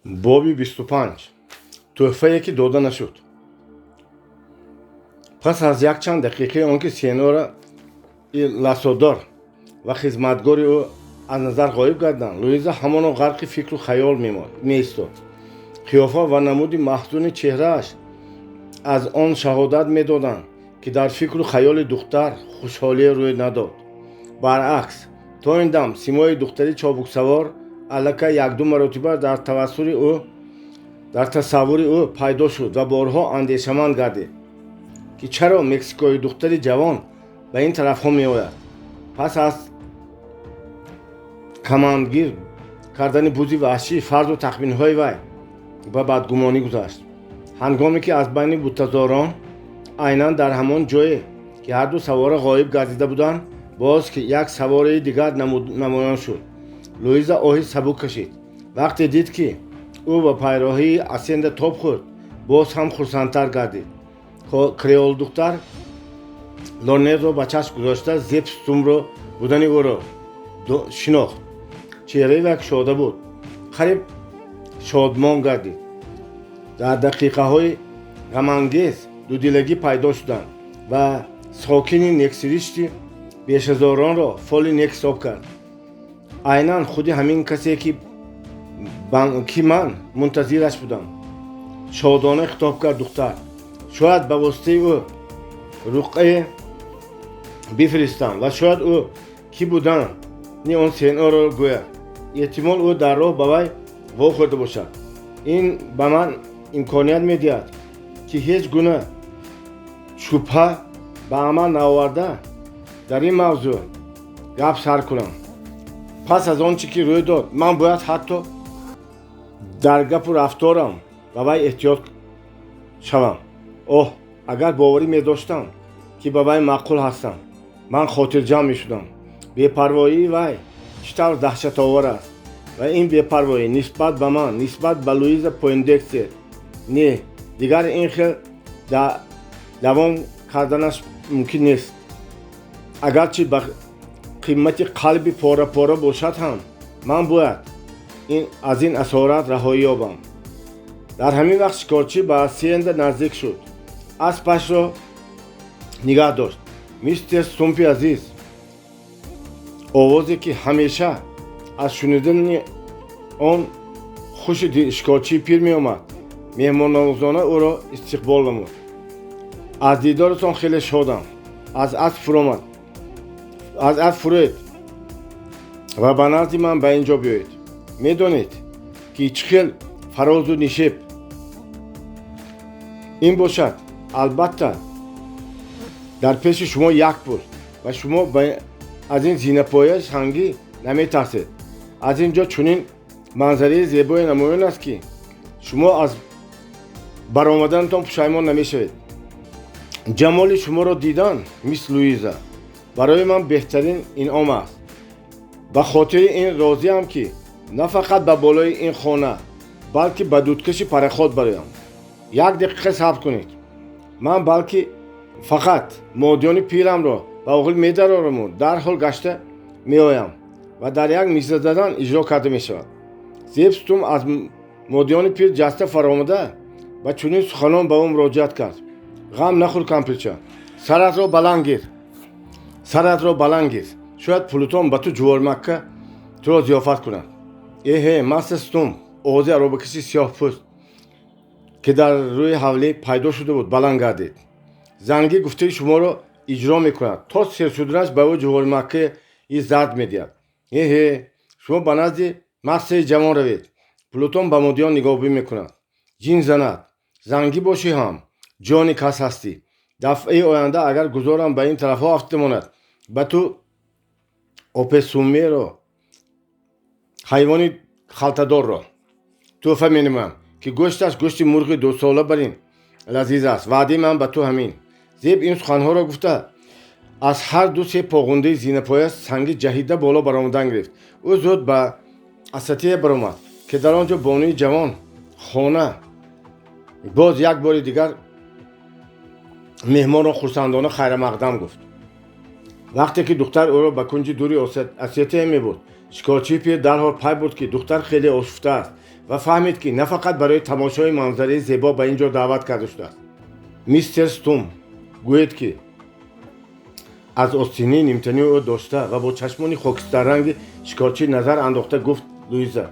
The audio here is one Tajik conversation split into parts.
Боби 25. Тӯҳфае, ки дода нашуд. Пас аз якчанд дақиқаи он ки сенора Ласодор ва хизматгори ӯ аз назар ғоиб гарданд, Луиза ҳамоно ғарқи фикру хаёл меистод. Қиёфа ва намуди маҳзуни чеҳрааш аз он шаҳодат медоданд, ки дар фикру хаёли духтар хушҳолие рӯй надод. Баръакс, то ин дам симои духтари чобуксавор аллакай якду маротиба дар тасаввури ӯ пайдо шуд ва борҳо андешаманд гардид, ки чаро мексикои духтари ҷавон ба ин тарафҳо меояд. Пас аз камандгир кардани бузи ваҳшӣ, фарзу тахминҳои вай ба бадгумонӣ гузашт. Ҳангоме ки аз байни буттазорон, айнан дар ҳамон ҷое, ки ҳарду савора ғоиб гардида буданд, боз ки як савораи дигар намоён шуд, Луиза оҳи сабук кашид. Вақте дид, ки ӯ ба пайроҳии асенда тоб хӯрд, боз ҳам хурсандтар гардид. Креолдухтар лорнетро ба чашм гузошта, Зеб Стумро будани ӯро шинохт. Чеҳраи вай кушода буд, қариб шодмон гардид. Дар дақиқаҳои ғамангез дудилагӣ пайдо шуданд ва сокини нексиришти бешазоронро фоли нек ҳисоб кард. Айнан худи ҳамин касе, ки ман мунтазираш будам, шодона хитоб кард духтар. Шояд ба воситаи ӯ руқъае бифиристам ва шояд ӯ кӣ будани он сенорро гӯяд. Эҳтимол, ӯ дар роҳ ба вай вохӯрда бошад. Ин ба ман имконият медиҳад, ки ҳеҷ гуна шубҳа ба амал наоварда, дар ин мавзӯъ гап сар кунам. Пас аз он чӣ ки рӯй дод, ман бояд ҳатто дар гапу рафторам ба вай эҳтиёт шавам. Оҳ, агар боварӣ медоштам, ки ба вай маъқул ҳастам, ман хотирҷамъ мешудам. Бепарвоии вай чӣ тавр даҳшатовар аст! Ва ин бепарвоӣ нисбат ба ман, нисбат ба Луиза Пойндекстер. Не, дигар ин хел давом карданаш мумкин нест. Агарчи ба қимати қалби пора-пора бошад ҳам, ман бояд аз ин асорат раҳоӣ ёбам. Дар ҳамин вақт шикорчӣ ба асиенда наздик шуд, аспашро нигаҳ дошт. Мистер Стумпи азиз! Овозе, ки ҳамеша аз шунидани он хуши шикорчии пир меомад, меҳмоннавозона ӯро истиқбол намуд. Аз дидоратон хеле шодам. Аз асп фуромад, аз асп фуроед ва ба назди ман ба ин ҷо биёед. Медонед, ки чӣ хел фарозу нишеб ин бошад. Албатта, дар пеши шумо як пул ва шумо аз ин зинапояи сангӣ наметарсед. Аз ин ҷо чунин манзараи зебое намоён аст, ки шумо аз баромаданатон пушаймон намешавед. Ҷамоли шуморо дидан, мисс Луиза, барои ман беҳтарин инъом аст. Ба хотири ин розиам, ки на фақат ба болои ин хона, балки ба дудкаши пароход бароям. Як дақиқа сабр кунед. Ман балки фақат модиёни пирамро ба оғил медарораму дарҳол гашта меоям ва дар як миза задан иҷро карда мешавад. Зеб Стум аз модиёни пир ҷаста фаромада, ба чунин суханон ба ӯ муроҷиат кард: Ғам нахӯр, кампирча, саратро баланд гир, саратро баланд гир. Шояд Плутон ба ту ҷуворимакка туро зиёфат кунад. Эҳе, мастер Стум! Овози аробакаши сиёҳпӯст, ки дар рӯи ҳавлӣ пайдо шуда буд, баланд гардид. Зангӣ гуфтаи шуморо иҷро мекунад. То сер шуданаш ба ӯ ҷуворимаккаи зард медиҳад. Эҳе, шумо ба назди мастери ҷавон равед. Плутон ба модиён нигоҳбин мекунад. Ҷин занад, зангӣ бошӣ ҳам ҷони кас ҳастӣ. Дафъаи оянда агар гузорам ба ин тарафҳо афтида монад, ба ту опесумеро, ҳайвони халтадорро, тӯҳфа менамоям, ки гӯшташ гӯшти мурғи дусола барин лазиз аст. Ваъдаи ман ба ту ҳамин. Зеб ин суханҳоро гуфта, аз ҳар ду се поғундаи зинапоя сангӣ ҷаҳида боло баромадан гирифт. Ӯ зуд ба асатия баромад, ки дар он ҷо бонуи ҷавон хона боз як бори дигар меҳмонро хурсандона хайрамақдам гуфт. Вақте ки духтар ӯро ба кунҷи дури асетия мебурд, шикорчии пир дарҳол пай бурд, ки духтар хеле ошуфта аст. Ва фаҳмид, ки на фақат барои тамошои манзараи зебо ба ин ҷо даъват карда шудааст. Мистер Стум, гӯед, ки аз остини нимтании ӯ дошта ва бо чашмони хокистарранги шикорчӣ назар андохта гуфт Луиза: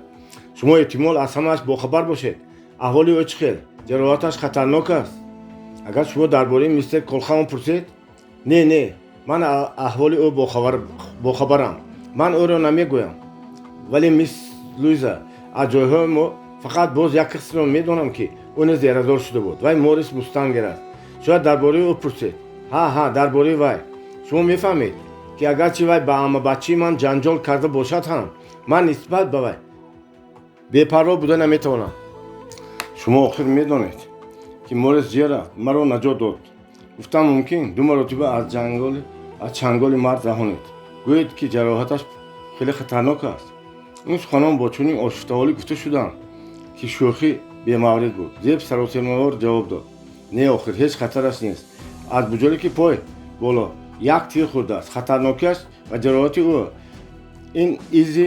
«Шумо эҳтимол аз ҳамааш бохабар бошед. Аҳволи ӯ чӣ хел? Ҷароҳаташ хатарнок аст?» Агар шумо дар бораи мистер Колхаун пурсед, не, не, ман аҳволи ӯ бохабарам, ман ӯро намегӯям. Вале, мисс Луиза, аз ҷойҳои мо фақат боз як касро медонам, ки ӯ низ ярадор шуда буд. Вай Морис Мустангер аст. Шояд дар бораи ӯ пурсед. Ҳа, ҳа, дар бораи вай. Шумо мефаҳмед, ки агарчи вай ба аммабаччаи ман ҷанҷол карда бошад ҳам, ман нисбат ба вай бепарво буда наметавонам. Шумо охир медонед, ки Морис Ҷералд маро наҷот дод, гуфтам мумкин, ду маротиба аз чанголи марг раҳонид. Гӯед, ки ҷароҳаташ хеле хатарнок аст». Ин суханон бо чунин ошуфтаҳолӣ гуфта шуданд, ки шӯхӣ бемаврид буд. Зеб саросемавор ҷавоб дод: «Не, охир ҳеҷ хатараш нест. Аз буҷолики пой боло як тир хӯрдааст. Хатарнокиаш ва ҷароҳати ӯ ин изи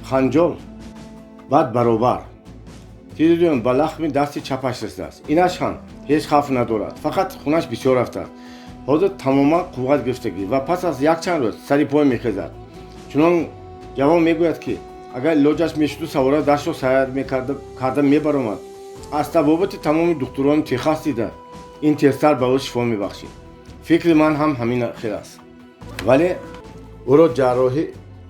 ханҷол бад баробар. Тири дуюм ба лахми дасти чапаш расидааст. Инаш ҳам ҳеҷ хавф надорад, фақат хунаш бисёр рафтааст. Ҳозир тамоман қувват гирифтагӣ ва пас аз якчанд рӯз сари пой мехезад. Чунон ҷавон мегӯяд, ки агар илоҷаш мешуду савора даштро сайр карда мебаромад, аз табобати тамоми духтурони Техас дида ин тезтар ба ӯ шифо мебахшид. Фикри ман ҳам ҳамин хел аст, вале ӯро ҷарроҳи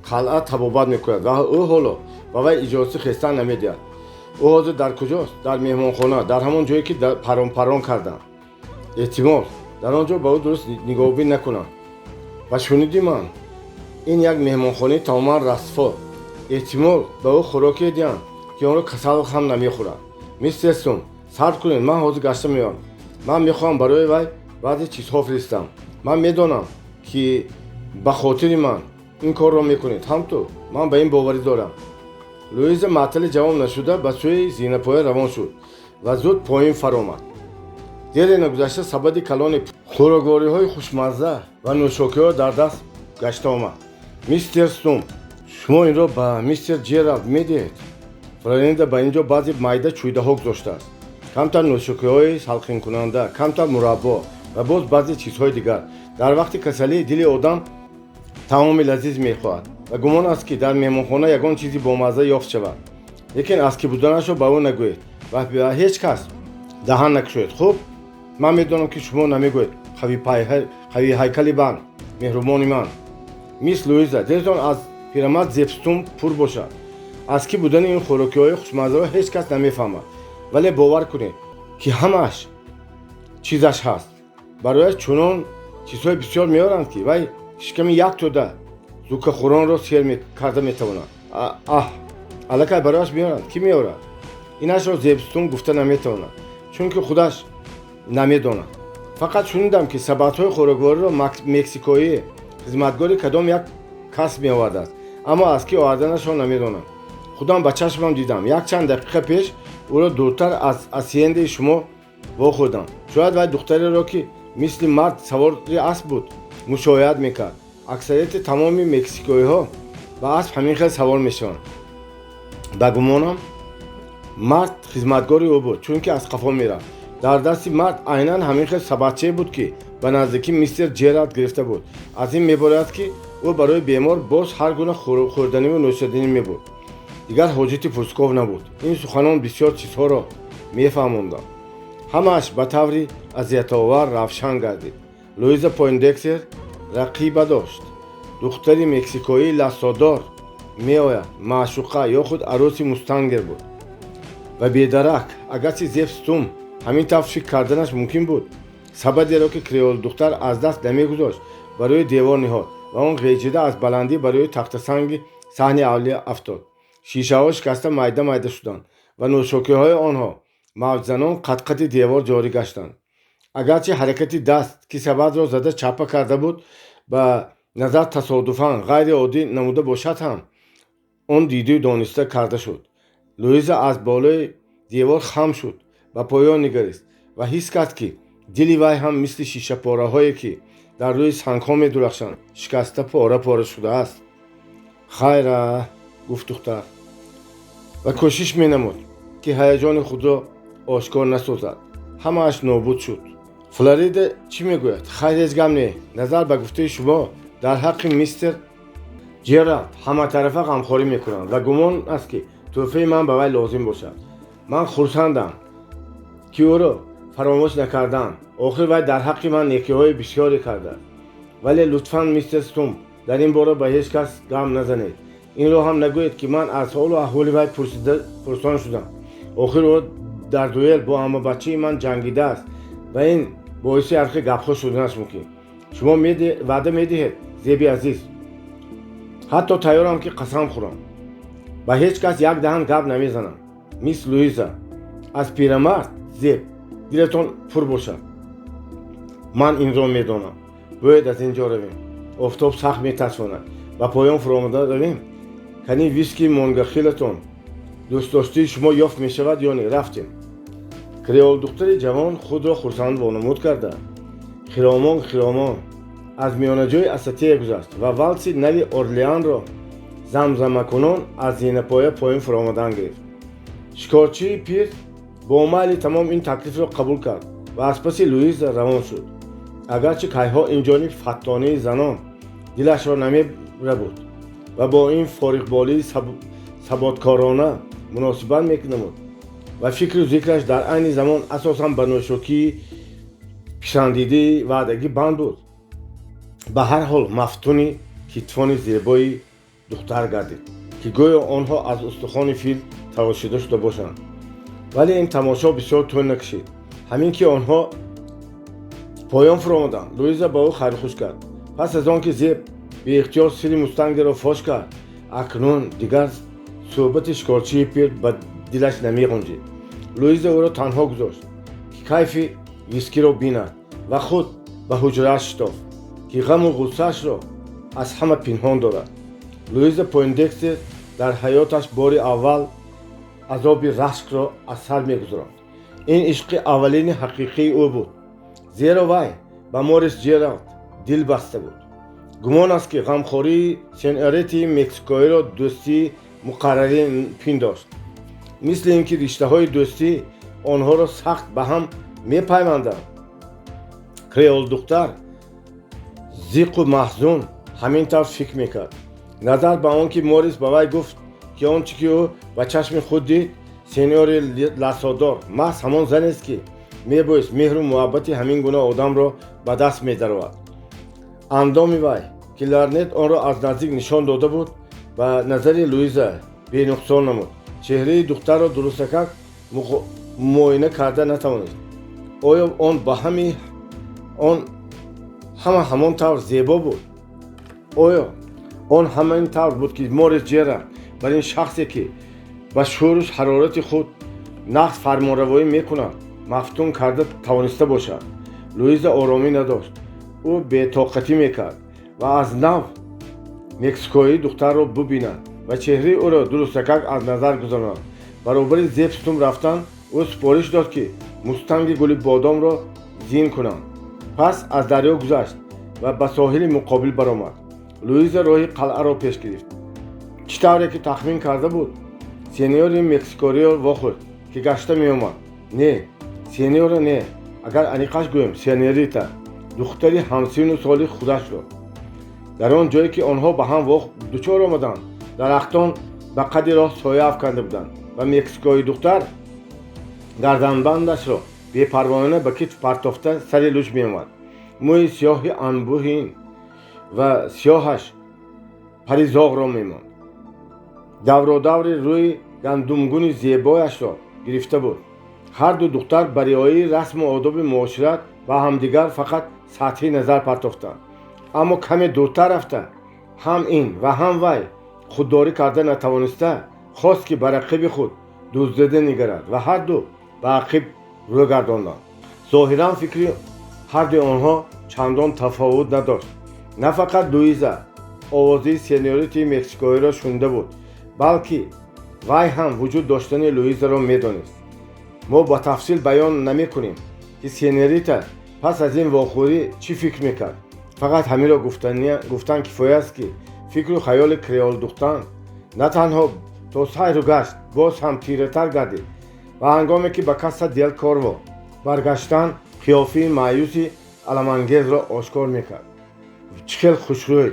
қалъа табобат мекунад ва ӯ ҳоло ба вай иҷозати хестан намедиҳад. Ӯ ҳозир дар куҷост? Дар меҳмонхона, дар ҳамон ҷое, ки парон-парон кардам. Эҳтимол, дар он ҷо ба ӯ дуруст нигоҳубин накунанд. Ба шуниди ман, ин як меҳмонхонаи тамоман расво. Эҳтимол, ба ӯ хӯрокие диҳанд, ки онро касал ҳам намехӯрад. Мистер Стум, сабр кунед, ман ҳозир гашта меоям. Ман мехоҳам барои вай баъзе чизҳо фиристам. Ман медонам, ки ба хотири ман ин корро мекунед. Ҳам ту, ман ба ин боварӣ дорам». Луиза маътали ҷавоб нашуда ба сӯи зинапоя равон шуд ва зуд поин фаромад. Дере нагузашта сабади калони хӯроквориҳои хушмазза ва нӯшокиҳо дар даст гашта омад. «Мистер Стум, шумо инро ба мистер Ҷералд медиҳед. Флоринда ба ин ҷо баъзе майда чӯйдаҳо гузоштааст, камтар нӯшокиҳои салқинкунанда, камтар мураббо ва боз баъзе чизҳои дигар. Дар вақти касалӣ дили одам таоми лазиз мехоҳад ва гумон аст, ки дар меҳмонхона ягон чизи бомазза ёфт шавад. Лекин аз кӣ буданашро ба ӯ нагӯед ва ба ҳеҷ кас даҳан накушоед. Хуб, ман медонам, ки шумо намегӯед, қавиҳайкали ман, меҳрубони ман. Мисс Луиза, дилтон аз пирамард Зеб Стум пур бошад. Аз кӣ будани ин хӯрокиҳои хушмаззаро ҳеҷ кас намефаҳмад, вале бовар кунед, ки ҳамааш чизаш ҳаст. Барояш чунон чизҳои бисёр меоранд, ки вай шиками як тӯда зукахӯронро сер карда метавонад. Аҳ, аллакай барояш меоранд. Кӣ меорад, инашро Зеб Стум гуфта наметавонад, чунки худаш намедонад. Фақат шунидам, ки сабадҳои хӯроквориро мексикоӣ, хизматгори кадом як кас меовардааст, аммо аз кӣ оварданашро намедонам. Худам ба чашмам дидам. Якчанд дақиқа пеш ӯро дуртар аз асиендаи шумо вохӯрдам. Шояд вай духтареро, ки мисли мард савори асп буд, мушоҳиат мекард. Аксарияти тамоми мексикоиҳо ба асп ҳамин хел савор мешаванд. Ба гумонам, мард хизматгори ӯ буд, чунки аз қафо мерафт. Дар дасти мард айнан ҳамин хел сабадчае буд, ки ба наздикӣ мистер Ҷералд гирифта буд. Аз ин мебарояд, ки ӯ барои бемор боз ҳар гуна хӯрданиву нӯшоданӣ мебурд. Дигар ҳоҷати пурсуков набуд. Ин суханон бисёр чизҳоро мефаҳмонданд. Ҳамааш ба таври азиятовар равшан гардид. Луиза Пойндексер рақиба дошт. Духтари мексикоии лассодор меояд, маъшуқа ё худ арӯси Мустангер буд. Ва бедарак, агарчи Зеб Стум ҳамин тавр фикр карданаш мумкин буд, сабадеро, ки креолдухтар аз даст намегузошт, ба рӯи девор ниҳод ва он ғеҷида аз баландӣ ба рӯи тахтасанги саҳни авлия афтод. Шишаҳо шикаста майда майда шуданд ва нӯшокиҳои онҳо мавҷзанон қадқади девор ҷорӣ гаштанд. Агарчи ҳаракати даст, ки сабадро зада чапа карда буд, ба назар тасодуфан ғайриоддӣ намуда бошад ҳам, он диду дониста карда шуд. Луиза аз болои девор хам шуд, ба поён нигарист ва ҳис кард, ки дили вай ҳам мисли шишапораҳое, ки дар рӯи сангҳо медурахшанд, шикаста пора пора шудааст. «Хайра», гуфт духтар ва кӯшиш менамуд. ки ҳаяҷони худро ошкор насозад. Ҳамааш нобуд шуд. Флорида чӣ мегӯяд? Хайр, ҳеҷ гап не. Назар ба гуфтаи шумо, дар ҳаққи мистер Ҷералд ҳаматарафа ғамхорӣ мекунанд ва гумон аст, ки тӯҳфаи ман ба вай лозим бошад. Ман хурсандам, ки ӯро фаромӯш накардам. Охир вай дар ҳаққи ман некиҳои бисёре кардааст. Вале лутфан, мистер Стумп, дар ин бора ба ҳеҷ кас гап назанед. Инро ҳам нагӯед, ки ман аз ҳолу аҳволи вай пурсон шудам. Охир ӯ дар дуэл бо аммабачаи ман ҷангидааст ва ин боиси ҳархел гапҳо шуданаш мумкин. Шумо ваъда медиҳед, Зеби азиз? Ҳатто тайёрам, ки қасам хӯрам. Ба ҳеҷ кас як даҳан гап намезанам, мисс Луиза. Аз пирамард Зеб дилатон пур бошад, ман инро медонам. Бояд аз ин ҷо равем. Офтоб сахт метасвонад. Ба поён фуромада равем. Кани, виски Монгахилатон дӯстдоштии шумо ёфт мешавад ё не? Рафтем. Креолдухтари ҷавон худро хурсанд вонамуд карда, хиромон хиромон аз миёнаҷои асатия гузашт ва валси нави Орлеанро замзамакунон аз зинапоя поён фуромадан гирифт. Шикорчии пир бо майли тамом ин таклифро қабул кард ва аз паси Луиза равон шуд. Агарчи кайҳо инҷониб фаттонии занон дилашро намерабуд ва бо ин фориғболии саботкорона муносибат менамуд ва фикру зикраш дар айни замон асосан ба нӯшокии писандидаи ваъдагӣ банд буд, ба ҳар ҳол мафтуни китфони зебои духтар гардид, ки гӯё онҳо аз устухони фил тарошида шуда бошанд. Вале ин тамошо бисёр тӯл накашид. Ҳамин ки онҳо поён фуромаданд, Луиза ба ӯ хайрухуш кард. Пас аз он ки Зеб беихтиёр сири мустангеро фош кард, акнун дигар суҳбати шикорчии пир ба дилаш намеғунҷид. Луиза ӯро танҳо гузошт, ки кайфи вискиро бинад, ва худ ба ҳуҷрааш шитофт, ки ғаму ғуссаашро аз ҳама пинҳон дорад. Луиза Пойндекстер дар ҳаёташ бори аввал азоби рашкро аз сар мегузаронд. Ин ишқи аввалини ҳақиқии ӯ буд, зеро вай ба Морис Ҷералд дил баста буд. Гумон аст, ки ғамхории сеньоритаи мексикоиро дӯстии муқаррарӣ пиндошт. Мисли ин ки риштаҳои дӯстӣ онҳоро сахт ба ҳам мепайванданд. Креолдухтар зиқу маҳзун ҳамин тавр фикр мекард. Назар ба он ки Морис ба вай гуфт, ки он чӣ ки ӯ ба чашми худ дид, сеньори ласодор маҳз ҳамон занест, ки мебоист меҳру муҳаббати ҳамин гуна одамро ба даст медаровард. Андоми вай, ки Ларнет онро аз наздик нишон дода буд, ба назари Луиза бенуқсон намуд. Чеҳраи духтарро дурустакак муоина карда натавонист. Оё он ба ҳами он ҳама ҳамон тавр зебо буд? Оё он ҳамин тавр буд, ки Морис Ҷерард бар ин шахсе, ки ба шӯру ҳарорати худ нағз фармонравоӣ мекунад, мафтун карда тавониста бошад? Луиза оромӣ надошт. Ӯ бетоқатӣ мекард ва аз нав мексикоии духтарро бубинад ва чеҳраи ӯро дурустакак аз назар гузаронад. Баробари Зеб Стумп рафтан, ӯ супориш дод, ки мустанги гули бодомро зин кунанд. Пас аз дарё гузашт ва ба соҳили муқобил баромад. Луиза роҳи қалъаро пеш гирифт. Чӣ тавре ки тахмин карда буд, сеньори мексикориро вохӯрд, ки гашта меомад. Не, сеньора не, агар аниқаш гӯем, сеньорита, духтари ҳамсину соли худашро. Дар он ҷое ки онҳо ба ҳам дучор омаданд, дарахтон ба қадди роҳ соя афканда буданд ва мексикои духтар гарданбандашро бепарвоона ба китф партофта сари луч меомад. Мӯи сиёҳи анбӯҳин ва сиёҳаш пари зоғро мемонд, давродаври рӯи гандумгуни зебояшро гирифта буд. Ҳарду духтар ба риояи расму одоби муошират ба ҳамдигар фақат сатҳӣ назар партофтанд. Аммо каме дуртар рафта, ҳам ин ва ҳам вай худдорӣ карда натавониста хост, ки ба рақиби худ дуздида нигарад, ва ҳарду ба ақиб рӯ гардонданд. Зоҳиран, фикри ҳардуи онҳо чандон тафовут надошт. На фақат Луиза овозии сеньоритаи мексикоиро шунида буд, балки вай ҳам вуҷуд доштани Луизаро медонист. Мо ба тафсил баён намекунем, ки сеньорита пас аз ин вохӯрӣ чӣ фикр мекард. Фақат ҳаминро гуфтан кифоя аст, ки фикру хаёли креолдухтан на танҳо то сайру гашт боз ҳам тиратар гардид. Ва ҳангоме ки ба Каса дел Корво баргаштан, қиёфаи маъюси аламангезро ошкор мекард. Чӣ хел хушрӯй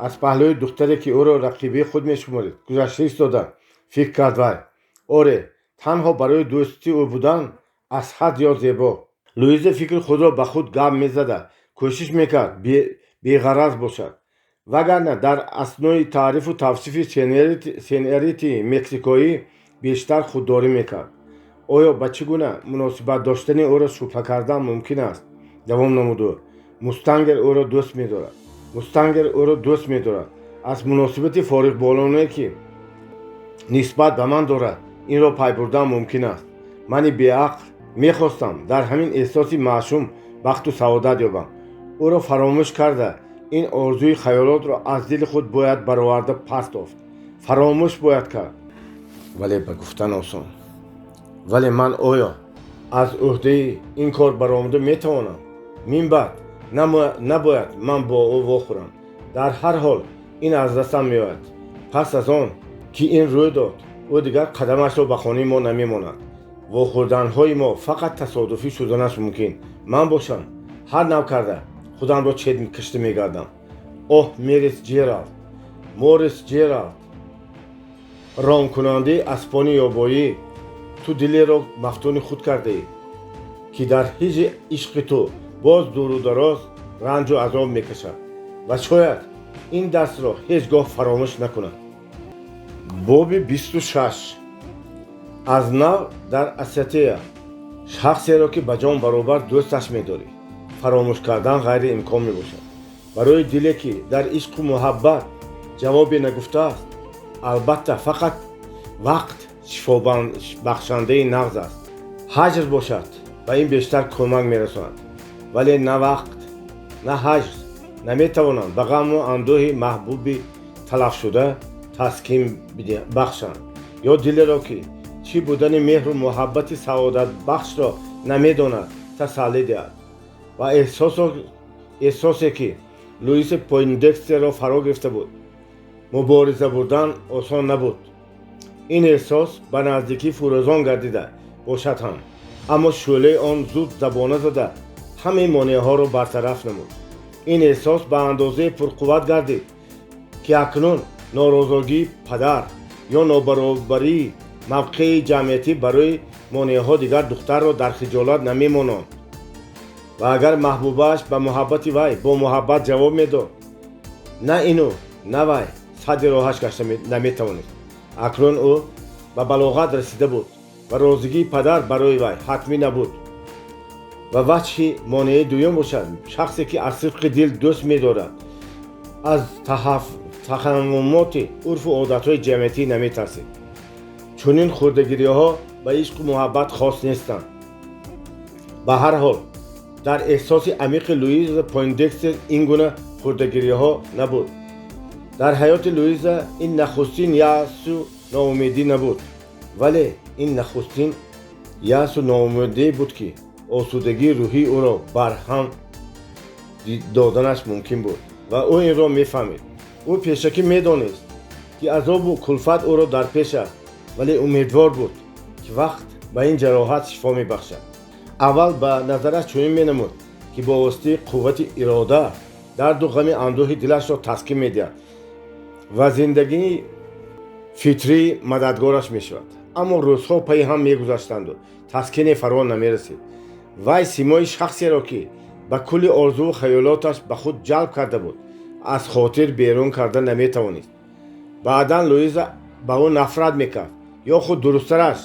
аз паҳлӯи духтаре, ки ӯро рақибаи худ мешуморид, гузашта истода, фикр кард вай. Оре, танҳо барои дӯсти ӯ будан аз ҳад зиёд зебо. Луиза фикри худро ба худ гап мезада, кӯшиш мекард беғараз бошад, вагарна дар аснои таърифу тавсифи сеньоритаи мексикоӣ бештар худдорӣ мекард. Оё ба чӣ гуна муносибат доштани ӯро шубҳа кардан мумкин аст? Давом намуд ӯ. Мустангер ӯро дӯст медорад, мустангер ӯро дӯст медорад. Аз муносибати фориғболонае, ки нисбат ба ман дорад, инро пай бурдан мумкин аст. Мани беақл мехостам дар ҳамин эҳсоси маъшум бахту саодат ёбам. Ӯро фаромӯш карда, ин орзуи хаёлотро аз дили худ бояд бароварда партофт, фаромӯш бояд кард. Вале ба гуфтан осон. Вале ман оё аз ӯҳдаи ин кор баромада метавонам? Мин баъд набояд ман бо ӯ вохӯрам. Дар ҳар ҳол ин аз дастам меояд. Пас аз он ки ин рӯй дод, ӯ дигар қадамашро ба хонаи мо намемонад. Вохӯрданҳои мо фақат тасодуфӣ шуданаш мумкин. Ман бошам, ҳар нав карда худамро чет кашта мегардам. Оҳ, Морис Ҷералд, Морис Ҷералд, ромкунандаи аспони ёбоӣ, ту дилеро мафтуни худ кардаӣ, ки дар ҳиҷри ишқи ту боз дуру дароз ранҷу азоб мекашад ва шояд ин дарсро ҳеҷ гоҳ фаромӯш накунад. Боби 26. Аз нав дар Асотеа. Шахсеро, ки ба ҷон баробар дӯсташ медорӣ, фаромӯш кардан ғайриимкон мебошад. Барои диле, ки дар ишқу муҳаббат ҷавобе нагуфтааст, албатта, фақат вақт шифобахшандаи нағз аст. Ҳаҷр бошад, ба ин бештар кӯмак мерасонад. Вале на вақт, на ҳаҷр наметавонанд ба ғаму андӯҳи маҳбуби талафшуда таскин бахшанд ё дилеро, ки чӣ будани меҳру муҳаббати саодатбахшро намедонад, тасаллӣ диҳад. Ва эҳсосе, ки Луиса Пойндекстерро фаро гирифта буд, мубориза бурдан осон набуд. Ин эҳсос ба наздикӣ фурӯзон гардида бошад ҳам, аммо шӯълаи он зуд забона зада, ҳамаи монеаҳоро бартараф намуд. Ин эҳсос ба андозаи пурқувват гардид, ки акнун норозогии падар ё нобаробарии мавқеи ҷамъиятӣ барои монеаҳо дигар духтарро дар хиҷолат намемононд. Ва агар маҳбубааш ба муҳаббати вай бо муҳаббат ҷавоб медод, на ину на вай садди роҳаш гашта наметавонист. Акнун ӯ ба балоғат расида буд ва розигии падар барои вай ҳатмӣ набуд. Ва ваҷҳи монеаи дуюм бошад, шахсе, ки аз сидқи дил дӯст медорад, аз тахаммумоти урфу одатҳои ҷамъиятӣ наметарсид. Чунин хурдагириҳо ба ишқу муҳаббат хос нестанд. Ба ҳар ҳол, дар эҳсоси амиқи Луиза Пойндекстер ин гуна хурдагириҳо набуд. Дар ҳаёти Луиза ин нахустин яъсу ноумедӣ набуд, вале ин нахустин яъсу ноумедие буд, ки осудагии рӯҳии ӯро барҳам доданаш мумкин буд, ва ӯ инро мефаҳмид. Ӯ пешакӣ медонист, ки азобу кулфат ӯро дар пеш аст, вале умедвор буд, ки вақт ба ин ҷароҳат шифо мебахшад. Аввал ба назараш чунин менамуд, ки бо воситаи қуввати ирода дарду ғами андӯҳи дилашро таскин медиҳад ва зиндагии фитрии мададгораш мешавад. Аммо рӯзҳо пайи ҳам мегузаштанду таскине фаро намерасид. Вай симои шахсеро, ки ба кулли орзуву хаёлоташ ба худ ҷалб карда буд, аз хотир берун карда наметавонист. Баъдан Луиза ба ӯ нафрат мекард ё худ дурусттараш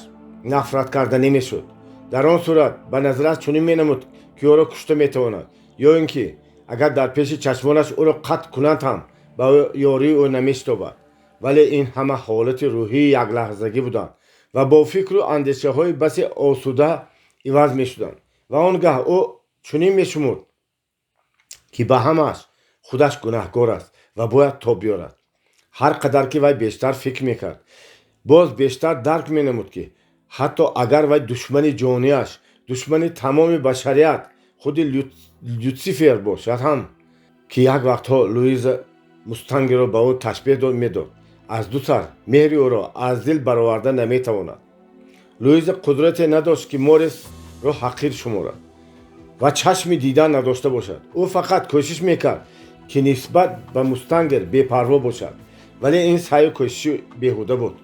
нафрат карда намешуд. Дар он сурат ба назараш чунин менамуд, ки ӯро кушта метавонад, ё ин ки агар дар пеши чашмонаш ӯро қатл кунанд ҳам, ба ёрии ӯ намешитобад. Вале ин ҳама ҳолати рӯҳии яклаҳзагӣ буданд ва бо фикру андешаҳои басе осуда иваз мешуданд. Ва он гаҳ ӯ чунин мешумурд, ки ба ҳамааш худаш гунаҳкор аст ва бояд тоб биёрад. Ҳар қадар ки вай бештар фикр мекард, боз бештар дарк менамуд, ки ҳатто агар вай душмани ҷониаш, душмани тамоми башарият, худи Люцифер бошад ҳам, ки як вақтҳо Луиза Мустангеро ба ӯ ташбеҳ медод, аз ду сар меҳри ӯро аз дил бароварда наметавонад. Луиза қудрате надошт, ки Морисро ҳақир шуморад ва чашми дидан надошта бошад. Ӯ фақат кӯшиш мекард, ки нисбат ба мустангер бепарво бошад, вале ин саъю кӯшиши беҳуда буд.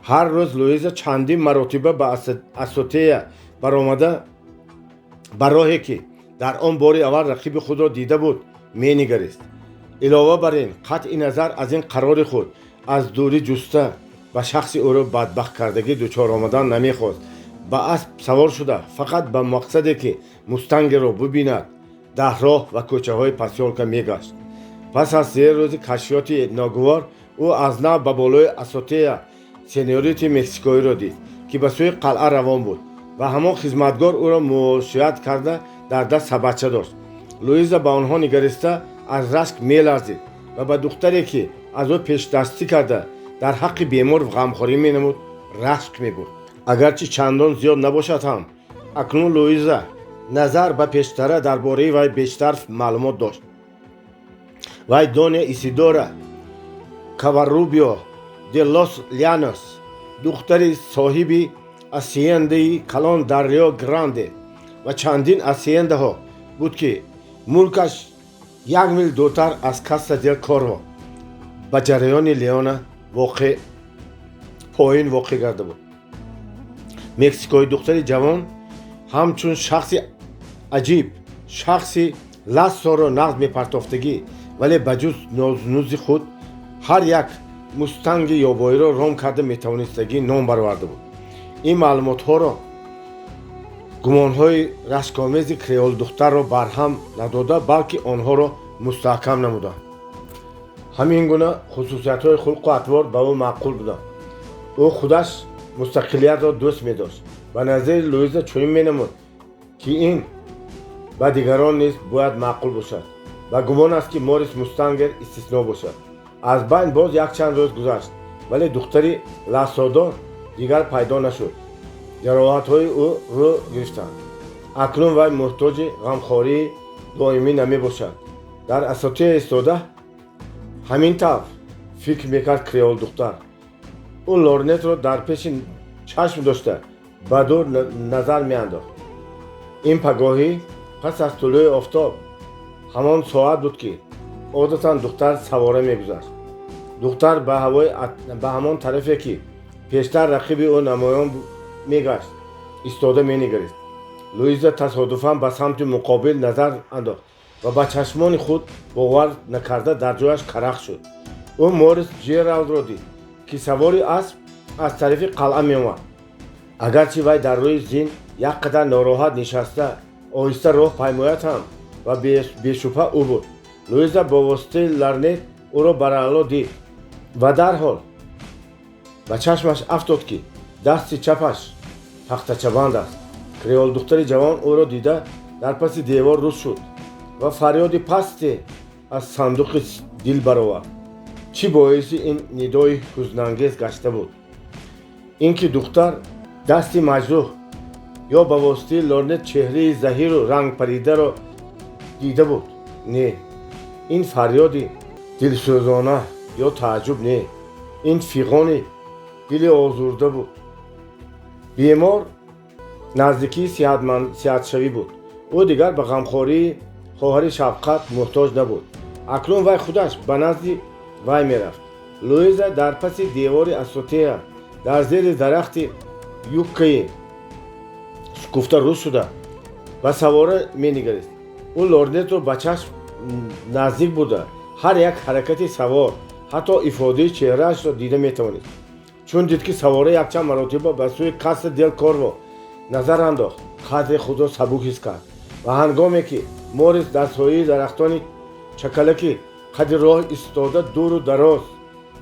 Ҳар рӯз Луиза чандин маротиба ба асотея баромада, ба роҳе, ки дар он бори аввал рақиби худро дида буд, менигарист. Илова бар ин, қатъи назар аз ин қарори худ, аз дурӣ ҷуста ба шахси ӯро бадбахт кардагӣ дучор омадан намехост. Ба асп савор шуда, фақат ба мақсаде, ки мустангерро бибинад, дар роҳ ва кӯчаҳои посёлка мегашт. Пас аз 3 рӯзи кашфиёти ногувор, ӯ аз нав ба болои асотея сеньорити мексикоиро дид, ки ба сӯи қалъа равон буд ва ҳамон хизматгор ӯро муошират карда, дар даст сабадча дошт. Луиза ба онҳо нигариста, аз рашк меларзид ва ба духтаре, ки аз ӯ пешдастӣ карда, дар ҳаққи бемор ғамхорӣ менамуд, рашк мебурд. Агарчи чандон зиёд набошад ҳам, акнун Луиза назар ба пештара дар бораи вай бештар маълумот дошт. Вай доня Исидора Каваррубио де лос Лянос, духтари соҳиби асиендаи калон дар Рио Гранде ва чандин асиендаҳо буд, ки мулкаш як мил дуртар аз Каса дел Корво ба ҷараёни Леона воқеъ поин воқеъ гарда буд. Мексикои духтари ҷавон ҳамчун шахси аҷиб, шахси лассоро нағз мепартофтагӣ, вале ба ҷуз нозунузи худ ҳар як мустанги ёбоиро ром карда метавонистагӣ ном бароварда буд. Ин маълумотҳоро гумонҳои рашкомези креолдухтарро барҳам надода, балки онҳоро мустаҳкам намуданд. Ҳамин гуна хусусиятҳои хулқу атвор ба ӯ маъқул буданд. Ӯ худаш мустақилиятро дӯст медошт. Ба назари Луиза чунин менамуд, ки ин ба дигарон низ бояд маъқул бошад ва гумон аст, ки Морис Мустангер истисно бошад. Аз байн боз якчанд рӯз гузашт, вале духтари лассодор дигар пайдо нашуд. Ҷароҳатҳои ӯ рӯ гирифтанд. Акнун вай муҳтоҷи ғамхории доимӣ намебошад. Дар асотия истода, ҳамин тавр фикр мекард креолдухтар. Ӯ лорнетро дар пеши чашм дошта, ба дур назар меандохт. Ин пагоҳӣ, пас аз тулӯи офтоб, ҳамон соат буд, ки одатан духтар савора мегузашт. Духтар ба ҳамон тарафе, ки пештар рақиби ӯ намоён мегашт, истода менигарист. Луиза тасодуфан ба самти муқобил назар андохт ва ба чашмони худ бовар накарда, дар ҷояш карах шуд. Ӯ Морис Ҷералдро дид, ки савори асп аз тарафи қалъа меомад. Агарчи вай дар рӯи зин як қадар нороҳат нишаста, оҳиста роҳ паймояд ҳам, ва бешубҳа ӯ буд. Луиза бо воситаи лорнет ӯро бараъло дид ва дарҳол ба чашмаш афтод, ки дасти чапаш тахтачабанд аст. Креолдухтари ҷавон ӯро дида, дар паси девор рӯз шуд ва фарёди пасте аз сандуқи дил баровард. Чӣ боиси ин нидои ҳузнангез гашта буд? Ин ки духтар дасти маҷрӯҳ ё ба воситаи лорнет чеҳраи заҳиру рангпаридаро дида буд? Не, ин фарёди дилсӯзона ё тааҷҷуб не, ин фиғони дили озурда буд. Бемор наздикии сиҳатшавӣ буд. Ӯ дигар ба ғамхории хоҳари шафқат муҳтоҷ набуд. Акнун вай худаш ба назди вай мерафт. Луиза дар паси девори асотея, дар зери дарахти юккаи шукуфта рӯз шуда, ба савора менигарист. Ӯ лорнетро ба чашм наздик буда, ҳар як ҳаракати савор, ҳатто ифодаи чеҳраашро дида метавонист. Чун дид, ки савора якчанд маротиба ба сӯи Каса дел Корво назар андохт, қадре худро сабук ҳис кард. Ва ҳангоме ки Морис дар сояи дарахтони чакалаки қади роҳ истода, дуру дароз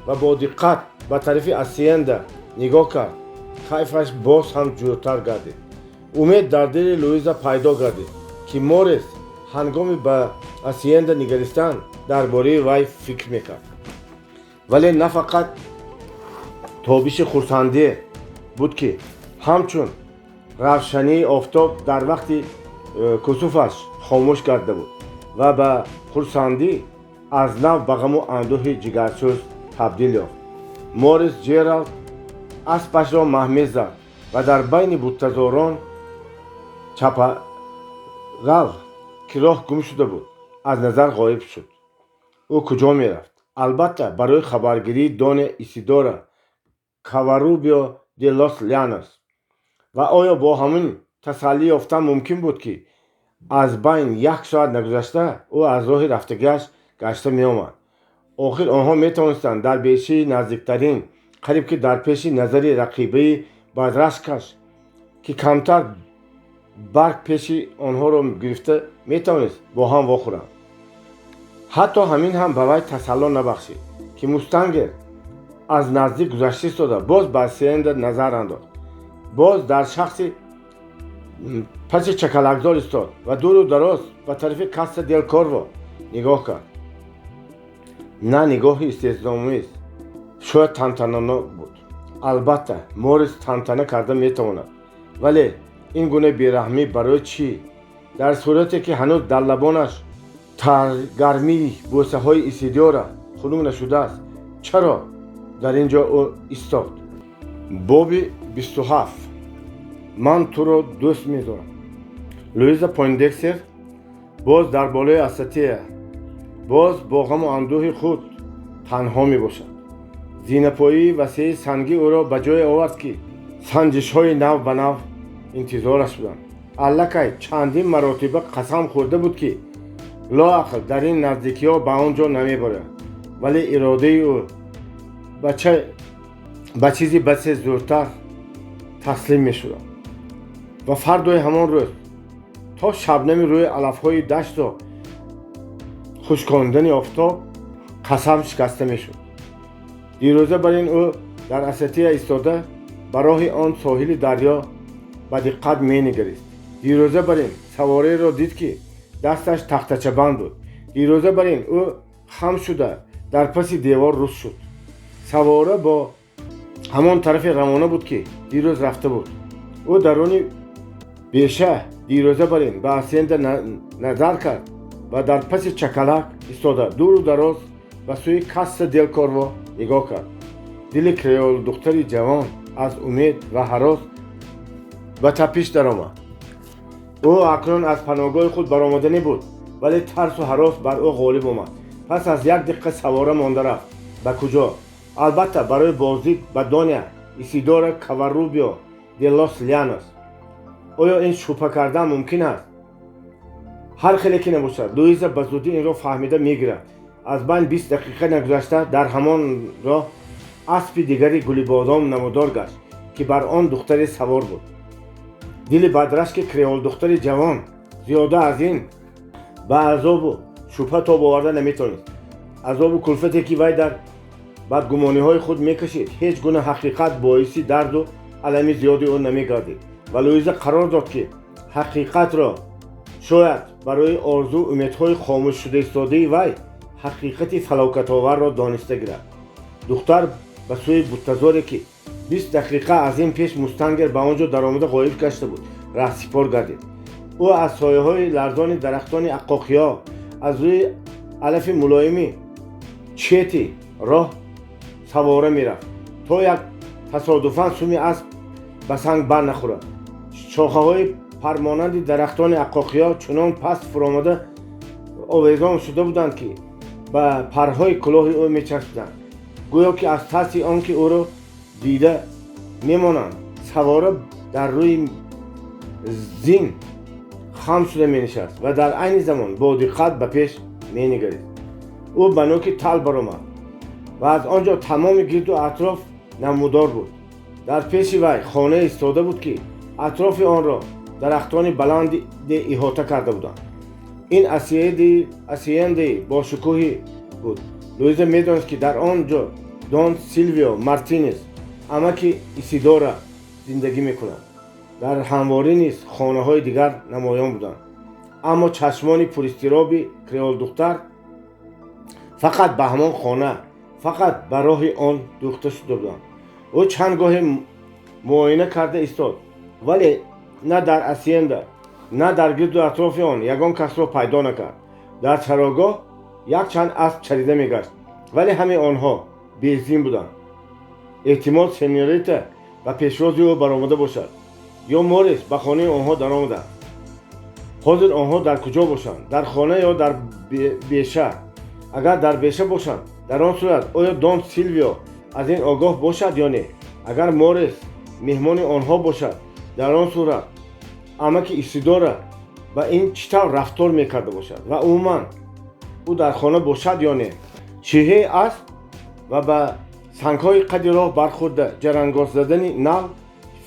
ва бо диққат ба тарафи асиенда нигоҳ кард, кайфаш боз ҳам ҷӯртар гардид. Умед дар дили Луиза пайдо гардид, ки Морис ҳангоми ба асиенда нигаристан дар бораи вай фикр мекард. Вале на фақат тобиши хурсандие буд, ки ҳамчун равшании офтоб дар вақти кусуфаш хомӯш гарда буд ва ба хурсандӣ аз нав ба ғаму андӯҳи ҷигарсӯз табдил ёфт. Морис Ҷералд аспашро маҳмез зад. Ва дар байни буттазорон чапарал, ки роҳ гум шуда буд, аз назар ғоиб шуд. Ӯ куҷо мерафт? Албатта, барои хабаргирии Доня Исидора Каварубио де лос Лянос. Ва оё бо ҳамин тасаллӣ ёфтан мумкин буд, ки аз байн як соат нагузашта ӯ аз роҳи рафтагиаш гашта меомад? Охир онҳо метавонистанд дар бешаи наздиктарин, қариб ки дар пеши назари рақибаи бадрашкаш, ки камтар барг пеши онҳоро гирифта метавонист, бо ҳам вохӯранд. Ҳатто ҳамин ҳам ба вай тасалло набахшид, ки мустангер аз наздик гузашта истода, боз ба асиенда назар андохт, боз дар шахси паси чакалакзор истод ва дуру дароз ба тарафи Касса дел Корво нигоҳ кард. На нигоҳи истеҳзоомез, шояд тантананок буд. Албатта, Морис тантана карда метавонад, вале ин гуна бераҳмӣ барои чӣ, дар сурате ки ҳанӯз дар лабонаш гармии бӯсаҳои Исидора хунук нашудааст? Чаро дар ин ҷо ӯ истод? Боби 27. Ман туро дӯст медорам. Луиза Пойндексер боз дар болои асатия, боз бо ғаму андӯҳи худ танҳо мебошад. Зинапоии васеи сангӣ ӯро ба ҷое овард, ки санҷишҳои нав ба нав интизораш буданд. Аллакай чандин маротиба қасам хӯрда буд, ки лоақал дар ин наздикиҳо ба он ҷо намебарояд, вале иродаи ӯ ба чизи басе зӯртар таслим мешуданд. Ва фардои ҳамон рӯз то шабнами рӯи алафҳои даштро хушкондани офтоб қасам шикаста мешуд. Дирӯза бар ин ӯ дар асатия истода, ба роҳи он соҳили дарё ба диққат менигарист. Дирӯза бар ин савореро дид, ки дасташ тахтачабанд буд. Дирӯза бар ин ӯ хам шуда, дар паси девор рус шуд. Савора бо ҳамон тарафе равона буд, ки дирӯз рафта буд. Ӯ даруни беша дирӯза бар ин ба асенда назар кард ва дар паси чакалак истода, дуру дароз ба сӯи Касса дел Корво нигоҳ кард. Дили креолдухтари ҷавон аз умед ва ҳарос ба тапиш даромад. Ӯ акнун аз паноҳгоҳи худ баромаданӣ буд, вале тарсу ҳарос бар ӯ ғолиб омад. Пас аз як дақиқа савора монда рафт. Ба куҷо? Албатта, барои боздид ба Доня Исидора Каварубио де лос Лянос. Оё ин шубҳа кардан мумкин аст? Ҳар хеле ки набошад, Луиза ба зудӣ инро фаҳмида мегирад. Аз байн 20 дақиқа нагузашта дар ҳамон роҳ аспи дигари гулибодом намудор гашт, ки бар он духтаре савор буд. Дили бадрашки креолдухтари ҷавон зиёда аз ин ба азобу шубҳа тоб оварда наметавонист. Азобу кулфате, ки вай дар бадгумониҳои худ мекашид, ҳеҷ гуна ҳақиқат боиси дарду алами зиёди ӯ намегардид. Ва Луиза қарор дод, ки ҳақиқатро шояд барои орзу умедҳои хомӯшшуда истодаи вай ҳақиқати фалокатоварро дониста гирад. Духтар ба сӯи буттазоре, ки 20 дақиқа аз ин пеш мустангер ба он ҷо даромада ғоиб гашта буд, раҳсипор гардид. Ӯ аз сояҳои ларзони дарахтони ақоқиё, аз рӯи алафи мулоими чети роҳ савора мерафт, то як тасодуфан суми асп ба санг бар нахӯрад. Шохаҳои пармонанди дарахтони ақоқиё чунон паст фуромада овезон шуда буданд, ки ба парҳои кулоҳи ӯ мечаспиданд. Гӯё ки аз тарси он ки ӯро дида мемонанд, савора дар рӯи зин хам шуда менишаст ва дар айни замон бо диққат ба пеш менигарист. Ӯ ба нӯки тал баромад ва аз он ҷо тамоми гирду атроф намудор буд. Дар пеши вай хонае истода буд, ки атрофи онро дарахтони баланде иҳота карда буданд. Ин асиендаи бошукӯҳе буд. Луиза медонист, ки дар он ҷо дон Силвио Мартинес, амаки Исидора, зиндагӣ мекунад. Дар ҳамворӣ низ хонаҳои дигар намоён буданд, аммо чашмони пуристироби креолдухтар фақат ба ҳамон хона, фақат ба роҳи он дӯхта шуда буданд. Ӯ чанд гоҳе муоина карда истод, вале на дар асиенда, на дар гирду атрофи он ягон касро пайдо накард. Дар чарогоҳ якчанд асп чарида мегашт, вале ҳамаи онҳо безин буданд. Эҳтимол, сеньорита Ба пешвози ӯ баромада бошад ё Морис ба хонаи онҳо даромадааст. Ҳозир онҳо дар куҷо бошанд, дар хона ё дар беша? Агар дар беша бошанд, дар он сурат оё дон Силвио аз ин огоҳ бошад ё не? Агар Морис меҳмони онҳо бошад, дар он сурат амаки Исидора ба ин чӣ тавр рафтор мекарда бошад ва умуман ӯ дар хона бошад ё не? Чиҳаи асп ва ба сангҳои қади роҳ бархӯрда ҷарангос задани нав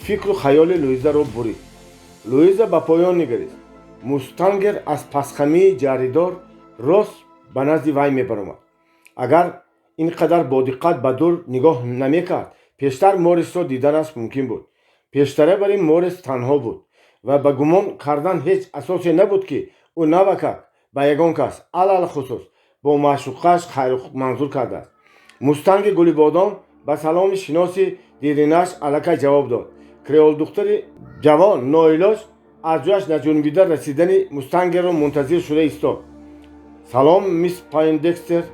фикру хаёли Луизаро бурид. Луиза ба поён нигарист. Мустангер аз пасхамии ҷаридор рост ба назди вай мебаромад. Агар ин қадар бодиққат ба дур нигоҳ намекард, пештар Морисро диданаш мумкин буд. Пештара бар ин Морис танҳо буд ва ба гумон кардан ҳеҷ асосе набуд, ки ӯ навакак ба ягон кас, алалхусус бо маъшуқааш, хайрманзур кардааст. Мустанги гулибодом ба саломи шиноси диринаш аллакай ҷавоб дод. Креолдухтари ҷавон ноилоҷ аз ҷояш наҷунбида расидани мустангерро мунтазир шуда истод. «Салом, мисс Пойндекстер»,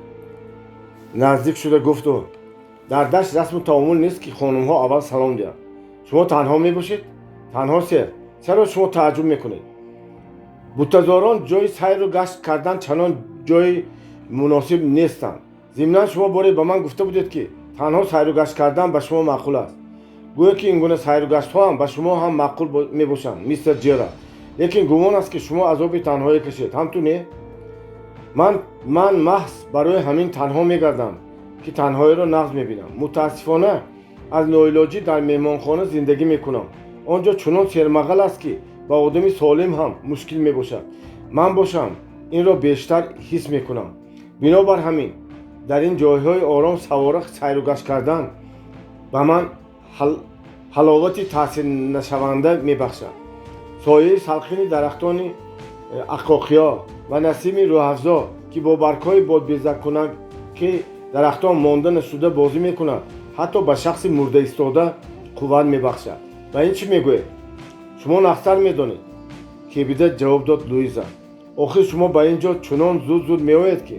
наздик шуда гуфт ӯ. «Дар дашт расму таомул нест, ки хонумҳо аввал салом диҳанд. Шумо танҳо мебошед?» «Танҳо, сэр. Чаро шумо тааҷҷуб мекунед?» «Буттазорон ҷои сайру гашт кардан чанон ҷои муносиб нестанд. Зимнан, шумо боре ба ман гуфта будед, ки танҳо сайру гашт кардан ба шумо маъқул аст. Гӯё ки ин гуна сайру гаштҳо ҳам ба шумо ҳам маъқул мебошанд, мистер Ҷералд. Лекин гумон аст, ки шумо азоби танҳоӣ кашед, ҳам ту не?» Ман маҳз барои ҳамин танҳо мегардам, ки танҳоиро нағз мебинам. Мутаассифона, аз ноилоҷӣ дар меҳмонхона зиндагӣ мекунам. Он ҷо чунон сермағал аст, ки ба одами солим ҳам мушкил мебошад. Ман бошам, инро бештар ҳис мекунам. Бинобар ҳамин дар ин ҷойҳои ором савора сайру гашт кардан ба ман ҳаловати таъсирнашаванда мебахшад. Сояи салқини дарахтони ақоқиё ва насими рӯҳафзо, ки бо баргҳои бодбезаккунак, ки дарахтон монда нашуда бозӣ мекунад, ҳатто ба шахси мурдаистода қувват мебахшад. Ба ин чӣ мегӯед?» «Шумо нағзтар медонед», кебида ҷавоб дод Луиза. «Охир шумо ба ин ҷо чунон зуд зуд меоед, ки...»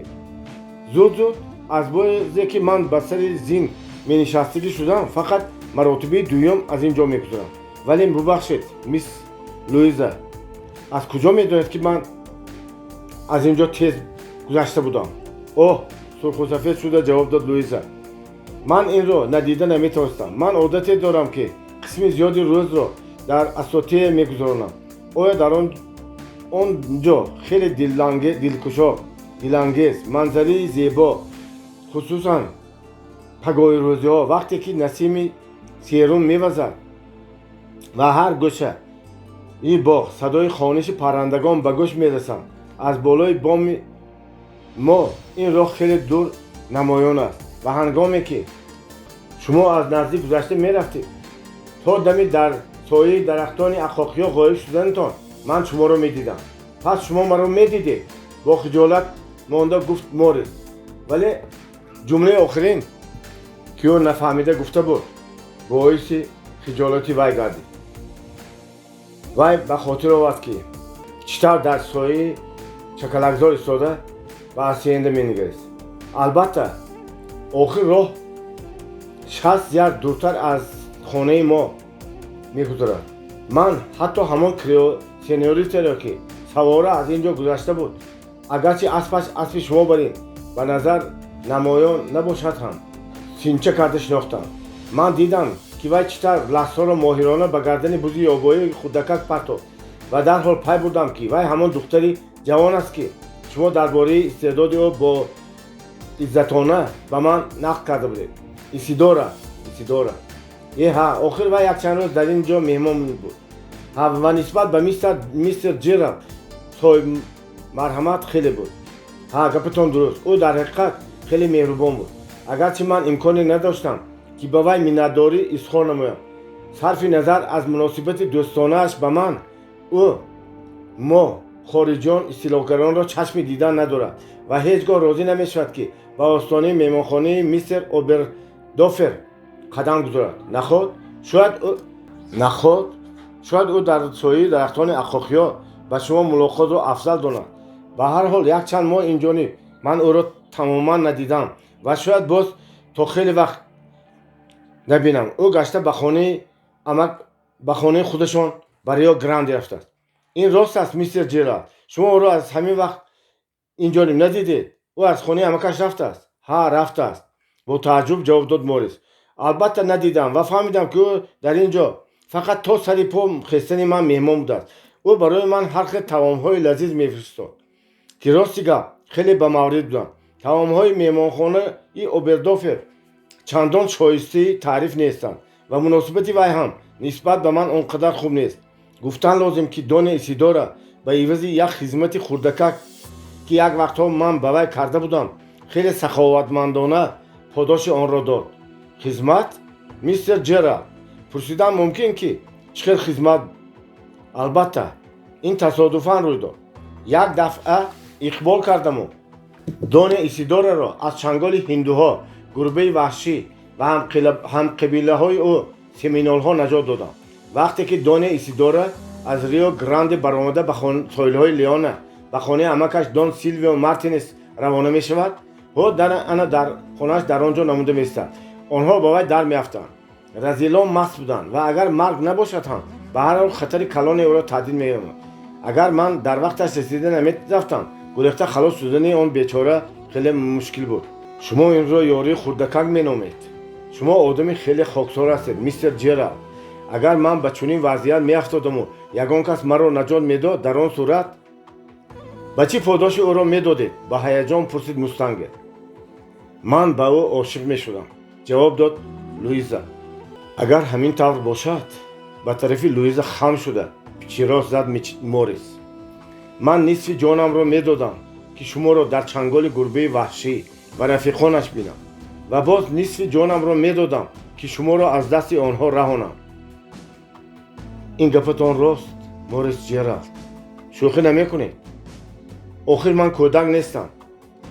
«Зуд зуд? Аз бозе ки ман ба сари зин менишастагӣ шудам, фақат маротибаи дуюм аз ин ҷо мегузарам. Вале бубахшед, мисс Луиза, аз куҷо медонед, ки ман аз ин ҷо тез гузашта будам?» «Оҳ», сурхусафед шуда ҷавоб дод Луиза, «ман инро надида наметавонистам. Ман одате дорам, ки қисми зиёди рӯзро дар асотея мегузаронам. Оё дар он ҷо хеле дилкушо, дилангез, манзараи зебо, хусусан пагоҳи рӯзиҳо, вақте ки насими серун мевазад ва ҳар гӯша и боғ садои хониши паррандагон ба гӯш мерасанд. Аз болои боми мо ин роҳ хеле дур намоён аст ва ҳангоме ки шумо аз наздик гузашта мерафтед, то дами дар сояи дарахтони ақоқиё ғоиб шуданатон ман шуморо медидам». «Пас шумо маро медидед», бо хиҷолат монда гуфт Морис. Вале ҷумлаи охирин, ки ӯ нафаҳмида гуфта буд, боиси хиҷолати вай гардид. Вай ба хотир овард, ки чӣ тавр дар сояи чакалакзор истода ба ҳасиенда менигарист. Албатта, охир роҳ 60 ярд дуртар аз хонаи мо мегузарад. Ман ҳатто ҳамон сеньоритеро, ки савора аз ин ҷо гузашта буд, агарчи аспаш аспи шумо барин ба назар намоён набошад ҳам, синча карда шинохтам. Ман дидам, ки вай чӣ тавр лассоро моҳирона ба гардани бузи ёбоии хурдакак партофт ва дарҳол пай бурдам, ки вай ҳамон духтари ҷавон аст, ки шумо дар бораи истеъдоди ӯ бо иззатона ба ман нақл карда будед. Исидора, Исидора. Е ҳа, охир вай якчанд рӯз дар ин ҷо меҳмон буд. Ҳа, ва нисбат ба мистер Ҷералд соҳибмарҳамат хеле буд. Ҳа, гапатон дуруст, ӯ дар ҳақиқат хеле меҳрубон буд, агарчи ман имконе надоштам, ки ба вай миннатдорӣ изҳор намоям. Сарфи назар аз муносибати дӯстонааш ба ман, ӯ мо хориҷиён истилогаронро чашми дидан надорад ва ҳеҷ гоҳ розӣ намешавад, ки ба остонаи меҳмонхонаи мистер Обердофер қадам гузорад. Наход шояд ӯ дар сояи дарахтони ақоқиё ба шумо мулоқотро афзал донад. Ба ҳар ҳол, якчанд моҳ инҷониб ман ӯро тамоман надидам ва шояд боз то хеле вақт набинам. Ӯ гашта ба хонаи Амак ба хонаи худашон ба Рио Гранде рафтааст. Ин рост аст, мистер Ҷералд? Шумо ӯро аз ҳамин вақт инҷониб надидед? Ӯ аз хонаи амакаш рафтааст? Ҳа, рафтааст, бо тааҷҷуб ҷавоб дод Морис. Албатта надидам ва фаҳмидам, ки ӯ дар ин ҷо фақат то сари по хестани ман меҳмон будааст. Ӯ барои ман ҳар хел таомҳои лазиз мефиристод, ки рости гап хеле ба маврид буданд. Таомҳои меҳмонхонаи Обердофер чандон шоистаи таъриф нестанд ва муносибати вай ҳам нисбат ба ман он қадар хуб нест. Гуфтан лозим, ки доня Исидора ба ивази як хизмати хурдакак, ки як вақтҳо ман ба вай карда будам, хеле саховатмандона подоши онро дод. Хизмат, мистер Ҷералд? Пурсидан мумкин, ки чӣ хел хизмат? Албатта, ин тасодуфан рӯй дод. Як дафъа иқбол кардаму доня Исидораро аз чанголи ҳиндуҳо, гурбаи ваҳшӣ ва ҳамқабилаҳои ӯ семинолҳо наҷот додам. Вақте ки доня Исидора аз Рио Гранде баромада ба соҳилҳои Леона ба хонаи амакаш дон Силвио Мартинес равона мешавад, ӯ ана дар хонааш дар он ҷо намуда меистад. Онҳо ба вай дар меафтанд. Разилон маст буданд ва агар марг набошад ҳам, ба ҳар ҳол хатари калоне ӯро таҳдид менамуд. Агар ман дар вақташ расида намерафтам, гурехта халос шудани он бечора хеле мушкил буд. Шумо инро ёрии хурдакак меномед? Шумо одами хеле хоксор ҳастед, мистер Ҷералд. Агар ман ба чунин вазъият меафтодаму ягон кас маро наҷот медод, дар он сурат. Ба чӣ подоши ӯро медодед? Ба ҳаяҷон пурсид мустангер. Ман ба ӯ ошиқ мешудам, ҷавоб дод Луиза. Агар ҳамин тавр бошад, ба тарафи Луиза хам шуда пичирост зад Морис, ман нисфи ҷонамро медодам, ки шуморо дар чанголи гурбаи ваҳшӣ ва рафиқонаш бинам, ва боз нисфи ҷонамро медодам, ки шуморо аз дасти онҳо раҳонам. Ин гапатон рост, Морис Ҷералд? Шӯхӣ намекунед? Охир ман кӯдак нестам.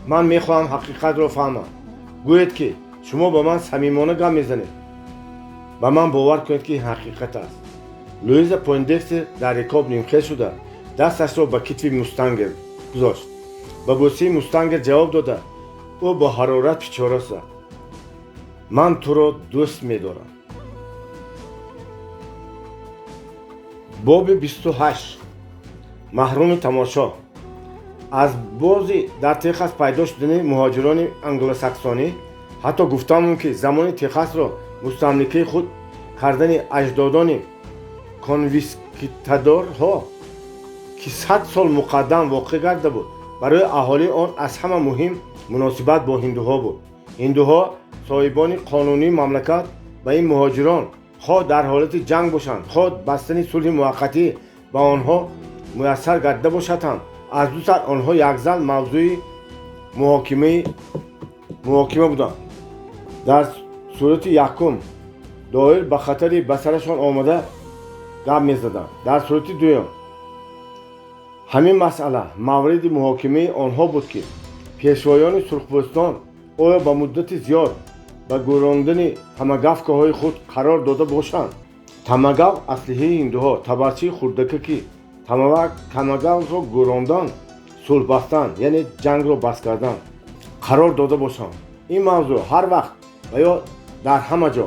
Ман мехоҳам ҳақиқатро фаҳмам. Гӯед, ки шумо ба ман самимона гап мезанед. Ба ман бовар кунед, ки ин ҳақиқат аст. Луиза Пойндекстер дар рикоб нимхез шуда дасташро ба китфи мустангер гузошт. Ба бӯсаи мустангер ҷавоб дода, ӯ бо ҳарорат пичора зад: «Ман туро дӯст медорам». Боби 28. Маҳруми тамошо. Аз бози дар Техас пайдо шудани муҳоҷирони англосаксонӣ, ҳатто гуфтан мумкин, замони Техасро мустамликаи худ кардани аҷдодони конквистадорҳо, ки 100 сол муқаддам воқеъ гарда буд, барои аҳолии он аз ҳама муҳим муносибат бо ҳиндуҳо буд. Ҳиндуҳо, соҳибони қонунии мамлакат, ба ин муҳоҷирон, хоҳ дар ҳолати ҷанг бошанд, хоҳ бастани сулҳи муваққатӣ ба онҳо муяссар гардида бошад ҳам, аз ду сар онҳо якзал мавзӯи муҳокима буданд. Дар сурати якум доир ба хатари ба сарашон омада гап мезаданд, дар сурати дуюм ҳамин масъала мавриди муҳокимаи онҳо буд, ки пешвоёни сурхпӯстон оё ба муддати зиёд ба гӯрондани томагавкаҳои худ қарор дода бошанд. Томагавк — аслиҳаи ҳиндуҳо, табарчаи хурдака, ки томагавкро гӯрондан сулҳ бастан, яъне ҷангро бас кардан қарор дода бошанд. Ин мавзӯъ ҳар вақт ва ё дар ҳама ҷо,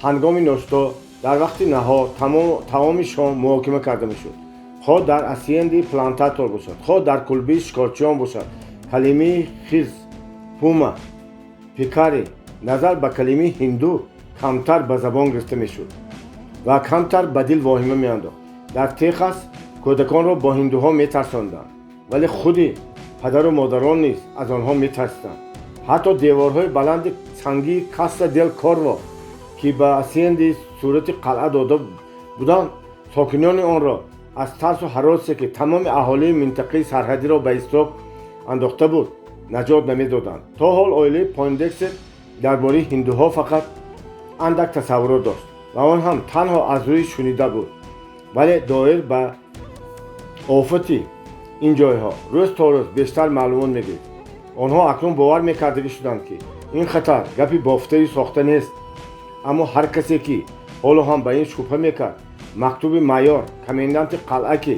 ҳангоми ношто, дар вақти наҳор, таоми шом муҳокима карда мешуд. Хоҳ дар асиенди плантатор бошад, хоҳ дар кулбаи шикорчиён бошад, калимаи хирс, пума, пикари назар ба калимаи ҳинду камтар ба забон гирифта мешуд ва камтар ба дил воҳима меандохт. Дар Техас кӯдаконро бо ҳиндуҳо метарсонданд, вале худи падару модарон низ аз онҳо метарсиданд. Ҳатто деворҳои баланди сангии Каса дел Корво, ки ба асиенди сурати қалъа дода буданд, сокинони онро аз тарсу ҳаросе, ки тамоми аҳолии минтақаи сарҳадиро ба изтироб андохта буд, наҷот намедоданд. То ҳол оилаи Пойндекстер дар бораи ҳиндуҳо фақат андак тасаввурот дошт ва он ҳам танҳо аз рӯи шунида буд, вале доир ба офати ин ҷойҳо рӯз то рӯз бештар маълумот мегирифт. Онҳо акнун бовар мекардагӣ шуданд, ки ин хатар гапи бофтаю сохта нест. Аммо ҳар касе, ки ҳоло ҳам ба ин шубҳа мекард, мактуби майор, коменданти қалъа, ки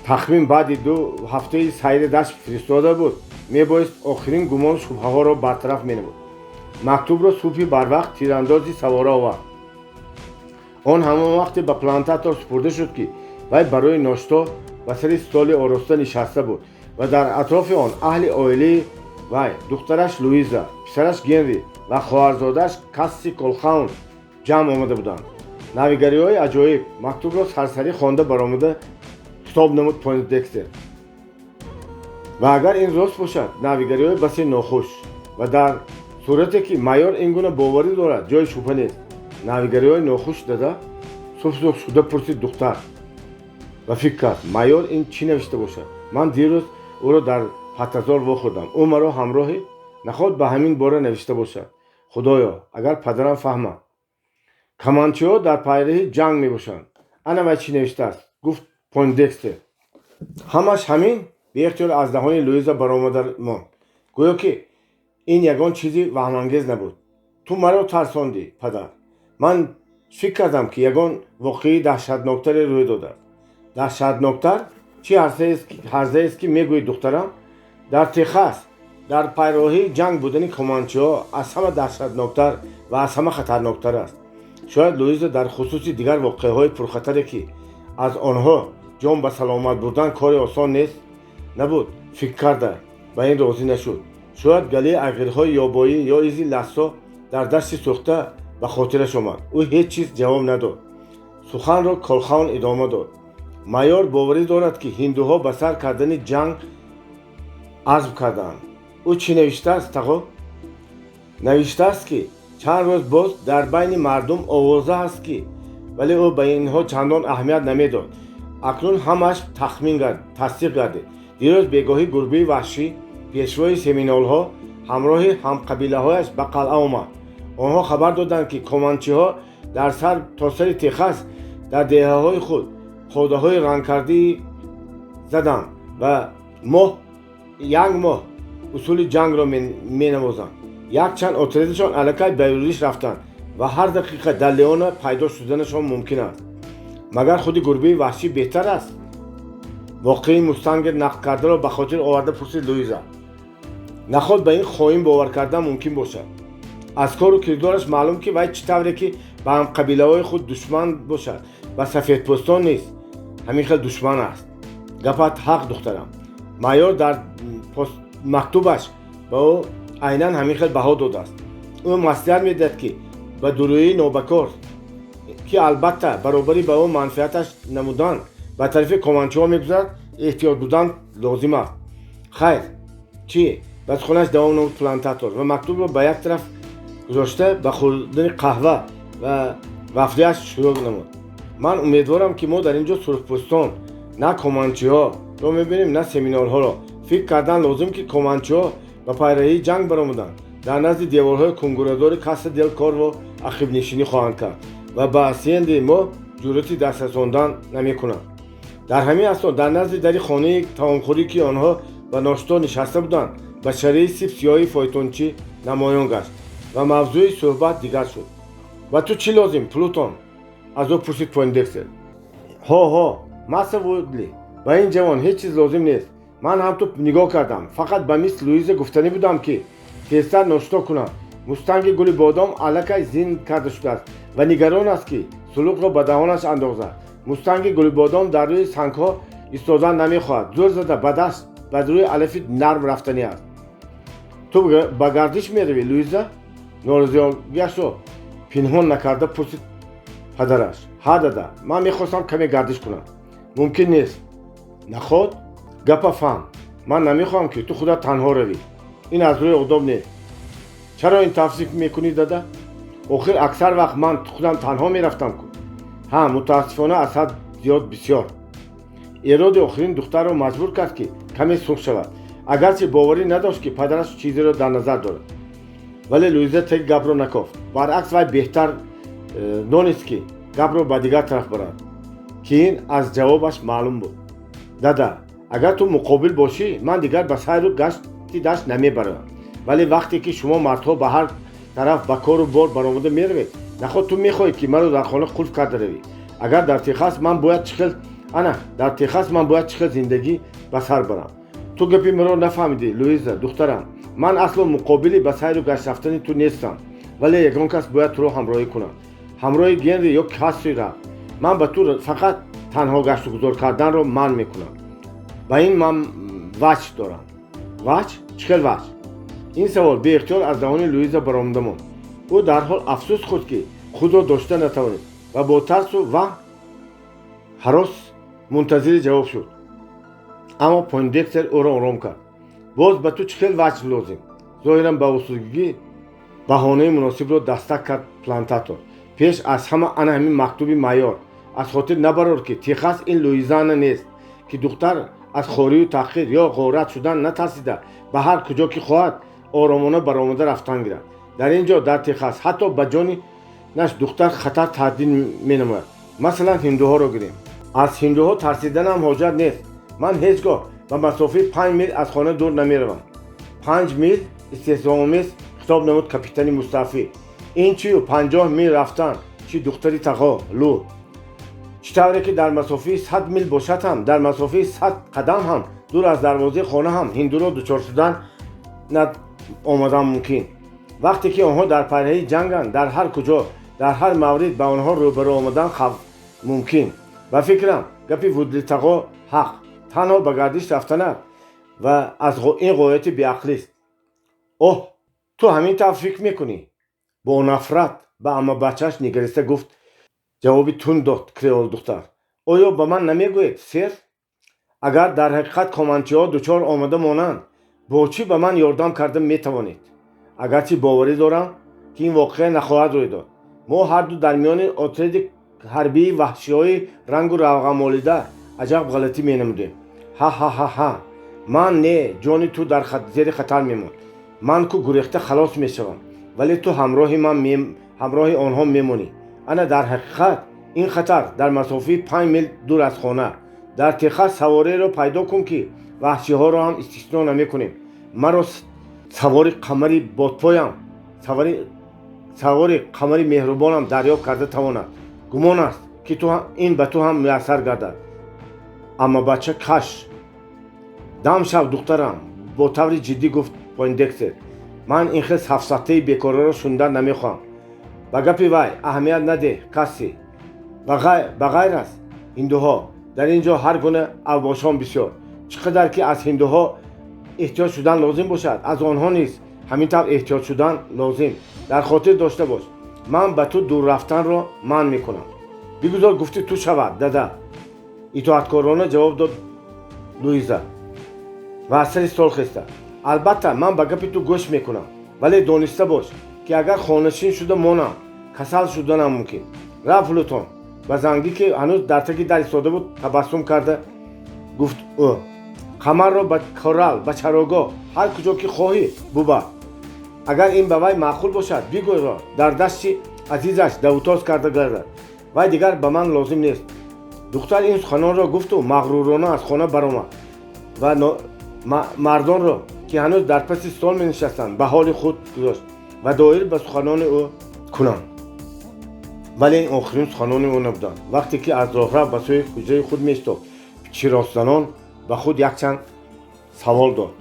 тахмин баъди 2 ҳафтаи сайри дашт фиристода буд, мебоист охирин гумону шубҳаҳоро бартараф менамуд. Мактубро субҳи барвақт тирандози савора овард. Он ҳамон вақте ба плантатор супурда шуд, ки вай барои ношто ба сари столи ороста нишаста буд ва дар атрофи он аҳли оилаи вай, духтараш Луиза, писараш Генри ва хоҳарзодааш Касси Колхаун ҷамъ омада буданд. Навигариҳои аҷоиб! Мактубро сарсарӣ хонда баромада хитоб намуд Пойндекстер. Ва агар ин рост бошад, навигариҳои басе нохуш. Ва дар сурате ки майор ин гуна боварӣ дорад, ҷои шубҳа нест. Навигариҳои нохуш, дада? Сурх шуда пурсид духтар ва фикр кард: майор ин чӣ навишта бошад? Ман дирӯз ӯро дар паттазор вохӯрдам, ӯ маро ҳамроҳи наход ба ҳамин бора навишта бошад. Худоё, агар падарам фаҳмад! Команчиҳо дар пайраҳи ҷанг мебошанд. Ана вай чӣ навиштааст, гуфт Пойндекстер. Ҳамаш ҳамин? Беихтиёр аз даҳони Луиза баромада монд, гӯё ки ин ягон чизи ваҳмангез набуд. Ту маро тарсондӣ, падар. Ман фикр кардам, ки ягон воқеаи даҳшатноктаре рӯй додааст. Даҳшатноктар? Чӣ ҳарзаест, ки мегӯӣ, духтарам? Дар Техас дар пайроҳии ҷанг будани команчиҳо аз ҳама даҳшатноктар ва аз ҳама хатарноктар аст. Шояд Луиза дар хусуси дигар воқеаҳои пурхатаре, ки аз онҳо ҷон ба саломат бурдан кори осон нест набуд, фикр карда ба ин розӣ нашуд. Шояд галаи айғирҳои ёбоӣ ё изи лассо дар дашти сӯхта ба хотираш омад. Ӯ ҳеҷ чиз ҷавоб надод. Суханро Колхаун идома дод: майор боварӣ дорад, ки ҳиндуҳо ба сар кардани ҷанг азм кардаанд. Ӯ чӣ навиштааст, тағо? Навиштааст, ки чанд рӯз боз дар байни мардум овоза ҳаст, ки вале ӯ ба инҳо чандон аҳамият намедод. Акнун ҳамааш тахмин тасдиқ гардид. Дирӯз бегоҳӣ гурбаи ваҳшӣ, пешвои семинолҳо, ҳамроҳи ҳамқабилаҳояш ба қалъа омад. Онҳо хабар доданд, ки команчиҳо дар сар то сари Техас дар деҳаҳои худ ходаҳои рангкардӣ заданд ва моҳ як моҳ усули ҷангро менавозанд. Якчанд отрядашон аллакай ба юриш рафтанд ва ҳар дақиқа дар Леона пайдо шуданашон мумкин аст. Магар худи гурбаи ваҳшӣ беҳтар аст? Воқеаи мустангер нақл кардаро ба хотир оварда пурсид Луиза. Наход ба ин хоин бовар кардан мумкин бошад? Аз кору кирдораш маълум, ки вай чӣ тавре ки ба ҳамқабилаҳои худ душман бошад, ба сафедпӯстон низ ҳамин хел душман аст. Гапат ҳақ, духтарам. Майор дар мактубаш ба ӯ айнан ҳамин хел баҳо додааст. Ӯ маслиҳат медиҳад, ки ба дурӯии нобакор, ки албатта баробарӣ ба ӯ манфиаташ намудан ба тарафи команчиҳо мегузарад, эҳтиёт будан лозим аст. Хайр, чӣ? Ба суханаш давом намуд плантатор ва мактубро ба як тараф гузошта ба хӯрдани қаҳва ва вафлияш шурӯъ намуд. Ман умедворам, ки мо дар ин ҷо сурхпӯстон на команчиҳоро мебинем, на семинолҳоро. Фикр кардан лозим, ки команчиҳо ба пайраҳии ҷанг баромаданд, дар назди деворҳои кунгурадори Каса дел Корво ақибнишинӣ хоҳанд кард ва ба ҳасиендаи мо ҷуръати даст расондан намекунанд. Дар ҳамин асно дар назди дари хонаи таомхӯрӣ, ки онҳо ба ношто нишаста буданд, башараи сиёҳи фойтончӣ намоён гашт ва мавзӯи суҳбат дигар шуд. Ба ту чӣ лозим, Плутон? Аз ӯ пурсид Пойндекстер. Ҳо, ҳо, масса Вудли, ба ин ҷавон ҳеҷ чиз лозим нест. Ман ҳам ту нигоҳ кардам. Фақат ба мисс Луиза гуфтанӣ будам, ки тезтар ношто кунад. Мустанги гули бодом аллакай зин карда шудааст ва нигарон аст, ки сулуқро ба даҳонаш андозад. Мустанги гулибодом дар рӯи сангҳо истодан намехоҳад, зӯр зада ба даст ба рӯи алафи нарм рафтанӣ аст. Ту ба гардиш меравӣ, Луиза? Норозигиашро пинҳон накарда пурсид падараш. Ҳа, дада, ман мехостам каме гардиш кунам. Мумкин нест. Наход? Гапа фаҳм, ман намехоҳам, ки ту худат танҳо равӣ. Ин аз рӯи одоб нест. Чаро ин тавсиф мекунӣ, дада? Охир аксар вақт ман худам танҳо мерафтам ку. Ҳа, мутаассифона, аз ҳад зиёд бисёр. Эроди охирин духтарро маҷбур кард, ки каме сурх шавад, агарчи боварӣ надошт, ки падараш чизеро дар назар дорад. Вале Луиза теги гапро накофт. Баръакс, вай беҳтар донист, ки гапро ба дигар тараф барад, ки ин аз ҷавобаш маълум буд. Дада, агар ту муқобил бошӣ, ман дигар ба сайру гашти дашт намебарам. Вале вақте ки шумо мардҳо ба ҳар тараф ба кору бор баромада меравед, наход ту мехоҳӣ, ки маро дар хона қулф карда равӣ? Агар дар Техас ман бояд чӣ хел, ана дар Техас ман бояд чӣ хел зиндагӣ ба сар барам? Ту гапи маро нафаҳмидӣ, Луиза, духтарам. Ман асло муқобили ба сайру гашт рафтани ту нестам, вале ягон кас бояд туро ҳамроҳӣ кунад. Ҳамроҳи Генри ё Касси рафт. Ман ба ту фақат танҳо гаштугузор карданро манъ мекунам. Ба ин ман ваҷ дорам. Ваҷ? Чӣ хел ваҷ? Ин савол беихтиёр аз даҳони Луиза баромада монд. Ӯ дарҳол афсӯс хӯрд, ки худро дошта натавонист ва бо тарсу ваҳм ҳарос мунтазири ҷавоб шуд. Аммо Пойндекстер ӯро ором кард. Боз ба ту чӣ хел ваҷ лозим? Зоҳиран ба осудагӣ баҳонаи муносибро дастак кард плантатор. Пеш аз ҳама ана ҳамин мактуби майор. Аз хотир набарор, ки Техас ин Луизиана нест, ки духтар аз хорию таҳқир ё ғорат шудан натарсида, ба ҳар куҷо ки хоҳад, оромона баромада рафтан гирад. Дар ин ҷо, дар Техас, ҳатто ба ҷони наш духтар хатар таҳдид менамояд. Масалан, ҳиндуҳоро гирем. Аз ҳиндуҳо тарсиданам ҳоҷат нест. Ман ҳеҷ гоҳ ба масофаи 5 мил аз хона дур намеравам. 5 мил? Истеҳзоомез хитоб намуд капитани мустаъфӣ. Ин чию 50 мил рафтан чи, духтари тағо Лу? Чӣ тавре ки дар масофаи 100 мил бошад ҳам, дар масофаи 100 қадам ҳам дур аз дарвозаи хона ҳам ҳиндуро дучор шудан на омадан мумкин. Вақте ки онҳо дар пайраҳии ҷанганд, дар ҳар куҷо, дар ҳар маврид ба онҳо рӯбарӯ омадан хавф мумкин. Ба фикрам, гапи Вудли тағо ҳақ. Танҳо ба гардиш рафтанат ва аз ин ғояти беақлист. Оҳ, ту ҳамин тавр фикр мекунӣ? Бо нафрат ба аммабачааш нигариста гуфт, ҷавоби тунд дод креол духтар. Оё ба ман намегӯед, сэр, агар дар ҳақиқат команчиҳо дучор омада монанд, бо чӣ ба ман ёрдам карда метавонед? Агарчи боварӣ дорам, ки ин воқеа нахоҳад рӯй дод. Мо ҳарду дар миёни отряди ҳарбии ваҳшиҳои рангу равғанмолида аҷаб ғалатӣ менамудем. Ҳа-ҳа-ҳа-ҳа! Ман не, ҷони ту дар зери хатар мемонд. Ман ку гурехта халос мешавам, вале ту ҳамроҳи ман, ҳамроҳи онҳо мемонӣ. Ана дар ҳақиқат ин хатар дар масофаи 5 мил дур аз хона. Дар Техас савореро пайдо кун, ки ваҳшиҳоро ҳам истисно намекунем, маро савори қамари бодпоям, савори қамари меҳрубонам дарёфт карда тавонад. Гумон аст, ки ин ба ту ҳам муяссар гардад. Амма бача каш дам шав, духтарам, бо таври ҷиддӣ гуфт Пойндекстер. Ман ин хел сафсатаи бекораро шунидан намехоҳам. Ба гапи вай аҳамият надеҳ, Касси. Ба ғайр аз ҳиндуҳо, дар ин ҷо ҳар гуна авбошон бисёр. Чӣ қадар ки аз ҳиндуҳо эҳтиёт шудан лозим бошад, аз онҳо низ ҳамин тавр эҳтиёт шудан лозим. Дар хотир дошта бош, ман ба ту дур рафтанро манъ мекунам. Бигузор гуфти ту шавад, дада, итоаткорона ҷавоб дод Луиза ва аз сари стол хеста. Албатта, ман ба гапи ту гӯш мекунам, вале дониста бош, ки агар хонашин шуда монам, касал шуданам мумкин. Рафт Лутон. Ба зангӣ, ки ҳанӯз дар таги дар истода буд, табассум карда гуфт ӯ: қамарро ба корал, ба чарогоҳ, ҳар куҷо ки хоҳӣ, бубар. Агар ин ба вай маъқул бошад, бигӯро дар дасти азизаш давутоз карда гардад. Вай дигар ба ман лозим нест. Духтар ин суханонро гуфту мағрурона аз хона баромад ва мардонро, ки ҳанӯз дар паси стол менишастанд, ба ҳоли худ гузошт ва доир ба суханони ӯ кунанд. Вале ин охирин суханони ӯ набуданд. Вақте ки аз роҳрав ба сӯи ҳуҷраи худ меистод, чиросзанон ба худ якчанд савол дод,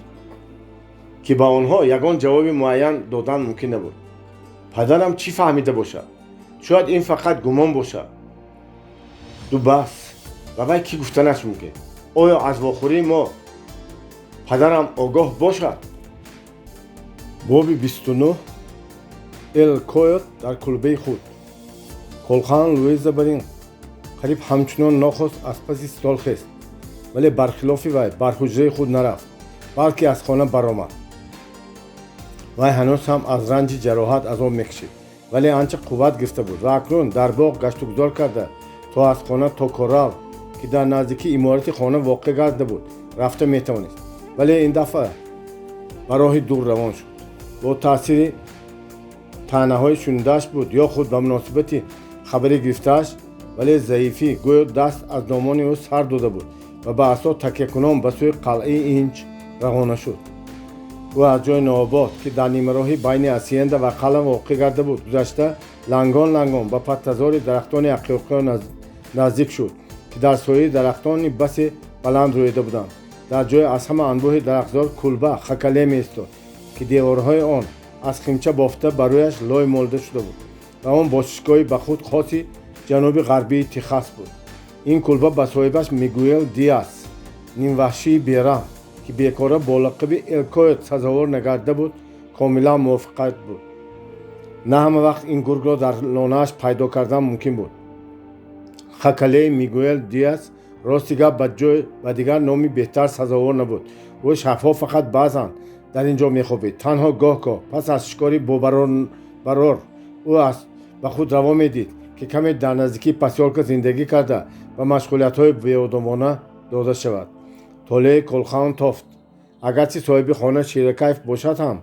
ки ба онҳо ягон ҷавоби муайян додан мумкин набуд. Падарам чӣ фаҳмида бошад? Шояд ин фақат гумон бошад. Ду бас, ба вай кӣ гуфтанаш мумкин? Оё аз вохӯрии мо падарам огоҳ бошад? Боби 29. Эл Койот дар кулбаи худ. Колхан Луиза бар ин қариб ҳамчунон нохост аз паси стол хест, вале бархилофи вай бар ҳуҷраи худ нарафт, балки аз хона баромад. Вай ҳанӯз ҳам аз ранҷи ҷароҳат азоб мекашид, вале анча қувват гирифта буд ва акнун дар боғ гаштугузор карда, то аз хона то корал, ки дар наздикии иморати хона воқеъ гардида буд, рафта метавонист. Вале ин дафъа ба роҳи дур равон шуд. Бо таъсири таънаҳои шунидааш буд ё худ ба муносибати хабари гирифтааш, вале заифӣ гӯё даст аз домони ӯ сар дода буд ва ба асо такякунон ба сӯи қалъаи Инч равона шуд. Ӯ аз ҷои нообод, ки дар нимароҳи байни асиенда ва қалъа воқеъ гарда буд, гузашта, лангон лангон ба паттазори дарахтони ақиқиё наздик шуд, ки дар сояи дарахтони басе баланд рӯида буданд. Дар ҷои аз ҳама анбӯҳи дарахтзор кулба хакале меистод, ки деворҳои он аз химча бофта, ба рӯяш лой молида шуда буд. Ва он бошишгоҳи ба худ хоси ҷануби ғарбии Техас буд. Ин кулба ба соҳибаш Мигуэл Диас, нимваҳшии бераҳм, ки бекора бо лақаби Эл Койот сазовор нагардида буд, комилан мувофиқат буд. На ҳама вақт ин гургро дар лонааш пайдо кардан мумкин буд. Хакалеи Мигуэл Диас, рости гап, ба дигар номи беҳтар сазовор набуд. Ӯ шабҳо фақат баъзан дар ин ҷо мехобид. Танҳо гоҳ-гоҳ, пас аз шикори бобарор, ӯ ба худ раво медид, ки каме дар наздикии посёлка зиндагӣ карда, ба машғулиятҳои беодомона дода шавад. Толеи Колхаун тофт. Агарчи соҳиби хона ширакайф бошад ҳам,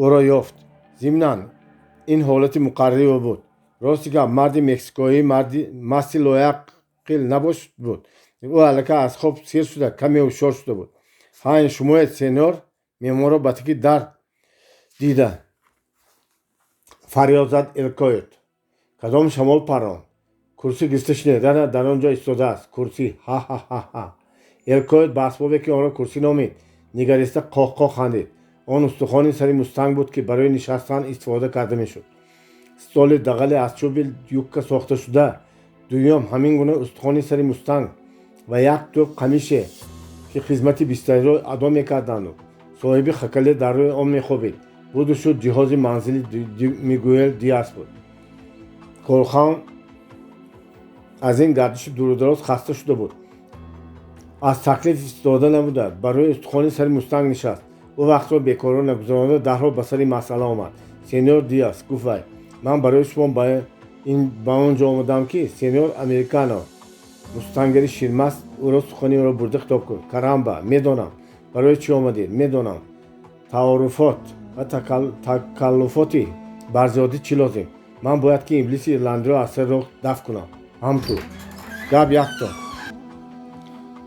ӯро ёфт. Зимнан, ин ҳолати муқаррарии ӯ буд. Рости гап, марди мексикоӣ масти лояқил набош буд. Ӯ аллакай аз хоб сер шуда, каме ҳушёр шуда буд. «Ҳа, ин шумоед, сеньор?» Меҳмонро ба таги дар дида, фарёд зад Эл Койот. «Кадом шамол парронд? Курсӣ гирифта шинед. Ана дар он ҷо истодааст курсӣ. Ҳа-ҳа-ҳа-ҳа!» Эл Койот ба асбобе, ки онро курсӣ номид, нигариста, қоҳ-қоҳ хандид. Он устухони сари мустанг буд, ки барои нишастан истифода карда мешуд, столи дағале аз чӯби юкка сохташуда, дуюм ҳамин гуна устухони сари мустанг ва як тӯб қамише, ки хизмати бистариро адо мекарданду соҳиби хакале дар рӯи он мехобид, буду шуд ҷиҳози манзили Мигуэл Диас буд. Колхан аз ин гардиши дурудароз хаста шуда буд. Аз таклиф истода набуда, ба рӯи устухони сари мустанг нишаст. Ӯ вақтро бекоро нагузаронда, дарҳол ба сари масъала омад. «Сеньор Диас, — гуфт вай, — ман барои шумо ба он ҷо омадам, ки сеньор Американо, мустангери ширмаст, ӯро сухани ӯро бурда хитоб кун. Карамба, медонам, барои чӣ омадед, медонам. Таоруфот ва такаллуфоти барзиёдӣ чӣ лозим? Ман бояд ки иблиси ирландиро аз сари роҳ дафт кунам. Ҳам ту. Гап якто,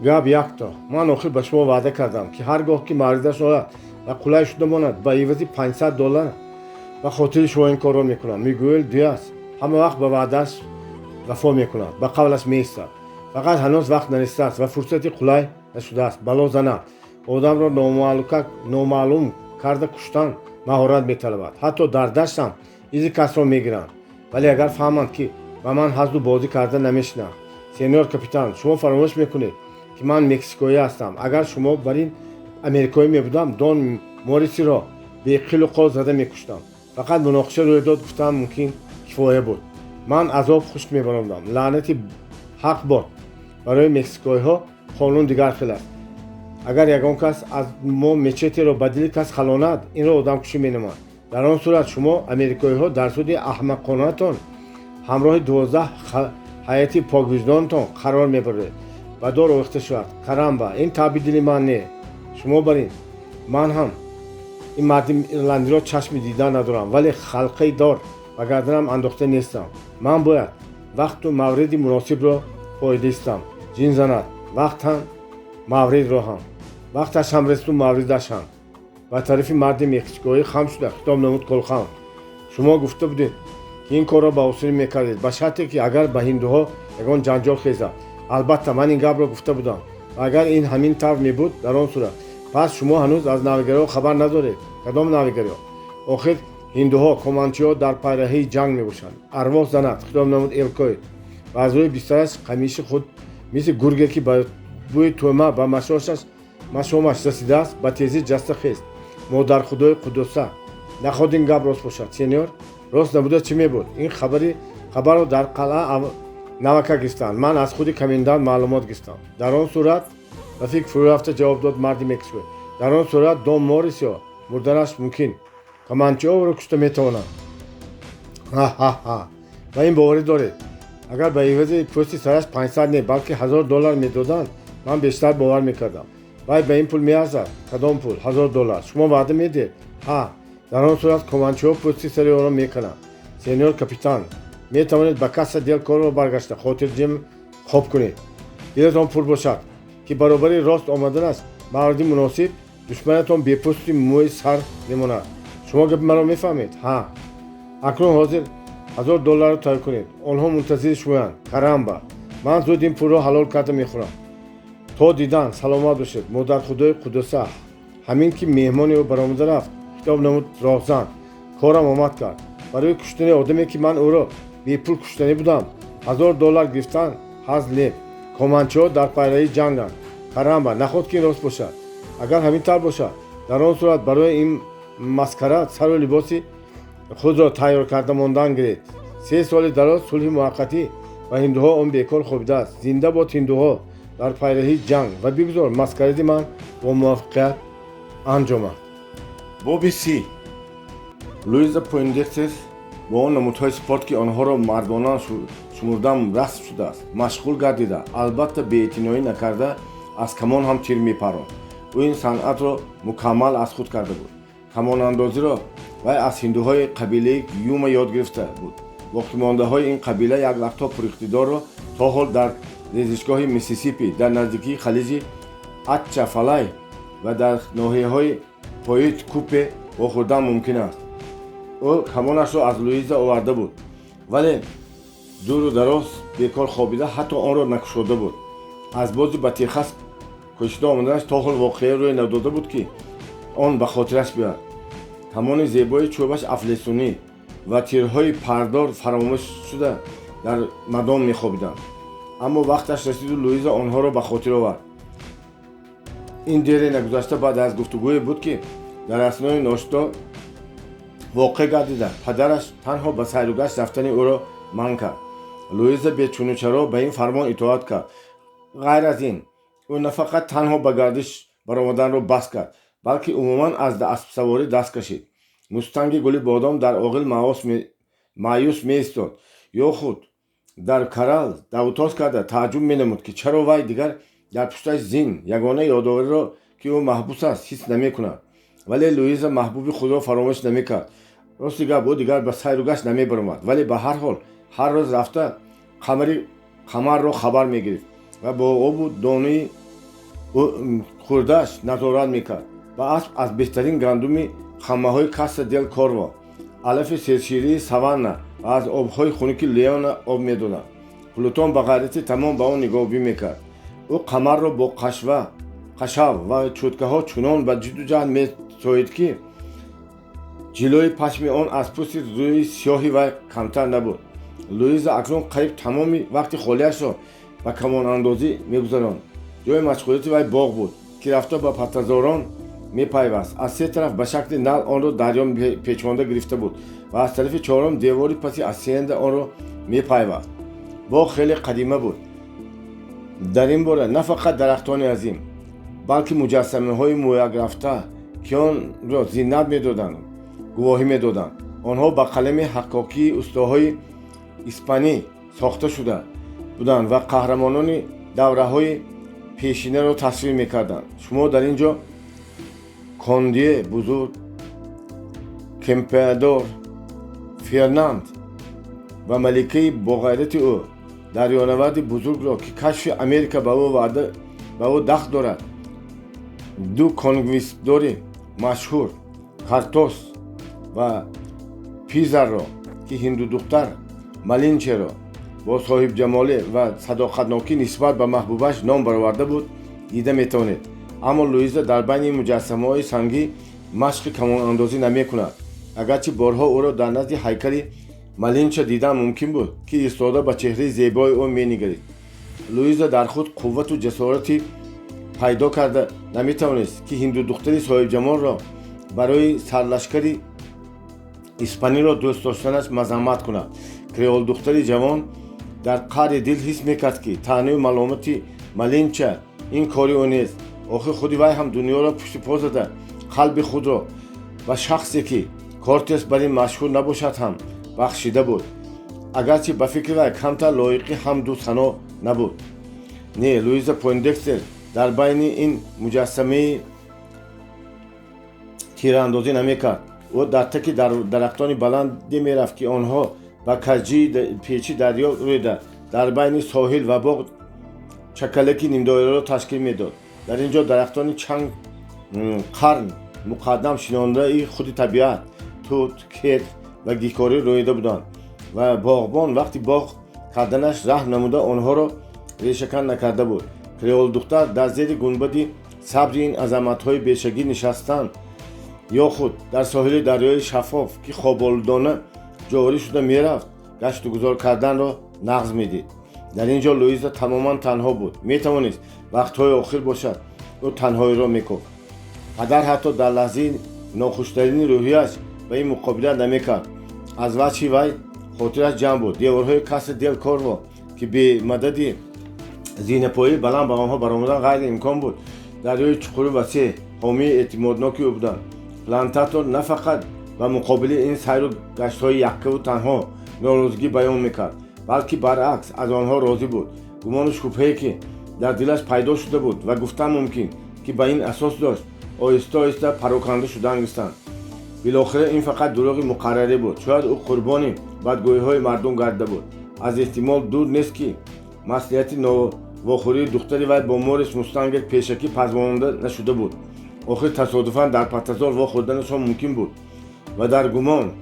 гап якто. Ман охир ба шумо ваъда кардам, ки ҳар гоҳ ки мавридаш ояд ва қулай шуда монад, ба ивази 500 доллар ба хотири шумо ин корро мекунам. Мигуэл Диас ҳама вақт ба ваъдааш вафо мекунад, ба қавлаш меистад. Фақат ҳанӯз вақт нарасидааст ва фурсати қулай нашудааст. Бало занад. Одамро номаълум карда куштан маҳорат металабад. Ҳатто дар даштам изи касро мегиранд. Вале агар фаҳманд, ки ба ман ҳазлу бозӣ карда намешинанд. Сеньор капитан, шумо фаромӯш мекунед, ки ман мексикоӣ ҳастам. Агар шумо бар ин америкоӣ мебудам, Дон Морисиро беқилу қол зада мекуштам. Фақат муноқиша рӯй дод гуфтан мумкин кифоя буд. Ман азоб хушк мебаромдам. Лаънати ҳақ бод. Барои мексикоиҳо қонун дигар хел аст. Агар ягон кас аз мо мачетеро ба дили кас халонад, инро одамкушӣ меноманд. Дар он сурат шумо америкоиҳо дар суди аҳмақонаатон ҳамроҳи 12 ҳайати поквиҷдонатон қарор мебаред, ба дор овехта шавад. Карамба, ин таби дили ман не. Шумо барин ман ҳам ин марди ирландиро чашми дидан надорам, вале халқаи дор ба гарданам андохта нестам. Ман бояд вақту мавриди муносибро поидистам. Ҷин занад вақт ҳам, мавридро ҳам. Вақташ ҳам ресиду мавридаш ҳам. Ба тарафи марди мексикоӣ хам шуда, хитоб намуд Колхан. Шумо гуфта будед, ки ин корро ба осонӣ мекардед, ба шарте ки агар ба ҳиндуҳо ягон ҷанҷол хезад. Албатта, ман ин гапро гуфта будам. Ва агар ин ҳамин тавр мебуд, дар он сурат пас шумо ҳанӯз аз навигариҳо хабар надоред. Кадом навигариҳо? Охир ҳиндуҳо, команчиҳо дар пайраҳаи ҷанг мебошанд. Арвоҳ занад, — хитоб намуд Эл Койот ва аз рӯи бистараш қамиши худ, мисли гурге, ки ба бӯи тӯъма ба машомаш расидааст, ба тезӣ ҷаста хест. Модархудои қуддуса, наход ин гап рост бошад, сеньор? Рост набуда чӣ мебуд? Ин хабарро дар қалъа навака гирифтанд. Ман аз худи комендант маълумот гирифтам. Дар он сурат, — ба фикр фурӯ рафта ҷавоб дод марди мексикоӣ, — дар он сурат Дон Морисио мурданаш мумкин. Команчиҳо ӯро кушта метавонанд. Ҳа-ҳа-ҳа! Ба ин боварӣ доред? Агар ба ивази пӯсти сараш 500 не, балки 1000 доллар медоданд, ман бештар бовар мекардам. Вай ба ин пул меарзад. Кадом пул? 1000 доллар. Шумо ваъда медиҳед? Ҳа. Дар он сурат команчиҳо пӯсти сари ӯро мекунанд. Сеньор капитан, метавонед ба Каса дел Корво баргашта, хотирҷамъ хоб кунед. Дилатон пур бошад, ки баробари рост омаданаш мавриди муносиб душманатон бепӯсти мӯи сар мемонад. Шумо гапи маро мефаҳмед? Ҳа. Акнун ҳозир 1000 долларро тайёр кунед, онҳо мунтазири шумоянд. Карамба, ман зуд ин пулро ҳалол карда мехӯрам. То дидан, саломат бошед. Модархудои қуддуса! Ҳамин ки меҳмони ӯ баромада рафт, хитоб намуд роҳзан. Корам омад кард. Барои куштани одаме, ки ман ӯро бепул куштанӣ будам, $1000 гирифтан ҳазл не. Команчиҳо дар пайраҳи ҷанганд. Карамба, наход ки ин рост бошад? Агар ҳамин тавр бошад, дар он сурат барои ин маскара сару либоси худро тайёр карда мондан гиред. 3 соли дароз сулҳи муваққатӣ ва ҳиндуҳо он бекор хобидааст. Зинда бод ҳиндуҳо дар пайраҳи ҷанг ва бигузор маскаради ман бо муваффақият анҷомад. Боби 30. Луиза Пойндекстер бо он намудҳои спорт, ки онҳоро мардона шумурдан расм шудааст, машғул гардида, албатта, беэътиноӣ накарда, аз камон ҳам тир мепаронд. Ӯ ин санъатро мукаммал аз худ карда буд. Камонандозиро вай аз ҳиндуҳои қабилаи Юма ёд гирифта буд. Боқимондаҳои ин қабила як вақтҳо пуриқтидорро то ҳол дар резишгоҳи Миссисипи, дар наздикии халиҷи Атчафалай ва дар ноҳияҳои Поит Купе вохӯрдан мумкин аст. Ӯ камонашро аз Луиза оварда буд, вале дуру дароз бекор хобида, ҳатто онро накушода буд. Аз бози ба Техас кӯчида омаданаш то ҳол воқеа рӯй надода буд, ки он ба хотираш биёяд. Камони зебои чӯбаш афлесунӣ ва тирҳои пардор фаромӯш шуда дар мадон мехобиданд. Аммо вақташ расиду Луиза онҳоро ба хотир овард. Ин дере нагузашта баъд аз гуфтугӯе буд, ки дар аснои ношто воқеъ гардида, падараш танҳо ба сайругашт рафтани ӯро манъ кард. Луиза бечунучаро ба ин фармон итоат кард. Ғайр аз ин, ӯ на фақат танҳо ба гардиш баромаданро бас кард, балки умуман аз аспсаворӣ даст кашид. Мустанги гули бодом дар оғил маъюс меистод ё худ дар корал давутоз карда, тааҷҷуб менамуд, ки чаро вай дигар дар пушташ зин, ягона ёдовориро, ки ӯ маҳбус аст, ҳис намекунад. Вале Луиза маҳбуби худро фаромӯш намекард. Рости гап, ӯ дигар ба сайру гашт намебаромад, вале ба ҳар ҳол ҳар рӯз рафта қамари қамарро хабар мегирифт ва бо обу донаи хӯрдааш назорат мекард. Ба асп аз беҳтарин гандуми хаммаҳои Каса дел Корво, алафи серширии саванна ва аз обҳои хунуки Леона об медоданд. Плутон ба ғайрати тамом ба он нигоҳубин мекард. Ӯ қамарро бо қашва қашав ва чӯткаҳо чунон ба ҷидду ҷаҳд месоид, ки ҷилои пашми он аз пӯсти рӯи сиёҳи вай камтар набуд. Луиза акнун қариб тамоми вақти холиашро ба камонандозӣ мегузаронд. Ҷои машғулияти вай боғ буд, ки рафта ба паттазорон мепайваст. Аз се тараф ба шакли нал онро дарё печонда гирифта буд ва аз тарафи чорум девори паси асиенда онро мепайваст. Боғ хеле қадима буд. Дар ин бора на фақат дарахтони азим, балки муҷассамаҳои мӯякрафта, ки онро зинат медоданд, гувоҳӣ медоданд. Онҳо ба қалами ҳаккокии устоҳои испанӣ сохта шуда буданд ва қаҳрамонони давраҳои пешинаро тасвир мекарданд. Шумо дар ин ҷо Кондие бузург, Кемпеадор Фернанд ва маликаи боғайрати ӯ, дарёнаварди бузургро, ки кашфи Америка ба ӯ ваъда ба ӯ дахл дорад, ду конквистадори машҳур, Кортес ва Пизарро, ки ҳиндудухтар Малинчеро бо соҳибҷамолӣ ва садоқатнокӣ нисбат ба маҳбубаш ном бароварда буд, дида метавонед. Аммо Луиза дар байни муҷассамаҳои сангӣ машқи камонандозӣ намекунад, агарчи борҳо ӯро дар назди ҳайкали Малинча дидан мумкин буд, ки истода ба чеҳраи зебои ӯ менигарид. Луиза дар худ қуввату ҷасорати пайдо карда наметавонист, ки ҳиндудухтари соҳибҷамолро барои сарлашкари испаниро дӯст доштанаш мазаммат кунад. Креолдухтари ҷавон дар қаъри дил ҳис мекард, ки таънию маломати Малинча ин кори ӯ нест. Охир худи вай ҳам дунёро пушти по зада, қалби худро ба шахсе, ки Кортес бар ин машҳур набошад ҳам, бахшида буд, агарчи ба фикри вай камтар лоиқи ҳамду сано набуд. Не, Луиза Пойндекстер дар байни ин муҷассамаи тирандозӣ намекард. Ӯ дар таки дарахтони баланде мерафт, ки онҳо ба каҷии печи дарё рӯйда, дар байни соҳил ва боғ чакалаки нимдоираро ташкил медод. Дар ин ҷо дарахтони чанд қарн муқаддам шинондаи худи табиат, тут, кедр ва гикорӣ рӯида буданд ва боғбон вақти боғ карданаш раҳм намуда, онҳоро решакан накарда буд. Креолдухтар дар зери гунбади сабзи ин азаматҳои бешагӣ нишастан ё худ дар соҳили дарёи шаффоф, ки хоболудона ҷош мезад, Ҷорӣ шуда мерафт, гашту гузор карданро нағз медид. Дар ин ҷо Луиза тамоман танҳо буд. Метавонист вақтҳои охир бошад, ӯ танҳоиро мекофт. Падар ҳатто дар лаҳзаи нохуштарини рӯҳияш ба ин муқобила намекард. Аз ваҷҳи вай хотираш ҷамъ буд. Деворҳои Каср дел Корво, ки бемадади зинапоии баланд ба онҳо баромадан ғайриимкон буд, дарёи чуқуру васеъ ҳомии эътимодноки ӯ буданд. Плантатор на фақат ба муқобили ин сайру гаштҳои яккаву танҳо норозигӣ баён мекард, балки баръакс аз онҳо розӣ буд. Гумону шубҳае, ки дар дилаш пайдо шуда буд ва гуфтан мумкин, ки ба ин асос дошт, оҳиста оҳиста пароканда шудан гирифтанд. Билохира ин фақат дурӯғи муқаррарӣ буд. Шояд ӯ қурбони бадгӯиҳои мардум гардида буд. Аз эҳтимол дур нест, ки маслиҳати новохӯрии духтари вай бо Морис Мустангер пешакӣ пазмонда нашуда буд. Охир тасодуфан дар паттазор вохӯрданашон мумкин буд ва дар гумон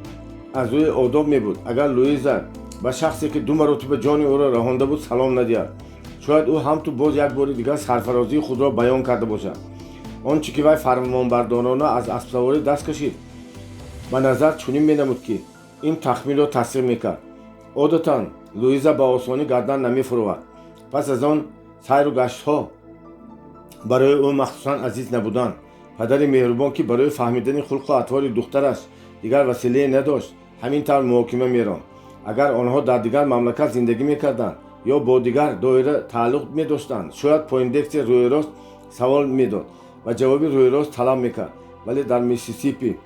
аз рӯи одоб мебуд, агар Луиза ба шахсе, ки ду маротиба ҷони ӯро раҳонда буд, салом надиҳад. Шояд ӯ ҳамту боз як бори дигар сарфарозии худро баён карда бошад. Он чӣ ки вай фармонбардорона аз аспсаворӣ даст кашид, ба назар чунин менамуд, ки ин тахминро тасдиқ мекард. Одатан Луиза ба осонӣ гардан намефуровард. Пас аз он сайру гаштҳо барои ӯ махсусан азиз набуданд. Падари меҳрубон, ки барои фаҳмидани хулқу атвори духтараш дигар василае надошт, ҳамин тавр муҳокима меронд. Агар онҳо дар дигар мамлакат зиндагӣ мекарданд ё бо дигар доира тааллуқ медоштанд, шояд Пойндекстер рӯйрост савол медод ва ҷавоби рӯйрост талаб мекард. Вале дар Миссисипи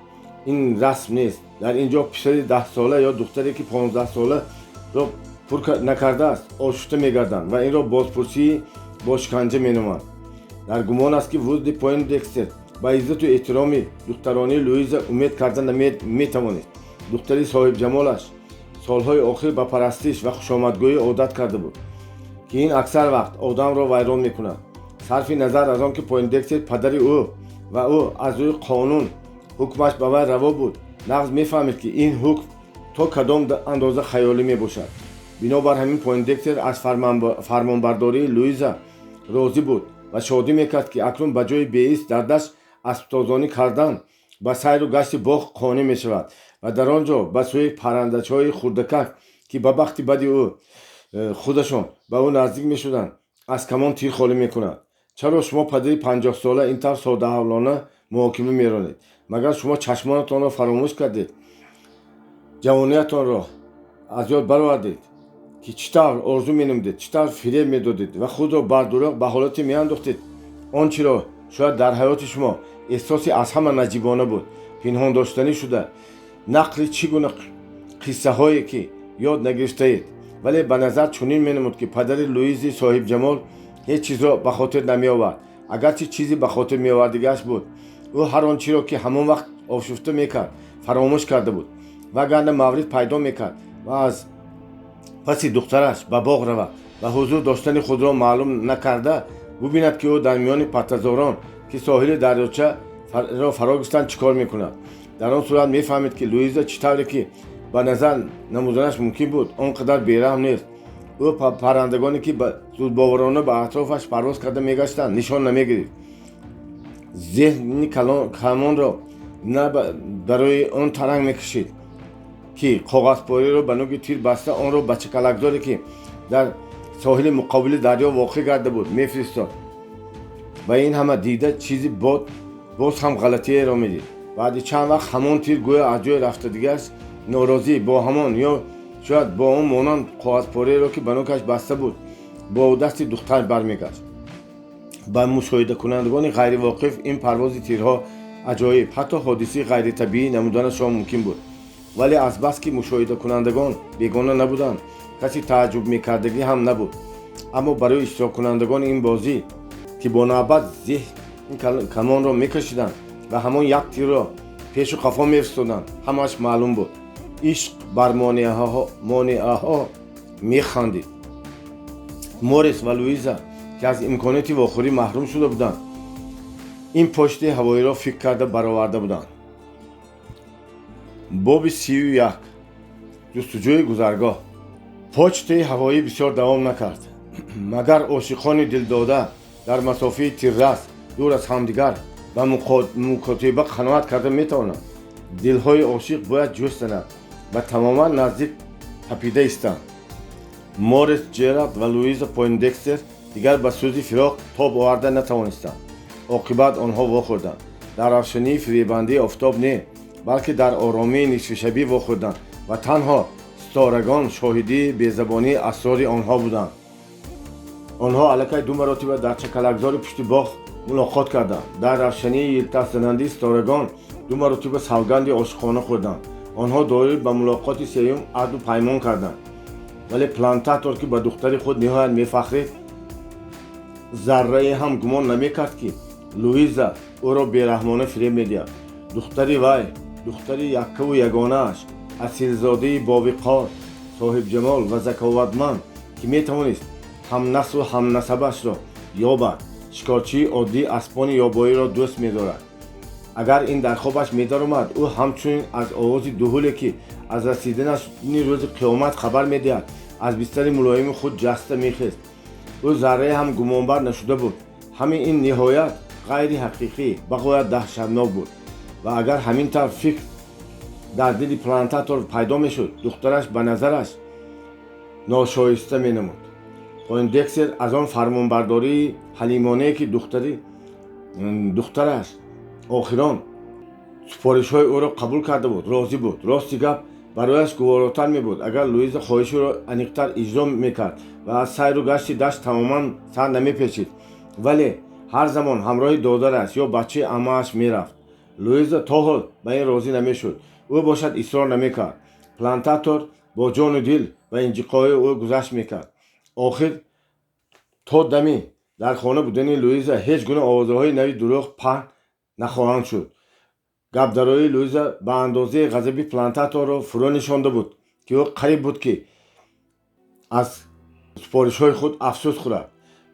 ин расм нест. Дар ин ҷо писари 10-сола ё духтаре, ки 15-соларо пур накардааст, ошуфта мегарданд ва инро бозпурсии бо шиканҷа меноманд. Дар гумон аст, ки Вудли Пойндекстер ба иззату эҳтироми духтаронии Луиза умед карда метавонист. Духтари соҳибҷамолаш солҳои охир ба парастиш ва хушомадгӯӣ одат карда буд, ки ин аксар вақт одамро вайрон мекунад. Сарфи назар аз он ки Пойндекстер падари ӯ ва ӯ аз рӯи қонун ҳукмаш ба вай раво буд, нағз мефаҳмид, ки ин ҳукм то кадом андоза хаёлӣ мебошад. Бинобар ҳамин Пойндекстер аз фармонбардории Луиза розӣ буд ва шодӣ мекард, ки акнун ба ҷои беист дар дашт асптозонӣ кардан ба сайру гашти боғ қонеъ мешавад ва дар он ҷо ба сӯи паррандачаҳои хурдакак, ки ба бахти бади ӯ худашон ба ӯ наздик мешуданд, аз камон тир холӣ мекунад. Чаро шумо, падари 50-сола, ин тавр содаҳавлона муҳокима меронед? Магар шумо чашмонатонро фаромӯш кардед, ҷавониятонро аз ёд баровардед, ки чӣ тавр орзу менамудед, чӣ тавр фиреб медодед ва худро бар дурӯғ ба ҳолате меандохтед? Он чиро шояд дар ҳаёти шумо эҳсоси аз ҳама наҷибона буд, пинҳон доштанӣ шуда, нақли чӣ гуна қиссаҳое, ки ёд нагирифтаед. Вале ба назар чунин менамуд, ки падари Луизи соҳибҷамол ҳеҷ чизро ба хотир намеовард. Агарчи чизе ба хотир меовардигиаш буд, ӯ ҳар он чиро, ки ҳамон вақт ошуфта мекард, фаромӯш карда буд. Вагарна маврид пайдо мекард ва аз паси духтараш ба боғ равад ва ҳузур доштани худро маълум накарда бубинад, ки ӯ дар миёни паттазорон, ки соҳили дарёчаро фаро гирифтанд, чӣ кор мекунад. Дар он сурат мефаҳмид, ки Луиза, чӣ тавре ки ба назар намуданаш мумкин буд, он қадар бераҳм нест. Ӯ паррандагоне, ки зудбоварона ба атрофаш парвоз карда мегаштанд, нишон намегирифт. Зеҳни камонро на барои он таранг мекашид, ки коғазпораеро ба нуги тир баста, онро ба чакалакзоре, ки дар соҳили муқобили дарё воқеъ гарда буд, мефиристод. Ва ин ҳама дида чизи боз ҳам ғалатиеро медид. Баъди чанд вақт ҳамон тир гӯё аз ҷои рафтадигааш норозӣ бо ҳамон ё шояд бо он монанд коғазпораеро, ки ба нукаш баста буд, бо дасти духтар бармегашт. Ба мушоҳидакунандагони ғайривоқиф ин парвози тирҳо аҷоиб, ҳатто ҳодисаи ғайритабиӣ намуданашон мумкин буд. Вале азбаски мушоҳидакунандагон бегона набуданд, каси тааҷҷуб мекардагӣ ҳам набуд. Аммо барои иштироккунандагони ин бозӣ, ки бо навбат зеҳни камонро мекашиданд ва ҳамон як тирро пешу қафо мефистоданд, ҳамааш маълум буд. Ишқ бар монеаҳо механдид. Морис ва Луиза, ки аз имконияти вохӯрӣ маҳрум шуда буданд, ин почтаи ҳавоиро фикр карда бароварда буданд. Боби 31. Ҷустуҷӯи гузаргоҳ. Почтаи ҳавоӣ бисёр давом накард. Магар ошиқони дилдода дар масофаи тиррас, дур аз ҳамдигар, ба мукотиба қаноат карда метавонанд? Дилҳои ошиқ бояд ҷӯш занад. ва тамоман наздик тапида истанд. Морис Ҷералд ва Луиза Пойндекстер дигар ба сӯзи фироқ тоб оварда натавонистанд. Оқибат онҳо вохӯрданд. Дар равшании фиребандаи офтоб не, балки дар оромии нисфишабӣ вохӯрданд ва танҳо ситорагон шоҳидии безабонии асрори онҳо буданд. Онҳо аллакай ду маротиба дар чакалакзори пушти боғ мулоқот карданд. Дар равшании йилтасзанандаи ситорагон ду маротиба савганди ошиқона хӯрданд. Онҳо доир ба мулоқоти сеюм аҳду паймон карданд, вале плантатор, ки ба духтари худ ниҳоят мефахрид, заррае ҳам гумон намекард, ки Луиза ӯро бераҳмона фиреб медиҳад. Духтари вай, духтари яккаву ягонааш, асилзодаи бовиқор, соҳибҷамол ва заковатманд, ки метавонист ҳамнаслу ҳамнасабашро ёбад, шикорчии оддии аспони ёбоиро дӯст медорад. Агар ин дар хобаш медаромад, ӯ ҳамчунин аз овози дуҳуле, ки аз расидани рӯзи қиёмат хабар медиҳад, аз бистари мулоими худ ҷаста мехест. Ӯ заррае ҳам гумонбар нашуда буд. Ҳамин ин ниҳоят ғайри ҳақиқӣ, бағоят даҳшатнок буд. Ва агар ҳамин тавр фикр дар дили плантатор пайдо мешуд, духтараш ба назараш ношоиста менамуд. Пойндексер аз он фармонбардории ҳалимонае, ки духтараш охирон супоришҳои ӯро қабул карда буд, розӣ буд. Рости гап, барояш гуворотар мебуд, агар Луиза хоҳиширо аниқтар иҷро мекард ва аз сайру гашти дашт тамоман сар намепечид, вале ҳар замон ҳамроҳи додараш ё бачаи аммааш мерафт. Луиза то ҳол ба ин розӣ намешуд, ӯ бошад исрор намекард. Плантатор бо ҷону дил ба инҷиқҳои ӯ гузашт мекард. Охир то дами дар хона будани Луиза ҳеҷ гуна овозаҳои нави дурӯғ паҳн нахоҳанд шуд. Гапдароии Луиза ба андозаи ғазаби плантаторро фурӯ нишонда буд, ки ӯ қариб буд, ки аз супоришҳои худ афсӯс хӯрад.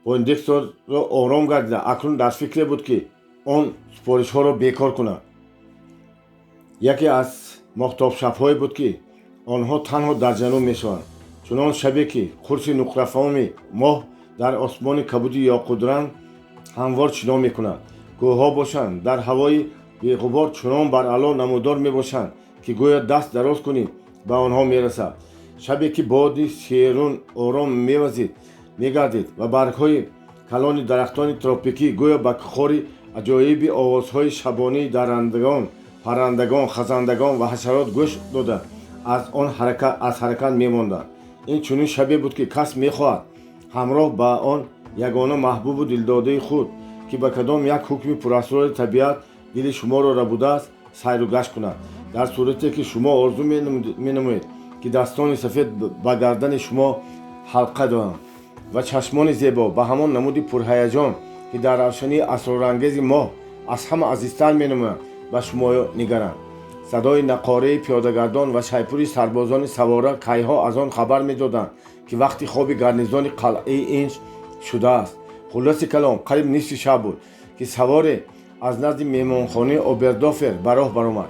Пойндекстерро ором гардида, акнун дар фикре буд, ки он супоришҳоро бекор кунад. Яке аз моҳтобшабҳое буд, ки онҳо танҳо дар ҷануб мешаванд, чунон шабе, ки қурси нуқрафоми моҳ дар осмони кабуди ёқутранг ҳамвор чино мекунад, кӯҳҳо бошанд, дар ҳавои беғубор чунон баръало намудор мебошанд, ки гӯё даст дароз кунӣ, ба онҳо мерасад. Шабе, ки боди серун ором мевазид мегардид ва баргҳои калони дарахтони тропикӣ гӯё ба хори аҷоиби овозҳои шабонии даррандагон, паррандагон, хазандагон ва ҳашарот гӯш дода, аз он аз ҳаракат мемонданд. Ин чунин шабе буд, ки кас мехоҳад ҳамроҳ ба он ягона маҳбубу дилдодаи худ, ки ба кадом як ҳукми пурасрори табиат дили шуморо рабудааст, сайру гашт кунад, дар сурате ки шумо орзу менамоед, ки дастони сафед ба гардани шумо ҳалқа доранд ва чашмони зебо ба ҳамон намуди пурҳаяҷон, ки дар равшании асрорангези моҳ аз ҳама азизтар менамоянд, ба шумо нигаранд. Садои нақораи пиёдагардон ва шайпури сарбозони савора кайҳо аз он хабар медоданд, ки вақти хоби гарнизони қалъаи Инч шудааст. Хулоси калом, қариб нисфи шаб буд, ки саворе аз назди меҳмонхонаи Обердофер ба роҳ баромад.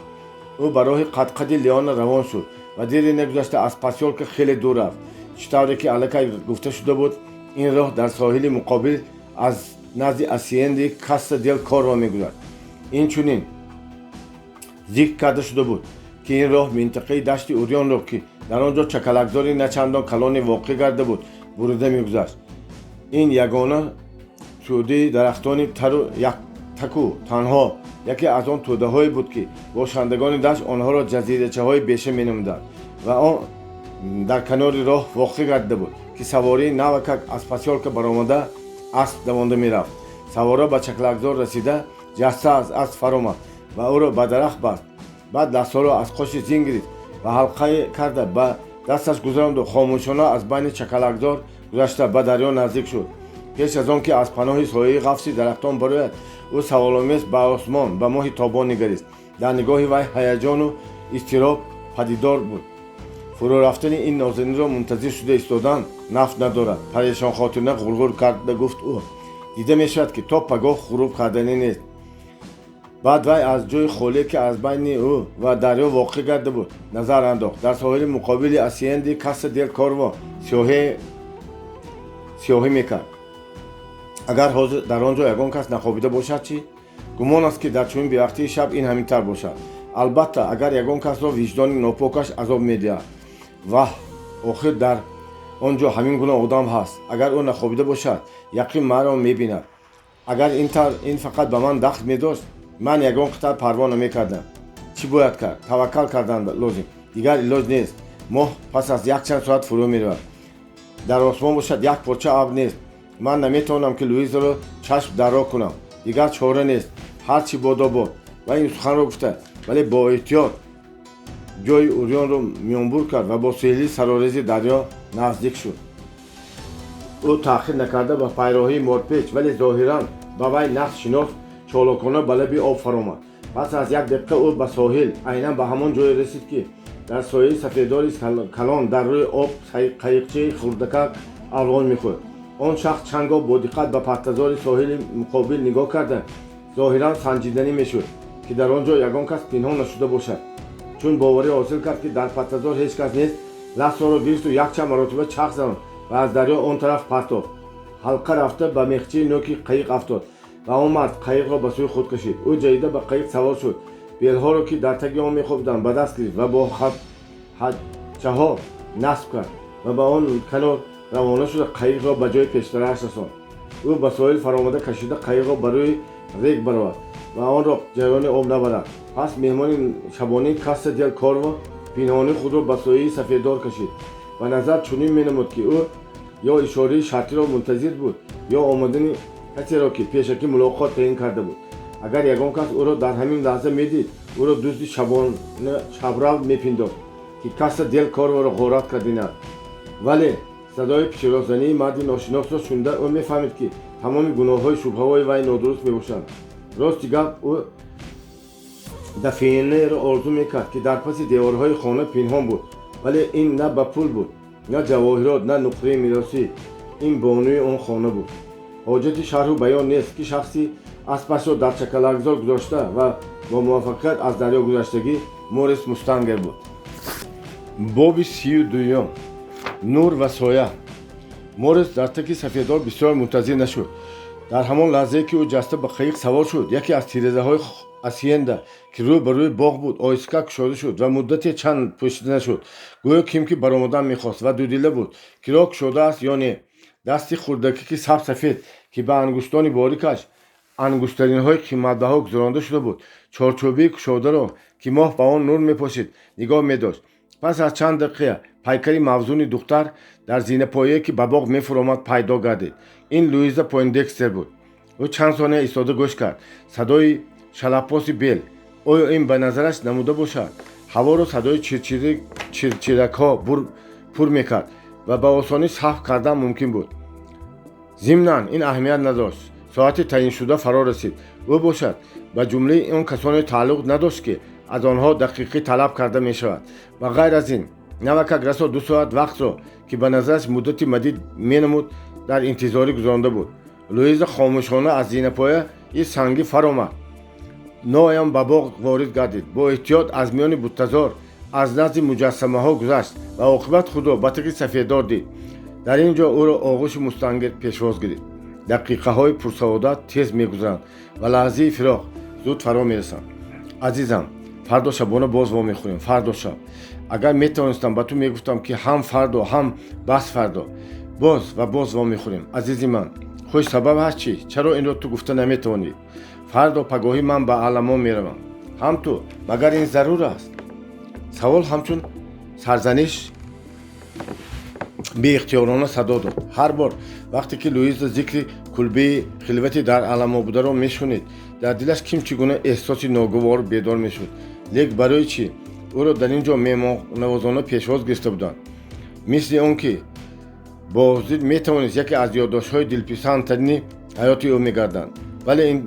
Ӯ ба роҳи қадқади лиана равон шуд ва дери нагузашта аз посёлка хеле дур рафт. Чӣ тавре ки аллакай гуфта шуда буд, ин роҳ дар соҳили муқобил аз назди асиенди Касса дел Корво мегузашт. Инчунин зикр карда шуда буд, ки ин роҳ минтақаи дашти Урёнро, ки дар он ҷо чакалакзори начандон калоне воқеъ гарда буд, бурида мегузашт. Ин ягона тӯдаи дарахтони тару яктаку танҳо яке аз он тӯдаҳое буд, ки бошандагони дашт онҳоро ҷазирачаҳои беша менамуданд, ва он дар канори роҳ воқеъ гардида буд, ки савории навакак аз посёлка баромада асп давонда мерафт. Савора ба чаклакзор расида, ҷаста аз асп фаромад ва ӯро ба дарахт баст. Баъд дастҳоро аз қоши зин гирифт ва ҳалқае карда ба дасташ гузаронду хомӯшона аз байни чакалакзор гузашта ба дарё наздик шуд. Пеш аз он ки аз паноҳи сояи ғафси дарахтон барояд, ӯ саволомез ба осмон, ба моҳи тобон нигарист. Дар нигоҳи вай ҳаяҷону изтироб падидор буд. Фурӯ рафтани ин нозанинро мунтазир шуда истодан нафт надорад, парешонхотирна ғурғур карда гуфт ӯ. Дида мешавад, ки то пагоҳ ғуруб карданӣ нест. Баъд вай аз ҷои холие, ки аз байни ӯ ва дарё воқеъ гарда буд, назар андохт. Дар соҳили муқобили асиенди Касса дел Корво сиёҳӣ мекард. Агар ҳозир дар он ҷо ягон кас нахобида бошад чӣ? Гумон аст, ки дар чунин бевақтии шаб ин ҳамин тавр бошад. Албатта, агар ягон касро виҷдони нопокаш азоб медиҳад. Ваҳ, охир дар он ҷо ҳамин гуна одам ҳаст. Агар ӯ нахобида бошад, яқин маро мебинад. Агар ин тавр ин фақат ба ман дахл медошт, ман ягон қитъа парво намекардам. Чӣ бояд кард? Таваккал кардан лозим, дигар илоҷ нест. Моҳ пас аз якчанд соат фурӯ меравад. Дар осмон бошад як порча абр нест. Ман наметавонам, ки Луизаро чашм дарро кунам. Дигар чора нест. Ҳар чӣ бодо бод. Ва ин суханро гуфта, вале бо эҳтиёт ҷои урёнро миёнбур кард ва бо сеҳлии сарорези дарё наздик шуд. Ӯ таъхир накарда ба пайроҳии морпеч, вале зоҳиран ба вай нақш шинос, чолокона ба лаби об фаромад. Пас аз як дақиқа ӯ ба соҳил, айнан ба ҳамон ҷое расид, ки дар сояи сафедори калон дар рӯи об қаиқчаи хурдакак алвон мехӯрд. Он шахс чанд гоҳ бо диққат ба паттазори соҳили муқобил нигоҳ карда, зоҳиран санҷиданӣ мешуд, ки дар он ҷо ягон кас пинҳон нашуда бошад. Чун боварӣ ҳосил кард, ки дар паттазор ҳеҷ кас нест, лассоро гирифту якчанд маротиба чарх занон ва аз дарё он тараф партофт. Ҳалқа рафта ба мехчаи нӯки қаиқ афтод ва он мард қаиқро ба сӯи худ кашид. Ӯ ҷаҳида ба қаиқ савор шуд, белҳоро, ки дар таги он мехобиданд, ба даст гирифт ва бо ҳачаҳо насб кард ва ба он канор равона шуда, қаиқро ба ҷои пештарааш расонд. Ӯ ба соҳил фаромада, кашида қаиқро ба рӯи рег баровард ва онро ҷараёни об набарад. Пас меҳмони шабонии Касса дел Корво пинҳонӣ худро ба сояи сафедор кашид. Ба назар чунин менамуд, ки ӯ ё ишораи шартиро мунтазир буд, ё омадани касеро, ки пешакӣ мулоқот таъин карда буд. Агар ягон кас ӯро дар ҳамин лаҳза медид, ӯро дузди шабона шабрав мепиндошт, ки Касса дел Корворо ғорат кардинад. Вале садои пиширосзании марди ношиносро шунида, ӯ мефаҳмид, ки тамоми гуноҳҳои шубҳаҳои вай нодуруст мебошанд. Рости гап, ӯ дафинаеро орзу мекард, ки дар паси деворҳои хона пинҳон буд. Вале ин на ба пул буд, на ҷавоҳирот, на нуқраи меросӣ. Ин бонуи он хона буд. Ҳоҷати шарҳу баён нест, ки шахси аспашро дар чакалакзор гузошта ва бо муваффақият аз дарё гузаштагӣ Морис Мустангер буд. Боби 32-юм. Нур ва соя. Морис дар таки сафедор бисёр мунтазир нашуд. Дар ҳамон лаҳзае, ки ӯ ҷаста ба қаиқ савор шуд, яке аз тирезаҳои асиенда, ки рӯ ба рӯи боғ буд, оҳиста кушода шуд ва муддате чанд пӯшида нашуд. Гӯё ким ки баромадан мехост ва дудила буд, ки роҳ кушодааст ё не. Дасти хурдакаки сабсафед, ки ба ангуштони борикаш ангуштаринҳои қиматбаҳо гузаронда шуда буд, чорчӯбаи кушодаро, ки моҳ ба он нур мепошид, нигоҳ медошт. Пас аз чанд дақиқа пайкари мавзуни духтар дар зинапояе, ки ба боғ мефуромад, пайдо гардид. Ин Луиза Пойндекстер буд. Ӯ чанд сония истода гӯш кард. Садои шалапоси бел. Оё ин ба назараш намуда бошад? Ҳаворо садои чирчиракҳо пур мекард ва ба осонӣ саҳв кардан мумкин буд. Зимнан, ин аҳамият надошт. Соати таъиншуда фаро расид. Ӯ бошад ба ҷумлаи он касоне тааллуқ надошт, ки аз онҳо дақиқӣ талаб карда мешавад. Ва ғайр аз ин, навакак расо 2 соат вақтро, ки ба назараш муддати мадид менамуд, дар интизорӣ гузаронда буд. Луиза хомӯшона аз зинапояи сангӣ фаромад, ноям ба боғ ворид гардид, бо эҳтиёт аз миёни буттазор, аз назди муҷассамаҳо гузашт ва оқибат худро ба таки сафеддор дид. Дар ин ҷо ӯро оғӯши Мустангер пешвоз гирифт. Дақиқаҳои пурсаодат тез мегузаранд ва лаҳзаи фироқ зуд фаро мерасанд. Азизам, фардо шабона боз вомехӯрем. Фардо шаб. Агар метавонистам, ба ту мегуфтам, ки ҳам фардо, ҳам бас фардо боз ва боз вомехӯрем. Азизи ман, хуш, сабаб ҳаст чӣ? Чаро инро ту гуфта наметавонӣ? Фардо пагоҳӣ ман ба Аламо меравам. Ҳам ту. Магар ин зарур аст? Савол ҳамчун сарзаниш беихтиёрона садо дод. Ҳар бор вақте ки Луиза зикри кулбаи хилвати дар Аламо бударо мешунид, дар дилаш ким чӣ гуна эҳсоси ногувор бедор мешуд. Лек барои чӣ ӯро дар ин ҷо меҳмоннавозона пешвоз гирифта буданд? Мисли он ки боздид метавонист яке аз ёддоштҳои дилписандтарини ҳаёти ӯ мегарданд. Вале ин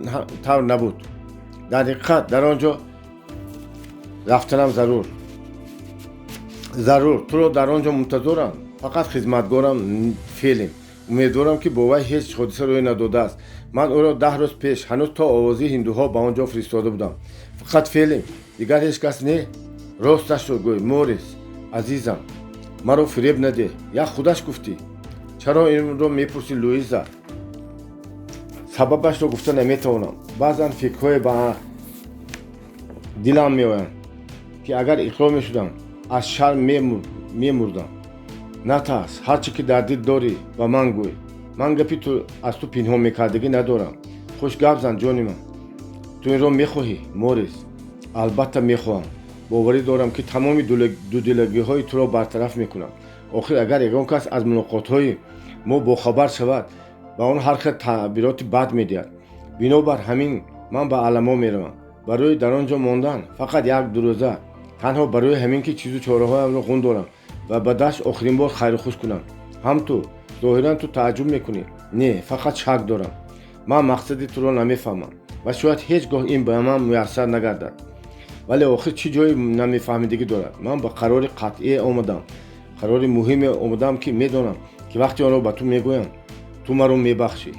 тавр набуд. Дар ҳақиқат, дар он ҷо рафтанам зарур? Зарур. Туро дар он ҷо мунтазорам. Фақат хизматгорам Фелим. Умедворам, ки бо вай ҳеҷ ҳодиса рӯй надодааст. Ман ӯро 10 рӯз пеш, ҳанӯз то овози ҳиндуҳо, ба он ҷо фиристода будам. Фақат Фелим, дигар ҳеҷ кас не? Росташро гӯй, Морис, азизам, маро фиреб надеҳ. Як худаш гуфтӣ. Чаро инро мепурсӣ, Луиза? Сабабашро гуфта наметавонам. Баъзан фикрҳое ба дилам меоянд. ки агар иқрор мешудам, аз шарм мемурдам. Натарс, ҳар чӣ ки дар дил дорӣ, ба ман гӯй. Ман гапи ту аз ту пинҳон мекардагӣ надорам. Хуш гап зан, ҷони ман. Ту инро мехоҳӣ, Морис? Албатта мехоҳам. Боварӣ дорам, ки тамоми дудилагиҳои туро бартараф мекунам. Охир агар ягон кас аз мулоқотҳои мо бохабар шавад, ба он ҳар хел таъбироти бад медиҳад. Бинобар ҳамин ман ба Аламо меравам. Барои дар он ҷо мондан фақат як-ду рӯза, танҳо барои ҳамин ки чизу чораҳоямро ғун дорам ва ба дашт охирин бор хайру хуш кунам. Ҳам ту, зоҳиран ту тааҷҷуб мекунӣ. Не, фақат шак дорам. Ман мақсади туро намефаҳмам ва шояд ҳеҷ гоҳ ин ба ман муяссар нагардад. Вале охир чӣ ҷои намефаҳмидагӣ дорад? Ман ба қарори қатъие омадам, қарори муҳиме омадам, ки медонам, ки вақте онро ба ту мегӯям, ту маро мебахшӣ.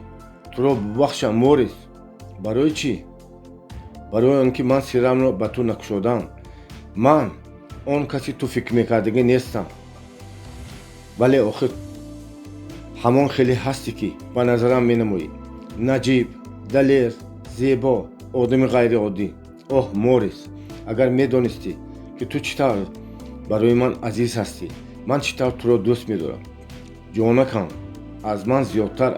Туро бубахшам, Морис? Барои чӣ? Барои он ки ман сиррамро ба ту накушодам. Ман он каси ту фикр мекардагӣ нестам. Вале охир ҳамон хеле ҳастӣ, ки ба назарам менамоӣ. Наҷиб, далер, зебо, одами ғайриоддӣ. Оҳ, Морис, агар медонистӣ, ки ту чӣ тавр барои ман азиз ҳастӣ, ман чӣ тавр туро дӯст медорам. Ҷонакам, аз ман зиёдтар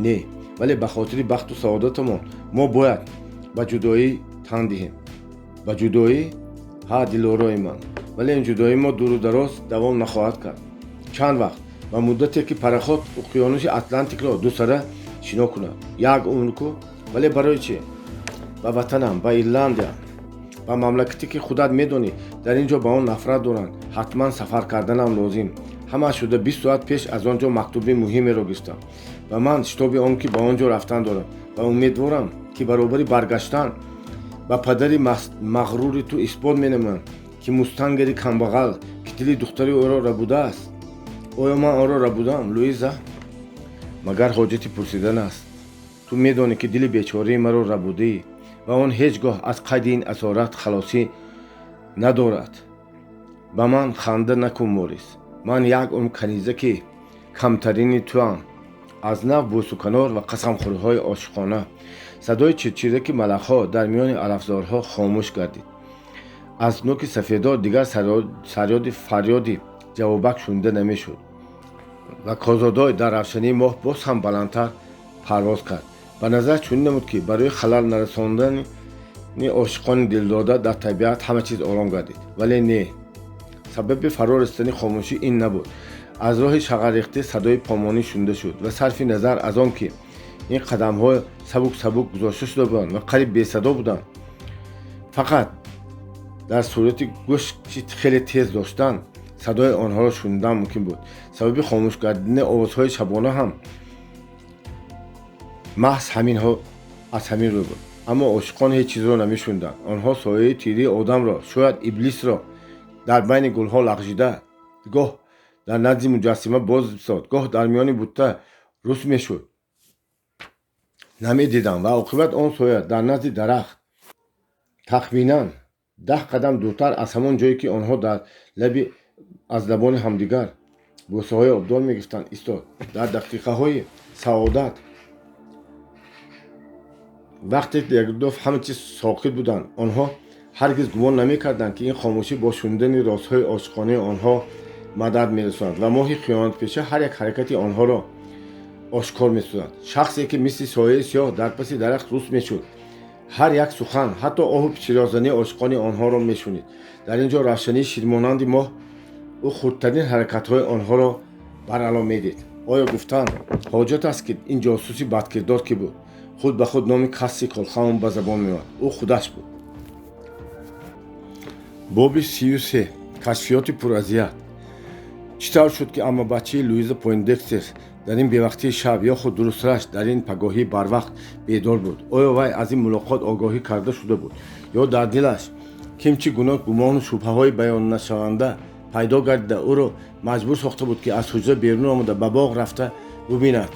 не, вале ба хотири бахту саодатамон мо бояд ба ҷудоӣ тан диҳем. Ба ҷудоӣ? Ҳа, дилорои ман. Вале ин ҷудоии мо дуру дароз давом нахоҳад кард. Чанд вақт? Ба муддате ки пароход уқёнуси Атлантикро дусара шино кунад. Як умр ку. Вале барои чӣ? Ба ватанам, ба Ирландия, ба мамлакате ки худат медонӣ, дар ин ҷо ба он нафрат доранд, ҳатман сафар карданам лозим. Ҳама шуда 20 соат пеш аз он ҷо мактуби муҳимеро гирифтам ва ман шитоби он ки ба он ҷо рафтан дорам ва умедворам, ки баробари баргаштан ба падари мағрури ту исбот менамоям, ки мустангери камбағал, ки дили духтари ӯро рабудааст. Оё ман онро рабудам, Луиза? Магар ҳоҷати пурсидан аст? Ту медонӣ, ки дили бечораи маро рабудӣ ва он ҳеҷ гоҳ аз қайди ин асорат халосӣ надорад. Ба ман ханда накун, Морис. Ман як умр канизаки камтарини туам. Аз нав бӯсуканор ва қасамхӯриҳои ошиқона. Садои чирчираки малахҳо дар миёни алафзорҳо хомӯш гардид. Аз нӯки сафедор дигар сарёди фарёди ҷавобак шунида намешуд ва Козодой дар равшании моҳ боз ҳам баландтар парвоз кард. Ба назар чунин намуд, ки барои халал нарасондани ошиқони дилдода дар табиат ҳама чиз ором гардид. Вале не, сабаби фаро расидани хомӯшӣ ин набуд. Аз роҳи шағаррехтӣ садои помонӣ шунида шуд ва сарфи назар аз он ки ин қадамҳо сабук-сабук гузошта шуда буданд ва қариб бесадо буданд, фақат дар сурати гӯшти хеле тез доштан садои онҳоро шунидан мумкин буд. Сабаби хомӯш гардидани овозҳои шабона ҳам маҳз ҳаминҳо аз ҳамин рӯй буд. Аммо ошиқон ҳеҷ чизро намешуниданд. Онҳо сояи тирии одамро, шояд иблисро, дар байни гулҳо лағжида, гоҳ дар назди муҷассима боз бисод, гоҳ дар миёни бутта рус мешуд, намедиданд ва оқибат он соя дар назди дарахт тахминан 10 қадам дуртар аз ҳамон ҷое, ки онҳо дар лаби аз лабони ҳамдигар бӯсаҳои обдор мегирифтанд, истод. Дар дақиқаҳои саодат, вақте ки якдоф ҳама чиз сокит буданд, онҳо ҳаргиз гумон намекарданд, ки ин хомӯшӣ бо шунидани розҳои ошиқонаи онҳо мадад мерасонад ва моҳи хиёнатпеша ҳар як ҳаракати онҳоро ошкор месозад. Шахсе ки мисли сояи сиёҳ дар паси дарахт рус мешуд, ҳар як сухан, ҳатто оҳу пичирёзании ошиқони онҳоро мешунид. Дар ин ҷо равшании ширмонанди моҳ ӯ хурдтарин ҳаракатҳои онҳоро баръало медид. Оё гуфтан ҳоҷат аст, ки ин ҷосуси бадкирдор кӣ буд? Худ ба худ номи Касси Колхаун ба забон меомад. Ӯ худаш буд. Боби 33. Кашфиёти пуразият. Чӣ тавр шуд, ки аммабачаи Луиза Пойндекстер дар ин бевақтии шаб ё худ дурустраш дар ин пагоҳии барвақт бедор буд? Оё вай аз ин мулоқот огоҳӣ карда шуда буд ё дар дилаш ким чӣ гуна гумону шубҳаҳои баённашаванда пайдо гардида, ӯро маҷбур сохта буд, ки аз ҳуҷра берун омада, ба боғ рафта бубинад,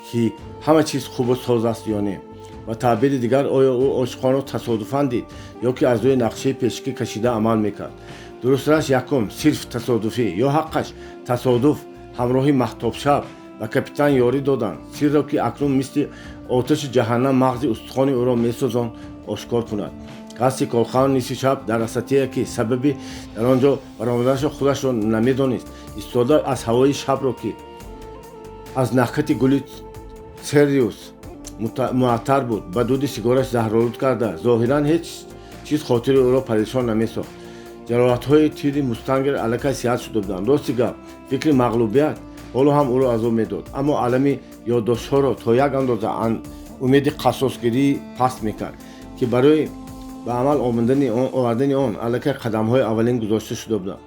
ки ҳама чиз хубу соз аст ё не? Ба таъбири дигар, оё ӯ ошиқонро тасодуфан дид ё ки аз рӯи нақшаи пешакӣ кашида амал мекард? Дурустраш, якум сирф тасодуфӣ ё ҳаққаш тасодуф ҳамроҳи маҳтобшаб ба капитан ёрӣ доданд сирро, ки акнун мисли оташи ҷаҳаннам мағзи устухони ӯро месӯзонд, ошкор кунад. Қасди Колхаун нисфи шаб дар асатие, ки сабаби дар он ҷо баромаданашро худашро намедонист, истода аз ҳавои шабро, ки аз нахкати гули цереус муаттар буд, ба дуди сигораш заҳролуд карда, зоҳиран ҳеҷ чиз хотири ӯро парешон намесохт. Ҷароҳатҳои тири мустангер аллакай сиҳат шуда буданд. Рости гап, фикри мағлубият ҳоло ҳам ӯро азоб медод, аммо алами ёддоштҳоро то як андоза умеди қассосгирӣ паст мекард, ки барои ба амал овардани он аллакай қадамҳои аввалин гузошта шуда буданд.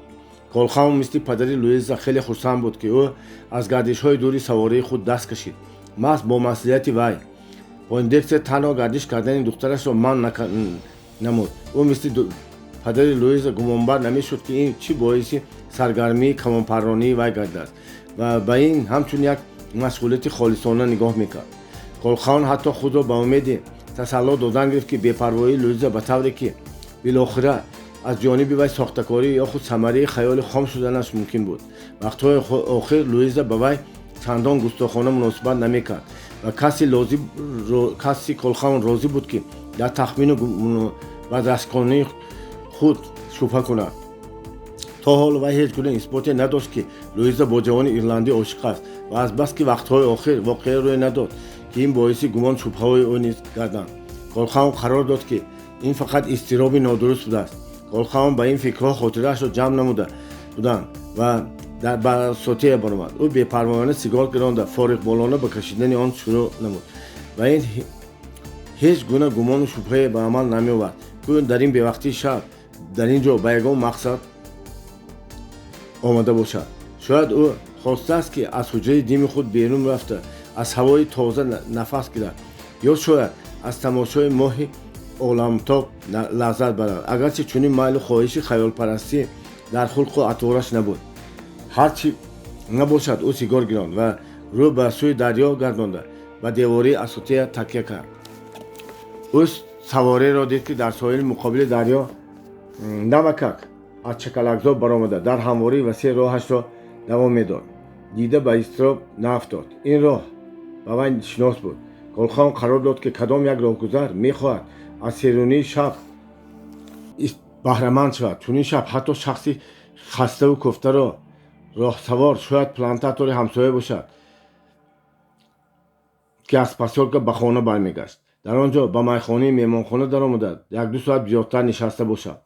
Колхаун мисли падари Луиза хеле хурсанд буд, ки ӯ аз гардишҳои дури савории худ даст кашид. Маҳз бо маслиҳати вай Пойндекстер танҳо гардиш кардани духтарашро манъ намуд. Ӯ мисли падари Луиза гумонбар намешуд, ки ин чӣ боиси саргармии камонпарронии вай гардааст, ва ба ин ҳамчун як машғулияти холисона нигоҳ мекард. Колхаун ҳатто худро ба умеди тасалло додан гирифт, ки бепарвоии Луиза ба тавре ки билохира аз ҷониби вай сохтакорӣ ё худ самарии хаёли хом шуданаш мумкин буд. Вақтҳои охир Луиза ба вай чандон густохона муносибат намекард ва каси Колхаун розӣ буд, ки дар тахмину бадрашконии худ шубҳа кунад. То ҳол вай ҳеҷ гуна исботе надошт, ки Луиза бо ҷавони ирландӣ ошиқ аст, ва азбаски вақтҳои охир воқеа рӯй надод, ки ин боиси гумон шубҳаҳои ӯ низ гарданд, Колхаун қарор дод, ки ин фақат изтироби нодуруст будааст. Колхаун ба ин фикрҳо хотираашро ҷамъ намуда буданд ва ба сотия баромад. Ӯ бепарвоёна сигор гиронда, фориғболона ба кашидани он шурӯъ намуд ва ин ҳеҷ гуна гумону шубҳае ба амал намеовард, ки дар ин бевақтии шаб дар ин ҷо ба ягон мақсад омада бошад. Шояд ӯ хостааст, ки аз ҳуҷраи дими худ берун рафта, аз ҳавои тоза нафас гирад, ё шояд аз тамошои моҳи оламтоб лаззат барад, агарчи чунин майлу хоҳиши хаёлпарастӣ дар хулқу атвораш набуд. Ҳарчи набошад, ӯ сигор гиронд ва рӯ ба сӯи дарё гардонда, ба девории асотия такя кард. Ӯ савореро дид, ки дар соҳили муқобили дарё намакак аз чакалакзор баромада, дар ҳамвории васеъ роҳашро давом медод. Дида ба изтироб наафтод. Ин роҳ ба вай шинос буд. Колхаун қарор дод, ки кадом як роҳгузар мехоҳад аз серунии шаб баҳраманд шавад. Чунин шаб ҳатто шахси хаставу кофтаро роҳсавор, шояд плантатори ҳамсоя бошад, ки аз посёлка ба хона бармегашт, дар он ҷо ба майхонаи меҳмонхона даромада, 1-ду соат зиёдтар нишаста бошад.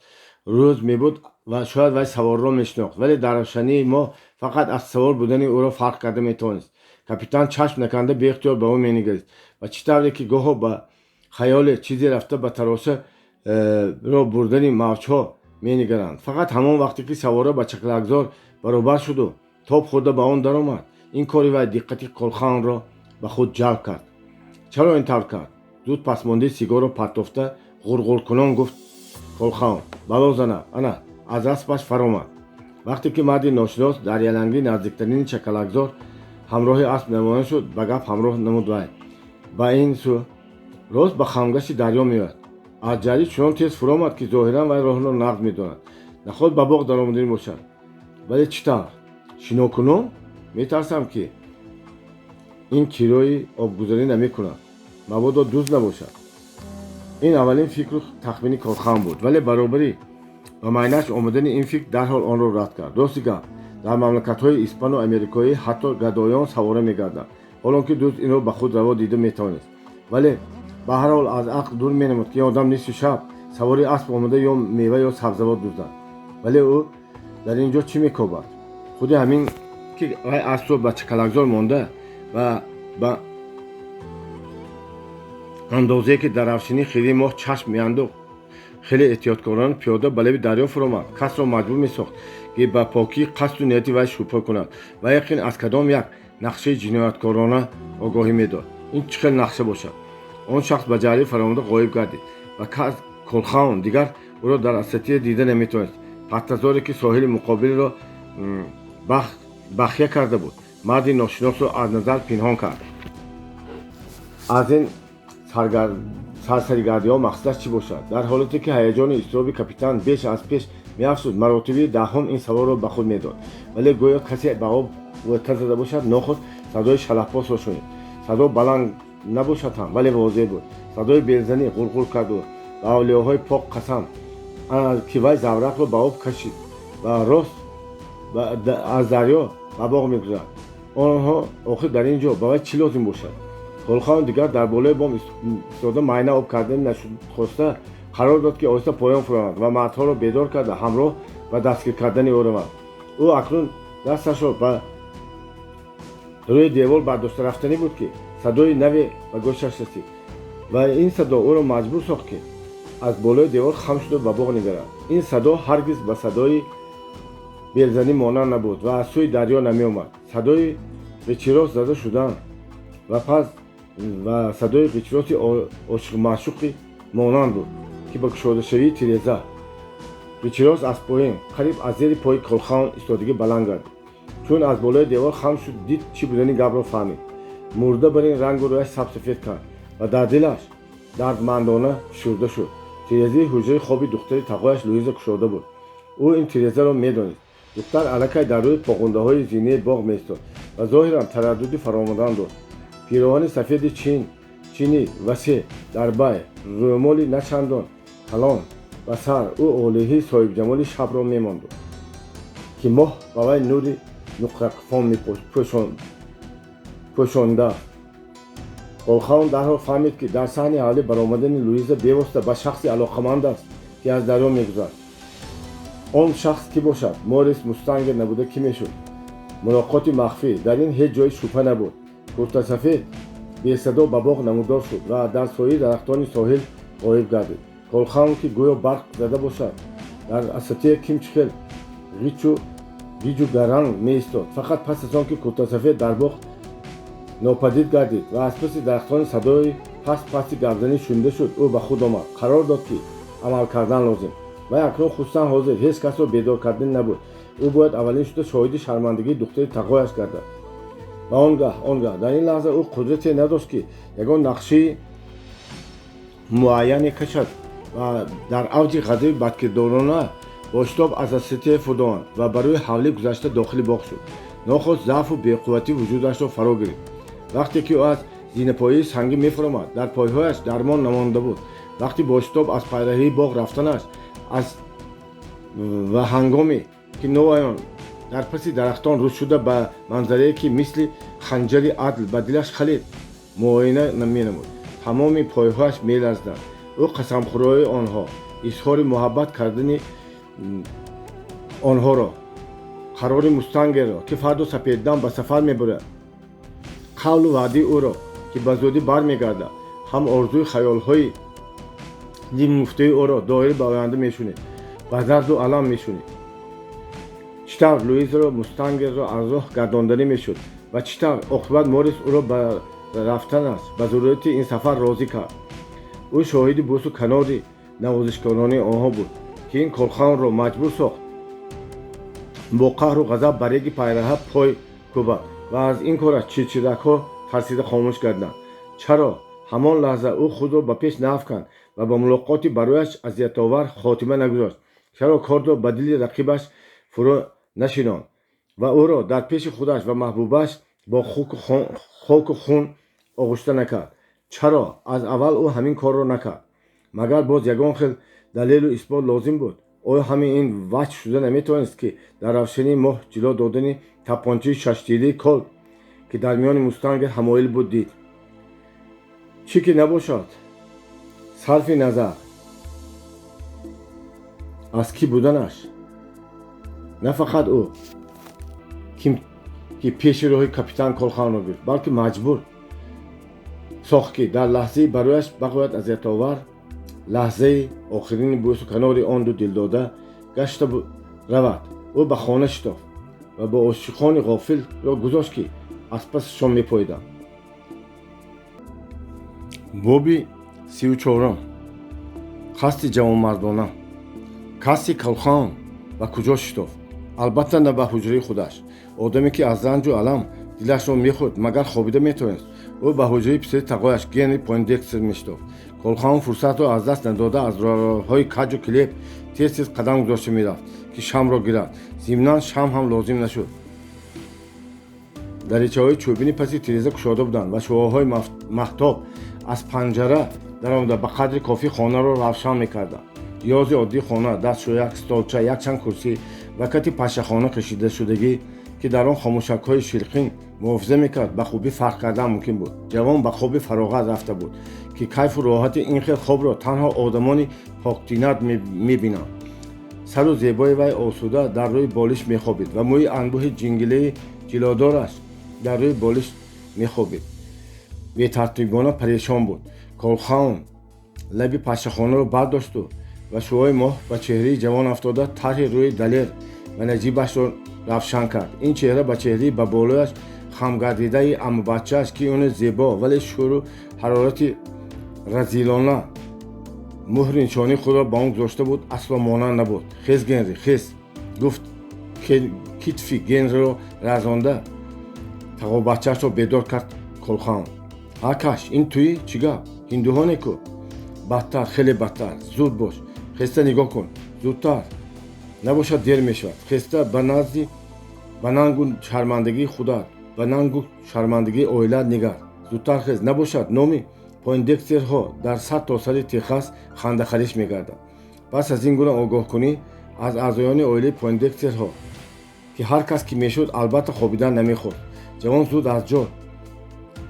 Рӯз мебуд ва шояд вай саворро мешинохт, вале дар равшании моҳ фақат аз савор будани ӯро фарқ карда метавонист. Капитан чашм наканда беихтиёр ба ӯ менигарист ва чӣ тавре ки гоҳо ба хаёле чизе рафта, ба тароша ро бурдани мавҷҳо менигаранд. Фақат ҳамон вақте ки савора ба чаклакзор баробар шуду тоб хӯрда ба он даромад, ин кори вай диққати Колхаунро ба худ ҷалб кард. Чаро ин тавр кард? Зуд пасмондаи сигорро партофта, ғурғуркунон гуфт Колхаун: «Бало зана!» Ана аз аспаш фаромад. Вақте ки марди ношинос дар яланги наздиктарини чакалакзор ҳамроҳи асп намоён шуд, ба гап ҳамроҳ намуд вай: «Ба ин сӯ рост ба хамгашти дарё меояд». Аз ҷарӣ чунон тез фуромад, ки зоҳиран вай роҳро нағз медонад. Наход ба боғ даромаданӣ бошад. Вале чӣ тавр? Шинокунон? Метарсам, ки ин кирои обгузарӣ намекунад, мабодо дузд набошад. Ин аввалин фикру тахмини Колхаун буд, вале баробарӣ ба майнаш омадани ин фикр дарҳол онро рад кард. Рости гап, дар мамлакатҳои испану америкоӣ ҳатто гадоён савора мегарданд, ҳолон ки дузд инро ба худ раво дида метавонист. Вале ба ҳар ҳол аз ақл дур менамуд, ки одам нисфи шаб савори асп омада, ё мева ё сабзавот дуздад. Вале ӯ дар ин ҷо чӣ мекобад? Худи ҳамин ки вай аспро ба чакалакзор монда ва ба андозае ки дар равшании хири моҳ чашм меандохт, хеле эҳтиёткорона пиёда ба лаби дарё фуромад, касро маҷбур месохт, ки ба покии қасду нияти вай шубҳа кунад ва яқин аз кадом як нақшаи ҷинояткорона огоҳӣ медод. Ин чӣ хел нақша бошад? Он шахс ба ҷарӣ фаромада ғоиб гардид ва Колхаун дигар ӯро дар асатия дида наметавонист. Паттазоре, ки соҳили муқобилро бахя карда буд, марди ношиносро аз назар пинҳон кард. Аз ин сарсаригардиҳо мақсадаш чӣ бошад? Дар ҳолате ки ҳаяҷони изтироби капитан беш аз пеш меафзуд, маротиби даҳум ин саволро ба худ медод. Вале гӯё касе ба об ғӯта зада бошад, нохост садои шалафбосро шунид. Садо баланд набошад ҳам, вале возеҳ буд. Садои белзанӣ, ғурғур кард ӯ. Ба авлиёҳои пок қасам, ки вай заврақро ба об кашид ва рост аз дарё ба боғ мегузард. Онҳо охир дар ин ҷо ба вай чӣ лозим бошад? Колхаун дигар дар болои бом истода майна об кардани нашуд, хоста қарор дод, ки оҳиста поён фуромад ва мардҳоро бедор карда, ҳамроҳ ба дастгир кардани ӯ равад. Ӯ акнун дасташро ба рӯи девор бардошта рафтанӣ буд, ки садои наве ба гӯшаш расид ва ин садо ӯро маҷбур сохт, ки аз болои девор хам шуда ба боғ нигарад. Ин садо ҳаргиз ба садои белзанӣ монанд набуд ва аз сӯи дарё намеомад. Садои ғичирос зада шудан ва пас ва садои ғичироси ошиқмаъшуқӣ монанд буд, ки ба кушодашавии тиреза ғичирос аз поин, қариб аз зери пои Колхаун истодагӣ баланд гардид. Чун аз болои девор хам шуд, дид, чӣ будани гапро фаҳмид. Мурда бар ин рангу рӯяш сабсафед кард ва дар дилаш дардмандона фишурда шуд. Тирезаи ҳуҷраи хоби духтари тағояш Луиза кушода буд. Ӯ ин тирезаро медонист. Духтар аллакай дар рӯи поғундаҳои зинаи боғ меистод ва зоҳиран тараддуди фаромадан дошт. Пироҳани сафеди чини васеъ дар бай, рӯмоли начандон калон ба сар, ӯ олиҳии соҳибҷамоли шабро мемонду, ки моҳ ба вай нури нуқрақфом пӯшондааст. Колхаун дарҳол фаҳмид, ки дар саҳни ҳавлӣ баромадани Луиза бевосита ба шахси алоқаманд аст, ки аз дарё мегузашт. Он шахс кӣ бошад? Морис Мустангер набуда, кӣ мешуд? Мулоқоти махфӣ, дар ин ҳеҷ ҷои шубҳа набуд. Куртасафед бесадо ба боғ намудор шуд ва дар сояи дарахтони соҳил ғоиб гардид. Колхаун, ки гӯё барқ зада бошад, дар асатия кимчи хел ғичу гиҷу гаранг меистод. Фақат пас аз он ки куртасафед дар боғ нопадид гардид ва аз паси дарахтони садои паст пасти гапзанӣ шунида шуд, ӯ ба худ омад. Қарор дод, ки амал кардан лозим. Вай акнун, хусусан ҳозир, ҳеҷ касро бедор карданӣ набуд. Ӯ бояд аввалин шуда шоҳиди шармандагии духтари тағояш гардад ва он гаҳ дар ин лаҳза ӯ қудрате надошт, ки ягон нақшаи муайяне кашад ва дар авҷи ғазаби бадкирдорона бо шитоб аз асатия фурӯомад ва ба рӯи ҳавлӣ гузашта дохили боғ шуд. Нохост заъфу беқувватӣ вуҷудашро фаро гирифт. Вақте ки ӯ аз зинапояи сангӣ мефуромад, дар пойҳояш дармон намонда буд. Вақти бо шитоб аз пайраҳии боғ рафтанаш аз ва ҳангоме ки ноаён дар паси дарахтон рӯз шуда, ба манзарае, ки мисли ханҷари адл ба дилаш халид, муоина менамуд, тамоми пойҳояш меларзиданд. Ӯ қасамхӯриҳои онҳо, изҳори муҳаббат кардани онҳоро, қарори Мустангерро, ки фардо сапеддам ба сафар мебурад, қавлу ваъдаи ӯро, ки ба зудӣ бармегардад, ҳам орзуи хаёлҳои нимгуфтаи ӯро доир ба оянда мешунид, ба дарду алам мешунид. Чӣ тавр Луизаро Мустангерро аз роҳ гардонданӣ мешуд ва чӣ тавр оқибат Морис ӯро ба рафтанаш, ба зарурати ин сафар розӣ кард. Ӯ шоҳиди бӯсу канори навозишкоронаи онҳо буд, ки ин Колхаунро маҷбур сохт бо қаҳру ғазаб ба реги пайраҳа пой кӯбад ва аз ин кораш чирчиракҳо тарсида хомӯш гардиданд. Чаро ҳамон лаҳза ӯ худро ба пеш наафканд ва ба мулоқоти барояш азиятовар хотима нагузошт? Чаро кордро ба дили рақибаш фурӯ нашинонд ва ӯро дар пеши худаш ва маҳбубаш бо хоку хун оғушта накард? Чаро аз аввал ӯ ҳамин корро накард? Магар боз ягон хел далелу исбот лозим буд? Оё ҳамин ин ваҷҳ шуда наметавонист, ки дар равшании моҳ ҷило додани тапончаи шаштирии Колт, ки дар миёни Мустангер ҳамоил буд, дид? Чӣ ки набошад, сарфи назар аз кӣ буданаш, на фақат ӯ, ки пеши роҳи капитан Колхаунро гирифт, балки маҷбур сохт, ки дар лаҳзаи барояш бағоят азиятовар, лаҳзаи охирини бӯсу канори он ду дилдода гашта равад. Ӯ ба хона шитофт ва бо ошиқони ғофилро гузошт, ки аз пасашон мепоиданд. Боби 34-ум. Қасди ҷавонмардона. Касси Колхаун ба куҷо шитофт? Албатта, на ба ҳуҷраи худаш. Одаме, ки аз ранҷу алам дилашро мехӯрд, магар хобида метавонист? Ӯ ба ҳуҷраи писари тағояш Генри Пойндекстер мешитофт. Колхаун фурсатро аз даст надода, аз роҳҳои каҷу килеб тез тез қадам гузошта мерафт, ки шамро гирад. Зимнан шам ҳам лозим нашуд. Даричаҳои чӯбини паси тиреза кушода буданд ва шуоҳои маҳтоб аз панҷара Даромада ба қадри кофӣ хонаро равшан мекарданд. Ҷиҳози оддии хона, дастшӯяк, столча, якчанд курсӣ ва кати пашшахона кашидашудагӣ, ки дар он хомӯшакҳои шилқин муҳофиза мекард, ба хубӣ фарқ кардан мумкин буд. Ҷавон ба хоби фароғат рафта буд, ки кайфу роҳати ин хел хобро танҳо одамони поктинат мебинанд. Сару зебои вай осуда дар рӯи болиш мехобид ва мӯи анбӯҳи ҷингилаи ҷилодораш дар рӯи болиш мехобид. Бетартибона парешон буд. Колхаун лаби пашшахонаро бардошту ва шуои моҳ ба чеҳраи ҷавон афтода, тарҳи рӯи далер ва наҷибашро равшан кард. Ин чеҳра ба чеҳраи ба болояш хамгардидаи аммабачааш, ки ӯне зебо, вале шӯру ҳарорати разилона муҳри нишонии худро ба он гузошта буд, асло монанд набуд. «Хез, Генри, хез», гуфт, китфи Генриро разонда тағобачаашро бедор кард Колхаун. «Ҳа, каш, ин туӣ? Чӣ гап? Ҳиндуҳоне ку?» «Бадтар, хеле бадтар. Зуд бош, хеста нигоҳ кун, зудтар, набошад дер мешавад. Хеста, ба назди ба нангу шармандагии худат, ба нангу шармандагии оилаат нигар. Зудтар хез, набошад номи Пойндекстерҳо дар сар то сари Техас хандахалиш мегардад». Пас аз ин гуна огоҳкунӣ аз аъзоёни оилаи Пойндекстерҳо, ки ҳар кас ки мешуд, албатта хобидан намехост, ҷавон зуд аз ҷо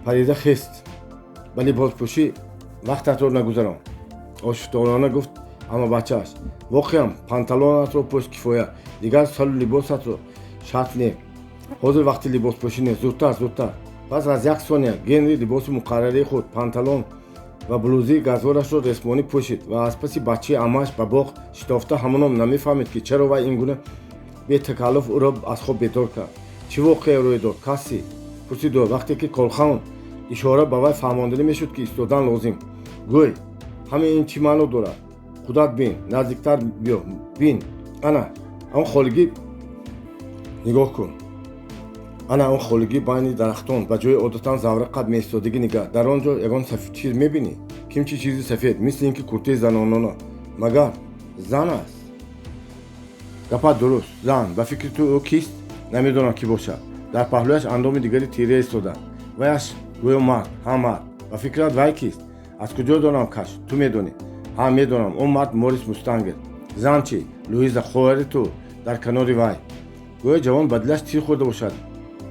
парида хест. «Ба либоспӯшӣ вақтатро нагузарон», ошуфторона гуфт аммабачааш. «Воқеан, панталонатро пӯш, кифоя. Дигар сару либосатро шарт не. Ҳозир вақти либоспӯшӣ нест. Зудтар, зудтар». Пас аз як сония Генри либоси муқаррарии худ, панталон ва блузии газворашро ресмонӣ пӯшид ва аз паси бачаи аммааш ба боғ шитофта, ҳамоно намефаҳмид, ки чаро вай ин гуна бетакаллуф ӯро аз хоб бедор кард. «Чӣ воқеа рӯй дод, Касси?» пурсид ӯ, вақте ки Колхаун ишора ба вай фаҳмонданӣ мешуд, ки истодан лозим. «Гӯй, ҳамаи ин чӣ маъно дорад?» «Худат бин, наздиктар биё, бин. Ана он холигӣ, нигоҳ кун. Ана он холигӣ байни дарахтон, ба ҷои одатан заврақат меистодагӣ. Нигар, дар он ҷо ягон чиз мебинӣ? Кимчи чизи сафед, мисли ин ки куртаи занонона. Магар зан аст?» «Гапат дуруст, зан. Ба фикри ту, ӯ кист?» «Намедонам, кӣ бошад. Дар паҳлӯяш андоми дигари тира истода. Ваяш гӯё мард. Ҳа, мард. Ба фикрат, вай кист?» «Аз куҷо донам, каш? Ту медонӣ?» «Ҳа, медонам. Он мард Морис Мустангер. Зан чӣ?» «Луиза, хоҳари ту, дар канори вай». Гӯё ҷавон ба дилаш тир хӯрда бошад,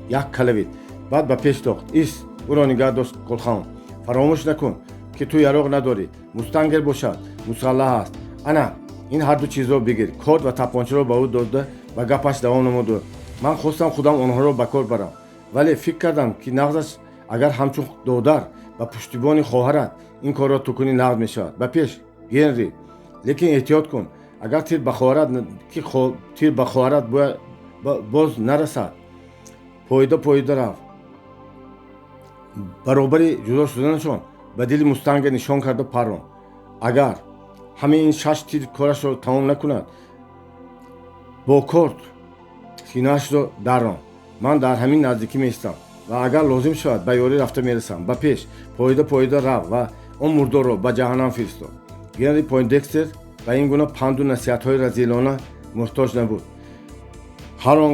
як калавид, баъд ба пеш тохт. «Ис!» ӯро нигаҳ дошт Колхаун. «Фаромӯш накун, ки ту яроқ надорӣ. Мустангер бошад, мусаллаҳ аст. Ана ин ҳарду чизро бигир». Корд ва тапончаро ба ӯ дода, ба гапаш давом намуд: «Ман хостам худам онҳоро ба кор барам, вале фикр кардам, ки нағзаш агар ҳамчун додар ба пуштибони хоҳарат ин корро ту кунӣ, нағз мешавад. Ба пеш, Генри, лекин эҳтиёт кун. Агар тир ба хоҳарат ки тир ба хоҳарат боз нарасад. Поида, поида рав». Баробари ҷудо шуданашон ба дили Мустангер нишон карда паррон. «Агар ҳамаи ин шаш тир корашро тамом накунад, бо корд синаашро даррон. Ман дар ҳамин наздикӣ меистам ва агар лозим шавад, ба ёрӣ рафта мерасам. Ба пеш, поида, поида рав ва он мурдорро ба ҷаҳаннам фиристод». Генри Пойндекстер ба ин гуна панду насиҳатҳои разилона муҳтоҷ набуд. Ҳар он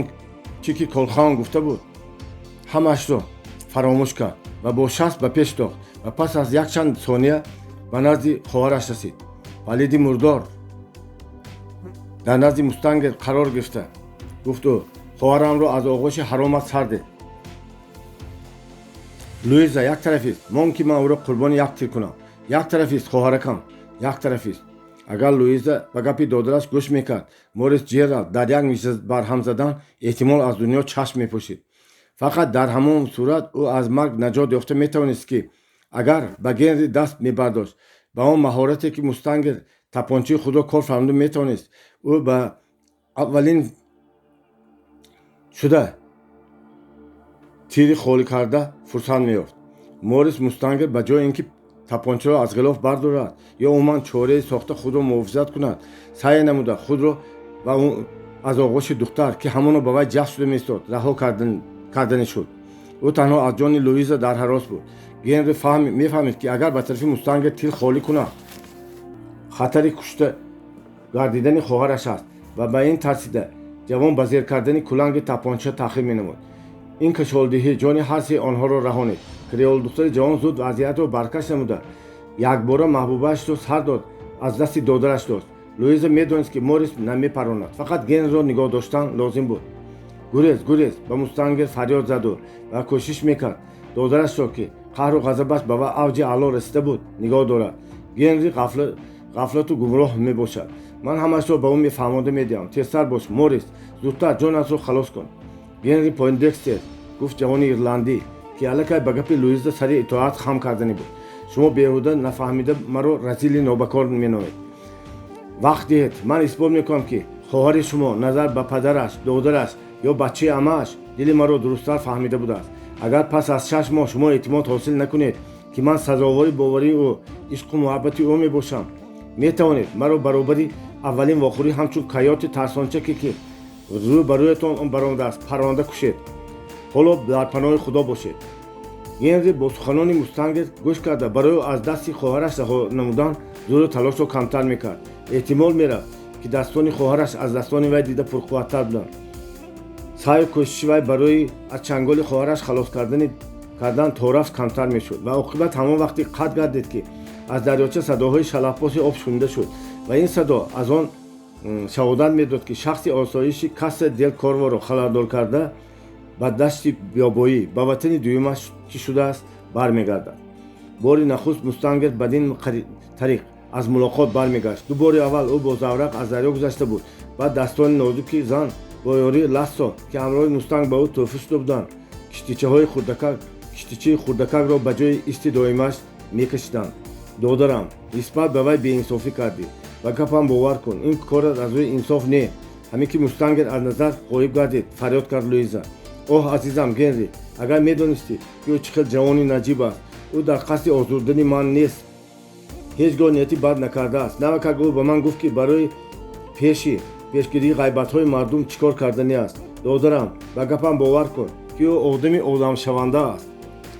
чӣ ки Колхаун гуфта буд, ҳамаашро фаромӯш кард ва бо шаст ба пеш тохт ва пас аз якчанд сония ба назди хоҳараш расид. «Палиди мурдор дар назди Мустангер қарор гирифта», гуфт ӯ. «Хоҳарамро аз оғӯши ҳаромат сар деҳ. Луиза як тарафист. Мон, ки ман ӯро қурбони як тир кунам. Як тарафист, хоҳаракам, як тарафист». Агар Луиза ба гапи додараш гӯш мекард, Морис Ҷералд дар як мижа барҳам задан эҳтимол аз дунё чашм мепӯшид. Фақат дар ҳамон сурат ӯ аз марг наҷот ёфта метавонист, ки агар ба Генри даст мебардошт. Ба он маҳорате, ки Мустангер тапончаи худро кор фармуда метавонист, ӯ ба аввалин шуда тири холӣ карда фурсат меёфт. Морис Мустангер ба ҷои ин ки тапончаро аз ғилоф бардорад ё умуман чорае сохта худро муҳофизат кунад, саъй намуда худро ва аз оғӯши духтар, ки ҳамоно ба вай ҷаҳд шуда меистод, раҳо карданӣ шуд. Ӯ танҳо аз ҷони Луиза дар ҳарос буд. Генри мефаҳмид, ки агар ба тарафи Мустангер тир холӣ кунад, хатари кушта гардидани хоҳараш аст ва ба ин тарсида ҷавон ба зер кардани куланги тапонча таъхир менамуд. Ин кашолдиҳӣ ҷони ҳар сеи онҳоро раҳонид. Креолдухтари ҷавон зуд вазъиятро баркаш намуда, Якбора маҳбубаашро сар дод, аз дасти додараш дошт. Луиза медонист, ки Морис намепаронад, фақат Генриро нигоҳ доштан лозим буд. Гурез, гурез, ба Мустангер фарёд заду ва кӯшиш мекард додарашро, ки қаҳру ғазабаш ба ва авҷи аъло расида буд, нигоҳ дорад. Генри ғафлату гумроҳ мебошад. Ман ҳамаашро ба ӯ мефаҳмонда медиҳам. Тезтар бош, Морис, зудтар ҷонатро халос кун. Генри Пойндекстер, гуфт ҷавони ирландӣ, ки аллакай ба гапи Луиза сари итоат хам кардани буд, шумо беҳуда нафаҳмида маро разили нобакор меномед. Вақт диҳед, ман исбот мекунам, ки хоҳари шумо назар ба падараш, додараш ё бачаи амааш дили маро дурусттар фаҳмида будааст. Агар пас аз 6 моҳ шумо эътимод ҳосил накунед, ки ман сазовори боварии ӯ, ишқу муҳаббати ӯ мебошам, метавонед маро баробари аввалин вохӯрӣ ҳамчун койоти тарсончаке, ки рӯ ба рӯятон баромадааст, парронда кушед. Ҳоло дар паноҳи Худо бошед. Генри бо суханони Мустангер гӯш карда, барои аз дасти хоҳараш раҳо намудан зӯру талошро камтар мекард. Эҳтимол мерафт, ки дастони хоҳараш аз дастони вай дида пурқувваттар буданд. Саъю кӯшиши вай барои аз чанголи хоҳараш халос кардан торафт камтар мешуд ва оқибат ҳамон вақте қатъ гардид, ки аз дарёча садоҳои шалафпоси об шунида шуд ва ин садо аз он шаҳодат медод, ки шахси осоиши Каса дел Корворо халалдор карда, ба дашти биёбоӣ, ба ватани дуюмаш ки шудааст, бармегардад. Бори нахуст Мустангер бадин тариқ аз мулоқот бармегашт. Ду бори аввал ӯ бо заврақ аз дарё гузашта буд. Баъд дастони нозуки зан бо ёрии Лассо, ки ҳамроҳи Мустанг ба ӯ тӯҳфа шуда буданд, киштичаҳои хурдакак киштичаи хурдакакро ба ҷои исти доимаш мекашиданд. Додарам, нисбат ба вай беинсофӣ кардӣ. Ба гапам бовар кун, ин корат аз рӯи инсоф не. Ҳамин ки Мустангер аз назар ғоиб гардид, фарёд кард Луиза: Оҳ, азизам Генри, агар медонистӣ, ки ӯ чӣ хел ҷавони наҷиб аст! Ӯ дар қасди озурдани ман нест, ҳеҷ гоҳ нияти бад накардааст. Навакак ӯ ба ман гуфт, ки барои пешгирии ғайбатҳои мардум чӣ кор карданӣ аст. Додарам, ба гапам бовар кун, ки ӯ одами одамшаванда аст.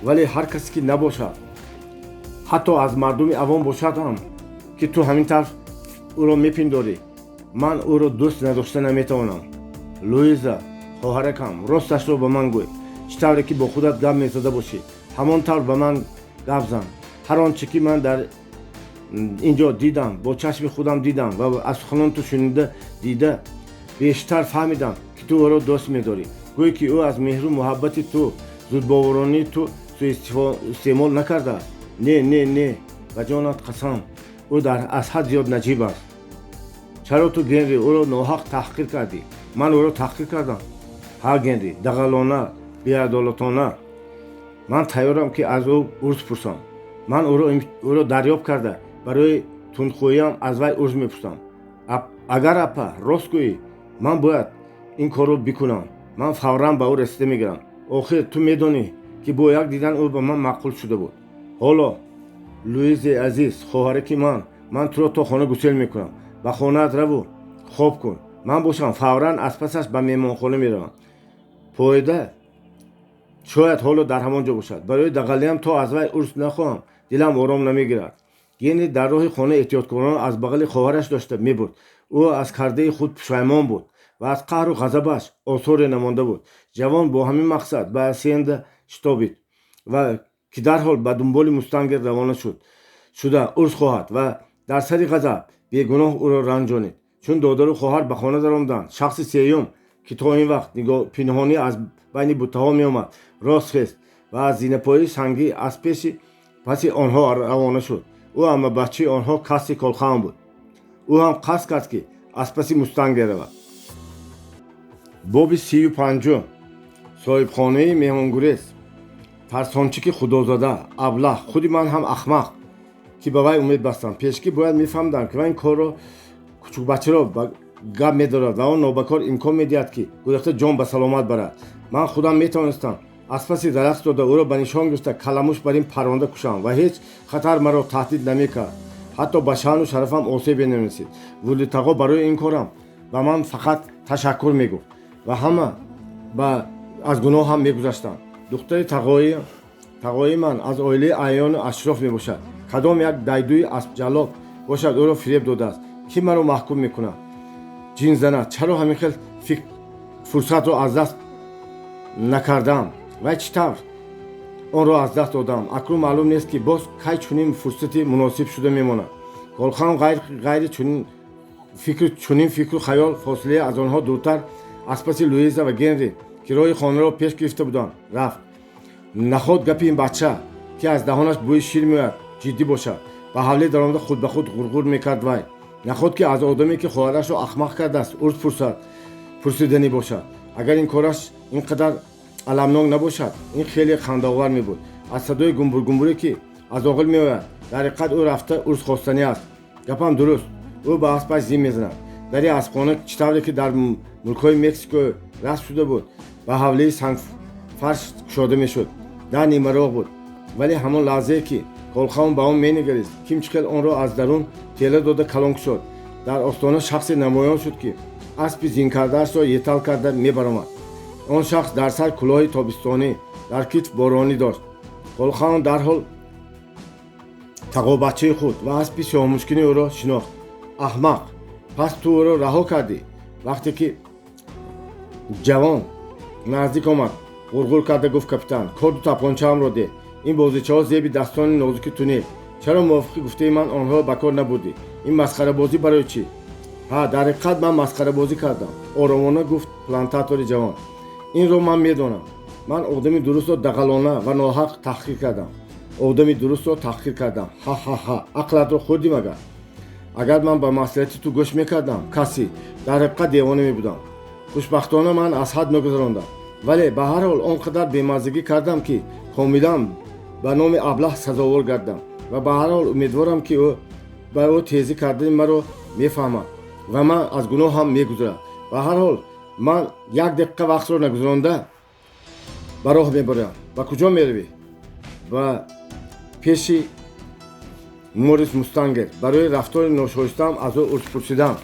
Вале ҳар касе ки набошад, ҳатто аз мардуми авом бошад ҳам, ки ту ҳамин тавр ӯро мепиндорӣ, ман ӯро дӯст надошта наметавонам. Луиза, хоҳаракам, росташро ба ман гӯй. Чӣ тавре ки бо худат гап мезада бошӣ, ҳамон тавр ба ман гап зан. Ҳар он чӣ ки ман дар ин ҷо дидам, бо чашми худам дидам ва аз суханони ту шунида, дида бештар фаҳмидам, ки ту ӯро дӯст медорӣ. Гӯй, ки ӯ аз меҳру муҳаббати ту, зудбоваронии ту суистеъмол накардааст. Не, не, не, ба ҷонат қасам, ӯ дар аз ҳад зиёд наҷиб аст. Чаро ту, Генри, ӯро ноҳақ таҳқир кардӣ? Ман ӯро таҳқир кардам? Ҳа, Генри, дағалона, беадолатона. Ман тайёрам, ки аз ӯ узр пурсам. Ман ӯро дарёб карда, барои тундхӯиам аз вай узр мепурсам. Агар, апа, рост гӯӣ, ман бояд ин корро бикунам. Ман фавран ба ӯ расида мегирам. Охир ту медонӣ, ки бо як дидан ӯ ба ман маъқул шуда буд. Ҳоло, Луизи азиз, хоҳараки ман, ман туро то хона гусел мекунам. Ба хонаат раву хоб кун. Ман бошам, фавран аз пасаш ба меҳмонхона меравам. Поида шояд ҳоло дар ҳамон ҷо бошад. Барои дағалиам то аз вай узр нахоҳам, дилам ором намегирад. Генри дар роҳи хона эҳтиёткорона аз бағали хоҳараш дошта мебурд. Ӯ аз кардаи худ пушаймон буд ва аз қаҳру ғазабаш осоре намонда буд. Ҷавон бо ҳамин мақсад ба ҳасиенда шитобид ва ки дарҳол ба дунболи Мустангер равона шуд шуда узр хоҳад ва дар сари ғазаб бегуноҳ ӯро ранҷонид. Чун додару хоҳар ба хона даромаданд, шахси сеюм, ки то ин вақт пинҳонӣ аз байни буттаҳо меомад, рост хест ва аз зинапои сангӣ аз пеши паси онҳо равона шуд. Ӯ аммабаччаи онҳо, Касси Колхаун буд. Ӯ ҳам қасд кард, ки аз паси Мустангер равад. Боби 35-ум. Соҳибхонаи меҳмонгурез. Тарсончики худозада, аблаҳ, худи ман ҳам ахмақ, ки ба вай умед бастам. Пешкӣ бояд мефаҳмидам, ки вай ин корро кучукбачаро ба гап медорад ва он нобакор имкон медиҳад, ки гурехта ҷон ба саломат барад. Ман худам метавонистам аз паси дарахт дода, ӯро ба нишон гирифта, каламуш бар ин парронда кушам ва ҳеҷ хатар маро таҳдид намекард, ҳатто ба шаъну шарафам осебе намерасид. Вулли тағо барои ин корам ба ман фақат ташаккур мегуфт ва ҳама ба аз гуноҳам мегузаштанд. Духтари тағоии ман аз оилаи аъёну ашроф мебошад. Кадом як дайдуи аспҷаллоб бошад, ӯро фиреб додааст. Кӣ маро маҳкум мекунад? Ҷинзана, чаро ҳамин хел фурсатро аз даст накардаам? Вай чӣ тавр Онро аз даст додам. Акнун маълум нест, ки боз кай чунин фурсати муносиб шуда мемонад. Колхаун ғайри чунин фикру чунин фикру хаёл фосилае аз онҳо дуртар, аз паси Луиза ва Генри, ки роҳи хонаро пеш гирифта буданд, рафт. Наход гапи ин бача, ки аз даҳонаш бӯи шир меояд, ҷиддӣ бошад? Ба ҳавлӣ даромада, худ ба худ ғурғур мекард вай. Наход ки аз одаме, ки хоҳарашро ахмақ кардааст, узр пурсад пурсиданӣ бошад? Агар ин кораш ин қадар аламнок набошад, ин хеле хандаовар мебуд. Аз садои гумбургумбуре, ки аз оғил меояд, дар ҳақиқат ӯ рафта узр хостанӣ аст. Гапам дуруст, ӯ ба аспаш зин мезанад. Дари аспхона, чӣ тавре ки дар мулкҳои Мексико расм шуда буд, ба ҳавлии сангфарш кушода мешуд. Дар нимароҳ буд, вале ҳамон лаҳзае, ки Колхаун ба он менигарист, ким чӣ хел онро аз дарун тела дода калон кушод. Дар остона шахсе намоён шуд, ки аспи зинкардаашро етал карда мебаромад. Он шахс дар сар кӯлоҳи тобистонӣ, дар китф боронӣ дошт. Колхаун дарҳол тағобачаи худ ва аспи сиёҳмушкини ӯро шинохт. Аҳмақ, пас ту ӯро раҳо кардӣ? Вақте ки ҷавон наздик омад, ғурғур карда гуфт капитан: «Корду тапончаамро деҳ. Ин бозичаҳо зеби дастони нозуки ту не. Чаро мувофиқи гуфтаи ман онҳоро ба кор набурдӣ? Ин масхарабозӣ барои чӣ?» «Ҳа, дар ҳақиқат ман масхарабозӣ кардам», оромона гуфт плантатори ҷавон. «Инро ман медонам. Ман одами дурустро дағалона ва ноҳақ таҳқир кардам. Одами дурустро таҳқир кардам. Ҳа-ҳа-ҳа, ақлатро хӯрдӣ магар? Агар ман ба маслиҳати ту гӯш мекардам, каси, дар ҳақиқат девона мебудам. Хушбахтона, ман аз ҳад нагузарондам, вале ба ҳар ҳол он қадар бемаззагӣ кардам, ки комилан ба номи аблаҳ сазовор гардам. Ва ба ҳар ҳол умедворам, ки ӯ ба ӯ тезӣ кардани маро мефаҳмад ва ман аз гуноҳам мегузарад. Ба ҳар ҳол, ман як дақиқа вақтро нагузаронда ба роҳ мебарам». «Ба куҷо меравӣ?» «Ба пеши Морис Мустангер, барои рафтори ношоистаам аз ӯ узр пурсидам».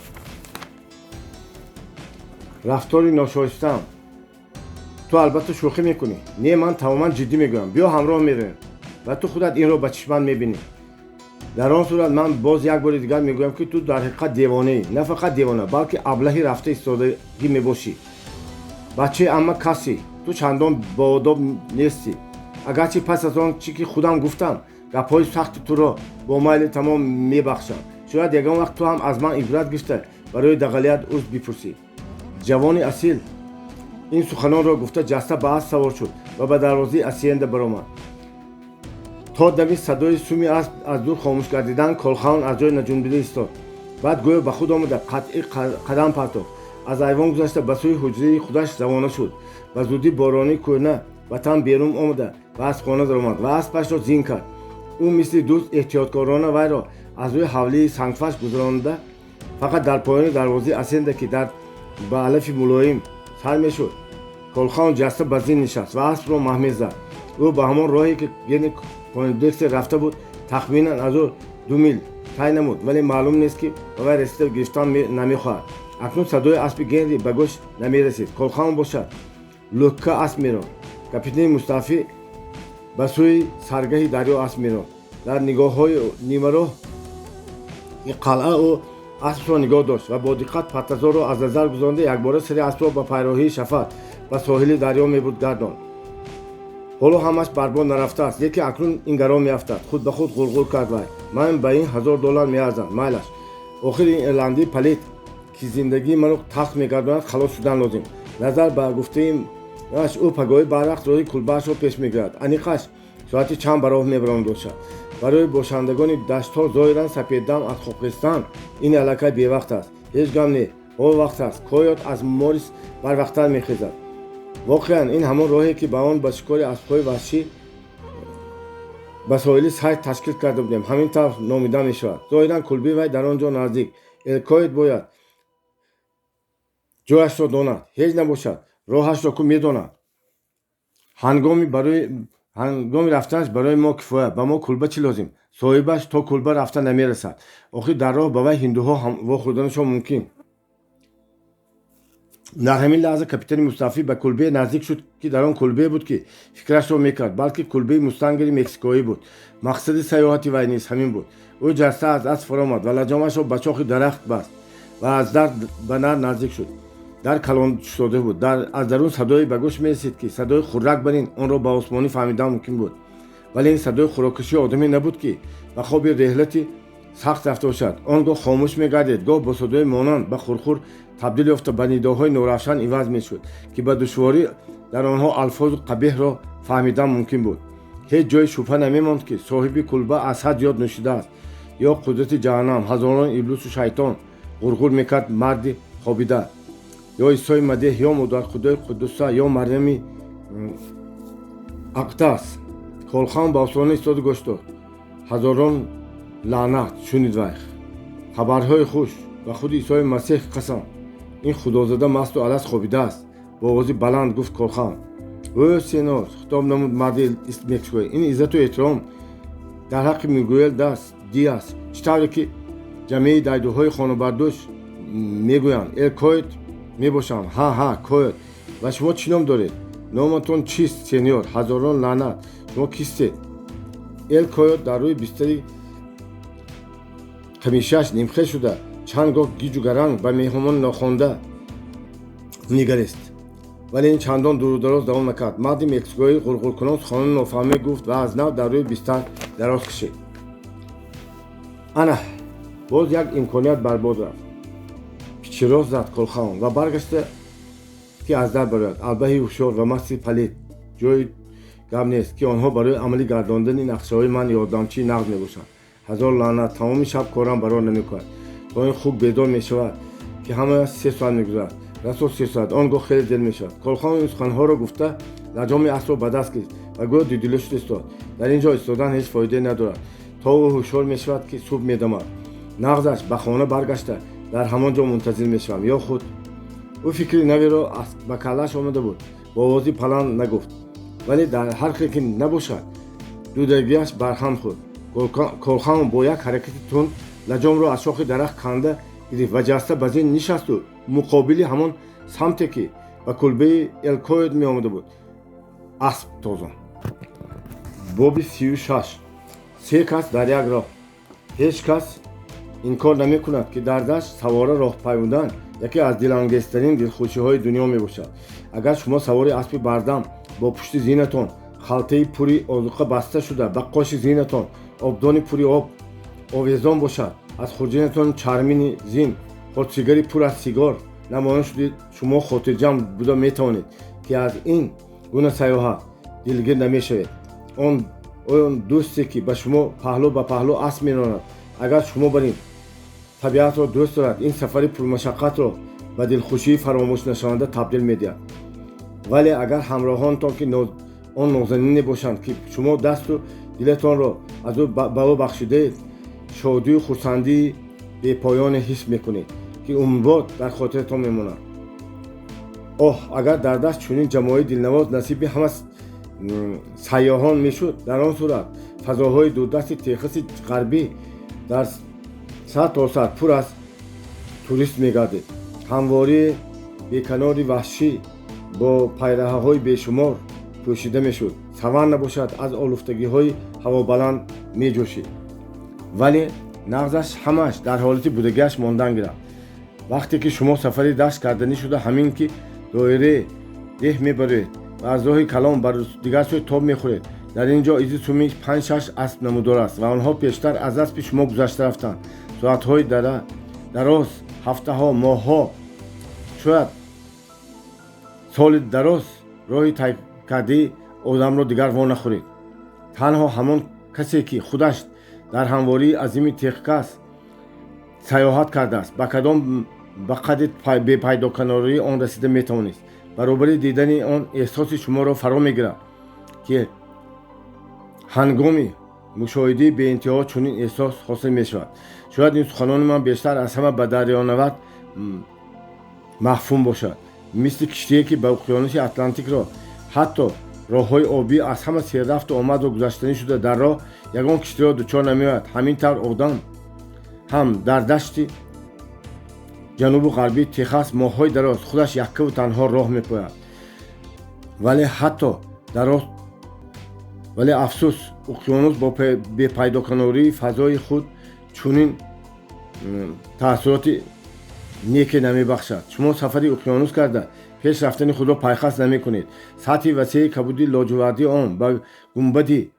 «Рафтори ношоистаам? Ту албатта шӯхӣ мекунӣ». «Не, ман тамоман ҷиддӣ мегӯям. Биё, ҳамроҳ меравем ва ту худат инро ба чишмат мебинӣ». «Дар он сурат ман боз як бори дигар мегӯям, ки ту дар ҳақиқат девонаӣ. На фақат девона, балки аблаҳи рафта истодагӣ мебошӣ. Бачаи амма, каси, ту чандон боодоб нестӣ. Агарчи пас аз он чӣ ки худам гуфтам, гапҳои сахти туро бо майли тамом мебахшам. Шояд ягон вақт ту ҳам аз ман ибрат гирифта, барои дағалият узр бипурсӣ». Ҷавони асил ин суханонро гуфта, ҷаста ба асп савор шуд ва ба дарвозаи асиенда баромад. То дами садои суми асп аз дур хомӯш гардидан, Колхаун аз ҷой наҷунбида истод. Баъд гӯё ба худ омада, қатъӣ қадам партофт, аз айвон гузашта, ба сӯи ҳуҷраи худаш равона шуд. Ба зудӣ боронии кӯҳна ба тан берун омада, ба аспхона даромад ва аспашро зин кард. Ӯ мисли дузд эҳтиёткорона вайро аз рӯи ҳавлии сангфарш гузаронда, фақат дар поёни дарвозаи асенда, ки дар ба алафи мулоим сар мешуд, Колхаун ҷаста ба зин нишаст ва аспро маҳмез зад. Ӯ ба ҳамон роҳе, ки Генри Пойндекстер рафта буд, тахминан аз ӯ 2 мил тай намуд, вале маълум нест, ки ба вай расида гирифтан намехоҳад. Акнун садои аспи Генри ба гӯш намерасид. Колхаун бошад, лӯкка асп меронд. Капитани мустаъфӣ ба сӯи саргаҳи дарё асп меронд. Дар нигоҳҳои нимароҳ қалъа ӯ аспро нигоҳ дошт ва бо диққат паттазорро аз назар гузаронда, якбора сари аспро ба пайроҳии шафат ба соҳили дарё мебуд гардонд. «Ҳоло ҳамаш барбод нарафтааст, лекин акнун ин гарон меафтад», худ ба худ ғурғур кард вай. «Ман ба ин 1000 доллар меарзам. Майлаш, охир ин ирландии палит, ки зиндагии маро талх мегардонад, халос шудан лозим. Назар ба гуфтаи аш, ӯ пагоҳӣ барвақт роҳи кулбаашро пеш мегирад. Аниқаш соати чанд ба роҳ мебаромад бошад? Барои бошандагони даштҳо зоҳиран сапеддам аз хобхестан ин аллакай бевақт аст. Ҳеҷ гам не, ҳоло вақт аст. Койот аз Морис барвақттар мехезад. Воқеан, ин ҳамон роҳе, ки ба он ба шикори аспҳои ваҳшӣ ба соҳили сайд ташкил карда будем, ҳамин тавр номида мешавад. Зоҳиран кулбаи вай дар он ҷо наздик. Эл Койот бояд ҷояшро донад. Ҳеҷ набошад, роҳашро ку медонад. Ҳангоми рафтанаш барои мо кифоя. Ба мо кулба чӣ лозим? Соҳибаш то кулба рафта намерасад. Охир дар роҳ ба вай ҳиндуҳо вохӯрданашон мумкин». Дар ҳамин лаҳза капитани мустаъфӣ ба кулбе наздик шуд, ки дар он кулбе буд, ки фикрашро мекард, балки кулбаи Мустангери мексикоӣ буд. Мақсади сайёҳати вай низ ҳамин буд. Ӯ ҷаста аз асп фаромад ва лаҷомашро ба шохи дарахт баст ва аз дар ба нар наздик шуд. Дар калон шустода буд. Аз дарун садое ба гӯш мерасид, ки садои хуррак барин онро ба осмонӣ фаҳмидан мумкин буд. Вале ин садои хӯроккашии одаме набуд, ки ба хоби реҳлати сахт рафта бошад. Он гоҳ хомӯш мегардид, гоҳ бо садои монанд ба хурхур табдил ёфта, ба нидоҳои норавшан иваз мешуд, ки ба душворӣ дар онҳо алфозу қабеҳро фаҳмидан мумкин буд. Ҳеҷ ҷои шубҳа намемонд, ки соҳиби кулба аз ҳад зиёд нӯшидааст. Ё қудрати ҷаҳаннам, ҳазорон иблусу шайтон, ғурғур мекард марди хобида, ё Исои Мадеҳ, ё Модархудои Қуддуса, ё Марьями Ақдас. Колхан ба остона истоду гӯш дод. Ҳазорон лаънат, шунид вай. Хабарҳои хуш, ба худи Исои Масеҳ қасам, ин худозада масту аласт хобидааст, бо овози баланд гуфт Колхан. Ӯ, сенор, хитоб намуд марди мексикоӣ, ин иззату эҳтиром дар ҳаққи Мигуэл даст Диас, чӣ тавре ки ҷамъии дайдуҳои хонабардӯш мегӯянд, Эл Койот мебошам. Ҳа, ҳа, Койот. Ва шумо чӣ ном доред? Номатон чист, сеньор? Ҳазорон лаънат, шумо кистед? Эл Койот дар рӯи бистари қамишаш нимхел шуда, чанд гоҳ гиҷу гаранг ба меҳмони нохонда нигарист, вале ин чандон дуру дароз давом накард. Марди мексикоӣ ғурғуркунон суханони нофаҳмӣ гуфт ва аз нав дар рӯи бистар дароз кашид. Ана боз як имконият барбод рафт, пичироз зад Колхан ва баргашта, ки аз дар барояд. Албаҳи ҳушёр ва масти палид, ҷои гап нест, ки онҳо барои амалӣ гардондани нақшаҳои ман ёрдамчии нағз мебошанд. Ҳазор лаънат, тамоми шаб корам барор намекунад. То ин хук бедор мешавад, ки ҳама 3 соат мегузарад, расо 3 соат, он гоҳ хеле дер мешавад. Колхан ин суханҳоро гуфта, лаҷоми аспро ба даст гирифт ва гӯё дудила шуда истод. Дар ин ҷо истодан ҳеҷ фоидае надорад. То ӯ ҳушёр мешавад, ки субҳ медамад, нағзаш ба хона баргашта, дар ҳамон ҷо мунтазир мешавам. Ё худ ӯ фикри наверо ба каллааш омада буд, бо овози баланд нагуфт, вале дар ҳар хел ки набошад, дудагиаш барҳам хӯрд. Колхан бо як ҳаракати тунд лаҷомро аз шохи дарахт канда гирифт ва ҷаста ба зин нишасту муқобили ҳамон самте, ки ба кулбаи Элкоид меомада буд, асп тозон. Боби 36. Се кас дар як роҳ. Ҳеҷ кас инкор намекунад, ки дар дашт савора роҳ паймудан яке аз дилангезтарин дилхушиҳои дунё мебошад. Агар шумо савори аспи бардам, бо пушти зинатон халтаи пури озуқа баста шуда, ба қоши зинатон обдони пури об овезон бошад, аз хурҷинатон чармини зин портсигари пур аз сигор намоён шудед, шумо хотирҷамъ буда метавонед, ки аз ин гуна сайёҳат дилгир намешавед. Он дӯсте, ки ба шумо паҳлӯ ба паҳлӯ асп меронад, агар шумо бар ин табиатро дӯст дорад, ин сафари пурмашаққатро ба дилхушии фаромӯшнашаванда табдил медиҳад. Вале агар ҳамроҳонтон ки он нозанине бошанд, ки шумо дасту дилатонро аз ӯ ба ӯ бахшидаед, шодию хурсандии бепоёне ҳис мекунед, ки умрбод дар хотиратон мемонад. Оҳ, агар дар дашт чунин ҷамоаи дилнавоз насиби ҳама сайёҳон мешуд! Дар он сурат фазоҳои дурдасти Техаси Ғарбӣ дар сар то сар пур аз турист мегардид. Ҳамвории беканори ваҳшӣ бо пайраҳаҳои бешумор пӯшида мешуд, саванна бошад, аз олуфтагиҳои ҳавобаланд меҷӯшид. Вале нағзаш ҳамааш дар ҳолати будагиаш мондан гирад. Вақте ки шумо сафари дашт карданӣ шуда, ҳамин ки доираи деҳ мебароед ва аз роҳи калон бар дигар сӯй тоб мехӯред, дар ин ҷо изи суми панҷ-шаш асп намудор аст ва онҳо пештар аз аспи шумо гузашта рафтанд. Соатҳои дароз, ҳафтаҳо, моҳҳо, шояд соли дароз роҳи тай кардии одамро дигар во нахӯред. Танҳо ҳамон касе, ки худаш дар ҳамвории азими Техас сайёҳат кардааст, ба кадом ба қадри бепайдоканории он расида метавонист. Баробари дидани он эҳсоси шуморо фаро мегирад, ки ҳангоми мушоҳидаи беинтиҳо чунин эҳсос ҳосил мешавад. Шояд ин суханони ман бештар аз ҳама ба дарёнавард мафҳум бошад. Мисли киштие, ки ба уқёнуси Атлантикро, ҳатто роҳҳои обӣ аз ҳама серрафту омадро гузаштанӣ шуда, дар роҳ ягон киштиро дучор намеояд, ҳамин тавр одам ҳам дар дашти ҷанубу ғарбии Техас моҳҳои дароз худаш яккаву танҳо роҳ мепояд. Вале ҳатто дароз, вале афсӯс, уқёнус бо бепайдоканории фазои худ чунин таассуроти Неке намебахшад. Шумо сафари уқёнус карда, пеш рафтани худро пайхас намекунед. Сатҳи васеи кабуди лоҷувардии он ба гунбади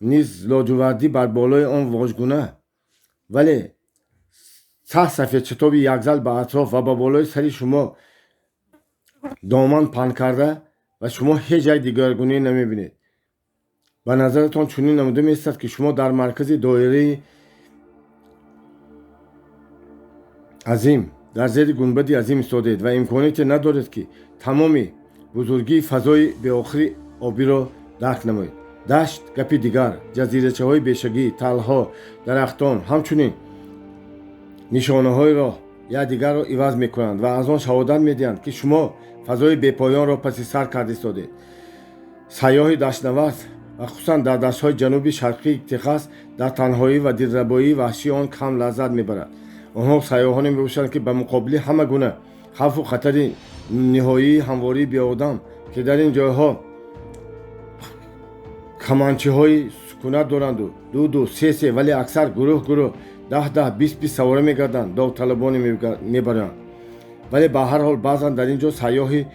низ лоҷувардӣ бар болои он вожгуна, вале сахт сафедшитоби якзал ба атроф ва ба болои сари шумо доман паҳн карда ва шумо ҳеҷ як дигаргунӣ намебинед. Ба назаратон чунин намуда меистад, ки шумо дар маркази доираи азим, дар зери гунбади азим истодаед ва имконияте надоред, ки тамоми бузургии фазои беохири обиро дарк намоед. Дашт гапи дигар, ҷазирачаҳои бешагӣ, талҳо, дарахтон, ҳамчунин нишонаҳои роҳ якдигарро иваз мекунанд ва аз он шаҳодат медиҳанд, ки шумо фазои бепоёнро паси сар карда истодед. Сайёҳи даштнавард ва хусусан дар даштҳои ҷануби шарқии Техас дар танҳоӣ ва дилрабоии ваҳшии он кам лаззат мебарад. Онҳо сайёҳоне мебошанд, ки ба муқобили ҳама гуна хавфу хатари ниҳоии ҳамвории беодам, ки дар ин ҷойҳо каманчиҳои сукунат доранду ду-ду, се-се, вале аксар гурӯҳ-гурӯҳ, 10-10, 20-20 савора мегарданд, довталабоне мебаранд. Вале ба ҳар ҳол баъзан дар ин ҷо сайёҳи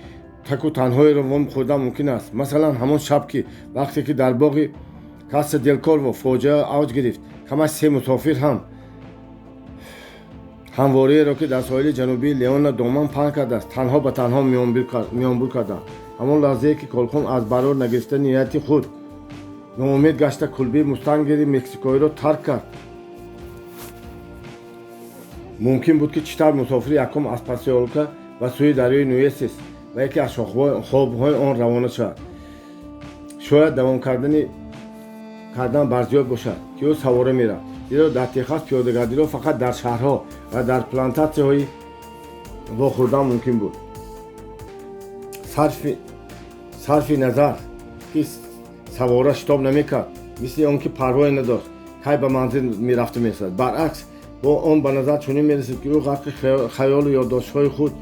таку танҳоеро вом хӯрдан мумкин аст. Масалан, ҳамон шаб, ки вақте ки дар боғи Каса дел Корво фоҷиа авҷ гирифт, камаш се мусофир ҳам ҳамвориеро, ки дар соҳили ҷанубии Леона доман паҳн кардааст, танҳо ба танҳо миёнбур карданд. Ҳамон лаҳзае, ки Колхун аз барор нагирифтани нияти худ ноумед гашта кулбаи мустангери мексикоиро тарк кард, мумкин буд, ки чӣ тавр мусофири якум аз посёлка ба сӯи дарёи Нуэсес ва яке аз шохобҳои он равона шавад. Шояд давом кардан барзиёд бошад, ки ӯ савора мерафт, зеро дар Техас пиёдагардиро фақат дар шаҳрҳо ва дар плантатсияҳои вохӯрдан мумкин буд. Сарфи назар, ки савора шитоб намекард, мисли он ки парвое надошт, кай ба манзил мерафту мерасад. Баръакс, бо он ба назар чунин мерасид, ки ӯ ғарқи хаёлу ёддоштҳои худ,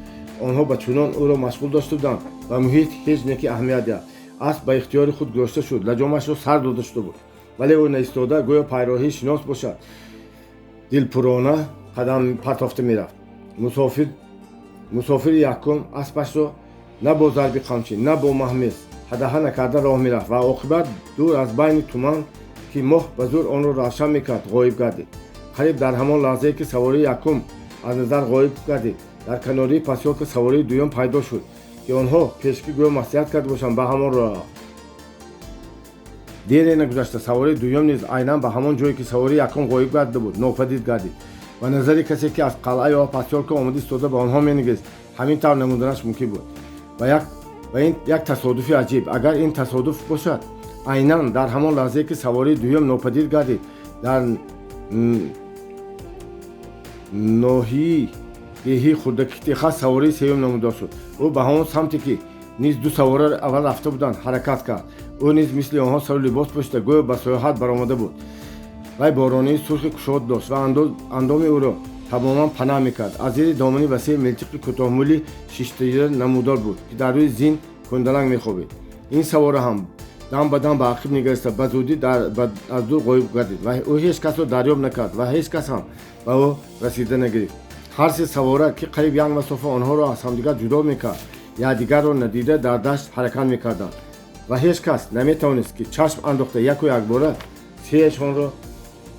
онҳо ба чунон ӯро машғул дошта буданд, ба муҳит ҳеҷ неки аҳамият диҳад. Асп ба ихтиёри худ гузошта шуд, лаҷомашро сар дода шуда буд, вале ӯ наистода, гӯё пайроҳии шинос бошад, дилпурона қадам партофта мерафт. Мусофири якум аспашро на бо зарби қамчӣ, на бо маҳмез ҳадаҳа накарда роҳ мерафт ва оқибат дур аз байни туман, ки моҳ ба зӯр онро равшан мекард, ғоиб гардид. Қариб дар ҳамон лаҳзае, ки савории якум аз назар ғоиб гардид, дар канории посёлка савории дуюм пайдо шуд, ки онҳо пешкӣ гӯё маслиҳат карда бошанд, ба ҳамон роҳ рафт. Дере нагузашта савории дуюм низ айнан ба ҳамон ҷое, ки савории якум ғоиб гардида буд, нопадид гардид. Ба назари касе, ки аз қалъа ё посёлка омада истода ба онҳо менигарист, ҳамин тавр намуданаш мумкин буд. Ва ин як тасодуфи аҷиб, агар ин тасодуф бошад, айнан дар ҳамон лаҳзае, ки савории дуюм нопадид гардид, дар ноҳияи деҳии хурдаки Техас савории сеюм намудор шуд. Ӯ ба ҳамон самте, ки низ ду савора аввал рафта буданд, ҳаракат кард. Ӯ низ мисли онҳо сару либос пӯшида, гӯё ба саёҳат баромада буд. Вай боронии сурхи кушод дошт ва андоми ӯро тамоман панаҳ мекард. Аз зери домани васеи милтиқи кӯтоҳмӯли шиштира намудор буд, ки дар рӯи зин кӯндаланг мехобид. Ин савора ҳам дам ба дам ба ақиб нигариста, ба зудӣ аз дур ғоиб гардид ва ӯ ҳеҷ касро дарёб накард ва ҳеҷ кас ҳам ба ӯ расида нагирифт. Ҳар се савора, ки қариб як масофа онҳоро аз ҳамдигар ҷудо мекард, якдигарро надида дар дашт ҳаракат мекарданд ва ҳеҷ кас наметавонист, ки чашм андохта яку якбора сеяшонро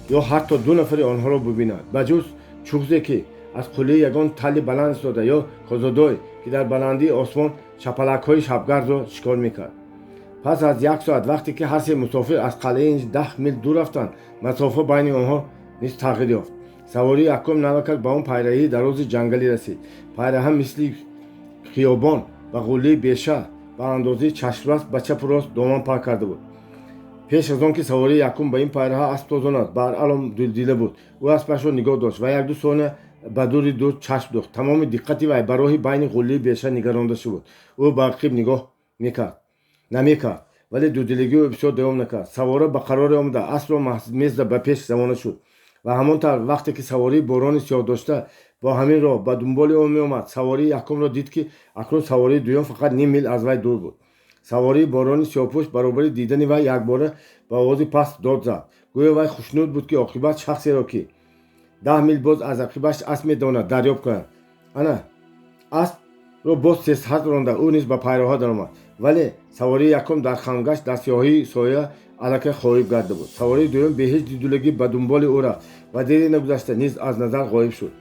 ё ҳатто ду нафари онҳоро бубинад, ба ҷуз чуғзе, ки аз қуллаи ягон талли баланд истода, ё козодой, ки дар баландии осмон шапалакҳои шабгардро шикор мекард. Пас аз як соат, вақте ки ҳар се мусофир аз қалъаи 10 мил дур рафтанд, масофа байни онҳо низ тағйир ёфт. Савории якум навакак ба он пайраҳии дарози ҷангалӣ расид. Пайраҳа мисли хиёбон ба ғуллии беша ба андозаи чашмрас ба чапу рост доман паҳн карда буд. Пеш аз он ки савории якум ба ин пайраҳа асп тозонад, баръало дилдила буд. Ӯ аспашро нигоҳ дошт ва якду сония ба дури дур чашм дӯхт. Тамоми диққати вай ба роҳи байни ғуллии беша нигаронда шуда буд. Ӯ ба ақиб нигоҳ мекард намекард, вале дудилагии ӯ бисёр давом накард. Савора ба қароре омада, аспро мезда ба пеш равона шуд ва ҳамон тавр, вақте ки савории борони сиёҳ дошта бо ҳамин роҳ ба дунболи ӯ меомад, савории якумро дид, ки акнун савории дуюм фақат ним мил аз вай дур буд. Савории борони сиёҳпӯш баробари дидани вай якбора ба овози паст дод зад, гӯё вай хушнуд буд, ки оқибат шахсеро, ки 10 мил боз аз ақибаш асп медонад, дарёб кунад. Ана аспро боз тезтар ронда, ӯ низ ба пайроҳа даромад. Вале савории якум дар хамгашт дар сиёҳии соя аллакай ғоиб гарда буд. Савории дуюм бе ҳеҷ дудилагӣ ба дунболи ӯ рафт ва дери нагузашта низ аз назар ғоиб шуд.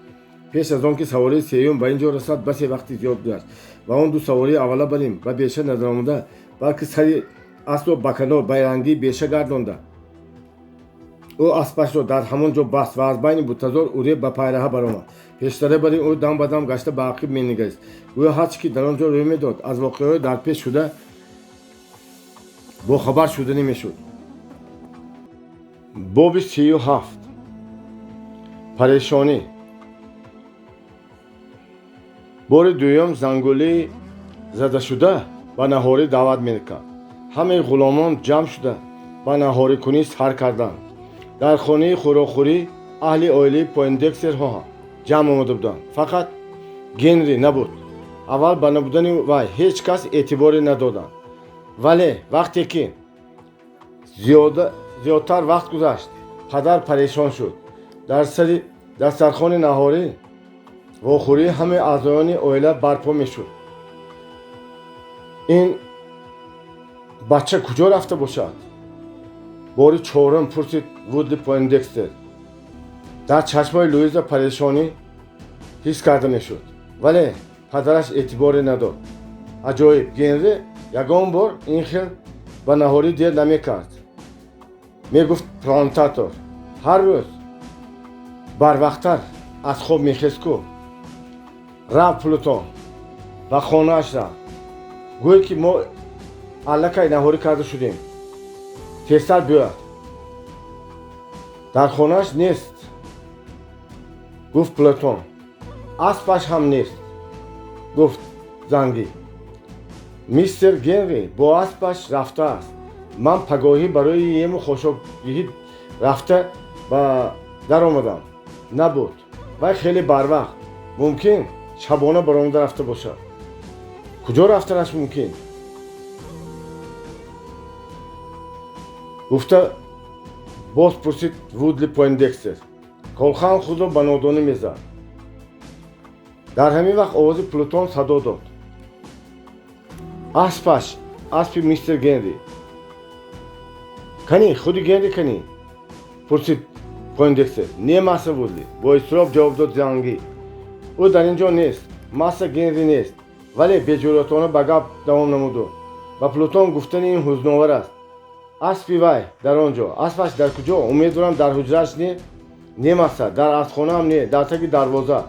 Пеш аз он ки савории сеюм ба ин ҷо расад, басе вақти зиёд гузашт ва он ду савории аввала барин ба беша надаромада, балки сари аспро ба канор байрангии беша гардонда. Ӯ аспашро дар ҳамон ҷо баст ва аз байни бутазор уреб ба пайраҳа баромад. Пештара бар ин ӯ дам ба дам гашта ба ақиб менигарист, гӯё ҳар чӣ ки дар он ҷо рӯй медод, аз воқеаҳои дар пеш шуда бохабар шуданӣ мешуд. Боби 37. Парешонӣ. Бори дуюм зангулии задашуда ба наҳорӣ даъват мекард. Ҳамаи ғуломон ҷамъ шуда ба наҳорикунӣ сар карданд. Дар хонаи хӯрокхӯрӣ аҳли оилаи Пойндекстерҳо ҷамъ омада буданд. Фақат Генри набуд. Аввал ба набудани вай ҳеҷ кас эътиборе надоданд, вале вақте ки зиёдтар вақт гузашт, падар парешон шуд. Дар сари дастархони наҳорӣ вохӯрии ҳамаи аъзоёни оила барпо мешуд. Ин бача куҷо рафта бошад? Бори чорум пурсид Вудли Пойндекстер. Дар чашмои Луиза парешонӣ ҳис карда мешуд, вале падараш эътиборе надод. Аҷоиб, Генри ягон бор ин хел ба наҳорӣ дер намекард, мегуфт плантатор. Ҳар рӯз барвақттар аз хоб мехест ку. Рафт Плутон, ба хонааш рафт. Гӯе ки мо аллакай наҳорӣ карда шудем, тезтар биёяд. Дар хонааш нест, гуфт Плутон. Аспаш ҳам нест, гуфт зангӣ. Мистер Генри бо аспаш рафтааст. Ман пагоҳӣ барои ему хошокдиҳӣ рафта ба даромадам, набуд. Вай хеле барвақт, мумкин шабона баромада рафта бошад. Куҷо рафтанаш мумкин? Гуфта боз пурсид Вудли Пойндекстер. Колхан худро ба нодонӣ мезад. Дар ҳамин вақт овози Плутон садо дод. Аспаш, аспи мистер Генри. Кани, худи Генри кани? Пурсид Пойндекстер. Не, масса Вудли, бо изтироб ҷавоб дод зангӣ. Ӯ дар ин ҷо нест, масса Генри нест. Вале беҷуръатона ба гап давом намуду. Ба Плутон гуфтани ин ҳузновар аст. Аспи вай дар он ҷо. Аспаш дар куҷо? Умедворам, дар ҳуҷрааш не? Не, масса, дар аспхонаам не, дар таги дарвоза.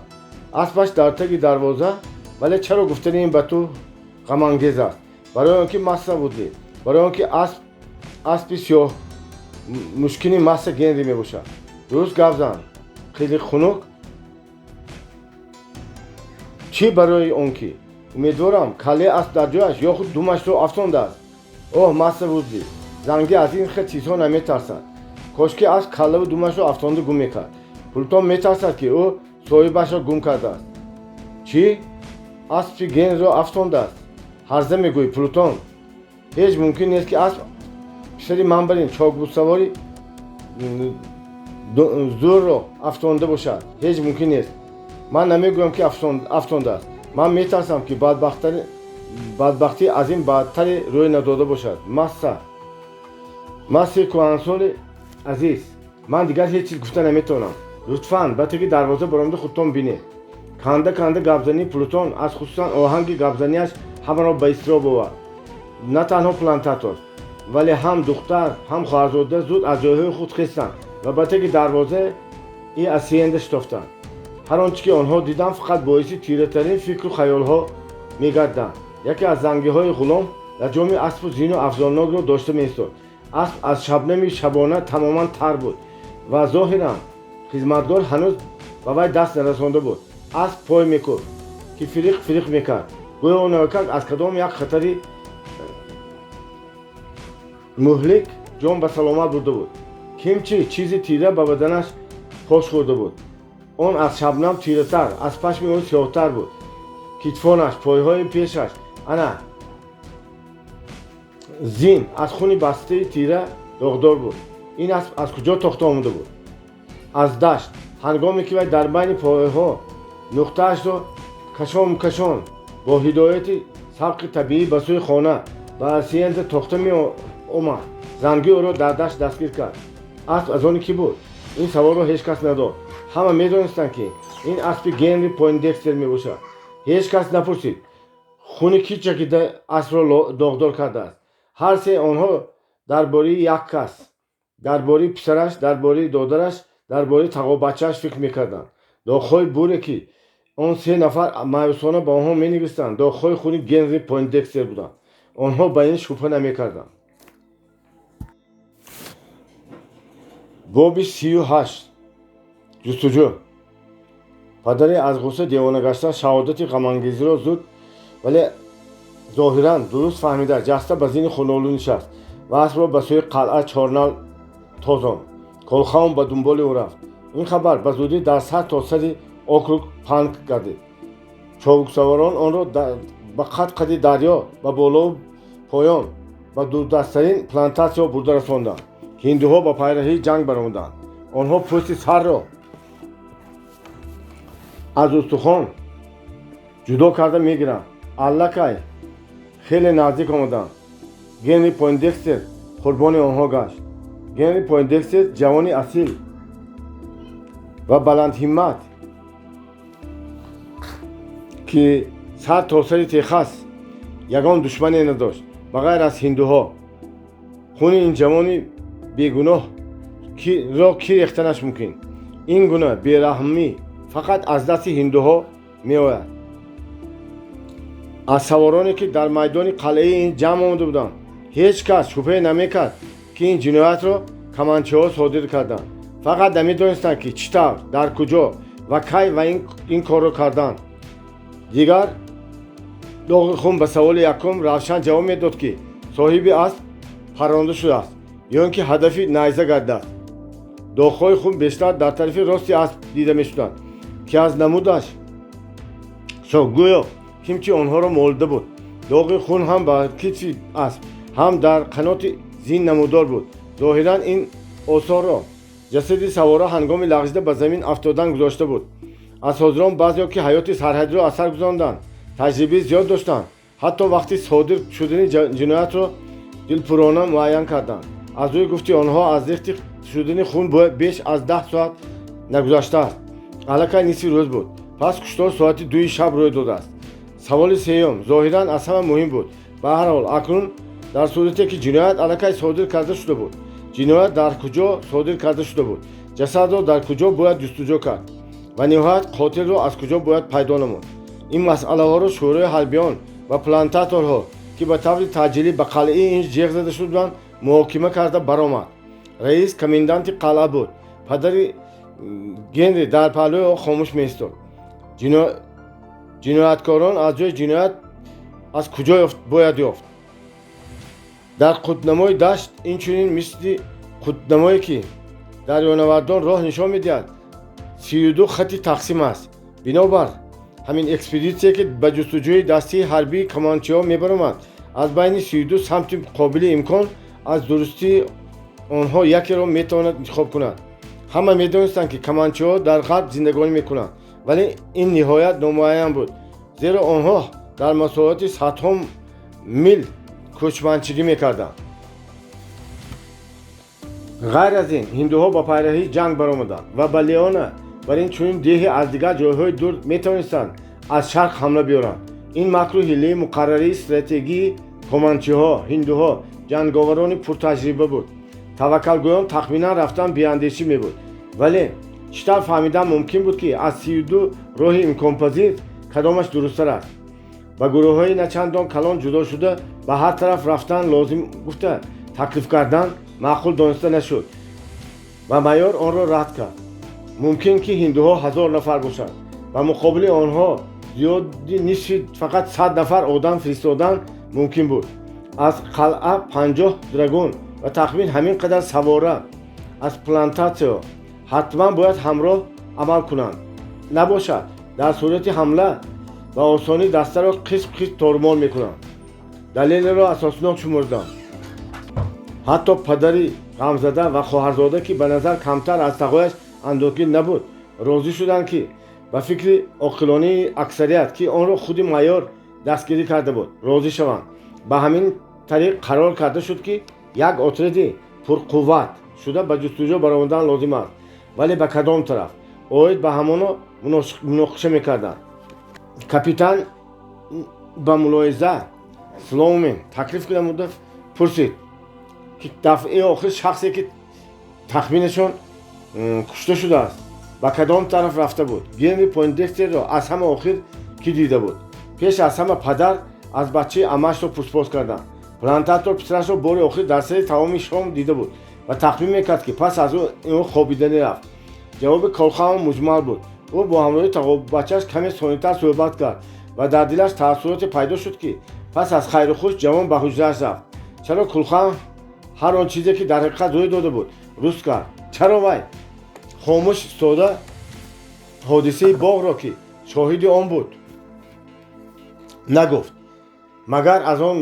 Аспаш дар таги дарвоза? Вале чаро гуфтани ин ба ту ғамангез аст? Барои он ки масса Вудли, барои он ки асп аспи сиёҳ мушкини масса Генри мебошад. Дуруст гап зан, хеле хунук. Чӣ барои он ки? Умедворам, каллаи асп дар ҷояш ё худ думашро афтондааст. Оҳ, масса Вудли, зангӣ аз ин хел чизҳо наметарсад. Кошки асп каллаву думашро афтонда гум мекард. Плутон метарсад, ки ӯ соҳибашро гум кардааст. Чӣ? Аспи Генриро афтондааст? Ҳарза мегӯӣ, Плутон. Ҳеҷ мумкин нест, ки асп писари ман барин чокбудсавори зӯрро афтонда бошад. Ҳеҷ мумкин нест. Ман намегӯям, ки афтондааст. Ман метарсам, ки бадбахтӣ аз ин бадтаре рӯй надода бошад. Масса, масси кӯҳансоли азиз, ман дигар ҳеҷ чиз гуфта наметавонам. Лутфан ба таги дарвоза баромада худтон бинед. Канда канда гапзании Плутон, аз хусусан оҳанги гапзанияш, ҳамаро ба изтироб овард. На танҳо плантатор, вале ҳам духтар, ҳам хоҳарзода зуд аз ҷойҳои худ хестанд ва ба таги дарвозаи асиенда шитофтанд. Ҳар он чӣ ки онҳо диданд, фақат боиси тиратарин фикру хаёлҳо мегарданд. Яке аз зангиҳои ғулом дар ҷоми аспу зину афзолнокро дошта меистод. Асп аз шабнами шабона тамоман тар буд ва зоҳиран хизматгор ҳанӯз ба вай даст нарасонда буд. Асп пой мекӯфт, ки фириқ фириқ мекард, гӯё он навакак аз кадом як хатари муҳлик ҷон ба саломат бурда буд. Кимчи чизи тира ба баданаш пош хӯрда буд. Он аз шабнам тиратар, аз пашми ӯ сиёҳтар буд. Китфонаш, пойҳои пешаш, ана зин аз хуни бастаи тира доғдор буд. Ин асп аз куҷо тохта омада буд? Аз дашт. Ҳангоме ки вай дар байни пойҳо нуқтаашро Кашон кашон бо ҳидояти сабқи табиӣ ба сӯи хона ба ҳасиенда тохта меомад, занги ӯро дар дашт дастгир кард. Асп аз они кӣ буд? Ин саволро ҳеҷ кас надод. Ҳама медонистанд, ки ин аспи Генри Пойндекстер мебошад. Ҳеҷ кас напурсид, хуни кӣ чакида аспро доғдор кардааст. Ҳар се онҳо дар бораи як кас, дар бораи писараш, дар бораи додараш, дар бораи тағобачааш фикр мекарданд. Доғҳои буре, ки он се нафар маъюсона ба онҳо менигаристанд, доғҳои хуни Генри Пойндекстер буданд. Онҳо ба ин шубҳа намекарданд. Боби 38. Ҷустуҷӯ. Падаре аз ғусса девона гашта шаҳодати ғамангезиро зуд, вале зоҳиран дуруст фаҳмида, ҷаста ба зини хунолу нишаст ва аспро ба сӯи қалъа чорнал тозонд. Колхаун ба дунболи ӯ рафт. Ин хабар ба зудӣ дар сар то сари округ паҳн гардид. Чобуксаворон онро ба қад-қади дарё, ба болову поён, ба дурдасттарин плантатсияҳо бурда расонданд. Ҳиндуҳо ба пайраҳии ҷанг баромаданд. Онҳо пӯсти сарро аз устухон ҷудо карда мегиранд. Аллакай хеле наздик омаданд. Генри Пойндекстер қурбони онҳо гашт. Генри Пойндекстер ҷавони асил ва баландҳиммат, ки сар то сари Техас ягон душмане надошт, ба ғайр аз ҳиндуҳо. Хуни ин ҷавони бегуноҳ ро кӣ рехтанаш мумкин? Ин гуна бераҳмӣ фақат аз дасти ҳиндуҳо меояд. Аз савороне, ки дар майдони қалъаи ин ҷамъ омада буданд, ҳеҷ кас шубҳае намекард, ки ин ҷиноятро каманчиҳо содир карданд. Фақат намедонистанд, ки чӣ тавр, дар куҷо ва кай ва ин корро карданд. Дигар доғи хун ба саволи якум равшан ҷавоб медод, ки соҳиби асп парронда шудааст ё ин ки ҳадафи найза гардидааст. Доғҳои хун бештар дар тарафи рости асп дида мешуданд, ки аз намудаш гӯё кимчи онҳоро молида буд. Доғи хун ҳам ба китфи асп, ҳам дар қаноти зин намудор буд. Зоҳиран ин осорро ҷасади савора ҳангоми лағжида ба замин афтодан гузошта буд. Аз ҳозирон баъзеҳо, ки ҳаёти сарҳадиро аз сар гузаронданд, таҷрибаи зиёд доштанд, ҳатто вақти содир шудани ҷиноятро дилпурона муайян карданд. Аз рӯи гуфти онҳо, аз рехти шудани хун беш аз 10 соат нагузаштааст. Аллакай нисфи рӯз буд. Пас куштор соати 2 шаб рӯй додааст. Саволи сеюм зоҳиран аз ҳама муҳим буд. Ба ҳар ҳол, акнун дар сурате ки ҷиноят аллакай содир карда шуда буд, ҷиноят дар куҷо содир карда шуда буд, ҷасадро дар куҷо бояд ҷустуҷӯ кард ва ниҳоят қотилро аз куҷо бояд пайдо намуд. Ин масъалаҳоро шӯрои ҳарбиён ва плантаторҳо, ки ба таври таъҷилӣ ба қалъаи ин ҷеғ зада шуда буданд, муҳокима карда баромад. Раис коменданти қалъа буд. Падари Генри дар паҳлӯи ӯ хомӯш меистод. Ҷинояткорон аз ҷои ҷиноят аз куҷо бояд ёфт? Дар қутбнамои дашт, инчунин мисли қутбнамое, ки дарёнавардон роҳ нишон медиҳад, 32 хати тақсим аст. Бинобар ҳамин экспедитсия, ки ба ҷустуҷӯи дастии ҳарбии камончиҳо мебаромад, аз байни 32 самти қобили имкон аз дурустии онҳо якеро метавонад интихоб кунад. Ҳама медонистанд, ки каманчиҳо дар ғарб зиндагонӣ мекунанд, вале ин ниҳоят номуайян буд, зеро онҳо дар масоҳати садҳо мил кӯчманчигӣ мекарданд. Ғайр аз ин, ҳиндуҳо ба пайраҳии ҷанг баромаданд ва ба Леона бар ин чунин деҳе аз дигар ҷойҳои дур метавонистанд аз шарқ ҳамла биёранд. Ин макру ҳиллаи муқаррарии стратегии команчиҳо, ҳиндуҳо, ҷанговарони пуртаҷриба буд. Таваккалгӯён тахминан рафтан беандешӣ мебуд, вале чӣ тавр фаҳмидан мумкин буд, ки аз 32 роҳи имконпазир кадомаш дурусттар аст? Ба гурӯҳҳои начандон калон ҷудо шуда ба ҳар тараф рафтан лозим гуфта таклиф кардан маъқул дониста нашуд ва майор онро рад кард. Мумкин ки ҳиндуҳо 1000 нафар бошанд. Ба муқобили онҳо зиёди нисфи фақат 100 нафар одам фиристодан мумкин буд. Аз қалъа 50 драгун ва тахмин ҳамин қадар савора аз плантатсиё ҳатман бояд ҳамроҳ амал кунанд. Набошад, дар сурати ҳамла ба осонӣ дастаро қисм қисм тормол мекунанд. Далелеро асоснок шумурданд. Ҳатто падари ғамзада ва хоҳарзода, ки ба назар камтар аз тағояш андӯҳгин набуд, розӣ шуданд, ки Ба фикри оқилонии аксарият, ки онро худи майор дастгирӣ карда буд, розӣ шаванд. Ба ҳамин тариқ қарор карда шуд, ки як отряди пурқувват шуда ба ҷустуҷӯ баромадан лозим аст. Вале ба кадом тараф? Оид ба ҳамоно муноқиша мекарданд. Капитан ба мулоҳиза Слоумен таклиф намуда пурсид, ки дафъаи охир шахсе, ки тахминашон кушта шудааст, ба кадом тараф рафта буд? Генри Пойндекстерро аз ҳама охир кӣ дида буд? Пеш аз ҳама падар аз бачаи амаашро пурсупос карданд. Плантатор писарашро бори охир дар сари таоми шом дида буд ва тахмин мекард, ки пас аз ӯ хобиданӣ рафт. Ҷавоби Колхаун муҷмал буд. Ӯ бо ҳамроҳи тағобачааш каме сонитар суҳбат кард ва дар дилаш таассуроте пайдо шуд, ки пас аз хайру хуш ҷавон ба ҳуҷрааш рафт. Чаро Кулхан ҳар он чизе, ки дар ҳақиқат рӯй дода буд, руст кард? Чаро вай хомӯш истода ҳодисаи боғро, ки шоҳиди он буд, нагуфт? Магар аз он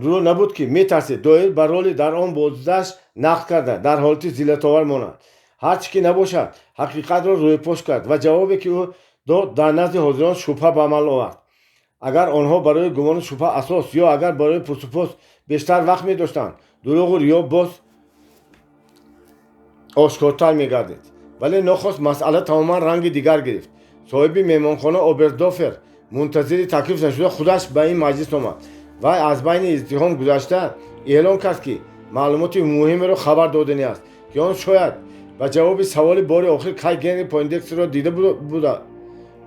рӯ набуд, ки метарсид доир ба роли дар он боздашт нақл карда, дар ҳолати зиллатовар монад? Ҳар чӣ ки набошад, ҳақиқатро рӯйпош кард ва ҷавобе, ки ӯ дод, дар назди ҳозирон шубҳа ба амал овард. Агар онҳо барои гумону шубҳа асос ё агар барои пурсупос бештар вақт медоштанд, дурӯғу риё боз ошкортар мегардид. Вале нохост масъала тамоман ранги дигар гирифт. Соҳиби меҳмонхона Обердофер мунтазири таклиф нашуда худаш ба ин маҷлис омад. Вай аз байни издиҳом гузашта эълон кард, ки маълумоти муҳимеро хабар доданӣ аст, ки он шояд ба ҷавоби саволи бори охир кай Генри Пойндекстерро дида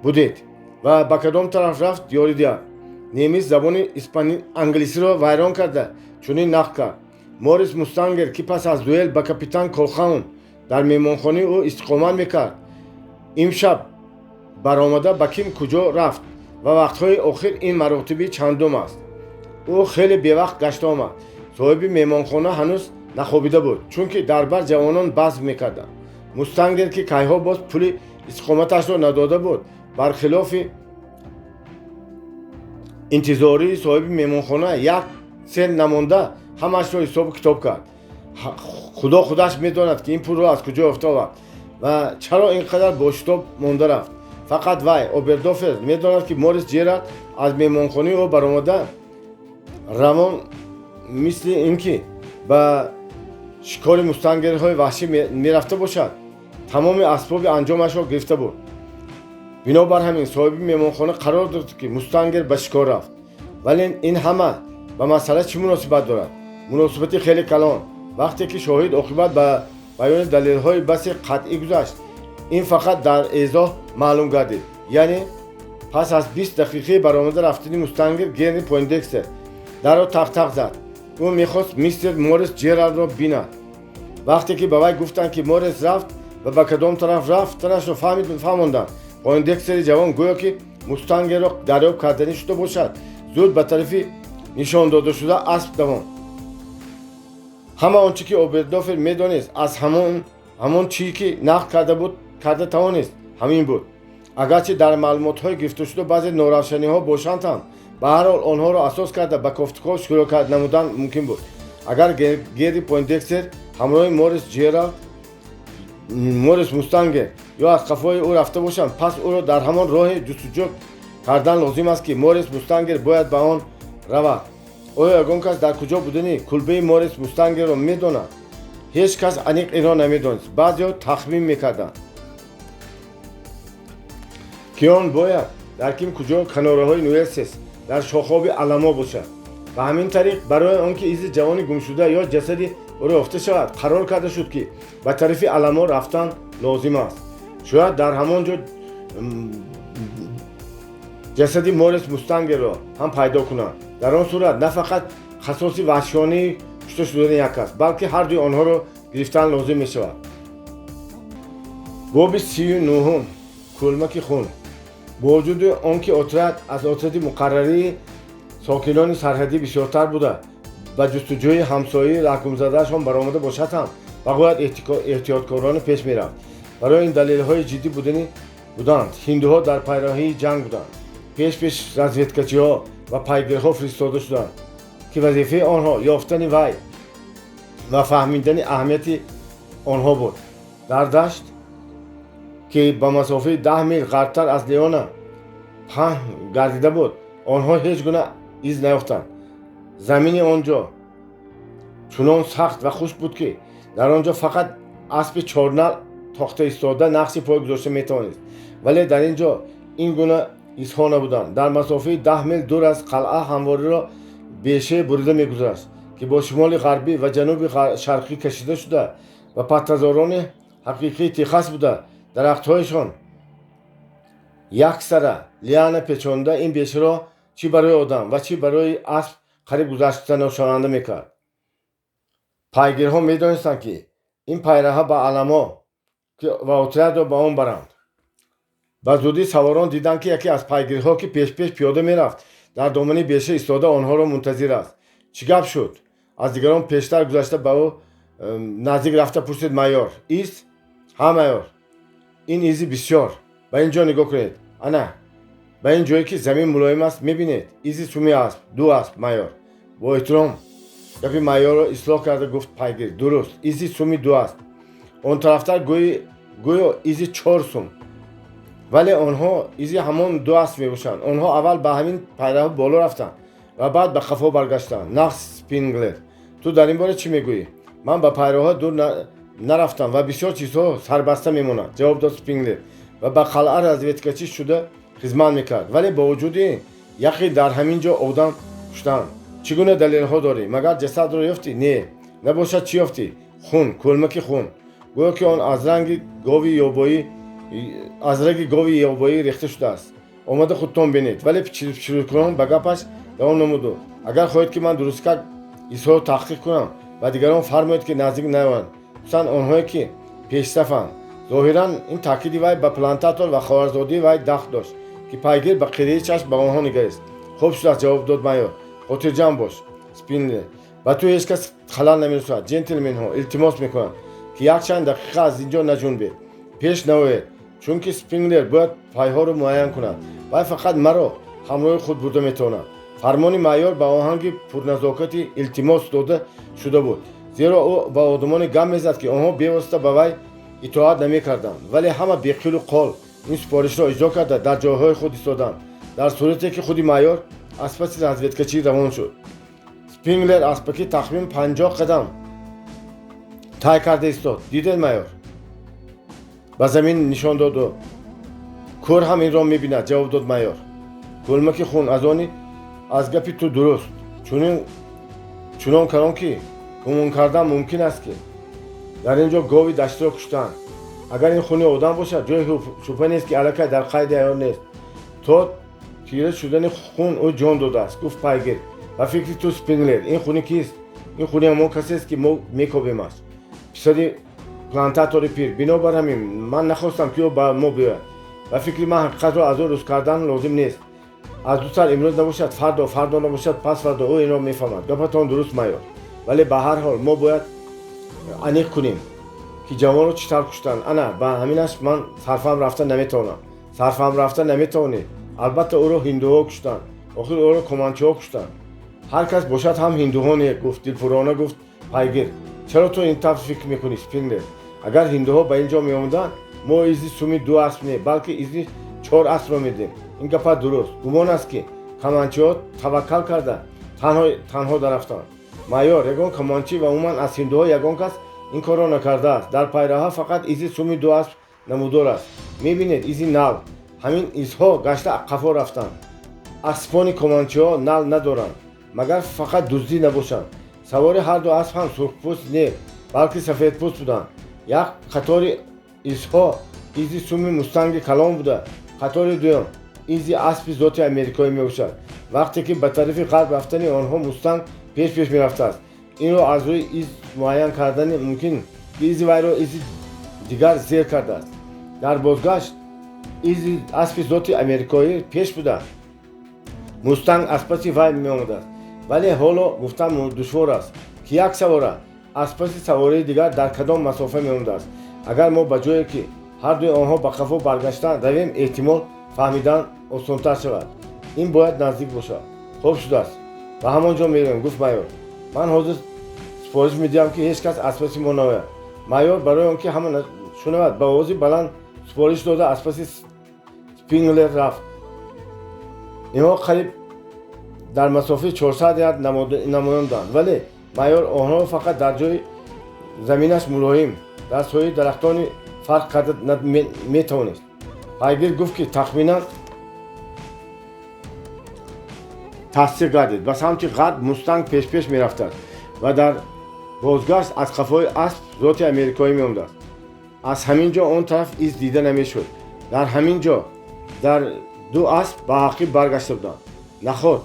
будед ва ба кадом тараф рафт ёрӣ диҳад. Немис забони англисиро вайрон карда, чунин нақл кард: Морис Мустангер, ки пас аз дуэл ба капитан Колхаун дар меҳмонхонаи ӯ истиқомат мекард, имшаб баромада ба ким куҷо рафт ва вақтҳои охир ин маротиби чандум аст. Ӯ хеле бевақт гашта омад. Соҳиби меҳмонхона ҳанӯз нахобида буд, чунки дар бар ҷавонон базм мекарданд. Мустангер, ки кайҳо боз пули истиқоматашро надода буд, бархилофи интизории соҳиби меҳмонхона як сент намонда ҳамаашро ҳисобу китоб кард. Худо худаш медонад, ки ин пулро аз куҷо ёфта овард ва чаро ин қадар бошитоб монда рафт. Фақат вай, Обердофер, медонад, ки Морис Ҷерард аз меҳмонхонаи ӯ баромада равон, мисли ин ки ба шикори мустангерҳои ваҳшӣ мерафта бошад, тамоми асбоби анҷомашро гирифта буд. Бинобар ҳамин соҳиби меҳмонхона қарор дод, ки Мустангер ба шикор рафт. Вале ин ҳама ба масъала чӣ муносибат дорад? Муносибати хеле калон. Вақте ки шоҳид оқибат ба баёни далелҳои басе қатъӣ гузашт, ин фақат дар эзоҳ маълум гардид, яъне пас аз 20 дақиқаи баромада рафтани Мустангер. Генри Пойндекстер дарро тақ-тақ зад. Ӯ мехост мистер Морис Ҷералдро бинад. Вақте ки ба вай гуфтанд, ки Морис рафт ва ба кадом тараф рафтанашро фаҳмонданд, Пойндекстери ҷавон, гӯё ки Мустангерро дарёб карданӣ шуда бошад, зуд ба тарафи нишон додашуда асп давонд. Ҳама он чӣ ки Обердофер медонист, аз ҳамон чӣ ки нақл карда буд, карда тавонист, ҳамин буд. Агарчи дар маълумотҳои гирифташуда баъзе норавшаниҳо бошанд ҳам, ба ҳар ҳол онҳоро асос карда ба кофтуков шурӯъ намудан мумкин буд. Агар Генри Пойндекстер ҳамроҳи Морис Ҷералд, Морис Мустангер ё аз қафои ӯ рафта бошанд, пас ӯро дар ҳамон роҳе ҷустуҷӯ кардан лозим аст, ки Морис Мустангер бояд ба он равад. Оё ягон кас дар куҷо будани кулбаи Морис Мустангерро медонад? Ҳеҷ кас аниқ инро намедонист. Баъзеҳо тахмин мекарданд, ки он бояд дар ким куҷо канораҳои Нуэсес, дар шохоби Аламо бошад. Ба ҳамин тариқ, барои он ки изи ҷавони гумшуда ё ҷасади ӯро ёфта шавад, қарор карда шуд, ки ба тарафи Аламо рафтан лозим аст. Шояд дар ҳамон ҷо ҷасади Морис Мустангерро ҳам пайдо кунанд. Дар он сурат на фақат қасоси ваҳшиёнаи кушта шудани як кас, балки ҳардуи онҳоро гирифтан лозим мешавад. Боби 39-ум. Кӯлмаки хун. Бо вуҷуди он ки отряд аз отряди муқаррарии сокинони сарҳадӣ бисёртар буда, ба ҷустуҷӯи ҳамсояи раҳгумзадаашон баромада бошад ҳам, бағоят эҳтиёткорона пеш мерафт. Барои ин далелҳои ҷиддӣ будани буданд. Ҳиндуҳо дар пайроҳии ҷанг буданд. Пеш пеш разведкачиҳо ва пайгирҳо фиристода шуданд, ки вазифаи онҳо ёфтани вай ва фаҳмидани аҳамияти онҳо буд. Дар дашт Ки ба масофаи 10 мил ғарбтар аз Лиана паҳн гардида буд, онҳо ҳеҷ гуна из наёфтанд. Замини он ҷо чунон сахт ва хушк буд, ки дар он ҷо фақат аспи чорнал тохта истода нақши пой гузошта метавонист. Вале дар ин ҷо ин гуна изҳо набуданд. Дар масофаи 10 мил дур аз қалъа ҳамвориро бешае бурида мегузашт, ки бо шимоли ғарбӣ ва ҷануби шарқӣ кашида шуда ва паттазорони ҳақиқии Техас буда, дарахтҳояшон яксара лиана печонда ин бешаро чӣ барои одам ва чӣ барои асп қариб гузаштаношаванда мекард. Пайгирҳо медонистанд, ки ин пайраҳа ба Аламо ва отрядро ба он баранд. Ба зудӣ саворон диданд, ки яке аз пайгирҳо, ки пешпеш пиёда мерафт, дар домани беша истода онҳоро мунтазир аст. Чӣ гап шуд? Аз дигарон пештар гузашта, ба ӯ наздик рафта пурсид майор. Из? Ҳа, майор, ин изи бисёр. Ба ин ҷо нигоҳ кунед. Ана ба ин ҷое, ки замин мулоим аст, мебинед? Изи суми асп, ду асп, майор. Бо эҳтиром гапи майорро ислоҳ карда гуфт пайгир. Дуруст, изи суми ду асп. Он тарафтар гӯё изи чор сум, вале онҳо изи ҳамон ду асп мебошанд. Онҳо аввал ба ҳамин пайраҳа боло рафтанд ва баъд ба қафо баргаштанд. Нақс, Спинглер, ту дар ин бора чӣ мегӯӣ? Ман ба пайроҳа дур нарафтам ва бисёр чизҳо сарбаста мемонад, ҷавоб дод Спинглер ва ба қалъа разведкачӣ шуда хизмат мекард. Вале бо вуҷуди ин яқин дар ҳамин ҷо одам куштанд. Чӣ гуна далелҳо дорӣ? Магар ҷасадро ёфтӣ? Не. Набошад, чӣ ёфтӣ? Хун, кӯлмаки хун, гӯё ки он аз ранги гови ёбоӣ, аз раги гови ёбоӣ рехта шудааст. Омада худтон бинед. Вале чиркунон ба гапаш давом намуду: агар хоҳед, ки ман дурусткак изҳору таҳқиқ кунам, ба дигарон фармоед, ки наздик наоянд, хусусан онҳое, ки пешсафанд. Зоҳиран ин таъкиди вай ба плантатор ва хоҳарзодии вай дахл дошт, ки пайгир ба қираи чашм ба онҳо нигарист. Хуб шудааст, ҷавоб дод майор. Хотирҷамъ бош, Спинглер, ба ту ҳеҷ кас халал намерасонад. Ҷентлменҳо, илтимос мекунам, ки якчанд дақиқа аз ин ҷо наҷунбед, пеш наоед, чунки Спинглер бояд пайҳоро муайян кунад. Вай фақат маро ҳамроҳи худ бурда метавонад. Фармони майор ба оҳанги пурназокати илтимос дода шуда буд, зеро ӯ ба одамоне гап мезад, ки онҳо бевосита ба вай итоат намекарданд. Вале ҳама беқилу қол ин супоришро иҷро карда, дар ҷойҳои худ истоданд, дар сурате ки худи майор аз паси разведкачӣ равон шуд. Спинглер аспакӣ тахмин 50 қадам тай карда истод. Дидед, майор? Ба замин нишон доду. Кӯр ҳам инро мебинад, ҷавоб дод майор. Кӯлмаки хун аз они аз гапи ту дуруст. Чунин чунон калон, ки гумон кардан мумкин аст, ки дар ин ҷо гови даштиро куштанд. Агар ин хуни одам бошад, ҷои шубҳа нест, ки аллакай дар қайди ҳаёт нест. То тира шудани хун ӯ ҷон додааст, гуфт пайгир. Ба фикри ту, Спинглер, ин хуни кист? Ин хуни ҳамон касест, ки мо мекобемаш, писари плантатори пир. Бинобар ҳамин ман нахостам, ки ӯ ба мо биёяд. Ба фикри ман, ҳақиқатро аз ӯ рӯз кардан лозим нест. Аз ду сар имрӯз набошад, фардо, фардо набошад, пас фардо ӯ инро мефаҳмад. Гапатон дуруст, майор, вале ба ҳар ҳол мо бояд аниқ кунем, ки ҷавонро чӣ тавр куштанд. Ана ба ҳаминаш ман сарфаҳм рафта наметавонам. Сарфаҳм рафта наметавонед? Албатта, ӯро ҳиндуҳо куштанд. Охир ӯро команчиҳо куштанд. Ҳар кас бошад ҳам, ҳиндуҳо не, гуфт дилпурона гуфт пайгир. Чаро ту ин тавр фикр мекунӣ, Спинглер? Агар ҳиндуҳо ба ин ҷо меомаданд, мо изи суми ду асп не, балки изи чор аспро медидем. Ин гапат дуруст. Гумон аст, ки каманчиҳо таваккал карда танҳо дарафтанд. Майор, ягон камончӣ ва умуман аз ҳиндуҳо ягон кас ин корро накардааст. Дар пайраҳа фақат изи суми ду асп намудор аст. Мебинед, изи нал. Ҳамин изҳо гашта қафо рафтанд. Аспони команчиҳо нал надоранд, магар фақат дуздӣ набошанд. Савори ҳарду асп ҳам сурхпӯст не, балки сафедпӯст буданд. Як қатори изҳо изи суми мустанги калон буда, қатори дуюм изи аспи зоти америкоӣ мебошад. Вақте ки ба тарафи ғарб рафтани онҳо, мустанг пеш пеш мерафтааст. Инро аз рӯи из муайян кардани мумкин, ки изи вайро изи дигар зер кардааст. Дар бозгашт изи аспи зоти америкоӣ пеш буда, мустанг аз паси вай меомадааст. Вале ҳоло гуфтан душвор аст, ки як савора аз паси савории дигар дар кадом масофа меомадааст. Агар мо ба ҷое, ки ҳардуи онҳо ба қафо баргаштанд, равем, эҳтимол фаҳмидан осонтар шавад. Ин бояд наздик бошад. Хуб шудааст, ба ҳамон ҷо меравем, гуфт майор. Ман ҳозир супориш медиҳам, ки ҳеҷ кас аз паси мо наояд. Майор барои он ки ҳама шунавад, ба овози баланд Супориш дода, аз паси Спинглер рафт. Инҳо қариб дар масофаи 400 ярд намоён буданд, вале майор онҳоро фақат дар ҷои заминаш мулоим, дар сояи дарахтони фарқ карда метавонист. Пайгир гуфт, ки тахминан тасдиқ гардид. Ба самти ғарб мустанг пешпеш мерафтааст ва дар бозгашт аз қафои асп зоти америкоӣ меомадааст. Аз ҳамин ҷо он тараф из дида намешуд. Дар ҳамин ҷо дар ду асп ба ақиб баргашта буданд. Наход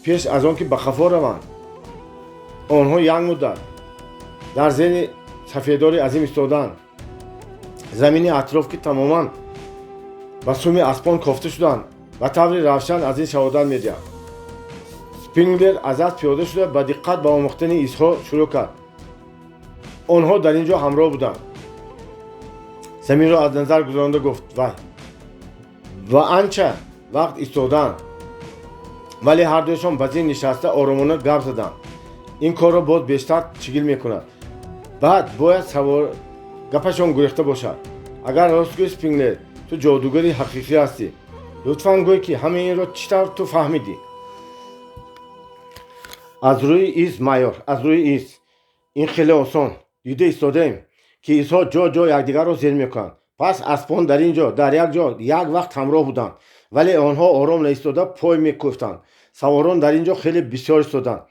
пеш аз он ки ба қафо раванд, онҳо як муддат дар зери сафедори азим истоданд. Замини атроф, ки тамоман ба суми аспон кофта шуданд, ба таври равшан аз ин шаҳодат медиҳад. Спинглер аз асп пиёда шуда, ба диққат ба омӯхтани изҳо шурӯъ кард. Онҳо дар ин ҷо ҳамроҳ буданд. Заминро аз назар гузаронда, гуфт вай. Ва анча вақт истоданд, вале ҳардуяшон ба зин нишаста, оромона гап заданд. Ин корро боз бештар чигил мекунад. Баъд бояд савор гапашон гурехта бошад. Агар рост гӯй, Спинглер, ту ҷодугари ҳақиқӣ ҳастӣ. Лутфан гӯй, ки ҳамаи инро чӣ тавр ту фаҳмидӣ? Аз рӯи из, майор, аз рӯи из. Ин хеле осон. Дида истодаем, ки изҳо ҷо ҷо якдигарро зер мекунанд. Пас аспон дар ин ҷо дар як ҷо як вақт ҳамроҳ буданд, вале онҳо ором наистода, пой мекӯфтанд. Саворон дар ин ҷо хеле бисёр истоданд.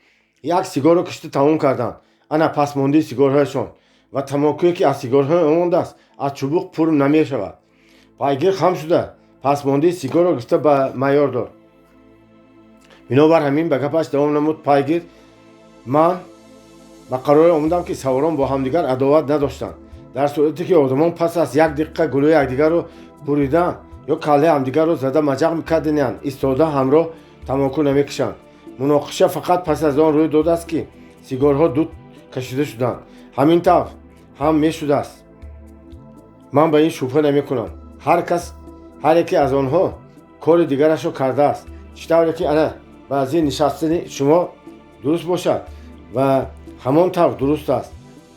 Як сигорро кишида тамом карданд. Ана пасмондаи сигорҳояшон ва тамокуе, ки аз сигорҳои мондааст, аз чӯбуқ пур намешавад. Пайгир хам шуда, пасмондаи сигорро гирифта, ба майор дод. Бинобар ҳамин, ба гапаш давом намуд пайгир, ман ба қароре омадам, ки саворон бо ҳамдигар адоват надоштанд. Дар сурате ки одамон пас аз як дақиқа гулӯи якдигарро буридан ё каллаи ҳамдигарро зада маҷақ мекарданиянд, истода ҳамроҳ тамоку намекашанд. Муноқиша фақат пас аз он рӯй додааст, ки сигорҳо дуд кашида шуданд. Ҳамин тавр ҳам мешудааст. Ман ба ин шубҳа намекунам. Ҳар кас, ҳар яке аз онҳо кори дигарашро кардааст. Чӣ тавре ки ана ба зин нишастани шумо дуруст бошад ва ҳамон тавр дуруст аст.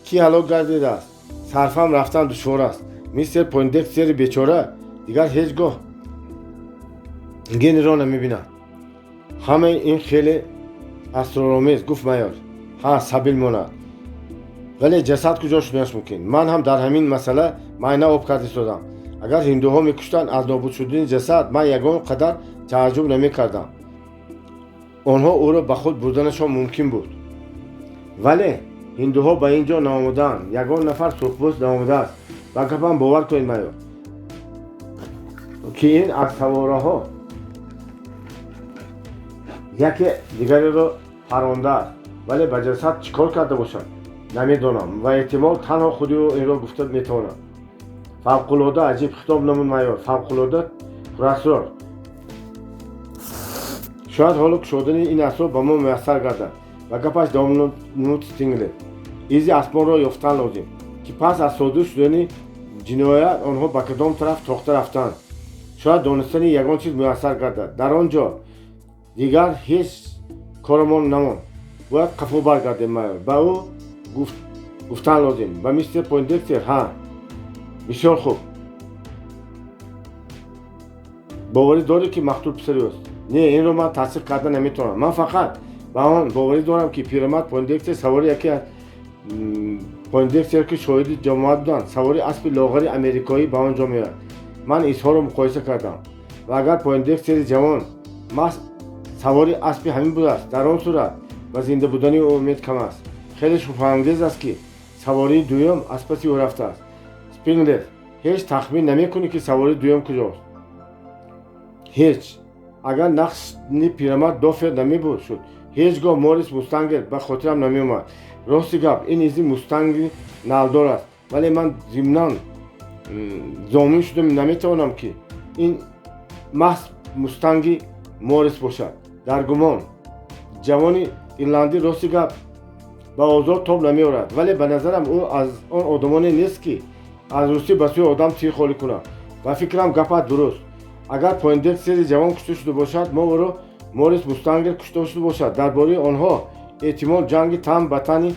Кӣ ҳалок гардидааст, сарфаҳм рафтан душвор аст. Мистер Пойндекстери бечора дигар ҳеҷ гоҳ Генриро намебинад. Ҳамаи ин хеле асроромез, гуфт майор. Ҳа, сабил монад, вале ҷасад куҷо шуданаш мумкин? Ман ҳам дар ҳамин масъала майна об карда истодам. Агар ҳиндуҳо мекуштанд, аз нобуд шудани ҷасад ман ягон қадар тааҷҷуб намекардам. Онҳо ӯро ба худ бурданашон мумкин буд. Вале ҳиндуҳо ба ин ҷо наомадаанд. Ягон нафар сурхпӯст наомадааст. Ба гапам бовар кунед, майор, ки ин аз савораҳо яке дигареро парондааст. Вале ба ҷасад чӣ кор карда бошад, намедонам ва эҳтимол танҳо худи ӯ инро гуфта метавонад. Фавқулода аҷиб, хитоб намуд майор, фавқулода пурасрор. Шояд ҳоло кушодани ин асрор ба мо муяссар гардад. Ба гапаш давом намуд Спинглер. Изи аспонро ёфтан лозим, ки пас аз содир шудани ҷиноят онҳо ба кадом тараф тохта рафтанд. Шояд донистани ягон чиз муяссар гардад. Дар он ҷо дигар ҳеҷ корамон намонд. Бояд қафо баргардем, майор. Ба ӯ гуфтан лозим, ба мистер Пойндекстер. Ҳа, бисёр хуб. Боварӣ дорӣ, ки мақтул писари ӯст? Не, инро ман тасдиқ карда наметавонам. Ман фақат ба он боварӣ дорам, ки пирамард Пойндекстер савори яке аз Пойндекстер, ки шоҳиди ҷамоат буданд, савори аспи лоғари америкоӣ ба он ҷо меояд. Ман изҳорро муқоиса кардам ва агар Пойндекстери ҷавон маҳз савори аспи ҳамин будааст, дар он сурат ба зинда будани ӯ умед кам аст. Хеле шубҳаангез аст, ки савории дуюм аз паси ӯ рафтааст. Спинглер, ҳеҷ тахмин намекунӣ, ки савории дуюм куҷост? Ҳеҷ. Агар нақши пирамард Дофер намешуд, ҳеҷ гоҳ Морис Мустангер ба хотирам намеомад. Рости гап, ин изи мустанги налдор аст, вале ман зимнан зомин шуда наметавонам, ки ин маҳз мустанги Морис бошад. Дар гумон ҷавони ирландӣ, рости гап, ба озор тоб намеорад, вале ба назарам ӯ аз он одамоне нест, ки аз рӯстӣ ба сӯи одам тир холӣ кунад. Ба фикрам, гапат дуруст. Агар Пойндекстери ҷавон кушта шуда бошад, мо ӯро Морис Мустангер кушта шуда бошад, дар бораи онҳо эҳтимол ҷанги тан ба тани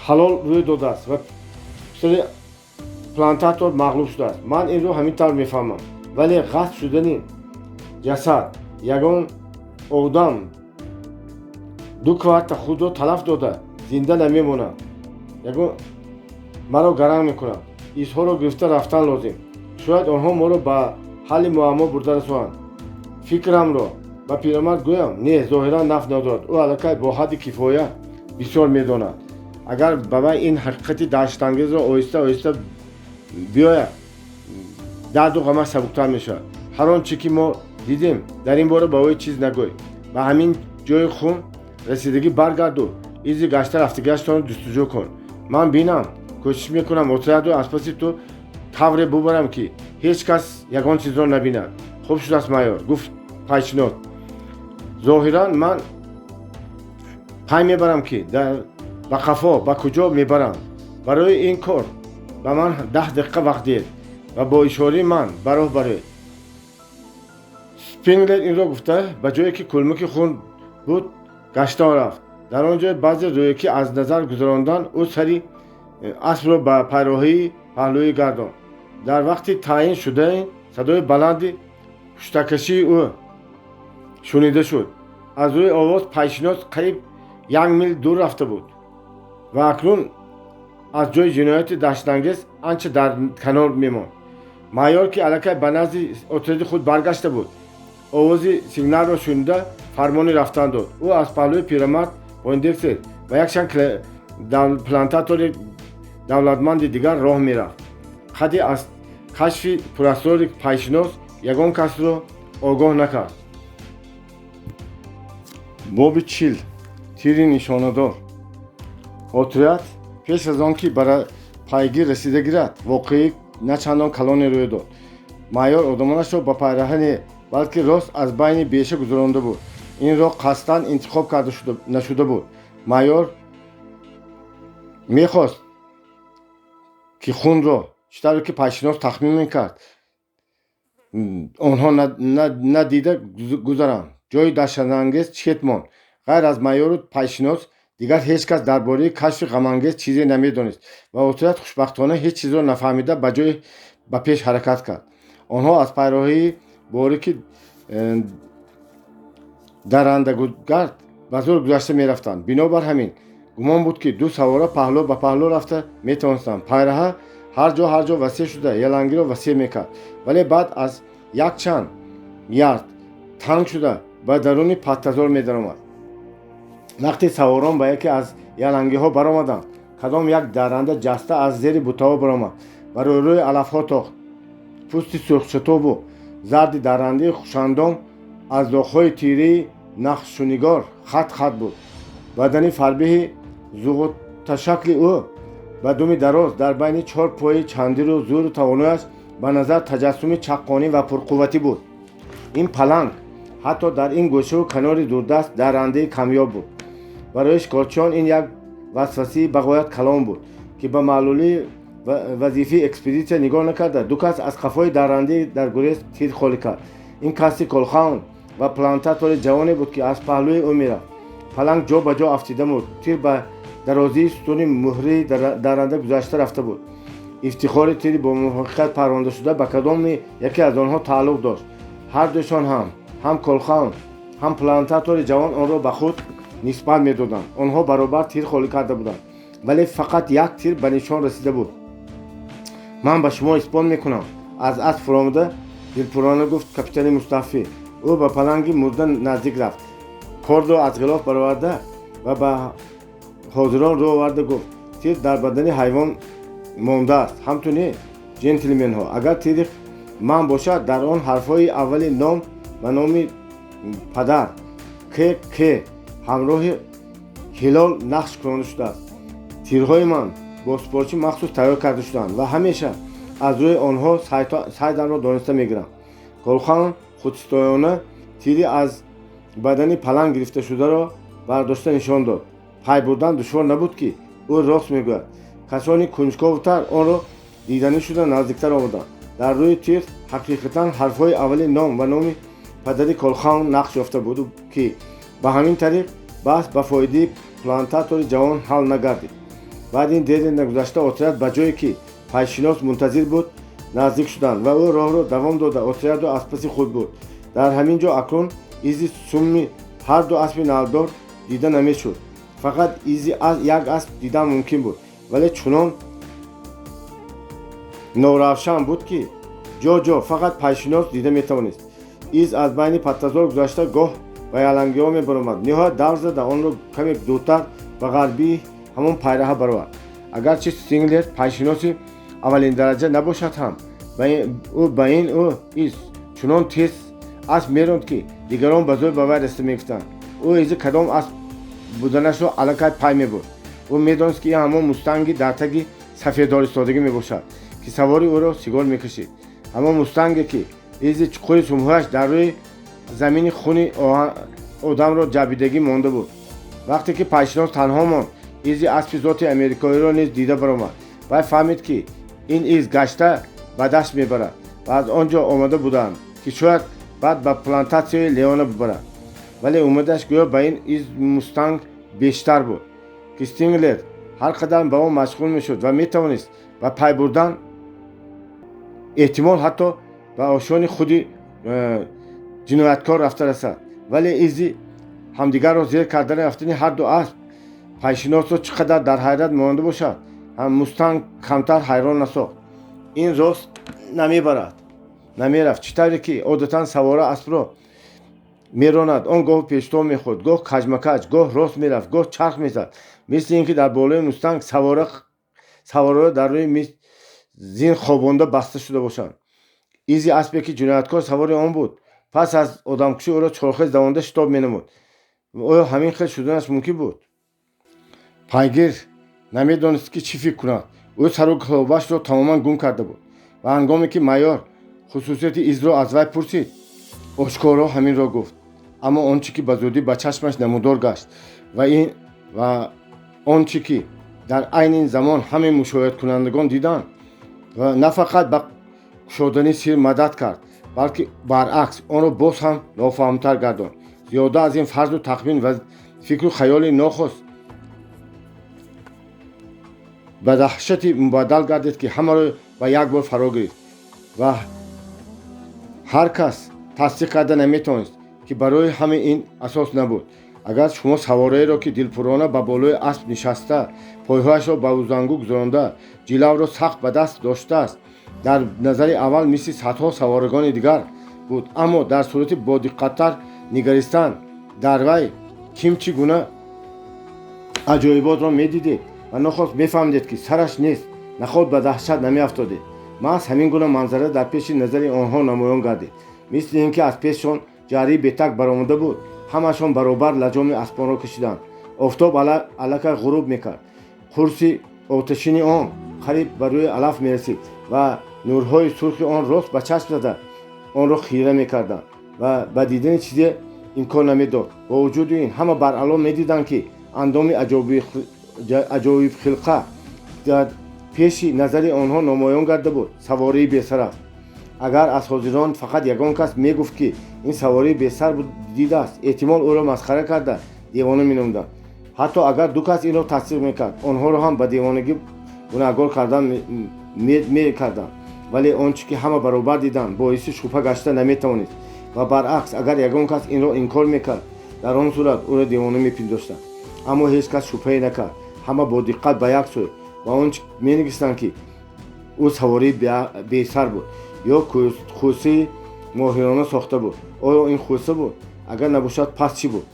ҳалол рӯй додааст ва писари Плантатор мағлуб шудааст. Ман инро ҳамин тавр мефаҳмам, вале ғасб шудани ҷасад, ягон одам ду кварта худро талаф дода зинда намемонад, ягон маро гаранг мекунад. Изҳоро гирифта рафтан лозим. Шояд онҳо моро ба ҳалли муаммо бурда расонанд. Фикрамро ба пирамард гӯям? Не, зоҳиран нафъ надорад. Ӯ аллакай бо ҳадди кифоя бисёр медонад. Агар ба вай ин ҳақиқати даҳшатангезро оҳиста оҳиста биёяд, дарду ғамаш сабуктар мешавад. Ҳар он чӣ ки мо дидем, дар ин бора ба ӯ чиз нагӯй. Ба ҳамин ҷои хун расидагӣ баргарду изи гашта рафтагиаштонро ҷустуҷӯ кун. Ман бинам, кӯшиш мекунам отрядро аз паси ту тавре бубарам, ки ҳеҷ кас ягон чизро набинад. Хуб шудааст, майор, гуфт пайшинос. Зоҳиран ман пай мебарам, ки ба қафо ба куҷо мебарам. Барои ин кор ба ман 10 дақиқа вақт диҳед ва бо ишораи ман ба роҳ бароед. Спинглер инро гуфта, ба ҷое ки кулмаки хун буд, гаштон рафт. Дар он ҷой баъзе рӯякӣ аз назар гузарондан, ӯ сари аспро ба пайроҳии паҳлӯӣ гардонд. Дар вақти таъин шудаи садои баланди ҳуштакашии ӯ шунида шуд. Аз рӯи овоз пайшинос қариб як мил дур рафта буд ва акнун аз ҷои ҷинояти даҳшатангез анча дар канор мемонд. Майор, ки аллакай ба назди отряди худ баргашта буд, овози сигналро шунида, фармони рафтан дод. Ӯ аз паҳлӯи пирамард Пойндекстер ва якчанд плантатори давлатманди дигар роҳ мерафт. Қади аз кашфи пурасрори пайшинос ягон касро огоҳ накард. Боби 40. Тири нишонадор. Отряд пеш аз он ки ба пайгир расида гирад, воқеаи начандон калоне рӯй дод. Майор одамонашро ба пайраҳа не, балки рост аз байни беша гузаронда буд. Ин роҳ қасдан интихоб карда нашуда буд. Майор мехост, ки хунро, чӣ тавре ки пайшинос тахмин мекард, онҳо надида гузаранд. Ҷои даҳшатангез чет монд. Ғайр аз майору пайшинос дигар ҳеҷ кас дар бораи кашфи ғамангез чизе намедонист ва отряд хушбахтона ҳеҷ чизро нафаҳмида ба ҷои ба пеш ҳаракат кард. Онҳо аз пайроҳии борики даррандагугард ба зӯр гузашта мерафтанд. Бинобар ҳамин гумон буд, ки ду савора паҳлӯ ба паҳлӯ рафта метавонистанд. Пайраҳа ҳар ҷо ҳар ҷо васеъ шуда, ялангиро васеъ мекард, вале баъд аз якчанд ярд танг шуда, ба даруни паттазор медаромад. Вақте саворон ба яке аз ялангиҳо баромаданд, кадом як дарранда ҷаста аз зери бутаҳо баромад ва рӯрӯи алафҳо тохт. Пӯсти сурхчатобу зарди даррандаи хушандом аз доғҳои тираи нақшунигор хат хат буд. Бадани фарбеҳи зуғуташакли ӯ ба думи дароз дар байни чор пои чандиру зӯру тавонояш ба назар таҷассуми чаққонӣ ва пурқувватӣ буд. Ин паланг ҳатто дар ин гӯшаву канори дурдаст даррандаи камёб буд. Барои шикорчиён ин як васвасии бағоят калон буд, ки ба маълулии вазифаи экспедитсия нигоҳ накарда, ду кас аз қафои даррандаи дар гурез тир холӣ кард. Ин каси Колхаун ва плантатори ҷавоне буд, ки аз паҳлӯи ӯ мерафт. Паланг ҷо ба ҷо афтида мурд. Тир ба дарозии сутуни муҳрии дарранда гузашта рафта буд. Ифтихори тири бо муваффақият паррондашуда ба кадоми яке аз онҳо тааллуқ дошт? Ҳардуяшон ҳам Колхаун, ҳам плантатори ҷавон онро ба худ нисбат медоданд. Онҳо баробар тир холӣ карда буданд, вале фақат як тир ба нишон расида буд. Ман ба шумо исбот мекунам, аз асп фуромада дилпурона гуфт капитани мустаҳфӣ. Ӯ ба паланги мурда наздик рафт, кордро аз ғилоф бароварда ва ба ҳозирон рӯ оварда гуфт: «Тир дар бадани ҳайвон мондааст, ҳамту не, ҷентлменҳо? Агар тири ман бошад, дар он ҳарфҳои аввали ном ба номи падар К К ҳамроҳи ҳилол нақш кунонда шудааст. Тирҳои ман бо супориши махсус тайёр карда шудаанд ва ҳамеша аз рӯи онҳо сайдамро дониста мегирам». Колхан худситоёна тири аз бадани паланг гирифташударо бардошта нишон дод. Пай бурдан душвор набуд, ки ӯ рост мегӯяд. Касони кунҷковтар онро диданӣ шуда наздиктар омаданд. Дар рӯи тир ҳақиқатан ҳарфҳои аввали ном ва номи падари Колхаун нақш ёфта буд, ки ба ҳамин тариқ баҳс ба фоидаи плантатори ҷавон ҳал нагардид. Баъд ин дере нагузашта отряд ба ҷое ки Пайшинос мунтазир буд, наздик шуданд ва ӯ роҳро давом дода отрядро аз паси худ буд. Дар ҳамин ҷо акнун изи сумми ҳарду аспи налдор дида намешуд. Фақат изи як асп дидан мумкин буд, вале чунон норавшан буд, ки ҷо-ҷо фақат пайшинос дида метавонист. Из аз байни паттазор гузашта, гоҳ ба ялангиҳо мебаромад. Ниҳоят давр зада, онро каме дуртар ба ғарбии ҳамон пайраҳа баровард. Агарчи Стинглер пайшиноси аввалиндараҷа набошад ҳам, ӯ ба ин ӯ из чунон тез асп меронд, ки дигарон ба зӯр ба вай расида мегуфтанд. Ӯ изи кадом асп буданашро аллакай пай мебурд. Ӯ медонист, ки ин ҳамон мустанги дар таги сафеддор истодагӣ мебошад, ки савори ӯро сигор мекашид, ҳамон мустанге, ки изи чуқури сумҳояш дар рӯи замини хуни одамро ҷабидагӣ монда буд. Вақте ки пайшинос танҳо монд, изи аспи зоти америкоиро низ дида баромад. Вай фаҳмид, ки ин из гашта ба дашт мебарад ва аз он ҷо омада буданд, ки шояд баъд ба плантатсияи Леона бибарад. Вале умедаш гӯё ба ин из мустанг бештар буд, ки Стинглер ҳар қадар ба он машғул мешуд ва метавонист ба пай бурдан, эҳтимол, ҳатто ба ошёни худи ҷинояткор рафта расад. Вале изи ҳамдигарро зер кардани рафтани ҳарду асп пайшиносро чӣ қадар дар ҳайрат монда бошад ҳам, мустанг камтар ҳайрон насохт. Ин рост намебарад, намерафт, чӣ тавре ки одатан савора аспро меронад. Он гоҳ пештон мехӯрд, гоҳ каҷмакаҷ, гоҳ рост мерафт, гоҳ чарх мезад, мисли ин ки дар болои мустанг савораро дар рӯи миз зин хобонда баста шуда бошанд. Изи аспе, ки ҷинояткор савори он буд, пас аз одамкушӣ ӯро чорхез давонда шитоб менамуд. Оё ҳамин хел шуданаш мумкин буд? Пайгир намедонист, ки чӣ фикр кунад. Ӯ сару клобашро тамоман гум карда буд ва ҳангоме ки майор хусусияти изро аз вай пурсид, ошкоро ҳаминро гуфт. Аммо он чӣ ки ба зудӣ ба чашмаш намудор гашт ва он чӣ ки дар айни замон ҳамаи мушоҳидакунандагон диданд ва на фақат ба кушодани сир мадад кард, балки баръакс онро боз ҳам нофаҳмтар гардонд. Зиёда аз ин фарзу тахмин ва фикру хаёли нохост ба даҳшати мубаддал гардид, ки ҳамаро ба як бор фаро гирифт ва ҳар кас тасдиқ карда наметавонист, ки барои ҳамаи ин асос набуд. Агар шумо савораеро, ки дилпурона ба болои асп нишаста, пойҳояшро ба узангу гузаронда, ҷилавро сахт ба даст доштааст, дар назари аввал мисли садҳо саворагони дигар буд, аммо дар сурати бодиққаттар нигаристан дар вай ким чӣ гуна аҷоиботро медидед ва нохост мефаҳмидед, ки сараш нест, наход ба даҳшат намеафтодед. Маҳз ҳамин гуна манзара дар пеши назари онҳо намоён гардид, мисли ин ки аз пешшон ҷарии бетак баромада буд. Ҳамашон баробар лаҷоми аспонро кашиданд. Офтоб аллакай ғуруб мекард. Қурси оташини он қариб ба рӯи алаф мерасид ва нурҳои сурхи он рост ба чашм зада, онро хира мекарданд ва ба дидани чизе имкон намедод. Бо вуҷуди ин ҳама баръало медиданд, ки андоми аҷоибхилқа дар пеши назари онҳо намоён гарда буд, савории бесар аст. Агар аз ҳозирон фақат ягон кас мегуфт, ки ин савории бесар дидааст, эҳтимол, ӯро масхара карда, девона меномуданд. Ҳатто агар ду кас инро тасдиқ мекард, онҳоро ҳам ба девонагӣ гунаҳгор кардан мекарданд. Вале он чӣ ки ҳама баробар диданд, боиси шубҳа гашта наметавонист ва баръакс, агар ягон кас инро инкор мекард, дар он сурат ӯро девона мепиндоштанд. Аммо ҳеҷ кас шубҳае накард. Ҳама бо диққат ба як сӯй ба он менигаристанд, ки ӯ савории бесар буд ё хӯсаи моҳирона сохта буд. Оё ин хӯса буд? Агар набошад, пас чӣ буд?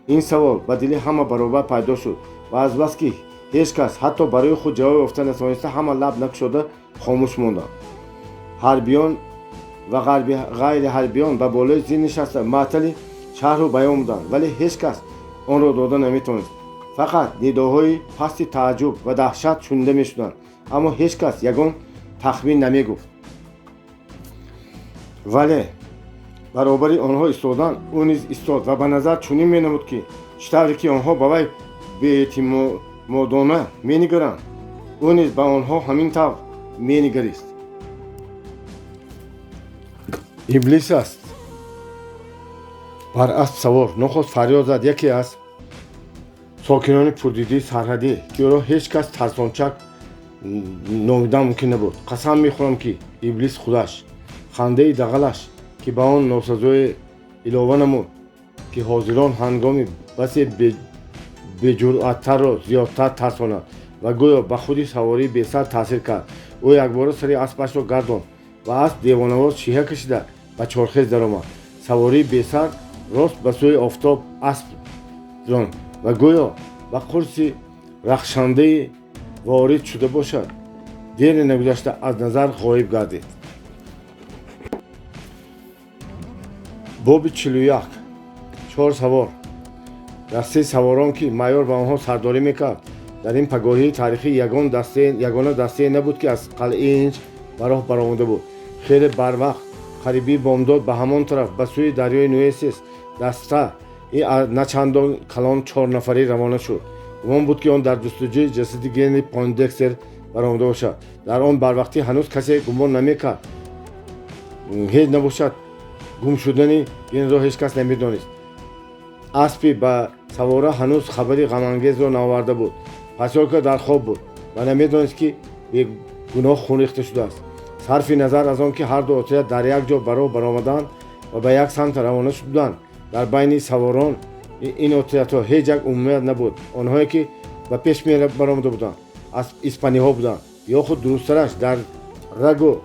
Ин савол ба дили ҳама баробар пайдо шуд ва азбаски ҳеҷ кас ҳатто барои худ ҷавоб ёфта натавониста, ҳама лаб накушода хомӯш монданд. Ҳарбиён ва ғайри ҳарбиён ба болои зин нишаста, маътали шаҳру баён буданд, вале ҳеҷ кас онро дода наметавонист. Фақат нидоҳои пасти тааҷҷуб ва даҳшат шунида мешуданд, аммо ҳеҷ кас ягон тахмин намегуфт. Вале баробари онҳо истодан, ӯ низ истод ва ба назар чунин менамуд, ки чӣ тавре ки онҳо ба вай беэътимодона менигаранд, ӯ низ ба онҳо ҳамин тавр менигарист. Иблис аст бар асп савор, нохост фарёд зад яке аз сокинони пурдидии сарҳадӣ, ки ӯро ҳеҷ кас тарсончак Номидан мумкин набуд. Қасам мехӯрам, ки иблис худаш. Хандаи дағалаш, ки ба он носазое илова намуд, ки ҳозирон ҳангоми басе беҷуръаттарро зиёдтар тарсонад ва гӯё ба худи савории бесар таъсир кард. Ӯ якбора сари аспашро гардонд ва асп девонавор шиҳа кашида ба чорхез даромад. Савории бесар рост ба сӯи офтоб асп ронд ва гӯё ба қурси рахшандаи ворид шуда бошад, дере нагузашта аз назар ғоиб гардид. Боби 41. Чор савор. Дастаи саворон, ки майор ба онҳо сардорӣ мекард, дар ин пагоҳии таърихӣ ягона дастае набуд, ки аз қалъаи Инҷ ба роҳ баромада буд. Хеле барвақт, қариби бомдод, ба ҳамон тараф, ба сӯи дарёи Нуэсес, даста на чандон калон чорнафарӣ равона шуд. Гумон буд, ки он дар ҷустуҷӯи ҷасади Генри Пойндекстер баромада бошад. Дар он барвақтӣ ҳанӯз касе гумон намекард, ҳеҷ набошад, гум шудани Генриро ҳеҷ кас намедонист. Аспи ба савора ҳанӯз хабари ғамангезро наоварда буд. Посёлка дар хоб буд ва намедонист, ки бегуноҳ хун рехта шудааст. Сарфи назар аз он ки ҳарду отряд дар як ҷо ба роҳ баромаданд ва ба як самт равона шуданд, дар байни саворон ин отрядҳо ҳеҷ як умумият набуд. Онҳое, ки ба пеш баромада буданд, аз испаниҳо буданд, ё худ дурусттараш, дар рагу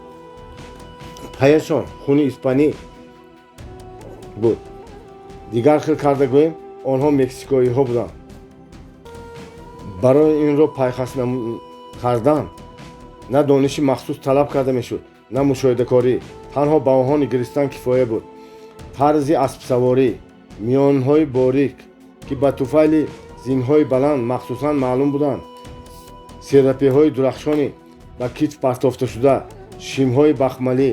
паяшон хуни испанӣ буд. Дигар хел карда гӯем, онҳо мексикоиҳо буданд. Барои инро пайхас кардан на дониши махсус талаб карда мешуд, на мушоҳидакорӣ. Танҳо ба онҳо нигаристан кифоя буд. Тарзи аспсаворӣ, миёнҳои борик, ки ба туфайли зинҳои баланд махсусан маълум буданд, серапеҳои дурахшони ба китф партофташуда, шимҳои бахмалӣ,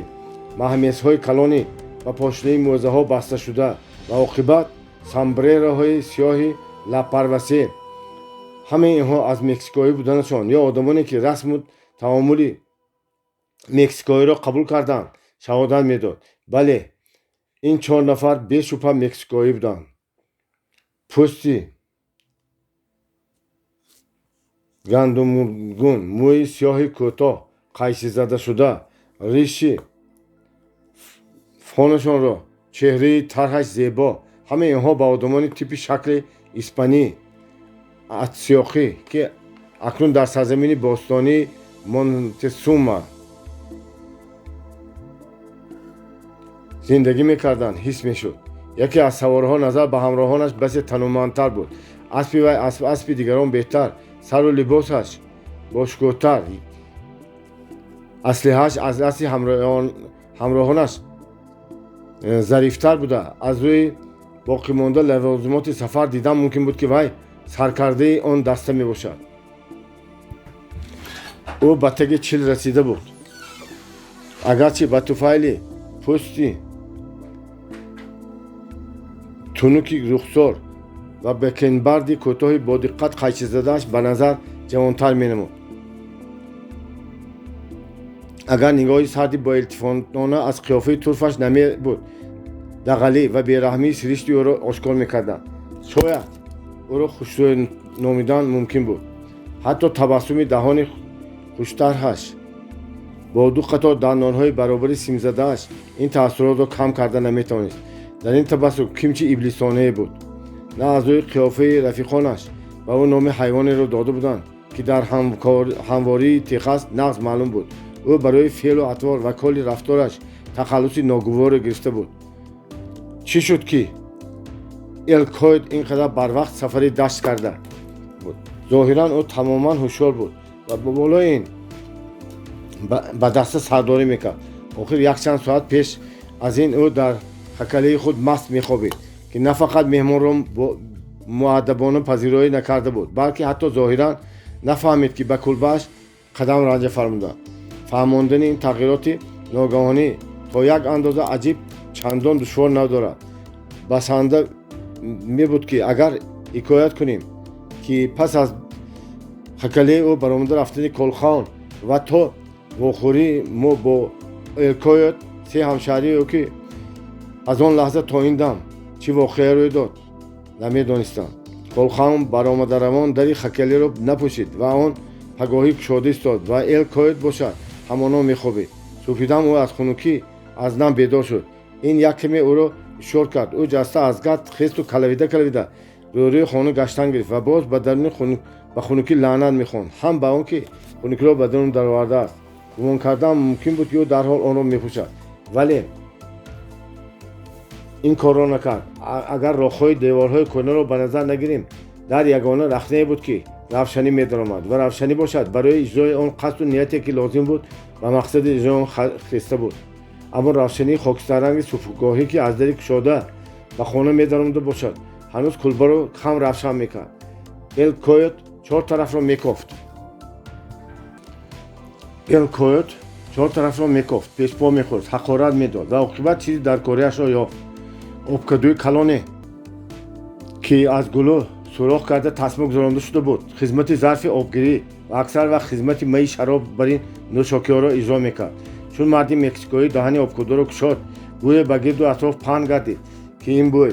маҳмезҳои калони ба пошнаи мӯзаҳо басташуда ва оқибат самбрероҳои сиёҳи лабпарвасе, ҳамаи инҳо аз мексикоӣ буданашон ё одамоне, ки расму таомули мексикоиро қабул карданд, шаҳодат медод. Бале, ин чор нафар бешубҳа мексикоӣ буданд. Пӯсти гандумгун, мӯи сиёҳи кӯтоҳ қайчизадашуда, риши фонашонро, чеҳраи тарҳаш зебо, ҳамаи инҳо ба одамони типи шакли испанӣ атсиёқӣ, ки акнун дар сарзамини бостонии Монтесума зиндагӣ мекарданд, ҳис мешуд. Яке аз саворҳо назар ба ҳамроҳонаш басе танумандтар буд. Аспи вай аз аспи дигарон беҳтар, сару либосаш бошукӯҳтар, аслиҳааш аз асли ҳамроҳонаш зарифтар буда, аз рӯи боқимонда лавозимоти сафар дидан мумкин буд, ки вай саркардаи он даста мебошад. Ӯ ба таги 40 расида буд. Агарчи ба туфайли пӯсти тунуки рухсор ва бекенбарди кӯтоҳи бодиққат қайчизадааш ба назар ҷавонтар менамуд. Агар нигоҳи сарди боилтифотона аз қиёфаи турфаш намебуд, дағалӣ ва бераҳмии сиришти ӯро ошкор мекарданд. Шояд ӯро хушрӯй номидан мумкин буд. Ҳатто табассуми даҳони хуштарҳаш бо ду қатор дандонҳои баробари симзадааш ин таассуротро кам карда наметавонист. Дар ин табассум кимчи иблисонае буд. На аз рӯи қиёфаи рафиқонаш ба ӯ номи ҳайвонеро дода буданд, ки дар ҳамвории Техас нағз маълум буд. Ӯ барои феълу атвор ва коли рафтораш тахаллуси ногуворе гирифта буд. Чӣ шуд, ки Элкойд ин қадар барвақт сафари дашт карда буд? Зоҳиран ӯ тамоман ҳушёр буд ва ба болои ин ба даста сардорӣ мекард. Охир якчанд соат пеш аз ин ӯ дар хакалаи худ маст мехобид, ки на фақат меҳмонро муаддабона пазироӣ накарда буд, балки ҳатто зоҳиран нафаҳмид, ки ба кулбааш қадам ранҷа фармуданд. Фаҳмондани ин тағйироти ногаҳонӣ то як андоза аҷиб чандон душвор надорад. Басанда мебуд, ки агар ҳикоят кунем, ки пас аз хакалаи ӯ баромада рафтани Колхаун ва то вохӯрии мо бо Элкойот, се ҳамшаҳрии ӯ, ки аз он лаҳза то ин дам чӣ воқеа рӯй дод, намедонистанд. Колхаун баромадаравон дари хакалиро напӯшид ва он Пагоҳӣ кушода истод ва Эл Койот бошад, ҳамоно мехобид. Субҳидам ӯ аз хунукӣ аз нам бедор шуд. Ин як каме ӯро ҳушёр кард. Ӯ ҷаста аз гард хесту калавида калавида рӯрӯи хона гаштан гирифт ва боз ба даруни ба хунукӣ лаънат мехонд, ҳам ба он ки хунукиро ба дарун даровардааст. Гумон кардан мумкин буд, ки ӯ дарҳол онро мепӯшад, вале ин корро накард. Агар роҳҳои деворҳои кӯҳнаро ба назар нагирем, дар ягона рахнае буд, ки равшанӣ медаромад, ва равшанӣ бошад, барои иҷрои он қасду нияте ки лозим буд, ба мақсади иҷрои он хеста буд. Аммо равшании хокистарранги субҳгоҳӣ, ки аз дари кушода ба хона медаромада бошад, ҳанӯз кулбаро кам равшан мекард. Эл Койот чор тарафро мекофт. Эл Койот чор тарафро мекофт, пешпо мехӯрд, ҳақорат медод ва оқибат чизи даркориашро ёфт: обкадӯи калоне, ки аз гулӯ сӯрох карда тасма гузаронда шуда буд, хизмати зарфи обгирӣ ва аксар вақт хизмати майи шароб бар ин нӯшокиҳоро иҷро мекард. Чун марди мексикоӣ даҳани обкадӯро кушод, бӯе ба гирду атроф паҳн гардид, ки ин бӯй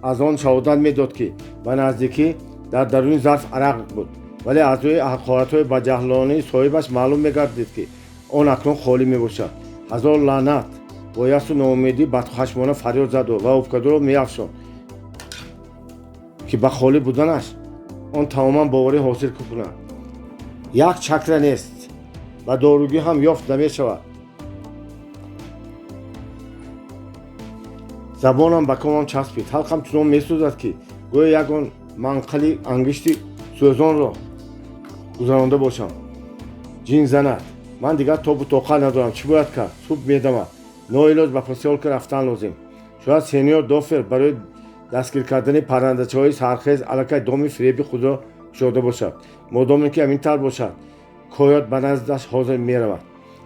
аз он шаҳодат медод, ки ба наздикӣ дар даруни зарф арақ буд, вале аз рӯи ҳақоратҳои баҷаҳлонаи соҳибаш маълум мегардид, ки он акнун холӣ мебошад. Ҳазор лаънат! Бо ясу ноумедӣ бадхашмона фарёд зад ӯ ва обкадӯро меафшонд, ки ба холӣ буданаш он тамоман боварӣ ҳосил кунад. Як чакра нест, ба дорӯгӣ ҳам ёфт намешавад. Забонам ба комам часпид, ҳалқам чунон месӯзад, ки гӯё ягон манқали ангишти сӯзонро гузаронда бошам. Ҷин занад, ман дигар тобу тоқат надорам. Чӣ бояд кард? Субҳ медамад, ноилоҷ ба посёлка рафтан лозим. Шояд сеньор Дофер барои дастгир кардани паррандачаҳои сархез аллакай доми фиреби худро кушода бошад. Модоме ки ҳамин тавр бошад, Койот ба наздаш ҳозир меравад.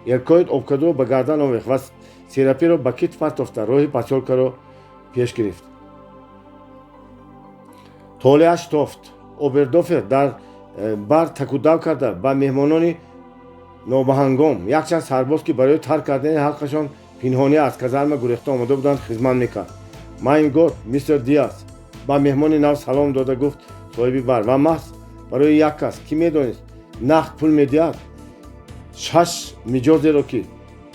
Эл Койот обкадӯро ба гардан овехт ва серапиро ба китф партофта роҳи посёлкаро пеш гирифт. Толеаш тофт. Обердофер дар бар такудав карда ба меҳмонони нобаҳангом, якчанд сарбоз, ки барои тарк кардани ҳалқашон пинҳонӣ аз казарма гурехта омода буданд, хизмат мекард. Mein Gott, мистер Диас, ба меҳмони нав салом дода гуфт соҳиби бар, ва маҳз барои як кас, ки медонист нақд пул медиҳад, шаш миҷозеро, ки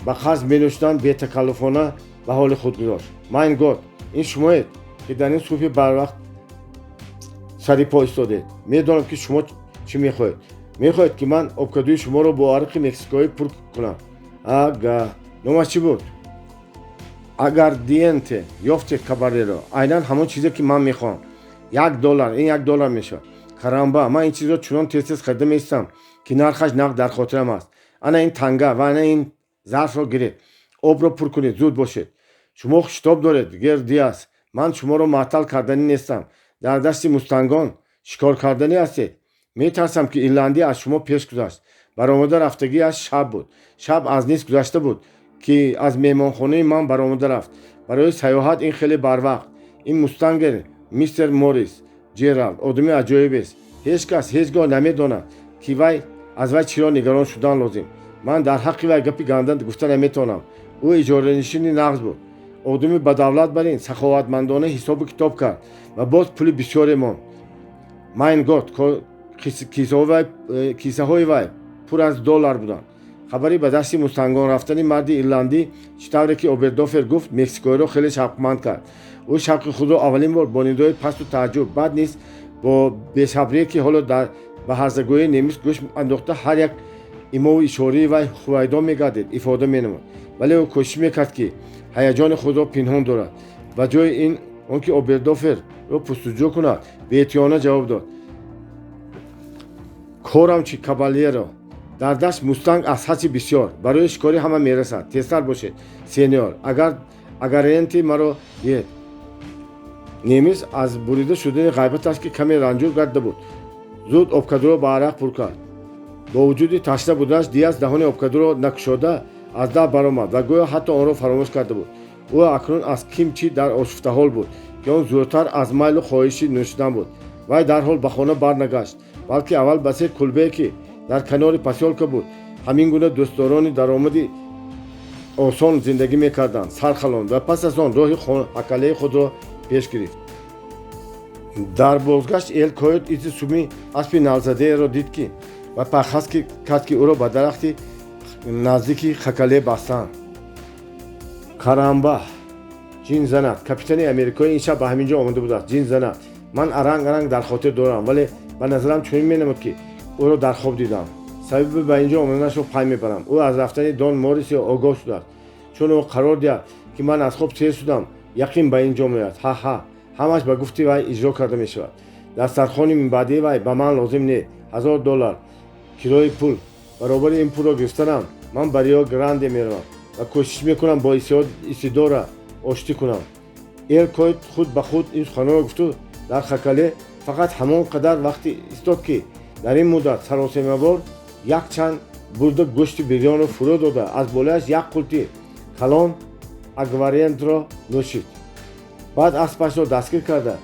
ба қарз менӯшиданд, бетакаллуфона ба ҳоли худ гузошт. Mein Gott, ин шумоед, ки дар ин субҳи барвақт сари по истодед. Медонам, ки шумо чӣ мехоҳед. Мехоҳед, ки ман обкадӯи шуморо бо арақи мексикоӣ пур кунам. Ага, номаш чӣ буд? Агардиенте. Ёфтед, кабалеро, айнан ҳамон чизе, ки ман мехоҳам. 1 доллар, ин 1 доллар мешавад. Карамба, ман ин чизро чунон тез тез харида меистам, ки нархаш нақд дар хотирам аст. Ана ин танга ва ана ин зарфро гиред, обро пур кунед, зуд бошед. Шумо шитоб доред, герр Диас, ман шуморо муаттал карданӣ нестам. Дар дасти мустангон шикор карданӣ ҳастед. Метарсам, ки ирландӣ аз шумо пеш гузашт. Баромада рафтагиаш шаб буд. Шаб аз нисф гузашта буд, ки аз меҳмонхонаи ман баромада рафт. Барои сайёҳат ин хеле барвақт. Ин мустангер мистер Морис Ҷералд одами аҷоибест. Ҳеҷ кас ҳеҷ гоҳ намедонад, ки вай аз вай чиро нигарон шудан лозим. Ман дар ҳаққи вай гапи ганда гуфта наметавонам. Ӯ иҷоранишини нағз буд, одами ба давлат бар ин саховатмандона ҳисобу китоб кард ва боз пули бисёре монд. Mein Gott, кисаҳои вай пур аз доллар буданд. Хабари ба дасти мустангон рафтани марди ирландӣ, чӣ тавре ки Обердофер гуфт, мексикоиро хеле шавқманд кард. Ӯ шавқи худро аввалин бор бо нидои пасту тааҷҷуб, баъд низ бо бесабрие, ки ҳоло ба ҳарзагӯии немис гӯш андохта, ҳар як имову ишораи вай ҳувайдо мегардид, ифода менамуд. Вале ӯ кӯшиш мекард, ки ҳаяҷони худро пинҳон дорад. Ба ҷои ин он ки Обердоферро пустуҷӯ кунад, беэҳтиёна ҷавоб дод: Корам чи, кабалеро? Дар дашт мустанг аз ҳадси бисёр, барои шикори ҳама мерасад. Тезтар бошед, сеньор, агар агаренти маро диҳед. Немис аз бурида шудани ғайбаташ, ки каме ранҷур гардида буд, зуд обкадуро ба арақ пур кард. Бо вуҷуди ташна буданаш, Диас даҳони обкадуро накушода аз дар баромад ва гӯё ҳатто онро фаромӯш карда буд. Ӯ акнун аз ким чӣ дар ошуфтаҳол буд, ки он зудтар аз майлу хоҳиши нӯшидан буд. Вай дарҳол ба хона барнагашт, балки аввал ба се кулбае, ки дар канори посёлка буд, ҳамин гуна дӯстдорони даромади осон зиндагӣ мекарданд, сар халонд ва пас аз он роҳи ҳакалаи худро пеш гирифт. Дар бозгашт Эл Койот изи суми аспи налзадаеро дид, ки ва пайхаст кард, ки ӯро ба дарахти наздики хакале бастанд. Карамба, ҷин занад, капитани америкоӣ ин шаб ба ҳамин ҷо омада будааст. Ҷин занад, ман аранг аранг дар хотир дорам, вале ба назарам чунин менамуд, ки ӯро дар хоб дидам. Сабаби ба ин ҷо омаданашро пай мебарам. Ӯ аз рафтани Дон Морисио огоҳ шудааст. Чун ӯ қарор диҳад, ки ман аз хоб сер шудам, яқин ба ин ҷо меояд. Ҳа, ҳа, ҳамаш ба гуфти вай иҷро карда мешавад. Дастархони минбаъдии вай ба ман лозим не. 1000 доллар кирои пул. Баробари ин пулро гирифтанам, ман ба Рио Гранде меравам ва кӯшиш мекунам бо Исидора оштӣ кунам. Эл Койот худ ба худ ин суханонро гуфту дар хакале фақат ҳамон қадар вақте истод, ки дар ин муддат саросемавор якчанд бурда гӯшти бирёнро фурӯ дода, аз болояш як қулти калон агварентро нӯшид. Баъд аспашро дастгир карда,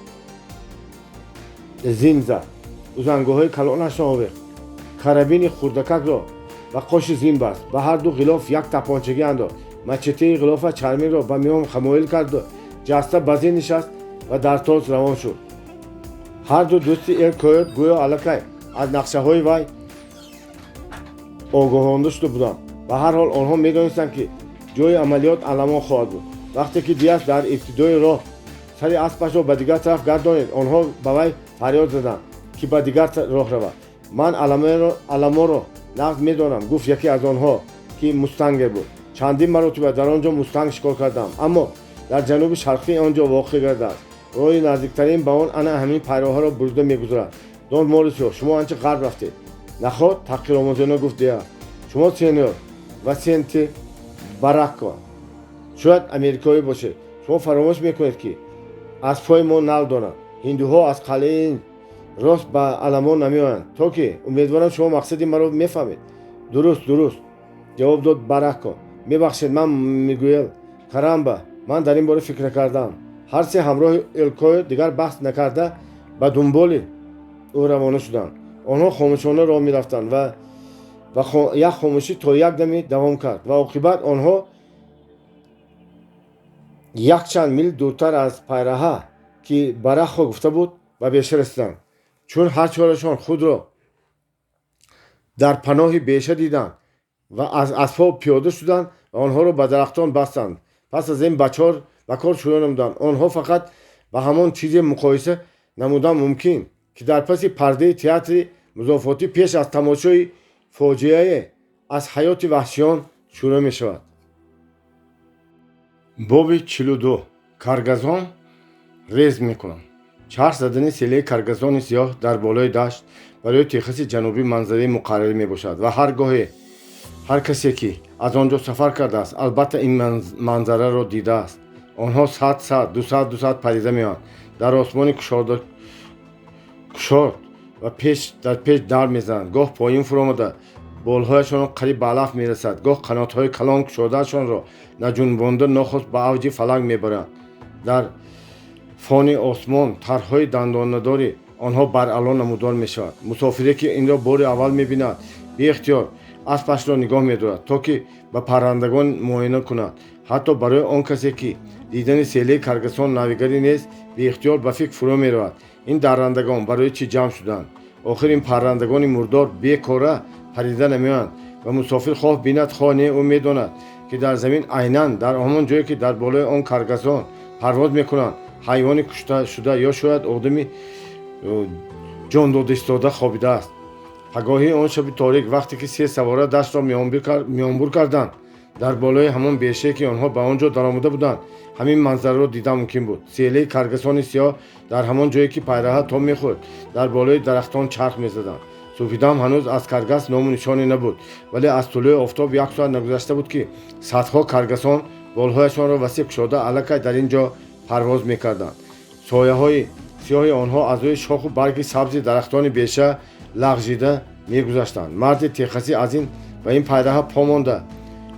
зин зад, узангоҳҳои калонашро овехт, карабини хурдакакро ба қоши зин баст, ба ҳарду ғилоф як тапончагӣ андохт, мачетаи ғилофа чарминро ба миён хамоил карду ҷаста ба зин нишаст ва дар тоз равон шуд. Ҳарду дӯсти Эл Койот гӯё аллакай аз нақшаҳои вай огоҳонда шуда буданд. Ба ҳар ҳол, онҳо медонистанд, ки ҷои амалиёт Аламо хоҳад буд. Вақте ки Диас дар ибтидои роҳ сари аспашро ба дигар тараф гардонид, онҳо ба вай фарёд заданд, ки ба дигар роҳ равад. «Ман Аламоро нағз медонам», гуфт яке аз онҳо, ки мустангер буд. «Чандин маротиба дар он ҷо мустанг шикор кардам. Аммо дар ҷануби шарқии он ҷо воқеъ гардааст. Роҳи наздиктарин ба он ана ҳамин пайроҳаро бурида мегузарад. Дон Морисио, шумо анча ғарб рафтед.» «Наход?» — таҳқиромозона гуфт Диас. «Шумо, сеньор Васенти Баракко, шояд америкоӣ бошед. Шумо фаромӯш мекунед, ки аспҳои мо нал доранд. Ҳиндуҳо аз қалъаи рост ба Аламо намеоянд, то ки умедворам, шумо мақсади маро мефаҳмед.» «Дуруст, дуруст», ҷавоб дод Баракко. «Мебахшед, ман Мигуэл. Карамба, ман дар ин бора фикр накардам.» Ҳар се ҳамроҳи Эл Койот дигар баҳс накарда, ба дунболи ӯ равона шуданд. Онҳо хомӯшона роҳ мерафтанд ва як хомӯшӣ то як даме давом кард ва оқибат онҳо якчанд мил дуртар аз пайраҳа, ки Барахо гуфта буд, ба беша расиданд. Чун ҳар чорашон худро дар паноҳи беша диданд ва аз аспҳо пиёда шуданд ва онҳоро ба дарахтон бастанд, пас аз ин ба кор шурӯъ намуданд. Онҳо фақат ба ҳамон чизе муқоиса намудан мумкин, ки дар паси пардаи театри музофотӣ пеш аз тамошои фоҷиае аз ҳаёти ваҳшиён шурӯъ мешавад. Боби 42. Каргасон рез мекунанд. Чарх задани селаи каргасони сиёҳ дар болои дашт барои Техаси Ҷанубӣ манзараи муқаррарӣ мебошад ва ҳар гоҳе ҳар касе, ки аз он ҷо сафар кардааст, албатта ин манзараро дидааст. Онҳо сад сад, дусад дусад парида меоянд, дар осмони кушод ва пеш дар пеш дар мезананд, гоҳ поин фуромада, болҳояшонро қариб ба алаф мерасад, гоҳ қанотҳои калон кушодаашонро наҷунбонда, нохост ба авҷи фалак мебаранд. Дар фони осмон тарҳҳои дандонадори онҳо баръало намудор мешавад. Мусофире, ки инро бори аввал мебинад, беихтиёр аспашро нигоҳ медорад, то ки ба паррандагон муоина кунад. Ҳатто барои он касе, ки дидани селаи каргасон навигарӣ нест, беихтиёр ба фикр фурӯ меравад: ин даррандагон барои чӣ ҷамъ шуданд? Охир ин паррандагони мурдор бекора парида намеоянд. Ва мусофир хоҳ бинад, хоҳ не, ӯ медонад, ки дар замин, айнан дар ҳамон ҷое, ки дар болои он каргасон парвоз мекунанд, ҳайвони кушташуда ё шояд одами ҷондода истода хобидааст. Пагоҳии он шаби торик, вақте ки се савора даштро миёнбур карданд, дар болои ҳамон бешае, ки онҳо ба он ҷо даромада буданд, ҳамин манзараро дидан мумкин буд. Селаи каргасони сиёҳ дар ҳамон ҷое, ки пайраҳа то мехӯрд, дар болои дарахтон чарх мезаданд. Субҳидам ҳанӯз аз каргас ному нишоне набуд, вале аз тулӯи офтоб як соат нагузашта буд, ки садҳо каргасон болҳояшонро васеъ кушода, аллакай дар ин ҷо парвоз мекарданд. Сояҳои сиёҳи онҳо аз рӯи шоху барги сабзи дарахтони беша лағжида мегузаштанд. Марди техасӣ аз ин ба ин пайраҳа по монда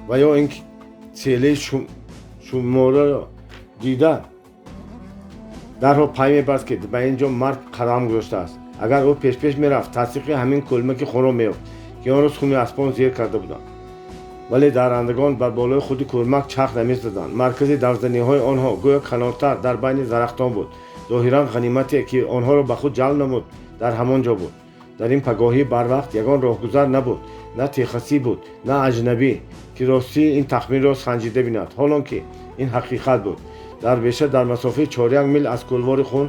ва ё ин селаи шумораро дида, дарҳол пай мебард, ки ба ин ҷо марг қадам гузоштааст. Агар ӯ пешпеш мерафт, тасдиқи ҳамин кӯлмаки хунро меёфт, ки онро суми аспон зер карда буданд. Вале даррандагон бар болои худи кӯлмак чарх намезаданд. Маркази давзаниҳои онҳо гӯё канортар, дар байни дарахтон буд. Зоҳиран ғанимате, ки онҳоро ба худ ҷалб намуд, дар ҳамон ҷо буд. Дар ин пагоҳӣ барвақт ягон роҳгузар набуд, на техасӣ буд, на аҷнабӣ, ки ростии ин тахминро санҷида бинад, ҳолон ки ин ҳақиқат буд. Дар беша, дар масофаи 4 мил аз кулвори хун,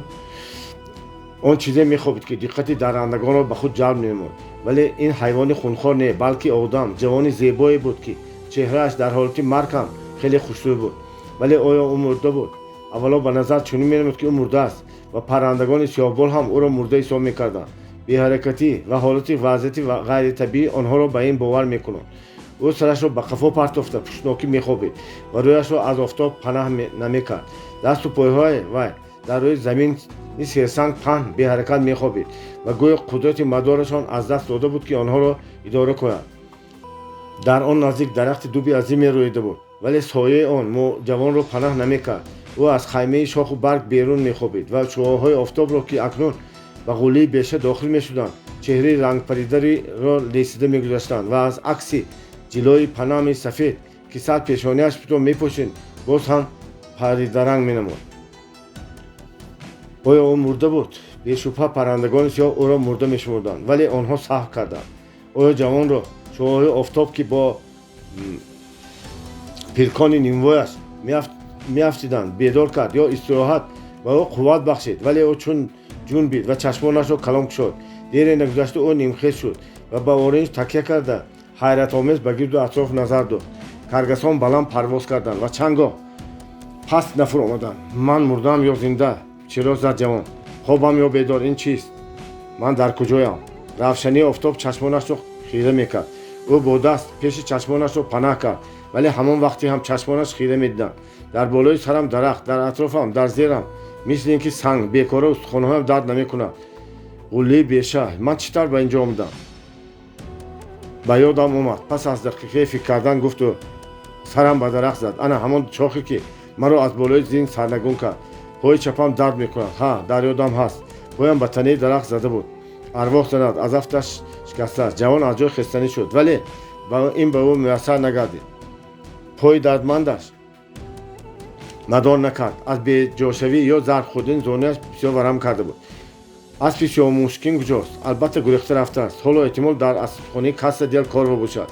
он чизе мехобид, ки диққати даррандагонро ба худ ҷалб менамуд. Вале ин ҳайвони хунхор не, балки одам, ҷавони зебое буд, ки чеҳрааш дар ҳолати марг ҳам хеле хушрӯй буд. Вале оё ӯ мурда буд? Аввало ба назар чунин менамуд, ки ӯ мурдааст ва паррандагони сиёҳбол ҳам ӯро мурда ҳисоб мекарданд. Беҳаракатӣ ва ҳолати вазъияти ғайритабиӣ онҳоро ба ин бовар мекунанд. Ӯ сарашро ба қафо партофта, пуштнокӣ мехобид ва рӯяшро аз офтоб панаҳ намекард. Дасту пойҳои вай дар рӯи замини серсанг паҳн беҳаракат мехобид ва гӯё қудрати мадорашон аз даст дода буд, ки онҳоро идора кунад. Дар он наздик дарахти дуби азиме рӯида буд, вале сояи он ҷавонро панаҳ намекард. Ӯ аз хаймаи шоху барг берун мехобид ва шуоҳои офтобро, ки акнун ба ғуллии беша дохил мешуданд, чеҳраи рангпаридаро лесида мегузаштанд ва аз акси ҷилои панами сафед, ки сар пешониаш бутон мепӯшид, боз ҳам паридаранг менамуд. Оё ӯ мурда буд? Бешубҳа, паррандагони сиёҳ ӯро мурда мешумурданд, вале онҳо саҳв карданд. Оё ҷавонро шуоҳои офтоб, ки бо пилкони нимвояш меафтиданд, бедор кард ё истироҳат ба ӯ қувват бахшид? Вале ӯ чун ҷунбид ва чашмонашро калон кушод. Дере нагузашта ӯ нимхез шуд ва ба оринҷ такя карда, ҳайратомез ба гирду атроф назар дод. Каргасон баланд парвоз карданд ва чанд гоҳ паст нафуромаданд. Ман мурдаам ё зинда? Чиро зад ҷавон. Хобам ё бедор? Ин чист? Ман дар куҷоям? Равшании офтоб чашмонашро хира мекард. Ӯ бо даст пеши чашмонашро панаҳ кард, вале ҳамон вақте ҳам чашмонаш хира медиданд. Дар болои сарам дарахт, дар атрофам, дар зерам мисли ин ки санг. Бекора устухонҳоям дард намекунад. Ғуллии беша, ман чӣ тавр ба ин ҷо омадам? Ба ёдам омад. Пас аз дақиқае фикр кардан гуфту: сарам ба дарахт зад, ана ҳамон шохе, ки маро аз болои зин сарнагун кард. Пои чапам дард мекунад. Ҳа, дар ёдам ҳаст, поям ба танаи дарахт зада буд. Арвоҳ занад, аз афташ шикастааст. Ҷавон аз ҷой хестанӣ шуд, вале ин ба ӯ муяссар нагардид. Пои дардмандаш мадор накард. Аз беҷошавӣ ё зарб хӯрдани зонуяш бисёр варам карда буд. Аспи сиёҳмушкин куҷост? Албатта, гурехта рафтааст. Ҳоло эҳтимол дар аспхонаи Касса дел Корво бошад.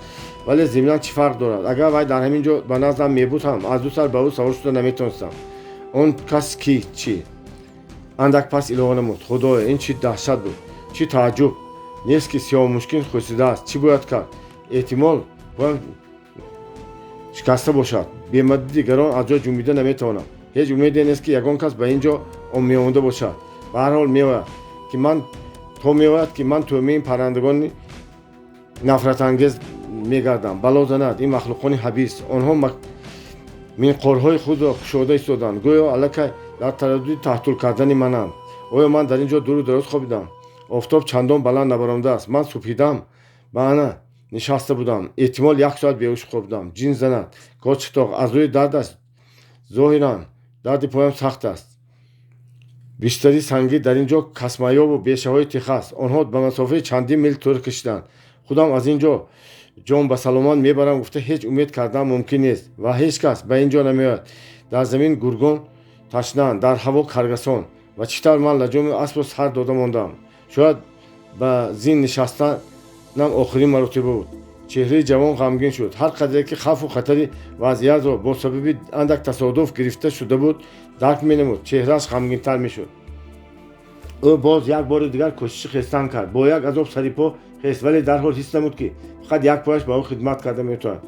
Вале зимнан чӣ фарқ дорад? Агар вай дар ҳамин ҷо ба наздам мебуд ҳам, аз ду сар ба ӯ савор шуда наметавонистам. Он кас ки чӣ? Андак пас илова намуд: худоё, ин чӣ даҳшат буд! Чӣ тааҷҷуб нест, ки сиёҳмушкин хусидааст. Чӣ бояд кард? Эҳтимол, поям шикаста бошад. Бемадади дигарон аз ҷой ҷунбида наметавонам. Ҳеҷ умеде нест, ки ягон кас ба ин ҷо меомада бошад. Ба ҳар ҳол, меояд ки ман то меояд, ки ман тӯъмаи паррандагони нафратангез мегардам. Бало занад ин махлуқони ҳабис! Онҳо минқорҳои худро кушода истоданд, гӯё аллакай дар тараддуди таҳтул кардани мананд. Оё ман дар ин ҷо дуру дароз хобидам? Офтоб чандон баланд набаромадааст. Ман субҳидам ба ана нишаста будам. Эҳтимол, як соат беҳуш хобидам. Ҷин занад, кор читоқ! Аз рӯи дардаш зоҳиран дарди поям сахт аст. Биштари сангӣ дар ин ҷо касмаёбу бешаҳои Техас. Онҳо ба масофаи чандин мил тур кашиданд. Худам аз ин ҷо ҷон ба саломат мебарам гуфта, ҳеҷ умед кардан мумкин нест ва ҳеҷ кас ба ин ҷо намеояд. Дар замин гургон ташнаанд, дар ҳаво каргасон. Ва чӣ тавр ман лаҷоми аспро сар дода мондам? Шояд ба зин нишастанам охирин маротиба буд. Чеҳраи ҷавон ғамгин шуд. Ҳар қадре ки хавфу хатари вазъиятро бо сабаби андак тасодуф гирифта шуда буд дарк менамуд, чеҳрааш ғамгинтар мешуд. Ӯ боз як бори дигар кӯшиши хестан кард. Бо як азоб сари по хест, вале дарҳол ҳис намуд, ки фақат як пояш ба ӯ хидмат карда метавонад.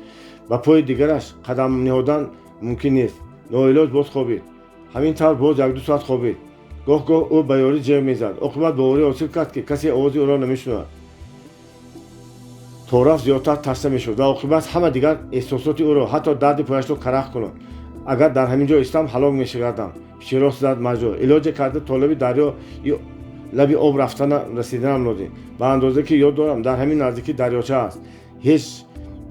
Ба пои дигараш қадам ниҳодан мумкин нест. Ноилоҷ боз хобид. Ҳамин тавр боз 1-ду соат хобид. Гоҳ гоҳ ӯ ба ёрӣ ҷеғ мезад. Оқибат боварӣ ҳосил кард, ки касе овози ӯро намешунавад. Торафт зиёдтар ташна мешуд ва оқибат ҳама дигар эҳсосоти ӯро, ҳатто дарди пояшро карах кунад. Агар дар ҳамин ҷо истам, ҳалок мешигардам, пичирост зад маҷрӯҳ. Илоҷе карда то лаби дарё, лаби об рафтана расиданам лозим. Ба андозе ки ёд дорам, дар ҳамин наздикӣ дарёча аст. Ҳеҷ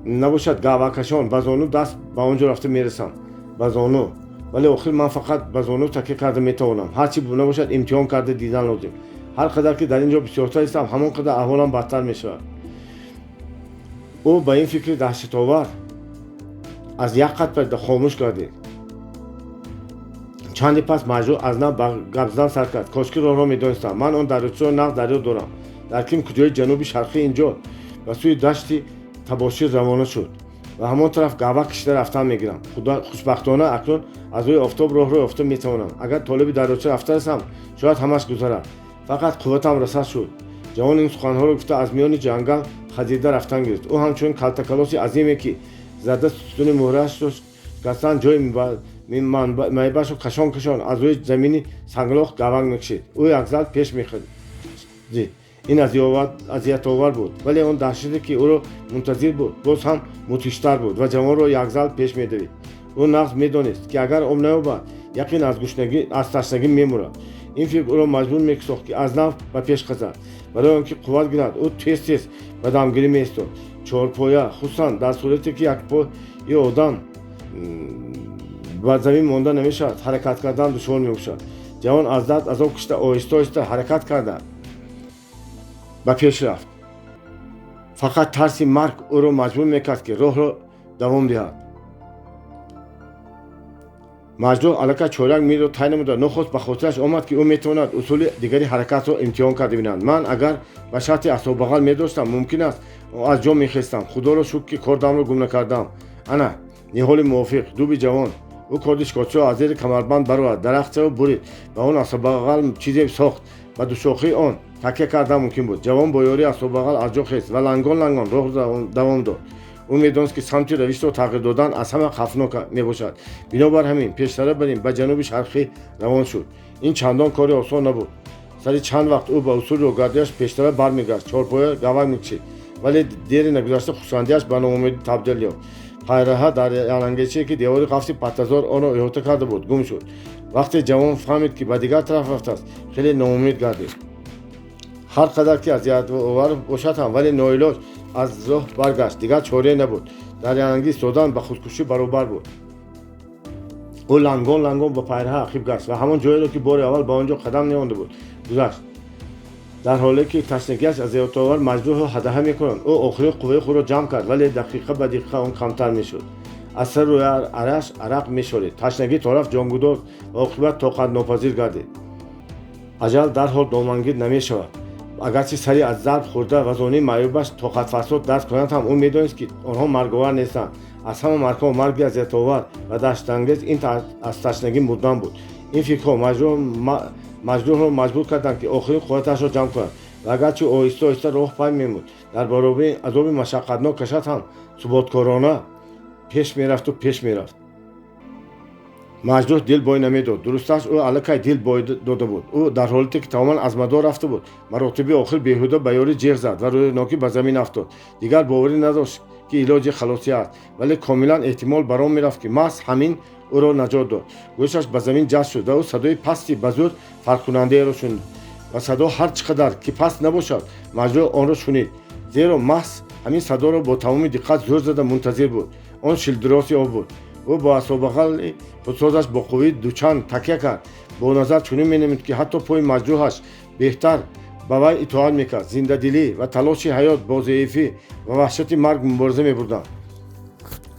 набошад, гаъвакашон ба зону даст ба он ҷо рафта мерасам. Ба зону. Вале охир ман фақат ба зону такя карда метавонам. Ҳарчи набошад, имтиҳон карда дидан лозим. Ҳар қадар ки дар ин ҷо бисёртар истам, ҳамон қадар аҳволам бадтар мешавад. Ӯ ба ин фикри даҳшатовар аз як қат пайда хомӯш гардид. Чанде пас маҷрӯҳ аз нав ба гап задан сар кард: кошки роҳро медонистам. Ман он дарёчаро нағз дарё дорам. Дар ким куҷои ҷануби шарқӣ инҷо ба сӯи дашти Табошир равона шуд ва ҳамон тараф гавак кашида рафтан мегирам. Хушбахтона, акнун аз рӯи офтоб роҳро ёфта метавонам. Агар толиби дарёча рафта расам, шояд ҳамаш гузарад. Фақат қувватам расад шуд. Ҷавон ин суханҳоро гуфта, аз миёни ҷангал хазида рафтан гирифт. Ӯ ҳамчунин калтакалоси азиме, ки зада сутуни муҳраашро шикастан, ҷои маибашро кашон кашон аз рӯи замини санглох гавак мекашид. Ӯ якзал пеш мехазид. Ин азиятовар буд, вале он даҳшате, ки ӯро мунтазир буд, боз ҳам мудҳиштар буд ва ҷавонро якзал пеш медавид. Ӯ нағз медонист, ки агар об наёбад, яқин аз гушнагӣ, аз ташнагӣ мемурад. Ин фикр ӯро маҷбур месохт, ки аз нав ба пеш хазад. Барои он ки қувват гирад, ӯ тез тез ба дамгирӣ меистод. Чорпоя, хусусан дар сурате ки як пои одам ба замин монда намешавад, ҳаракат кардан душвор мебошад. Ҷавон аз дард азоб кашида, оҳиста оҳиста ҳаракат карда ба пеш рафт. Фақат тарси марг ӯро маҷбур мекард, ки роҳро давом диҳад. Маҷрӯҳ аллакай чоряк милро тай намуда, нохост ба хотираш омад, ки ӯ метавонад усули дигари ҳаракатро имтиҳон карда бинад. Ман агар ба шарти асобағал медоштам, мумкин аст, аз ҷо мехестам. Худоро шукр, ки кордамро гум накардам. Ана ниҳоли мувофиқ, дуби ҷавон. Ӯ корди шикорчиро аз зери камарбанд баровард, дарахтро бурид ва он асобағал чизе сохт. Ба душохии он такя кардан мумкин буд. Ҷавон бо ёрии асобағал аз ҷо хест ва лангон лангон роҳ давом дод. Ӯ медонист, ки самти равишро тағйир додан аз ҳама хавфнок мебошад. Бинобар ҳамин пештара бар ин ба ҷануби шарқӣ равон шуд. Ин чандон кори осон набуд. Сари чанд вақт ӯ ба усули роҳгардиаш пештара бармегашт, чорпоя гавак мекашид, вале дери нагузашта хурсандиаш ба ноумедӣ табдил ёфт. Пайраҳа дар ялангечие, ки девори қафси паттазор онро иҳота карда буд, гум шуд. Вақте ҷавон фаҳмид, ки ба дигар тараф рафтааст, хеле ноумед гардид. Ҳар қадар ки азиятовар бошад ҳам, вале ноилоҷ аз роҳ баргашт. Дигар чорае набуд. Дар ялангӣ истодан ба худкушӣ баробар буд. Ӯ лангон лангон ба пайраҳа ақиб гашт ва ҳамон ҷоеро, ки бори аввал ба он ҷо қадам неонда буд, гузашт. Дар ҳоле ки ташнагиаш азиятовар маҷрӯҳро ҳадаҳа мекунад, ӯ охирин қувваи худро ҷамъ кард, вале дақиқа ба дақиқа он камтар мешуд. Аз сару араш арақ мешорид. Ташнагӣ торафт ҷонгудоз ва оқибат тоқатнопазир гардид. Аҷал дарҳол домангир намешавад. Агарчи сари аз зарб хӯрда ва зонии маъюбаш тоқатфарсо дард кунанд ҳам, ӯ медонист, ки онҳо марговар нестанд. Аз ҳама маргҳо марги азиятовар ва даҳшатангез ин аз ташнагӣ мурдан буд. Ин фикрҳо маҷрӯҳро маҷбур карданд, ки охирин қувваташро ҷамъ кунад, ва агарчи оҳиста оҳиста роҳ пай мемуд, дар баробари азоби машаққатнок кашад ҳам, суботкорона пеш мерафту пеш мерафт. Маҷрӯҳ дил бой намедод. Дурусташ, ӯ аллакай дил бой дода буд. Ӯ дар ҳолате ки тамоман аз мадор рафта буд, маротиби охир беҳуда ба ёри ҷеғ зад ва рӯйнокӣ ба замин афтод. Дигар боварӣ надошт, ки илоҷи халосӣ аст, вале комилан эҳтимол бар он мерафт, ки маҳз ҳамин ӯро наҷот дод. Гӯшаш ба замин ҷазб шуд ва ӯ садои пасти ба зӯр фарқкунандаеро шунид. Ва садо ҳар чӣ қадар ки паст набошад, маҷрӯҳ онро шунид, зеро маҳз ҳамин садоро бо тамоми диққат зӯр зада мунтазир буд. Он шилдироси об буд. Ӯ бо асобағали худсозаш бо қувваи дучанд такя кард. Бо назар чунин менамуд, ки ҳатто пои маҷрӯҳаш беҳтар ба вай итоат мекард. Зиндадилӣ ва талоши ҳаёт бо заифӣ ва ваҳшати марг мубориза мебурданд.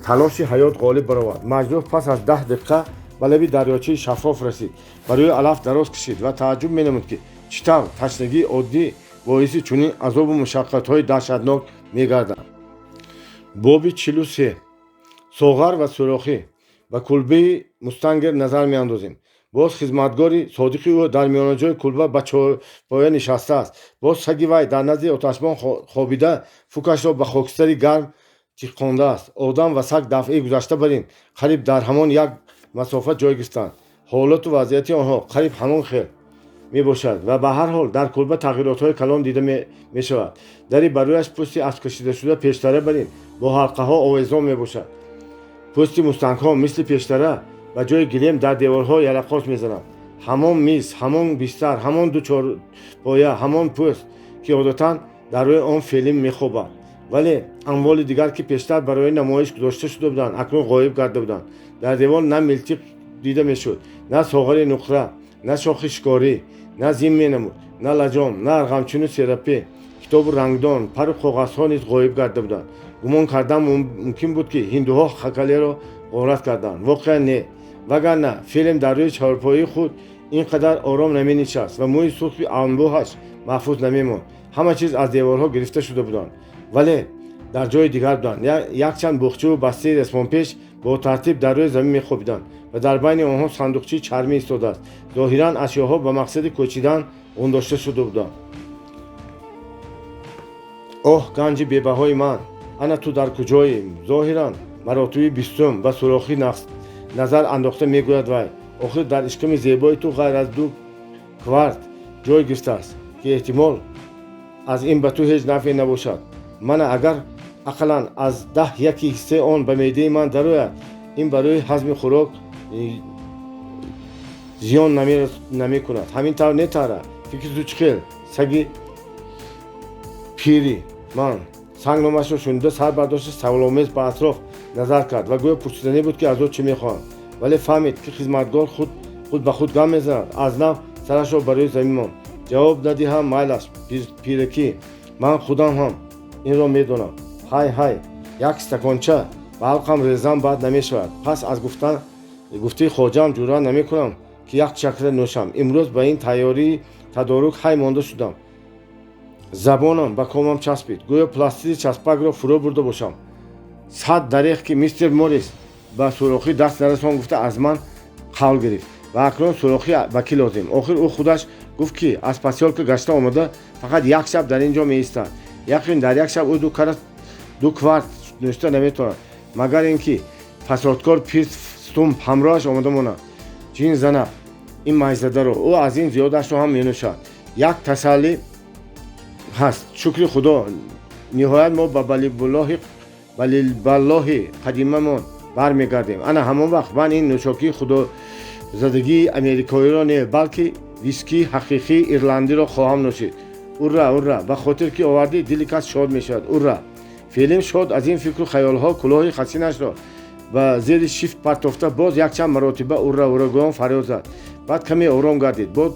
Талоши ҳаёт ғолиб баровард. Маҷрӯҳ пас аз 10 дақиқа ба лаби дарёчаи шаффоф расид, ба рӯи алаф дароз кашид ва тааҷҷуб менамуд, ки чӣ тавр ташнагии оддӣ боиси чунин азобу мушаққатҳои даҳшатнок мегардад. Боби 43. Соғар ва сӯрохӣ. Ба кулбаи мустангер назар меандозем. Боз хизматгори содиқи ӯ дар миёнаҷои кулба ба чорпоя нишастааст. Боз саги вай дар назди оташбон хобида, фукашро ба хокистари гарм тиқондааст. Одам ва саг дафъаи гузашта бар ин қариб дар ҳамон як масофа ҷой гирифтанд. Ҳолату вазъияти онҳо қариб ҳамон хел мебошад ва ба ҳар ҳол дар кулба тағйиротҳои калон дида мешавад. Дари ба рӯяш пӯсти аспкашидашуда пештара бар ин бо ҳалқаҳо овезон мебошад. Пӯсти мустангҳо мисли пештара ба ҷои гилем дар деворҳо ялақос мезананд. Ҳамон миз, ҳамон бистар, ҳамон ду чорпоя, ҳамон пӯст, ки одатан дар рӯи он Фелим мехобад. Вале амволи дигар, ки пештар барои намоиш гузошта шуда буданд, акнун ғоиб гарда буданд. Дар девор на милтиқ дида мешуд, на соғари нуқра, на шохи шикорӣ, на зин менамуд, на лаҷом, на арғамчину серапе. Китобу рангдон, пару коғазҳо низ ғоиб гарда буданд. Гумон кардан мумкин буд, ки ҳиндуҳо хакалеро ғорат карданд. Воқеан не, вагарна Фелим дар рӯи чорпоии худ ин қадар ором наменишаст ва мӯи сурхи анбӯҳаш маҳфуз намемонд. Ҳама чиз аз деворҳо гирифта шуда буданд, вале дар ҷои дигар буданд. Якчанд буғчаву бастаи ресмонпеш бо тартиб дар рӯи замин мехобиданд ва дар байни онҳо сандуқчаи чармӣ истодааст. Зоҳиран, ашёҳо ба мақсади кӯчидан ғундошта шуда буданд. Оҳ, ганҷи бебаҳои ман, ана ту дар куҷоӣ? Зоҳиран, маротиби 20-ум ба сурохӣ назар андохта мегӯяд вай. Охир дар ишками зебои ту ғайр аз 2 кварт ҷой гирифтааст, ки эҳтимол аз ин ба ту ҳеҷ нафъе набошад. Мана, агар ақаллан аз 10 яки ҳиссаи он ба меъдаи ман дарояд, ин барои ҳазми хӯрок зиён намекунад. Ҳамин тавр не, Тара? Фикри ту чӣ хел, саги пири ман? Санг номашро шунида, сар бардошта, саволомез ба атроф назар кард ва гӯё пурсиданӣ буд, ки аз ӯ чӣ мехоҳанд, вале фаҳмид, ки хизматгор худ ба худ гап мезанад. Аз нав сарашро ба рӯи замин монд. Ҷавоб надиҳам, майлаш, пиракӣ, ман худам ҳам инро медонам. Ҳай, ҳай, як стаконча ба ҳалқам резам, бад намешавад. Пас аз гуфтаи хоҷаам ҷуръат намекунам, ки як чакра нӯшам. Имрӯз ба ин тайёрии тадорук ҳай монда шудам. Забонам ба комам часпид, гӯё пластири часпакро фурӯ бурда бошам. Сад дареғ, ки мистер Моррис ба сурохӣ даст нарасон гуфта аз ман қавл гирифт ва акнун сурохӣ ба кӣ лозим? Охир ӯ худаш гуфт, ки аз посёлка гашта омада, фақат як шаб дар ин ҷо меистад. Яқин, дар як шаб ӯ 2 кварт нӯшта наметавонад, магар ин ки фасодкор пир Стумп ҳамроҳаш омода монад. Ҷин зана ин майзадаро, ӯ аз ин зиёдашро ҳам менӯшад. Як тасаллӣ ҳаст, шукри Худо, ниҳоят мо ба Балибаллоҳи қадимамон бармегардем. Ана ҳамон вақт ман ин нӯшокии худозадагии америкоиро не, балки вискии ҳақиқии ирландиро хоҳам нӯшид. Урра, урра! Ба хотир ки овардӣ, дили кас шод мешавад. Урра! Фелим шод аз ин фикру хаёлҳо кӯлоҳи хасинашро ба зери шифт партофта, боз якчанд маротиба урра, урра гӯён фарёд зад. Баъд каме ором гардид. Боз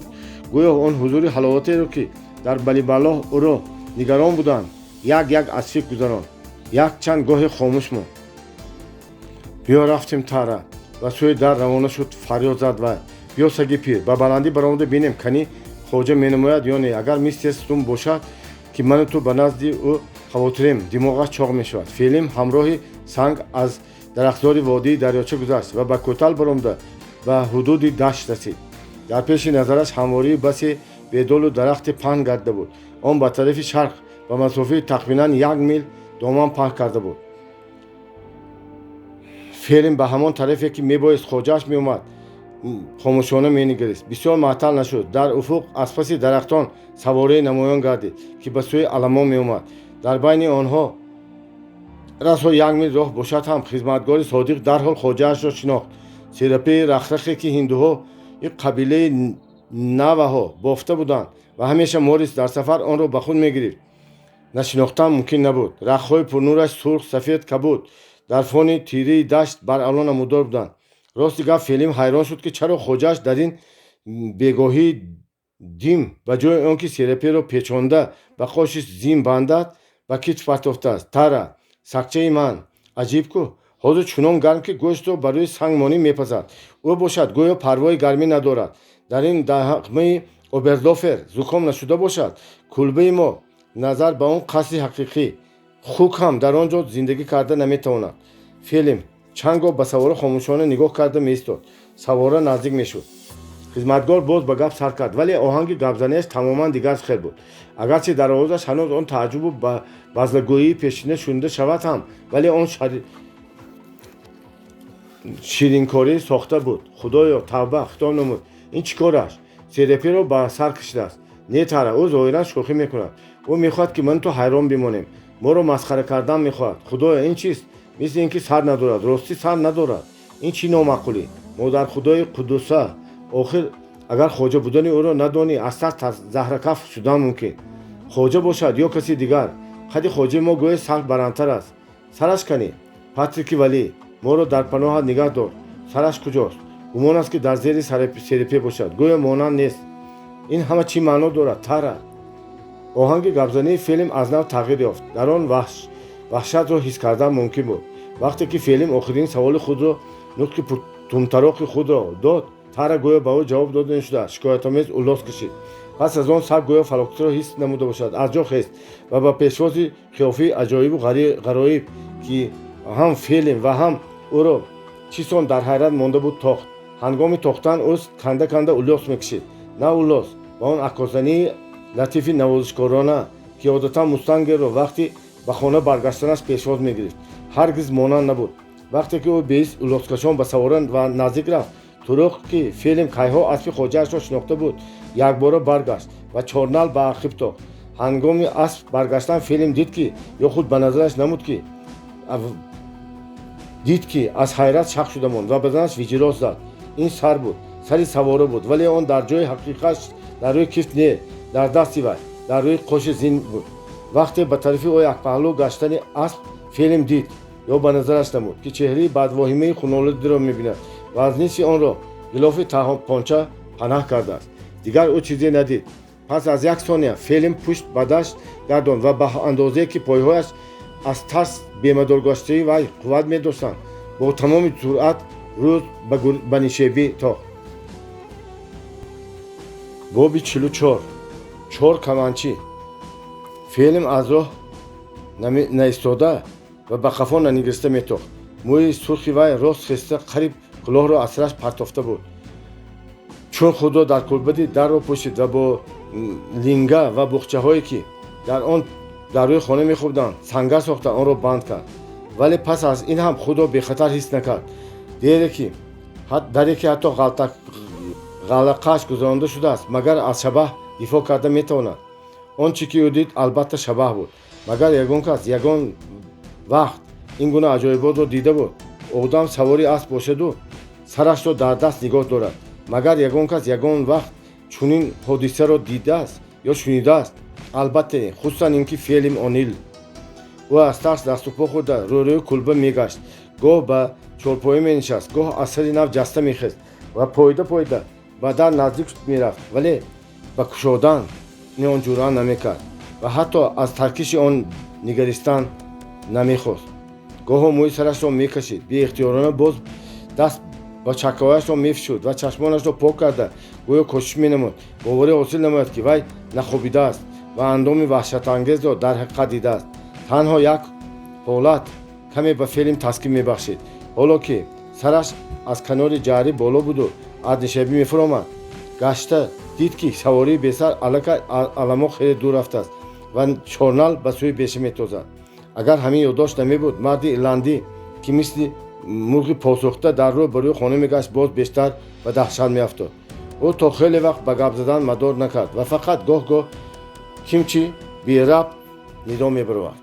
гӯё он ҳузури ҳаловатеро, ки дар Балибаллоҳ ӯро нигарон буданд, як як аз фикр гузаронд. Якчанд гоҳе хомӯш монд. Биё, рафтем, Тара, ба сӯи дар равона шуд, фарёд зад вай. Биё, саги пир, ба баландӣ баромада бинем, кани хоҷа менамояд ё не. Агар мистер Стум бошад, ки ману ту ба назди ӯ хавотирем, димоғаш чоқ мешавад. Фелим ҳамроҳи санг аз дарахтзори водии дарёча гузашт ва ба кӯтал баромада ба ҳудуди дашт расид. Дар пеши назараш ҳамвории басе бедолу дарахти паҳн гардида буд. Он ба тарафи шарқ ба масофаи тахминан 1 мил доман паҳн карда буд. Фелим ба ҳамон тарафе, ки мебоист хоҷааш меомад, хомӯшона менигарист. Бисёр маътал нашуд. Дар уфуқ аз паси дарахтон саворае намоён гардид, ки ба сӯи аламон меомад. Дар байни онҳо расо 1 мил роҳ бошад ҳам, хизматгори содиқ дарҳол хоҷаашро шинохт. Серапеи рахрахе, ки ҳиндуҳо ин қабилаи наваҳо бофта буданд ва ҳамеша Моррис дар сафар онро ба худ мегирифт, нашинохтан мумкин набуд. Рахтҳои пурнураш сурх, сафед, кабуд дар фони тираи дашт баръало намудор буданд. Рости гап, Фелим ҳайрон шуд, ки чаро хоҷааш дар ин бегоҳии дим ба ҷои он ки сераперо печонда ба қоши зин бандад, ба китф партофтааст. Тара, сагчаи ман, аҷиб ку, ҳозир чунон гарм, ки гӯштро ба рӯи сангмонӣ мепазад, ӯ бошад гӯё парвои гармӣ надорад. Дар ин даҳмаи Обердофер зуком нашуда бошад. Кулбаи мо назар ба он қасри ҳақиқӣ, хук ҳам дар он ҷо зиндагӣ карда наметавонад. Фелим чанд гоҳ ба савора хомӯшона нигоҳ карда меистод. Савора наздик мешуд. Хизматгор боз ба гап сар кард, вале оҳанги гапзанияш тамоман дигар хел буд. Агарчи дар овозаш ҳанӯз он тааҷҷубу базлагӯии пешина шунида шавад ҳам, вале он ширинкорӣ сохта буд. Худоё, тавба, хитоб намуд. Ин чӣ кор аст? Сераперо ба сар кашидааст. Не, Тара, ӯ зоҳиран шӯхӣ мекунад. Ӯ мехоҳад, ки ману ту ҳайрон бимонем. Моро масхара кардан мехоҳад. Худоё, ин чист? Мисли ин ки сар надорад. Ростӣ, сар надорад. Ин чӣ номаъқулӣ, модархудои қуддуса! Охир агар хоҷа будани ӯро надонӣ, аз тарс заҳракаф шудан мумкин. Хоҷа бошад ё каси дигар, қади хоҷаи мо гӯё сахт барандтар аст. Сараш канӣ? Патрики валӣ, моро дар паноҳат нигаҳ дор. Сараш куҷост? Гумон аст, ки дар зери серепе бошад. Гӯё монанд нест. Ин ҳама чӣ маъно дорад, Тара? Оҳанги гапзании Фелим аз нав тағйир ёфт. Дар он ваҳшатро ҳис кардан мумкин буд. Вақте ки Фелим охирин саволи худро, нутқи тумтароқи худро дод, Тара гӯё ба ӯ ҷавоб дода нашуда, шикоятомез уллос кашид. Пас аз он саг гӯё фалокатро ҳис намуда бошад, аз ҷо хест ва ба пешвози қиёфаи аҷоибу ғароиб, ки ҳам Фелим ва ҳам ӯро чисон дар ҳайрат монда буд, тохт. Ҳангоми тохтан ӯ канда канда уллос мекашид. На уллос ва он аккосзании латифи навозишкорона, ки одатан мустангерро вақти ба хона баргаштанаш пешвоз мегирифт, ҳаргиз монанд набуд. Вақте ки ӯ беист уллоскашон ба савора ва наздик рафт, Туруқ, ки Фелим кайҳо аспи хоҷаашро шинохта буд, якбора баргашт ва чорнал ба ақиб тохт. Ҳангоми асп баргаштан Фелим дид, ки ё худ ба назараш намуд, ки дид, ки аз ҳайрат шах шуда монд ва баданаш виҷирос зад. Ин сар буд, сари савора буд, вале он дар ҷои ҳақиқаш дар рӯи кифт не, дар дасти вай, дар рӯи қоши зин буд. Вақте ба тарафи ӯ якпаҳлӯ гаштани асп, Фелим дид ё ба назараш намуд, ки чеҳраи бадвоҳимаи хунолудиро мебинад ва аз нисфи онро ғилофи понча панаҳ кардааст. Дигар ӯ чизе надид. Пас аз як сония Фелим пушт ба дашт гардонд ва ба андозае, ки пойҳояш аз тарс бемадоргаштаи вай қувват медоштанд, бо тамоми суръат рӯз ба нишебӣ тохт. Боби 44. Чор каманчӣ. Фелим аз роҳ наистода ва ба қафо нанигариста метохт. Мӯи сурхи вай рост хеста, қариб кулоҳро аз сараш партофта буд. Чун худро дар кулба дид, дарро пӯшид ва бо линга ва буғчаҳое, ки дар он дар рӯи хона мехобданд, сангар сохта онро банд кард. Вале пас аз ин ҳам худро бехатар ҳис накард. Дере ки даре, ки ҳатто ғалақааш гузаронда шудааст, магар аз шабаҳ дифоъ карда метавонад? Он чӣ ки ӯ дид, албатта шабаҳ буд. Магар ягон кас ягон вақт ин гуна аҷоиботро дида буд? Одам савори асп бошаду сарашро дар даст нигоҳ дорад. Магар ягон кас ягон вақт чунин ҳодисаро дидааст ё шунидааст? Албатта не, хусусан ин ки Фелим Онил. Ӯ аз тарс дасту по хӯрда рӯрӯи кулба мегашт, гоҳ ба чорпоя менишаст, гоҳ аз сари нав ҷаста мехест ва пойда пойда ба дар наздик мерафт, вале ба кушодан он ҷуръат намекард ва ҳатто аз таркиши он нигаристан намехост. Гоҳо мӯи сарашро мекашид, беихтиёрона боз даст ба чаккаҳояшро мефишурд ва чашмонашро пок карда, гӯё кӯшиш менамуд боварӣ ҳосил намояд, ки вай нахобидааст ва андоми ваҳшатангезро дар ҳақиқат дидааст. Танҳо як ҳолат каме ба Фелим таскин мебахшид. Ҳоло ки сараш аз канори ҷарӣ боло буду аз нишебӣ мефуромад, гашта дид, ки савории бесар аллакай аламо хеле дур рафтааст ва чорнал ба сӯи беша метозад. Агар ҳамин ёддошт намебуд, марди ирландӣ, ки мисли мурғи посӯхта дар рӯ ба рӯи хона мегашт, боз бештар ба даҳшат меафтод. Ӯ то хеле вақт ба гап задан мадор накард ва фақат гоҳ-гоҳ кимчи берабт нидо мебаровард.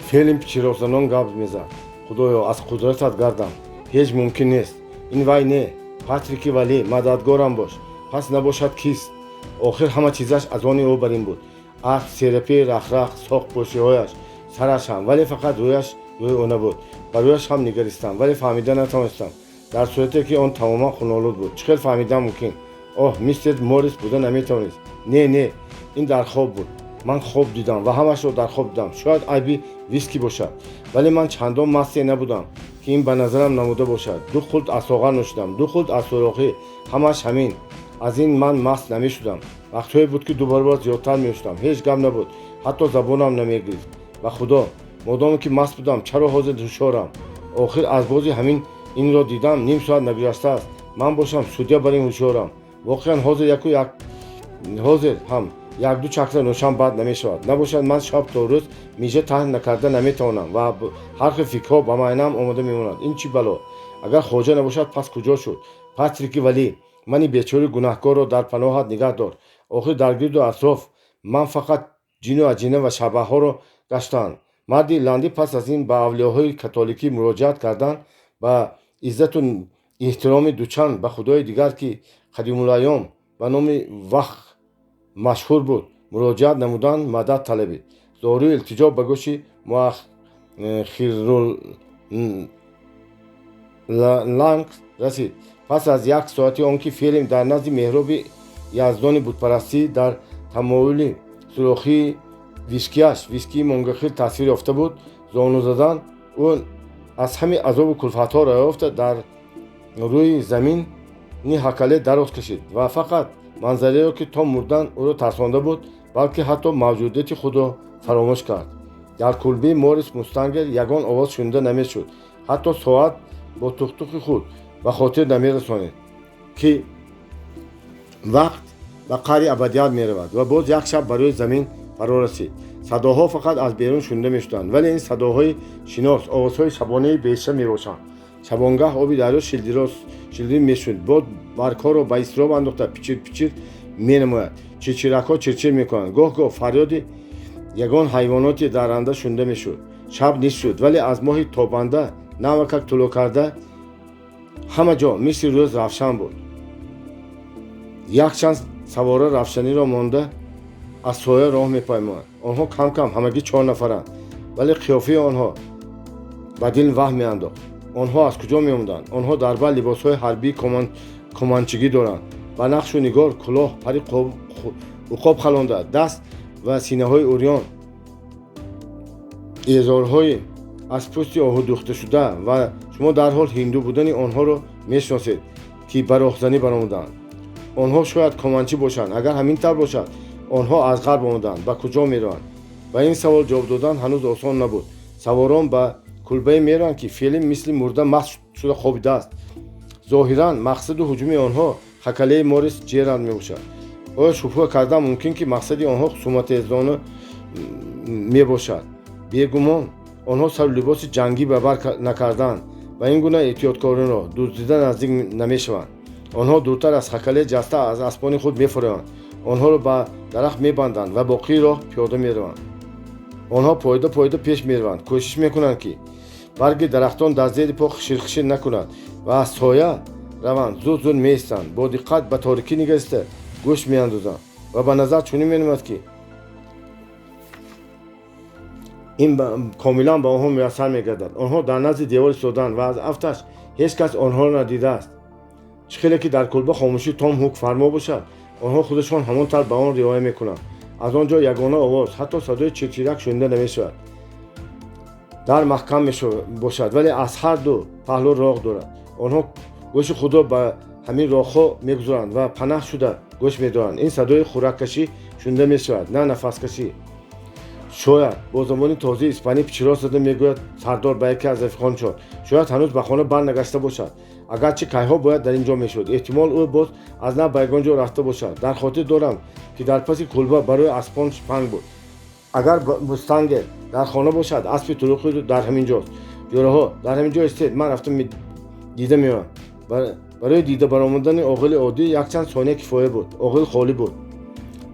Фелим чироғзанон гап мезад: «Худоё, аз қудратат гардам, ҳеҷ мумкин нест. Ин вай не, Патрики Валӣ, мададгорам бош. Пас набошад кист? Охир ҳама чизаш аз они ӯ бар ин буд: асп, серапи рахрах, соқпӯшиҳояш, сараш ҳам. Вале фақат рӯяш рӯи ӯ набуд. Ба рӯяш ҳам нигаристам, вале фаҳмида натавонистам, дар сурате ки он тамоман хунолуд буд, чӣ хел фаҳмидан мумкин? Оҳ, мистер Моррис буда наметавонист. Не, не, ин дар хоб буд. Ман хоб дидам ва ҳамашро дар хоб дидам. Шояд айби виски бошад, вале ман чандон масте набудам, ки ин ба назарам намуда бошад. Ду хулт аз соғар нӯшидам, ду хулт аз сурохӣ, ҳамаш ҳамин. Аз ин ман маст намешудам. Вақтҳое буд, ки ду баробар зиёдтар менӯшидам, ҳеҷ гап набуд, ҳатто забонам намегирифт. Ба худо, модоме ки маст будам, чаро ҳозир ҳушёрам? Охир аз бози ҳамин инро дидам ним соат нагузаштааст, ман бошам судя бар ин ҳушёрам. Воқеан, ҳозир яку як ҳозир ҳам якду чакра нӯшам бад намешавад. Набошад, ман шаб то рӯз мижа таҳн накарда наметавонам ва ҳар хел фикрҳо ба майнаам омода мемонад. Ин чӣ бало? Агар хоҷа набошад, пас куҷо шуд? Патрики Валӣ, мани бечори гунаҳкорро дар паноҳат нигаҳ дор. Охир дар гирду атроф ман фақат ҷину аҷина ва шабаҳҳоро гаштаанд.» Марди ирландӣ пас аз ин ба авлиёҳои католикӣ муроҷиат кардан, ба иззату эҳтироми дучанд ба худои дигар, ки қадимулайём ба номи Вах машҳур буд, муроҷиат намудан, мадад талабид. Зорию илтиҷо ба гӯши Муахирланг расид. Пас аз як соати он ки Фелим дар назди меҳроби яздони бутпарастӣ дар тамоюли сурохии вискиаш вискии монгахил тасвир ёфта буд, зону задан, ӯ аз ҳамин азобу кулфатҳо раёфта дар рӯи замин ҳакале дароз кашид ва фақат манзареро, ки то мурдан ӯро тарсонда буд, балки ҳатто мавҷудияти худро фаромӯш кард. Дар кулбаи Морис Мустангер ягон овоз шунида намешуд. Ҳатто соат бо тухтухи худ ба хотир намерасонид, ки вақт ба қаъри абадият меравад ва боз як шаб ба рӯи замин фаро расид. Садоҳо фақат аз берун шунида мешуданд, вале ин садоҳои шинос овозҳои шабонаи беша мебошанд. Шабонгаҳ оби дарё шилдир мешуд, бод баргҳоро ба изтироб андохта пичир пичир менамояд. Чирчиракҳо чирчир мекунанд. Гоҳ-гоҳ фарёди ягон ҳайвоноти дарранда шунида мешуд. Шаб низ шуд, вале аз моҳи тобанда навакак тулӯъ карда ҳама ҷо мисли рӯз равшан буд. Якчанд савора равшаниро монда аз соя роҳ мепаймоянд. Онҳо кам-кам ҳамагӣ 4 нафаранд, вале қиёфаи онҳо ба дил ваҳм меандохт. Онҳо аз куҷо меомаданд? Онҳо дар бар либосҳои ҳарбии команчигӣ доранд, ба нақшу нигор кулоҳ, пари уқоб халонда, даст ва синаҳои урён, эзорҳои аз пӯсти оҳу дӯхташуда ва шумо дарҳол ҳинду будани онҳоро мешиносед, ки ба роҳзанӣ баромаданд. Онҳо шояд команчӣ бошанд. Агар ҳамин тавр бошад, онҳо аз ғарб омаданд. Ба куҷо мераванд? Ба ин савол ҷавоб додан ҳанӯз осон набуд. Саворон ба кулбае мераванд, ки Фелим мисли мурда маст шуда хобидааст. Зоҳиран мақсаду ҳуҷуми онҳо хакалеи Морис Ҷералд мебошад. Оё шубҳа кардан мумкин, ки мақсади онҳо хусуматезона мебошад? Бегумон, онҳо сару либоси ҷангӣ ба бар накарданд ва ин гуна эҳтиёткориро дуздида наздик намешаванд. Онҳо дуртар аз хакале ҷаста аз аспони худ мефуроянд, онҳоро ба дарахт мебанданд ва боқии роҳ пиёда мераванд. Онҳо пойда пойда пеш мераванд, кӯшиш мекунанд, ки барги дарахтон дар зери по хишир-хишир накунад ва аз соя раванд. Зуд зуд меистанд, бо диққат ба торикӣ нигариста гӯш меандозанд ва ба назар чунин менамояд, ки ин комилан ба онҳо муяссар мегардад. Онҳо дар назди девор истодаанд ва аз афташ ҳеҷ кас онҳоро надидааст. Чӣ хеле ки дар кулба хомӯшӣ том ҳукмфармо бошад, онҳо худашон ҳамон тавр ба он риоя мекунанд. Аз он ҷо ягона овоз, ҳатто садои чирчирак шунида намешавад. Дар маҳкам бошад, вале аз ҳар ду паҳлӯ роғ дорад. Онҳо гӯши худро ба ҳамин роғҳо мегузоранд ва панаҳ шуда гӯш медоранд. Ин садои хӯраккашӣ шунида мешавад, на нафаскашӣ. Шояд бо забони тозаи испанӣ пичирос зада мегӯяд сардор ба яке аз рафиқоншон. Шояд ҳанӯз ба хона барнагашта бошад. Агарчи кайҳо бояд дар ин ҷо мешуд. Эҳтимол ӯ боз аз нав ба ягон ҷо рафта бошад. Дар хотир дорам, ки дар паси кулба барои аспон шпанг буд. Агар Мустангер дар хона бошад, аспи туруқи дар ҳамин ҷост. Ҷӯраҳо, дар ҳамин ҷо истед, ман рафта дида меоям. Барои дида баромадани оғили оддӣ якчанд сония кифоя буд. Оғил холӣ буд.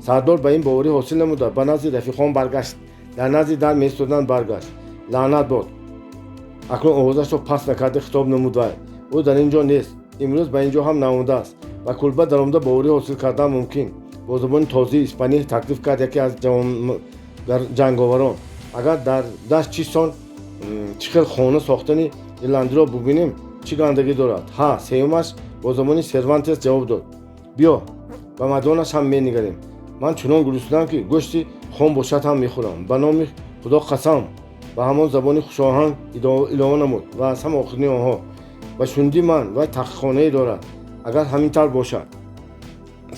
Сардор ба ин боварӣ ҳосил намуда ба назди рафиқон баргашт. Дар назди дар меистоданд, баргашт. Лаънат бод. Акнун овозашро паст накарда хитоб намуд вай. Ӯ дар ин ҷо нест. Имрӯз ба ин ҷо ҳам наомадааст. Ба кулба даромада боварӣ ҳосил кардан мумкин. Бо забони тозаи испанӣ таклиф кард яке аз ҷанговарон. Агар дар дашт чӣ сон чӣ хел хона сохтани ирландиро бубинем, чӣ гандагӣ дорад? Ҳа, сеюмаш бо забони Сервантес ҷавоб дод. Биё, ба майдонаш ҳам менигарем. Ман чунон гуруснаам, ки гӯшти хом бошад ҳам мехӯрам. Ба номи Худо қасам, ба ҳамон забони хушоҳанг илова намуд ва аз ҳама охирини онҳо. Ба шуниди ман вай таҳқиқхонае дорад. Агар ҳамин тавр бошад.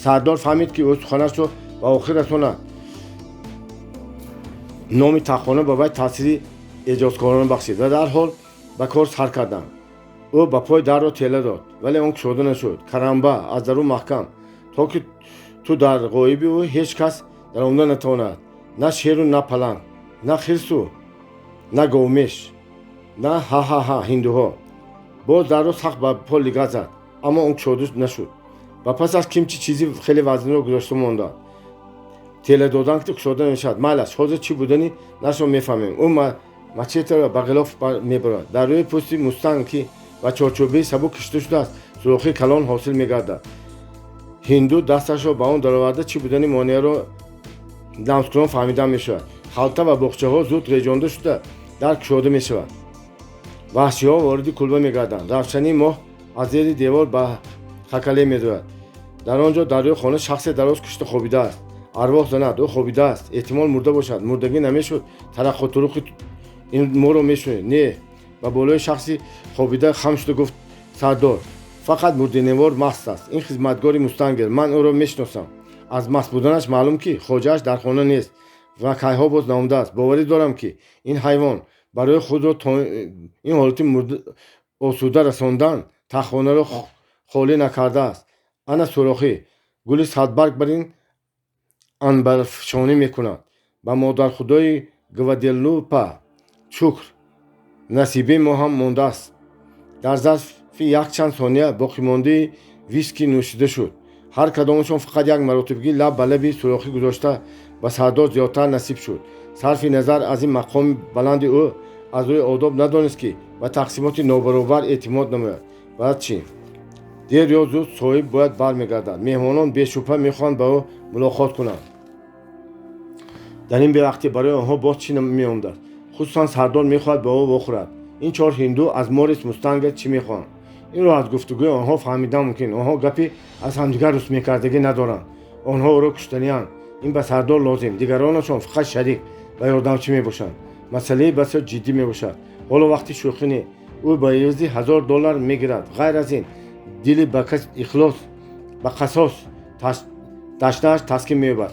Сардор фаҳмид, ки ӯ суханашро ба охир расонад. Номи таҳқиқхона ба вай таъсири эҷодкорона бахшид ва дарҳол ба кор сар карданд. Ӯ ба пой дарро тела дод, вале он кушода нашуд. Карамба, аз дарун маҳкам, то ки ту дар ғоиби ӯ ҳеҷ кас даромада натавонад. На шеру на паланг, на хирсу на говмеш, на ҳа-ҳа-ҳа ҳиндуҳо. Боз дарро сахт ба по лигат зад, аммо он кушода нашуд. Ба пас аз кимчи чизи хеле вазнинро гузошта монданд. Тела додан ки кушода намешавад. Майлаш, ҳозир чӣ будани нашро мефаҳмем. Ӯ мачетеро ба ғилоф мебарад. Дар рӯи пӯсти мустанг, ки ба чорчӯбаи сабук кишида шудааст, сӯрохи калон ҳосил мегардад. Ҳинду дасташро ба он дароварда чӣ будани монеаро ламскунон фаҳмидан мешавад. Халта ва боғчаҳо зуд реҷонда шуда дар кушода мешавад. Ваҳшиҳо вориди кулба мегарданд. Равшании моҳ аз зери девор ба хакале медояд. Дар он ҷо дар рӯи хона шахсе дароз кушта хобидааст. Арвоҳ занад, ӯ хобидааст. Эҳтимол мурда бошад. Мурдагӣ намешуд, тараққутуруқи ин моро мешунид. Не, ба болои шахси хобида хам шуда гуфт сардор. Фақат мурдиневор маст аст. Ин хизматгори Мустангер, ман ӯро мешиносам. Аз маст буданаш маълум, ки хоҷааш дар хона нест ва кайҳо боз наомадааст. Боварӣ дорам, ки ин ҳайвон барои худро то ин ҳолати осуда расондан тахтхонаро холӣ накардааст. Ана сурохӣ гули садбарг бар ин анбарфишонӣ мекунад. Ба модархудои Гваделупа шукр, насибаи мо ҳам мондааст. Дар зарфи якчанд сония боқимондаи виски нӯшида шуд. Ҳар кадомашон фақат як маротибагӣ лаб ба лаби сурохӣ гузошта, ба сардор зиёдтар насиб шуд. Сарфи назар аз ин мақоми баланди ӯ, аз рӯи одоб надонист, ки ба тақсимоти нобаробар эътимод намояд. Баъд чӣ? Дер ё зуд соҳиб бояд бармегардад. Меҳмонон бешубҳа мехоҳанд ба ӯ мулоқот кунанд. Дар ин бевақтӣ барои онҳо боз чӣ меомадааст? Хусусан сардор мехоҳад ба ӯ вохӯрад. Ин чор ҳинду аз Морис Мустангер чӣ мехоҳанд? Инро аз гуфтугӯи онҳо фаҳмидан мумкин. Онҳо гапи аз ҳамдигар рустмекардагӣ надоранд. Онҳо ӯро куштаниянд. Ин ба сардор лозим. Дигаронашон фақат шарик ва ёрдамчӣ мебошанд. Масъалаи басо ҷиддӣ мебошад. Ҳоло вақти шӯхӣ не. Ӯ ба ивази 1000 доллар мегирад. Ғайр аз ин, дили ба кас ихлос ба қасос ташнааш таскин меёбад.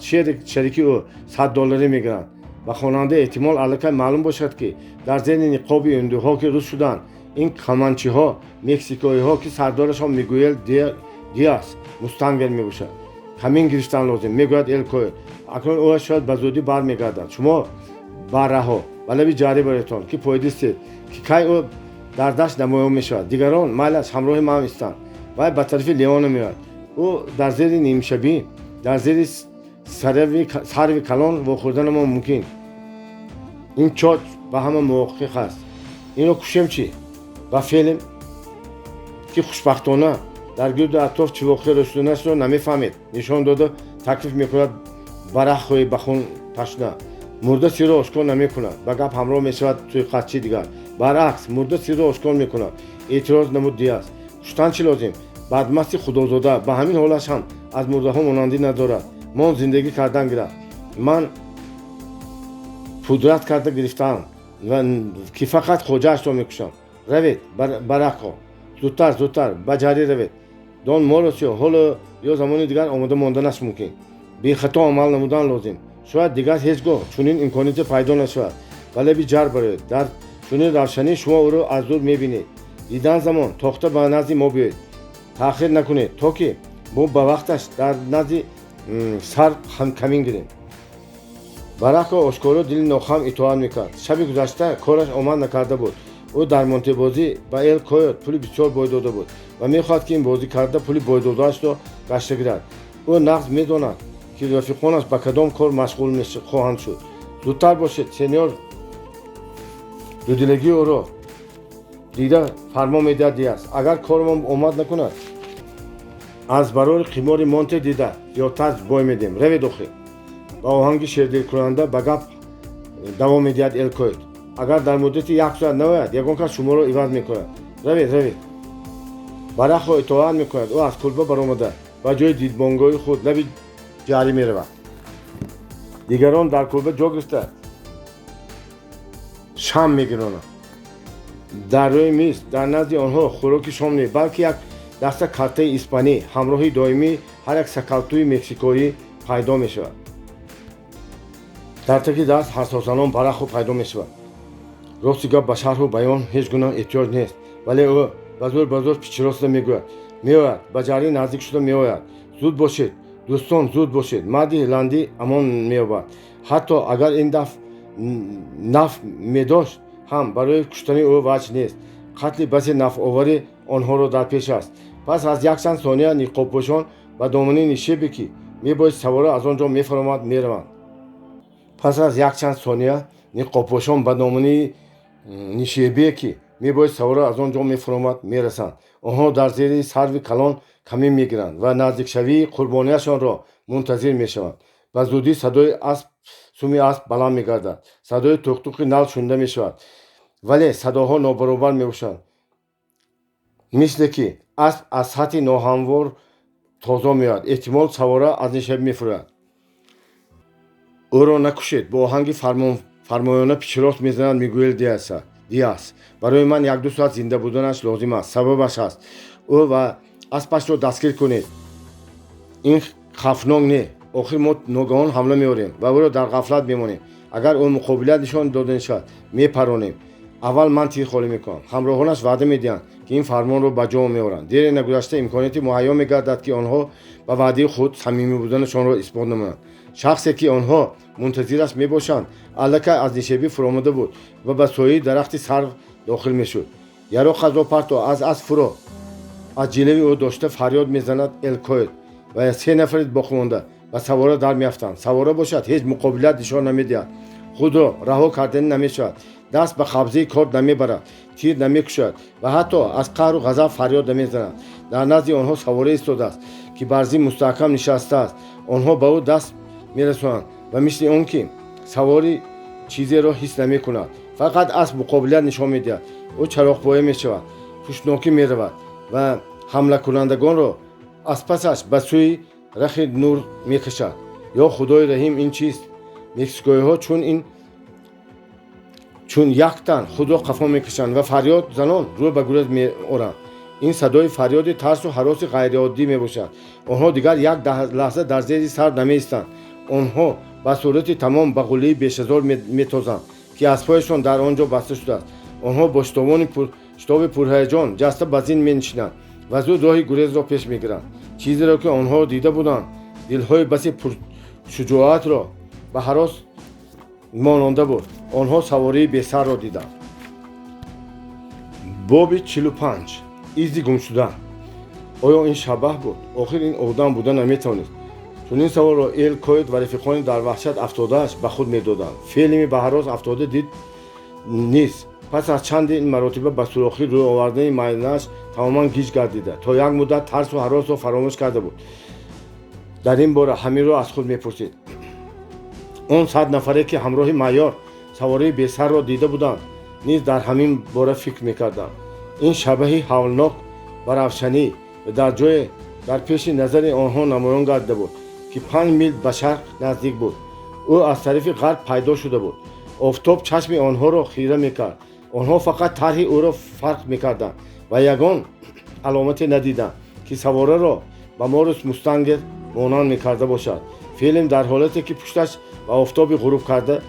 Шарики ӯ 100 долларӣ мегиранд. Ба хонанда эҳтимол аллакай маълум бошад, ки дар зери ниқоби ҳиндуҳо, ки рус шуданд, ин каманчиҳо мексикоиҳо, ки сардорашон Мигуэл Диас Мустангер мебошад. Камин гирифтан лозим, мегӯяд Эл Койот. Акнун ӯ шояд ба зудӣ бармегардад. Шумо, барраҳо, ба лаби ҷарӣ баретон, ки пойдистед, ки кай ӯ дар дашт намоён мешавад. Дигарон майлаш ҳамроҳи ман истанд. Вай ба тарафи Леона меояд. Ӯ дар зери нимшабӣ дар зери сарви калон вохӯрданамон мумкин. Ин чоч ба ҳама мувофиқ аст. Инро кушем чӣ? Ба феълем, ки хушбахтона дар гирду атроф чӣ воқеа рӯй шуданашро намефаҳмед, нишон дода таклиф мекунад барахҳои ба хун ташна. Мурда сирро ошкор намекунад, ба гап ҳамроҳ мешавад суиқасдчи дигар. Баръакс, мурда сирро ошкор мекунад, эътироз намуд Диас. Куштан чӣ лозим? Бадмасти худозода ба ҳамин ҳолаш ҳам аз мурдаҳо монандӣ надорад. Мон зиндагӣ кардан гирад. Ман пудрат карда гирифтаам, ки фақат хоҷаашро мекушам. Равед, барақо, зудтар, зудтар ба ҷарӣ равед. Дон Моросио ҳоло ё замони дигар омода монданаш мумкин. Бехато амал намудан лозим. Шояд дигар ҳеҷ гоҳ чунин имконияте пайдо нашавад. Ба лаби ҷар бароед. Дар чунин равшанӣ шумо ӯро аз дур мебинед. Дидан замон тохта ба назди мо биёед. Таъхир накунед, то ки мо ба вақташ дар назди сар камин гирем. Барако ошкоро дили нохам итоат мекард. Шаби гузашта кораш омад накарда буд. Ӯ дар монтебозӣ ба Эл Койот пули бисёр бой дода буд ва мехоҳад, ки ин бозӣ карда пули бойдодаашро гашта гирад. Ӯ нағз медонад, ки рафиқонаш ба кадом кор машғул хоҳанд шуд. Зудтар бошед, сеньор, дудилагии ӯро дида фармон медиҳад Диас. Агар кормон омад накунад, аз барори қимори Монте дида зиёдтар бой медиҳем. Равед охир. Ба оҳанги шердилкунанда ба гап давом медиҳад Эл Койот. Агар дар муддати як соат наояд, ягон кас шуморо иваз мекунад. Равед, равед. Барахо итоат мекунад. Ӯ аз кулба баромада ба ҷои дидбонгоҳи худ, лаби ҷарӣ меравад. Дигарон дар кулба ҷо гирифта шам мегиронанд. Дар рӯи миз дар назди онҳо хӯроки шом не, балки як даста картаи испанӣ, ҳамроҳи доимии ҳар як сакалтӯи мексикоӣ, пайдо мешавад. Дар таги даст ҳассосанон Барахо пайдо мешавад. Рости гап, ба шарҳу баён ҳеҷ гуна эҳтиёҷ нест, вале ӯ ба зӯр, ба зӯр пичироста мегӯяд: меояд, ба ҷарӣ наздик шуда меояд. Зуд бошед, дӯстон, зуд бошед. Марди ҳолландӣ амон меёбад. Ҳатто агар ин даф наф медошт ҳам, барои куштани ӯ ваҷҳ нест. Қатли басе нафъоварӣ онҳоро дар пеш аст. Пас аз якчанд сония ниқобпӯшон ба домани нишебе, ки мебоист савора аз он ҷо мефаромад, мераванд. Пас аз якчанд сония ниқобпӯшон ба домани нишебие, ки мебоист савора аз он ҷо мефуромад, мерасанд. Онҳо дар зери сарви калон камин мегиранд ва наздикшавии қурбонияшонро мунтазир мешаванд. Ба зудӣ садои асп, суми асп баланд мегардад. Садои туқтуқи нал шунида мешавад, вале садоҳо нобаробар мебошанд, мисле ки асп аз сатҳи ноҳамвор тозо меояд. Эҳтимол, савора аз нишеб мефурӯяд. Ӯро накушед, бо оҳанги фармоёна пичирост мезанад Мигуэл Диас. Барои ман якду соат зинда буданаш лозим аст. Сабабаш аст. Ӯ ва аспашро дастгир кунед. Ин хавфнок не. Охир мо ногаҳон ҳамла меорем ва ӯро дар ғафлат мемонем. Агар ӯ муқобилият нишон дода шавад, мепаронем. Аввал ман тир холӣ мекунам. Ҳамроҳонаш ваъда медиҳанд, ки ин фармонро ба ҷо меоранд. Дере нагузашта имконияти муҳайё мегардад, ки онҳо ба ваъдаи худ самимӣ буданашонро исбот намоянд. Шахсе, ки онҳо мунтазираш мебошанд, аллакай аз нишебӣ фуромада буд ва ба сояи дарахти сарв дохил мешуд. Яроқатро парто, аз асп фуро, аз ҷилави ӯ дошта фарёд мезанад Эл Койот ва се нафари боқимонда ба савора дар меафтанд. Савора бошад, ҳеҷ муқобилият нишон намедиҳад, худро раҳо кардани намешавад, даст ба қабзаи корд намебарад, тир намекушад ва ҳатто аз қаҳру ғазаб фарёд намезанад. Дар назди онҳо савора истодааст, ки бар зин мустаҳкам нишастааст. Онҳо ба ӯ даст мерасонанд ва мисли он ки савори чизеро ҳис намекунад. Фақат асп муқобилият нишон медиҳад. Ӯ чароғпоя мешавад, пуштнокӣ меравад ва ҳамлакунандагонро аз пасаш ба сӯи рахи нур мекашад. Ё Худои раҳим, ин чист? Мексикоиҳо чун як тан худро қафо мекашанд ва фарёд занон рӯ ба гурез меоранд. Ин садои фарёди тарсу ҳароси ғайриоддӣ мебошад. Онҳо дигар як лаҳза дар зери сар намеистанд. Онҳо ба сурати тамом ба ғуллаи бешазор метозанд, ки аспҳояшон дар он ҷо баста шудааст. Онҳо бо шитоби пурҳаяҷон ҷаста ба зин менишинанд ва зуд роҳи гурезро пеш мегиранд. Чизеро, ки онҳо дида буданд, дилҳои баси пуршуҷоатро ба ҳарос мононда буд. Онҳо савории бесарро диданд. Боби 45. Изи гумшуда. Оё ин шабаҳ буд? Охир ин одам буда наметавонист. Чунин саволро Эл Койот ва рафиқони дар ваҳшат афтодааш ба худ медоданд. Фелими ба ҳарос афтода дид низ пас аз чанди ин маротиба ба сурохӣ рӯ овардани майнааш тамоман гиҷ гардида, то як муддат тарсу ҳаросро фаромӯш карда буд. Дар ин бора ҳаминро аз худ мепурсид. Он 100 нафаре, ки ҳамроҳи майёр савории бесарро дида буданд, низ дар ҳамин бора фикр мекарданд. Ин шабаҳи ҳавлнок ба равшанӣ ва дар ҷое дар пеши назари онҳо намоён гардида буд, ки 5 мил ба шарқ наздик буд. Ӯ аз тарафи ғарб пайдо шуда буд. Офтоб чашми онҳоро хира мекард. Онҳо фақат тарҳи ӯро фарқ мекарданд ва ягон аломате надиданд, ки савораро ба Морис Мустангер монанд мекарда бошад. Фелим дар ҳолате, ки пушташ ба офтоби ғуруб карда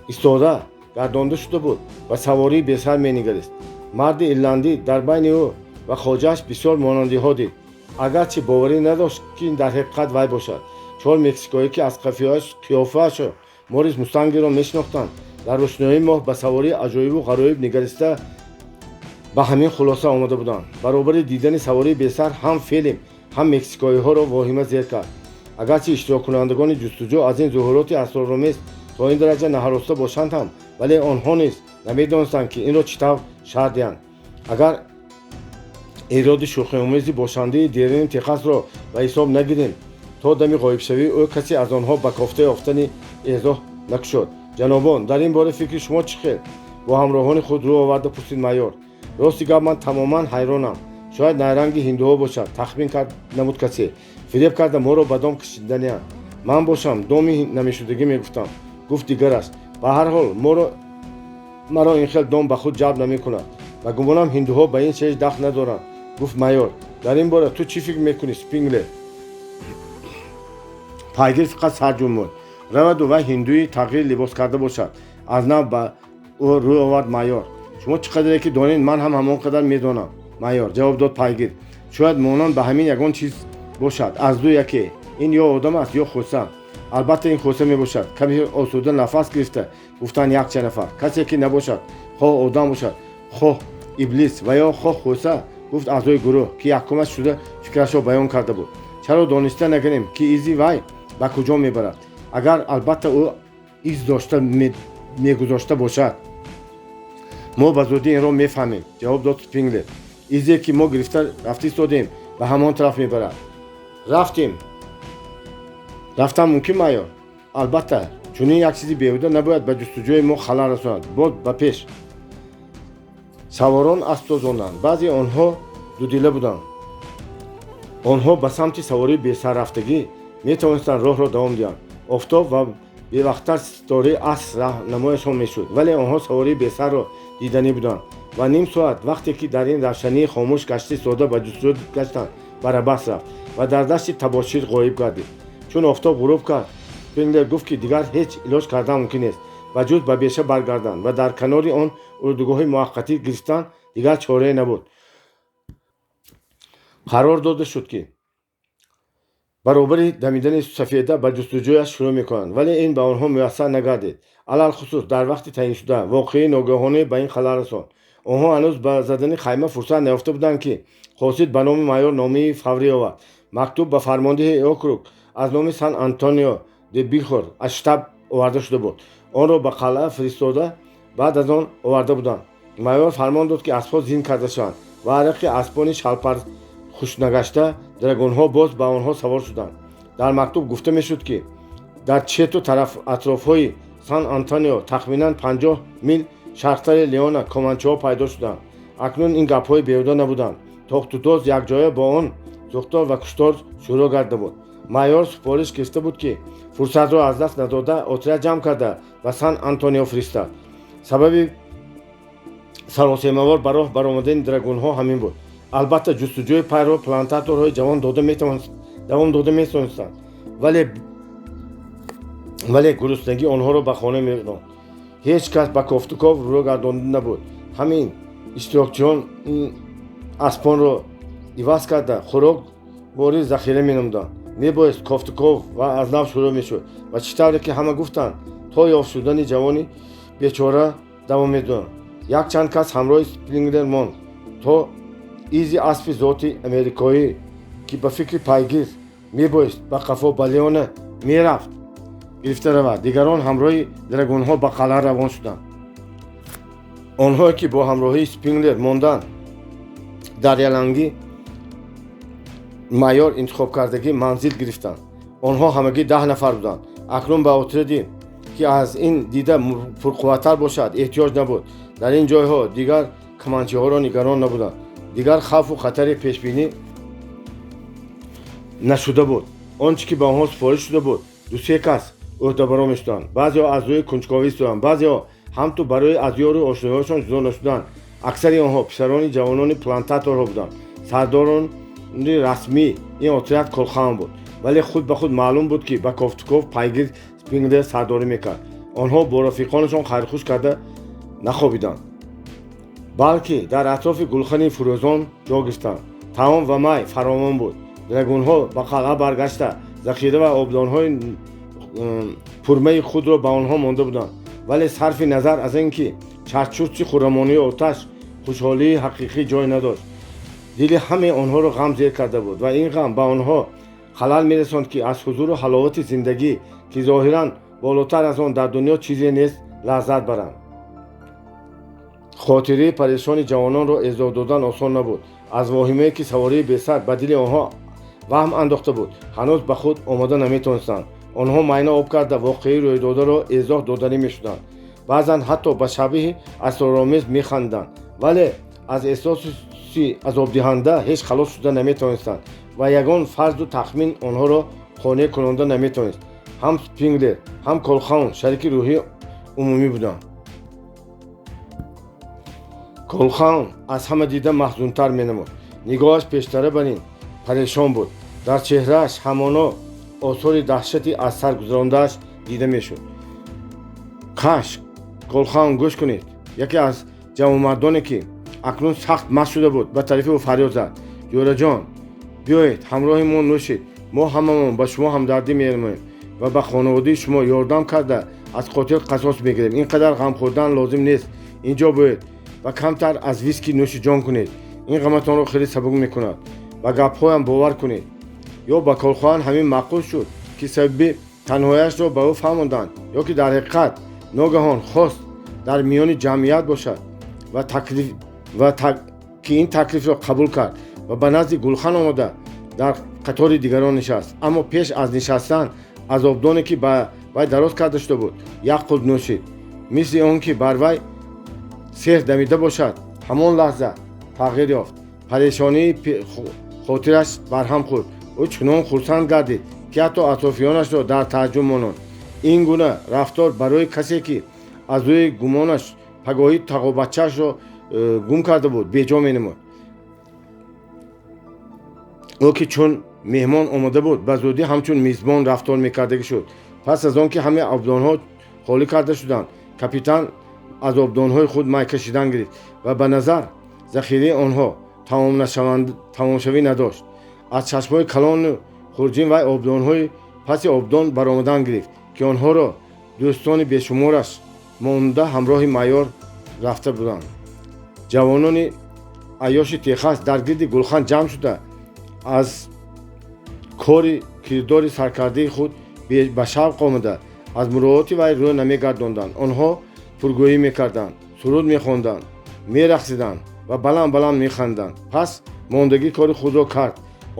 истода гардонда шуда буд, ба савории бесар менигарист. Марди ирландӣ дар байни ӯ ва хоҷааш бисёр монандиҳо дид, агарчи боварӣ надошт, ки ин дар ҳақиқат вай бошад. Чор мексикоӣ, ки аз қиёфаашо Морис Мустангерро мешинохтанд, дар рӯшноии моҳ ба савории аҷоибу ғароиб нигариста ба ҳамин хулоса омада буданд. Баробари дидани савории бесар ҳам Фелим, ҳам мексикоиҳоро воҳима зер кард. Агарчи иштироккунандагони ҷустуҷӯ аз ин зуҳуроти асроромез то ин дараҷа наҳароста бошанд ҳам, вале онҳо низ намедонистанд, ки инро чӣ тавр шарҳ диҳанд. Агар эроди шӯхиомези бошандаи дерини Техасро ба ҳисоб нагирем, то дами ғоибшавии ӯ касе аз онҳо ба кофта ёфтани эзоҳ накушод. Ҷанобон, дар ин бора фикри шумо чӣ хел? Бо ҳамроҳони худ рӯ оварда пурсид майёр. Рости гап, ман тамоман ҳайронам. Шояд найранги ҳиндуҳо бошад, тахмин кард намуд касе. Фиреб карда моро ба дом кашиданианд. Ман бошам, доми намешудагӣ мегуфтам, гуфт дигараш. Ба ҳар ҳол, маро ин хел дом ба худ ҷалб намекунад. Ба гумонам, ҳиндуҳо ба ин чиз дахл надоранд, гуфт майёр. Дар ин бора ту чӣ фикр мекунӣ, Спинглер? Пайгир фақат сар ҷунбонд. Раваду вай ҳиндуи тағйир либос карда бошад, аз нав ба ӯ рӯ овард майёр. Шумо чӣ қадаре ки донед, ман ҳам ҳамон қадар медонам, майёр, ҷавоб дод пайгир. Шояд монанд ба ҳамин ягон чиз бошад. Аз ду яке: ин ё одам аст, ё хӯса. Албатта, ин хӯса мебошад, каме осуда нафас гирифта гуфтанд якчанд нафар. Касе ки набошад, хоҳ одам бошад, хоҳ иблис ва ё хоҳ хӯса, гуфт аъзои гурӯҳ, ки якумаш шуда фикрашро баён карда буд. Чаро дониста нагирем, ки изи вай ба куҷо мебарад, агар албатта ӯ из дошта мегузошта бошад? Мо ба зудӣ инро мефаҳмем, ҷавоб дод Спинглер. Изе, ки мо гирифта рафта истодем, ба ҳамон тараф мебарад. Рафтем, рафтан мумкин, майёр? Албатта, чунин як чизи беҳуда набояд ба ҷустуҷӯи мо халал расонад. Боз ба пеш. Саворон асп тозонданд. Баъзе онҳо дудила буданд. Онҳо ба самти савории бесаррафтагӣ метавонистанд роҳро давом диҳанд. Офтоб ва бевақттар ситораи аср раҳнамояшон мешуд, вале онҳо савории бесарро диданӣ буданд. Ва ним соат вақте ки дар ин равшании хомӯш гашти сода ба ҷустуҷӯ гаштанд, барабас рафт ва дар дашти табошир ғоиб гардид. Чун офтоб ғуруб кард, Спинглер гуфт, ки дигар ҳеҷ илоҷ кардан мумкин нест ва ҷуз ба беша баргарданд ва дар канори он урдугоҳи муваққатӣ гирифтан дигар чорае набуд. Қарор дода шуд, ки баробари дамидани сафеда ба ҷустуҷӯяш шурӯъ мекунанд, вале ин ба онҳо муяссар нагардид. Алалхусус дар вақти таъйиншуда воқеаи ногаҳонӣ ба ин халал расон. Онҳо ҳанӯз ба задани хайма фурсат наёфта буданд, ки қосид ба номи майор номаи фаврӣ овард. Мактуб ба фармондеҳи округ аз номи Сан Антонио де Бихор аз штаб оварда шуда буд. Онро ба қалъа фиристода, баъд аз он оварда буданд. Майор фармон дод, ки аспҳо зин карда шаванд ва арақи аспони шалпар хушнагашта драгунҳо боз ба онҳо савор шуданд. Дар мактуб гуфта мешуд, ки дар чету тараф атрофҳои Сан Антонио, тахминан 50 мил шарқтари Леона, команчаҳо пайдо шуданд. Акнун ин гапҳои беҳуда набуданд. Тохтутоз якҷоя бо он сӯхтор ва куштор шурӯъ гарда буд. Майор супориш гирифта буд, ки фурсатро аз даст надода, отряд ҷамъ карда ба Сан Антонио фиристад. Сабаби саросемавор ба роҳ баромадани драгунҳо ҳамин буд. Албатта, ҷустуҷӯи пайро плантаторҳои ҷавон давом дода метавонистанд, вале гуруснагӣ онҳоро ба хона меронд. Ҳеҷ кас ба кофтуков рӯ гардонда набуд. Ҳамин иштирокчиён аспонро иваз карда, хӯрок ворид захира менамуданд. Мебоист кофтуков ва аз нав шурӯъ мешуд ва чӣ тавре ки ҳама гуфтанд, то ёфт шудани ҷавони бечора давом медоданд. Якчанд кас ҳамроҳи Спинглер монд, то изи аспи зоти америкоӣ, ки ба фикри пайгир мебоист ба қафо ба Леона мерафт, гирифта равад. Дигарон ҳамроҳи драгунҳо ба қалъа равон шуданд. Онҳое ки бо ҳамроҳии Спинглер монданд, дар яланги майор интихобкардагӣ манзил гирифтанд. Онҳо ҳамагӣ 10 нафар буданд. Акнун ба отряде, ки аз ин дида пурқувваттар бошад, эҳтиёҷ набуд. Дар ин ҷойҳо дигар каманчиҳоро нигарон набуданд. Дигар хавфу хатари пешбинӣ нашуда буд. Он чӣ ки ба онҳо супориш шуда буд, ду-се кас ӯҳдабаро мешуданд. Баъзеҳо аз рӯи кунҷковӣ истоданд, баъзеҳо ҳамту барои аз ёру ошноиҳошон ҷудо нашуданд. Аксари онҳо писарони ҷавонони плантаторҳо буданд. Сардорони расмӣ ин отряд Колхаун буд, вале худ ба худ маълум буд, ки ба кофтуков пайгир Спинглер сардорӣ мекард. Онҳо бо рафиқонашон хайрхуш карда нахобиданд, балки дар атрофи гулхани фурӯзон ҷо гирифтанд. Таом ва май фаровон буд. Драгунҳо ба қалъа баргашта, захира ва обдонҳои пурмаи худро ба онҳо монда буданд. Вале сарфи назар аз ин ки чарчурчи хуррамонии оташ, хушҳолии ҳақиқӣ ҷой надошт. Дили ҳамаи онҳоро ғам зер карда буд ва ин ғам ба онҳо халал мерасонд, ки аз ҳузуру ҳаловати зиндагӣ, ки зоҳиран болотар аз он дар дунё чизе нест, лаззат баранд. Хотираи парешони ҷавононро эзоҳ додан осон набуд. Аз воҳимае, ки савории бесар ба дили онҳо ваҳм андохта буд, ҳанӯз ба худ омода наметавонистанд. Онҳо майна об карда, воқеаи рӯйдодаро эзоҳ доданӣ мешуданд. Баъзан ҳатто ба шабеҳи асроромез механдиданд, вале аз эҳсоси азобдиҳанда ҳеҷ халос шуда наметавонистанд ва ягон фарзу тахмин онҳоро қонеъ кунонда наметавонист. Ҳам Спинглер, ҳам Колхаун шарики рӯҳии умумӣ буданд. Колхаун аз ҳама дида маҳзунтар менамуд. Нигоҳаш пештара бар ин парешон буд. Дар чеҳрааш ҳамоно осори даҳшати аз сар гузарондааш дида мешуд. Каш, Колхаун, гӯш кунед! Яке аз ҷавонмардоне, ки акнун сахт маст шуда буд, ба тарафи ӯ фарёд зад: «Ҷӯраҷон, биёед, ҳамроҳи мо нӯшед. Мо ҳамамон ба шумо ҳамдардӣ менамоем ва ба хонаводаи шумо ёрдам карда, аз қотил қасос мегирем. Ин қадар ғам хӯрдан лозим нест. Инҷо биёед ва камтар аз виски нӯши ҷон кунед. Ин ғаматонро хеле сабук мекунад. Ба гапҳоям бовар кунед». Ё ба Колхоан ҳамин маъқул шуд, ки сабаби танҳояшро ба ӯ фаҳмонданд, ё ки дар ҳақиқат ногаҳон хост дар миёни ҷамъият бошад ва ки ин таклифро қабул кард ва ба назди гулхан омода, дар қатори дигарон нишаст. Аммо пеш аз нишастан аз обдоне, ки ба вай дароз карда шуда буд, як қулп нӯшид. Мисли он ки бар вай сеҳр дамида бошад, ҳамон лаҳза тағйир ёфт. Парешонии хотираш барҳам хӯрд. Ӯ чунон хурсанд гардид, ки ҳатто атрофиёнашро дар тааҷҷуб монд. Ин гуна рафтор барои касе, ки аз рӯи гумонаш пагоҳӣ тағобачаашро гум карда буд, беҷо менамуд. Ӯ ки чун меҳмон омода буд, ба зудӣ ҳамчун мизбон рафтор мекардагӣ шуд. Пас аз он ки ҳамаи обдонҳо холӣ карда шуданд, капитан аз обдонҳои худ май кашидан гирифт ва ба назар захираи онҳо тамомшавӣ надошт. Аз чашмҳои калону хурҷин вай обдонҳои паси обдон баромадан гирифт, ки онҳоро дӯстони бешумораш монда ҳамроҳи майор рафта буданд. Ҷавонони айёши Техас дар гирди гулхан ҷамъ шуда, аз кори кирдори саркардаи худ ба шавқ омада, аз муроати вай рӯ намегардонданд. Онҳо пургӯӣ мекарданд, суруд мехонданд, мерақсиданд ва баланд баланд механданд. Пас мондагӣ кори худро кард.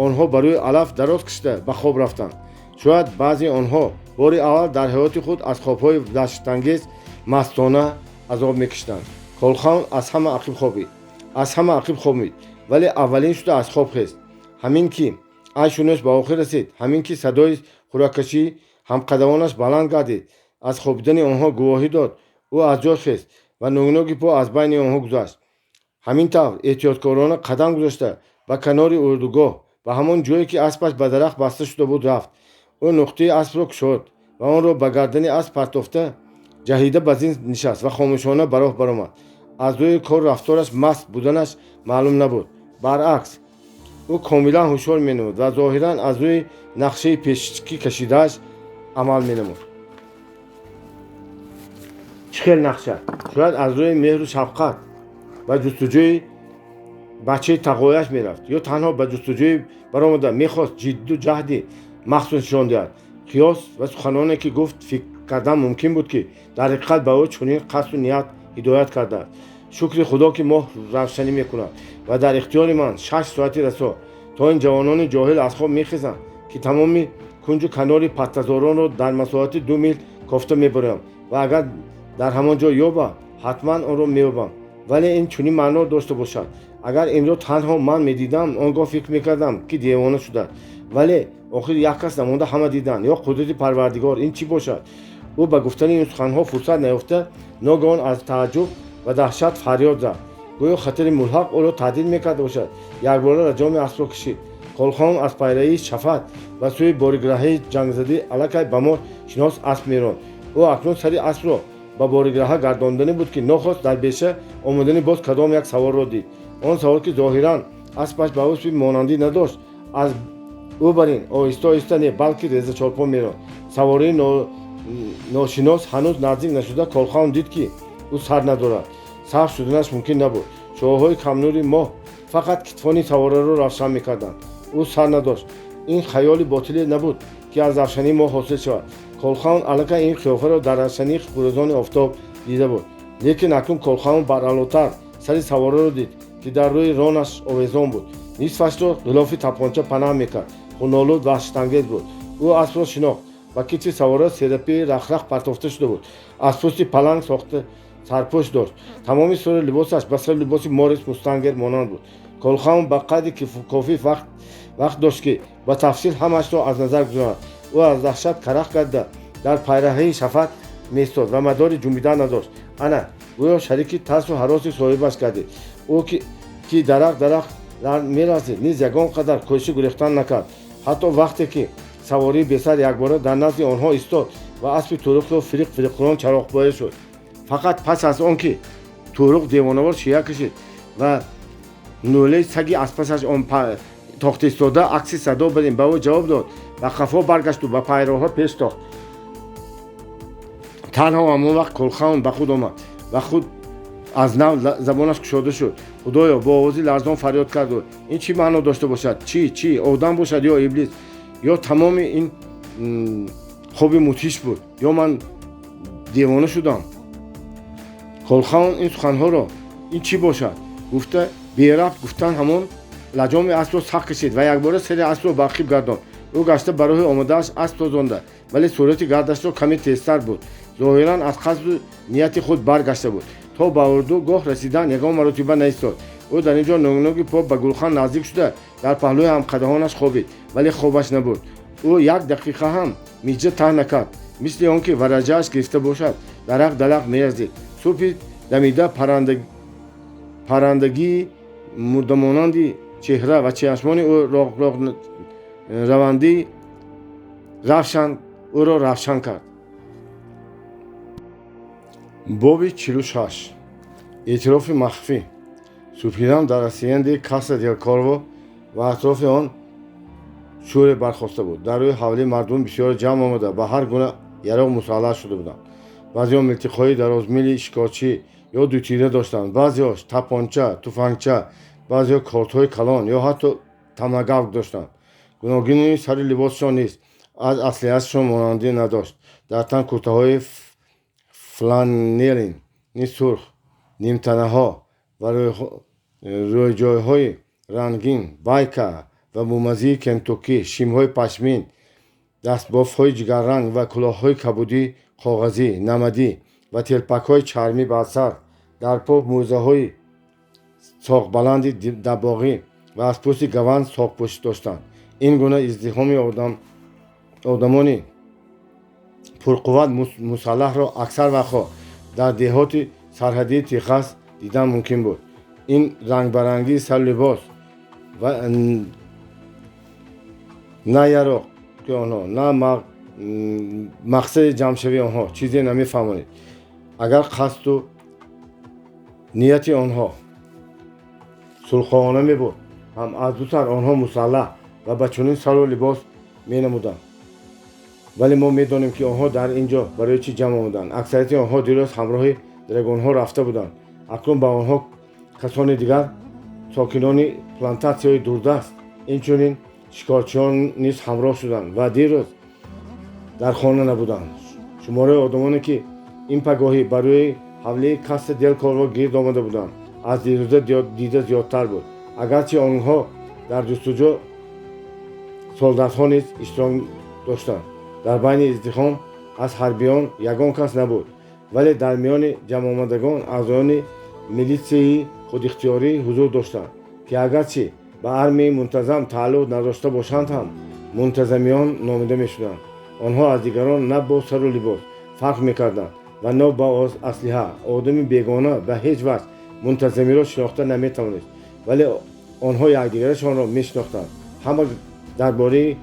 Онҳо ба рӯи алаф дароз кашида ба хоб рафтанд. Шояд баъзеи онҳо бори аввал дар ҳаёти худ аз хобҳои даҳшатангез мастона азоб мекашиданд. Колхаун аз ҳама ақиб хобид, аз ҳама ақиб хобид, вале аввалин шуда аз хоб хест. Ҳамин ки айшу нӯш ба охир расид, ҳамин ки садои хӯраккашии ҳамқадамонаш баланд гардид, аз хобидани онҳо гувоҳӣ дод, ӯ аз ҷой хест ва нӯгнӯги по аз байни онҳо гузашт. Ҳамин тавр эҳтиёткорона қадам гузошта, ба канори урдугоҳ, ба ҳамон ҷое ки аспаш ба дарахт баста шуда буд, рафт. Ӯ нуқтаи аспро кушод ва онро ба гардани асп партофта, ҷаҳида ба зин нишаст ва хомӯшона ба роҳ баромад. Аз рӯи кор рафтораш маст буданаш маълум набуд. Баръакс, ӯ комилан ҳушёр менамуд ва зоҳиран аз рӯи нақшаи пешкӣ кашидааш амал менамуд. Чӣ хел нақша? Шояд аз рӯи меҳру шафқат ба ҷустуҷӯи бачаи тағояш мерафт ё танҳо ба ҷустуҷӯи баромада мехост ҷидду ҷаҳди махсус нишон диҳад. Қиёс ва суханоне ки гуфт, фикр кардан мумкин буд, ки дар ҳақиқат ба ӯ чунин қасду ният ҳидоят кардааст. Шукри Худо, ки моҳ равшанӣ мекунад ва дар ихтиёри ман 6 соати расо, то ин ҷавонони ҷоҳил аз хоб мехезанд, ки тамоми кунҷу канори паттазоронро дар масоҳати 2 мил кофта мебароям ва агар дар ҳамон ҷо ёбам, ҳатман онро меёбам. Вале ин чунин маъно дошта бошад: агар инро танҳо ман медидам, он гоҳ фикр мекардам, ки девона шудааст, вале охир як кас намонда ҳама диданд. Ё қудрати Парвардигор, ин чӣ бошад? Ӯ ба гуфтани ин суханҳо фурсат наёфта, ногаҳон аз тааҷҷуб ва даҳшат фарёд зад. Гӯё хатари мулҳақ ӯро таҳдид мекарда бошад, якбора лаҷоми аспро кашид. Колхаун аз пайраи шафат ба сӯи бориграҳаи ҷангзадӣ аллакай ба мо шинос асп меронд. Ӯ акнун сари аспро ба бориграҳа гардонданӣ буд, ки нохост дар беша омадани боз кадом як саворро дид. Он савор, ки зоҳиран аспаш ба аспи монандӣ надошт, аз ӯ бар ин оҳиста оҳиста не, балки резачорпо меронд. Савораи ношинос ҳанӯз наздик нашуда, Колхаун дид, ки ӯ сар надорад. Сабз шуданаш мумкин набуд. Шуоҳои камнури моҳ фақат китфони савораро равшан мекарданд. Ӯ сар надошт. Ин хаёли ботиле набуд, ки аз равшании моҳ ҳосил шавад. Колхаун аллакай ин қиёфаро дар равшании хурӯзони офтоб дида буд. Лекин акнун Колхаун баръалотар сари савораро дид, ки дар рӯи ронаш овезон буд, нисфашро ғилофи тапонча панаҳ мекард, хунолуд, ваҳшатангез буд. Ӯ аспро шинохт. Ба китфи савора серапии рахрах партофта шуда буд, аз пӯсти паланг сохта сарпӯш дошт. Тамоми сури либосаш ба сари либоси Морис Мустангер монанд буд. Колхаун ба қадри кофӣ вақт дошт, ки ба тафсил ҳамаашро аз назар гузорад. Ӯ аз даҳшат карах карда дар пайраҳаи шафат меистод ва мадори ҷунбидан надошт. Ана гӯё шарики тарсу ҳароси соҳибаш гардид. Ӯ ки дарақ дарақ меларзид, низ ягон қадар кӯшиши гурехтан накард, ҳатто вақте ки савории бесар якбора дар назди онҳо истод ва аспи Тӯруқро фириқ фириқкунон чароғпоя шуд. Фақат пас аз он ки Тӯруқ девонавор шия кашид ва нӯлаи саги аз пасаш он тохта истода акси садо бар ин ба ӯ ҷавоб дод, ба қафо баргашту ба пайроҳа пеш тохт. Танҳо ҳамон вақт Колхаун ба худ омад ва худ аз нав забонаш кушода шуд. «Худоё!» — бо овози ларзон фарёд кард ӯ. «Ин чӣ маъно дошта бошад? Чӣ, чӣ? Одам бошад ё иблис? Ё тамоми ин хоби мудҳиш буд, ё ман девона шудам?» Колхаун ин суханҳоро, «ин чӣ бошад?» гуфта, берабт гуфтан, ҳамон лаҷоми аспро сахт кашид ва якбора сари аспро ба ақиб гардонд. Ӯ гашта ба роҳи омодааш асп тозонда, вале суръати гардашро каме тезтар буд. Зоҳиран аз қасду нияти худ баргашта буд. То ба урдугоҳ расидан ягон маротиба наистод. Ӯ дар ин ҷо нӯгнӯги по ба гулхан наздик шуда, дар паҳлӯи ҳамқадаҳонаш хобид, вале хобаш набурд. Ӯ як дақиқа ҳам миҷа таҳ накард. Мисли он ки вараҷааш гирифта бошад, дарақ далақ меязид. Субҳи дамида. Паррандагии мурдамонанди чеҳра ва чашмони ӯ роғроғ равандии равшан ӯро равшан кард. Боби 46. Эътирофи махфӣ. Субҳидам дар асиендаи Каса дел Корво ва атрофи он шӯре бархоста буд. Дар рӯи ҳавлӣ мардуми бисёре ҷамъ омада, ба ҳар гуна яроқ мусаллаҳ шуда буданд. Баъзеҳо милтиқҳои дарозмили шикорчӣ ё дутира доштанд, баъзеҳо тапонча, туфангча, баъзеҳо кортҳои калон ё ҳатто томагавк доштанд. Гуногунии сари либосшон низ аз аслиҳаашон монандӣ надошт. Дар тан куртаҳои фланелини сурх, нимтанаҳо ва рӯйҷойҳои рангин, байка ва мумазии кентуккӣ, шимҳои пашмин, дастбофҳои ҷигарранг ва кулоҳҳои кабудии коғазӣ, намадӣ ва телпакҳои чармӣ бар сар, дар по мӯзаҳои соқбаланди дабоғӣ ва аз пӯсти гаванд соқпӯш доштанд. Ин гуна издиҳоми одамони пурқувват мусаллаҳро аксар вақтҳо дар деҳоти сарҳадии Техас дидан мумкин буд. Ин рангбарангии сару либос ва на яроқи онҳо, на мақсади ҷамъшавии онҳо чизе намефаҳмонид. Агар қасду нияти онҳо сулҳхоҳона мебуд ҳам, аз ду сар онҳо мусаллаҳ ва ба чунин сару либос менамуданд. Вале мо медонем, ки онҳо дар ин ҷо барои чӣ ҷамъ омаданд. Аксарияти онҳо дирӯз ҳамроҳи драгонҳо рафта буданд. Акнун ба онҳо касони дигар, сокинони плантатсияҳои дурдаст, инчунин шикорчиён низ ҳамроҳ шуданд ва дирӯз дар хона набуданд. Шумораи одамоне, ки ин пагоҳӣ ба рӯи ҳавлии Каса дел Корво гирд омада буданд, аз дирӯза дида зиёдтар буд, агарчи онҳо дар ҷустуҷӯ солдатҳо низ иштирок доштанд. Дар байни издиҳом аз ҳарбиён ягон кас набуд, вале дар миёни ҷамъомадагон аъзоёни милитсияи худихтиёрӣ ҳузур доштанд, ки агарчи ба армияи мунтазам тааллуқ надошта бошанд ҳам, мунтазамиён номида мешуданд. Онҳо аз дигарон на бо сару либос фарқ мекарданд ва на бо аслиҳа. Одами бегона ба ҳеҷ ваҷҳ мунтазамиро шинохта наметавонист, вале онҳо якдигарашонро мешинохтанд. Ҳама дар бораи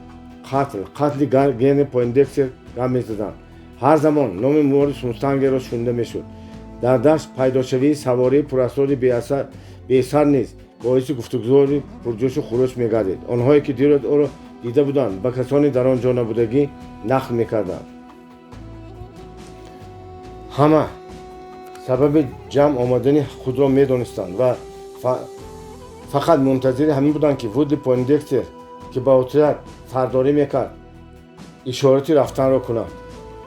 қатли Генри Пойндекстер гап мезаданд. Ҳар замон номи Морис Мустангерро шунида мешуд. Дар дашт пайдошавии савории пурасрори бесар низ боиси гуфтугузори пурҷӯшу хурӯш мегардид. Онҳое, ки дирӯз ӯро дида буданд, ба касоне дар он ҷо набудагӣ нақл мекарданд. Ҳама сабаби ҷамъ омадани худро медонистанд ва фақат мунтазири ҳамин буданд, ки Вудли Пойндекстер, ки ба отряд сардорӣ мекард, ишорати рафтанро кунад.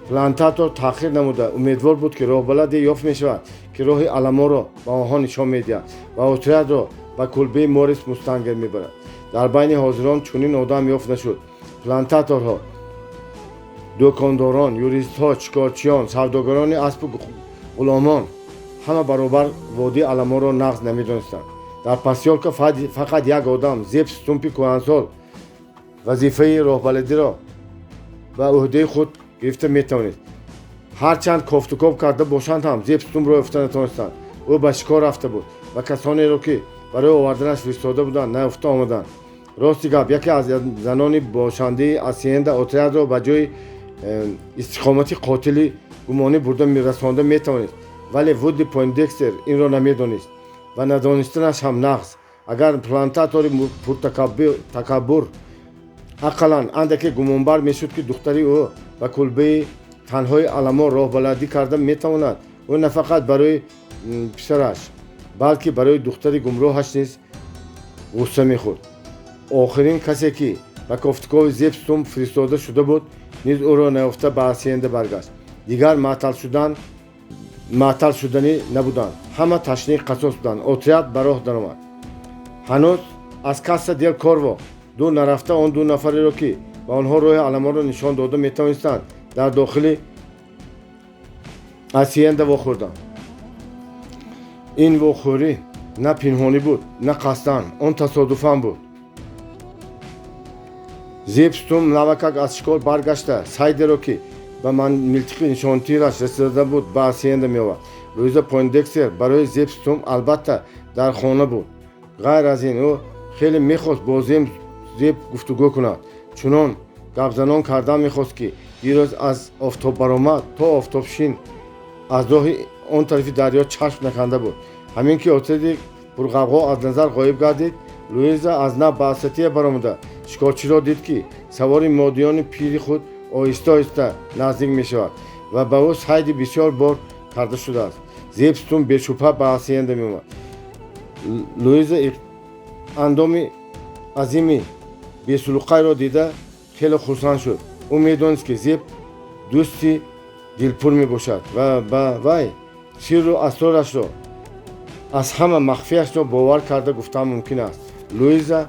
Плантатор таъхир намуда умедвор буд, ки роҳбаладе ёфт мешавад, ки роҳи Аламоро ба онҳо нишон медиҳад ва отрядро ба кулбаи Морис Мустангер мебарад. Дар байни ҳозирон чунин одам ёфт нашуд. Плантаторҳо, дӯкондорон, юристҳо, шикорчиён, савдогарони аспу ғуломон ҳама баробар водии Аламоро нағз намедонистанд. Дар посёлка фақат як одам, Зеб Стумпи кӯҳансол, вазифаи роҳбаладиро ба ӯҳдаи худ гирифта метавонист. Ҳарчанд кофтукоб карда бошанд ҳам, Зеб Стумпро ёфта натавонистанд. Ӯ ба шикор рафта буд ва касонеро, ки барои оварданаш фиристода буданд, наёфта омаданд. Рости гап, яке аз занони бошандаи асиенда отрядро ба ҷои истиқомати қотили гумонӣ бурда расонда метавонист, вале Вудли Пойндекстер инро намедонист ва надонистанаш ҳам нағз. Агар плантатори пуртакаббур ақаллан андаке гумонбар мешуд, ки духтари ӯ ба кулбаи танҳои Аламо роҳбаладӣ карда метавонад, ӯ на фақат барои писараш, балки барои духтари гумроҳаш низ ғусса мехӯрд. Охирин касе, ки ба кофтукови Зеб Стумп фиристода шуда буд, низ ӯро наёфта ба асиенда баргашт. Дигар маътал шуданӣ набуданд. Ҳама ташнаи қасос буданд. Отряд ба роҳ даромад. Ҳанӯз аз Каса дел Корво дур нарафта, он ду нафареро, ки ба онҳо роҳи Аламоро нишон дода метавонистанд, дар дохили асиенда вохӯрданд. Ин вохӯрӣ на пинҳонӣ буд, на қасдан, он тасодуфан буд. Зеб Стумп навакак аз шикор баргашта, сайдеро, ки ба милтиқи нишонтираш расида буд, ба асиенда меовард. Луиза Пойндекстер барои Зеб Стумп албатта Дар хона буд. Ғайр аз ин, ӯ хеле мехост бо Зеб гуфтугӯ кунад. Чунон гапзанон кардан мехост, ки дирӯз аз офтоббаромад то офтобшин аз роҳи он тарафи дарё чашм наканда буд. Ҳамин ки отряди пурғавғо аз назар ғоиб гардид, Луиза аз нав ба асатия баромада шикорчиро дид, ки савори модиёни пири худ оҳиста оҳиста наздик мешавад ва ба ӯ сайди бисёр бор карда шудааст. Зеб Стумп бешубҳа ба асиенда меомад. Луиза андоми азими бесулуқайро дида хеле хурсанд шуд. Ӯ медонист, ки Зеб дӯсти дилпур мебошад ва ба вай сирру асрорашро, аз ҳама махфиашро бовар карда гуфтан мумкин аст. Луиза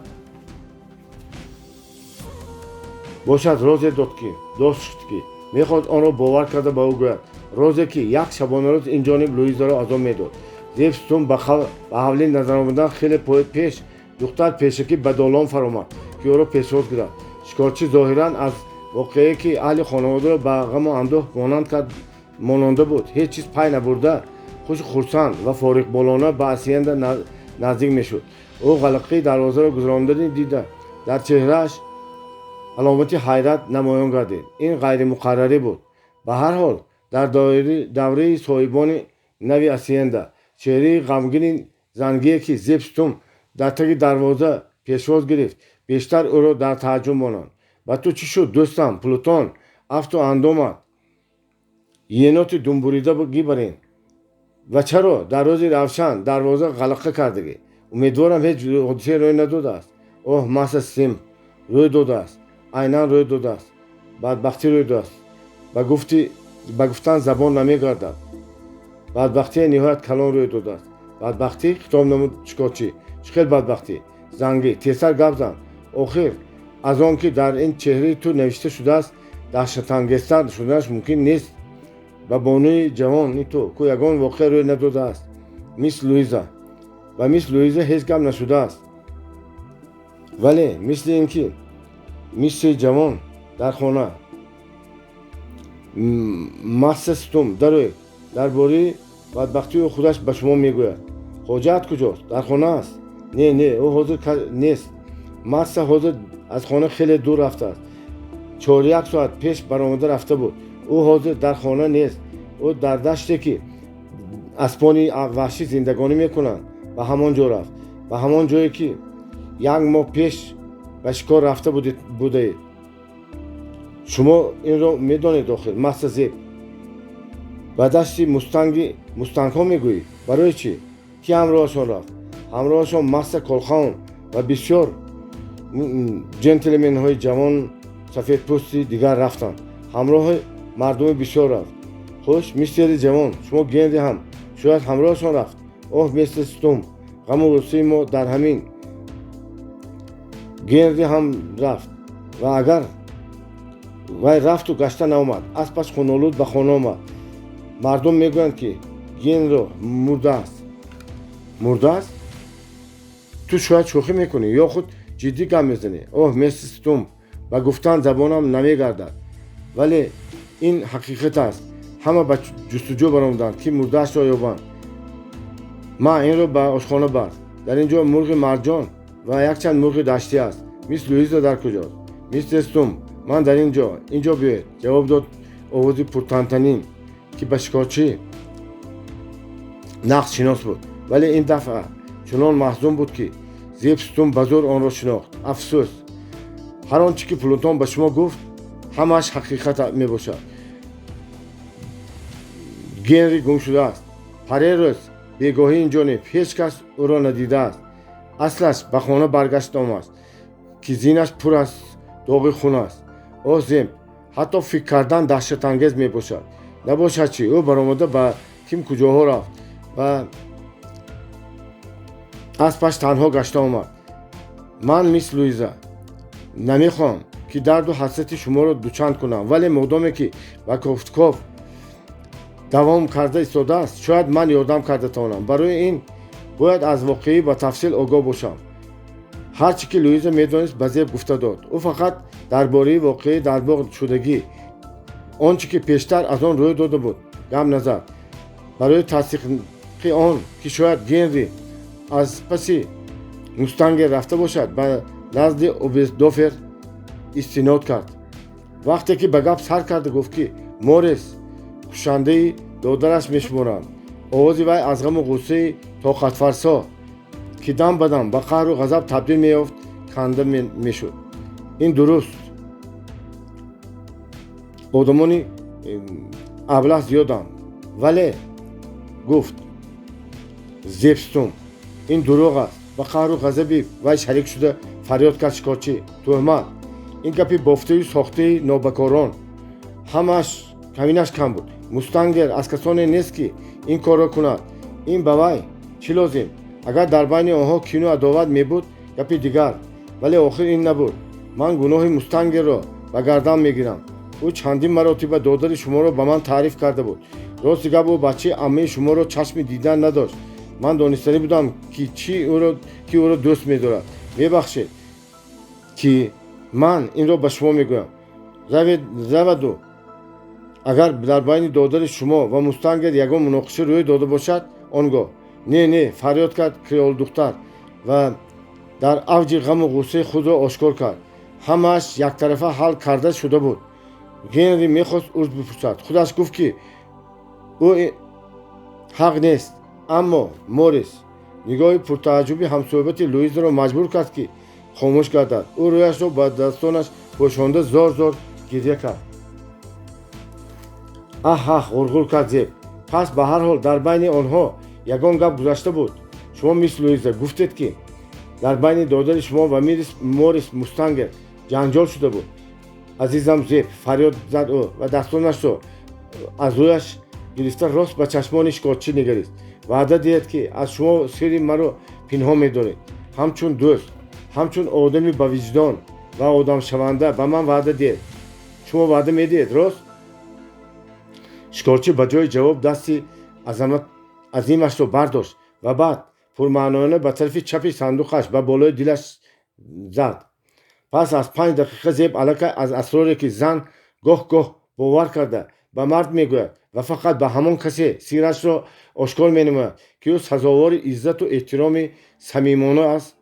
бошад розе дод, ки дошт, ки мехост онро бовар карда ба ӯ гӯяд, розе ки як шабонарӯз ин ҷониб Луизаро азоб медод. Зеб Стумп ба ҳавлӣ назар омадан хеле пеш духтар пешакӣ ба долон фаромад, ки ӯро пешвоз гирад. Шикорчӣ зоҳиран аз воқеае, ки аҳли хонаводаро ба ғаму андӯҳ монанд кард мононда буд, ҳеҷ чиз пай набурда, хушу хурсанд ва фориғболона ба асиенда наздик мешуд. Ӯ ғалақии дарвозаро гузарондани дида, дар чеҳрааш аломати ҳайрат намоён гардид. Ин ғайримуқаррарӣ буд. Ба ҳар ҳол, дар давраи соҳибони нави асиенда чеҳраи ғамгини зангие, ки Зеб Стумп дар таги дарвоза пешвоз гирифт, бештар ӯро дар тааҷҷуб монанд. Ба ту чӣ шуд, дӯстам Плутон? Афту андомат еноти думбурида гибарин. Ва чаро дар рӯзи равшан дарвоза ғалақа кардагӣ? Умедворам, ҳеҷ ҳодисае рӯй надодааст. Оҳ, масса Стумп, рӯй додааст, айнан рӯй додааст. Бадбахтӣ рӯй додааст. Ба гуфтан забон намегардад. Бадбахтие ниҳоят калон рӯй додааст. Бадбахтӣ? Хитоб намуд шикорчӣ. Чӣ хел бадбахтӣ? Зангӣ, тезтар гап зан. Охир аз он ки дар ин чеҳраи ту навишта шудааст, даҳшатангезтар шуданаш мумкин нест. Ба бонуи ҷавони ту ку ягон воқеа рӯй надодааст? Мисс Луиза. Ба мисс Луиза ҳеҷ гап нашудааст, вале мисли ин ки мисси ҷавон дар хона. Масса Стумп, дароед, дар бораи бадбахтии худаш ба шумо мегӯяд. Хоҷаат куҷост? Дар хона аст? Не, не, ӯ ҳозир нест. Масса ҳозир аз хона хеле дур рафтааст. 4-1 соат пеш баромада рафта буд. Ӯ ҳозир дар хона нест. Ӯ дар даште, ки аспони ваҳшӣ зиндагонӣ мекунанд, ба ҳамон ҷо рафт, ба ҳамон ҷое, ки як моҳ пеш ба шикор рафта будаед. Шумо инро медонед. Охир, масса Зеб, ба дашти мустанги мустангҳо мегӯӣ? Барои чӣ? Ки ҳамроҳашон рафт? Ҳамроҳашон масса Колхаун ва бисёр ҷентлменҳои ҷавон сафедпӯсти дигар рафтанд. Ҳамроҳи мардуми бисёр рафт. Хуш, мистери ҷавон, шумо Генри ҳам шояд ҳамроҳашон рафт. Оҳ, мистер Стумп, ғаму ғуссаи мо дар ҳамин. Генри ҳам рафт ва агар вай рафту гашта наомад, аспаш хунолуд ба хона омад. Мардум мегӯянд, ки Генро мурдааст. Мурдааст? Ту шояд шӯхӣ мекунӣ ё худ ҷиддӣ гап мезанӣ. Оҳ, мистер Стумп, ба гуфтан забонам намегардад, вале ин ҳақиқат аст. Ҳама ба ҷустуҷӯ баромаданд, ки мурдаашро ёбанд. Ма, инро ба ошхона бар. Дар ин ҷо мурғи марҷон ва якчанд мурғи даштӣ аст. Мисс Луиза дар куҷост? Мистер Стумп, ман дар ин ҷо. Ин ҷо биёед, ҷавоб дод овози пуртантанин, ки ба шикорчӣ нағз шинос буд, вале ин дафъа чунон маҳзун буд, ки Зеб Стумп ба зӯр онро шинохт. Афсӯс, ҳар он чӣ ки Плутон ба шумо гуфт, ҳамааш ҳақиқат мебошад. Генри гум шудааст. Парерӯз бегоҳӣ инҷониб ҳеҷ кас ӯро надидааст. Аслаш ба хона баргашт омааст, ки зинаш пур аз доғи хун аст. Оҳ, Зеб, ҳатто фикр кардан даҳшатангез мебошад. Набошад чӣ, ӯ баромада ба ким куҷоҳо рафт ва аспаш танҳо гашта омад. Ман, мисс Луиза, намехоҳам, ки дарду ҳасрати шуморо дучанд кунам, вале модоме ки ба кофтков давом карда истодааст, шояд ман ёрдам карда тавонам. Барои ин бояд аз воқеӣ ба тафсил огоҳ бошам. Ҳар чӣ ки Луиза медонист, ба Зеб гуфта дод. Ӯ фақат дар бораи воқеаи дар боғ шудагӣ, он чӣ ки пештар аз он рӯй дода буд, гап назад. Барои тасдиқи он ки шояд Генри Аз паси Мустангер рафта бошад, ба назди Обердофер истинод кард. Вақте ки ба гап сар карда гуфт, ки Морис кушандаи додараш мешуморанд, овози вай аз ғаму ғуссаи тоқатфарсо, ки дам ба дам ба қаҳру ғазаб табдил меёфт, канда мешуд. Ин дуруст, одамони аблаҳ зиёданд, вале, гуфт Зепп Стумп, ин дурӯғ аст. Ба қаҳру ғазаби вай шарик шуда фарёд кард шикорчӣ: туҳмат, ин гапи бофтаю сохтаи нобакорон. Ҳамаш ҳаминаш кам буд. Мустангер аз касоне нест, ки ин корро кунад. Ин ба вай чӣ лозим? Агар дар байни онҳо кину адоват мебуд, гапи дигар, вале охир ин набуд. Ман гуноҳи Мустангерро ба гардан мегирам. Ӯ чандин маротиба додари шуморо ба ман таъриф карда буд. Рости гап, ӯ бачаи аммаи шуморо чашми дидан надошт. Ман донистанӣ будам, ки чӣ ки ӯро дӯст медорад. Мебахшед, ки ман инро ба шумо мегӯям. Раваду агар дар байни додари шумо ва Мустангер ягон муноқиша рӯй дода бошад, он гоҳ. Не, не, фарёд кард креолдухтар ва дар авҷи ғаму ғуссаи худро ошкор кард. Ҳамааш яктарафа ҳал карда шуда буд. Генри мехост узр бипурсад. Худаш гуфт, ки ӯ ҳақ нест, аммо Морис нигоҳи пуртааҷҷуби ҳамсӯҳбати Луизаро маҷбур кард, ки хомӯш гардад. Ӯ рӯяшро ба дастонаш пӯшонда, зор зор гирья кард. Аҳ, аҳ, ғурғур кард Зеб. Пас ба ҳар ҳол дар байни онҳо ягон гап гузашта буд. Шумо, мисс Луиза, гуфтед, ки дар байни додари шумо ва Морис Мустангер ҷанҷол шуда буд. Азизам Зеб, фарёд зад ӯ ва дастонашро аз рӯяш гирифта, рост ба чашмони шикорчӣ нигарист. Ваъда диҳед, ки аз шумо сирри маро пинҳон медоред. Ҳамчун дӯст, ҳамчун одами бавиҷдон ва одамшаванда ба ман ваъда диҳед. Шумо ваъда медиҳед, рост? Шикорчӣ ба ҷои ҷавоб дасти азимашро бардошт ва баъд пурмаъноёна ба тарафи чапи сандуқаш ба болои дилаш зад. Пас аз 5 дақиқа Зеб аллакай аз асроре, ки зан гоҳ-гоҳ бовар карда ба мард мегӯяд ва фақат ба ҳамон касе сиррашро ошкор менамояд, ки ӯ сазовори иззату эҳтироми самимона аст,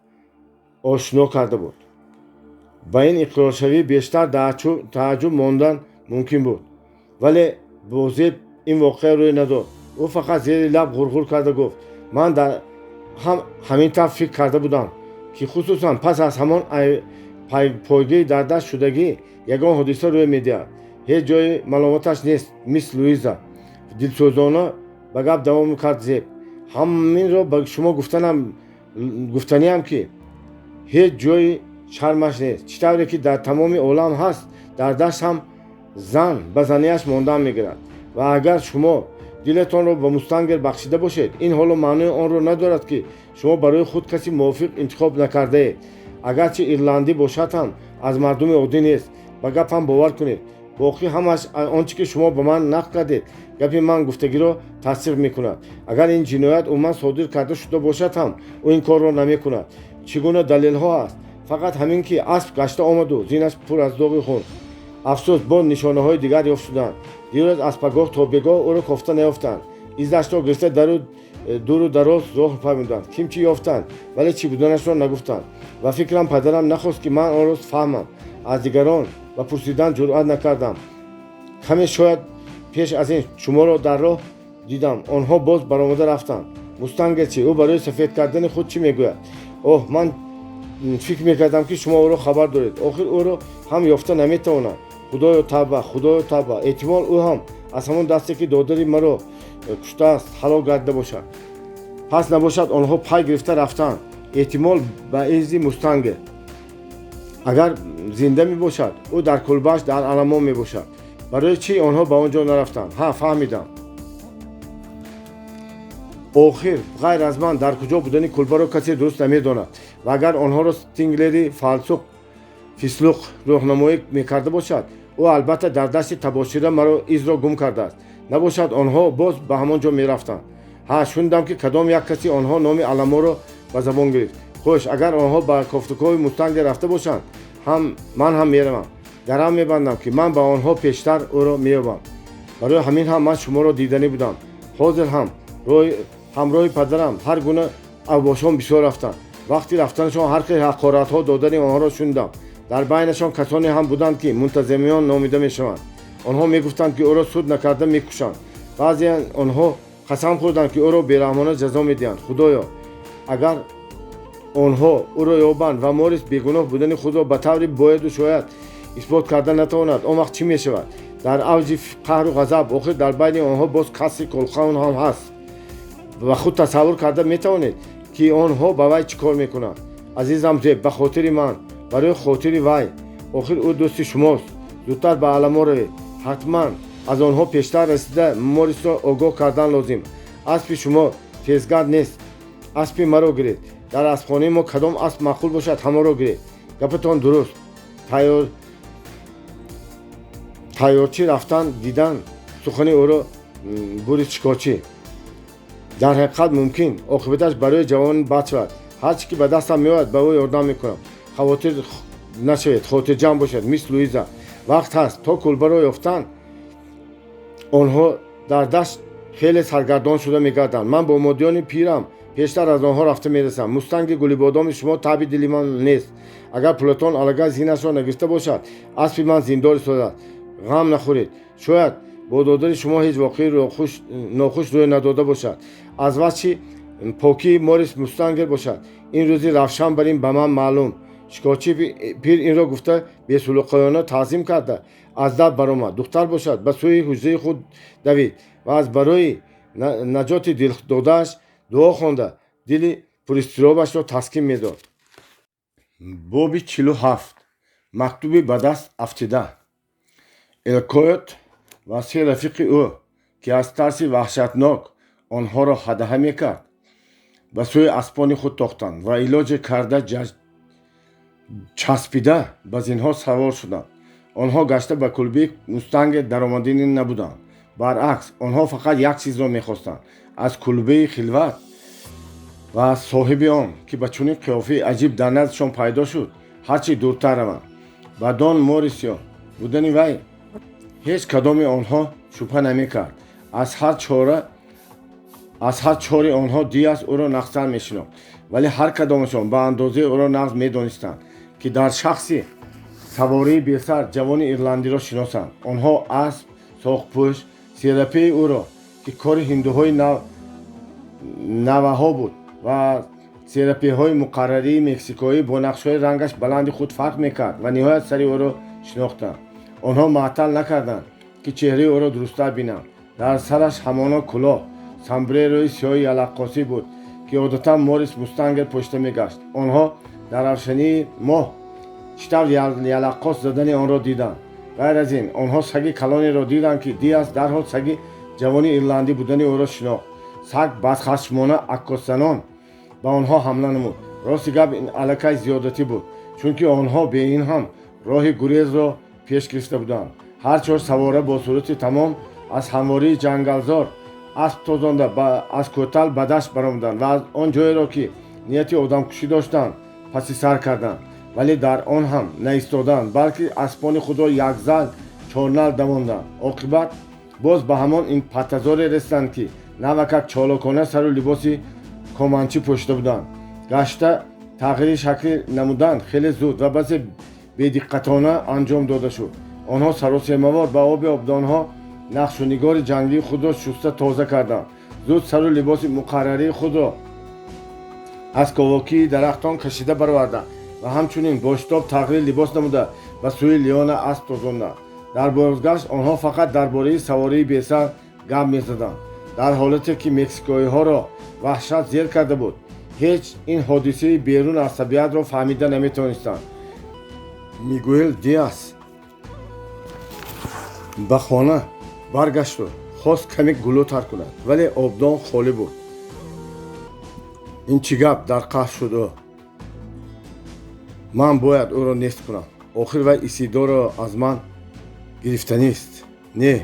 ошно карда буд. Ба ин иқроршавӣ бештар тааҷҷуб мондан мумкин буд, вале бо Зеб ин воқеа рӯй надод. Ӯ фақат зери лаб ғурғур карда гуфт: ман ҳам ҳамин тавр фикр карда будам, ки хусусан пас аз ҳамон пойгаи дар даст шудагӣ ягон ҳодиса рӯй медиҳад. Ҳеҷ ҷои маломаташ нест, мисс Луиза, дилсӯзона ба гап давом кард Зеб. Ҳаминро ба шумо гуфтаниам, ки ҳеҷ ҷои шармаш нест. Чӣ тавре ки дар тамоми олам ҳаст, дар дашт ҳам зан ба занияш мондан мегирад. Ва агар шумо дилатонро ба Мустангер бахшида бошед, ин ҳоло маънои онро надорад, ки шумо барои худ каси мувофиқ интихоб накардаед. Агарчи ирландӣ бошад ҳам, аз мардуми оддӣ нест. Ба гапам бовар кунед. Боқӣ ҳамаш он чӣ ки шумо ба ман нақл кардед, гапи ман гуфтагиро тасдиқ мекунад. Агар ин ҷиноят умуман содир карда шуда бошад ҳам, ӯ ин корро намекунад. Чӣ гуна далелҳо аст? Фақат ҳамин, ки асп гашта омаду зинаш пур аз доғи хун. Афсӯс, боз нишонаҳои дигар ёфт шуданд. Дирӯз аз пагоҳ то бегоҳ ӯро кофта наёфтанд. Изашро гирифта дару дуру дароз роҳ паймуданд. Ким чӣ ёфтанд, вале чӣ буданашро нагуфтанд. Ва фикрам, падарам нахост, ки ман онро фаҳмам. Аз дигарон ба пурсидан ҷуръат накардам. Каме шояд пеш аз ин шуморо дар роҳ дидам. Онҳо боз баромада рафтанд. Мустангер чӣ? Ӯ барои сафед кардани худ чӣ мегӯяд? Оҳ, ман фикр мекардам, ки шумо ӯро хабар доред. Охир ӯро ҳам ёфта наметавонам. Худоё, тавба, худоё, тавба! Эҳтимол, ӯ ҳам аз ҳамон дасте, ки додари маро куштааст, ҳалок гардида бошад. Пас набошад, онҳо пай гирифта рафтанд, эҳтимол, ба изи Мустангер. Агар зинда мебошад, ӯ дар кулбааш дар Аламо мебошад. Барои чӣ онҳо ба он ҷо нарафтанд? Ҳа, фаҳмидам. Охир ғайр аз ман дар куҷо будани кулбаро касе дуруст намедонад. Ва агар онҳоро Стинглери фалсуқ фислуқ роҳнамоӣ мекарда бошад, ӯ албатта дар дасти табошира маро изро гум кардааст. Набошад, онҳо боз ба ҳамон ҷо мерафтанд. Ҳа, шунидам, ки кадом як каси онҳо номи Аламоро ба забон гирифт. Хуш, агар онҳо ба кофтукови Мустангер рафта бошанд ҳам, ман ҳам меравам. Гарав мебандам, ки ман ба онҳо пештар ӯро меёбам. Барои ҳамин ҳам ман шуморо диданӣ будам. Ҳозир ҳам ҳамроҳи падарам ҳар гуна Авбошон бисёр рафтанд. Вақти рафтанашон ҳар хел ҳақоратҳо додани онҳоро шунидам. Дар байнашон касоне ҳам буданд, ки мунтазамиён номида мешаванд. Онҳо мегуфтанд, ки ӯро суд накарда мекушанд. Баъзе онҳо қасам хӯрданд, ки ӯро бераҳмона ҷазо медиҳанд. Худоё, агар онҳо ӯро ёбанд ва Морис бегуноҳ будани худро ба таври бояду шояд исбот карда натавонад, он вақт чӣ мешавад? Дар авҷи қаҳру ғазаб, охир дар байни онҳо боз Касси Колхаун ҳам ҳаст. Ба худ тасаввур карда метавонед, ки онҳо ба вай чӣ кор мекунанд. Азизам Зеб, ба хотири ман, барои хотири вай, охир ӯ дӯсти шумост, зудтар ба Аламо равед. Ҳатман аз онҳо пештар расида Морисро огоҳ кардан лозим. Аспи шумо тезгард нест, аспи маро гиред. Дар аспхонаи мо кадом асп маъқул бошад, ҳамонро гиред. Гапатон дуруст. Тайёрчӣ рафтан дидан сухани ӯро бурид шикорчӣ. Дар ҳақиқат мумкин оқибаташ барои ҷавон бад шавад. Ҳар чӣ ки ба дастам меояд, ба ӯ ёрдам мекунам. Хавотир нашавед, хотирҷамъ бошед, мисс Луиза. Вақт ҳаст то кулбаро ёфтан. Онҳо дар дашт хеле саргардон шуда мегарданд. Ман бо модиёни пирам пештар аз онҳо рафта мерасам. Мустанги гулибодоми шумо таби дили ман нест. Агар пулатон аллакай зинашро нагирифта бошад, аспи ман зиндор истодааст. Ғам нахӯред, шояд бо додари шумо ҳеҷ воқеаи нохуш рӯй надода бошад. Аз васчи покии Морис Мустангер бошад, ин рӯзи равшан бар ин ба ман маълум. Шикорчии пир инро гуфта, бесулуқоёна таъзим карда аз дар баромад. Духтар бошад, ба сӯи ҳуҷраи худ давид ва аз барои наҷоти дилдодааш дуо хонда, дили пуристиробашро таскин медод. Боби 47. Мактуби ба даст афтида. Эл Койот ва се рафиқи ӯ, ки аз тарси ваҳшатнок онҳоро ҳадаҳа мекард, ба сӯи аспони худ тохтанд ва илоҷе карда часпида ба зинҳо савор шуданд. Онҳо гашта ба кулбаи Мустангер даромадинӣ набуданд. Баръакс, онҳо фақат як чизро мехостанд: аз кулбаи хилват ва аз соҳиби он, ки ба чунин қиёфаи аҷиб дар наздишон пайдо шуд, ҳарчи дуртар раванд. Ба Дон Морисио будани вай ҳеҷ кадоми онҳо шубҳа намекард. Аз ҳар чори онҳо Диас ӯро нағзтар мешинохт, вале ҳар кадомашон ба андозаи ӯро нағз медонистанд, ки дар шахси савории бесар ҷавони ирландиро шиносанд. Онҳо асп, соқпӯш, серапеи ӯро, ки кори ҳиндуҳои наваҳо буд ва серапеҳои муқаррарии мексикоӣ бо нақшҳои рангаш баланди худ фарқ мекард, ва ниҳоят сари ӯро шинохтанд. Онҳо маътал накарданд, ки чеҳраи ӯро дурусттар бинанд. Дар сараш ҳамоно кулоҳ самбрерои сиёҳи ялаққосӣ буд, ки одатан Морис Мустангер пӯшида мегашт. Онҳо дар равшании моҳ чӣ тавр ялаққос задани онро диданд. Ғайр аз ин, онҳо саги калонеро диданд, ки Диас дарҳол саги ҷавони ирландӣ будани ӯро шинохт. Саг бадхашмона аккосзанон ба онҳо ҳамла намуд. Рости гап, ин аллакай зиёдатӣ буд, чунки онҳо бе ин ҳам роҳи гурезро пеш гирифта буданд. Ҳар чор савора бо сурати тамом аз ҳамвории ҷангалзор асп тозонда, аз кӯтал ба дашт баромаданд ва аз он ҷоеро, ки нияти одамкушӣ доштанд, паси сар карданд. Вале дар он ҳам наистоданд, балки аспони худро якзал чорнал давонданд. Оқибат боз ба ҳамон ин паттазоре расиданд, ки навакак чолокона сару либоси команчӣ пӯшида буданд. Гашта тағйири шакл намуданд хеле зуд ва басе бедиққатона анҷом дода шуд. Онҳо саросемавор ба оби обдонҳо нақшу нигори ҷангии худро шуста тоза карданд. Зуд сару либоси муқаррарии худро аз ковокии дарахтон кашида бароварданд ва ҳамчунин бо шитоб тағйири либос намуда, ба сӯи Лиона асп тозонданд. Дар бозгашт онҳо фақат дар бораи савории бесар гап мезаданд. Дар ҳолате ки мексикоиҳоро ваҳшат зер карда буд, ҳеҷ ин ҳодисаи берун аз табиатро фаҳмида наметавонистанд. Мигуэл Диас ба хона баргашту хост каме гулӯ тар кунад, вале обдон холӣ буд. Ин чӣ гап, дар қаҳр шуд ӯ. Ман бояд ӯро нест кунам. Охир вай Исидоро аз ман гирифтанист. Не,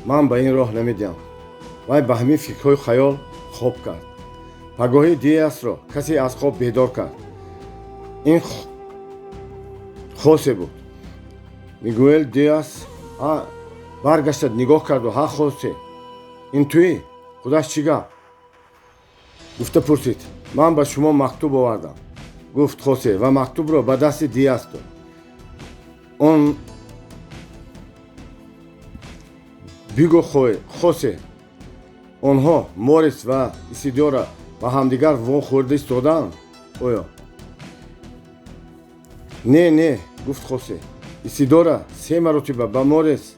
ман ба ин роҳ намедиҳам. Вай ба ҳамин фикрҳои хаёл хоб кард. Пагоҳӣ Диасро касе аз хоб бедор кард. Ин Хосе буд. Мигуэл Диас баргашта нигоҳ карду: «Ҳа, Хосе, ин туӣ? Худаш чӣ гап?» гуфта пурсид. Ман ба шумо мактуб овардам, гуфт Хосе ва мактубро ба дасти Диас дод. Он бигӯ, Хосе, онҳо Морис ва Исидора ба ҳамдигар вохӯрда истодаанд оё? Не, не, гуфт Хосе. Исидора се маротиба ба Морис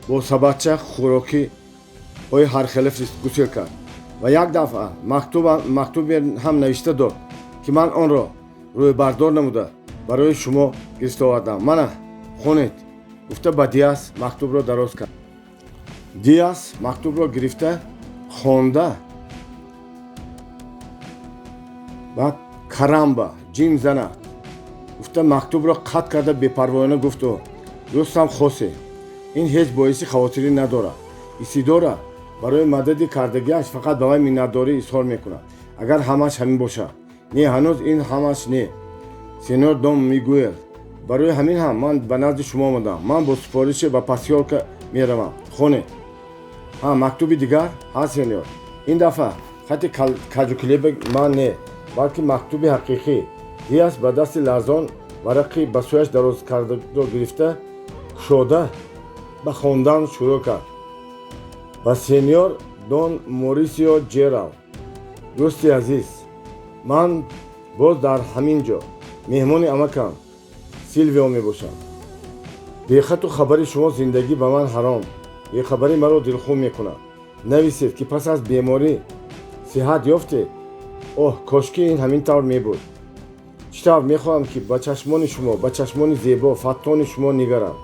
бо сабадча хӯрокиҳои ҳархела гусел кард ва як дафъа мактубе ҳам навишта дод, ки ман онро рӯйбардор намуда барои шумо гирифта овардам. Мана, хонед, гуфта ба Диас мактубро дароз кард. Диас мактубро гирифта хонда баъд «Карамба, ҷин занад», гуфта мактубро қатъ карда бепарвоёна гуфт ӯ: «Дӯстам Хосе, ин ҳеҷ боиси хавотирӣ надорад. Исидора барои мадади кардагиаш фақат ба вай миннатдорӣ изҳор мекунад. Агар ҳамааш ҳамин бошад. Не, ҳанӯз ин ҳамааш не, сеньор Дон Мигуэл. Барои ҳамин ҳам ман ба назди шумо омадам. Ман бо супорише ба посёлка меравам. Хонед. Ҳа, мактуби дигар? Ҳа, сеньор, ин дафъа хати каҷукилеби ман не, балки мактуби ҳақиқӣ». Диас ба дасти ларзон варақи ба сӯяш дароз кардаро гирифта, кушода, ба хондан шурӯъ кард. Ба сеньор Дон Морисио Ҷерал. Дӯсти азиз, ман боз дар ҳамин ҷо меҳмони амакам Силвио мебошам. Бехату хабари шумо зиндагӣ ба ман ҳаром. Бехабарӣ маро дилхун мекунад. Нависед, ки пас аз беморӣ сиҳат ёфтед. Оҳ, кошки ин ҳамин тавр мебуд. Чӣ тавр мехоҳам, ки ба чашмони шумо, ба чашмони зебо, фаттони шумо нигарам,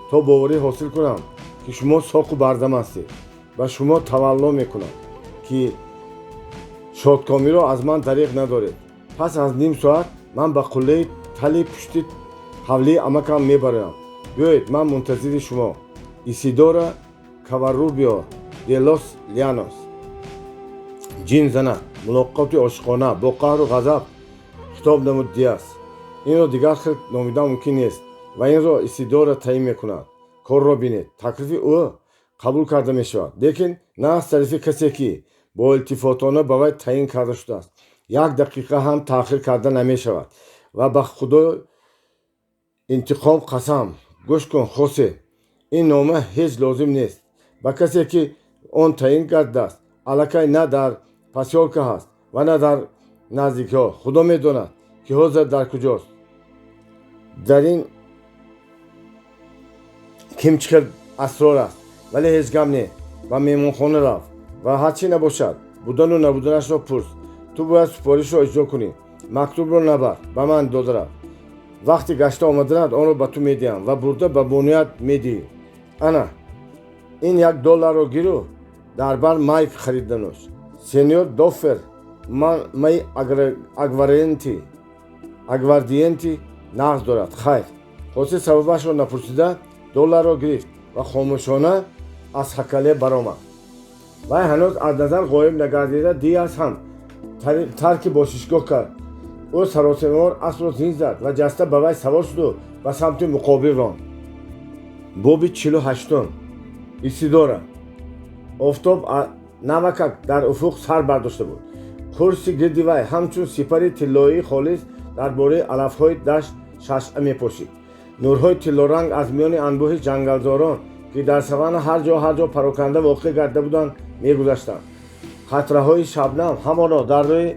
то боварӣ ҳосил кунам, ки шумо соқу бардам ҳастед. Ба шумо тавалло мекунам, ки шодкомиро аз ман дариғ надоред. Пас аз ним соат ман ба қуллаи тали пушти ҳавлии амакам мебароям. Биёед, ман мунтазири шумо. Исидора Каваррубио де лос Лянос. «Ҷин занад мулоқоти ошиқона», бо қаҳру ғазаб хитоб намуд Диас. «Инро дигар хел номидан мумкин нест ва инро Исидора таъин мекунад. Корро бинед, таклифи ӯ қабул карда мешавад, лекин на аз тарафи касе, ки бо илтифотона ба вай таъин карда шудааст. Як дақиқа ҳам таъхир карда намешавад ва ба Худо интиқом қасам. Гӯш кун, Хосе, ин нома ҳеҷ лозим нест. Ба касе, ки он таъин гардидааст, аллакай на дар посёлка ҳаст ва на дар наздикиҳо. Худо медонад, ки ҳозир дар куҷост. Дар ин ким чӣ хел асрор аст, вале ҳеҷ гап не. Ба меҳмонхона рафт ва ҳарчӣ набошад, будану набуданашро пурс. Ту бояд супоришро иҷро кунӣ. Мактубро набар, ба ман дода рафт. Вақти гашта омаданат онро ба ту медиҳам ва бурда ба бонуят медиҳӣ. Ана ин як долларро гиру дар бар май харида нӯш. Сеньор Доффер майи агвардиенти нағз дорад. Хайр». Хосе сабабашро напурсида долларро гирифт ва хомӯшона аз ҳакале баромад. Вай ҳанӯз аз назар ғоиб нагардида, Диас ҳам тарки бошишгоҳ кард. Ӯ саросемавор аспро зин зад ва ҷаста ба вай савор шуду ба самти муқобил ронд. Боби 48-ум. Исидора. Офтоб навакак дар уфуқ сар бардошта буд. Қурси гирди вай ҳамчун сипари тиллоии холис дар бораи алафҳои дашт шашъа мепошид. Нурҳои тиллоранг аз миёни анбӯҳи ҷангалзорон, ки дар саванна ҳар ҷо ҳар ҷо пароканда воқеъ гарда буданд, мегузаштанд. Қатраҳои шабнам ҳамоно дар рӯи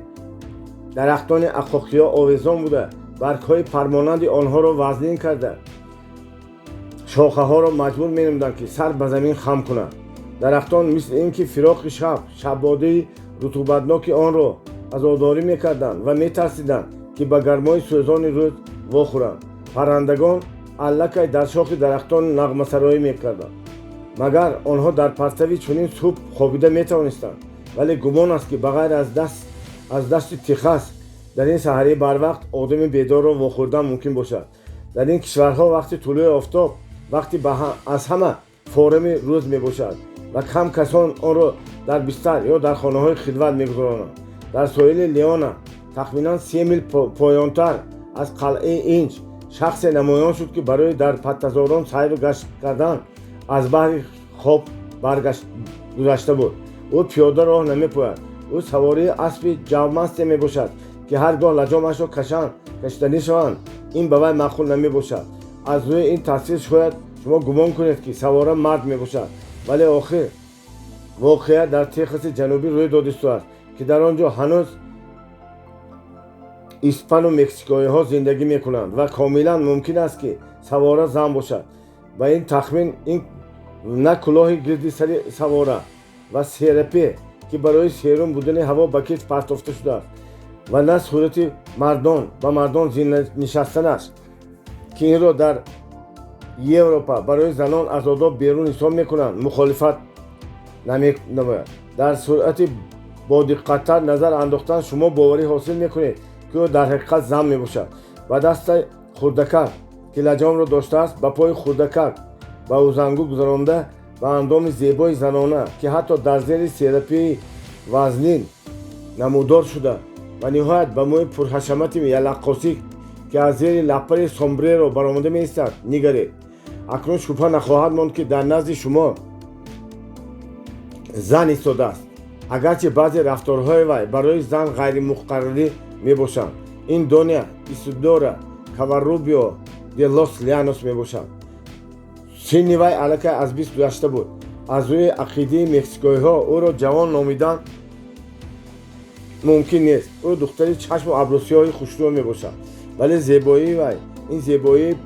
дарахтони ақоқиё овезон буда, баргҳои пармонанди онҳоро вазнин карда, шохаҳоро маҷбур менамуданд, ки сар ба замин хам кунанд. Дарахтон мисли ин ки фироқи шаб, шаббодии рутубатноки онро азодорӣ мекарданд ва метарсиданд, ки ба гармои сӯзони рӯз вохӯранд. Паррандагон аллакай дар шохи дарахтон нағмасароӣ мекарданд. Магар онҳо дар партави чунин субҳ хобида метавонистанд? Вале гумон аст, ки ба ғайр аз дашти Техас дар ин саҳарии барвақт одами бедорро вохӯрдан мумкин бошад. Дар ин кишварҳо вақти тулӯи офтоб вақти аз ҳама форами рӯз мебошад ва кам касон онро дар бистар ё дар хонаҳои хидмат мегузаронанд. Дар соҳили Леона, тахминан 3 мил поёнтар аз қалъаи Инҷ, шахсе намоён шуд, ки барои дар паттазорон сайру гашт кардан аз баҳри хоб баргашт гузашта буд. Ӯ пиёда роҳ намепояд. Ӯ савории аспи ҷавмасте мебошад, ки ҳар гоҳ лаҷомашро кашанд, кашиданӣ шаванд, ин ба вай маъқул намебошад. Аз рӯи ин тасвир шояд шумо гумон кунед, ки савора мард мебошад, вале охир воқеа дар Техаси Ҷанубӣ рӯй додистааст, ки дар он ҷо ҳанӯз испану мексикоиҳо зиндагӣ мекунанд ва комилан мумкин аст, ки савора зан бошад. Ба ин тахмин ин на кӯлоҳи гирди сари савора ва серапе, ки барои серум будани ҳаво ба китф партофта шудааст, ва на сурати мардон ба мардон нишастанаш, ки инро дар Европа барои занон аз одоб берун ҳисоб мекунанд, мухолифат наменамояд. Дар сурати бодиққаттар назар андохтан шумо боварӣ ҳосил мекунед, ки ӯ дар ҳақиқат зан мебошад. Ба дасти хурдакак, ки лаҷомро доштааст, ба пои хурдакак ба узангу гузаронда, ба андоми зебои занона, ки ҳатто дар зери серапии вазнин намудор шуда, ва ниҳоят ба мӯи пурҳашамати ялаққосӣ, ки аз зери лаппари сомбреро баромада меистад, нигаред. Акнун шубҳа нахоҳад монд, ки дар назди шумо зан истодааст, агарчи баъзе рафторҳои вай барои зан ғайримуқаррарӣ мебошанд. Ин Доня Исидора Каваррубио де лос Лянос мебошад. Синни вай аллакай аз 20 гузашта буд. Аз рӯи ақидаи мексикоиҳо ӯро ҷавон номидан мумкин нест. Ӯ духтари чашму абрӯсиёҳи хушрӯ мебошад, вале зебоии вай ин зебоии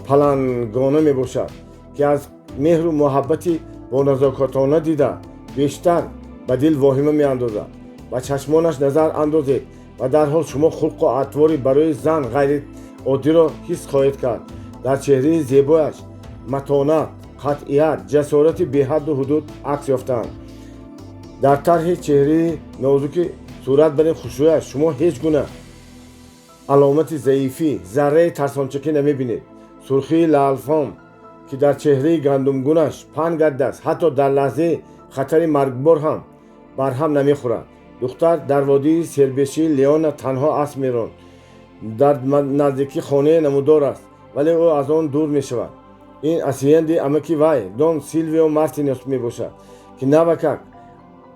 палангона мебошад, ки аз меҳру муҳаббати боназокатона дида бештар ба дил воҳима меандозад. Ба чашмонаш назар андозед ва дарҳол шумо хулқу атвори барои зан ғайриоддиро ҳис хоҳед кард. Дар чеҳраи зебояш матонат, қатъият, ҷасорати беҳадду ҳудуд акс ёфтаанд. Дар тарҳи чеҳраи нозуки сурат барин хушрӯяш шумо ҳеҷ гуна аломати заифӣ, зарраи тарсончакӣ намебинед. Сурхии лаълфом, ки дар чеҳраи гандумгунаш паҳн гардидааст, ҳатто дар лаҳзаи хатари маргбор ҳам барҳам намехӯрад. Духтар дар водии сербешии Леона танҳо асп меронд. Дар наздикӣ хонае намудор аст, вале ӯ аз он дур мешавад. Ин асиенди амаки вай, Дон Силвио Мартинес мебошад, ки навакак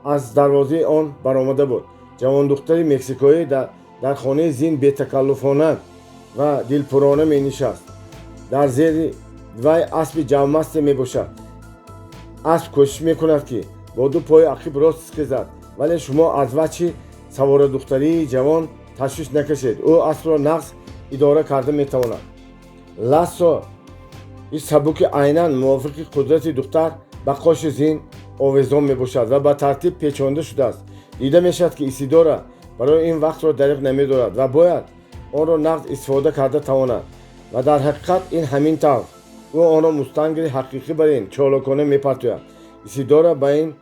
аз дарвозаи он баромада буд. Ҷавондухтари мексикоӣ дар хонаи зин бетакаллуфона ва дилпурона менишаст. Дар зери вай аспи ҷавмасте мебошад. Асп кӯшиш мекунад, ки бо ду пои ақиб рост хезад, вале шумо аз вачҳи саворадухтарии ҷавон ташвиш накашед. Ӯ аспро нағз идора карда метавонад. Лассо и сабуки айнан мувофиқи қудрати духтар ба қоши зин овезон мебошад ва ба тартиб печонда шудааст. Дида мешавад, ки Исидора барои ин вақтро дариқ намедорад ва бояд онро нағз истифода карда тавонад. Ва дар ҳақиқат ин ҳамин тавр. Ӯ онро мустангери ҳақиқӣ бар ин чолокона мепартояд. Исидора ба ин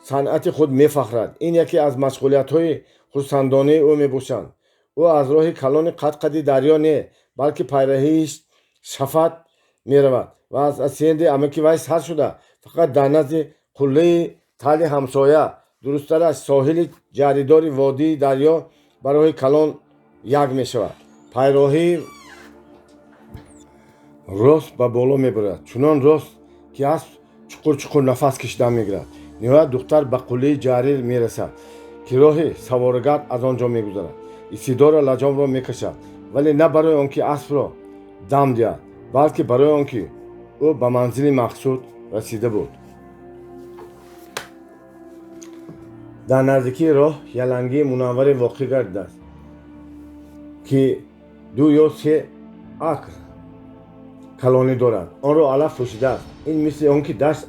санъати худ мефахрад. Ин яке аз машғулиятҳои хурсандонаи ӯ мебошанд. Ӯ аз роҳи калони қадқади дарё не, балки пайраҳии шафат меравад ва аз асиенди амаки вай сар шуда, фақат дар назди қуллаи тали ҳамсоя, дурусттараш соҳили ҷаридори водии дарё, ба роҳи калон як мешавад. Пайроҳии рост ба боло мебарад, чунон рост, ки асп чуқур чуқур нафас кашидан мегирад. Ниҳоят духтар ба қуллаи ҷарир мерасад, ки роҳи саворагард аз он ҷо мегузарад. Исидора лаҷомро мекашад, вале на барои он ки аспро дам диҳад, балки барои он ки ӯ ба манзили мақсуд расида буд. Дар наздикии роҳ ялангии мунавваре воқеъ гардидааст, ки 2 ё 3 акр калонӣ дорад. Онро алаф пӯшидааст. Ин мисли он ки дашт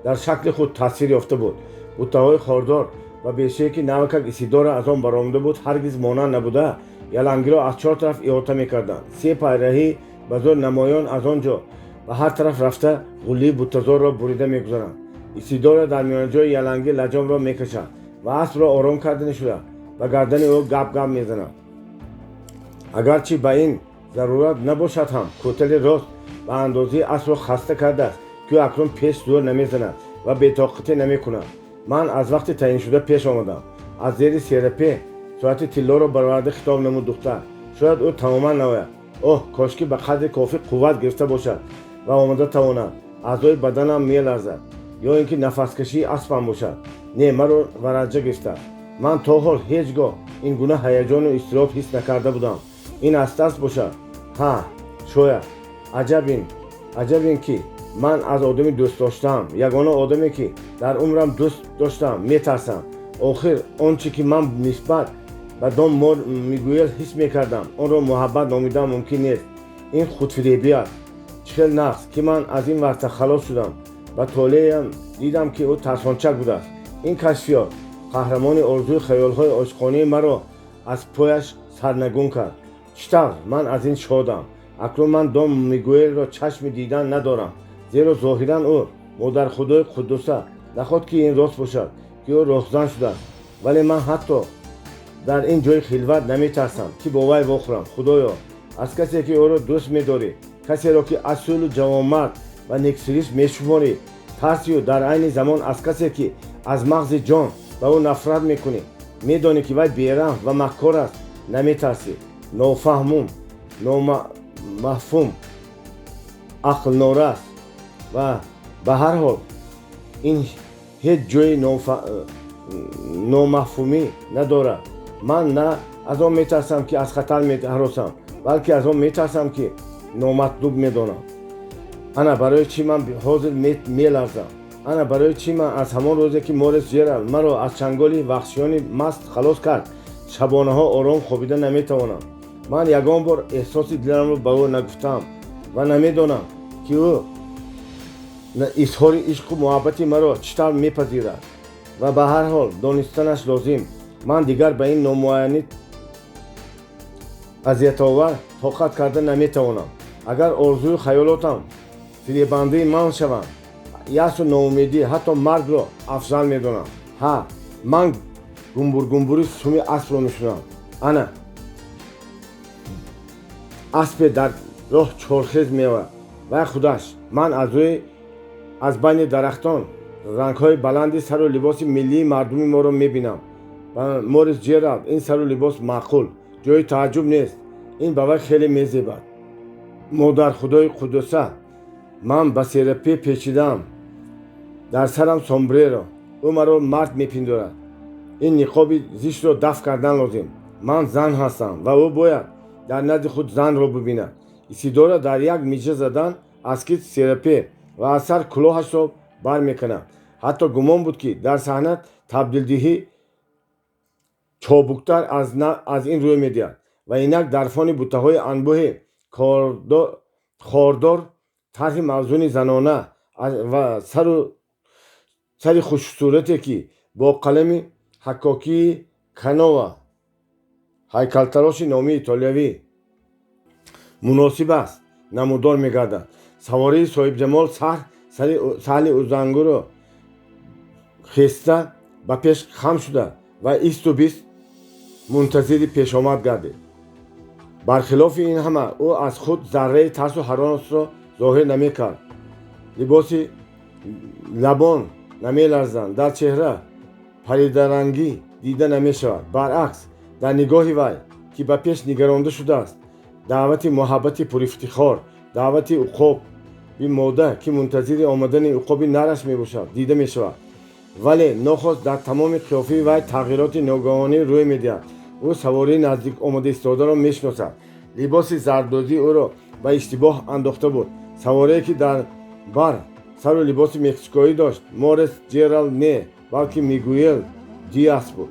дар шакли худ тасвир ёфта буд. Буттаҳои хордор ва бешае, ки навакак Исидора аз он баромада буд, ҳаргиз монанд набуда, ялангиро аз чор тараф иҳота мекарданд. Се пайраҳӣ ба зӯр намоён аз он ҷо ба ҳар тараф рафта, ғуллии буттазорро бурида мегузаранд. Исидора дар миёнаҷои ялангӣ лаҷомро мекашад ва аспро ором карда нашуда ба гардани ӯ гап-гап мезанад. Агарчи ба ин зарурат набошад ҳам, кӯтали рост ба андозаи аспро хаста кардааст, ки ӯ акнун пеш зӯр намезанад ва бетоқатӣ намекунад. Ман аз вақти таъиншуда пеш омадам. Аз зери серапе соати тиллоро бароварда хитоб намуд духтар. Шояд ӯ тамоман наояд. Оҳ, кошки ба қадри кофӣ қувват гирифта бошад ва омода тавонад. Аъзои баданам меларзад, ё ин ки нафаскашии аспам бошад. Не, маро вараҷа гирифта. Ман то ҳол ҳеҷ гоҳ ин гуна ҳаяҷону изтироб ҳис накарда будам. Ин аз тарс бошад? Ҳа, шояд. Аҷаб ин, аҷаб ин, ки ман аз одами дӯст доштаам, ягона одаме, ки дар умрам дӯст доштам, метарсам. Охир он чӣ ки ман нисбат ба дон Мигуэл ҳис мекардам, онро муҳаббат номидан мумкин нест. Ин худфиребӣ аст. Чӣ хел нағз, ки ман аз ин варта халос шудам. Ба толеам дидам, ки ӯ тарсончак будааст. Ин кашфиёт қаҳрамони орзуи хаёлҳои ошиқонаи маро аз пояш сарнагун кард. Чӣ тавр ман аз ин шодам! Акнун ман дон Мигуэлро чашми дидан надорам, зеро зоҳиран ӯ модархудои қуддуса наход ки ин рост бошад, ки ӯ роҳзан шудааст. Вале ман ҳатто дар ин ҷои хилват наметарсам, ки бо вай вохӯрам. Худоё, аз касе, ки ӯро дӯст медорӣ, касеро, ки асилу ҷавонмард ва нексиришт мешуморӣ, тарсию дар айни замон аз касе, ки аз мағзи ҷон ба ӯ нафрат мекунӣ, медонӣ, ки вай бераҳм ва маккор аст, наметарсӣ. Нофаҳмум, номафҳум, ақлнорас ва ба ҳар ҳол ин ҳеҷ ҷои номафҳумӣ надорад. Ман на аз он метарсам, ки аз хатар меҳаросам, балки аз он метарсам, ки номатлуб медонам. Ана барои чӣ ман ҳозир меларзам. Ана барои чӣ ман аз ҳамон рӯзе, ки Морис Ҷералд маро аз чанголи ваҳшиёни маст халос кард, шабонаҳо ором хобида наметавонам. Ман ягон бор эҳсоси диламро ба ӯ нагуфтаам ва намедонам, ки ӯ изҳори ишқу муҳаббати маро чӣ тавр мепазирад. Ва ба ҳар ҳол донистанаш лозим. Ман дигар ба ин номуайянӣ азиятовар тоқат карда наметавонам. Агар орзую хаёлотам фиребандаи ман шаванд, яъсу ноумедӣ, ҳатто маргро афзал медонам. Ҳа, ман гумбургумбури суми аспро мешунавам. Ана аспе дар роҳ чорхез меояд. Вай худаш. Ман аз рӯи аз байни дарахтон рангҳои баланди сару либоси миллии мардуми моро мебинам. Ба Морис Ҷералд ин сару либос маъқул, ҷои тааҷҷуб нест. Ин ба вай хеле мезебад. Модар худои қуддуса, ман ба серапе печидаам, дар сарам сомбреро. Ӯ маро мард мепиндорад. Ин ниқоби зиштро дафт кардан лозим. Ман зан ҳастам ва ӯ бояд дар назди худ занро бибинад. Исидора дар як миҷа задан аз китф серапе ва аз сар кулоҳашро бармекунад. Ҳатто гумон буд, ки дар саҳна табдилдиҳӣ чобуктар аз ин рӯй медиҳад. Ва инак дар фони буттаҳои анбӯҳи хордор тарҳи мавзуни занона ва сари хушсурате, ки бо қалами ҳаккокии Канова, ҳайкалтароши номии итолиявӣ, муносиб аст, намудор мегардад. Савории соҳибҷамол саҳли узангуро хеста ба пеш хам шуда ва исту бист мунтазири пешомад гардид. Бархилофи ин ҳама, ӯ аз худ зарраи тарсу ҳаросро зоҳир намекард. Либоси лабон намеларзанд, дар чеҳра паридарангӣ дида намешавад. Баръакс, дар нигоҳи вай, ки ба пеш нигаронда шудааст, даъвати муҳаббати пурифтихор, даъвати уқоби мода, ки мунтазири омадани уқоби нараш мебошад, дида мешавад. Вале нохост дар тамоми қиёфаи вай тағйироти ногаҳонӣ рӯй медиҳад. Ӯ савории наздик омода истодаро мешиносад. Либоси зардӯзӣ ӯро ба иштибоҳ андохта буд. Саворие, ки дар бар сару либоси мексикоӣ дошт, Морис Ҷералд не, балки Мигуэл Диас буд.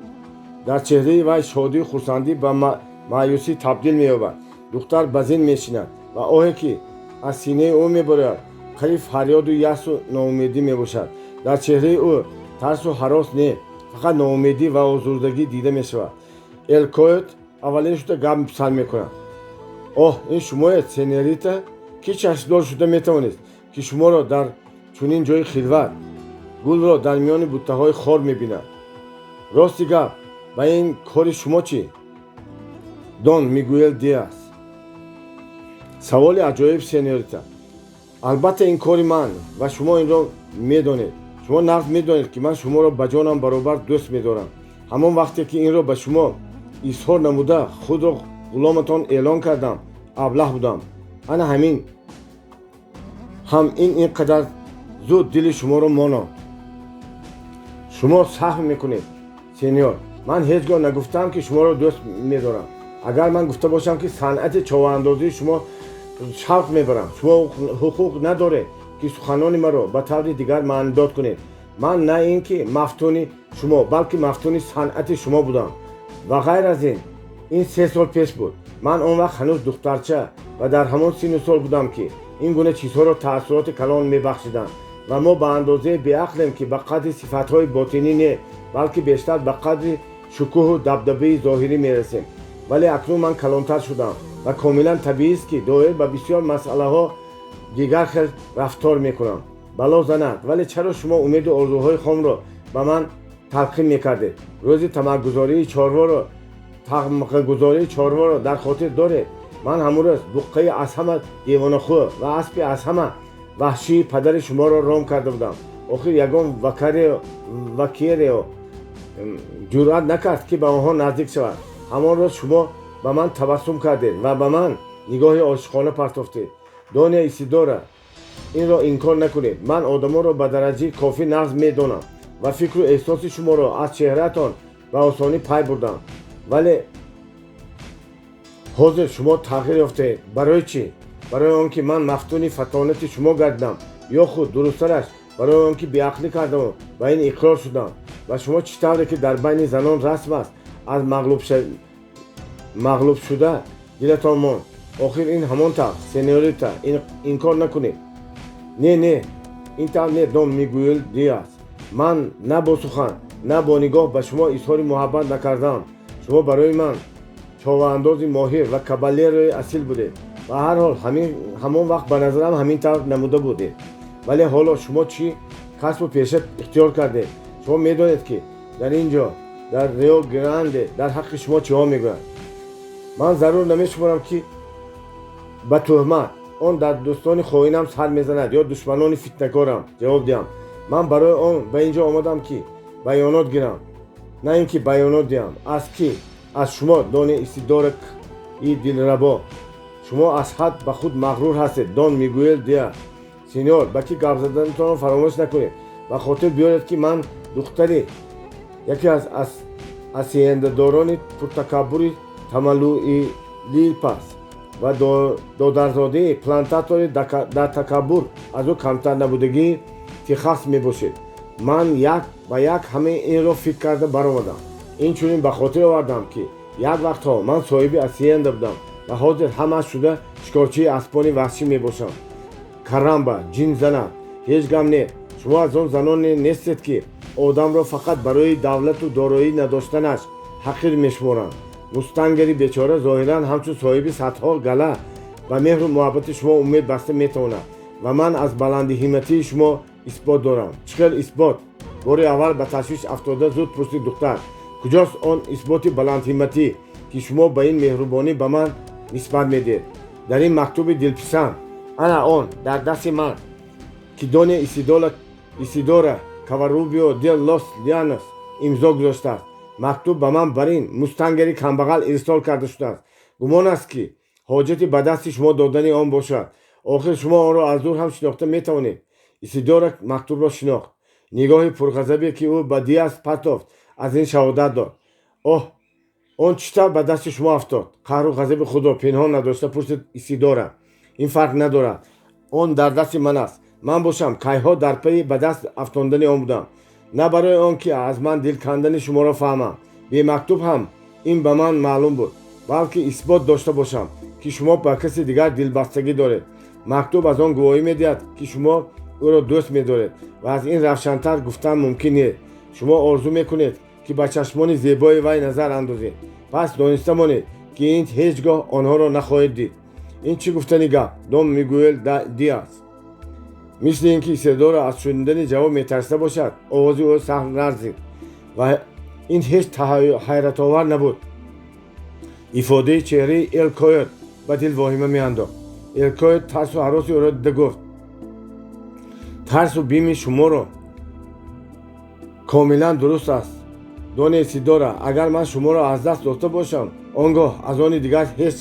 Дар чеҳраи вай шодию хурсандӣ ба маъюсӣ табдил меёбад. Духтар ба зин мешинад ва оҳе, ки аз синаи ӯ мебарояд, қариб фарёду яъсу ноумедӣ мебошад. Дар чеҳраи ӯ тарсу ҳарос не, фақат ноумедӣ ва озурдагӣ дида мешавад. Эл Койот аввалин шуда гап сар мекунад: «Оҳ, ин шумоед, сеньорита? Кӣ чашмдор шуда метавонист, ки шуморо дар чунин ҷои хилват, гулро дар миёни буттаҳои хор мебинад? Рости гап, ба ин кори шумо чӣ, дон Мигуэл Диас?» «Саволи аҷоиб, сеньорита. Албатта, ин кори ман ва шумо инро медонед. Шумо нағз медонед, ки ман шуморо ба ҷонам баробар дӯст медорам. Ҳамон вақте ки инро ба шумо изҳор намуда, худро ғуломатон эълон кардам, аблаҳ будам. Ана ҳамин ҳам ин қадар зуд дили шуморо мононд. Шумо саҳв мекунед, сеньор. Ман ҳеҷ гоҳ нагуфтаам, ки шуморо дӯст медорам. Агар ман гуфта бошам, ки санъати човаандозии шумо шавқ мебарам, шумо ҳуқуқ надоред, ки суханони маро ба таври дигар маънидод кунед. Ман на ин ки мафтуни шумо, балки мафтуни санъати шумо будам. Ва ғайр аз ин, ин 3 сол пеш буд. Ман он вақт ҳанӯз духтарча ва дар ҳамон синну сол будам, ки ин гуна чизҳоро таассуроти калон мебахшиданд. Ва мо ба андозаи беақлем, ки ба қадри сифатҳои ботинӣ не, балки бештар ба қадри шукӯҳу дабдабаи зоҳирӣ мерасем. Вале акнун ман калонтар шудам ва комилан табиист, ки доир ба бисёр масъалаҳо дигар хел рафтор мекунам. Бало занад, вале чаро шумо умеду орзуҳои хомро ба ман талқин мекардед? Рӯзи тамаггузории чорворо, тамғагузории чорворо дар хотир доред? Ман ҳамон рӯз буққаи аз ҳама девонахӯ ва аспи аз ҳама ваҳшии падари шуморо ром карда будам. Охир ягон вакеро ҷуръат накард, ки ба онҳо наздик шавад. Ҳамон рӯз шумо ба ман табассум кардед ва ба ман нигоҳи ошиқона партофтед. Доня Исидора, инро инкор накунед. Ман одамонро ба дараҷаи кофӣ нағз медонам ва фикру эҳсоси шуморо аз чеҳраатон ба осонӣ пай бурдам. Вале ҳозир шумо тағйир ёфтаед. Барои чӣ? Барои он ки ман мафтуни фатонати шумо гардидам ё худ дурусттараш, барои он ки беақлӣ кардаму ба ин иқрор шудам? Ва шумо чӣ тавре ки дар байни занон расм аст, аз мағлубшуда дилатон монд. Охир ин ҳамон тавр, сеньорита, инкор накунед. Не, не, ин тавр не, дон Мигуэл Диас. Ман на бо сухан, на бо нигоҳ ба шумо изҳори муҳаббат накардам. Шумо барои ман човаандози моҳир ва кабалерои асил будед ва ҳар ҳол ҳамон вақт ба назарам ҳамин тавр намуда будед. Вале ҳоло шумо чӣ касбу пеша ихтиёр кардед? Шумо медонед, ки дар ин ҷо, дар Рио Гранде, дар ҳаққи шумо чиҳо мегӯянд? Ман зарур намешуморам, ки ба тӯҳмат он дар дӯстони хоинам сар мезанад ё душманони фитнакорам ҷавоб диҳам. Ман барои он ба ин ҷо омадам, ки баёнот гирам, на ин ки баёнот диҳам. Аз кӣ? Аз шумо, дони Исидораи дилрабо. Шумо аз ҳад ба худ мағрур ҳастед, дон Мигуэл Диас. Сеньор, ба кӣ гап заданатонро фаромӯш накунед. Ба хотир биёред, ки ман духтари яке аз асиендадорони пуртакаббури Тамаулипас ва додарзодаи плантатори дар такаббур аз ӯ камтар набудагии Техас мебошед. Ман як ба як ҳамаи инро фикр карда баромадам. Инчунин ба хотир овардам, ки як вақтҳо ман соҳиби асиенда будам ва ҳозир ҳамааш шуда шикорчии аспони ваҳшӣ мебошам. Карамба, ҷин занад, ҳеҷ гам не. Шумо аз он заноне нестед, ки одамро фақат барои давлату дороӣ надоштанаш ҳақир мешуморанд. Мустангери бечора зоҳиран ҳамчун соҳиби садҳо гала ба меҳру муҳаббати шумо умед баста метавонад. Ва ман аз баландиҳимматии шумо исбот дорам. Чӣ хел исбот? Бори аввал ба ташвиш афтода зуд пурсид духтар. Куҷост он исботи баландҳимматӣ, ки шумо ба ин меҳрубонӣ ба ман нисбат медиҳед? Дар ин мактуби дилписанд, ана он дар дасти ман, ки доня Исидора Каварубио де лос Лянос имзо гузоштааст. Мактуб ба ман бар ин мустангери камбағал ирсол карда шудааст. Гумон аст, ки ҳоҷати ба дасти шумо додани он бошад. Охир шумо онро аз дур ҳам шинохта метавонед. Исидора мактубро шинохт. Нигоҳи пурғазабе, ки ӯ ба Диас партофт, аз ин шаҳодат дод. Оҳ, он чӣ тавр ба дасти шумо афтод? Қаҳру ғазаби худро пинҳон надошта пурсид Исидора. Ин фарқ надорад. Он дар дасти ман аст. Ман бошам, кайҳо дар пайи ба даст афтондани он будам. На барои он ки аз ман дил кандани шуморо фаҳмам, бемактуб ҳам ин ба ман маълум буд, балки исбот дошта бошам, ки шумо ба каси дигар дилбастагӣ доред. Мактуб аз он гувоҳӣ медиҳад, ки шумо ӯро дӯст медоред, ва аз ин равшантар гуфтан мумкин нест. Шумо орзу мекунед, ки ба чашмони зебои вай назар андозед. Пас дониста монед, ки ин ҳеҷ гоҳ онҳоро нахоҳед дид. Ин чӣ гуфтани гап, дон Мигуэл Диас? Мисли ин ки Исидора аз шунидани ҷавоб метарсида бошад, овози ӯ сахт ларзид. Ва ин ҳеҷ ҳайратовар набуд. Ифодаи чеҳраи Эл Койот ба дил воҳима меандохт. Эл Койот тарсу ҳароси ӯро дида гуфт: «Тарсу бими шуморо комилан дуруст аст, доня Исидора. Агар ман шуморо аз даст дода бошам, он гоҳ аз они дигар ҳеҷ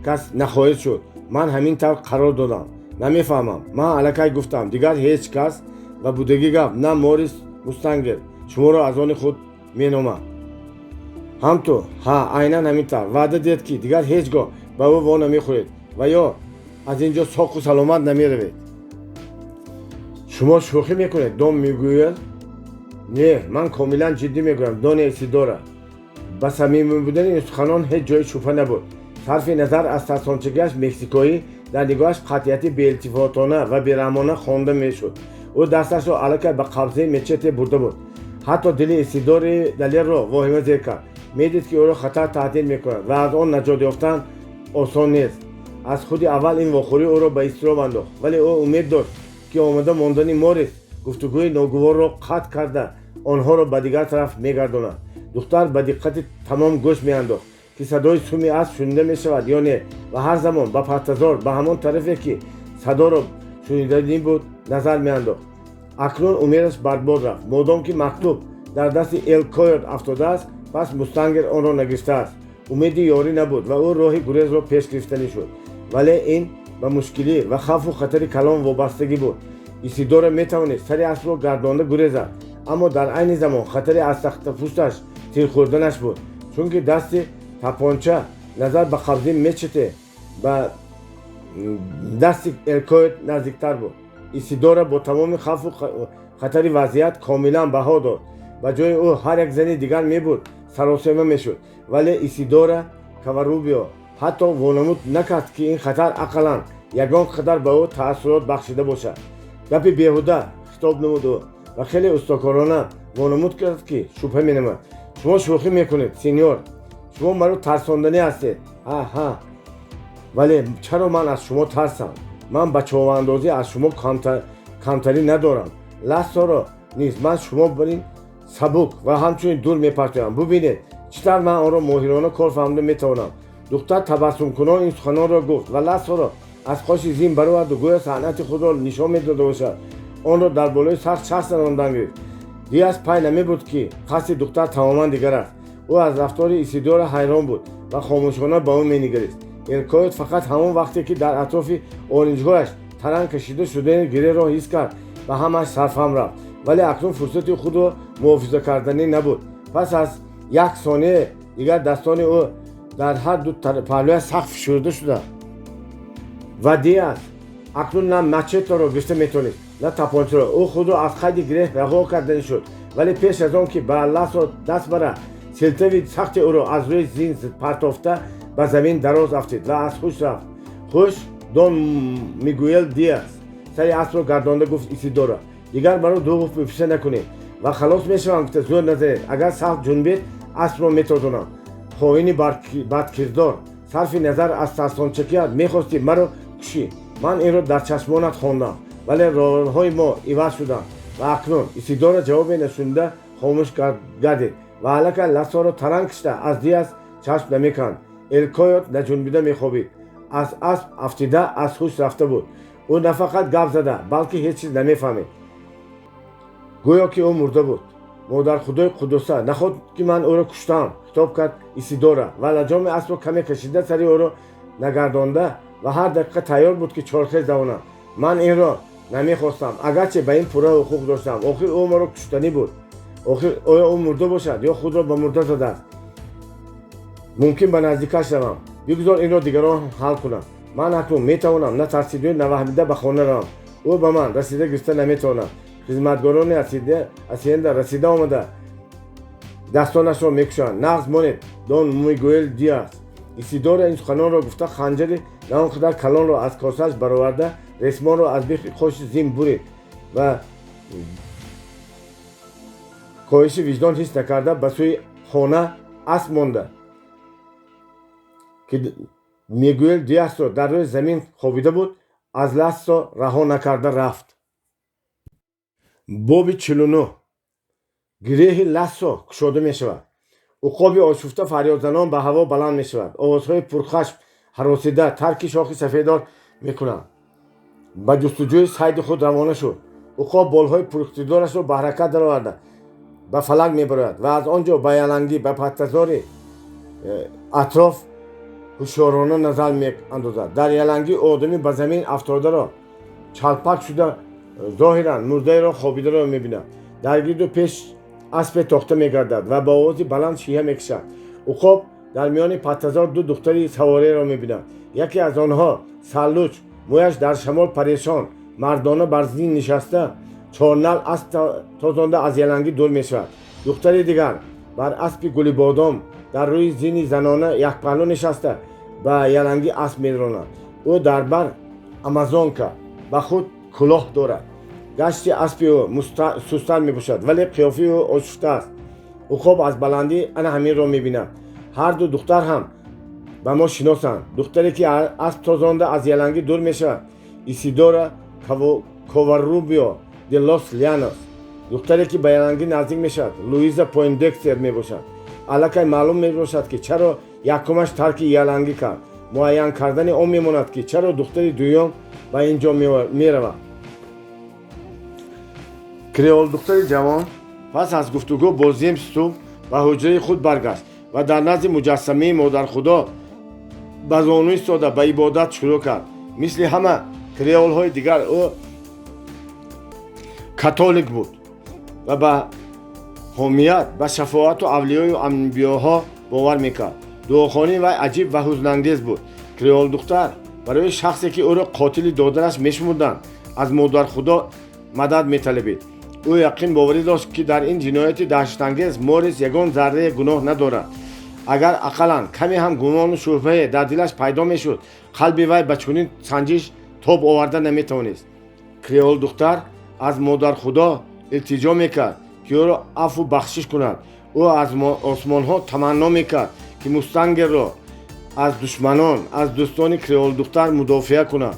кас нахоҳед шуд. Ман ҳамин тавр қарор додам. Намефаҳмам. Ман аллакай гуфтам, дигар ҳеҷ кас. Ва будагӣ гап, на Морис Мустангер. Шуморо аз они худ меномам. Ҳам ту, ҳа, айнан ҳамин тавр. Ваъда диҳед, ки дигар ҳеҷ гоҳ ба ӯ во намехӯред ва ё аз ин ҷо соқу саломат намеравед. Шумо шӯхӣ мекунед, дон Мигуэл? Не, ман комилан ҷиддӣ мегӯям, дона Исидора. Ба самимӣ будани ин суханон ҳеҷ ҷои шубҳа набуд. Сарфи назар аз тарсончагиаш, мексикоӣ дар нигоҳаш қатъияти беилтифотона ва бераҳмона хонда мешуд. Ӯ дасташро аллакай ба қабзаи мечете бурда буд. Ҳатто дили Исидори далерро воҳима зер кард. Медид, ки ӯро хатар таҳдид мекунад ва аз он наҷот ёфтан осон нест. Аз худи аввал ин вохӯрӣ ӯро ба изтироб андохт, вале ӯ умед дошт, ки омода мондани Морис гуфтугӯи ногуворро қатъ карда, онҳоро ба дигар тараф мегардонад. Духтар ба диққати тамом гӯш меандохт, ки садои суми асп шунида мешавад ё не, ва ҳар замон ба паттазор, ба ҳамон тарафе, ки садоро шуниданӣ буд, назар меандохт. Акнун умедаш барбод рафт. Модом ки мактуб дар дасти Эл Койот афтодааст, пас мустангер онро нагирифтааст. Умеди ёрӣ набуд ва ӯ роҳи гурезро пеш гирифтанӣ шуд, вале ин ба мушкилӣ ва хавфу хатари калон вобастагӣ буд. Исидора метавонист сари аспро гардонда гурезад, аммо дар айни замон хатари аз тахтапушташ тир хӯрданаш буд, чунки дасти тапонча назар ба қабзи мечете ба дасти Элкоет наздиктар буд. Исидора бо тамоми хавфу хатари вазъият комилан баҳо дод. Ба ҷои ӯ ҳар як зани дигар мебуд, саросема мешуд, вале Исидора Каварубио ҳатто вонамуд накард, ки ин хатар ақаллан ягон қадар ба ӯ таассурот бахшида бошад. Гапи беҳуда, хитоб намуд ӯ ва хеле устокорона вонамуд кард, ки шубҳа менамояд. Шумо шӯхӣ мекунед, сеньор. Шумо маро тарсонданӣ ҳастед. Ҳа, ҳа, вале чаро ман аз шумо тарсам? Ман ба човаандозӣ аз шумо камтарӣ надорам. Лассоро низ ман шумо барин сабук ва ҳамчунин дур мепартоям. Бубинед, чӣ тавр ман онро моҳирона кор фаҳмида метавонам. Духтар табассумкунон ин суханонро гуфт ва лассоро аз қоши зин бароварду, гӯё санъати худро нишон медода бошад, онро дар болои сар чарх занондан гирифт. Диас пай намебуд, ки қасди духтар тамоман дигар аст. Ӯ аз рафтори Исидора ҳайрон буд ва хомӯшона ба ӯ менигарист. Элкоют фақат ҳамон вақте, ки дар атрофи оринҷгоҳаш таранг кашида шудани гиреҳро ҳис кард, ба ҳамаш сарфаҳм рафт, вале акнун фурсати худро муҳофиза карданӣ набуд. Пас аз як сония дигар дастони ӯ дар ҳар ду паҳлӯяш сахт фишурда шуда ва Диас акнун на мачеторо гирифта метавонист, на тапончаро. Ӯ худро аз қайди гиреҳ раҳо карданӣ шуд, вале пеш аз он ки ба лассо даст барад, селтави сахти ӯро аз рӯи зин партофта, ба замин дароз афтид ва аз ҳуш рафт. Хуш, дон Мигуэл Диас, сари аспро гардонда гуфт Исидора. Дигар маро дуғу писа накунед ва халос мешавам гуфта зӯр назанед. Агар сахт ҷунбед, аспро метозонам. Хоини бадкирдор, сарфи назар аз тарсончакият мехостӣ маро кушӣ. Ман инро дар чашмонат хондам, вале ролҳои мо иваз шуданд ва акнун. Исидора ҷавобе нашунида хомӯш гардид ва аллакай лассоро таранг кишта аз Диас чашм намеканд. Элкоёт наҷунбида мехобид. Аз асп афтида, аз ҳуш рафта буд. Ӯ на фақат гап зада, балки ҳеҷ чиз намефаҳмид, гӯё ки ӯ мурда буд. Модархудои қуддуса, наход ки ман ӯро куштаам, хитоб кард Исидора ва лаҷоми аспро каме кашида, сари ӯро нагардонда ва ҳар дақиқа тайёр буд, ки чорхез давонад. Ман инро намехостам, агарче ба ин пурра ҳуқуқ доштам. Охир ӯ маро куштанӣ буд. Охир оё ӯ мурда бошад ё худро ба мурда задааст? Мумкин ба наздикаш равам. Бигузор инро дигарон ҳал кунанд. Ман акнун метавонам на тарсиду, на ваҳмида ба хона равам. Ӯ ба ман расида гирифта наметавонад. Хизматгорони асиенда расида омада, дастонашро мекушанд. Нағз монед, дон Мигуэл Диас. Исидора ин суханонро гуфта, ханҷари на он қадар калонро аз косааш бароварда, ресмонро аз бехи қоши зин бурид ва коҳиши виҷдон ҳис накарда, ба сӯи хона асп монда, ки Мигуэл Диасро дар рӯи замин хобида буд, аз лассо раҳо накарда рафт. Боби 49. Гиреҳи лассо кушода мешавад. Уқоби ошуфта фарёдзанон ба ҳаво баланд мешавад. Овозҳои пурхашм ҳаросида тарки шохи сафедор мекунанд. Ба ҷустуҷӯи сайди худ равона шуд. Уқоб болҳои пуриқтидорашро ба ҳаракат дароварда, ба фалак мебарояд ва аз он ҷо ба ялангӣ ба паттазори атроф ҳушёрона назар меандозад. Дар ялангӣ одами ба замин афтодаро, чалпак шуда, зоҳиран мурдаеро хобидаро мебинад. Дар гирду пеш Аспе тохта мегардад ва ба овози баланд шиҳа мекашад. Уқоб дар миёни паттазор ду духтари савореро мебинад. Яке аз онҳо саллуч, мӯяш дар шамол парешон, мардона бар зин нишаста, чорнал асп тозонда аз ялангӣ дур мешавад. Духтари дигар бар аспи гулибодом дар рӯи зини занона якпаҳлӯ нишаста, ба ялангӣ асп меронад. Ӯ дар бар амазонка, ба худ кӯлоҳ дорад. Гашти аспи ӯ сустар мебошад, вале қиёфаи ӯ ошуфта аст. Уқоб аз баландӣ ана ҳаминро мебинад. Ҳарду духтар ҳам ба мо шиносанд. Духтаре, ки асп тозонда аз ялангӣ дур мешавад, Исидора Коваррубио де лос Лянос. Духтаре, ки ба ялангӣ наздик мешавад, Луиза Пойндекстер мебошад. Аллакай маълум мебошад, ки чаро якумаш тарки ялангӣ кард. Муайян кардани он мемонад, ки чаро духтари дуюм ба ин ҷо меравад. Креолдухтари ҷавон пас аз гуфтугӯ бо Зимстуб ба ҳуҷраи худ баргашт ва дар назди муҷассамаи модархудо ба зону истода, ба ибодат шурӯъ кард. Мисли ҳама креолҳои дигар, ӯ католик буд ва ба ҳомият, ба шафоату авлиёю анбиёҳо бовар мекард. Дуохонии вай аҷиб ва ҳузнангез буд. Креолдухтар барои шахсе, ки ӯро қотили додараш мешумурданд, аз модархудо мадад металабид. Ӯ яқин боварӣ дошт, ки дар ин ҷинояти даҳшатангез Морис ягон заррае гуноҳ надорад. Агар ақаллан каме ҳам гумону шубҳае дар дилаш пайдо мешуд, қалби вай ба чунин санҷиш тоб оварда наметавонист. Креолдухтар аз модархудо илтиҷо мекард, ки ӯро афву бахшиш кунад. Ӯ аз осмонҳо таманно мекард, ки мустангерро аз душманон, аз дӯстони креолдухтар мудофиа кунад.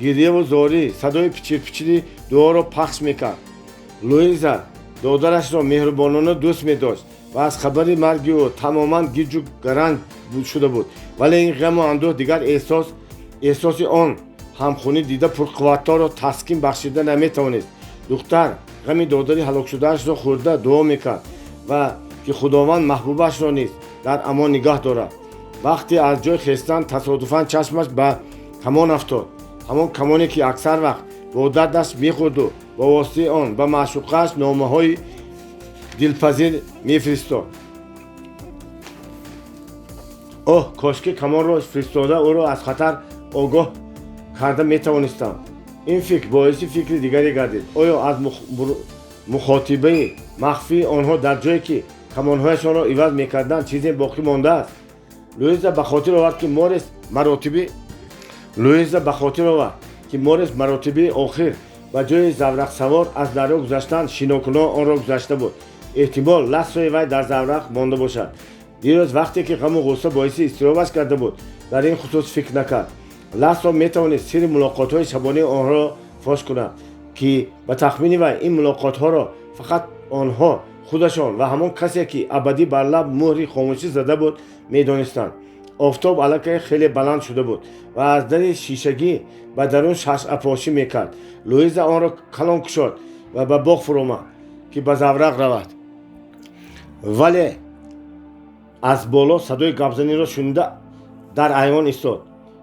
Гирьяву зорӣ садои пичирпичири дуоро пахш мекард. Луиза додарашро меҳрубонона дӯст медошт ва аз хабари марги ӯ тамоман гиҷу гаранг шуда буд, вале ин ғаму андӯҳ дигар эҳсоси он ҳамхунӣ дида пурқувватҳоро таскин бахшида наметавонист. Духтар ғами додари ҳалокшудаашро хӯрда, дуо мекард ва ки Худованд маҳбубашро низ дар амон нигаҳ дорад. Вақте аз ҷой хестан, тасодуфан чашмаш ба камон афтод, ҳамон камоне, ки аксар вақт бо дардаш мехӯрду бо воситаи он ба маъшуқааш номаҳои дилпазир мефиристод. Оҳ, кошки камонро фиристода, ӯро аз хатар огоҳ карда метавонистам. Ин фикр боиси фикри дигаре гардид. Оё аз мухотибаи махфии онҳо дар ҷое, ки камонҳояшонро иваз мекарданд, чизе боқӣ мондааст? Луиза ба хотир овард, ки Морис маротибии охир ба ҷои заврақсавор аз дарё гузаштан шинокунон онро гузашта буд. Эҳтимол, лассои вай дар заврақ монда бошад. Дирӯз, вақте ки ғаму ғусса боиси изтиробаш карда буд, дар ин хусус фикр накард. Лассо метавонист сирри мулоқотҳои шабонии онҳоро фош кунад, ки ба тахмини вай ин мулоқотҳоро фақат онҳо худашон ва ҳамон касе, ки абадӣ бар лаб муҳри хомӯшӣ зада буд, медонистанд. Офтоб аллакай хеле баланд шуда буд ва аз дари шишагӣ ба дарун шашъапошӣ мекард. Луиза онро калон кушод ва ба боғ фуромад, ки ба заврақ равад, вале аз боло садои гапзаниро шунида, дар айвон истод.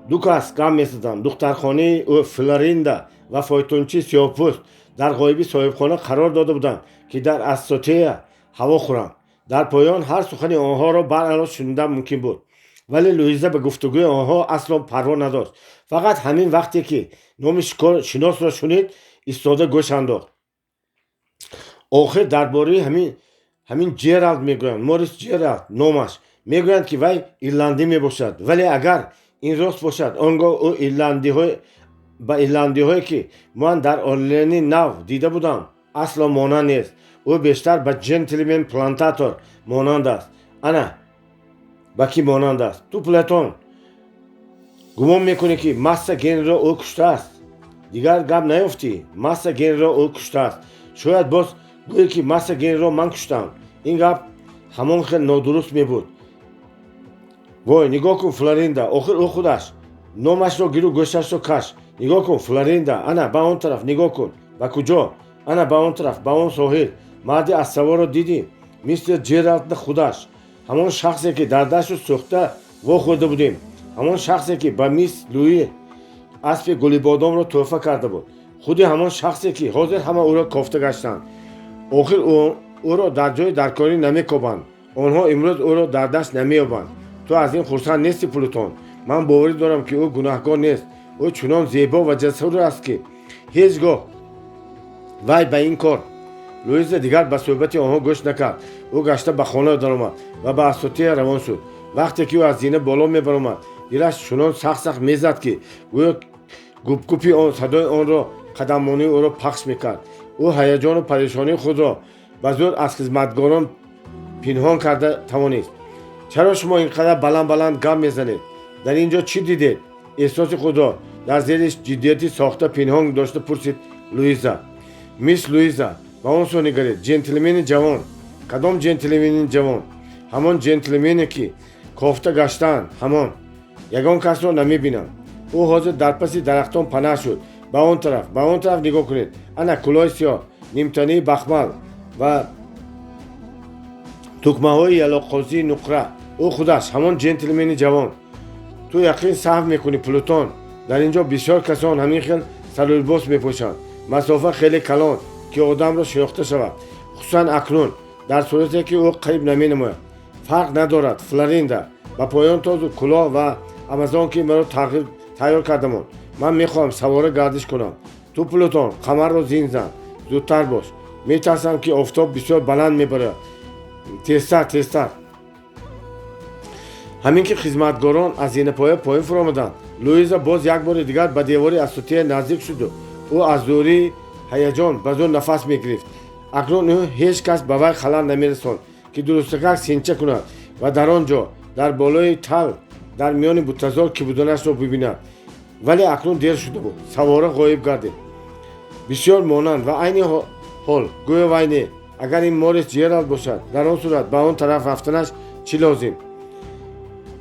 Ду кас гап мезаданд: духтархонаи ӯ Флоринда ва фойтунчи сиёҳпӯст. Дар ғоиби соҳибхона қарор дода буданд, ки дар ассотея ҳаво хӯранд. Дар поён ҳар сухани онҳоро баръало шунидан мумкин буд, вале Луиза ба гуфтугӯи онҳо асло парво надошт. Фақат ҳамин вақте ки номи шиносро шунид, истода гӯш андохт. Охир дар бораи ҳамин Ҷералд мегӯянд, Морис Ҷералд номаш. Мегӯянд, ки вай ирландӣ мебошад, вале агар ин рост бошад, он гоҳ ӯ ба ирландиҳое, ки ман дар Орлени Нав дида будам, асло монанд нест. Ӯ бештар ба ҷентлмен плантатор монанд аст. Ана ба кӣ монанд аст? Ту, Платон, гумон мекунӣ, ки Масса Генриро ӯ куштааст? Дигар гап наёфтӣ? Масса Генриро ӯ куштааст. Шояд боз гӯе, ки Масса Генриро ман куштам. Ин гап ҳамон хел нодуруст мебуд. Вой, нигоҳ кун, Флоринда, охир ӯ худаш номашро гиру гӯшашро каш. Нигоҳ кун, Флоринда, ана ба он тараф нигоҳ кун. Ба куҷо? Ана ба он тараф, ба он соҳил. Марди ассаворро дидӣ? Мистер Ҷералдна худаш, ҳамон шахсе, ки дар дашту сӯхта вохӯрда будем, ҳамон шахсе, ки ба мисс Луи аспи гулибодомро тӯҳфа карда буд, худи ҳамон шахсе, ки ҳозир ҳама ӯро кофта гаштанд. Охир Ӯро дар ҷои даркорӣ намекобанд. Онҳо имрӯз ӯро дар даст намеёбанд. Ту аз ин хурсанд нестӣ, Плутон? Ман боварӣ дорам, ки ӯ гунаҳкор нест. Ӯ чунон зебо ва ҷасур аст, ки ҳеҷ гоҳ вай ба ин кор. Луиза дигар ба суҳбати онҳо гӯш накард. Ӯ гашта ба хона даромад ва ба асотия равон шуд. Вақте ки ӯ аз зина боло мебаромад, дилаш чунон сахт-сахт мезад, ки гӯё гупгупи он садои онро қадаммонии ӯро пахш мекард. Ӯ ҳаяҷону парешонии худро ба зӯр аз хизматгорон пинҳон карда тавонист. Чаро шумо ин қадар баланд-баланд гап мезанед? Дар ин ҷо чӣ дидед? Эҳсоси худро дар зери ҷиддияти сохта пинҳон дошта пурсид Луиза. Мисс Луиза, ба он сӯ нигаред. Ҷентлмени ҷавон. Кадом ҷентлмени ҷавон? Ҳамон ҷентлмене, ки кофта гаштаанд, ҳамон. Ягон касро намебинам. Ӯ ҳозир дар паси дарахтон панаҳ шуд. Ба он тараф, ба он тараф нигоҳ кунед. Ана кӯлоҳи сиёҳ, нимтанаи бахмал ва тукмаҳои ялоқозии нуқра. Ӯ худаш, ҳамон ҷентлмени ҷавон. Ту яқин саҳв мекунӣ, Плутон. Дар ин ҷо бисёр касон ҳамин хел сарулибос мепӯшанд. Масофа хеле калон, ки одамро шинохта шавад, хусусан акнун, дар сурате ки ӯ қариб наменамояд. Фарқ надорад, Флоринда. Ба поён тозу кӯлоҳ ва амазонки маро тайёр кардамон. Ман мехоҳам савора гардиш кунам. Ту, Плутон, қамарро зин зан. Зудтар бош. Метарсам, ки офтоб бисёр баланд мебарояд. Тезтар, тезтар. Ҳамин ки хизматгорон аз зинапоя поён фуромаданд, Луиза боз як бори дигар ба девори асотия наздик шуду ӯ аз зӯрии ҳаяҷон ба зӯр нафас мегирифт. Акнун ӯ ҳеҷ кас ба вай халал намерасонд, ки дурустакак синча кунад ва дар он ҷо, дар болои тал, дар миёни бутазор кӣ буданашро бибинад. Вале акнун дер шуда буд. Савора ғоиб гардид. Бисёр монанд ва айни ҳол гӯё вай не. Агар ин Морис Ҷералд бошад, дар он сурат ба он тараф рафтанаш чӣ лозим?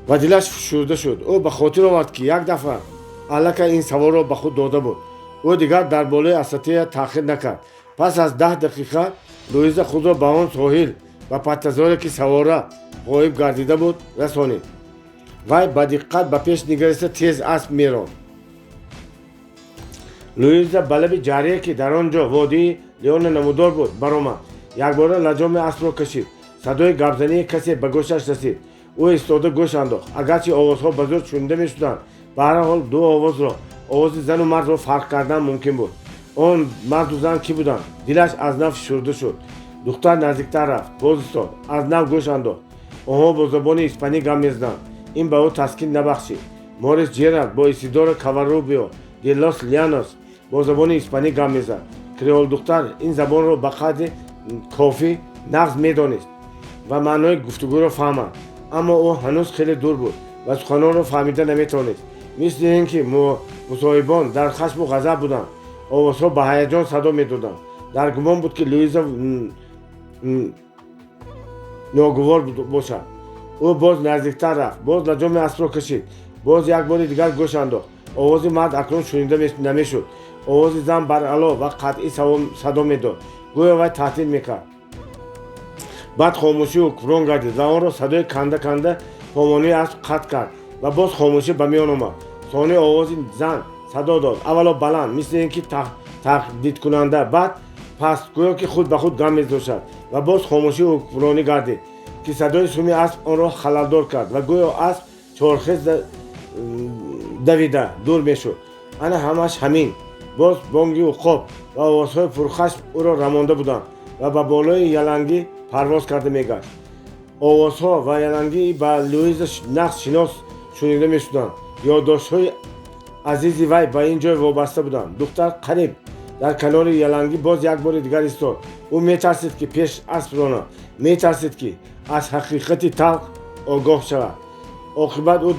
Ва дилаш фишурда шуд. Ӯ ба хотир овард, ки як дафъа аллакай ин саворро ба худ дода буд. Ӯ дигар дар болои асатия таъхир накард. Пас аз 10 дақиқа Луиза худро ба он соҳил, ба паттазоре, ки савора ғоиб гардида буд, расонид. Вай ба диққат ба пеш нигариста тез асп меронд. Луиза ба лаби ҷарие, ки дар он ҷо водии Леона намудор буд, баромад. Якбора лаҷоми аспро кашид. Садои гапзании касе ба гӯшаш расид. Ӯ истода гӯш андохт. Агарчи овозҳо ба зӯр шунида мешуданд, ба ҳар ҳол ду овозро, овози зану мардро фарқ кардан мумкин буд. Он марду зан кӣ буданд? Дилаш аз нав фишурда шуд. Духтар наздиктар рафт, боз истод, аз нав гӯш андохт. Онҳо бо забони испанӣ гап мезаданд. Ин ба ӯ таскин набахшид. Морис Ҷералд бо Исидоро Каварубио де лос Лянос бо забони испанӣ гап мезад. Креолдухтар ин забонро ба қадри кофӣ нағз медонист ва маънои гуфтугӯро фаҳмад, аммо ӯ ҳанӯз хеле дур буд ва суханонро фаҳмида наметавонист. Мисли ин ки мусоҳибон дар хашму ғазаб буданд. Овозҳо ба ҳаяҷон садо медоданд. Дар гумон буд, ки Луиза ногувор бошад. Ӯ боз наздиктар рафт, боз лаҷоми аспро кашид, боз як бори дигар гӯш андохт. Овози мард акнун шунида намешуд. Овози зан баръало ва қатъӣ садо медод, гӯё вай таҳдид мекард. Баъд хомӯшӣ ҳукмрон гардид ва онро садои канда-канда помонии асп қатъ кард ва боз хомӯшӣ ба миён омад. Сони овози зан садо дод, аввало баланд, мисли ин ки таҳдидкунанда, баъд паст, гӯё ки худ ба худ гап мезошад, ва боз хомӯшӣ ҳукмронӣ гардид, ки садои суми асп онро халалдор кард ва гӯё асп чорхез давида дур мешуд. Ана ҳамаш ҳамин. Боз бонги уқоб ва овозҳои пурхашм ӯро рамонда буданд ва ба болои ялангӣ парвоз карда мегашт. Овозҳо ва ялангӣ ба Луиза нағз шинос шунида мешуданд. Ёддоштҳои азизи вай ба ин ҷой вобаста буданд. Духтар қариб дар канори ялангӣ боз як бори дигар истод. Ӯ метарсид, ки пеш асп ронад, метарсид, ки аз ҳақиқати талх огоҳ шавад. Оқибат ӯ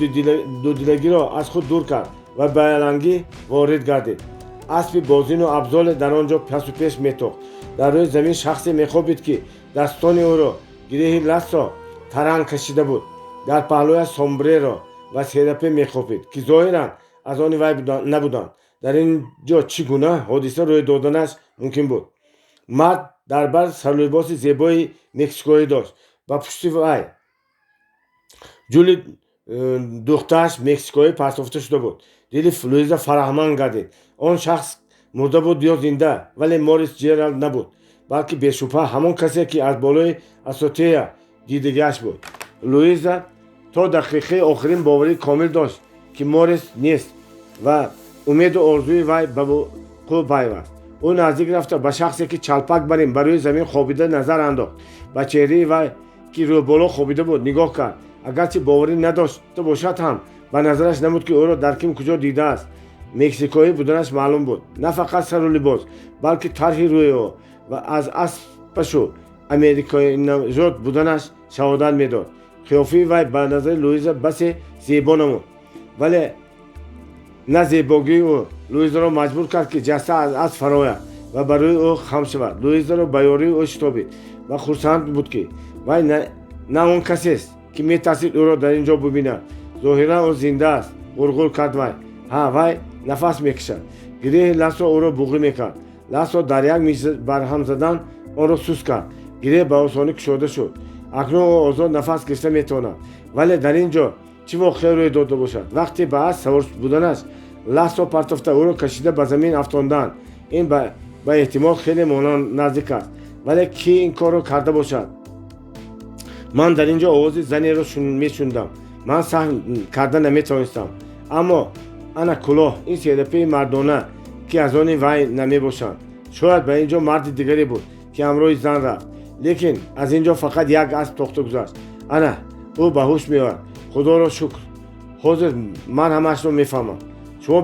дудилагиро аз худ дур кард ва ба ялангӣ ворид гардид. Аспи бозину абзоле дар он ҷо пасу пеш метохт. Дар рӯи замин шахсе мехобид, ки дастони ӯро гиреҳи лассо таранг кашида буд. Дар паҳлӯяш сомбреро ва серапе мехобид, ки зоҳиран аз они вай набуданд. Дар ин ҷо чӣ гуна ҳодиса рӯй доданаш мумкин буд? Мард дар бар сарлибоси зебои мексикоӣ дошт. Ба пушти вай ҷули духтааш мексикоӣ партофта шуда буд. Дили Луиза фараҳманд гардид. Он шахс мурда буд ё зинда, вале Морис Ҷералд набуд. Балки бешубҳа ҳамон касе, ки аз болои асотея дидагиаш буд. Луиза то дақиқаи охирин боварии комил дошт, ки Морис нест ва умеду орзуи вай ба вуқӯъ пайваст. Ӯ наздик рафта, ба шахсе, ки чалпак бар ин ба рӯи замин хобида, назар андохт. Ба чеҳраи вай, ки рӯболо хобида буд, нигоҳ кард. Агарчи боварӣ надошта бошад ҳам, ба назараш намуд, ки ӯро дар ким куҷо дидааст. Мексикоӣ буданаш маълум буд. На фақат сару либос, балки тарҳи рӯи ӯ ва аз аспашу америкоинажод буданаш шаҳодат медод. Қиёфаи вай ба назари Луиза басе зебо намуд, вале на зебогии ӯ Луизаро маҷбур кард, ки ҷаста аз асп фарояд ва ба рӯи ӯ хам шавад. Луизаро ба ёрии ӯ шитобид ва хурсанд буд, ки вай на он касест, ки метарсид ӯро дар ин ҷо бибинад. Зоҳиран ӯ зинда аст, ғурғур кард вай. Ҳа, вай нафас мекашад. Гиреҳи лассо ӯро буғӣ мекард. Лассо дар як миж барҳам задан онро суст кард. Гиреҳ ба осонӣ кушода шуд. Акнун ӯ озод нафас гирифта метавонад. Вале дар ин ҷо чӣ воқеа рӯй дода бошад? Вақте ба асп савор буданаш лассо партофта, ӯро кашида ба замин афтонданд. Ин ба эҳтимол хеле монанд наздик аст. Вале кӣ ин корро карда бошад? Ман дар ин ҷо овози занеро мешунидам. Ман саҳв карда наметавонистам. Аммо ана кулоҳ, ин серапаи мардона, ки аз они вай намебошанд. Шояд ба ин ҷо марди дигаре буд, ки ҳамроҳи зан рафт. Лекин аз ин ҷо фақат як асп тохта гузашт. Ана ӯ ба ҳуш меояд. Худоро шукр, ҳозир ман ҳамаашро мефаҳмам. Шумо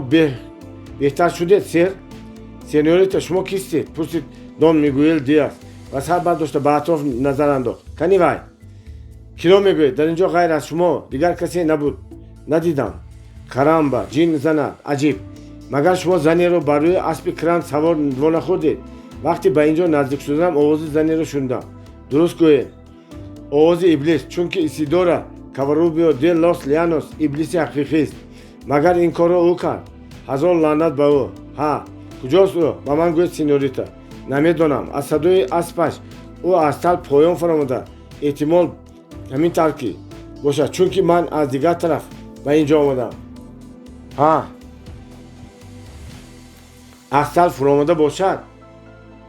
беҳтар шудед, сэр? Сеньорита, шумо кистед? Пурсид Дон Мигуэл Диас ва сар бардошта ба атроф назар андохт. Кани вай? Киро мегӯед? Дар ин ҷо ғайр аз шумо дигар касе набуд, надидам. Карамба, ҷин занад, аҷиб! Магар шумо занеро бар рӯи аспи кран савор вонахӯрдед? Вақте ба ин ҷо наздик шуданам, овози занеро шунидам. Дуруст гӯед, овози иблис, чунки Исидора Каварубио де Лос Лианос иблиси ҳақиқист. Магар ин корро ӯ кард? Ҳазор лаънат ба ӯ! Ҳа, куҷост ӯ? Ба ман гӯед, сеньорита. Намедонам. Аз садои аспаш ӯ аз тал поён фаромада. Эҳтимол ҳамин тавр ки бошад, чунки ман аз дигар тараф ба ин ҷо омадам. Ҳа, аз тал фуромада бошад,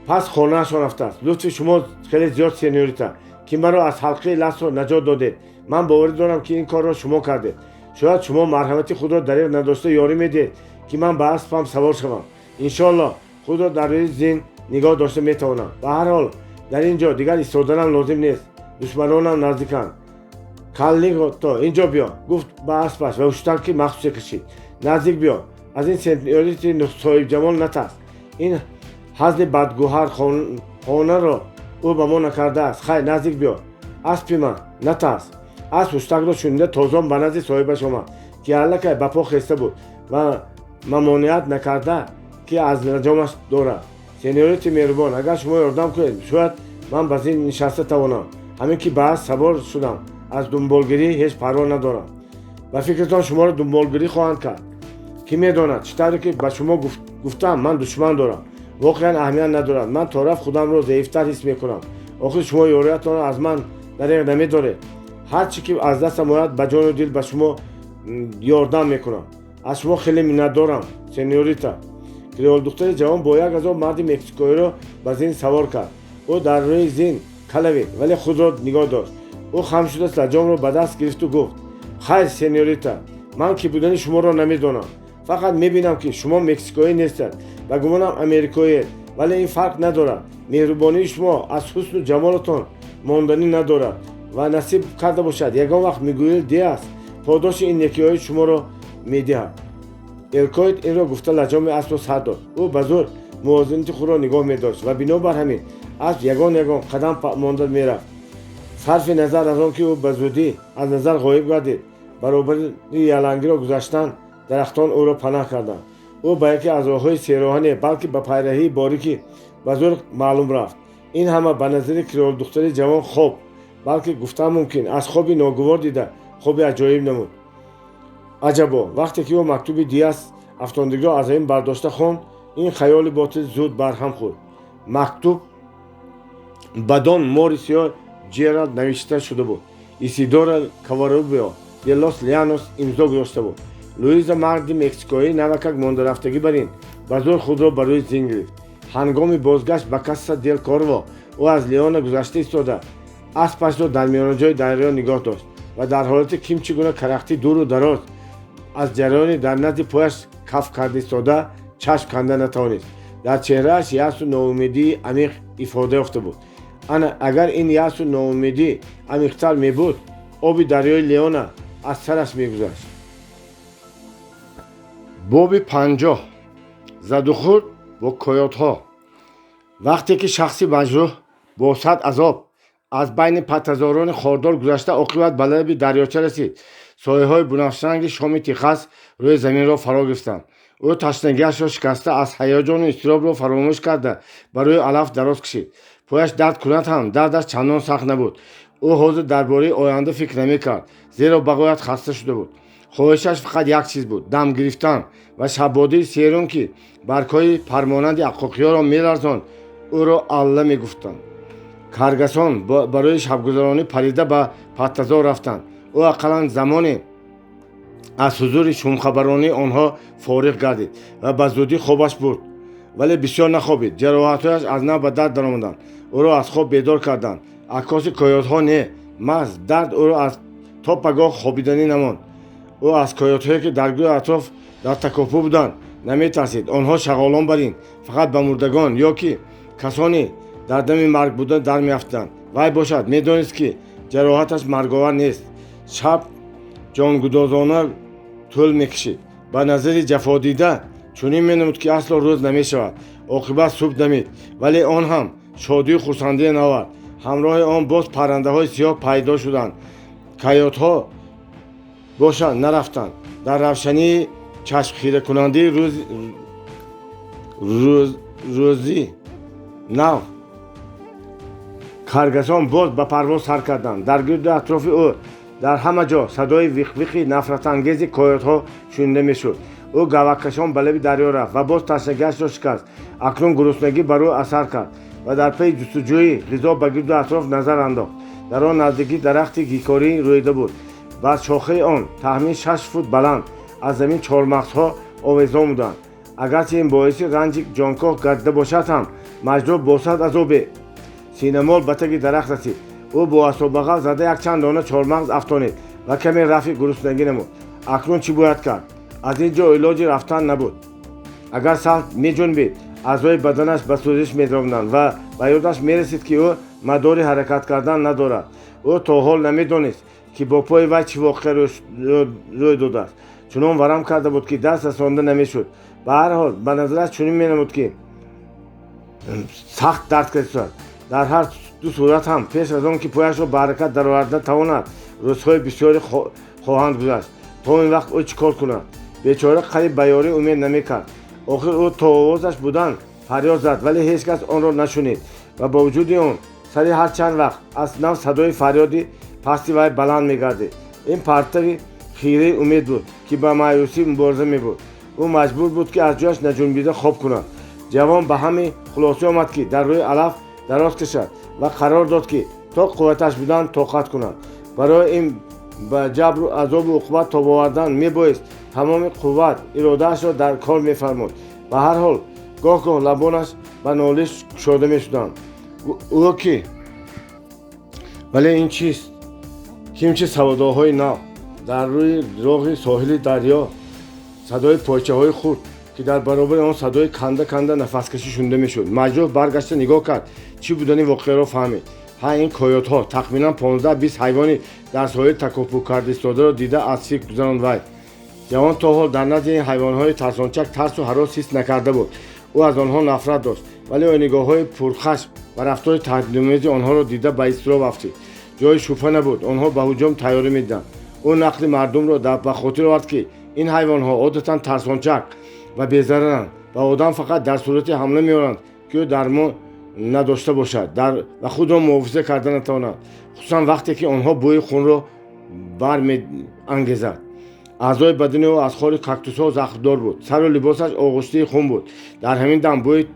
пас хонаашон рафтааст. Лутфи шумо хеле зиёд, сеньорита, ки маро аз ҳалқаи лассо наҷот додед. Ман боварӣ дорам, ки ин корро шумо кардед. Шояд шумо марҳамати худро дариғ надошта ёрӣ медиҳед, ки ман ба аспам савор шавам. Иншоалло, худро дар рӯи зин нигоҳ дошта метавонам. Ба ҳар ҳол, дар ин ҷо дигар истоданам лозим нест. Душманонам наздиканд. Каллито, ин ҷо биё, гуфт ба аспаш ва ҳуштаки махсусе кашид. Наздик биё. Аз ин сеньорити соҳибҷамол натарс. Ин ҳазли бадгӯҳар хонаро ӯ ба мо накардааст. Хайр, наздик биё, аспи ман, натарс. Асп ҳуштакро шунида, тозон ба назди соҳибаш омад, ки аллакай ба по хеста буд ва мамониат накарда, ки аз лаҷомаш дорад. Сеньорити меҳрубон, агар шумо ёрдам кунед, шояд ман ба зин нишаста тавонам. Ҳамин ки ба асп савор шудам, аз дунболгирӣ ҳеҷ парво надорам. Ба фикртон, шуморо дунболгирӣ хоҳанд кард? Кӣ медонад? Чӣ тавре ки ба шумо гуфтам, ман душман дорам. Воқеан аҳамият надорад. Ман торафт худамро заифтар ҳис мекунам. Охир шумо ёриятонро аз ман дареғ намедоред. Ҳар чӣ ки аз дастам ояд, ба ҷону дил ба шумо ёрдам мекунам. Аз шумо хеле миннатдорам, сеньорита. Креолдухтари ҷавон бо як азоб марди мексикоиро ба зин савор кард. Ӯ дар рӯи зин калавид, вале худро нигоҳ дошт. Ӯ хам шуда лаҷомро ба даст гирифту гуфт: «Хайр, сеньорита, ман кӣ будани шуморо намедонам. Фақат мебинам, ки шумо мексикоӣ нестед. Ба гумонам, америкоиед, вале ин фарқ надорад. Меҳрубонии шумо аз ҳусну ҷамолатон монданӣ надорад ва насиб карда бошад, ягон вақт Мигуэл Диас подоши ин некиҳои шуморо медиҳад». Элкоид инро гуфта, лаҷоми аспро сар дод. Ӯ ба зӯр мувозинати худро нигоҳ медошт ва бинобар ҳамин асп ягон ягон қадам монда мерафт. Сарфи назар аз он ки ӯ ба зудӣ аз назар ғоиб гардид, баробари ялангиро гузаштан, дарахтон ӯро панаҳ карданд. Ӯ ба яке аз роҳҳои сероҳа не, балки ба пайраҳии борикӣ ба зӯр маълум рафт. Ин ҳама ба назари креолдухтари ҷавон хоб, балки гуфтан мумкин, аз хоби ногувор дида хоби аҷоиб намуд. Аҷабо, вақте ки ӯ мактуби Диас афтондагиро аз замин бардошта хонд, ин хаёли ботил зуд барҳам хӯрд. Мактуб ба Дон Морисио Ҷералд навишта шуда буд. Исидора Каварубио де Лос Лианос имзо гузошта буд. Луиза марди мексикоӣ навакак мондарафтагӣ бар ин ба зӯр худро ба рӯи зин гирифт. Ҳангоми бозгашт ба Касса дел Корво ӯ аз Леона гузашта истода, аспашро дар миёнаҷои дарё нигоҳ дошт ва дар ҳолати ким чӣ гуна карахтӣ дуру дароз аз ҷараёни дар назди пояш каф карда истода чашм канда натавонист. Дар чеҳрааш яъсу ноумедии амиқ ифода ёфта буд. Ана агар ин яъсу ноумедӣ амиқтар мебуд, оби дарёи Леона аз сараш мегузашт. Боби 50. Задухӯрд бо койотҳо. Вақте ки шахси маҷрӯҳ бо сад азоб аз байни паттазорони хордор гузашта, оқибат ба лаби дарёча расид, сояҳои бунафшранги шоми Техас рӯи заминро фаро гирифтанд. Ӯ ташнагиашро шикаста, аз ҳаяҷону изтиробро фаромӯш карда, ба рӯи алаф дароз кашид. Пояш дард кунад ҳам, дардаш чандон сахт набуд. Ӯ ҳозир дар бораи оянда фикр намекард, зеро ба ғоят хаста шуда буд. Хоҳишаш фақат як чиз буд: дам гирифтан ва шаббодии серун, ки баргҳои пармонанди ақоқиёро меларзонд, ӯро алла мегуфтанд. Каргасон барои шабгузаронӣ парида ба паттазор рафтанд. Ӯ ақаллан замоне аз ҳузури шумхабаронии онҳо фориғ гардид ва ба зудӣ хобаш бурд. Вале бисёр нахобид. Ҷароҳатҳояш аз нав ба дард даромаданд. Ӯро аз хоб бедор карданд. Аккоси койотҳо не, маҳз дард ӯро аз то пагоҳ хобиданӣ намонд. Ӯ аз койотҳое, ки дар гӯи атроф дар такопӯ буданд, наметарсид. Онҳо шағолон бар ин фақат ба мурдагон ё ки касоне дар дами марг буда дар меафтанд. Вай бошад, медонист, ки ҷароҳаташ марговар нест. Шаб ҷонгудозона тӯл мекашид. Ба назари ҷафодида чунин менамуд, ки асло рӯз намешавад. Оқибат субҳ дамид, вале он ҳам шодию хурсандие наовард. Ҳамроҳи он боз паррандаҳои сиёҳ пайдо шуданд. Кайотҳо бошад, нарафтанд. Дар равшании чашмхиракунандаи рӯзи нав каргасон боз ба парвоз сар карданд. Дар гирду атрофи ӯ дар ҳама ҷо садои виқвиқи нафратангези койотҳо шунида мешуд. Ӯ гаваккашон ба лаби дарё рафт ва боз ташнагиашро шикаст. Акнун гуруснагӣ бар ӯ асар кард ва дар пайи ҷустуҷӯи ғизо ба гирду атроф назар андохт. Дар он наздикӣ дарахти гикорӣ рӯида буд. Бар шохаи он таҳмин 6 фут баланд аз замин чормағзҳо овезон буданд. Агарчи ин боиси ранҷи ҷонкоҳ гардида бошад ҳам, маҷрӯҳ бо сад азобе синамол ба таги дарахт расид. Ӯ бо асобағал зада якчанд дона чормағз афтонид ва каме рафъи гуруснагӣ намуд. Акнун чӣ бояд кард? Аз ин ҷо илоҷи рафтан набуд. Агар сахт меҷунбид, аъзои баданаш ба сӯзиш медаромаданд ва ба ёдаш мерасид, ки ӯ мадори ҳаракат кардан надорад. Ӯ то ҳол намедонист, ки бо пои вай чӣ воқеа рӯй додааст. Чунон варам карда буд, ки даст расонда намешуд. Ба ҳар ҳол, ба назараш чунин менамуд, ки сахт дард кардааст. Дар ҳар ду сурат ҳам, пеш аз он ки пояшро ба ҳаракат дароварда тавонад, рӯзҳои бисёре хоҳанд гузашт. То ин вақт ӯ чӣ кор кунад? Бечора қариб ба ёрӣ умед намекард. Охир ӯ то овозаш будан фарёд зад, вале ҳеҷ кас онро нашунид ва бо вуҷуди он сари ҳар чанд вақт аз нав садои фарёди пасти вай баланд мегардид. Ин партави хираи умед буд, ки ба маъюсӣ мубориза мебурд. Ӯ маҷбур буд, ки аз ҷояш наҷунбида хоб кунад. Ҷавон ба ҳамин хулоса омад, ки дар рӯи алаф дароз кашад ва қарор дод, ки то қувваташ будан тоқат кунад. Барои ин ба ҷабру азобу уқубат тоб овардан мебоист тамоми қувват иродаашро дар кор мефармуд. Ба ҳар ҳол, гоҳ гоҳ лабонаш ба нолиш кушода мешуданд. Ӯ ки вале ин чист? Кимчи савдоҳои нав дар рӯи роғи соҳили дарё, садои пойчаҳои хурд, ки дар баробари он садои канда канда нафаскашӣ шунида мешуд. Маҷрӯҳ баргашта нигоҳ кард, чӣ будани воқеаро фаҳмид. Ҳа, ин койотҳо тахминан 15-20 ҳайвони дар соҳил такопӯ карда истодаро дида, аз фикр гузаронд вай. Ҷавон то ҳол дар назди ин ҳайвонҳои тарсончак тарсу ҳарос ҳис накарда буд. Ӯ аз онҳо нафрат дошт, вале нигоҳҳои пурхашм ва рафтори таҳдидомези онҳоро дида, ба изтироб афтид. Ҷои шубҳа набуд, онҳо ба ҳуҷум тайёрӣ медиданд. Ӯ нақли мардумро ба хотир овард, ки ин ҳайвонҳо одатан тарсончак ва безараранд ва одам фақат дар сурати ҳамла меоранд, ки ӯ дармон надошта бошад ва худро муҳофиза карда натавонад, хусусан вақте ки онҳо бӯи хунро бармеангезад. Аъзои бадани ӯ аз хори кактусҳо захмдор буд, сару либосаш оғуштаи хун буд. Дар ҳамин дам бӯи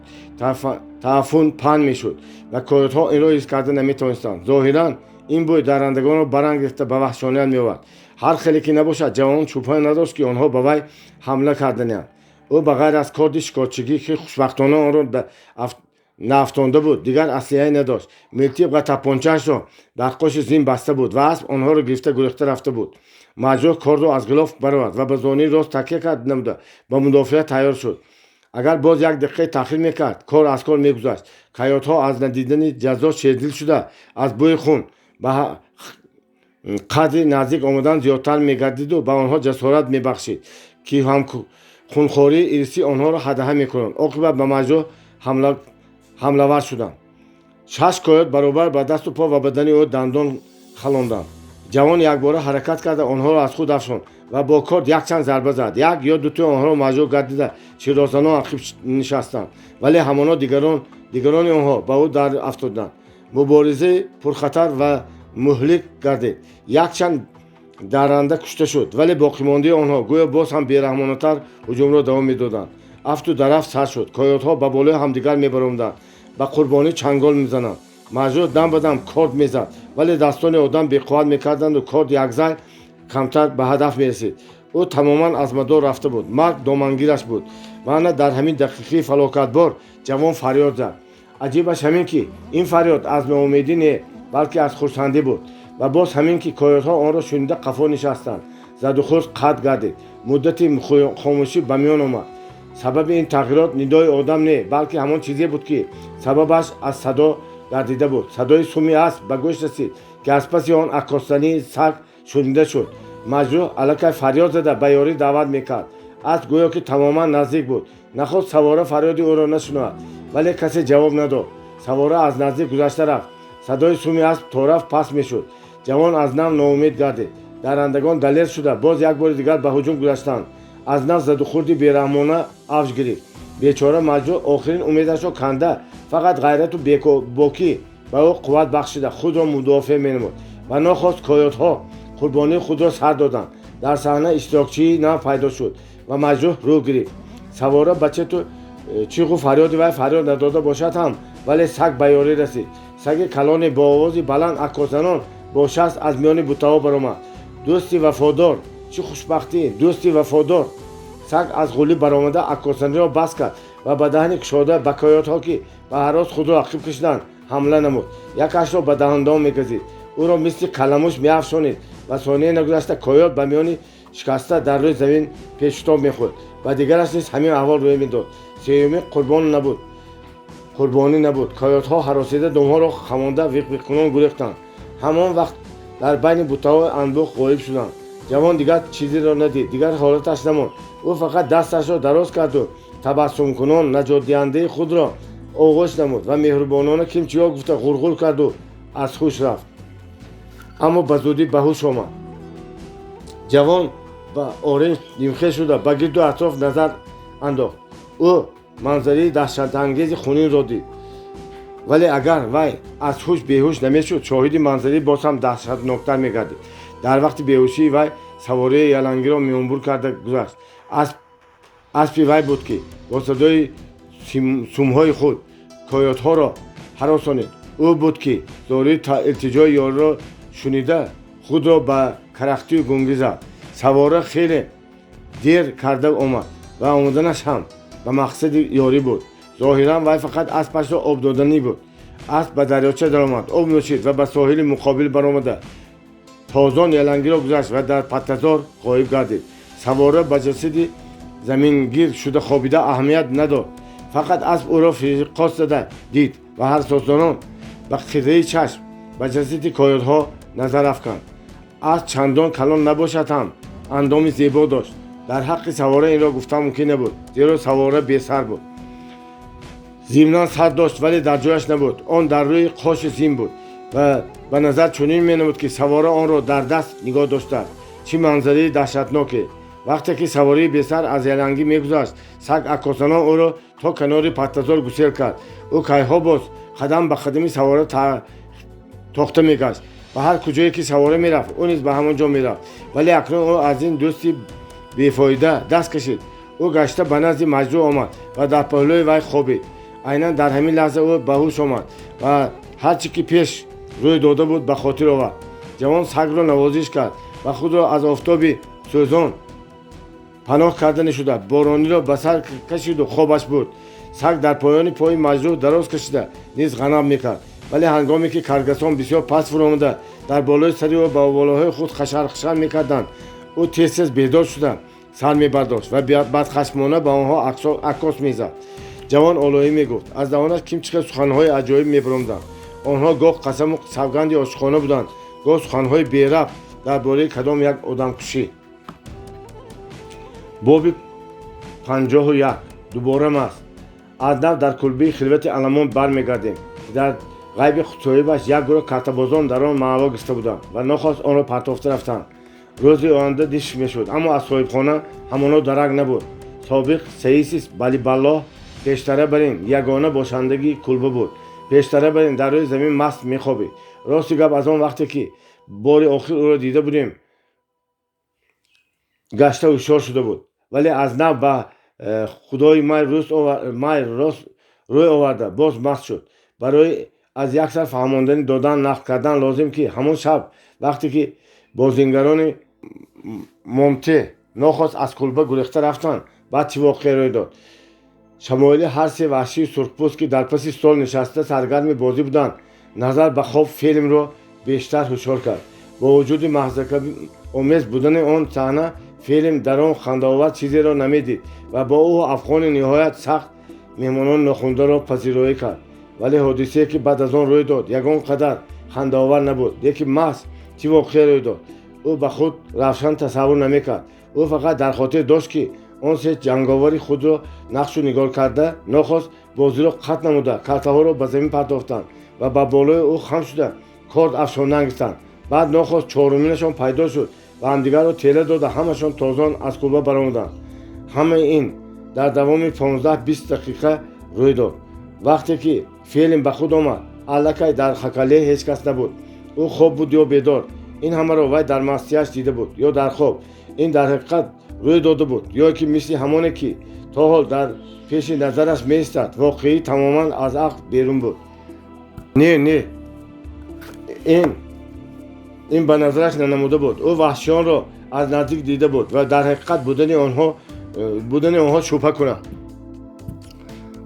тааффун паҳн мешуд ва койотҳо инро ҳис карда наметавонистанд. Зоҳиран, ин бӯй даррандагонро барангехта, ба ваҳшоният меовард. Ҳар хеле ки набошад, ҷавон шубҳа надошт, ки онҳо ба вай ҳамла карданианд. Ӯ ба ғайр аз корди шикорчигӣ, ки хушбахтона онро наафтонда буд, дигар аслиҳае надошт. Милтиқ ва тапончаашро дар қоши зин баста буд ва асп онҳоро гирифта гурехта рафта буд. Маҷрӯҳ кордро аз ғилоф баровард ва ба зонуи рост такя кард намуда ба мудофиа тайёр шуд. Агар боз як дақиқае таъхир мекард, кор аз кор мегузашт. Койотҳо аз надидани ҷазо шердил шуда, аз бӯи хун ба қадри наздик омадан зиёдтар мегардиду ба онҳо ҷасорат мебахшид, ки ҳам хунхории ирсӣ онҳоро ҳадаҳа мекунанд. Оқибат ба маҷрӯҳ ҳамлавар шуданд. 6 койот баробар ба дасту по ва бадани ӯ дандон халонданд. Ҷавон якбора ҳаракат карда онҳоро аз худ афшонд ва бо корд якчанд зарба зад. Як ё дутои онҳоро маҷрӯҳ гардида широзанон ақиб нишастанд, вале ҳамоно дигарони онҳо ба ӯ дар афтоданд. Муборизаи пурхатар ва муҳлик гардид. Якчанд дарранда кушта шуд, вале боқимондаи онҳо гӯё боз ҳам бераҳмонатар ҳуҷумро давом медоданд. Афту дарафт сар шуд. Койотҳо ба болои ҳамдигар мебаромданд, ба қурбонӣ чангол мезананд. Маҷрӯҳ дам ба дам корд мезад, вале дастони одам беқувват мекарданду корд якзай камтар ба ҳадаф мерасид. Ӯ тамоман аз мадор рафта буд. Марг домангираш буд ва ана дар ҳамин дақиқаи фалокатбор ҷавон фарёд зад. Аҷибаш ҳамин ки ин фарёд аз ноумедӣ не, балки аз хурсандӣ буд. Ва боз ҳамин ки койотҳо онро шунида қафо нишастанд. Задухӯрд қатъ гардид. Муддати хомӯшӣ ба миён омад. Сабаби ин тағйирот нидои одам не, балки ҳамон чизе буд, ки сабабаш аз садо гардида буд. Садои суми асп ба гӯш расид, ки аз паси он аккосзании саг шунида шуд. Маҷрӯҳ аллакай фарёд зада ба ёрӣ даъват мекард. Асп гӯё ки тамоман наздик буд. Нахост савора фарёди ӯро нашунавад, вале касе ҷавоб надод. Савора аз наздик гузашта рафт. Садои суми асп торафт паст мешуд. Ҷавон аз нав ноумед гардид. Даррандагон далер шуда боз як бори дигар ба ҳуҷум гузаштанд. Аз нав задухӯрди бераҳмона авҷ гирифт. Бечора маҷрӯҳ охирин умедашро канда, фақат ғайрату бекбокӣ ба ӯ қувват бахшида худро мудофиа менамуд ва нохост койотҳо қурбонии худро сар доданд. Дар саҳна иштирокчии нав пайдо шуд ва маҷрӯҳ рӯ гирифт. Савора ба чету чиғу фарёди вай фарёд надода бошад ҳам, вале саг ба ёрӣ расид. Саги калоне бо овози баланд аккосанон бо шаст аз миёни бутаҳо баромад. Дӯсти вафодор, чӣ хушбахтӣ, дӯсти вафодор! Саг аз ғулӣ баромада аккосаниро бас кард ва ба даҳни кушода ба койотҳо, ки ба ҳарос худро ақиб кашиданд, ҳамла намуд. Якашро ба даҳондон мегазид, ӯро мисли каламуш меафшонид ва сонияе нагузашта койот ба миёни шикаста дар рӯи замин пешутоб мехӯрд. Ба дигараш низ ҳамин аҳвол рӯй медод. Сеюмӣ қурбон набуд, қурбонӣ набуд. Койотҳо ҳаросида думҳоро хамонда виқвиқкунон гурехтанд. Ҳамон вақт дар байни бутаҳои анбӯҳ ғоиб шуданд. Ҷавон дигар чизеро надид, дигар ҳолаташ намонд. Ӯ фақат дасташро дароз карду табассумкунон наҷотдиҳандаи худро оғӯш намуд ва меҳрубонона кимчиё гуфта ғурғур карду аз ҳуш рафт. Аммо ба зудӣ ба ҳуш омад. Ҷавон ба оринҷ нимхез шуда ба гирду атроф назар андохт. Ӯ манзараи даҳшатангези хунинро дид. Вале агар вай аз ҳуш беҳуш намешуд, шоҳиди манзараи боз ҳам даҳшатноктар мегардид. Дар вақти беҳушии вай савораи ялангиро миёнбур карда гузашт. Аспи вай буд, ки бо садои сумҳои худ койотҳоро ҳаросонид. Ӯ буд, ки зории илтиҷои ёриро шунида худро ба карахтию гунгӣ зад. Савора хеле дер карда омад ва омаданаш ҳам ба мақсади ёрӣ буд. Зоҳиран вай фақат аспашро об доданӣ буд. Асп ба дарёча даромад, об нӯшид ва ба соҳили муқобил баромада тозон ялангиро гузашт ва дар паттазор ғоиб гардид. Савора ба ҷасади замингир шуда хобида аҳамият надод. Фақат асп ӯро фирқос зада дид ва ҳарсосонон ба қираи чашм ба ҷасади койотҳо назар афканд. Асп чандон калон набошад ҳам андоми зебо дошт. Дар ҳаққи савора инро гуфтан мумкин набуд, зеро савора бесар буд. Зимнан сар дошт, вале дар ҷояш набуд. Он дар рӯи қоши зин буд ва ба назар чунин менамуд, ки савора онро дар даст нигоҳ доштааст. Чӣ манзараи даҳшатноке! Вақте ки савории бесар аз ялангӣ мегузашт, саг аккосанон ӯро то канори паттазор гусел кард. Ӯ кайҳо боз қадам ба қадами савора тохта мегашт. Ба ҳар куҷое ки савора мерафт, ӯ низ ба ҳамон ҷо мерафт. Вале акнун ӯ аз ин дӯсти бефоида даст кашид. Ӯ гашта ба назди маҷрӯҳ омад ва дар паҳлӯи вай хобид. Айнан дар ҳамин лаҳза ӯ ба ҳуш омад ва ҳар чӣ ки пеш рӯй дода буд, ба хотир овард. Ҷавон сагро навозиш кард ва худро аз офтоби сӯзон Паноҳ карда нашуда, борониро ба сар кашиду хобаш бурд. Саг дар поёни пои маҷрӯҳ дароз кашида низ ғанаб мекард. Вале ҳангоме ки каргасон бисёр паст фуромада, дар болои сари ӯ ба болоҳои худ хашархашар мекарданд, ӯ тез-тез бедор шуда сар мебардошт ва бадхашмона ба онҳо аккос мезад. Ҷавон олоӣ мегуфт. Аз даҳонаш ким чӣ хел суханҳои аҷоиб мебаромаданд. Онҳо гоҳ қасаму савганди ошиқона буданд, гоҳ суханҳои берабт дар бораи кадом як одамкушӣ. Боби 51. Дубора маст. Аз нав дар кулбаи хилвати аламон бармегардем, ки дар ғайби соҳибаш як гурӯҳ картабозон дар он маъво гирифта буданд ва нохост онро партофта рафтанд. Рӯзи оянда диш мешуд, аммо аз соҳибхона ҳамоно дарак набуд. Собиқ саисис Балибаллоҳ пештара бар ин ягона бошандагии кулба буд. Пештара бар ин дар рӯи замин маст мехобид. Рости гап, аз он вақте ки бори охир ӯро дида будем, гашта ҳушёр шуда буд, вале аз нав ба худои май рӯй оварда, боз маст шуд. Барои аз як сар фаҳмондани додан нақл кардан лозим, ки ҳамон шаб, вақте ки бозингарони Монте нохост аз кулба гурехта рафтанд, баъд чӣ воқеа рӯй дод. Шамоили ҳар се ваҳшии сурхпӯст, ки дар паси стол нишаста саргарми бозӣ буданд, назар ба хоб Фелимро бештар ҳушёр кард. Бо вуҷуди маҳзакаомез будани он саҳна, Фелим дар он хандаовар чизеро намедид ва бо ӯ афғони ниҳоят сахт меҳмонони нохондаро пазироӣ кард. Вале ҳодисае, ки баъд аз он рӯй дод, ягон қадар хандаовар набуд. Лекин маҳз чӣ воқеа рӯй дод, ӯ ба худ равшан тасаввур намекард. Ӯ фақат дар хотир дошт, ки он се ҷанговари худро нақшу нигор карда, нохост бозиро қатъ намуда, картаҳоро ба замин партофтанд ва ба болои ӯ хам шуда, корд афшондан гирифтанд. Баъд нохост чоруминашон пайдо шуд ва ҳамдигарро тела дода, ҳамашон тозон аз кулба баромаданд. Ҳамаи ин дар давоми 15-20 дақиқа рӯй дод. Вақте ки Фелим ба худ омад, аллакай дар хакале ҳеҷ кас набуд. Ӯ хоб буд ё бедор? Ин ҳамаро вай дар мастияш дида буд ё дар хоб? Ин дар ҳақиқат рӯй дода буд ё ки мисли ҳамоне, ки то ҳол дар пеши назараш меистад, воқеӣ тамоман аз ақл берун буд? Не, не, ин ба назараш нанамуда буд. Ӯ ваҳшиёнро аз наздик дида буд ва дар ҳақиқат будани онҳо шубҳа кунад.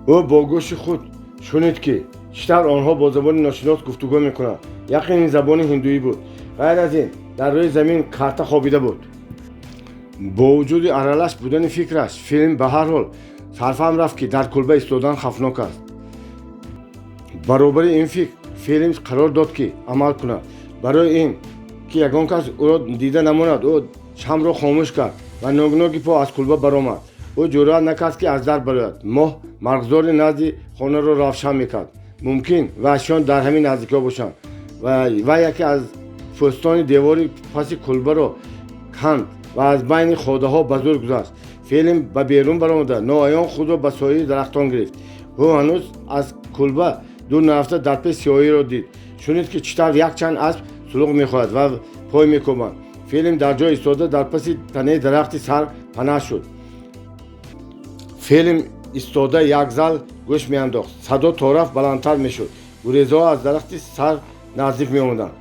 Ӯ бо гӯши худ шунид, ки чӣ тавр онҳо бо забони ношинос гуфтугӯ мекунанд. Яқин, ин забони ҳиндуӣ буд. Ғайр аз ин, дар рӯи замин карта хобида буд. Бо вуҷуди аралаш будани фикраш, Фелим ба ҳар ҳол сарфаҳм рафт, ки дар кулба истодан хавфнок аст. Баробари ин фикр Фелим қарор дод, ки амал кунад. Барои ин ки ягон кас ӯро дида намонад, ӯ шамро хомӯш кард ва ногноги по аз кулба баромад. Ӯ ҷуръат накард, ки аз дар барояд. Моҳ марғзори назди хонаро равшан мекард. Мумкин ваҳшиён дар ҳамин наздикиҳо бошанд. Ва яке аз пӯстони девори паси кулбаро канд ва аз байни ходаҳо ба зур гузашт. Фелим ба берун баромада, ноаён худро ба сояи дарахтон гирифт. Ӯ ҳанӯз аз кулба дур нарафта, дар пеш сиёҳиро дид. Шунид, ки чӣ тавр якчанд асп сулуғ мехоҳад ва пой мекӯбанд. Фелим дар ҷой истода, дар паси танаи дарахти сар панаҳ шуд. Фелим истода як зал гӯш меандохт. Садо торафт баландтар мешуд. Гурезаҳо аз дарахти сар наздик меомаданд.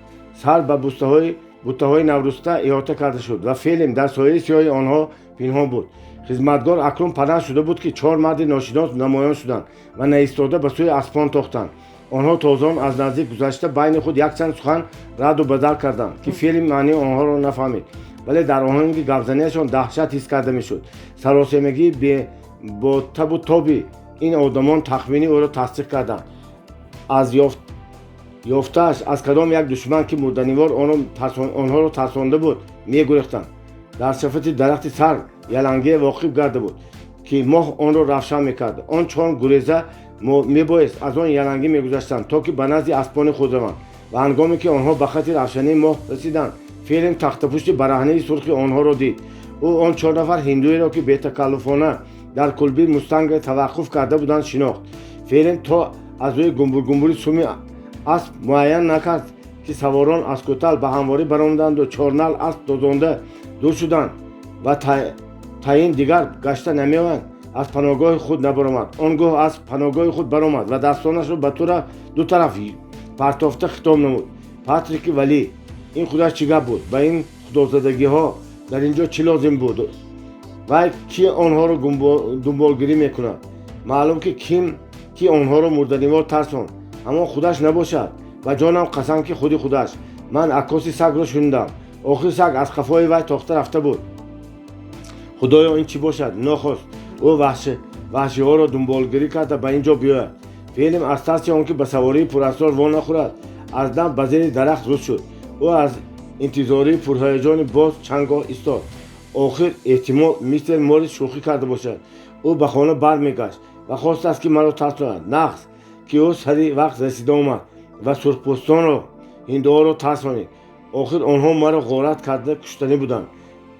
Сар ба буттаҳои навруста иҳота карда шуд ва Фелим дар сояи сиёҳи онҳо пинҳон буд. Хизматгор акнун панаҳ шуда буд, ки чор марди ношинос намоён шуданд ва наистода ба сӯи аспон тохтанд. Онҳо тозон аз наздик гузашта, байни худ якчанд сухан радду бадал карданд, ки Фелим маънии онҳоро нафаҳмид, вале дар оҳанги гапзанияшон даҳшат ҳис карда мешуд. Саросемагии бо табу тоби ин одамон тахмини ӯро тасдиқ карданд. Аз ёфтааш аз кадом як душман, ки мурданивор онҳоро тарсонда буд, мегурехтанд. Дар шафати дарахти сар яланге воқиф гарда буд, ки моҳ онро равшан мекард. Он чор гуреза мебоист аз он ялангӣ мегузаштанд, то ки ба назди аспони худ раванд. Ва ҳангоме ки онҳо ба хати равшании моҳ расиданд, Фелим тахтапушти бараҳнаи сурхи онҳоро дид. Ӯ он чор нафар ҳиндуеро, ки бетакаллуфона дар кулби Мустанга таваққуф карда буданд, шинохт. Фелим то аз рӯи гумбургумбури суми асп муайян накард, ки саворон аз кӯтал ба ҳамворӣ баромаданду чорнал асп дозонда дур шуданд ва таъин дигар гашта намеоянд, аз паноҳгоҳи худ набаромад. Он гоҳ аз паноҳгоҳи худ баромад ва дастонашро ба ду тараф партофта хитоб намуд: «Патрики валӣ, ин худаш чӣ гап буд? Ба ин худозадагиҳо дар ин ҷо чӣ лозим буд?» Вай ки онҳоро дунболгирӣ мекунад? Маълум ки ким ки онҳоро мурданивор тарсонд, ҳамон худаш набошад. Ба ҷонам қасам, ки худи худаш. Ман аккоси сагро шунидам. Охир саг аз қафои вай тохта рафта буд. Худоё, ин чӣ бошад? Нохост ӯ ваҳшиҳоро дунболгирӣ карда ба ин ҷо биёяд. Фелим аз тарси он ки ба савории пурасрор во нахӯрад, аз дам ба зери дарахт руд шуд. Ӯ аз интизории пурҳаяҷони боз чанд гоҳ истод. Охир эҳтимол мистер Моррис шӯхӣ карда бошад. Ӯ ба хона бармегашт ва хостааст, ки маро тарсонад. Нағз, ки ӯ сари вақт расида омад ва сурхпӯстонро, ҳиндуҳоро тарсонид. Охир онҳо маро ғорат карда куштанӣ буданд.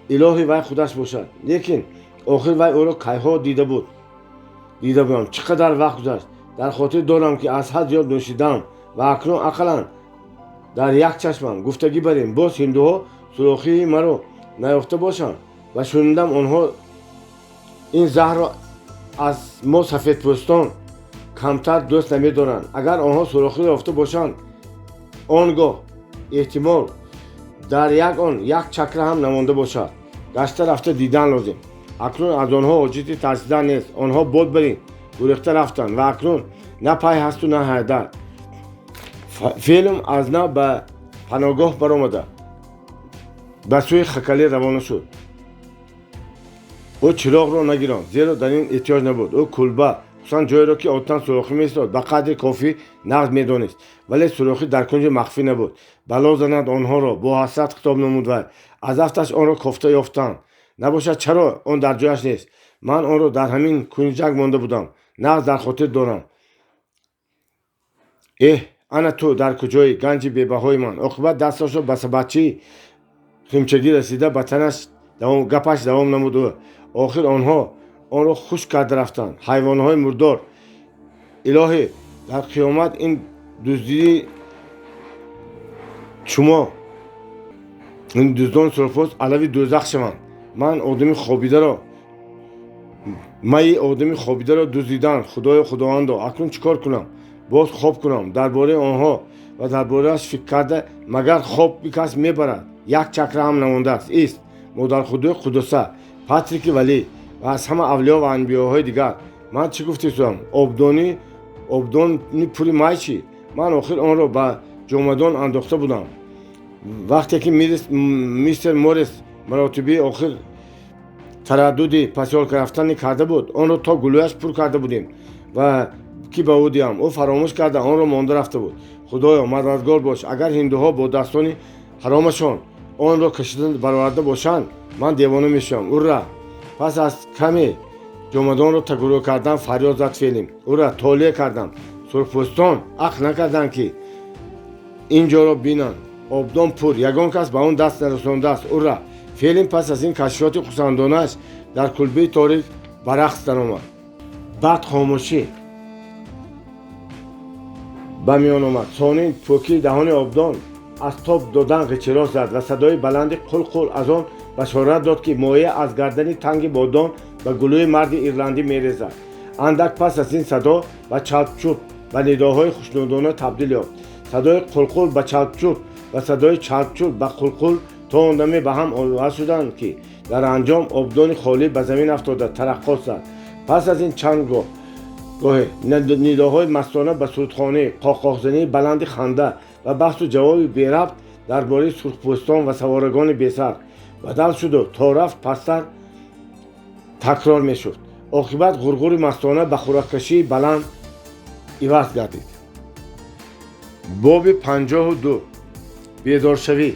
Илоҳи, вай худаш бошад. Лекин охир вай ӯро кайҳо дида буд? Дида будам. Чӣ қадар вақт гузашт! Дар хотир дорам, ки аз ҳад зиёд нӯшидаам ва акнун ақаллан дар як чашмам. Гуфтагӣ барем, боз ҳиндуҳо сурохии маро наёфта бошанд. Ва шунидам, онҳо ин заҳрро аз мо сафедпӯстон камтар дӯст намедоранд. Агар онҳо сурохиро ёфта бошанд, он гоҳ эҳтимол дар як он як чакра ҳам намонда бошад. Гашта рафта дидан лозим. Акнун аз онҳо ҳоҷати тарсидан нест. Онҳо бод барин гурехта рафтанд ва акнун на пай ҳасту на ҳайдар. Фелим аз нав ба паноҳгоҳ баромада, ба сӯи хакале равона шуд. Ӯ чироғро нагиронд, зеро дар ин эҳтиёҷ набуд. Ӯ кулба, хусусан ҷойеро, ки одатан сурохӣ меистод, ба қадри кофӣ нағз медонист, вале сурохӣ дар кунҷи махфӣ набуд. Бало занад онҳоро, бо ҳасрат хитоб намуд вай. Аз афташ онро кофта ёфтанд. Набошад, чаро он дар ҷояш нест? Ман онро дар ҳамин кунҷак монда будам, нағз дар хотир дорам. Эҳ, ана ту дар куҷоӣ, ганҷи бебаҳои ман! Оқибат дасташро ба сабадчаи химчагӣ расида, ба танаш гапаш давом намуд ӯ. Охир онҳо онро хушк карда рафтанд, ҳайвонҳои мурдор. Илоҳӣ, дар қиёмат ин дуздии шумо, ин дуздони сурхпӯст алави дӯзах шаванд. Ман одами хобидаро, майи одами хобидаро дуздидан. Худоё, худовандо, акнун чӣ кор кунам? Боз хоб кунам, дар бораи онҳо ва дар борааш фикр карда, магар хоб бикас мебарад? Як чакра ҳам намондааст. Ист, модархудои қудуса, Патрики валӣ ва аз ҳама авлиё ва анбиёҳои дигар, ман чӣ гуфтистам? Обдони, обдони пури май чӣ? Ман охир онро ба ҷомадон андохта будам, вақте ки мистер Моррис маротибии охир тараддуди посёлка рафтани карда буд. Онро то гулӯяш пур карда будем ва ки ба ӯ диҳам. Ӯ фаромӯш карда, онро монда рафта буд. Худоё, мададгор бош! Агар ҳиндуҳо бо дастони ҳаромашон онро кашида бароварда бошанд, ман девона мешавам. Ура! Пас аз каме ҷомадонро тагурӯ кардан фарёд зад Фелим: «Ура, толеъ кардам! Сурхпӯстон ақл накарданд, ки ин ҷоро бинанд. Обдон пур, ягон кас ба он даст нарасондааст. Ура!» Фелим пас аз ин кашфиёти хусандонааш дар кулбаи торик ба рақс даромад. Баъд хомӯшӣ ба миён омад. Сонӣ пӯкии даҳони обдон аз тоб додан ғичиро зад ва садои баланди қулқул аз он башорат дод, ки моеъ аз гардани танги бодон ба гулӯи марди ирландӣ мерезад. Андак пас аз ин садо ба чалпчӯп ва нидоҳои хушнудона табдил ёфт. Садои қулқул ба чалпчӯп ва садои чалпчӯп ба қулқул то он даме ба ҳам овоз шуданд, ки дар анҷом обдони холӣ ба замин афтода тараққот зад. Пас аз ин чанд гоҳ гоҳе нидоҳои мастона ба сурудхонӣ, қоқоқзании баланди ханда ва баҳсу ҷавоби берабт дар бораи сурхпӯстон ва саворагони бесар бадал шуду то рафт пасттар такрор мешуд. Оқибат ғурғури мастона ба хӯроккашии баланд иваз гардид. Боби 52. Бедоршавӣ.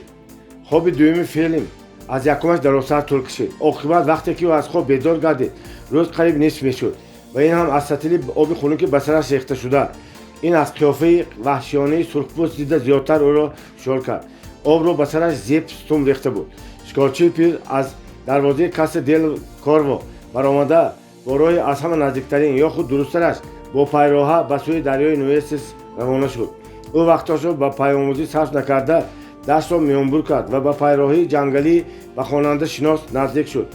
Хоби дуюми Фелим аз якумаш дарозтар тӯл кашид. Оқибат вақте ки ӯ аз хоб бедор гардид, рӯз қариб нисф мешуд ва ин ҳам аз сатили оби хунуки ба сараш рехта шуда. Ин аз қиёфаи ваҳшиёнаи сурхпӯст дида зиёдтар ӯро ҳушёр кард. Обро ба сараш зеб сутум рехта буд. Шикорчии пир аз дарвозаи Каса дел Корво баромада, бо роҳи аз ҳама наздиктарин, ё худ дурусттараш бо пайроҳа, ба сӯи дарёи Нуэсес равона шуд. Ӯ вақташро ба пайомӯзӣ сарф накарда, даштро миёнбур кард ва ба пайроҳии ҷангалӣ ба хонандашинос наздик шуд.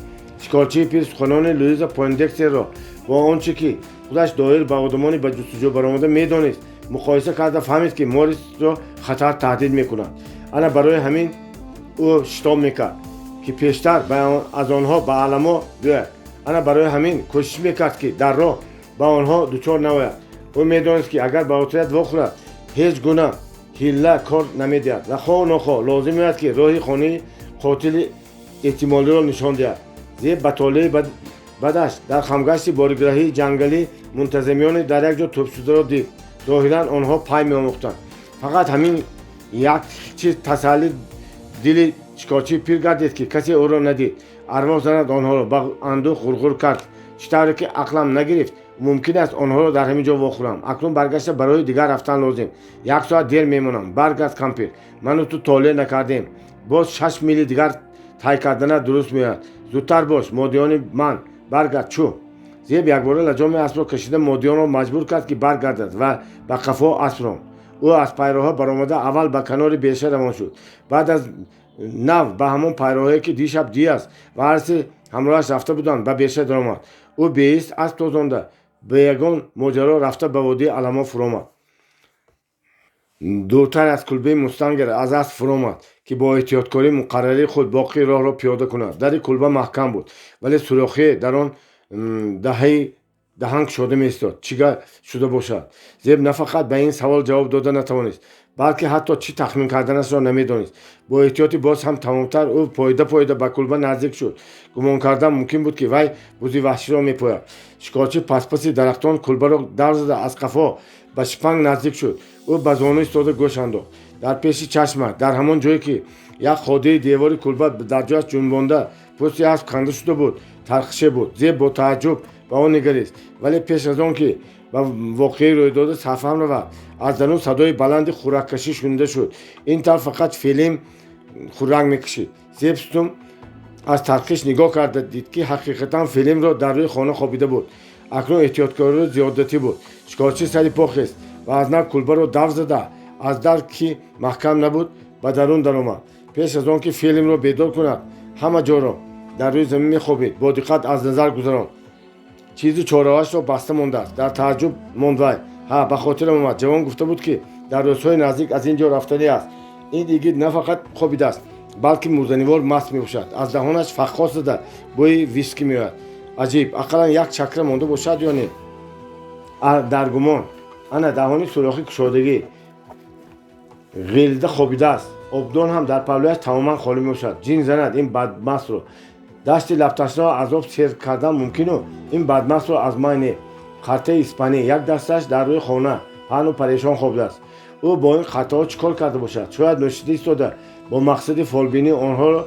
Шикорчии пир суханони Луиза Пойндекстерро бо он чӣ ки худаш доир ба одамони ба ҷустуҷӯ баромада медонист муқоиса карда, фаҳмид, ки Моррисро хатар таҳдид мекунад. Ана барои ҳамин ӯ шитоб мекард. ки пештар аз онҳо ба Аламо биёяд. Ана барои ҳамин кӯшиш мекард, ки дар роҳ ба онҳо дучор наояд. Ӯ медонист, ки агар ба отряд вохӯрад, ҳеҷ гуна ҳилла кор намедиҳад ва хоҳу нохоҳ лозим меояд, ки роҳи хонаи қотили эҳтимолиро нишон диҳад. Зеб ба толеи бадаш дар хамгашти борикраҳии ҷангалӣ мунтазамиёне дар як ҷо тӯбшударо дид. Зоҳиран, онҳо пай меомӯхтанд. Фақат ҳамин як чиз тасалли дили шикорчии пир гардид, ки касе ӯро надид. Арвоҳ занад онҳоро, ба андӯҳ ғурғур кард. Чӣ тавре ки ақлам нагирифт, мумкин аст онҳоро дар ҳамин ҷо вохӯрам. Акнун баргашта ба роҳи дигар рафтан лозим. Як соат дер мемонам. Баргард, кампир, ману ту толеъ накардем. Боз 6 мили дигар тай карданат дуруст меояд. Зудтар бош, модиёни ман, баргард, чӯ. Зеб якбора лаҷоми аспро кашида, модиёнро маҷбур кард, ки баргардад, ва ба қафо асп ронд. Ӯ аз пайроҳа баромада, аввал ба канори беша равон шуд, баъд аз нав ба ҳамон пайроҳае, ки дишаб Диас ва ҳарсе ҳамроҳаш рафта буданд, ба беша даромад. Ӯ беист асп тозонда, ба ягон моҷаро рафта, ба водии Аламо фуромад. Дуртар аз кулбаи Мустангер аз асп фуромад, ки бо эҳтиёткории муқаррарии худ боқии роҳро пиёда кунад. Дари кулба маҳкам буд, вале сурохие дар он даҳаи даҳан кушода меистод. Чӣ шуда бошад? Зеб на фақат ба ин савол ҷавоб дода натавонист, балки ҳатто чӣ тахмин карданашро намедонист. Бо эҳтиёти боз ҳам тамомтар ӯ поида поида ба кулба наздик шуд. Гумон кардан мумкин буд, ки вай бузи ваҳширо мепояд. Шикорчӣ паспаси дарахтон кулбаро дар зада, аз қафо ба шипанг наздик шуд. Ӯ ба зону истода, гӯш андохт. Дар пеши чашмаш, дар ҳамон ҷое, ки як ходаи девори кулба дар ҷояш ҷунбонда, пӯсти асп канда шуда буд, тарқише буд. Зеб бо тааҷҷуб ба он нигарист, вале пеш аз он ки ба воқеаи рӯйдода сарфаҳм равад, аз дарун садои баланди хӯраккашӣ шунида шуд. Ин тавр фақат Фелим хӯрак мекашид. Зеб Стум аз тарқиш нигоҳ карда дид, ки ҳақиқатан Фелимро дар рӯи хона хобида буд. Акнун эҳтиёткориро зиёдатӣ буд. Шикорчӣ сари по хест ва аз нав кулбаро дав зада, аз дар, ки маҳкам набуд, ба дарун даромад. Пеш аз он ки Фелимро бедор кунад, ҳама ҷоро дар рӯи замин мехобид бо диққат аз назар гузаронд. Чизу чораашро баста мондааст, дар тааҷҷуб монд вай. Ҳа, ба хотирам омад, ҷавон гуфта буд, ки дар рӯзҳои наздик аз ин ҷо рафтанӣ аст. Ин игит на фақат хобидааст, балки мурданивор маст мебошад. Аз даҳонаш фаххос зада бӯи виски меояд. Аҷиб, ақаллан як чакра монда бошад ё не? Дар гумон, ана даҳони сурохӣ кушодагӣ, ғелида хобидааст. Обдон ҳам дар паҳлӯяш тамоман холӣ мебошад. Ҷин занад ин бадмастро! Дашти лабташнаро аз об сер кардан мумкину ин бадмастро аз май не. Қартаи испанӣ як дасташ дар рӯи хона паҳну парешон хобидааст. Ӯ бо ин қартаҳо чӣ кор карда бошад? Шояд нӯшида истода, бо мақсади фолбинӣ онҳоро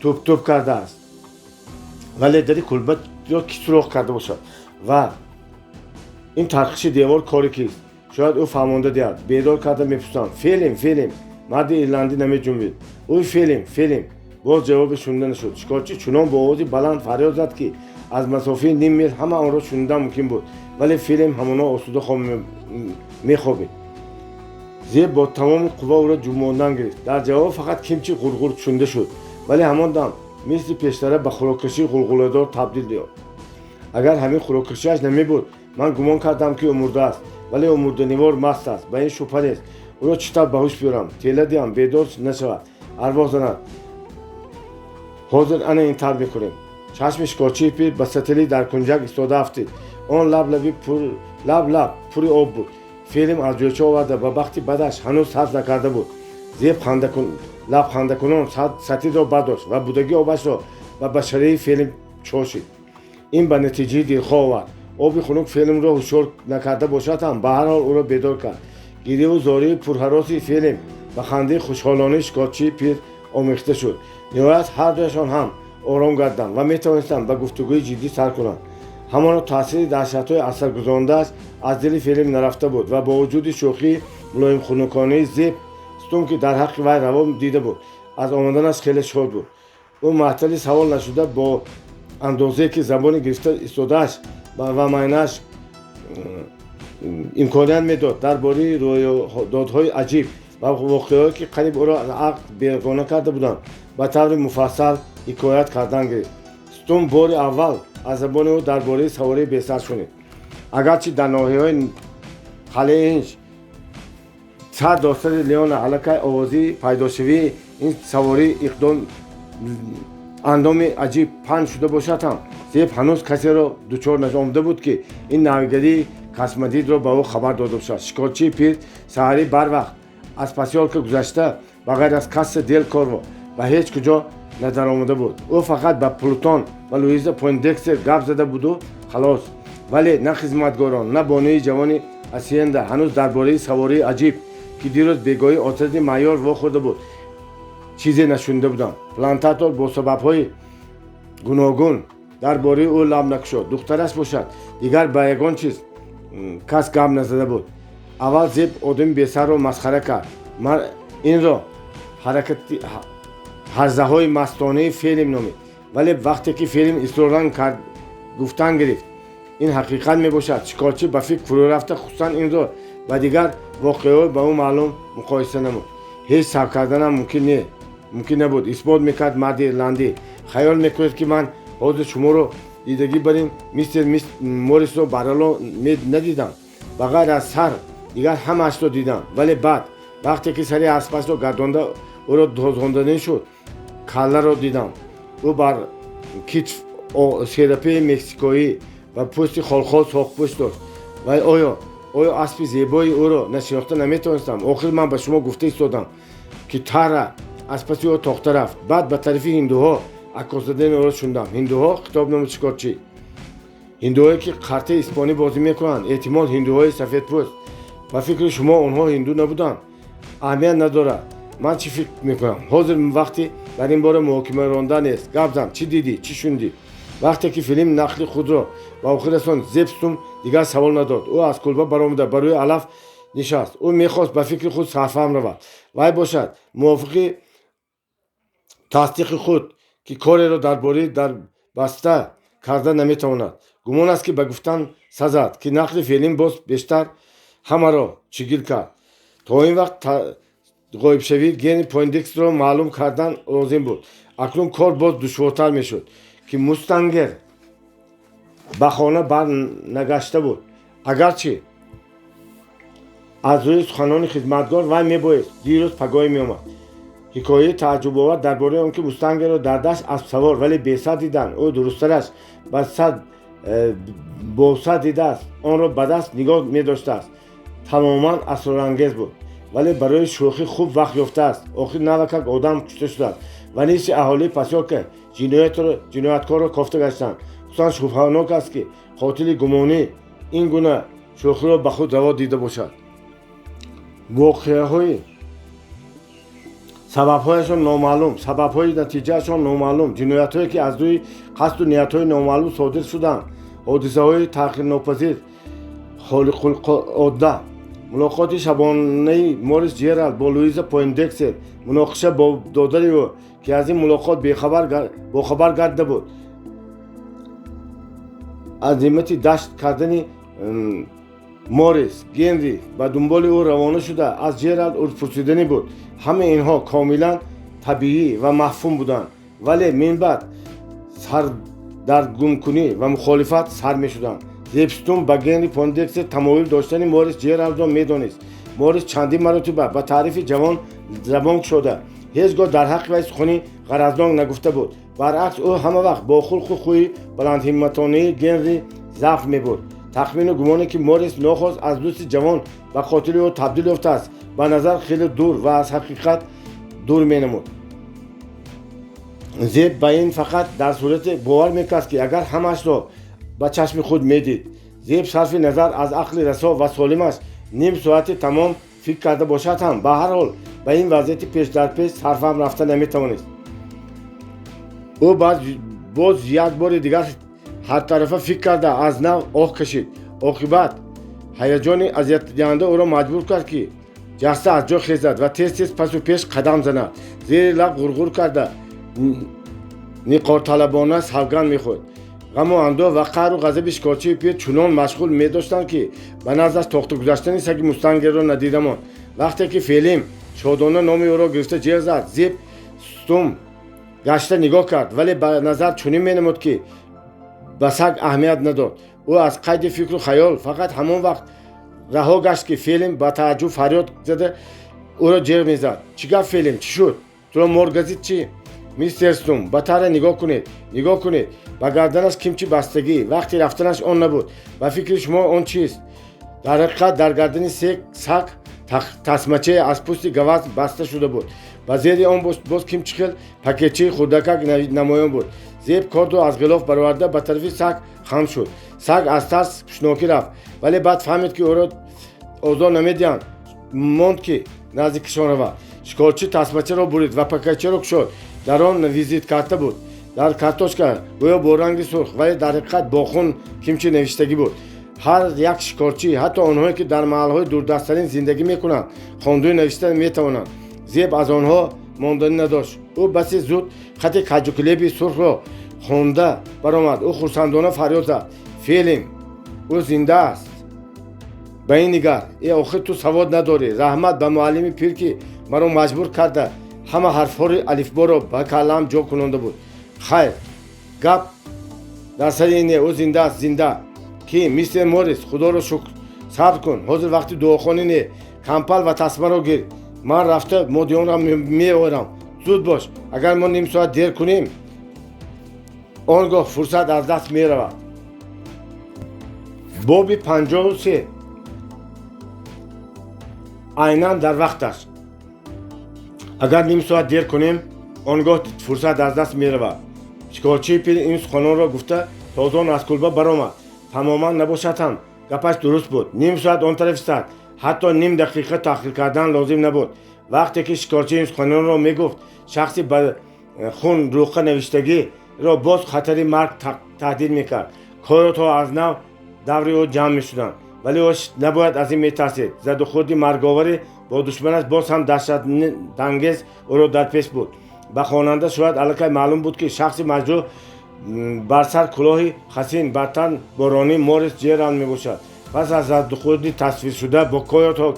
тубтуб кардааст. Вале дари кулбаро кӣ сурох карда бошад ва ин тарқиши девор кори кист? Шояд ӯ фаҳмонда диҳад. Бедор карда мепурсам: «Фелим, Фелим!» Марди ирландӣ намеҷунбид. «Уй, Фелим, Фелим!» Боз ҷавобе шунида нашуд. Шикорчӣ чунон бо овози баланд фарёд зад, ки аз масофаи ним мил ҳама онро шунидан мумкин буд, вале Фелим ҳамоно осуда мехобид. Зеб бо тамоми қувва ӯро ҷунбондан гирифт. Дар ҷавоб фақат кимчи ғурғур шунида шуд, вале ҳамон дам мисли пештара ба хӯроккашии ғулғуладор табдил ёфт. Агар ҳамин хӯроккашиаш намебуд, ман гумон кардам, ки ӯ мурдааст. Вале ӯ мурданивор маст аст, ба ин шубҳа нест. Ӯро чӣ тавр ба ҳуш биёрам, тела диҳам, бедор нашавад? Арвоҳ занад, ҳозир ана ин тавр мекунем. Чашми шикорчии пир ба сатили дар кунҷак истода афтид. Он лаб лаб пури об буд. Фелим аз ҷойча оварда, ба бахти бадаш ҳанӯз сарф накарда буд. Зеб лабхандакунон сатилро бардошт ва будаги обашро ба башараи Фелим чошид. Ин ба натиҷаи дилхоҳ овард. Оби хунук Фелимро ҳушёр накарда бошад ҳам, ба ҳар ҳол ӯро бедор кард. Гиряву зории пурҳароси Фелим ба хандаи хушҳолонаи шикорчии пир омехта шуд. Ниҳоят ҳардуяшон ҳам ором гарданд ва метавонистанд ба гуфтугӯи ҷиддӣ сар кунанд. Ҳамоно таъсири даҳшатҳои асаргузорондааш аз дили Фелим нарафта буд ва бо вуҷуди шӯхии мулоимхунуконаи Зеб Стум, ки дар ҳаққи вай раво дида буд, аз омаданаш хеле шод буд. Ӯ маҳтали савол нашуда, бо андозае, ки забони гирифта истодааш ва майнааш имконият медод, дар бораи рӯйдодҳои аҷиб ва воқеаҳое, ки қариб ӯро аз ақл бегона карда буданд, ба таври муфассал ҳикоят кардан гирифт. Стум бори аввал аз забони ӯ дар бораи савории бесар шунид. Агарчи дар ноҳияҳои қалъаи Инч сар до сари Леона аллакай овозии пайдошавии ин саворӣ иқдом андоми аҷиб паҳн шуда бошад ҳам, Зеб ҳанӯз касеро дучор нашомада буд, ки ин навигарии касмадидро ба ӯ хабар дода бошад. Шикорчии пир саҳарӣ барвақт аз посёлка гузашта, ба ғайр аз Касса дел Корво ба ҳеҷ куҷо надаромада буд. Ӯ фақат ба Плутон ва Луиза Пойндекстер гап зада буду халос. Вале на хизматгорон, на бонуи ҷавони асиенда ҳанӯз дар бораи савории аҷиб, ки дирӯз бегоҳӣ отряди майор вохӯрда буд, чизе нашунида буданд. Плантатор бо сабабҳои гуногун дар бораи ӯ лаб накушод. Духтараш бошад, дигар ба ягон чиз кас гап назада буд. Аввал Зеб одами бесарро масхара кард. Ман инро ҳаракати ҳарзаҳои мастонаи Фелим номид. Вале вақте ки Фелим исроран кард, гуфтан гирифт, ин ҳақиқат мебошад, шикорчӣ ба фикр фурӯ рафта, хусусан инро ба дигар воқеаҳои ба ӯ маълум муқоиса намуд. Ҳеҷ сабр карданам мумкин не, мумкин набуд, исбот мекард марди ирландӣ. Хаёл мекунед, ки ман ҳозир шуморо дидагӣ барин мистер Морисро барало надидам? Ба ғайр аз сар дигар ҳамаашро дидам. Вале баъд, вақте ки сари аспашро гардонда ӯро тозонданӣ шуд, калларо дидам. Ӯ бар китф серапаи мексикоӣ ва пӯсти холхол соқпӯш дошт. Вай оё аспи зебои ӯро нашинохта наметавонистам? Охир ман ба шумо гуфта истодам, ки Тара аз паси ӯ тохта рафт. Баъд ба тарафи ҳиндуҳо аккос задани ӯро шунидам. Ҳиндуҳо, хитоб намуд шикорчӣ. Ҳиндуҳое, ки қартаи испонӣ бозӣ мекунанд, эҳтимол, ҳиндуҳои сафедпӯст. Ба фикри шумо, онҳо ҳинду набуданд? Аҳамият надорад, ман чӣ фикр мекунам. Ҳозир вақти дар ин бора муҳокима ронда нест. Гап зан, чӣ дидӣ, чӣ шунидӣ? Вақте ки Филим нақли худро ба охир расонд, Зебстум дигар савол надод. Ӯ аз кулба баромада, ба рӯи алаф нишаст. Ӯ мехост ба фикри худ сарфаҳм равад. Вай бошад, мувофиқи тасдиқи худ, ки кореро дар бораи дарбаста карда наметавонад. Гумон аст, ки ба гуфтан сазад, ки нақли Фелим боз бештар ҳамаро чигил кард. То ин вақт ғоибшавии Генри Пойндексро маълум кардан лозим буд. Акнун кор боз душвортар мешуд, ки Мустангер ба хона бар нагашта буд, агарчи аз рӯи суханони хизматгор вай мебоист дирӯз пагоҳӣ меомад. Ҳикояи тааҷҷубовар дар бораи он ки Мустангерро дар дашт аспсавор, вале бесар диданд, ӯ дурусттараш ба сад босар дидааст, онро ба даст нигоҳ медоштааст, тамоман асрорангез буд. Вале барои шӯхӣ хуб вақт ёфтааст. Охир навакак одам кушта шудааст ва нисфи аҳолии посёлка ҷинояткорро кофта гаштанд. Хусусан шубҳанок аст, ки қотили гумонӣ ин гуна шӯхиро ба худ раво дида бошад. Воқеаҳои сабабҳояшон номаълум, сабабҳои натиҷаашон номаълум, ҷиноятҳое, ки аз рӯи қасду ниятҳои номаълум содир шуданд, ҳодисаҳои таъхирнопазир, хориқулода, мулоқоти шабонаи Морис Ҷералд бо Луиза Пойндексер, муноқиша бо додари ӯ, ки аз ин мулоқот бохабар гардида буд, азимати дашт кардани Морис Генри ба дунболи ӯ равона шуда, аз Ҷералд пурсиданӣ буд. Ҳамаи инҳо комилан табиӣ ва мафҳум буданд, вале минбаъд сардаргумкунӣ ва мухолифат сар мешуданд. Зебстум ба Генри Пойндекстер тамоюл доштани Морис Ҷералдро медонист. Морис чандин маротиба ба таърифи ҷавон забон кушода, ҳеҷ гоҳ дар ҳаққи вай сухани ғаразнок нагуфта буд. Баръакс, ӯ ҳама вақт бо хулқу хӯи баландҳимматонаи Генри завқ мебурд. Тахмину гумоне, ки Морис нохост аз дӯсти ҷавон ба қотили ӯ табдил ёфтааст, ба назар хеле дур ва аз ҳақиқат дур менамуд. Зеб ба ин фақат дар сурате бовар мекард, ки агар ҳамаашро ба чашми худ медид. Зеб, сарфи назар аз ақли расо ва солимаш, ним соати тамом фикр карда бошад ҳам, ба ҳар ҳол ба ин вазъияти пешдарпеш сарфаҳм рафта наметавонист. Ӯ боз як бори дигар ҳартарафа фикр карда, аз нав оҳ кашид. Оқибат ҳаяҷони азиятдиҳанда ӯро маҷбур кард, ки ҷаста аз ҷо хезад ва тез тез пасу пеш қадам занад. Зери лаб ғурғур карда, ниқорталабона савганд мехӯрд. Ғаму андӯҳ ва қаҳру ғазаби шикорчии пир чунон машғул медоштанд, ки ба наздаш тохта гузаштани саги Мустангерро надида монд. Вақте ки Фелим шодона номи ӯро гирифта ҷеғ зад, Зеб Стум гашта нигоҳ кард, вале ба назар чунин менамуд, ки ба саг аҳамият надод. Ӯ аз қайди фикру хаёл фақат ҳамон вақт раҳо гашт, ки Фелим ба тааҷҷуб фарёд зада ӯро ҷеғ мезад: «Чӣ гап, Фелим? Чӣ шуд? Туро мор газид, чӣ?» Мистер Стум, ба Тара нигоҳ кунед, нигоҳ кунед, ба гарданаш кимчи бастагӣ. Вақти рафтанаш он набуд. Ба фикри шумо, он чист? Дар ҳақиқат, дар гардани саг тасмачае аз пӯсти гаваз баста шуда буд. Ба зери он боз кимчи хел пакетчаи хурдакак намоён буд. Зеб кордро аз ғилоф бароварда, ба тарафи саг хам шуд. Саг аз тарс ҳушнокӣ рафт, вале баъд фаҳмид, ки ӯро озор намедиҳанд, монд, ки наздикашон равад. Шикорчӣ тасмачаро бурид ва пакетчаро кушод. Дар он визит карта буд. Дар карточка гӯё бо ранги сурх, вале дар ҳақиқат бо хун кимчи навиштагӣ буд. Ҳар як шикорчӣ, ҳатто онҳое, ки дар маҳалҳои дурдасттарин зиндагӣ мекунанд, хондую навишта метавонанд. Зеб аз онҳо монданӣ надошт. Ӯ басе зуд хати каҷукилеби сурхро хонда баромад. Ӯ хурсандона фарёд зад: «Фелим, ӯ зинда аст! Ба ин нигар!» Э, охир ту савод надорӣ. Раҳмат ба муаллими пир, ки маро маҷбур карда, ҳама ҳарфҳои алифборо ба каллаам ҷо кунонда буд. Хайр, гап дар сари ин не, ӯ зинда аст, зинда. Ки, мистер Моррис? Худоро шукр! Сабр кун, ҳозир вақти дуохонӣ не. Кампал ва тасмаро гир, ман рафта модиёнро меорам. Зуд бош, агар мо ним соат дер кунем, он гоҳ фурсат аз даст меравад. Боби 53. Айнан дар вақташ. Агар ним соат дер кунем, он гоҳ фурсат аз даст меравад. Шикорчии пир ин суханонро гуфта, тозон аз кулба баромад. Тамоман набошад ҳам, гапаш дуруст буд. Ним соат он тарафи сад, ҳатто ним дақиқа таъхир кардан лозим набуд. Вақте ки шикорчӣ ин суханонро мегуфт, шахси ба хун рӯқа навиштагиро боз хатари марг таҳдид мекард. Койотҳо аз нав даври ӯ ҷамъ мешуданд, вале ӯ набояд аз ин метарсид. Задухӯрди марговарӣ бо душманаш боз ҳам даҳшатангез ӯро дар пеш буд. Ба хонанда шояд аллакай маълум буд, ки шахси маҷрӯҳ, бар сар кулоҳи хасин, бар тан боронӣ Морис Ҷералд мебошад. Пас аз задухӯрди тасвиршуда бо койотҳо,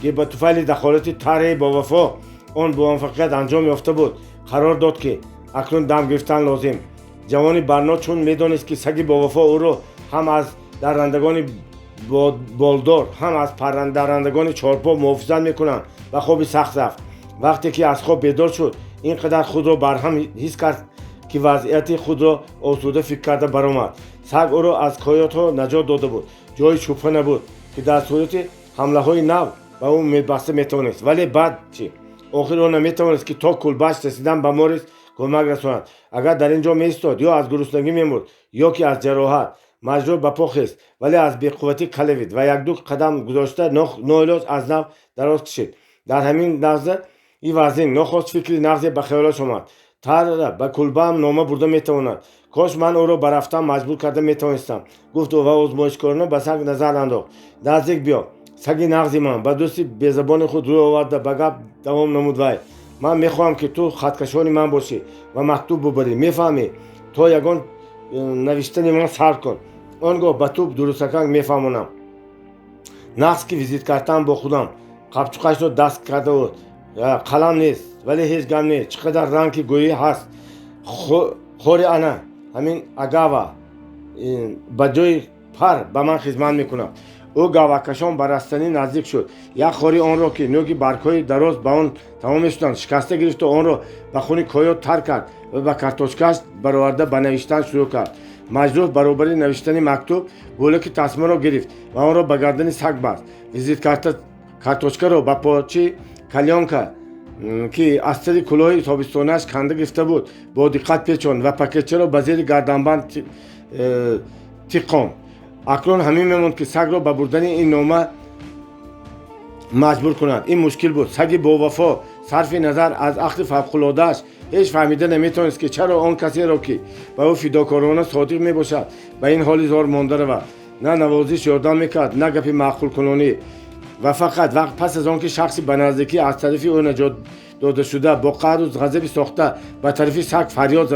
ки ба туфайли дахолати Тараи бовафо он бомуваффақият анҷом ёфта буд, қарор дод, ки акнун дам гирифтан лозим. Ҷавони барно чун медонист, ки саги бовафо ӯро ҳам аз даррандагони болдор, ҳам аз даррандагони чорпо муҳофизат мекунанд, ба хоби сахт рафт. Вақте ки аз хоб бедор шуд, ин қадар худро барҳам ҳис кард, ки вазъияти худро осуда фикр карда баромад. Саг ӯро аз койотҳо наҷот дода буд. Ҷои шубҳа набуд, ки дар сурати ҳамлаҳои нав ба ӯ умедбаста метавонист. Вале баъд чӣ? Охир ӯ наметавонист, ки то кулбааш расидан ба Морис кӯмак расонад. Агар дар ин ҷо меистод, ё аз гуруснагӣ мемурд, ё ки аз ҷароҳат. Маҷрӯҳ ба по хест, вале аз беқувватӣ калавид ва якду қадам гузошта, ноилоҷ аз нав дароз кашид. Дар ҳамин лаҳза и вазнин нохост фикри нағзе ба хаёлаш омад: «Тара ба кулбаам нома бурда метавонад. Кош ман ӯро ба рафтан маҷбур карда метавонистам», гуфт ӯ ва озмоишкорона ба саг назар андохт. «Наздик биё, саги нағзи ман», ба дӯсти безабони худ рӯй оварда, ба гап давом намуд вай. «Ман мехоҳам, ки ту хаткашони ман бошӣ ва мактуб бубарӣ, мефаҳмӣ? То ягон навиштани ман сар кун, он гоҳ ба ту дурустакак мефаҳмонам. Нағз, ки визиткартаам бо худам. Қапчуқашро даст карда буд. Қалам нест, вале ҳеҷ гап нест, чӣ қадар ранг ки гӯӣ ҳаст. Хори, ана ҳамин агава ба ҷои пар ба ман хизмат мекунад». Ӯ гавакашон ба растанӣ наздик шуд. Як хори онро, ки нӯги баргҳои дароз ба он тамом мешуданд, шикаста гирифту онро ба хуни койот тар кард ва ба картошкааш бароварда, ба навиштан шурӯъ кард. Маҷрӯҳ баробари навиштани мактуб бӯлаки тасмаро гирифт ва онро ба гардани саг баст. Визиткарта картошкаро ба почи клеёнка, ки аз сари кулоҳи тобистонааш канда гирифта буд, бо диққат печонд ва пакетчаро ба зери гарданбанд тиқонд. Акнун ҳамин мемонд, ки сагро ба бурдани ин нома маҷбур кунад. Ин мушкил буд. Саги бовафо, сарфи назар аз ақли фавқулодааш, ҳеҷ фаҳмида наметавонист, ки чаро он касеро, ки ба ӯ фидокорона содиқ мебошад, ба ин ҳоли зор монда равад. На навозиш ёрдам мекард, на гапи маъқулкунонӣ. Ва фақат вақт пас аз он ки шахси ба наздикӣ аз тарафи ӯ наҷот додашуда бо қаҳру ғазаби сохта ба тарафи саг фарёд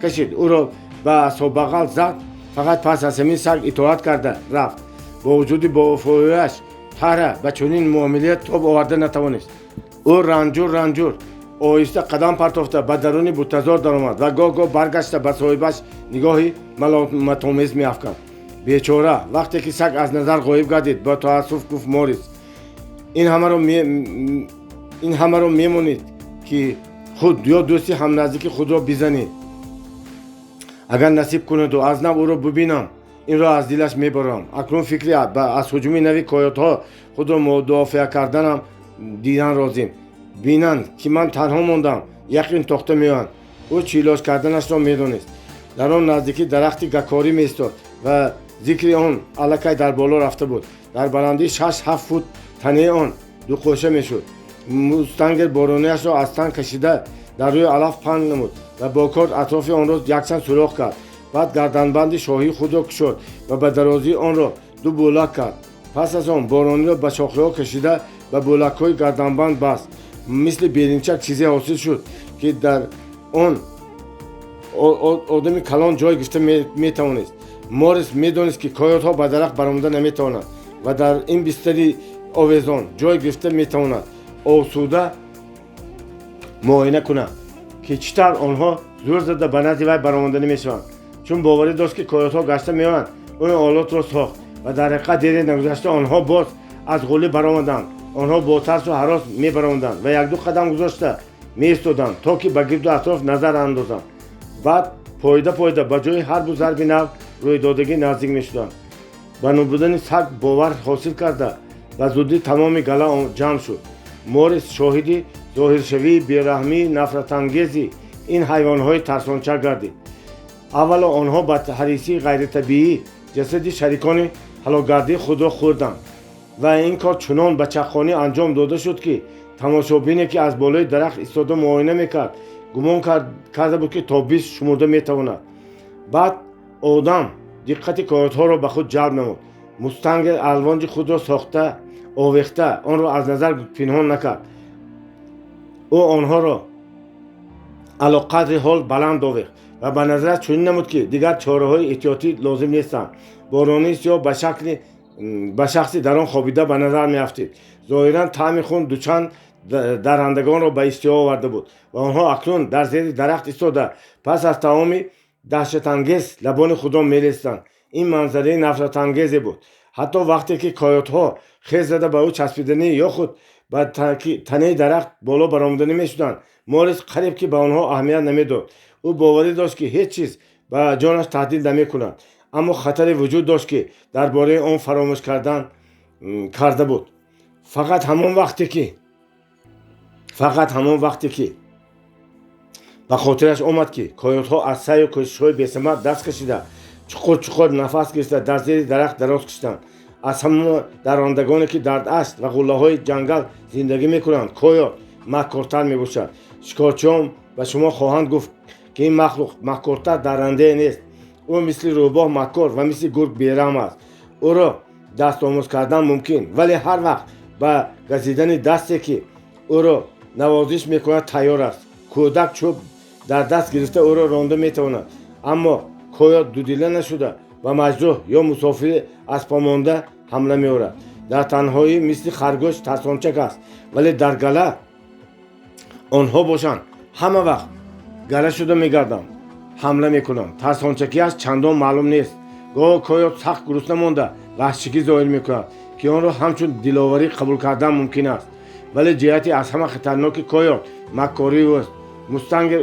кашид, ӯро ба асобағал зад, фақат пас аз ҳамин саг итоат карда рафт. Бо вуҷуди бовафоияш, Тара ба чунин муомилият тоб оварда натавонист. Ӯ ранҷур ранҷур оҳиста қадам партофта, ба даруни бутазор даромад ва гоҳ гоҳ баргашта, ба соҳибаш нигоҳи маломатомез меафканд. «Бечора!» Вақте ки саг аз назар ғоиб гардид, ба таассуф гуфт Морис. Ин ҳамаро мемонид, ки Худ ё дӯсти ҳамназдики худро бизанед. Агар насиб кунаду аз нав ӯро бубинам, инро аз дилаш мебарам. Акнун фикри аз ҳуҷуми нави койотҳо худро мудофиа карданам дидан розим. Бинанд, ки ман танҳо мондам, яқин тохта меоянд. Ӯ чӣ илоҷ карданашро медонист. Дар он наздикӣ дарахти гакорӣ меистод ва зикри он аллакай дар боло рафта буд. Дар баландии 6-7 фут танаи он дуқӯша мешуд. Мустангер борониашро аз тан кашида, дар рӯи алаф паҳн намуд ва бо корд атрофи онро якчанд сӯрох кард. Баъд гарданбанди шоҳии худро кушод ва ба дарозии онро ду бӯлак кард. Пас аз он борониро ба шохиҳо кашида, ба бӯлакҳои гарданбанд баст. Мисли беринчак чизе ҳосил шуд, ки дар он одами калон ҷой гирифта метавонист. Морис медонист, ки койотҳо ба дарахт баромада наметавонанд ва дар ин бистари овезон ҷой гирифта метавонад осуда муоина кунад, ки чӣ тавр онҳо зӯр зада ба назди вай баромада намешаванд. Чун боварӣ дошт, ки койотҳо гашта меоянд, ӯ ин олотро сохт ва дар ҳақиқат дере нагузашта онҳо боз аз ғулӣ баромаданд. Онҳо бо тарсу ҳарос мебаромаданд ва якду қадам гузошта меистоданд, то ки ба гирду атроф назар андозанд. Баъд пойда пойда ба ҷои ҳарбу зарби нав рӯйдодагӣ наздик мешуданд. Ба нобудани саг бовар ҳосил карда, ба зудӣ тамоми гала ҷамъ шуд. Морис шоҳиди зоҳиршавии бераҳмии нафратангези ин ҳайвонҳои тарсончак гардид. Аввало онҳо ба ҳарисии ғайритабиӣ ҷасади шарикони ҳалокгардии худро хӯрданд ва ин кор чунон ба чаққонӣ анҷом дода шуд, ки тамошобине, ки аз болои дарахт истода муоина мекард, гумон карда буд, ки то 20 шумурда метавонад. Баъд одам диққати койотҳоро ба худ ҷалб намуд. Мустангер алвонҷи худро сохта овехта, онро аз назар пинҳон накард. Ӯ онҳоро алоқадри ҳол баланд овехт ва ба назараш чунин намуд, ки дигар чораҳои эҳтиётӣ лозим нестанд. Борони сиёҳ ба шакли ба шахси дар он хобида ба назар меафтид. Зоҳиран таъми хун дучанд даррандагонро ба иштиҳо оварда буд ва онҳо акнун дар зери дарахт истода, пас аз таоми даҳшатангез лабони худро мерестанд. Ин манзараи нафратангезе буд. Ҳатто вақте ки койотҳо хез зада ба ӯ часпиданӣ ё худ ба танаи дарахт боло баромаданӣ мешуданд, Морис қариб ки ба онҳо аҳамият намедод. Ӯ боварӣ дошт, ки ҳеҷ чиз ба ҷонаш таҳдид намекунад, аммо хатаре вуҷуд дошт, ки дар бораи он фаромӯш кардан карда буд. Фақат ҳамон вақте ки ба хотираш омад, ки койотҳо аз саъю кӯшишҳои бесамар даст кашида, чуқур чуқур нафас гирифта, дар зери дарахт дароз кашиданд. Аз ҳама даррандагоне, ки дар дашт ва ғуллаҳои ҷангал зиндагӣ мекунанд, койот маккортар мебошад. Шикорчиён ба шумо хоҳанд гуфт, ки ин махлуқ маккортар даррандае нест. Ӯ мисли рӯбоҳ маккор ва мисли гург бераҳм аст. Ӯро дастомӯз кардан мумкин, вале ҳар вақт ба газидани дасте, ки ӯро навозиш мекунад, тайёр аст. Кӯдак чӯб дар даст гирифта ӯро ронда метавонад, аммо койот дудила нашуда, ба маҷрӯҳ ё мусофири азпомонда ҳамла меорад. Дар танҳоӣ мисли харгӯш тарсончак аст, вале дар гала онҳо бошанд ҳама вақт гала шуда мегарданд, ҳамла мекунанд. Тарсончакиаш чандон маълум нест. Гоҳо койот сахт гурусна монда ваҳшигӣ зоҳир мекунад, ки онро ҳамчун диловарӣ қабул кардан мумкин аст. Вале ҷиҳати аз ҳама хатарноки койот маккории ӯст. Мустангер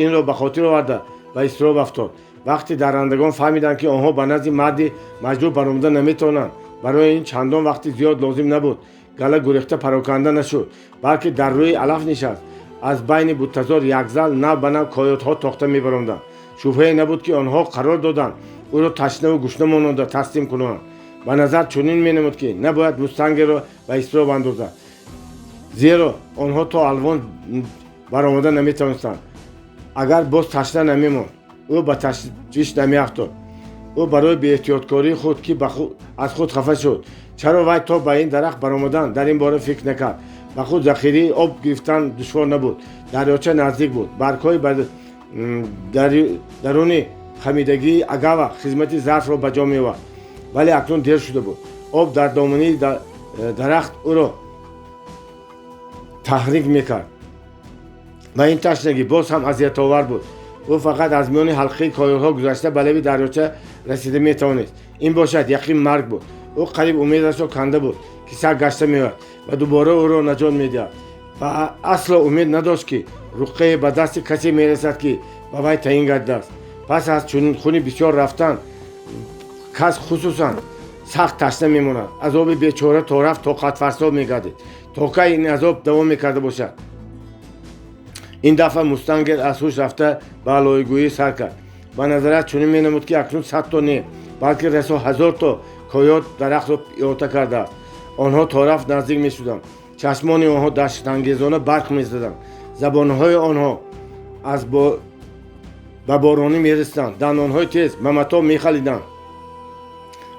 инро ба хотир оварда, ба изтироб афтод. Вақте даррандагон фаҳмиданд, ки онҳо ба назди марди маҷрӯҳ баромада наметавонанд, барои ин чандон вақти зиёд лозим набуд. Гала гурехта пароканда нашуд, балки дар рӯи алаф нишаст. Аз байни буттазор якзал нав ба нав койотҳо тохта мебаромданд. Шубҳае набуд, ки онҳо қарор доданд ӯро ташнаву гушна мононда таслим кунанд. Ба назар чунин менамуд, ки набояд мустангерро ба изтироб андозад, зеро онҳо то алвон баромада наметавонистанд. Агар боз ташна намемонд, ӯ ба ташвиш намеафтод. Ӯ барои беэҳтиёткории худ, ки аз худ хафа шуд. Чаро вай то ба ин дарахт баромадан дар ин бора фикр накард? Ба худ захираи об гирифтан душвор набуд. Дарёча наздик буд. Баргҳои даруни хамидагии агава хизмати зарфро ба ҷо меовард, вале акнун дер шуда буд. Об дар домании дарахт ӯро таҳрик мекард ва ин ташнагӣ боз ҳам азиятовар буд. Ӯ фақат аз миёни ҳалқаи койотҳо гузашта, ба лаби дарёча расида метавонист. Ин бошад яқин марг буд. Ӯ қариб умедашро канда буд, ки саг гашта меояд ва дубора ӯро наҷот медиҳад, ва асло умед надошт, ки Руққае ба дасти касе мерасад, ки ба вай таъин гардидааст. Пас аз чунин хуни бисёр рафтан, кас хусусан сахт ташна мемонад. Азоби бечора то рафт тоқатфарсо мегардид. То кай ин азоб давом мекарда бошад? Ин дафъа Мустангер аз ҳуш рафта, ба алоигӯӣ сар кард. Ба назарат чунин менамуд, ки акнун 100-то не, балки расо 1000-то койот дарахтро иҳота кардааст. Онҳо то рафт наздик мешуданд. Чашмони онҳо даҳшатангезона барқ мезаданд, забонҳои онҳо аз ба боронӣ мерасиданд, дандонҳои тез ба матоъ мехалиданд.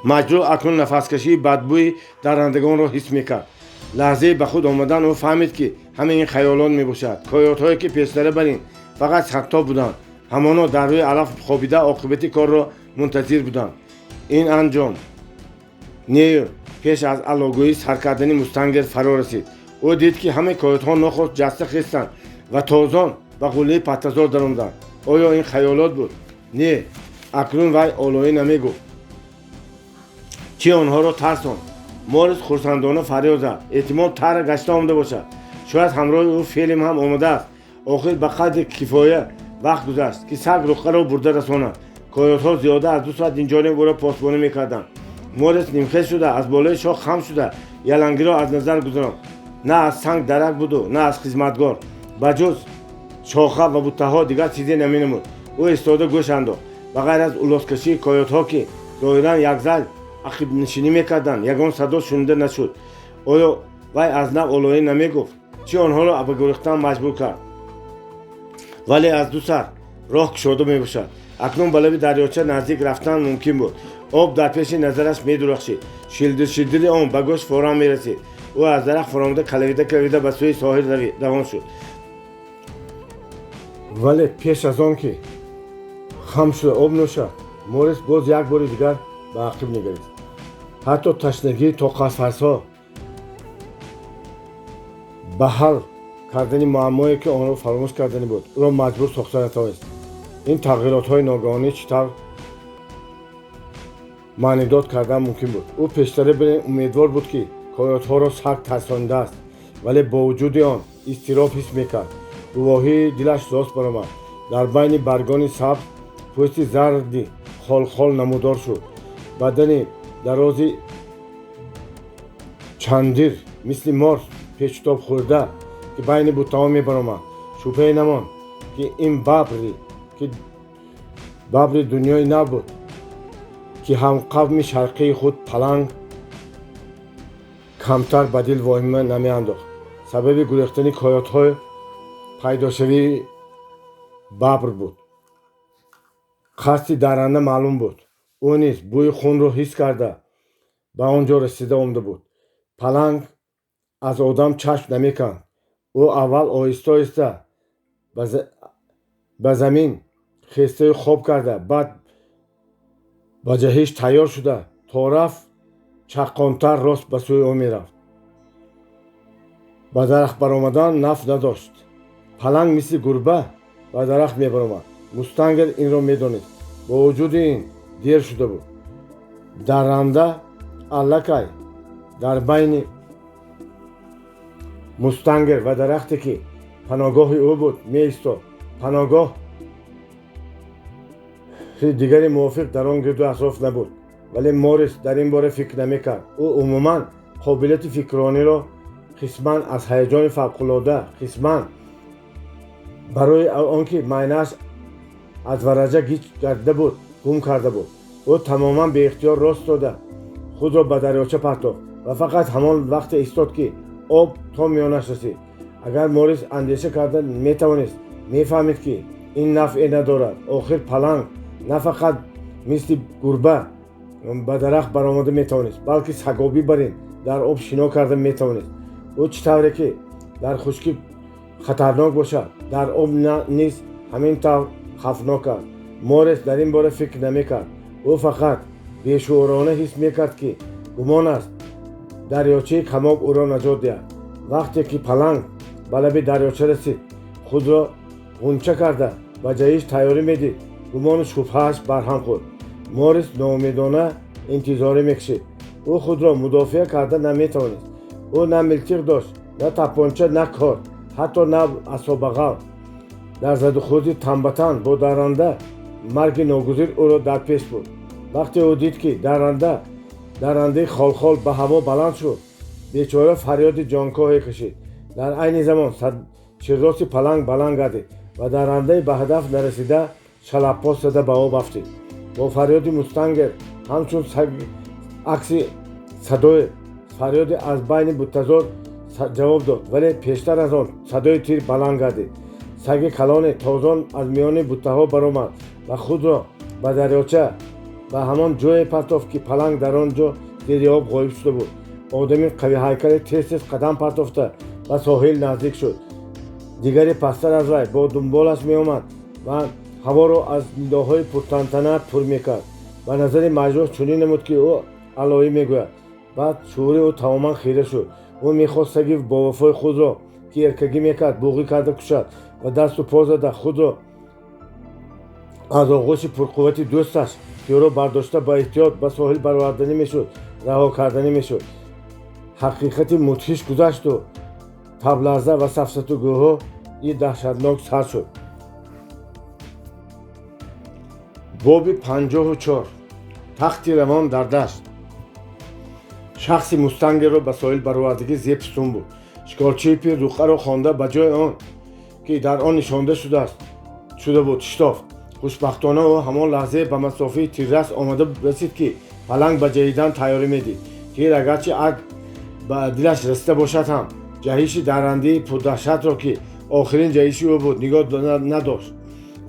Маҷрӯҳ акнун нафаскашии бадбӯи даррандагонро ҳис мекард. Лаҳзаи ба худ омадан, ӯ фаҳмид, ки ҳамаи ин хаёлот мебошад. Койотҳое, ки пештара бар ин фақат 100-то буданд, ҳамоно дар рӯи алаф хобида, оқибати корро мунтазир буданд. Ин анҷом нею пеш аз аллогӯӣ сар кардани Мустангер фаро расид. Ӯ дид, ки ҳамаи койотҳо нохост ҷаста хестанд ва тозон ба ғуллаи паттазор даромаданд. Оё ин хаёлот буд? Не, акнун вай олоӣ намегуфт. Чӣ онҳоро тарсонд? Морис хурсандона фарёд зад: «Эҳтимол, Тара гашта омада бошад. Шояд ҳамроҳи ӯ Фелим ҳам омадааст». Охир ба қадри кифоя вақт гузашт, ки саг руққаро бурда расонад. Койотҳо зиёда аз 2 соат инҷониб ӯро посбонӣ мекарданд. Морис нимхез шуда, аз болои шох хам шуда, ялангиро аз назар гузаронд. На аз санг дарак буду, на аз хизматгор. Ба ҷуз шоха ва буттаҳо дигар чизе наменамуд. Ӯ истода гӯш андохт. Ба ғайр аз улоскашии койотҳо, ки зоҳиран якзал ақибнишинӣ мекарданд, ягон садо шунида нашуд. Оё вай аз нав олоӣ намегуфт? Чӣ онҳоро ба гурехтан маҷбур кард? Вале аз ду сар роҳ кушода мебошад. Акнун ба лаби дарёча наздик рафтан мумкин буд. Об дар пеши назараш медурахшид, шилдир шилдири он ба гӯш форам мерасид. Ӯ аз дарахт фаромада, калавида калавида ба сӯи соҳил равон шуд. Вале пеш аз он ки хам шуда об нӯшад, Морис боз як бори дигар ба ақиб нигарист. Ҳатто ташнагии тоқатфарсо ба ҳал кардани муаммое, ки онро фаромӯш кардани буд, ӯро маҷбур сохта натавонист. Ин тағйиротҳои ногаҳонӣ чӣ тавр маънидод кардан мумкин буд? Ӯ пештара бирин умедвор буд, ки койотҳоро саг тарсонидааст, вале бо вуҷуди он изтироб ҳис мекард. Гувоҳии дилаш рост баромад. Дар байни баргони сабз пӯсти зарди холхол намудор шуд. Бадани дарози чандир, мисли мор печутоб хӯрда, ки байни буттаҳо мебаромад. Шубҳае намонд, ки ин бабри, ки бабри дунёи нав буд, ки ҳамқавми шарқии худ паланг камтар ба дил воҳима намеандохт. Сабаби гурехтани койотҳо пайдошавии бабр буд. Қасди дарранда маълум буд. Ӯ низ бӯи хунро ҳис карда, ба он ҷо расида омада буд. Паланг аз одам чашм намеканд. Ӯ аввал оҳиста оҳиста ба замин хестаю хоб карда, баъд ба ҷаҳиш тайёр шуда, то рафт чаққонтар рост ба сӯи ӯ мерафт. Ба дарахт баромадан нафъ надошт. Паланг мисли гурба ба дарахт мебаромад. Мустангер инро медонист. Бо вуҷуди ин дер шуда буд. Дарранда аллакай дар байни Мустангер ва дарахте, ки паноҳгоҳи ӯ буд, меистод. Паноҳгоҳ дигари мувофиқ дар он гирду атроф набуд, вале Морис дар ин бора фикр намекард. Ӯ умуман қобилияти фикррониро қисман аз ҳаяҷони фавқулода, қисман барои он ки майнааш аз вараҷа гиҷ гардида буд, гум карда буд. Ӯ тамоман беихтиёр рост дода, худро ба дарёча партофт ва фақат ҳамон вақте истод, ки об то миёнаш расид. Агар Морис андеша карда метавонист, мефаҳмид, ки ин нафъе надорад. Охир паланг на фақат мисли гурба ба дарахт баромада метавонист, балки сагобӣ бар ин дар об шино карда метавонист. Ӯ чӣ тавре ки дар хушкӣ хатарнок бошад, дар об низ ҳамин тавр хавфнок аст. Морис дар ин бора фикр намекард. Ӯ фақат бешуурона ҳис мекард, ки гумон аст дарёчаи камоб ӯро наҷот диҳад. Вақте ки паланг ба лаби дарёча расид, худро ғунча карда, ба ҷаҳиш тайёрӣ медид, гумону шубҳааш барҳам хӯрд. Морис ноумедона интизорӣ мекашид. Ӯ худро мудофиа карда наметавонист. Ӯ на милтиқ дошт, на тапонча, на корд, ҳатто на асобағал. Дар задухӯрди танбатан бо дарранда марги ногузир ӯро дар пеш буд. Вақте ӯ дид, ки даррандаи холхол ба ҳаво баланд шуд, бечора фарёди ҷонкоҳе кашид. Дар айни замон чирроси паланг баланд гардид ва даррандаи ба ҳадаф нарасида шалаппос зада ба об афтид. Бо фарёди мустангер ҳамчун акси садое фарёди аз байни буттазор ҷавоб дод, вале пештар аз он садои тир баланд гардид. Саги калоне тозон аз миёни буттаҳо баромад ва худро ба дарёча ба ҳамон ҷое партофт, ки паланг дар он ҷо зери об ғоиб шуда буд. Одами қавиҳайкале тез-тез қадам партофта ба соҳил наздик шуд. Дигаре пасттар аз вай бо дунболаш меомад ва ҳаворо аз нидоҳои пуртантана пур мекард. Ба назари маҷрӯҳ чунин намуд, ки ӯ алоӣ мегӯяд. Баъд шуури ӯ тамоман хира шуд. Ӯ мехост саги бовафои худро, ки эркагӣ мекард, буғӣ карда кушад ва дасту по зада худро аз оғӯши пурқуввати дӯсташ, ки ӯро бардошта ба эҳтиёт ба соҳил бароварданӣ мешуд, раҳо карданӣ мешуд. Ҳақиқати мудҳиш гузашту табларза ва сафсатугӯҳо и даҳшатнок сар шуд. Боби 54. Тахти равон дар дашт. Шахси мустангерро ба соҳил баровардагӣ Зеб сутун буд. Шикорчии пир руқъаро хонда ба ҷои он, ки дар он нишонда шуда буд, шитофт. Хушбахтона ӯ ҳамон лаҳзае ба масофаи тиррас омада расид, ки паланг ба ҷаҳидан тайёрӣ медид. Тир агарчи ак ба дилаш расида бошад ҳам, ҷаҳиши даррандии пурдаҳшатро, ки охирин ҷаҳиши ӯ буд, нигоҳ надошт.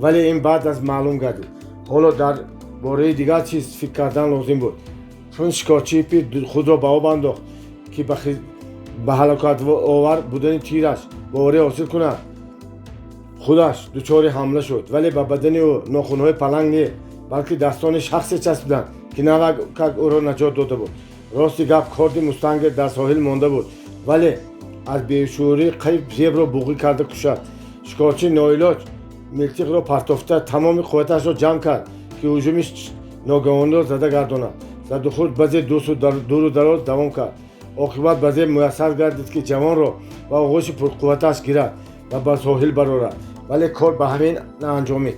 Вале ин баъд аз маълум гардид. Ҳоло дар бораи дигар чиз фикр кардан лозим буд. Чун шикорчии пир худро ба об андохт, ки ба ҳалокатовар будани тираш боварӣ ҳосил кунад, худаш дучори ҳамла шуд. Вале ба бадани ӯ нохунҳои паланг не, балки дастони шахсе часпиданд, ки навак ӯро наҷот дода буд. Рости гап, корди мустангер дар соҳил монда буд, вале аз бешуурӣ қариб Зебро буғӣ карда кушад. Шикорчӣ ноилоҷ милтиқро партофта тамоми қувваташро ҷамъ кард, ки ҳуҷуми ногаҳониро зада гардонад. Задухӯрд баъзе дуру дароз давом кард. Оқибат ба Зеб муяссар гардид, ки ҷавонро ба оғӯши пурқувваташ гирад ва ба соҳил барорад. Вале кор ба ҳамин наанҷомид.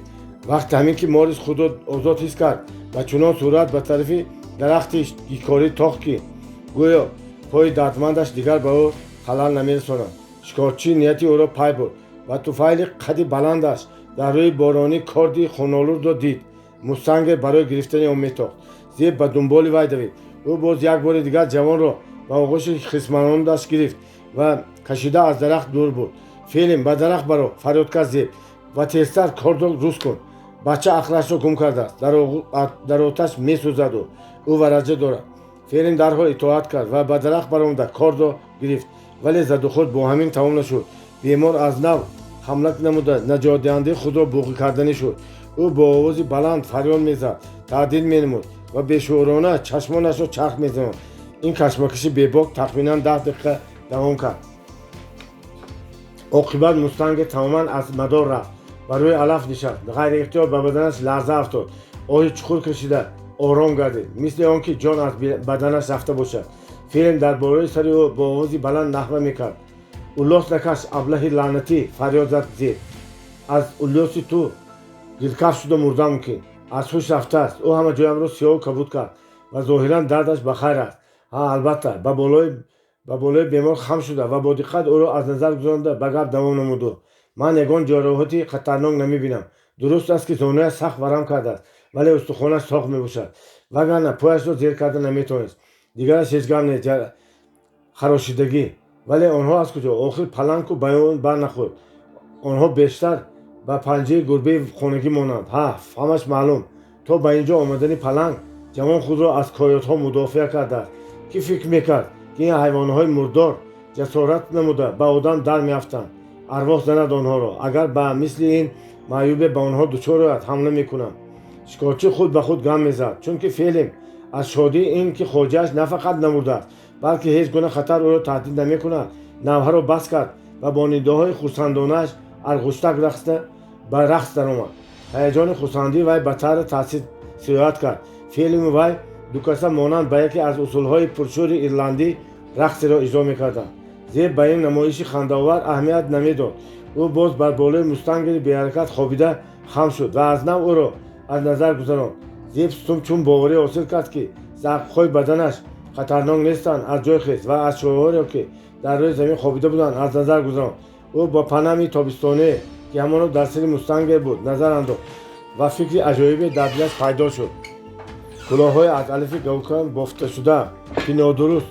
Вақти ҳамин ки Морис худро озод ҳис кард ва чунон сурат ба тарафи дарахти гикорӣ тохт, ки гӯё пои дардмандаш дигар ба ӯ халал намерасонад. Шикорчӣ нияти ӯро пай бурд ва туфайли қади баландаш дар рӯи боронӣ корди хунолудро дид. Мустангер барои гирифтани он метохт. Зеб ба дунболи вай давид. Ӯ боз як бори дигар ҷавонро ба оғӯши хисмонандаш гирифт ва кашида аз дарахт дур бурд. Фелим, ба дарахт баро, фарёд кард Зеб, ва тезтар кордро рӯз кун. Бача ақлашро гум кардааст, дар оташ месӯзаду ӯ вараҷа дорад. Фелим дарҳол итоат кард ва ба дарахт баромада кордро гирифт. Вале задухӯрд бо ҳамин тамом нашуд. Бемор аз нав ҳамла намуда наҷотдиҳандаи худро буғӣ карданӣ шуд. Ӯ бо овози баланд фарёд мезад, таҳдид менамуд ва бешуурона чашмонашро чарх мезанад. Ин кашмакаши бебок тахминан 10 дақиқа давом кард. Оқибат мустангер тамоман аз мадор рафт ва рӯи алаф нишаст. Ғайриихтиёр ба баданаш ларза афтод. Оҳи чуқур кашида ором гардид, мисли он ки ҷон аз баданаш рафта бошад. Филм дар бораи сари ӯ бо овози баланд наҳва мекард. Уллос накаш, аблаҳи лаънатӣ, фарёд зад Зеб. Аз уллоси ту гиркаф шуда мурда мумкин. Аз ҳуш рафтааст. Ӯ ҳама ҷоямро сиёҳу кабуд кард ва зоҳиран дардаш ба хайр аст. Ҳа, албатта, ба болои бемор хам шуда ва бо диққат ӯро аз назар гузаронда ба гап давом намуду. Ман ягон ҷароҳати хатарнок намебинам. Дуруст аст, ки зонуяш сахт варам кардааст, вале устухонаш соғ мебошад, вагарна пояшро зер карда наметавонист. Дигараш ҳеҷ гап не, харошидагӣ. Вале онҳо аз куҷо? Охир палангку ба он бар нахӯрд. Онҳо бештар ба панҷаи гурбаи хонагӣ монанд. Ҳа, ҳамаш маълум. То ба ин ҷо омадани паланг ҷавон худро аз койотҳо мудофиа кардааст. Кӣ фикр мекард, ки ин ҳайвонҳои мурдор ҷасорат намуда ба одам дар меафтанд? Арвоҳ занад онҳоро. Агар ба мисли ин маъюбе ба онҳо дучор ояд, ҳамла мекунанд. Шикорчӣ худ ба худ гам мезад, чунки Фелим аз шодии ин ки хоҷааш на фақат намурдааст, балки ҳеҷ гуна хатар ӯро таҳдид намекунад, навҳаро бас кард ва бо нидоҳои хурсандонааш арғуштак рақста ба рақс даромад. Ҳаяҷони хурсандии вай ба таври таъсир сироят кард. Фелиму вай дукаса монанд ба яке аз усулҳои пуршӯри ирландӣ рақсеро иҷро мекарданд. Зеб ба ин намоиши хандаовар аҳамият намедод. Ӯ боз бар болои мустангери беҳаракат хобида хам шуд ва аз нав ӯро аз назар гузаронд. Зеб Стумп чун боварӣ ҳосил кард, ки захмҳои баданаш хатарнок нестанд, аз ҷой хест ва аз шоҳҳоеро, ки дар рӯи замин хобида буданд, аз назар гузаронд. Ӯ ба панами тобистоние, ки ҳамоно дар сари мустангер буд, назар андохт ва фикри аҷоибе дар дилаш пайдо шуд. Кулоҳҳои аз алафи говкан бофташуда, ки нодуруст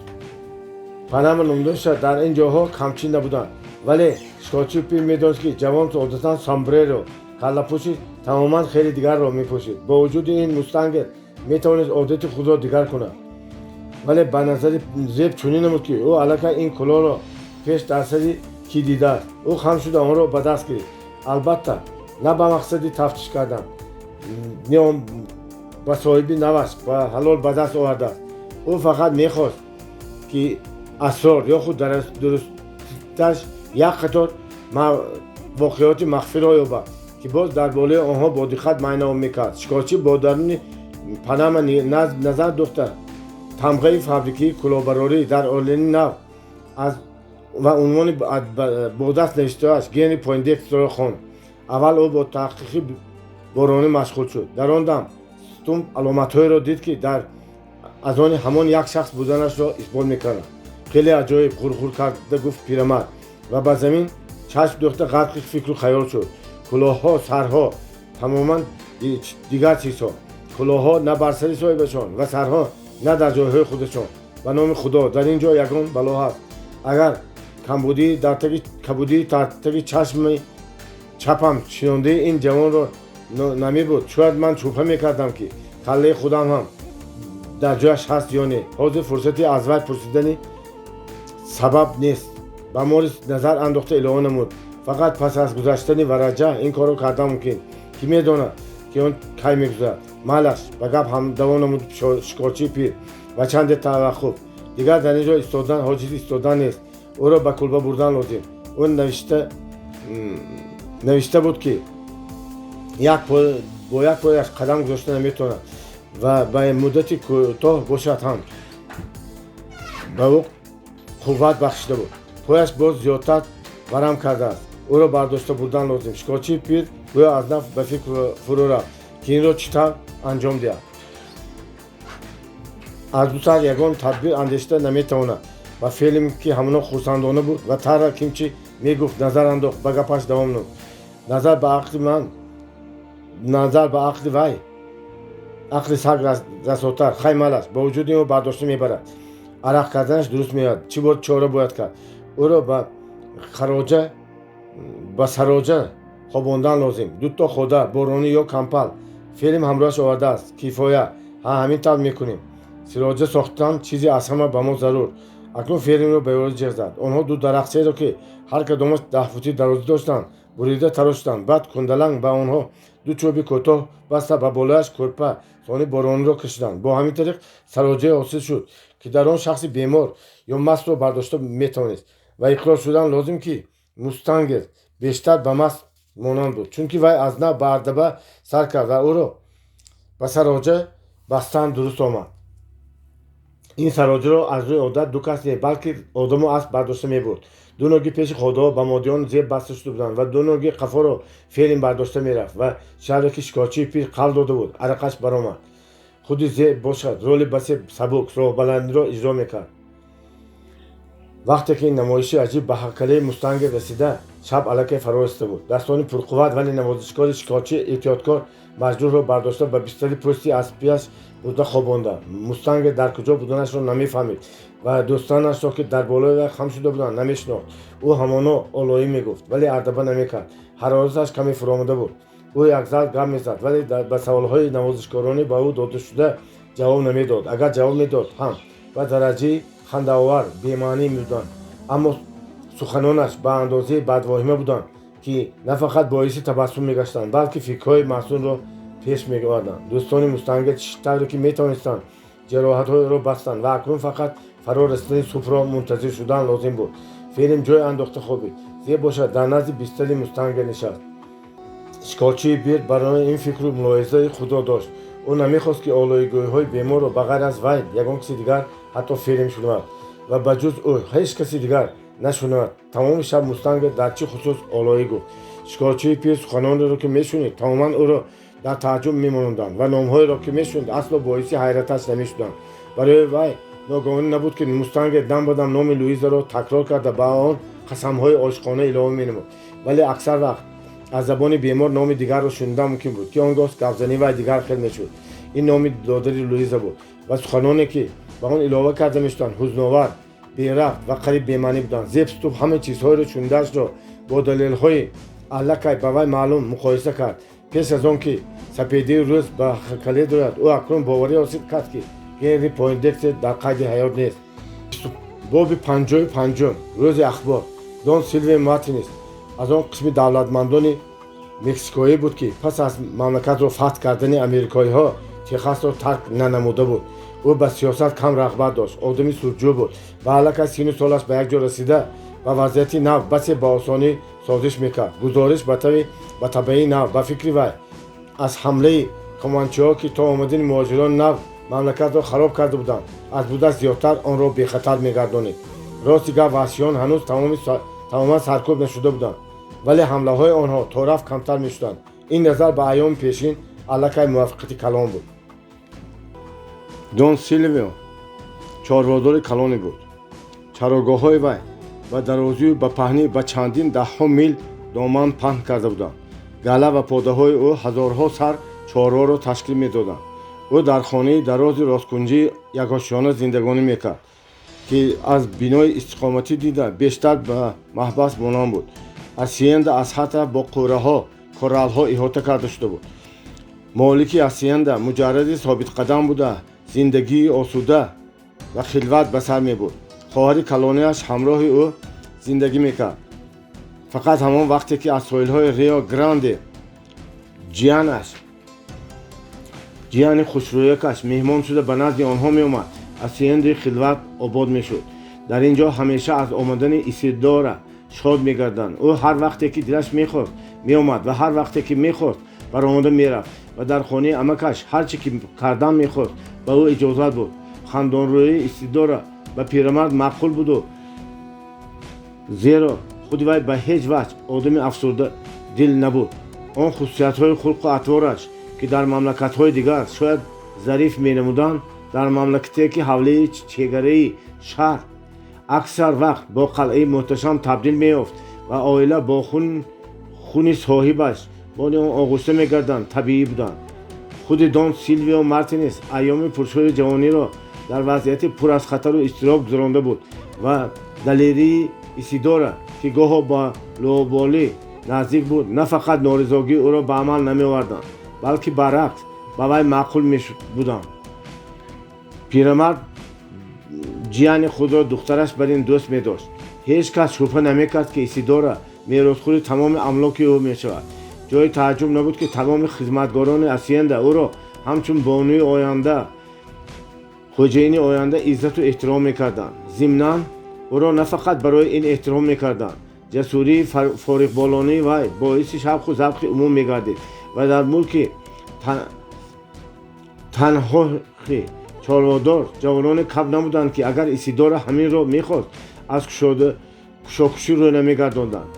панама номдошта, дар ин ҷоҳо камчин набуданд. Вале шикорчии пир медонист, ки ҷавон одатан сомбреро, каллапӯши тамоман хеле дигарро мепӯшид. Бо вуҷуди ин мустангер метавонист одати худро дигар кунад. Вале ба назари Зеб чунин намуд, ки ӯ аллакай ин кулоҳро пеш дар сари кӣ дидааст. Ӯ хам шуда онро ба даст гирифт. Албатта, на ба мақсади тафтиш кардан, не он ба соҳиби наваш ба ҳалол ба даст овардааст. Ӯ фақат мехост, ки асрор ё худ дурусттараш як қатор воқеоти махфиро ёбад, ки боз дар болои онҳо бо диққат майна мекард. Шикорчӣ бо даруни панама назар духта тамғаи фабрикии кулоҳбарорӣ дар Орлени Нав аз ва унвони бо даст навиштааш Генри Пойндекстерро хонд. Аввал ӯ бо таҳқиқи боронӣ машғул шуд. Дар он дам Стумп аломатҳоеро дид, ки дар аз они ҳамон як шахс буданашро исбот мекарданд. Хеле аҷоиб, ғурғур карда гуфт пирамард ва ба замин чашм дӯхта ғарқи фикру хаёл шуд. Кулоҳҳо, сарҳо, тамоман дигар чизҳо. Кулоҳҳо на бар сари соҳибашон ва сарҳо на дар ҷойҳои худашон. Ба номи Худо, дар ин ҷо ягон бало ҳаст. Агар камбудии дар таги кабудии дар таги чашми чапам шинондаи ин ҷавонро намебуд, шояд ман шубҳа мекардам, ки каллаи худам ҳам дар ҷояш ҳаст ё не. Ҳозир фурсати аз вай пурсидани сабаб нест. Ба Морис назар андохта илова намуд: фақат пас аз гузаштани вараҷа ин корро кардан мумкин, ки медонад, ки он кай мегузарад. Майлаш, ба гап ҳам давом намуд шикорчии пир ва чанде таваққуф. Дигар дар ин ҷо истодан ҳоҷати истодан нест. Ӯро ба кулба бурдан лозим. Ӯ навишта буд, ки бо як пояш қадам гузошта наметавонад ва ба муддати кӯтоҳ бошад ҳам ба ӯ қувват бахшида буд. Пояш боз зиёдтар варам кардааст. Ӯро бардошта бурдан лозим. Шикорчии пир гӯё аз нав ба фикр фурӯ рафт, ки инро чӣ тавр анҷом диҳад. Аз ду сар ягон тадбир андешида наметавонад. Ва Фелим, ки ҳамоно хурсандона буд ва тарра ким чӣ мегуфт, назар андохт, ба гапаш давом намуд: Назар ба ақли ман, назар ба ақли вай, ақли саг расотар. Хай, майлаш, бо вуҷуди ӯ бардошта мебарад. Арақ карданаш дуруст меояд. Чӣ бор чора бояд кард? Ӯро ба сароҷа хобондан лозим. Дуто хода, боронӣ ё кампал Фелим ҳамроҳаш овардааст. Кифоя. Ҳа, ҳамин тавр мекунем. Сироҷа сохтан чизе аз ҳама ба мо зарур. Акнун Фелимро ба ёрӣ ҷеғ зад. Онҳо ду дарахтчаеро, ки ҳар кадомаш 10 футӣ дарозӣ доштанд, бурида тарошиданд. Баъд кундаланг ба онҳо ду чӯби кӯтоҳ баста, ба болояш кӯрпа сони борониро кашиданд. Бо ҳамин тариқ сароҷае ҳосил шуд, ки дар он шахси бемор ё мастро бардошта метавонист. Ва иқрор шудан лозим, ки мустангер бештар ба маст монанд буд, чунки вай аз нав ба ардаба сар кард ва ӯро ба сароҷа бастан дуруст омад. Ин сароҷаро аз рӯи одат ду кас не, балки одаму асп бардошта мебурд. Ду ноги пеши ходаҳо ба модиён Зеб баста шуда буданд ва ду ноги қафоро Фелим бардошта мерафт. Ва шавре ки шикорчии пир қавл дода буд, арақаш баромад. Худи Зеб бошад, роли басе сабук роҳбаландиро иҷро мекард. Вақте ки ин намоиши аҷиб ба ҳакалаи мустангер расида, шаб аллакай фаро расида буд. Дастони пурқувват, вале навозишкори шикорчӣ эҳтиёткор маҷрӯҳро бардошта ба бистари пӯсти аспияш бурда хобонда. Мустангер дар куҷо буданашро намефаҳмид ва дӯстонашро, ки дар болои вай хам шуда буданд, намешинохт. Ӯ ҳамоно олоӣ мегуфт, вале ардаба намекард. Ҳарораташ каме фуромада буд. Ӯ якзал гап мезад, вале ба саволҳои навозишкоронӣ ба ӯ додашуда ҷавоб намедод. Агар ҷавоб медод ҳам, ба дараҷаи хандаовар бемаънӣ буданд. Аммо суханонаш ба андозаи бадвоҳима буданд, ки на фақат боиси табассум мегаштанд, балки фикрҳои маҳзунро пеш меоварданд. Дӯстони мустангер чӣ тавре ки метавонистанд, ҷароҳатҳои ӯро бастанд ва акнун фақат фаро расидани субҳро мунтазир шудан лозим буд. Фелим ҷой андохта хобид. Зеб бошад, дар назди бистари мустангер нишаст. Шикорчии пир барои ин фикру мулоҳизаи худро дошт. Ӯ намехост, ки олоигӯиҳои беморро ба ғайр аз вай ягон каси дигар, ҳатто Фелим, шунавад ва ба ҷуз ӯ ҳеҷ каси дигар Нашунавад. Тамоми шаб Мустанг дар чӣ хусус олоӣ гуфт. Шикорчии пир суханонеро, ки мешунид, тамоман ӯро дар тааҷҷуб мемононданд ва номҳоеро, ки мешунид, асло боиси ҳайраташ намешуданд. Барои вай ногоҳонӣ набуд, ки Мустанг дам ба дам номи Луизаро такрор карда, ба он қасамҳои ошиқона илова менамуд. Вале аксар вақт аз забони бемор номи дигарро шунидан мумкин буд, ки он гоҳ гапзании вай дигар хел мешуд. Ин номи додари Луиза буд ва суханоне, ки ба он илова карда мешуданд, ҳузновар, берабт ва қариб бемаънӣ буданд. Зеб Стуб ҳамаи чизҳоеро шунидаашро бо далелҳои аллакай ба вай маълум муқоиса кард. Пеш аз он ки сапедии рӯз ба хакале дояд, ӯ акнун боварӣ ҳосил кард, ки Генри Пойндекстер дар қайди ҳаёт нест. Боби 55-ум. Рӯзи ахбор. Дон Силвио Мартинес аз он қисми давлатмандони мексикоӣ буд, ки пас аз мамлакатро фатҳ кардани америкоиҳо Техасро тарк нанамуда буд. Ӯ ба сиёсат кам рағбат дошт, одами судҷӯ буд ва аллакай сину солаш ба як ҷо расида, ба вазъияти нав басе ба осонӣ созиш мекард. Гузориш ба табъаи нав, ба фикри вай, аз ҳамлаи команчиҳо, ки то омадани муҳоҷирони нав мамлакатро хароб карда буданд, аз будаш зиёдтар онро бехатар мегардонид. Рости гап, ваҳшиён ҳанӯз тамоман саркӯб нашуда буданд, вале ҳамлаҳои онҳо торафт камтар мешуданд. Ин назар ба айёми пешин аллакай муваффақияти калон буд. Дон Силвио чорводори калоне буд. Чарогоҳҳои вай ба дарозию ба паҳнӣ ба чандин даҳҳо мил доман паҳн карда буданд. Гала ва подаҳои ӯ ҳазорҳо сар чорворо ташкил медоданд. Ӯ дар хонаи дарози росткунҷии якошёна зиндагонӣ мекард, ки аз бинои истиқоматӣ дида бештар ба маҳбас монанд буд. Асиенда аз ҳар тараф бо қӯраҳо, коралҳо иҳота карда шуда буд. Молики асиенда муҷарради собитқадам буда, зиндагии осуда ва хилват ба сар мебурд. Хоҳари калониаш ҳамроҳи ӯ зиндагӣ мекард. Фақат ҳамон вақте ки аз соҳилҳои Рио Гранде ҷиянаш, ҷияни хушрӯякаш, меҳмон шуда ба назди онҳо меомад, асиендаи хилват обод мешуд. Дар ин ҷо ҳамеша аз омадани Исидора шод мегарданд. Ӯ ҳар вақте ки дилаш мехост, меомад ва ҳар вақте ки мехост, баромада мерафт ва дар хонаи амакаш ҳар чӣ ки кардан мехост, ба ӯ иҷозат буд. Хандонрӯии Исидора ба пирамард маъқул буду, зеро худи вай ба ҳеҷ ваҷҳ одами афсурда дил набуд. Он хусусиятҳои хулқу атвораш, ки дар мамлакатҳои дигар шояд зариф менамуданд, дар мамлакате, ки ҳавлии чегараи шаҳр аксар вақт бо қалъаи муҳташам табдил меёфт ва оила бо хуни соҳибаш боди он оғушта мегарданд, табиӣ буданд. Худи Дон Силвио Мартинес айёми пуршӯри ҷавониро дар вазъияти пур аз хатару изтироб гузаронда буд ва далерии Исидора, ки гоҳо ба лоболӣ наздик буд, на фақат норизогии ӯро ба амал намеоварданд, балки баръакс ба вай маъқул буданд. Пирамард ҷияни худро духтараш бар ин дӯст медошт. Ҳеҷ кас шубҳа намекард, ки Исидора меросхӯри тамоми амлоки ӯ мешавад. Ҷои тааҷҷуб набуд, ки тамоми хизматгорони асиенда ӯро ҳамчун бонуи оянда, хоҷаини оянда иззату эҳтиром мекарданд. Зимнан, ӯро на фақат барои ин эҳтиром мекарданд. Ҷасурии фориғболонии вай боиси шавқу завқи умум мегардид ва дар мулки танҳохи чорводор ҷавононе кам набуданд, ки агар Исидора ҳаминро мехост, аз кушокушӣ рӯй намегардонданд.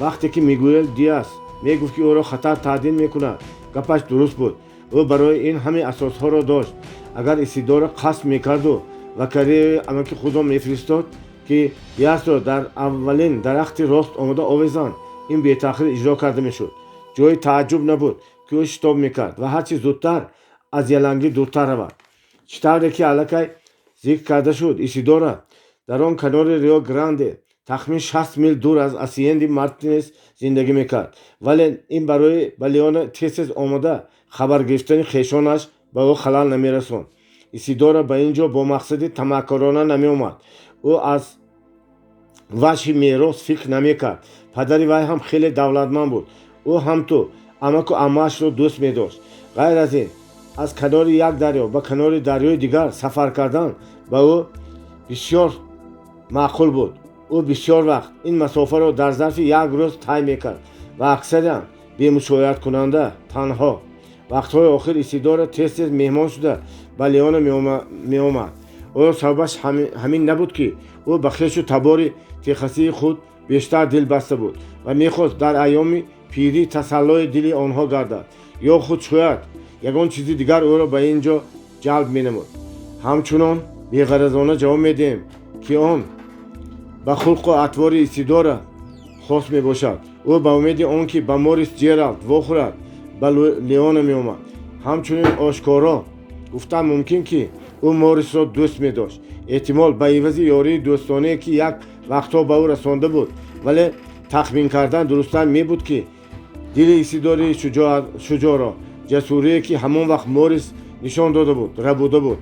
Вақте ки Мигуэл Диас мегуфт, ки ӯро хатар таҳдид мекунад, гапаш дуруст буд. Ӯ барои ин ҳамин асосҳоро дошт. Агар Исидора қасд мекарду ва кареи амаки худро мефиристод, ки Диасро дар аввалин дарахти рост омода овезанд, ин бетаъхир иҷро карда мешуд. Ҷои тааҷҷуб набуд, ки ӯ шитоб мекард ва ҳарчи зудтар аз ялангӣ дуртар равад. Чӣ тавре ки аллакай зикр карда шуд, Исидора дар он канори Рио Гранде, тахмин 60 мил дур аз асиенди Мартинес зиндагӣ мекард, вале ин барои ба Леона тез тез омода хабар гирифтани хешонаш ба ӯ халал намерасонд. Исидора ба ин ҷо бо мақсади тамаъкорона намеомад. Ӯ аз ваҷҳи мерос фикр намекард. Падари вай ҳам хеле давлатманд буд. Ӯ ҳамту амаку аммаашро дӯст медошт. Ғайр аз ин, аз канори як дарё ба канори дарёи дигар сафар кардан ба ӯ бисёр маъқул буд. Ӯ бисёр вақт ин масофаро дар зарфи як рӯз тай мекард ва аксаран бемушояткунанда, танҳо. Вақтҳои охир Исидора тез тез меҳмон шуда ба Леона меомад. Оё сабабаш ҳамин набуд, ки ӯ ба хешу табори Техасии худ бештар дил баста буд ва мехост дар айёми пирӣ тасаллои дили онҳо гардад, ё худ шояд ягон чизи дигар ӯро ба ин ҷо ҷалб менамуд. Ҳамчунон беғаразона ҷавоб медиҳем, ки он ба хулқу атвори Исидора хос мебошад. Ӯ ба умеди он ки ба Морис Ҷералд вохӯрад, ба Леона меомад. Ҳамчунин ошкоро гуфтан мумкин, ки ӯ Морисро дӯст медошт, эҳтимол, ба ивази ёрии дӯстонае, ки як вақтҳо ба ӯ расонда буд. Вале тахмин кардан дурусттар мебуд, ки дили Исидори шуҷоъро ҷасурие, ки ҳамон вақт Морис нишон дода буд, рабуда буд.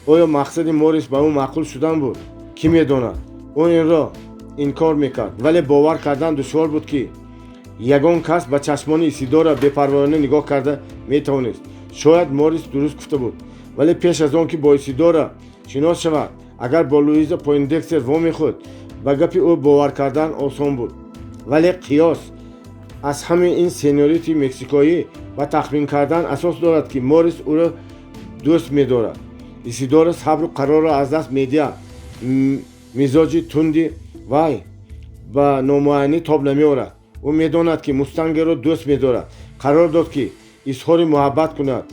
Оё мақсади Морис ба ӯ маъқул шудан буд? Кӣ медонад? Ӯ инро инкор мекард, вале бовар кардан душвор буд, ки ягон кас ба чашмони Исидора бепарвоёна нигоҳ карда метавонист. Шояд Морис дуруст гуфта буд, вале пеш аз он ки бо Исидора шинос шавад, агар бо Луиза Пойндекстер вомехӯрд, ба гапи ӯ бовар кардан осон буд. Вале қиёс аз ҳамаи ин сеньорити мексикоӣ ба тахмин кардан асос дорад, ки Морис ӯро дӯст медорад. Исидора сабру қарорро аз даст медиҳад. Мизоҷи тунди вай ба номуайянӣ тоб намеорад. Ӯ медонад, ки мустангеро дӯст медорад. Қарор дод, ки изҳори муҳаббат кунад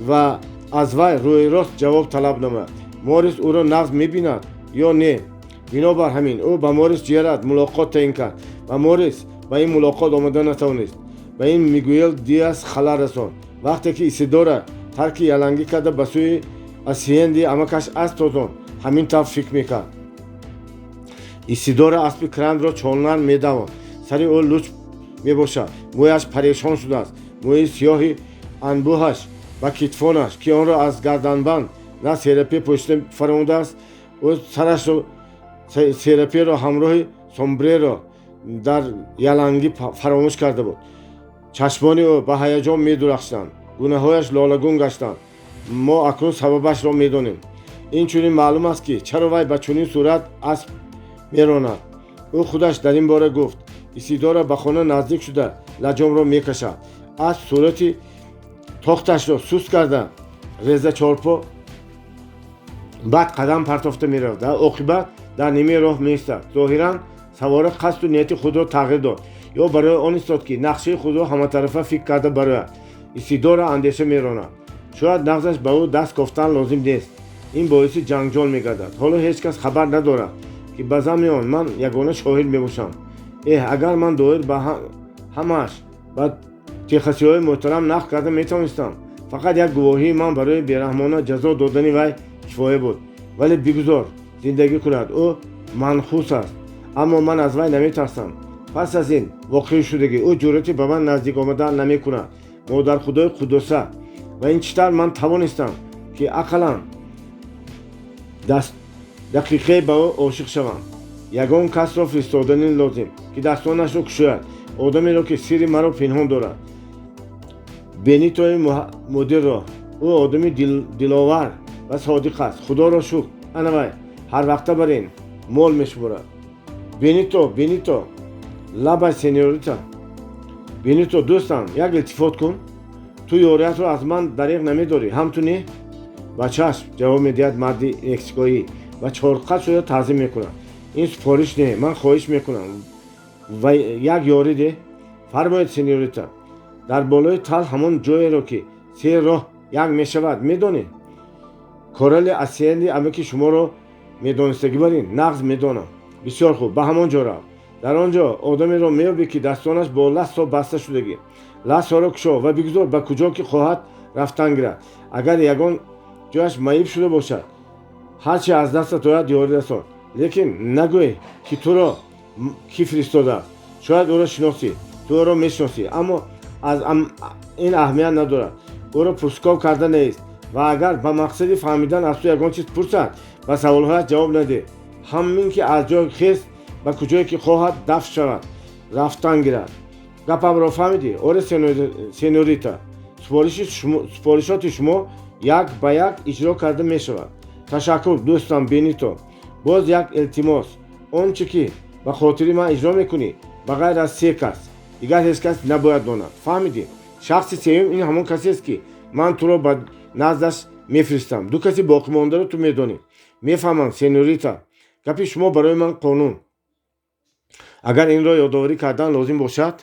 ва аз вай рӯи рост ҷавоб талаб намояд. Морис ӯро нағз мебинад ё не? Бинобар ҳамин ӯ ба Морис Ҷералд мулоқот таъин кард ва Морис ба ин мулоқот омода натавонист. Ба ин Мигуэл Диас халал расонд. Вақте ки Исидора тарки ялангӣ карда ба сӯи асиенди амакаш асп тозонд, ҳамин тавр фикр мекард. Исидора аспи Крандро чолнар медавонд. Сари ӯ луч мебошад, мӯяш парешон шудааст. Мӯи сиёҳи анбӯҳаш ба китфонаш, ки онро аз гарданбанд на серапе пӯшида фаромудааст. Ӯ сарашро, сераперо ҳамроҳи сомбреро дар ялангӣ фаромӯш карда буд. Чашмони ӯ ба ҳаяҷон медурахшиданд, гунаҳояш лолагун гаштанд. Мо акнун сабабашро медонем. Инчунин маълум аст, ки чаро вай ба чунин сурат асп меронад. Ӯ худаш дар ин бора гуфт. Исидора ба хона наздик шуда, лаҷомро мекашад. Асп сурати тохташро суст карда, реза чорпо баъд қадам партофта меравад. Оқибат дар нимаи роҳ меистад. Зоҳиран, савора қасду нияти худро тағйир дод ё барои он истод, ки нақшаи худро ҳаматарафа фикр карда барояд. Исидора андеша меронад. Шояд нағзаш ба ӯ даст кофтан лозим нест. Ин боиси ҷанҷол мегардад. Ҳоло ҳеҷ кас хабар надорад, ки ба замми он ман ягона шоҳид мебошам. Эҳ, агар ман доир ба ҳамааш ба техасиҳои муҳтарам нақл карда метавонистам! Фақат як гувоҳии ман барои бераҳмона ҷазо додани вай кифоя буд. Вале бигузор зиндагӣ кунад. Ӯ манхус аст, аммо ман аз вай наметарсам. Пас аз ин воқеъшудагӣ ӯ ҷуръати ба ман наздик омадан намекунад. Модархудои қуддуса! Ва ин чӣ тавр ман тавонистам, ки ақаллан дақиқае ба ӯ ошиқ шавам? Ягон касро фиристодани лозим, ки дастонашро кушояд, одамеро, ки сирри маро пинҳон дорад, Бенитои мудирро. Ӯ одами диловар ва содиқ аст, худоро шукр. Ана вай ҳарвақта бар ин мол мешуморад. Бенито, Бенито, лабай, сеньорита. Бенито, дӯстам, як илтифот кун. Ту ёриятро аз ман дареғ намедорӣ, ҳам ту не? Ба чашм, ҷавоб медиҳад марди мексикоӣ ва чорқат шуда таъзим мекунад. Ин супориш не, ман хоҳиш мекунам ва як ёрӣ деҳ. Фармоед, сеньорита. Дар болои тал ҳамон ҷоеро, ки се роҳ як мешавад, медонӣ? Корали асиенди амаки шуморо медонистагӣ бар ин нағз медонам. Бисёр хуб, ба ҳамон ҷо рав. Дар он ҷо одамеро меёбӣ, ки дастонаш бо лассо баста шудагӣ. Лассоро кушо ва бигузор ба куҷо ки хоҳад рафтан гирад. Агар ягон ҷояш маиб шуда бошад, ҳарчи аз дастат ояд, ёрӣ расон. Лекин нагӯй, ки туро кӣ фиристодааст. Шояд ӯро шиносӣ. Ту ӯро мешиносӣ, аммо аз ин аҳамият надорад. Ӯро пурсуков карда нест ва агар ба мақсади фаҳмидан аз ту ягон чиз пурсад, ба саволҳояш ҷавоб надеҳ. Ҳамин ки аз ҷой хест, ба куҷое ки хоҳад дафт шавад, рафтан гирад. Гапамро фаҳмидӣ? Оре, сеньорита, супоришоти шумо як ба як иҷро карда мешавад. Ташаккур, дӯстам Бенито. Боз як илтимос: он чӣ ки ба хотири ман иҷро мекунӣ, ба ғайр аз се кас дигар ҳеҷ кас набояд донад. Фаҳмидӣ? Шахси сеюм ин ҳамон касест, ки ман туро ба наздаш мефиристам. Ду каси боқимондаро ту медонӣ. Мефаҳмам, сеньорита. Гапи шумо барои ман қонун. Агар инро ёдоварӣ кардан лозим бошад,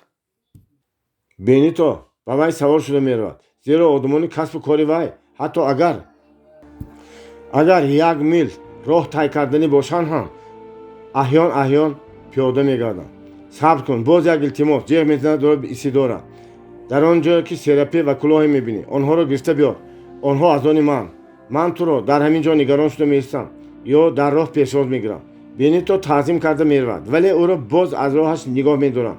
Бенито ба вай савор шуда меравад, зеро одамони касбу кори вай ҳатто агар 1 мил роҳ тай карданӣ бошанд ҳам аҳён аҳён пиёда мегарданд. Сабр кун, боз як илтимос, ҷеғ мезанад ӯро Исидора. Дар он ҷое ки серапе ва кулоҳе мебинӣ, онҳоро гирифта биёр. Онҳо аз они ман. Ман туро дар ҳамин ҷо нигарон шуда меистам ё дар роҳ пешвоз мегирам. Бенито таъзим карда меравад, вале ӯро боз аз роҳаш нигоҳ медорам.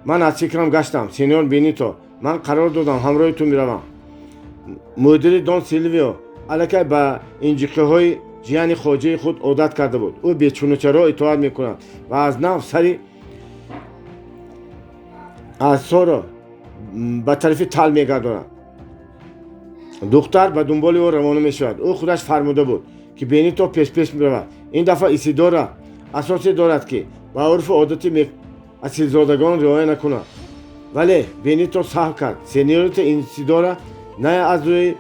Ман аз фикрам гаштам, сеньор Бенито. Ман қарор додам ҳамроҳи ту меравам. Мудири Дон Силвио аллакай ба инҷиқиҳои ҷияни хоҷаи худ одат карда буд. Ӯ бечунучаро итоат мекунад ва аз нав сари асоро ба тарафи тал мегардонад. Духтар ба дунболи ӯ равона мешавад. Ӯ худаш фармуда буд, ки Бенито пешпеш меравад. Ин дафъа Исидора асосе дорад, ки ба урфу одати асилзодагон риоя накунад. Вале Бенито саҳв кард. Сеньорита Исидора на аз рӯи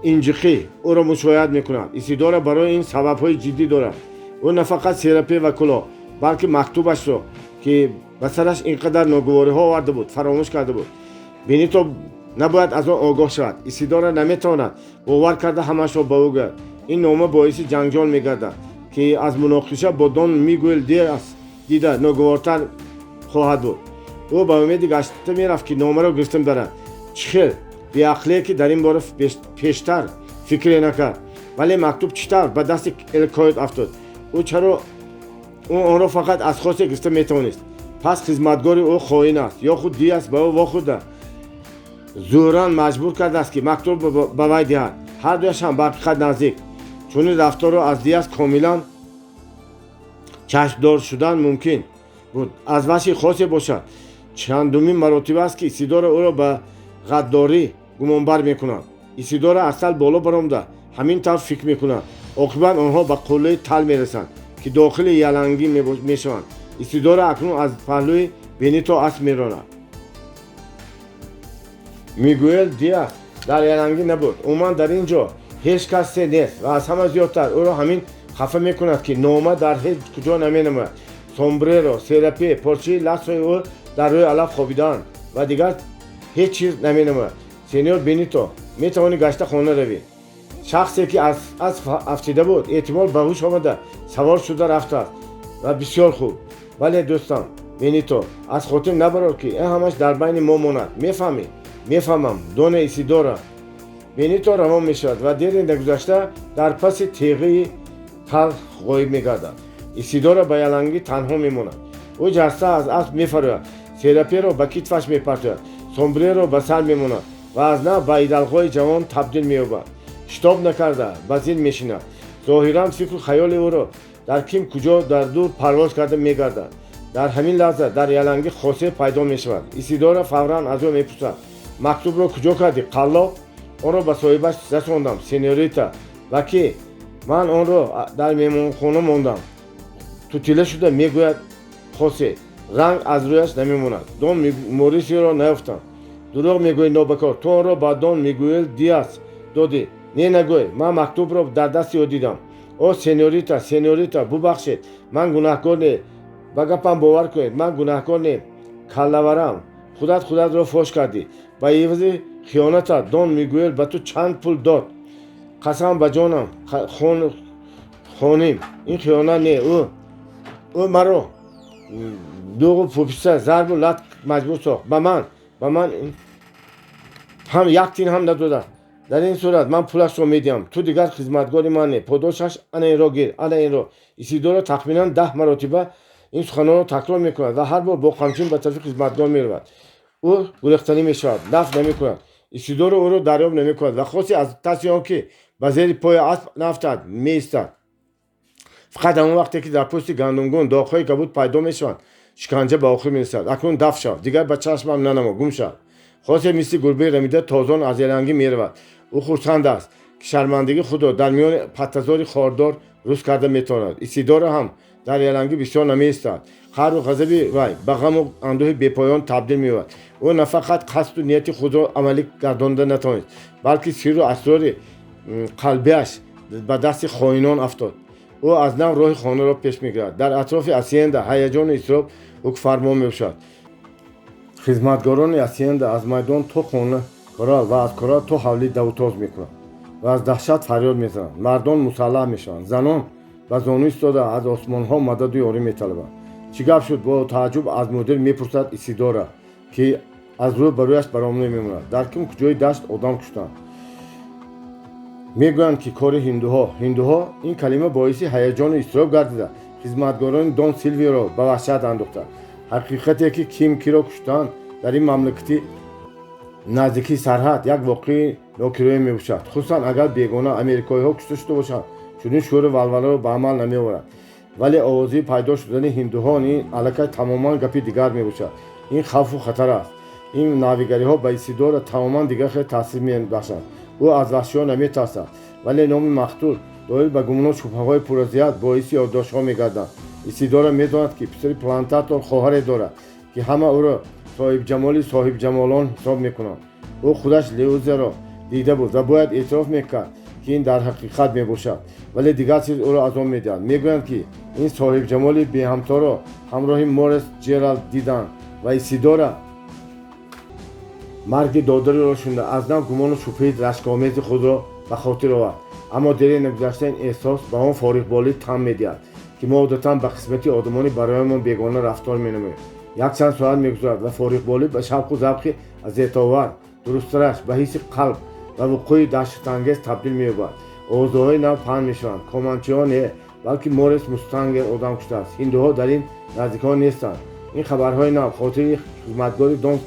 инҷиқӣ ӯро мушояд мекунад. Исидора барои ин сабабҳои ҷиддӣ дорад. Ӯ на фақат серапе ва кулоҳ, балки мактубашро, ки ба сараш ин қадар ногувориҳо оварда буд, фаромӯш карда буд. Бенито набояд аз он огоҳ шавад. Исидора наметавонад бовар карда ҳамаашро ба ӯ гӯяд. Ин нома боиси ҷанҷол мегардад, ки аз муноқиша бо Дон Мигуэл Диас дида ногувортар хоҳад буд. Ӯ ба умеди гашта мерафт, ки номаро гирифта барад. Чӣ хел беақлие, ки дар ин бора пештар фикре накард. Вале мактуб чӣ тавр ба дасти Элкоид афтод? Ӯ чаро ӯ онро фақат аз Хосе гирифта метавонист? Пас хизматгори ӯ хоин аст ё худ Диас ба ӯ вохӯрда зӯран маҷбур кардааст, ки мактуб ба вай диҳад. Ҳар дуяш ҳам ба ҳақиқат наздик. Чунин рафторро аз Диас комилан чашмдор шудан мумкин буд. Аз васфи Хосе бошад, чандумин маротиба аст, ки Исидора ӯро ба ғаддорӣ гумонбар мекунад. Исидора аз тал боло баромада ҳамин тавр фикр мекунад. Оқибат онҳо ба қуллаи тал мерасанд, ки дохили ялангӣ мешаванд. Исидора акнун аз паҳлӯи Бенито асп меронад. Мигуэл Диас дар ялангӣ набуд. Умуман дар ин ҷо ҳеҷ касе нест ва аз ҳама зиёдтар ӯро ҳамин хафа мекунад, ки нома дар ҳеҷ куҷо наменамояд. Сомбреро, серапе, порчаи ласои ӯ дар рӯи алаф хобидаанд ва дигар ҳеҷ чиз наменамояд. Сеньор Бенито, метавонӣ гашта хона равӣ. Шахсе, ки аз асп афтида буд, эҳтимол ба ҳуш омада савор шуда рафтааст ва бисёр хуб. Вале дӯстам Бенито, аз хотир набарор, ки ин ҳамаш дар байни мо монад. Мефаҳмӣ? Мефаҳмам, доне Исидора. Бенито равон мешавад ва дери нагузашта дар паси теғии тал ғоиб мегардад. Исидора ба ялангӣ танҳо мемонад. Ӯ ҷаста аз асп мефарояд, сераперо ба китфаш мепартояд, сомбреро ба сар мемонад ва аз нав ба идалғои ҷавон табдил меёбад. Шитоб накарда ба зин мешинад. Зоҳиран фикру хаёли ӯро дар ким куҷо дар дур парвоз карда мегардад. Дар ҳамин лаҳза дар ялангӣ Хосе пайдо мешавад. Исидора фавран аз ӯ мепурсад: мактубро куҷо кардӣ, қаллоб? Онро ба соҳибаш расондам, сеньорита. Ва ки ман онро дар меҳмонхона мондам, тутила шуда мегӯяд Хосе. Ранг аз рӯяш намемонад. Дон Морисиро наёфтам. Дурӯғ мегӯӣ, нобакор. Ту онро ба Дон Мигуэл Диас додӣ. Не, нагӯй, ман мактубро дар дасти ӯ дидам. О сеньорита, сеньорита, бубахшед, ман гунаҳкор не. Ба гапам бовар кунед, ман гунаҳкор не. Каллаварам, худат худатро фош кардӣ. Ба ивази хиёнатат Дон Мигуэл ба ту чанд пул дод? Қасам ба ҷонам, хоним, ин хиёнат не. Ӯ маро дуғу пуписа, зарбу лат маҷбур сохт. Ба ман ҳам як тин ҳам надодааст. Дар ин сурат ман пулашро медиҳам. Ту дигар хизматгори ман не. Подошаш ана инро гир, ана инро. Исидора тахминан 10 маротиба ин суханонро такрор мекунад ва ҳар бор бо қамчин ба тарафи хизматгор меравад. Ӯ гурехтанӣ мешавад, наф намекунад. Исидора ӯро дарёб намекунад ва Хосе аз тарси он ки ба зери пои асп нафтад, меистад. Фақат ҳамон вақте ки дар пӯсти гандумгун доғҳои кабуд пайдо мешаванд, шиканҷа ба охир мерасад. Акнун даф шав, дигар ба чашмам нанамо, гум шав. Хосе мисли гурбаи рамида тозон аз ялангӣ меравад. Ӯ хурсанд аст, ки шармандагии худро дар миёни паттазори хордор рӯз карда метавонад. Исидора ҳам дар ялангӣ бисёр намеистад. Қаҳру ғазаби вай ба ғаму андӯҳи бепоён табдил меёбад. Ӯ на фақат қасду нияти худро амалӣ гардонда натавонист, балки сирру асрори қалбиаш ба дасти хоинон афтод. Ӯ аз нав роҳи хонаро пеш мегирад. Дар атрофи асиенда ҳаяҷону изтироб ҳукмфармо мебошад. Хизматгорони асиенда аз майдон то хона корал ва аз корал то ҳавлӣ давутоз мекунанд ва аз даҳшат фарёд мезананд. Мардон мусаллаҳ мешаванд, занон ба зону истода аз осмонҳо мададу ёрӣ металабанд. Чӣ гап шуд? Бо тааҷҷуб аз мудир мепурсад Исидора, ки аз рӯ ба рӯяш баромада мемонад. Дар ким куҷои дашт одам куштанд. Мегӯянд, ки кори ҳиндуҳо. Ҳиндуҳо? Ин калима боиси ҳаяҷону изтироб гардида, хизматгорони дон Силвиоро ба ваҳшат андохта. Ҳақиқате, ки ким киро куштанд, дар ин мамлакати наздикии сарҳад як воқеаи нокироя мебошад, хусусан агар бегона америкоиҳо кушта шуда бошанд. Чунин шӯру валваларо ба амал намеоварад. Вале овозии пайдо шудани ҳиндуҳон ин аллакай тамоман гапи дигар мебошад. Ин хавфу хатар аст. Ин навигариҳо ба Исидора тамоман дигар хел таъсир мебахшанд. Ӯ аз ваҳшиён наметарсад, вале номи мақтул доир ба гумону шубҳаҳои пурразият боиси ёддоштҳо мегарданд. Исидора медонад, ки писари плантатор хоҳаре дорад, ки ҳама ӯро соҳибҷамоли соҳибҷамолон ҳисоб мекунанд. Ӯ худаш Луизаро дида буд ва бояд эътироф мекард, ки ин дар ҳақиқат мебошад, вале дигар чиз ӯро азоб медиҳад. Мегӯянд, ки ин соҳибҷамоли беҳамторо ҳамроҳи Морис Ҷералд диданд ва Исидора марги додариро шунида, аз нав гумону шубҳаи рашкомези худро ба хотир овард. Аммо дере нагузашта ин эҳсос ба он фориғболӣ тан медиҳад, ки мо одатан ба қисмати одамони бароямон бегона рафтор менамоем. Якчанд соат мегузарад ва фориғболӣ ба шавқу завқи азиятовар, дурусттараш, ба ҳисси қалб ва вуқӯи даҳшатангез табдил меёбад. Овозаҳои нав паҳн мешаванд. Команчиҳо не, балки Морис Мустангер одам куштааст. Ҳиндуҳо дар ин наздикҳо нестанд. Ин хабарҳои нав хотири хизматгори дон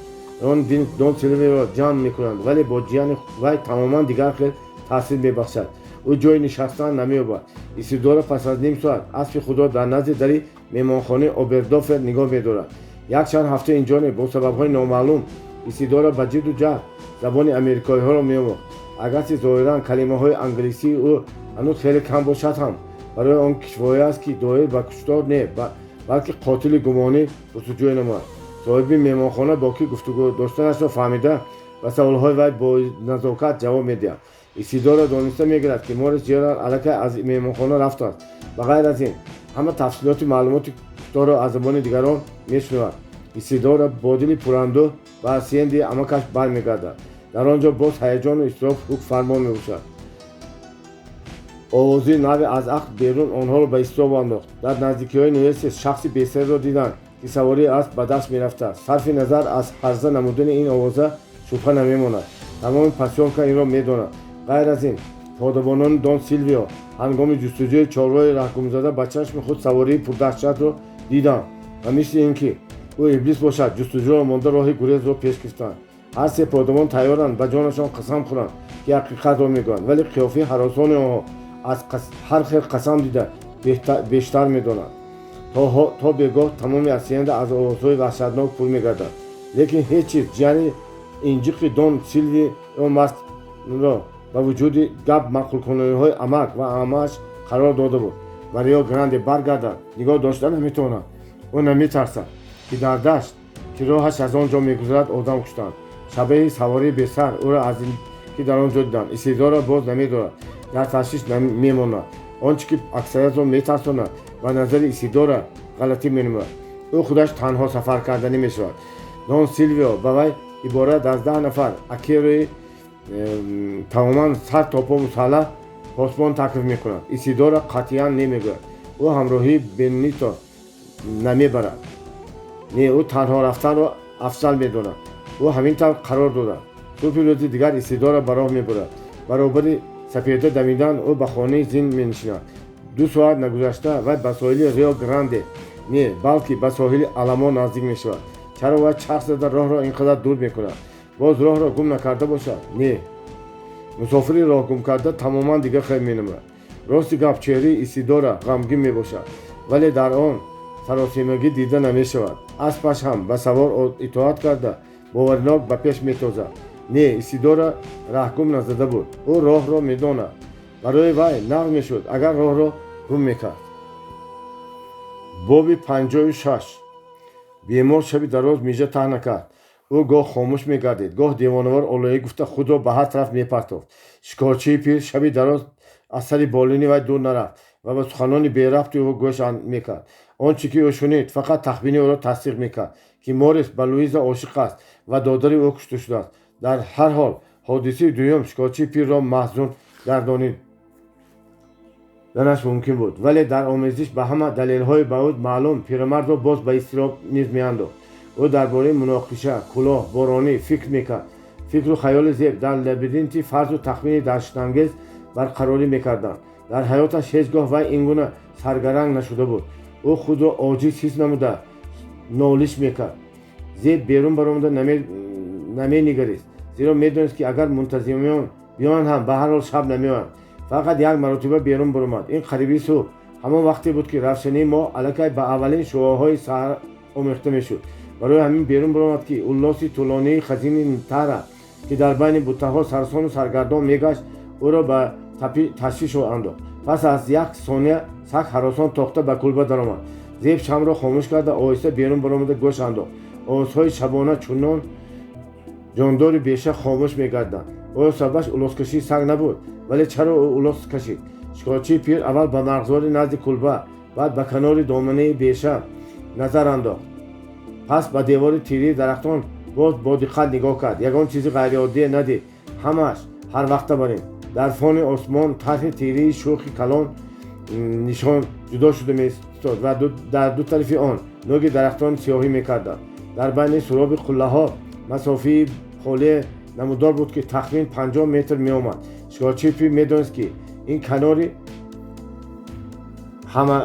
Силвиоро ҷамъ мекунанд, вале бо ҷияни вай тамоман дигар хел таъсир мебахшад. Ӯ ҷои нишастан намеёбад. Исидора пас аз ним соат аспи худро дар назди дари меҳмонхонаи Обердофер нигоҳ медорад. Якчанд ҳафта инҷониб бо сабабҳои номаълум Исидора ба ҷидду ҷаҳд забони америкоиҳоро меомӯхт. Агарчи зоҳиран калимаҳои англисии ӯ ҳанӯз хеле кам бошад ҳам, барои он кифоя аст, ки доир ба куштор не, балки қотили гумонӣ пурсуҷӯй намояд. Соҳиби меҳмонхона бо кӣ гуфтугӯ доштанашро фаҳмида, ба саволҳои вай бо назокат ҷавоб медиҳад. Исидора дониста мегирад, ки Морис Ҷералд аллакай аз меҳмонхона рафтааст. Ба ғайр аз ин, ҳама тафсилоти маълумоти куштторро аз забони дигарон мешунавад. Исидора бо дили пурандӯҳ ба асиенди амакаш бармегардад. Дар он ҷо боз ҳаяҷону изтироб ҳукмфармо мебошад. Овози нави аз ақл берун онҳоро ба изтироб андохт. Дар наздикиҳои Нуэсес шахси бесарро диданд, ки савории асп ба дашт мерафтааст. Сарфи назар аз ҳарза намудани ин овоза шубҳа намемонад. Тамоми посёлка инро медонад. Ғайр аз ин, подабонони дон Силвио ҳангоми ҷустуҷӯи чорвои раҳгумзада ба чашми худ савории пурдаҳшатро диданд ва мисли ин ки ӯ иблис бошад, ҷустуҷӯро монда, роҳи гурезро пеш гирифтанд. Ҳар се подабон тайёранд ба ҷонашон қасам хӯранд, ки ҳақиқатро мегӯянд, вале қиёфаи ҳаросони онҳо аз ҳар хел қасам дида бештар медонад. То бегоҳ тамоми асиенда аз овозҳои ваҳшатнок пур мегардад, лекин ҳеҷ чиз ҷияни инҷиқи дон Силвио мастро ба вуҷуди гап маъқулкунониҳои амак ва амааш қарор дода буд, ба Рио Гранде баргардад, нигоҳ дошта наметавонад. Ӯ наметарсад, ки дар дашт, ки роҳаш аз он ҷо мегузарад, одам куштанд. Шабеҳи савории бесар ӯро аз ки дар он ҷо диданд, Исидора боз намедорад, дар ташвиш мемонад. Он чӣ ки аксариятро метарсонад, ба назари Исидора ғалатӣ менамояд. Ӯ худаш танҳо сафар карданӣ мешавад. Дон Силвио ба вай иборат аз 10 нафар акерои тамоман сар то по мусаллаҳ посбон таклиф мекунад. Исидора қатъиян намегӯяд. Ӯ ҳамроҳии Бенито намебарад. Не, ӯ танҳо рафтанро афзал медонад. Ӯ ҳамин тавр қарор додад. Субҳи рӯзи дигар Исидора ба роҳ мебурад. Баробари сапеда дамидан ӯ ба хонаи зин менишинад. 2 соат нагузашта вай ба соҳили Рио Гранде не, балки ба соҳили Аламо наздик мешавад. Чаро вай чарх зада роҳро ин қадар дур мекунад? Боз роҳро гум накарда бошад? Не, мусофири роҳгумкарда тамоман дигар хел менамояд. Рости гап, чеҳраи Исидора ғамгин мебошад, вале дар он саросемагӣ дида намешавад. Аспаш ҳам ба савор итоат карда, боваринок ба пеш метозад. Не, Исидора раҳгум назада буд. Ӯ роҳро медонад. Барои вай нағз мешуд, агар роҳро гум мекард. Боби 56. Бемор шаби дароз мижа таҳ накард. Ӯ гоҳ хомӯш мегардид, гоҳ девонавор олоӣ гуфта худро ба ҳар тараф мепартофт. Шикорчии пир шаби дароз аз сари болини вай дур нарафт. ва ба суханони берабти ӯ гӯш мекард. Он чӣ ки ӯ шунид, фақат тахмини ӯро тасдиқ мекард, ки Морис ба Луиза ошиқ аст ва додари ӯ кушта шудааст. Дар ҳар ҳол, ҳодисаи дуюм шикорчии пирро маҳзун гардониданаш мумкин буд, вале дар омезиш ба ҳама далелҳои ба ӯ маълум пирамардро боз ба изтироб низ меандохт. Ӯ дар бораи муноқиша, кӯлоҳ, боронӣ фикр мекард. Фикру хаёли Зеб дар лабиринти фарзу тахмини даҳшатангез барқарорӣ мекарданд. Дар ҳаёташ ҳеҷ гоҳ вай ин гуна саргаранг нашуда буд. Ӯ худро оҷиз ҳис намуда нолиш мекард. Зеб берун баромада наменигарист, зеро медонист, ки агар мунтазимиён биёянд ҳам, ба ҳар ҳол шаб намеоянд. Фақат як маротиба берун баромад. Ин қариби субҳ, ҳамон вақте буд, ки равшании моҳ аллакай ба аввалин шуоъҳои саҳар омехта мешуд. Барои ҳамин берун баромад, ки уллоси тӯлонии хазини тара, ки дар байни буттаҳо сарсону саргардон мегашт, ӯро ба ташвиш андохт. Пас аз як сония саг ҳаросон тохта ба кулба даромад. Зеб шамро хомӯш карда, оҳиста берун баромада гӯш андохт. Овозҳои шабона чунон ҷондори беша хомӯш мегарданд. Оё сабабаш улоскашии саг набуд? Вале чаро ӯ улос кашид? Шикорчии пир аввал ба марғзори назди кулба, баъд ба канори доманаи беша назар андохт, пас ба девори тирии дарахтон боз бо диққат нигоҳ кард. Ягон чизи ғайриоддие надид. Ҳамааш ҳарвақта барин. Дар фони осмон тарҳи тирии шӯхи калон нишон ҷудо шуда меистод ва дар ду тарафи он нӯги дарахтон сиёҳӣ мекарданд. Дар байни суроби қуллаҳо масофаи холие намудор буд, ки тахмин 50 метр меомад. Шикорчии пир медонист, ки ин канори ҳама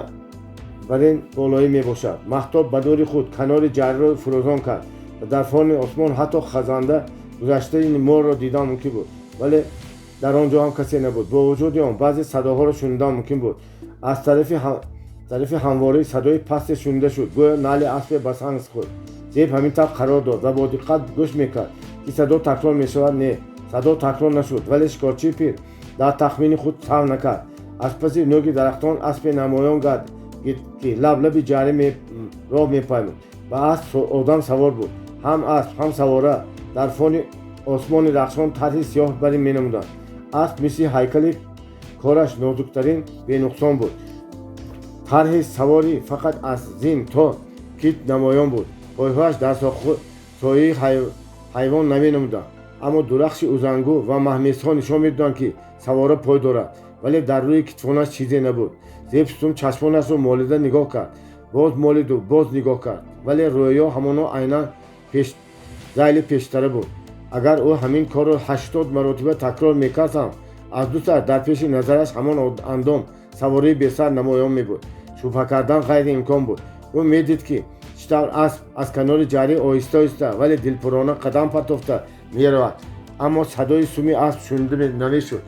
барин болоӣ мебошад. Маҳтоб ба нури худ канори ҷарриро фурӯзон кард ва дар фони осмон ҳатто хазанда гузаштаи морро дидан мумкин буд, вале дар он ҷо ҳам касе набуд. Бо вуҷуди он, баъзе садоҳоро шунидан мумкин буд. Аз тарафи ҳамворӣ садои пасте шунида шуд, гӯё нали аспе ба санг хӯрд. Зеб ҳамин тавр қарор дод ва бо диққат гӯш мекард, ки садо такрор мешавад. Не, садо такрор нашуд, вале шикорчии пир дар тахмини худ саҳв накард. Аз паси нӯги дарахтон аспе намоён гардид, ки лаблаби ҷарӣ роҳ мепаймуд. Ба асп одам савор буд. Ҳам асп, ҳам савора дар фони осмони рахшон тарҳи сиёҳ барин менамуданд. Асп мисли ҳайкали кораш нозуктарин, бенуқсон буд. Тарҳи саворӣ фақат аз зин то кит намоён буд. Пойҳояш дар сояи ҳайвон наменамуданд, аммо дурахши узангу ва маҳмезҳо нишон медоданд, ки савора пой дорад, вале дар рӯи китфонаш чизе набуд. Зеб чашмонашро молида нигоҳ кард, боз молиду боз нигоҳ кард, вале рӯё ҳамоно айнан зайли пештара буд. Агар ӯ ҳамин корро 80 маротиба такрор мекард ҳам, аз ду сар дар пеши назараш ҳамон андом, савораи бесар намоён мебуд. Шубҳа кардан ғайриимкон буд. Ӯ медид, ки чӣ тавр асп аз канори ҷарӣ оҳиста оҳиста, вале дилпурона қадам партофта меравад, аммо садои суми асп шунида намешуд.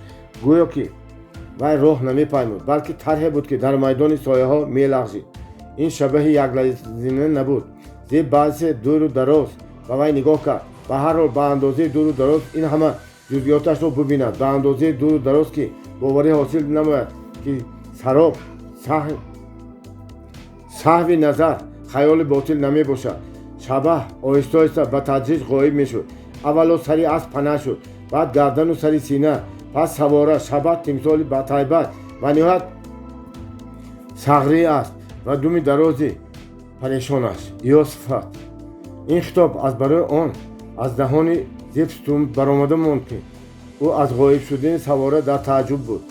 Гӯё ки вай роҳ намепаймуд, балки тарҳе буд, ки дар майдони сояҳо мелағжид. Ин шабаҳи яклазина набуд. Зеб баъзе дуру дароз ба вай нигоҳ кард, ба ҳар ҳол ба андозаи дуру дароз ин ҳама ҷузъиёташро бубинад, ба андозаи дуру дароз, ки боварӣ ҳосил намояд, ки сароб, саҳви назар, хаёли ботил намебошад. Шабаҳ оҳиста оҳиста ба тадриҷ ғоиб мешуд. Аввало сари асп пана шуд, баъд гардану сари сина, пас савора, шабаҳ, тимсоли батайбат ва ниҳоят сағрии асп ва думи дарози парешонаш. Иосифат! Ин хитоб аз барои он аз даҳони Зебстум баромада монд, ки ӯ аз ғоиб шудани савора дар тааҷҷуб буд.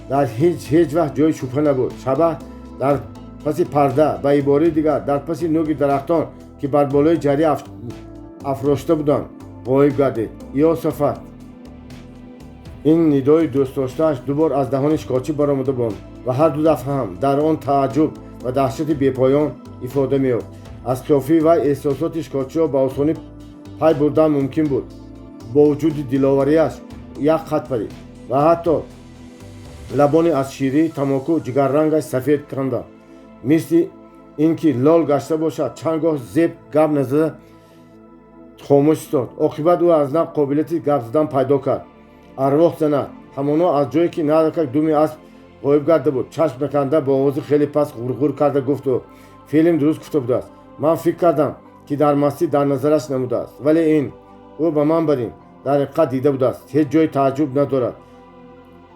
Дар ҳеҷ вақт ҷои шубҳа набуд. Шабаҳ дар паси парда, ба ибораи дигар, дар паси нӯги дарахтон, ки бар болои ҷарӣ афрошта буданд, ғоиб гардид. Иосафат! Ин нидои дӯстдоштааш ду бор аз даҳони шикорчӣ баромада монд ва ҳар ду дафъа ҳам дар он тааҷҷуб ва даҳшати бепоён ифода меёфт. Аз қиёфаи вай эҳсосоти шикорчиро ба осонӣ пай бурдан мумкин буд. Бо вуҷуди диловарияш як хат парид ва ҳатто лабони аз ширии тамоку ҷигаррангаш сафед канда, мисли ин ки лол гашта бошад. Чанд гоҳ Зеб гап назада хомӯш истод. Оқибат ӯ аз нав қобилияти гап задан пайдо кард. Арвоҳ занад, ҳамоно аз ҷое ки наракак думи асп ғоиб гарда буд, чашм наканда, бо овози хеле паст ғурғур карда гуфт ӯ: «Фелим дуруст гуфта будааст. Ман фикр кардам, ки дар мастӣ дар назараш намудааст, вале ин ӯ ба ман барин дар ҳақиқат дида будааст. Ҳеҷ ҷои тааҷҷуб надорад,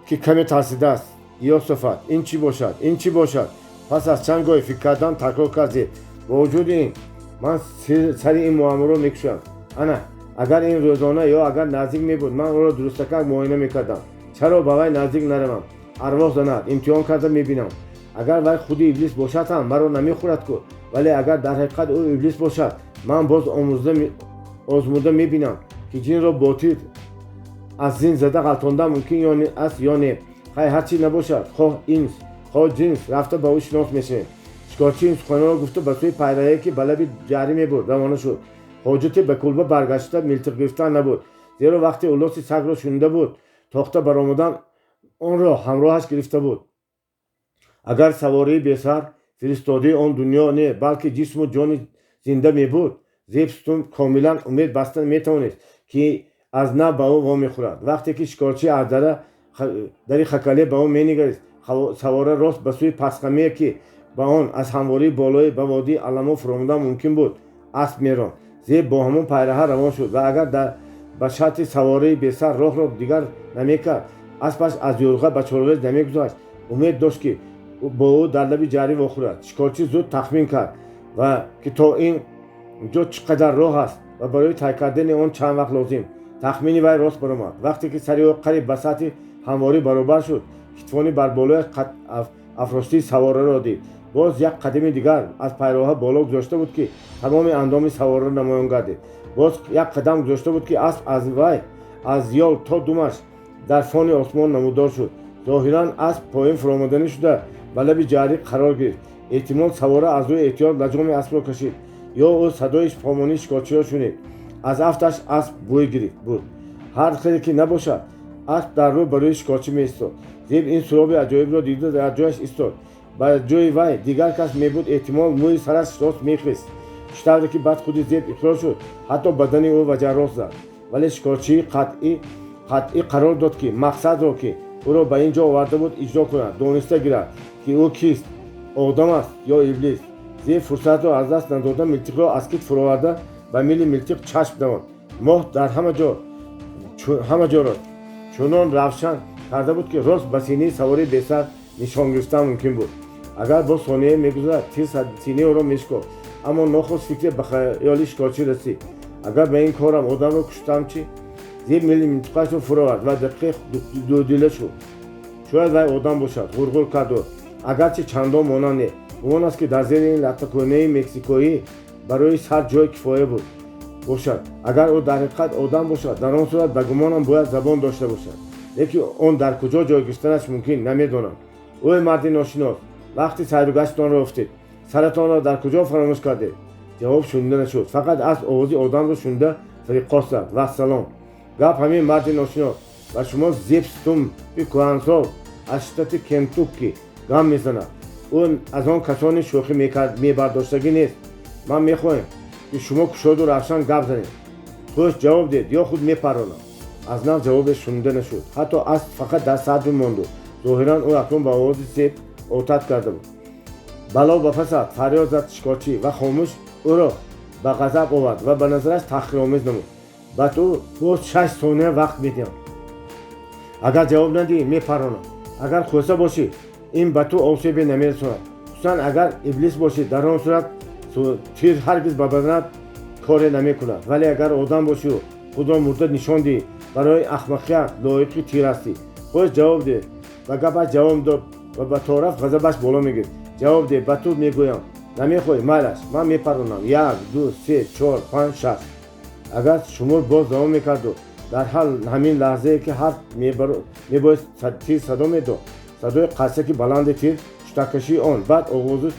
ки каме тарсидааст». Иёсофат, ин чӣ бошад, ин чӣ бошад? Пас аз чанд гоҳе фикр кардан такрор кард Зеб: бо вуҷуди ин ман сари ин муамморо мекушам. Ана агар ин рӯзона ё агар наздик мебуд, ман ӯро дурустакак муоина мекардам. Чаро ба вай наздик наравам? Арвоҳ занад, имтиҳон карда мебинам. Агар вай худи иблис бошад ҳам маро намехӯрад ку. Вале агар дар ҳақиқат ӯ иблис бошад, ман боз озмуда мебинам, ки ҷинро бо тир аз зин зада ғалтондан мумкин ё аст ё не. Хай, ҳар чӣ набошад, хоҳ инс, хоҳ ҷинс, рафта ба ӯ шинос мешавем. Шикорчӣ ин суханонро гуфта ба сӯи пайраҳае, ки ба лаби ҷарӣ мебурд, равона шуд. Ҳоҷате ба кулба баргашта милтиқ гирифтан набуд, зеро вақте улоси сагро шунида буд, тохта баромадан онро ҳамроҳаш гирифта буд. Агар савории бесар фиристодаи он дунё не, балки ҷисму ҷони зинда мебуд, Зеб Сутун комилан умед баста метавонист, ки аз нав ба ӯ вомехӯрад. Вақте ки шикорчӣ аз дари хакале ба ӯ менигарист, савора рост ба сӯи пастхамие, ки ба он аз ҳамвории болоӣ ба водии Аламо фуромадан мумкин буд, асп меронд. Зеб бо ҳамон пайраҳа равон шуд ва агар ба шарти савории бесар роҳро дигар намекард, аспаш аз юрға ба чорғез намегузашт, умед дошт, ки бо ӯ дар лаби ҷарӣ вохӯрад. Шикорчӣ зуд тахмин кард ва ки то ин ҷо чӣ қадар роҳ аст ва барои тай кардани он чанд вақт лозим. Тахмини вай рост баромад. Вақте ки сари ӯ қариб ба сатҳи ҳамворӣ баробар шуд, китфони бар болояш афроштии савораро дид. Боз як қадами дигар аз пайроҳа боло гузошта буд, ки тамоми андоми савораро намоён гардид. Боз як қадам гузошта буд, ки асп аз вай аз ёл то думаш дар фони осмон намудор шуд. Зоҳиран асп поин фуромаданӣ шуда ба лаби ҷарӣ қарор гирифт. Эҳтимол, савора аз рӯи эҳтиёт лаҷоми аспро кашид ё ӯ садои помонии шикорчиро шунид. Аз афташ асп бӯй гирифт буд. Ҳар хеле ки набошад, асп дар рӯ ба рӯи шикорчӣ меистод. Зеб ин суроби аҷоибро дида дар ҷояш истод. Ба ҷои вай дигар кас мебуд, эҳтимол, мӯи сараш рост мехист. Чӣ тавре ки баъд худи Зеб иқрор шуд, ҳатто бадани ӯ ваҷаррост зад. Вале шикорчии қатъӣ қарор дод, ки мақсадро, ки ӯро ба ин ҷо оварда буд, иҷро кунад, дониста гирад, ки ӯ кист, одам аст ё иблис. Зеб фурсатро аз даст надода, милтиқро аз кит фуроварда, ба мили милтиқ чашм давонд. Моҳ дар ҳама ҷоро чунон равшан карда буд, ки рост ба синаи савори бесар нишон гирифтан мумкин буд. Агар боз сонияе мегузарад, тир синаи ӯро мешикофт. Аммо нохост фикре ба хаёли шикорчӣ расид: агар ба ин корам одамро куштам чӣ? Зеб мили милтиқашро фуровард ва дақиқе дудила шуд. Шояд вай одам бошад, ғурғур кард ӯ, агарчи чандон монанд не. Гумон аст, ки дар зери ин латтакӯнаи мексикоӣ барои сар ҷой кифоя буд бошад. Агар ӯ дар ҳақиқат одам бошад, дар он сурат, ба гумонам, бояд забон дошта бошад. Лекин он дар куҷо ҷой гирифтанаш мумкин, намедонам. Ӯй марди ношинос, вақти сайру гаштонро ёфтед, саратонро дар куҷо фаромӯш кардед? Ҷавоб шунида нашуд. Фақат аз овози одамро шунида фириқос зад: вассалом. Гап ҳамин, марди ношинос, ба шумо Зеб Стумпи кӯҳансол аз штати Кентукки гам мезанад. Ӯ аз он касони шӯхӣ мебардоштагӣ нест. Ман мехоҳем, ки шумо кушоду равшан гап занед. Хуш, ҷавоб диҳед ё худ мепаронам. Аз нав ҷавобе шунида нашуд. Ҳатто асп фақат дар садр монду зоҳиран ӯ акнун ба овози Зеб одат карда буд. Бало ба пасат, фарёд зад шикорчӣ ва хомӯш ӯро ба ғазаб овард ва ба назараш таҳқиромез намуд. Ба ту боз 6 сония вақт медиҳам. Агар ҷавоб надиҳӣ, мепаронам. Агар хӯса бошӣ, ин ба ту осебе намерасонад. Хусусан агар иблис бошӣ, дар он сурат тир ҳаргиз ба баданат коре намекунад. Вале агар одам бошию худро мурда нишон диҳӣ, барои ахмақият лоиқи тир ҳастӣ. Хуш, ҷавоб деҳ. Ба гапаш ҷавоб дод ва ба тораф ғазабаш боло мегирифт. Ҷавоб деҳ, ба ту мегӯям. Намехоҳӣ, майлаш, ман мепаронам. Як, ду, се, чор, панҷ, шаш. Агар шумор боз давом мекарду дар ҳамин лаҳзае ки ҳарф мебоист тир садо медод, садои қарсаки баланди тир, шутаккашии он, баъд овози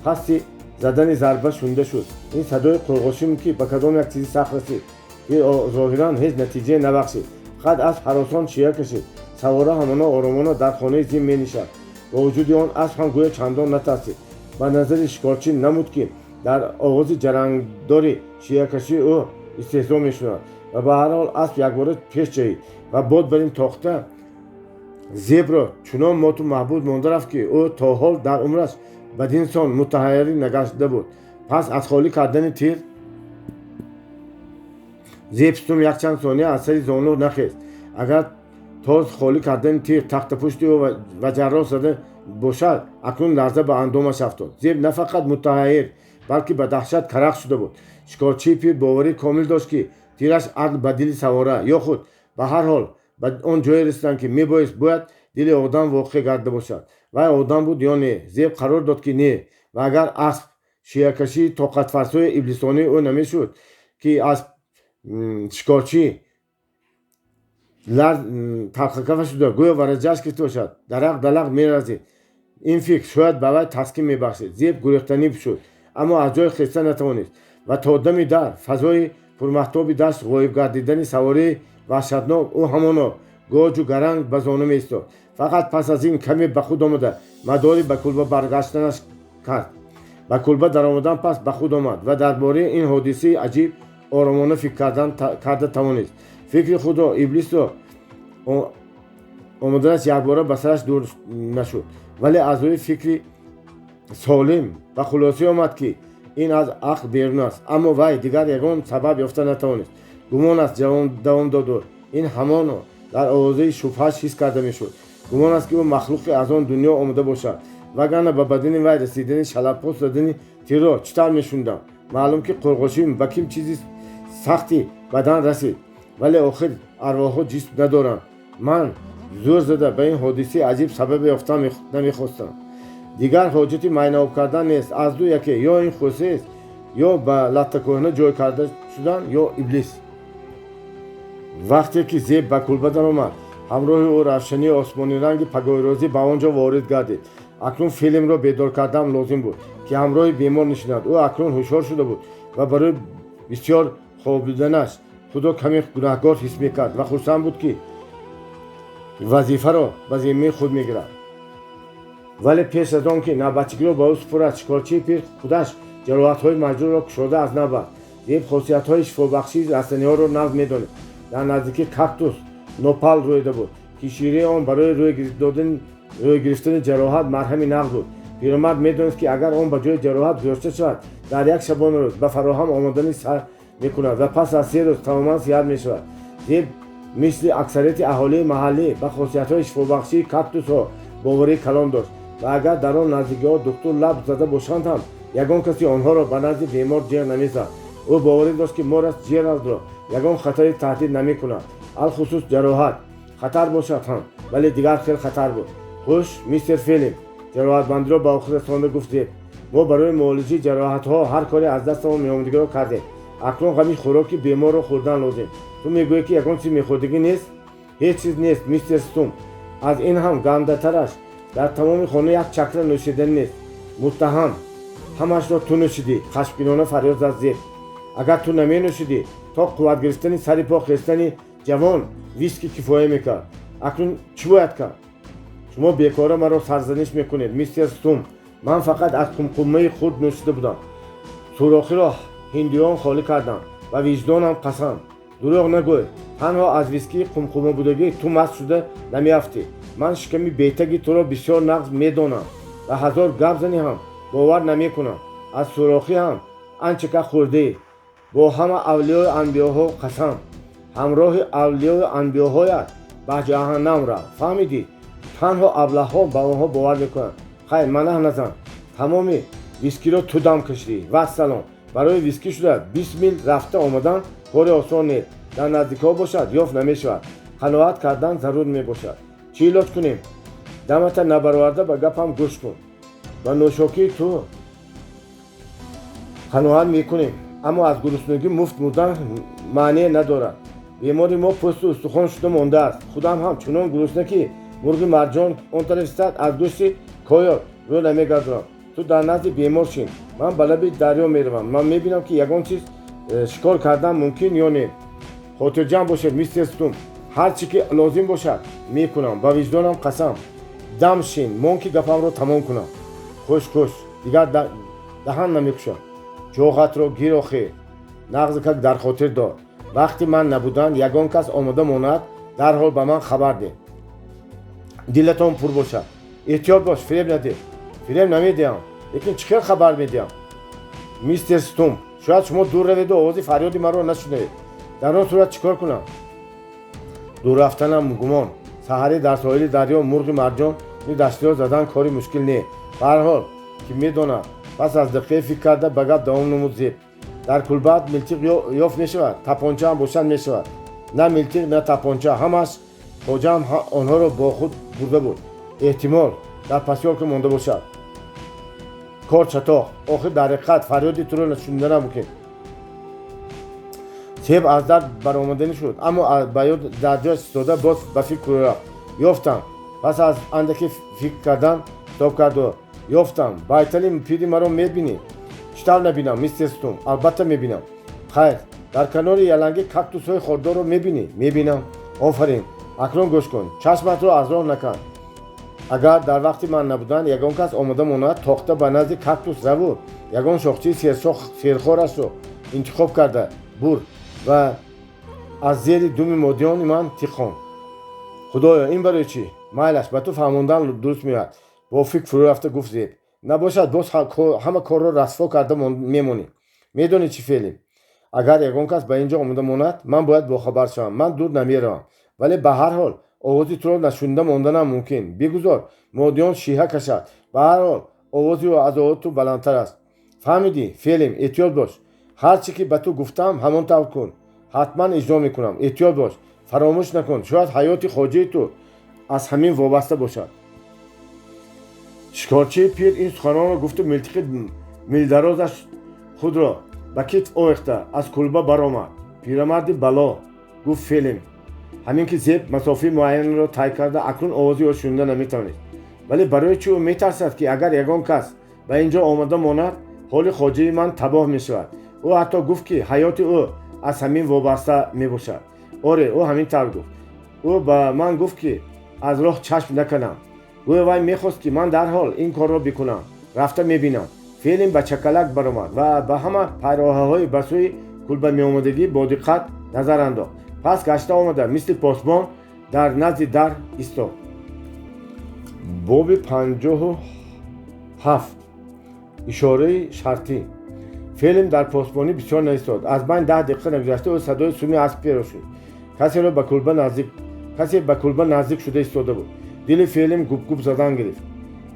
пасти задани зарба шунида шуд. Ин садои қурғошим, ки ба кадом як чизи сахт расид. Тир зоҳиран ҳеҷ натиҷае набахшид, фақат асп ҳаросон шия кашид. Савора ҳамона оромона дар хонаи зин менишаст. Бо вуҷуди он асп ҳам гӯё чандон натарсид. Ба назари шикорчӣ намуд, ки дар оғози ҷарангдори шиякашии ӯ истеҳзо мешунавад. Ва ба ҳар ҳол асп якбора пеш ҷаҳид ва бод бар ин тохта Зебро чунон моту маҳбут монда рафт, ки ӯ то ҳол дар умраш бадин сон мутаҳайирӣ нагашта буд. Пас аз холӣ кардани тир Зеб Стум якчанд сония аз сари зону нахест. Агар Тоз холӣ кардани тир тахтапушти ӯ ва ҷарроҳ зада бошад, акнун ларза ба андомаш афтод. Зеб на фақат мутаҳайир, балки ба даҳшат карах шуда буд. Шикорчии пир боварии комил дошт, ки тираш адл ба дили савора ё худ ба ҳар ҳол ба он ҷое расиданд, ки мебоист бояд дили одам воқеъ гарда бошад. Вай одам буд ё не? Зеб қарор дод, ки не. Ва агар асп шиякашии тоқатфарсои иблисонии ӯ намешуд, ки аз шикорчӣ талхакафа шуда, гӯё вараҷаш гирифта бошад, дарақ далақ меразид. Ин фикр шояд ба вай таскин мебахшид. Зеб гурехтанӣ шуд, аммо аз ҷой хеста натавонист ва то дами дар фазои пурмаҳтоби дашт ғоиб гардидани савории ваҳшатнок ӯ ҳамоно гоҷу гаранг ба зону меистод. Фақат пас аз ин каме ба худ омада, мадори ба кулба баргаштанаш кард. Ба кулба даромадан пас ба худ омад ва дар бораи ин ҳодисаи аҷиб оромона фикр карда тавонист. Фикри худро иблисро омаданаш якбора ба сараш дур нашуд, вале аз рӯи фикри солим ба хулосае омад, ки ин аз ақл берун аст. Аммо вай дигар ягон сабаб ёфта натавонист. Гумон аст, давом доду, ин ҳамоно дар овозаи шубҳаш ҳис карда мешуд, гумон аст, ки ӯ махлуқе аз он дунё омода бошад, вагарна ба бадани вай расидани шалабпос задани тирро чӣ тавр мешунидам? Маълум, ки қурғошӣ ба ким чизи сахти бадан расид, вале охир арвоҳҳо ҷисм надоранд. Ман зӯр зада ба ин ҳодисаи аҷиб сабабе ёфта намехостам. Дигар ҳоҷати майнаоб кардан нест. Аз ду яке: ё ин хусест, ё ба латтакӯҳна ҷой карда шудан, ё иблис. Вақте ки Зеб ба кулба даромад, ҳамроҳи ӯ равшании осмониранги пагоҳирӯзӣ ба он ҷо ворид гардид. Акнун Филимро бедор кардан лозим буд, ки ҳамроҳи бемор нишинад. Ӯ акнун ҳушёр шуда буд ва барои бисёр хобиданаш худро каме гунаҳгор ҳис мекард ва хурсанд буд, ки вазифаро ба зиммаи худ мегирад. Вале пеш аз он ки навбатчигиро ба ӯ супорад, шикорчии пир худаш ҷароҳатҳои маҷрӯҳро кушода аз нав баст. Зеб хосиятҳои шифобахшии растаниҳоро нағз медонист. Дар наздикӣ кактус нопал рӯида буд, ки шираи он барои рӯй гирифтани ҷароҳат марҳами нағз буд. Пирамард медонист, ки агар он ба ҷои ҷароҳат гузошта шавад, дар як шабонарӯз ба фароҳам омадани сар мекунад ва пас аз 3 рӯз тамоман сиҳат мешавад. Зеб мисли аксарияти аҳолии маҳаллӣ ба хосиятҳои шифобахшии кактусҳо боварии калон дошт ва агар дар он наздикиҳо духтур лаб зада бошанд ҳам, ягон каси онҳоро ба назди бемор ҷеғ намезад. Ӯ боварӣ дошт, ки Морас Ҷералдро ягон хатари таҳдид намекунад, алхусус ҷароҳат. Хатар бошад ҳам, вале дигар хел хатар буд. «Хуш, мистер Фелим», ҷароҳатбандиро ба охир расонда гуфт Зеб, «мо барои муолиҷаи ҷароҳатҳо ҳар коре аз дастамон меомадагиро кардем. Акнун ғами хӯроки беморро хӯрдан лозим. Ту мегӯӣ, ки ягон чиз мехӯрдагӣ нест?» «Ҳеҷ чиз нест, мистер Стумп. Аз ин ҳам гандатараш, дар тамоми хона як чакра нӯшиданӣ нест». «Муттаҳам, ҳамашро ту нӯшидӣ!» хашмгинона фарёд зад Зеб. «Агар ту наменӯшидӣ, то қувват гирифтани сари по хестани ҷавон виски кифоя мекард. Акнун чӣ бояд кард?» «Шумо бекора маро сарзаниш мекунед, мистер Стумп. Ман фақат аз қумқумаи хурд нӯшида будам. Сурохиро ҳиндиён холӣ кардам. Ба виҷдонам қасам». «Дурӯғ нагӯй. Танҳо аз вискии қумқумабудагӣ ту маст шуда намеафтӣ. Ман шиками бетаги туро бисёр нағз медонам ва ҳазор гап занӣ ҳам бовар намекунам. Аз сурохӣ ҳам анчака хӯрдаӣ. Бо ҳама авлиёю анбиёҳо қасам, ҳамроҳи авлиёю анбиёҳоят ба ҷаҳаннам рав. Фаҳмидӣ? Танҳо аблаҳҳо ба онҳо бовар мекунанд. Хайр, манаҳ назан. Тамоми вискиро ту дам кашидӣ. Вассалом. Барои виски шуда 20 мил рафта омадан кори осон нест. Дар наздикҳо бошад, ёфт намешавад. Қаноат кардан зарур мебошад. Чӣ илоҷ кунем?» «Дамата набароварда ба гапам гӯш кун. Ба нӯшокии ту қаноат мекунем, аммо аз гуруснагӣ муфт мурдан маъние надорад. Бемори мо пӯсту устухон шуда мондааст. Худам ҳам чунон гурусна, ки мурғи марҷон он тараф истад, аз гӯшти койот рӯ намегардонам. Ту дар назди бемор шин, ман ба лаби дарё меравам. Ман мебинам, ки ягон чиз шикор кардан мумкин ё не». «Хотирҷамъ бошед, мистер Стумп, ҳар чӣ ки лозим бошад, мекунам. Ба виҷдонам қасам». «Дам шин, мон, ки гапамро тамом кунам». «Хуш, хуш, дигар даҳан намекушам». «Ҷоғатро гир, охир. Нағзакак дар хотир дор: вақти ман набудан ягон кас омода монад, дарҳол ба ман хабар деҳ». «Дилатон пур бошад». «Эҳтиёт бош, фиреб надеҳ». «Фиреб намедиҳам, лекин чӣ хел хабар медиҳам, мистер Стумп? Шояд шумо дур раведу овози фарёди маро нашунавед. Дар он сурат чӣ кор кунам?» «Дур рафтанам гумон». Саҳарӣ дар соҳили дарё мурғи марҷони даштиро задан кори мушкил не. Ба ҳар ҳол, ки медонад. Пас аз дақиқае фикр карда, ба гап давом намуд Зеб. Дар кулбаат милтиқ ёфт мешавад, тапонча ҳам бошад мешавад. На милтиқ, на тапонча, ҳамаш хоҷаам онҳоро бо худ бурда буд. Эҳтимол, дар посёлка монда бошад. Кор чатоқ. Охир дар ҳақиқат фарёди туро шуниданам мумкин. Себ аз дар баромаданӣ шуд, аммо ба ёд дар ҷояш истода, боз ба фикр фурӯ рафт. Ёфтам. Пас аз андаке фикр кардан хитоб карду: ёфтам. Байтали пири маро мебинӣ? Чӣ тавр набинам, мистер Стум? Албатта мебинам. Хайр, дар канори яланги кактусҳои хордорро мебинӣ? Мебинам. Офарин. Акнун гӯш кун, чашматро аз роҳ накан. Агар дар вақти ман набудан ягон кас омода монад, тохта ба назди кактус раву ягон шохчаи серхорашро интихоб карда бур ва аз зери думи модиёни ман тихон. Худоё, ин барои чӣ? Майлаш, ба ту фаҳмондан дуруст меояд, бо фикр фурӯ рафта гуфт Зеб. Набошад, боз ҳама корро расво карда мемонӣ. Медонӣ чӣ, Фелим, агар ягон кас ба ин ҷо омода монад, ман бояд бохабар шавам. Ман дур намеравам, вале ба ҳар ҳол овози туро нашунида монданам мумкин. Бигузор модиён шиҳа кашад, ба ҳар ҳол овози ӯ аз овози ту баландтар аст. Фаҳмидӣ, Фелим? Эҳтиёт бош. Ҳар чӣ ки ба ту гуфтам, ҳамон тавр кун. Ҳатман иҷро мекунам. Эҳтиёт бош, фаромӯш накун, шояд ҳаёти хоҷаи ту аз ҳамин вобаста бошад. Шикорчии пир ин суханонро гуфту милтиқи милдарозаш худро ба китф овехта, аз кулба баромад. Пирамарди бало, гуфт Фелим, ҳамин ки Зеб масофаи муайянро тай карда, акнун овози ӯ шунида наметавонист. Вале барои чӣ ӯ метарсад, ки агар ягон кас ба ин ҷо омода монад, ҳоли хоҷаи ман табоҳ мешавад? Ӯ ҳатто гуфт, ки ҳаёти ӯ аз ҳамин вобаста мебошад. Оре, ӯ ҳамин тавр гуфт. Ӯ ба ман гуфт, ки аз роҳ чашм накунам. Гӯё вай мехост, ки ман дарҳол ин корро бикунам. Рафта мебинам. Фелим ба чакалак баромад ва ба ҳама пайроҳаҳои ба сӯи кулба меомадагӣ бо диққат назар андохт. Пас гашта омада, мисли посбон дар назди дар истод. Боби 57. Ишораи шартӣ. Фелим дар посбонӣ бисёр наистод. Аз байн 10 дақиқа нагузашта, ӯ садои суми асб шуд. Касеро ба кулба наздик касе ба кулба наздик шуда истода буд. Дили Фелим губгуб задан гирифт.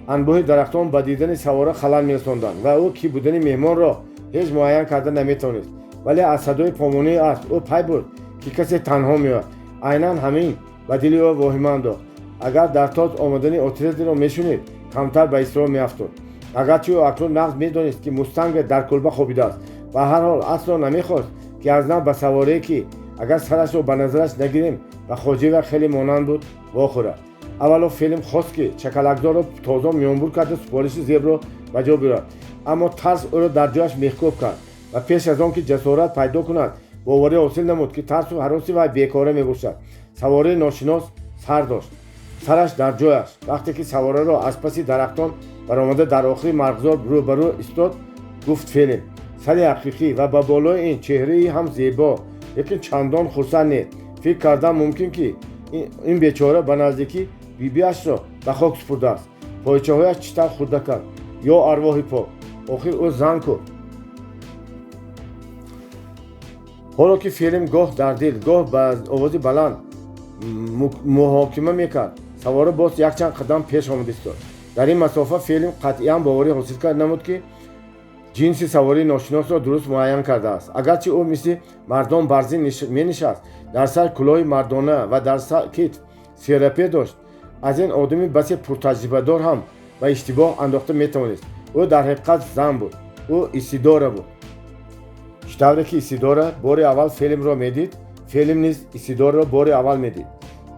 Анбӯҳи дарахтон ба дидани савора халал мерасонданд ва ӯ кӣ будани меҳмонро ҳеҷ муайян карда наметавонист. Вале аз садои помонии асб ӯ пай бурд, ки касе танҳо меояд. Айнан ҳамин ба дили ӯ воҳима андохт. Агар дар тоз омадани отрядиро мешунид, камтар ба изтироб меафтод. Агарчи ӯ акнун нағз медонист, ки мустанге дар кулба хобидааст, ба ҳар ҳол асло намехост, ки аз нав ба саворае, ки агар сарашро ба назараш нагирем, ба хоҷаи хеле монанд буд, вохӯрад. Аввало Фелим хост, ки чакалакзорро тоза миёнбур карда, супориши Зебро ба ҷо биёрад, аммо тарс ӯро дар ҷояш мехкӯб кард ва пеш аз он ки ҷасорат пайдо кунад, боварӣ ҳосил намуд, ки тарсу ҳароси вай бекора мебошад. Савораи ношинос сар дошт, сараш дар ҷояш. Вақте ки савораро аз паси дарахтон баромада, дар охири марғзор рӯбарӯ истод, гуфт Фелим: сари ҳақиқӣ ва ба болои ин чеҳраи ҳам зебо, лекин чандон хурсанд не. Фикр кардан мумкин, ки ин бечора ба наздикӣ бибиашро ба хок супурдааст. Пойчаҳояш чӣ тавр хурда кард! Ё арвоҳи пок, охир ӯ зан ку! Ҳоло ки Фелим гоҳ дар дил, гоҳ ба овози баланд муҳокима мекард, савора боз якчанд қадам пеш омада истод. Дар ин масофа Фелим қатъиян боварӣ ҳосил кард намуд, ки ҷинси савории ношиносро дуруст муайян кардааст. Агарчи ӯ мисли мардон барзин менишаст, дар сар кӯлоҳи мардона ва дар китф серапе дошт, аз ин одами басе пуртаҷрибадор ҳам ба иштибоҳ андохта метавонист. Ӯ дар ҳақиқат зан буд. Ӯ Исидора буд. Чӣ тавре ки Исидора бори аввал Фелимро медид, Фелим низ Исидорро бори аввал медид.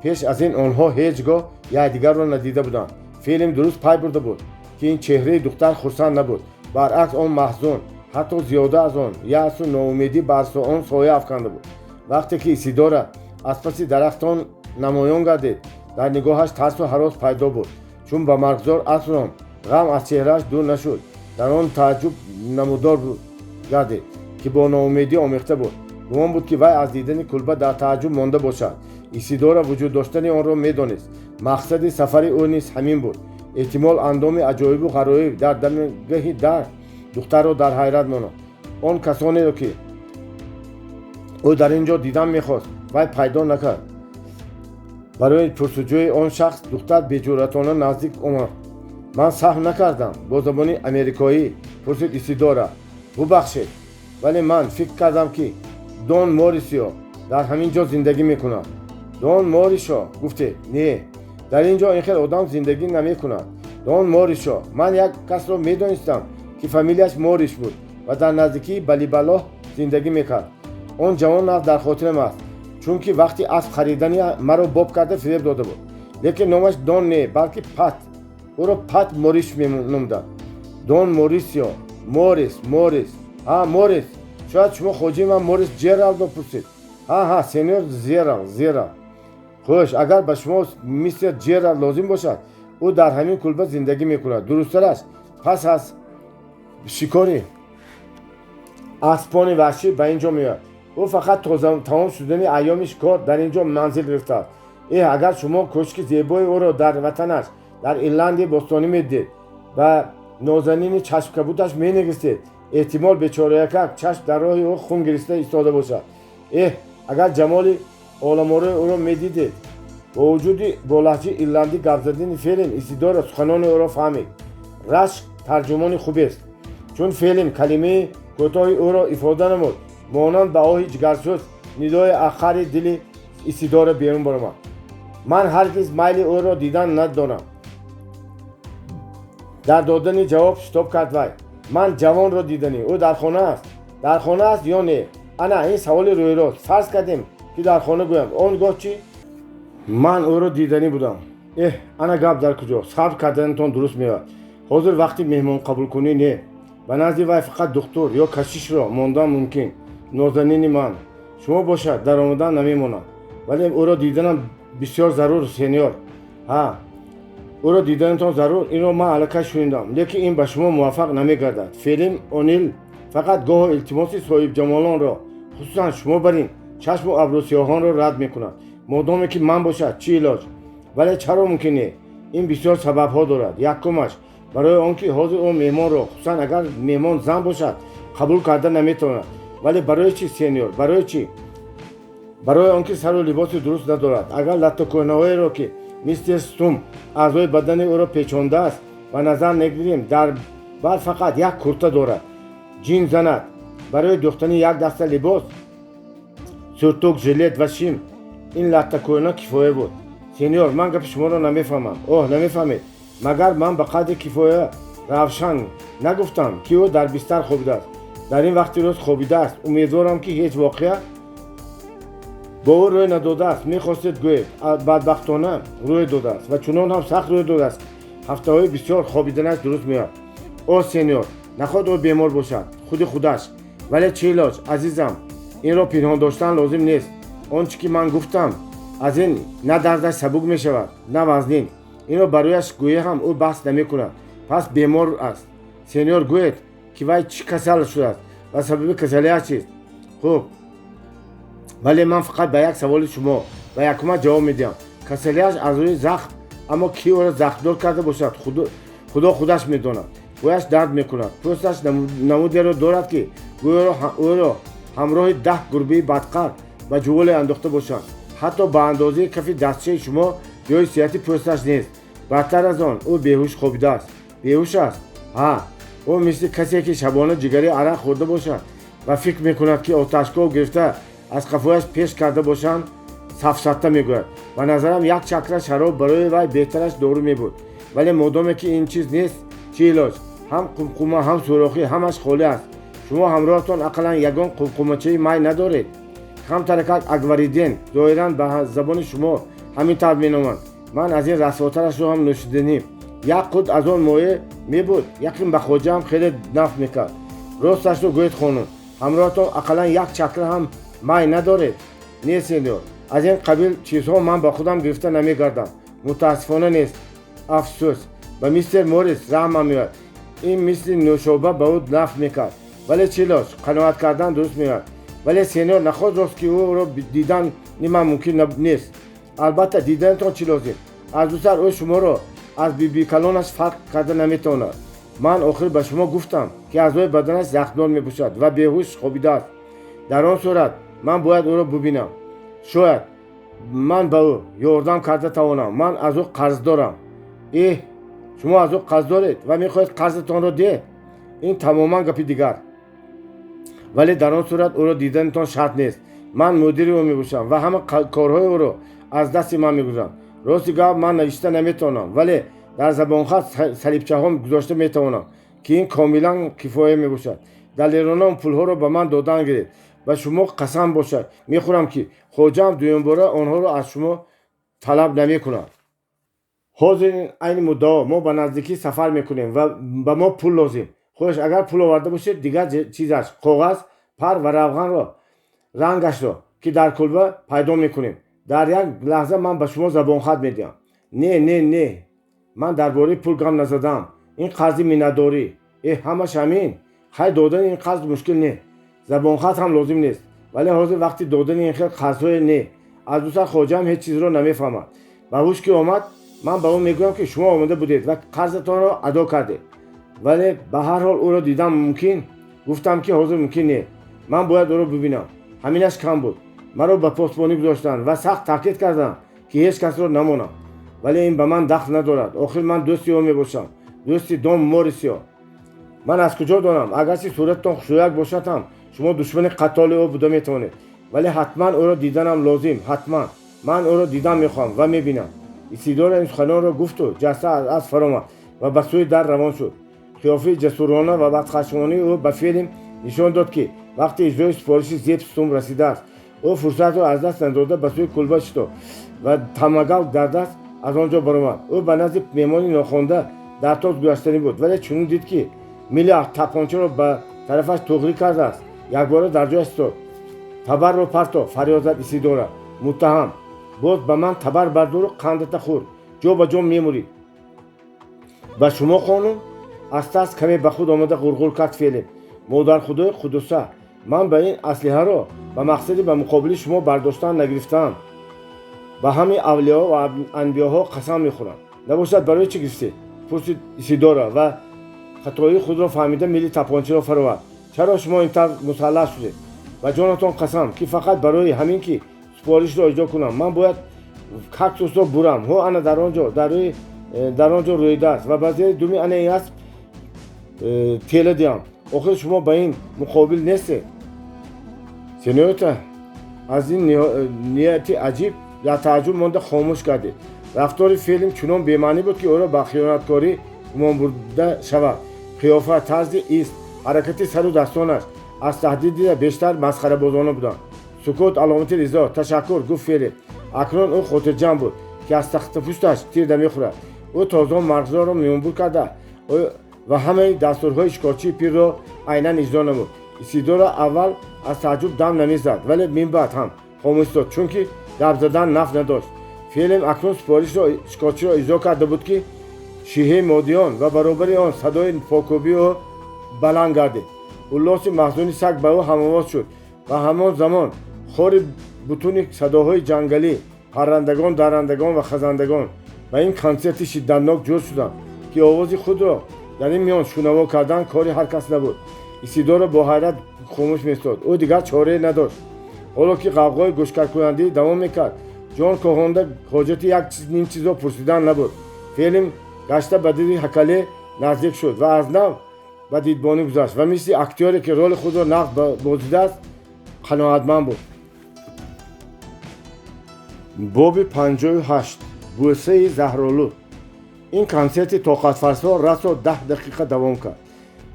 Пеш аз ин онҳо ҳеҷ гоҳ якдигарро надида буданд. Фелим дуруст пай бурда буд, ки ин чеҳраи духтар хурсанд набуд, баръакс, он маҳзун, ҳатто зиёда аз он яъсу ноумедӣ бар он соя афканда буд. Вақте ки Исидора аз паси дарахтон намоён гардид, дар нигоҳаш тарсу ҳарос пайдо буд. Чун ба марғзор асром, ғам аз чеҳрааш дур нашуд, дар он тааҷҷуб намудор гардид, ки бо ноумедӣ омехта буд. Гумон буд, ки вай аз дидани кулба дар тааҷҷуб монда бошад. Исидора вуҷуд доштани онро медонист. Мақсади сафари ӯ низ ҳамин буд. Эҳтимол, андоми аҷоибу ғароиб дар дамгаҳи дар духтарро дар ҳайрат монд. Он касонеро, ки ӯ дар ин ҷо дидан мехост, вай пайдо накард. Барои пурсуҷӯи он шахс духтар беҷуръатона наздик омад. Ман саҳв накардам, бо забони америкоӣ пурсид Исидора. Бубахшед, вале ман фикр кардам, ки Дон Морисио дар ҳамин ҷо зиндагӣ мекунад. Дон Моришо гуфтед? Не, дар ин ҷо ин хел одам зиндагӣ намекунад. Дон Моришо. Ман як касро медонистам, ки фамилияш Мориш буд ва дар наздикии Балибалоҳ зиндагӣ мекард. Он ҷавон нағз дар хотирам аст, чунки вақти асп харидани маро боб карда фиреб дода буд. Лекин номаш Дон не, балки Пат. Ӯро Пат Мориш меномданд. Дон Морисио, Морис, Морис, ҳа, Морис. Шояд шумо хоҷаи ман Морис Джералдро пурсед. Ҳа, ҳа, сеньор Зерал, Зерал. Хуш, агар ба шумо мистер Джералд лозим бошад, ӯ дар ҳамин кулба зиндагӣ мекунад. Дурусттараш, пас аз шикори аспони ваҳшӣ ба ин ҷо меояд. Ӯ фақат то тамом шудани айёми шикор дар ин ҷо манзил гирифтааст. Эҳ, агар шумо кӯшки зебои ӯро дар ватанаш, дар Ирландияи бостонӣ медидед ва нозанини чашмкабудаш менигистед, эҳтимол бечораякак чашм дар роҳи ӯ хун гириста истода бошад. Эҳ, агар ҷамоли оламорои ӯро медидед. Бо вуҷуди бо лаҳҷаи ирландӣ гап задани Фелим, Исидора суханони ӯро фаҳмид. Рашк тарҷумони хубест. Чун Фелим калимаи кӯтоҳи ӯро ифода намуд, монанд ба оҳи ҷигарсӯз нидои ақари дили Исидора берун баромад. Ман ҳаргиз майли ӯро дидан надорам, дар додани ҷавоб шитоб кард вай. Ман ҷавонро диданӣ. Ӯ дар хона аст? Дар хона аст ё не? Ана ин саволи рӯйрост. Фарз кардем, ки дар хона гӯям, он гоҳ чӣ? Ман ӯро диданӣ будам. Эҳ, ана гап дар куҷо. Сабр карданатон дуруст меояд. Ҳозир вақти меҳмонқабулкунӣ не. Ба назди вай фақат духтур ё кашишро мондан мумкин. Нозанини ман, шумо бошад, даромадан намемонад. Вале ӯро диданам бисёр зарур, сеньор. Ҳа, ӯро диданатон зарур, инро ман аллакай шунидам, лекин ин ба шумо муваффақ намегардад. Фелим Онил фақат гоҳо илтимоси соҳибҷамолонро, хусусан шумо барин чашму абрӯсиёҳонро рад мекунад. Модоме ки ман бошад, чӣ илоҷ? Вале чаро мумкин не? Ин бисёр сабабҳо дорад. Якумаш барои он ки ҳозир ӯ меҳмонро, хусусан агар меҳмон зан бошад, қабул карда наметавонад. Вале барои чӣ, сеньор, барои чӣ? Барои он ки сару либоси дуруст надорад. Агар латтакӯҳнаҳоеро, ки мистер Стум аъзои бадани ӯро печондааст, ба назар нагирем, дар бар фақат як курта дорад. Ҷин занад, барои дӯхтани як даста либос, сюртук, жилет ва шим, ин латтакӯҳна кифоя буд. Сеньор, ман гапи шуморо намефаҳмам. Оҳ, намефаҳмед? Магар ман ба қадри кифоя равшан нагуфтам, ки ӯ дар бистар хобидааст? Дар ин вақти рӯз хобидааст. Умедворам, ки ҳеҷ воқеа бо ӯ рӯй надодааст, мехостед гӯед. Бадбахтона рӯй додааст ва чунон ҳам сахт рӯй додааст. Ҳафтаҳои бисёр хобиданаш дуруст меояд. О, сеньор, нахоҳад ӯ бемор бошад, худи худаш. Вале чӣ илоҷ, азизам, инро пинҳон доштан лозим нест. Он чӣ ки ман гуфтам, аз ин на дардаш сабук мешавад, на вазнин. Инро барояш гӯя ҳам ӯ баҳс намекунад. Пас бемор аст. Сеньор, гӯед, ки вай чӣ касал шудааст ва сабаби касалиаш чист? Хуб, вале ман фақат ба як саволи шумо ба якума ҷавоб медиҳам. Касалиаш аз рӯи захм, аммо кӣ ӯро захмдор карда бошад, Худо худаш медонад. Пӯяш дард мекунад. Пӯсташ намудеро дорад, ки гӯё ӯро ҳамроҳи 10 гурбаи бадқар ба ҷуволе андохта бошанд. Ҳатто ба андозаи кафи дастчаи шумо ҷои сиҳати пӯсташ нест. Бадтар аз он, ӯ беҳуш хобидааст. Беҳуш аст? Ҳа, ӯ мисли касе, ки шабона ҷигари арақ хӯрда бошад ва фикр мекунад, ки оташгоҳ гирифта аз қафояш пеш карда бошанд, сафсатта мегӯяд. Ба назарам, як чакра шароб барои вай беҳтараш дору мебуд. Вале модоме ки ин чиз нест, чӣ илоҷ? Ҳам қумқума, ҳам сӯрохӣ, ҳамаш холӣ аст. Шумо ҳамроҳатон ақаллан ягон қумқумачаи май надоред? Камтаракак агвариден, зоҳиран ба забони шумо ҳамин тавр меноманд. Ман аз ин расвотарашро ҳам нӯшиданӣ. Як қуд аз он моеъ мебуд, яқин ба хоҷаам хеле наф мекард. Росташро гӯед, хонум, ҳамроҳатон ақаллан як чакра ҳам май надоред? Не, сеньор, аз ин қабил чизҳо ман ба худам гирифта намегардам. Мутаассифона, нест. Афсӯс, ба мистер Морис раҳмам меояд. Ин мисли нӯшоба ба ӯ наф мекард. Вале чӣ илоҷ? Қаноат кардан дуруст меояд. Вале, сеньор, нахоҳад рост, ки ӯро дидани ман мумкин нест? Албатта, диданатон чӣ лозим? Аз дусар ӯ шуморо аз бибикалонаш фарқ карда наметавонад. Ман охир ба шумо гуфтам, ки аъзои баданаш захмдор мебошад ва беҳуш хобидааст. Дар он сурат ман бояд ӯро бубинам. Шояд Ман ба ӯ ёрдам карда тавонам. Ман аз ӯ қарз дорам. Эҳ, шумо аз ӯ қарз доред ва мехоҳед қарзатонро диҳед? Ин тамоман гапи дигар. Вале дар он сурат ӯро диданатон шарт нест. Ман мудири ӯ мебошам ва ҳама корҳои ӯро аз дасти ман мегузарам. Рости гап, ман навишта наметавонам, вале дар забонхат салибчаҳо гузошта метавонам, ки ин комилан кифоя мебошад. Далерона он пулҳоро ба ман додан гиред. Ба шумо қасам бошад мехӯрам, ки хоҷаам дуюмбора онҳоро аз шумо талаб намекунад. Ҳозир айни муддао мо ба наздикӣ сафар мекунем ва ба мо пул лозим. Хуш, агар пул оварда бошед, дигар чизаш коғаз, пар ва равғанро, рангашро, ки дар кулба пайдо мекунем. Дар як лаҳза ман ба шумо забонхат медиҳам. Не, не, не, ман дар бораи пул гап назадаам. Ин қарзи миннатдорӣ. Эҳ, ҳамаш ҳамин. Хай, додани ин қарз мушкил не, забонхат ҳам лозим нест, вале ҳозир вақти додани ин хел қарзҳое не. Аз ду сар хоҷаам ҳеҷ чизро намефаҳмад. Ба ҳуш ки омад, ман ба ӯ мегӯям, ки шумо омода будед ва қарзатонро адо кардед. Вале ба ҳар ҳол ӯро дидам мумкин? Гуфтам, ки ҳозир мумкин не. Ман бояд ӯро бибинам. Ҳаминаш кам буд. Маро ба посбонӣ гузоштанд ва сахт таъкид карданд, ки ҳеҷ касро намонам. Вале ин ба ман дахл надорад. Охир ман дӯсти ӯ мебошам, дӯсти Дон Морисио. Ман аз куҷо донам? Агарчи сурататон хушрӯяк бошад ҳам, шумо душмани қаттоли ӯ буда метавонед. Вале ҳатман ӯро диданам лозим, ҳатман. Ман ӯро дидан мехоҳам ва мебинам. Исидора ин суханонро гуфту ҷаста аз асп фаромад ва ба сӯи дар равон шуд. Қиёфаи ҷасурона ва бадхашмонии ӯ ба Фелим нишон дод, ки вақти иҷрои супориши Зеб Стум расидааст. Ӯ фурсатро аз даст надода, ба сӯи кулба шитофт ва тамагал дар даст аз он ҷо баромад. Ӯ ба назди меҳмони нохонда дар тоз гузаштанӣ буд, вале чунин дид, ки мили тапончаро ба тарафаш туғрӣ кардааст, якбора дар ҷояш истод. Табарро парто, фарёд зад Исидора. Муттаҳам, боз ба ман табар бардору қандата хӯр, ҷо ба ҷо мемурӣ. Ба шумо қонун? Аз тарс каме ба худ омада ғурғур кард Фелим. Модархудои қудуса, ман ба ин аслиҳаро ба мақсади ба муқобили шумо бардоштан нагирифтаам. Ба ҳамаи авлиё ва анбиёҳо қасам мехӯрам. Набошад, барои чӣ гирифтед? Пурсид Исидора ва хатоии худро фаҳмида мили тапончаро фаровард. Чаро шумо ин тавр мусаллаҳ шудед? Ба ҷонатон қасам, ки фақат барои ҳамин, ки супоришро иҷро кунам. Ман бояд кактусро бурам. Ҳо, ана дар он ҷо, дар он ҷо рӯидааст, ва ба зери думи ана ин асп тела диҳам. Охир шумо ба ин муқобил нестед. Сеньорита аз ин нияти аҷиб дар тааҷҷуб монда хомӯш гардид. Рафтори Фелим чунон бемаънӣ буд, ки ӯро ба хиёнаткорӣ гумон бурда шавад. Қиёфа, тарзи ист, ҳаракати сару дастонаш аз таҳдид дида бештар масхарабозона буданд. Сукут аломати ризо. Ташаккур, гуфт Фелим. Акнун ӯ хотирҷамъ буд, ки аз тахтапушташ тир намехӯрад. Ӯ тозон марғзорро меёнбур карда ва ҳамаи дастурҳои шикорчии пирро айнан иҷро намуд. Исидора аввал аз тааҷҷуб дам намезад, вале минбаъд ҳам хомӯш истод, чунки гап задан нафъ надошт. Фелим акнун супоришро шикорчиро иҷро карда буд, ки шиҳаи модиён ва баробари он садои покӯбии ӯ баланд гардид. Уллоси маҳзуни саг ба ӯ ҳамовоз шуд ва ҳамон замон хори бутуни садоҳои ҷангалӣ, паррандагон, даррандагон ва хазандагон ба ин консерти шиддатнок ҷур шуданд, ки овози худро дар ин миён шунаво кардан кори ҳар кас набуд. Исидора бо ҳайрат хомӯш меистод. Ӯ дигар чорае надошт. Ҳоло ки ғавғои гӯшкаркунандӣ давом мекард, ҷон коҳонда ҳоҷати як ним чизро пурсидан набуд. Фелим гашта ба диди ҳакале наздик шуд ва аз нав ба дидбонӣ гузашт ва мисли актёре, ки роли худро нағз бозидааст, қаноатманд буд. Боби 58. Бӯсаи заҳролуд. Ин консерти тоқатфарсо расо 10 дақиқа давом кард.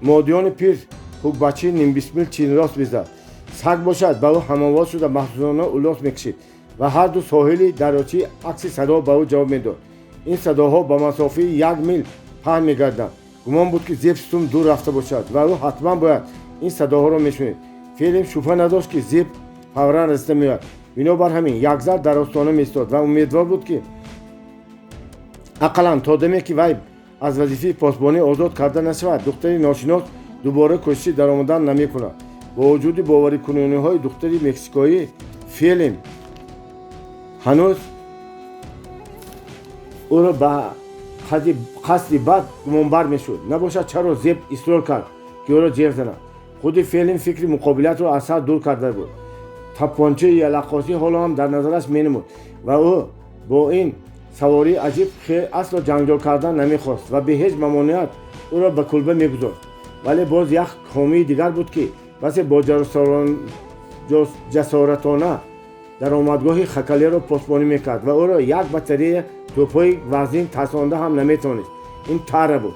Модиёни пир ҳукбачии нимбисмил чинрост мезад, саг бошад ба ӯ ҳамовоз шуда маҳзунона улос мекашид ва ҳарду соҳили дарёчӣ акси садо ба ӯ ҷавоб медод. Ин садоҳо ба масофаи як мил паҳн мегарданд. Гумон буд, ки Зеб Стум дур рафта бошад ва ӯ ҳатман бояд ин садоҳоро мешунид. Фелим шубҳа надошт, ки Зеб фавран расида меояд. Бинобар ҳамин якзар дар остона меистод ва умедвор буд, ки ақаллан то даме, ки вай аз вазифаи посбонӣ озод карда нашавад, духтари ношинос дубора кӯшиши даромадан намекунад. Бо вуҷуди боварикунониҳои духтари мексикоӣ, Фелим ҳанӯз ӯро ба қасди бад гумонбар мешуд. Набошад, чаро Зеб исрор кард, ки ӯро ҷеғ занад? Худи Фелим фикри муқобилиятро аз сар дур карда буд. Тапончаи ялақосӣ ҳоло ҳам дар назараш менамуд ва ӯ бо ин савории аҷиб асло ҷанҷол кардан намехост ва бе ҳеҷ мамониат ӯро ба кулба мегузошт. Вале боз як ҳомии дигар буд, ки басе бо ҷасоратона даромадгоҳи хакалеро посбонӣ мекард ва ӯро як батарея тӯбҳои вазнин тарсонда ҳам наметавонист. Ин Тара буд.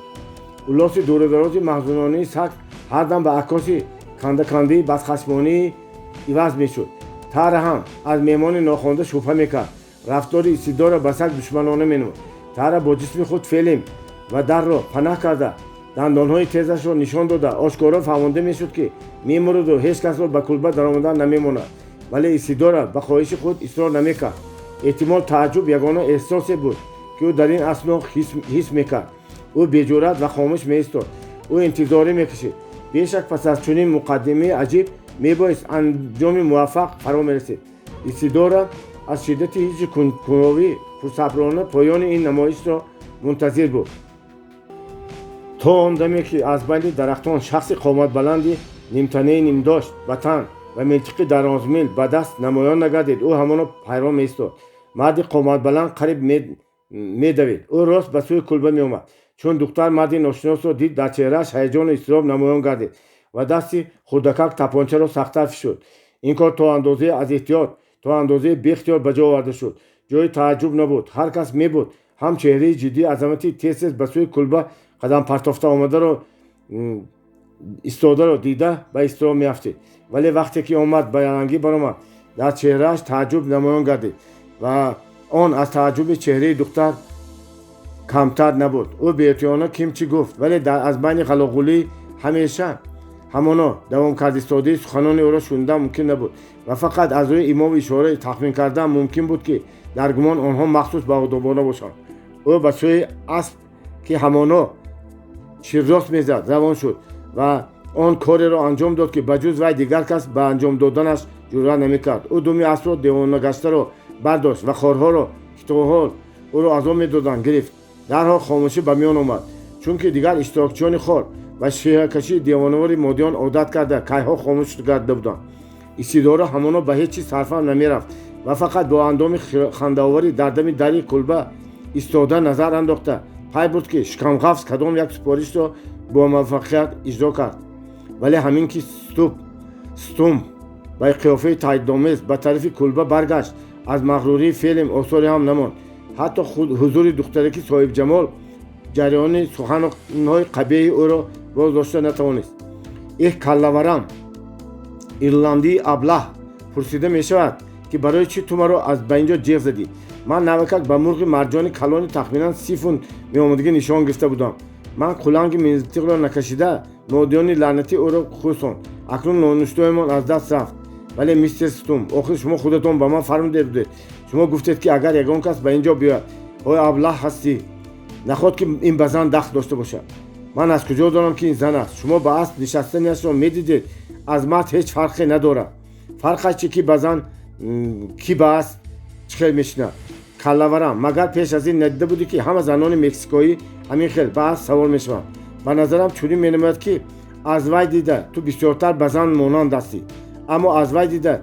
Улоси дурударози маҳзунонии саг ҳар дам ба аккоси кандакандии бадхашмонӣ иваз мешуд. Тара ҳам аз меҳмони нохонда шубҳа мекард. Рафтори Исидора ба саг душманона менамуд. Тара бо ҷисми худ Фелим ва дарро панаҳ карда, дандонҳои тезашро нишон дода, ошкоро фаҳмонда мешуд, ки мемуруду ҳеҷ касро ба кулба даромадан намемонад. Вале Исидора ба хоҳиши худ исрор намекард. Эҳтимол, тааҷҷуб ягона эҳсосе буд, ки ӯ дар ин асно ҳис мекард. Ӯ беҷуръат ва хомӯш меистод. Ӯ интизорӣ мекашид. Бешак, пас аз чунин муқаддимаи аҷиб мебоист анҷоми муваффақ фаро мерасид. Исидора аз шиддати ҳисси кунҷковӣ пурсаброна поёни ин намоишро мунтазир буд, то он даме ки аз байни дарахтон шахси қоматбаланди нимтанаи нимдошт ба тан ва милтиқи дарозмил ба даст намоён нагардид. Ӯ ҳамоно ҳайрон меистод. Марди қоматбаланд қариб медавид. Ӯ рост ба сӯи кулба меомад. Чун духтар марди ношиносро дид, дар чеҳрааш ҳаяҷону изтироб намоён гардид ва дасти хурдакак тапончаро сахттар фишурд. Ин кор то андозае аз эҳтиёт, то андозаи беихтиёр ба ҷо оварда шуд. Ҷои тааҷҷуб набуд. Ҳар кас мебуд ҳам чеҳраи ҷиддии азамати тез тез ба сӯи кулба қадам партофта омадаро истодаро дида ба изтироб меафтид. Вале вақте ки омад ба ялангӣ баромад, дар чеҳрааш тааҷҷуб намоён гардид ва он аз тааҷҷуби чеҳраи духтар камтар набуд. Ӯ беэҳтиёна ким чӣ гуфт, вале аз байни ғалоғулӣ ҳамеша ҳамоно давом кардистодии суханони ӯро шунидан мумкин набуд ва фақат аз рӯи имову ишора тахмин кардан мумкин буд, ки дар гумон онҳо махсус баодобона бошанд. Ӯ ба сӯи асп, ки ҳамоно чиррост мезад, равон шуд ва он кореро анҷом дод, ки ба ҷуз вай дигар кас ба анҷом доданаш ҷуръат намекард. Ӯ думи аспро девонагаштаро бардошт ва хорҳоро, ки то ҳол ӯро азоб медоданд, гирифт. Дарҳол хомӯшӣ ба миён омад, чунки дигар иштирокчиёни хор ва шиҳакашии девонавори модиён одат карда, кайҳо хомӯш гардида буданд. Исидора ҳамоно ба ҳеҷ чиз сарфам намерафт ва фақат бо андоми хандаоварӣ дар дами дари кулба истода назар андохта пай бурд, ки шикамғафз кадом як супоришро бо муваффақият иҷро кард. Вале ҳамин ки Стумп ба қиёфаи таҳдидомез ба тарафи кулба баргашт, аз мағрурии Фелим осоре ҳам намонд. Ҳатто ҳузури духтараки соҳибҷамол ҷараёни суханҳои қабеҳи ӯро боз дошта натавонист. «Эҳ, каллаварам, ирландии аблаҳ, пурсида мешавад, ки барои чӣ ту маро аз ба ин ҷо ҷеғ задӣ? Ман навакак ба мурғи марҷони калони тахминан 30 фунт меомадагӣ нишон гирифта будам. Ман куланги милтиқро накашида, модиёни лаънатӣ ӯро хӯсонд. Акнун нонуштоямон аз даст рафт. Вале, мистер Стумп, охир шумо худатон ба ман фармуде будед. Шумо гуфтед, ки агар ягон кас ба ин ҷо биёяд. Ҳой, аблаҳ ҳастӣ! Наход ки ин ба зан дахл дошта бошад? Ман аз куҷо донам, ки ин зан аст? Шумо ба асп нишастаниашро медидед. Аз мард ҳеҷ фарқе надорад. Фарқаш чи, ки ба зан, ки ба асп чӣ хел мешинад? Каллаварам, магар пеш аз ин надида будӣ, ки ҳама занони мексикоӣ ҳамин хел ба асп савор мешаванд? Ба назарам чунин менамояд, ки аз вай дида ту бисёртар ба зан монанд ҳастӣ, аммо аз вай дида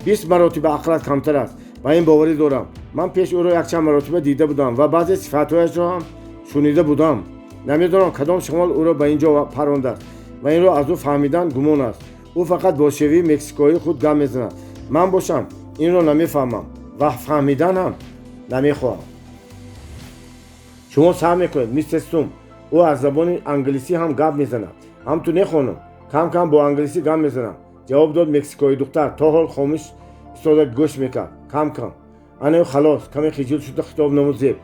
20 маротиба ақлат камтар аст. Ба ин боварӣ дорам. Ман пеш ӯро якчанд маротиба дида будам ва баъзе сифатҳояшро ҳам шунида будам. Намедонам, кадом шамол ӯро ба ин ҷо парондааст ва инро аз ӯ фаҳмидан гумон аст. Ӯ фақат бо шеваи мексикоии худ гап мезанад. Ман бошам инро намефаҳмам ва фаҳмидан ҳам намехоҳам. Шумо саҳв мекунед, мистер Стумп. Ӯ аз забони англисӣ ҳам гап мезанад. Ҳам ту не, хонум, кам кам бо англисӣ гап мезанам», ҷавоб дод мексикои духтар, то ҳол хомӯш истода гӯш мекард. «Кам кам». «Ана халос», каме хиҷил шуда хитоб намуд Зеб.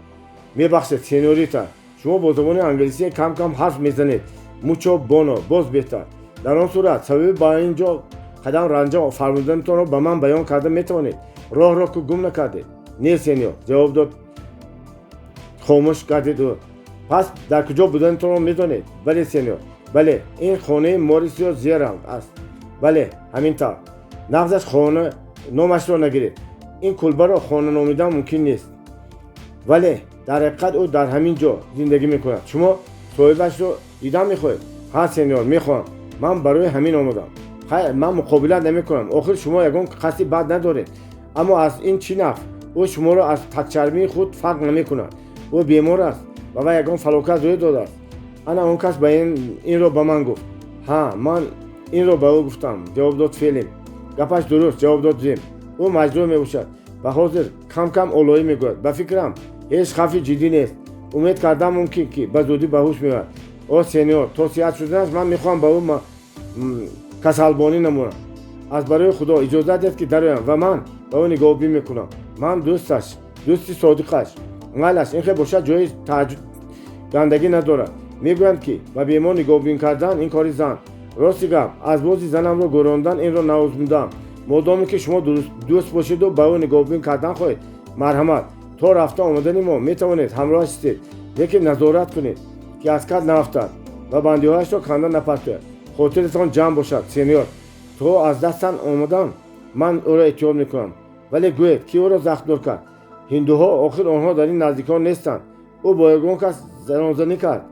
«Мебахшед, сеньорита, шумо бо забони англисӣ кам кам ҳарф мезанед. Mucho bueno, боз беҳтар. Дар он сурат сабаби ба ин ҷо қадам ранҷа фармуданатонро ба ман баён карда метавонед? Роҳро ку гум накардед?» «Не, сеньор», ҷавоб дод, хомӯш гардид ӯ. «Пас дар куҷо буданатонро медонед?» «Бале, сеньор, бале, ин хонаи Морисио Зералд аст. Бале, ҳамин тавр. Нағзаш, хона номашро нагиред. Ин кулбаро хона номидан мумкин нест, вале дар ҳақиқат ӯ дар ҳамин ҷо зиндагӣ мекунад. Шумо соҳибашро дидан мехоҳед?» «Ҳа, сеньор, мехоҳам. Ман барои ҳамин омадам». Хайр, ман муқобила намекунам. Охир шумо ягон қасди бад надоред. Аммо аз ин чӣ нафъ? Ӯ шуморо аз такчармии худ фарқ намекунад. Ӯ бемор аст ва вай ягон фалокат рӯй додааст. Ана он кас ба инро ба ман гуфт. Ҳа, ман инро ба ӯ гуфтам, ҷавоб дод Фелим. Гапаш дуруст, ҷавоб дод Зеб. Ӯ маҷрӯҳ мебошад ва ҳозир кам-кам олоӣ мегӯяд. Ба фикрам, ҳеҷ хавфи ҷиддӣ нест. Умед кардам мумкин, ки ба зудӣ ба ҳуш меояд. О, сеньор, то сиҳат шуданаш ман мехоҳам ба ӯ касалбонӣ намоям. Аз барои Худо иҷозат диҳед, ки дароям ва ман ба ӯ нигоҳубин мекунам. Ман дӯсташ, дӯсти содиқаш. Майлаш, ин хел бошад, ҷои гандагӣ надорад. Мегӯянд, ки ба бемор нигоҳубин кардан ин кори зан. Рости гап, аз бози занамро гӯрондан инро наозмудам. Модоме ки шумо дӯст бошеду ба ӯ нигоҳубин кардан хоҳед, марҳамат. То рафта омадани мо метавонед ҳамроҳаш истед, лекин назорат кунед, ки аз кат наафтад ва бандиҳояшро канда напартояд. Хотиратон ҷамъ бошад, сеньор. То аз дастан омадан ман ӯро эҳтиёт мекунам. Вале гӯед, ки ӯро захмдор кард? Ҳиндуҳо? Охир онҳо дар ин наздикон нестанд. Ӯ бо ягон кас занозанӣ кард?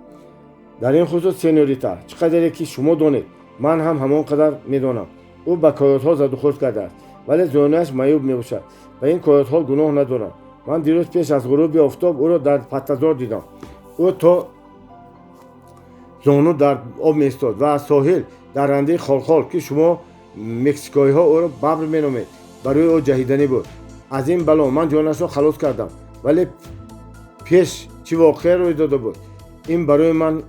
Дар ин хусус, сеньорита, чӣ қадаре ки шумо донед, ман ҳам ҳамон қадар медонам. Ӯ ба койотҳо задухӯрд кардааст, вале зонуяш маъюб мебошад ва ин койотҳо гуноҳ надоранд. Ман дирӯз пеш аз ғуруби офтоб ӯро дар паттазор дидам. Ӯ то зону дар об меистод ва аз соҳил даррандаи холхол, ки шумо мексикоиҳо ӯро бабр меномед, барои ӯ ҷаҳиданӣ буд. Аз ин бало ман ҷонашро халос кардам, вале пеш чӣ воқеа рӯй дода буд, ин барои ман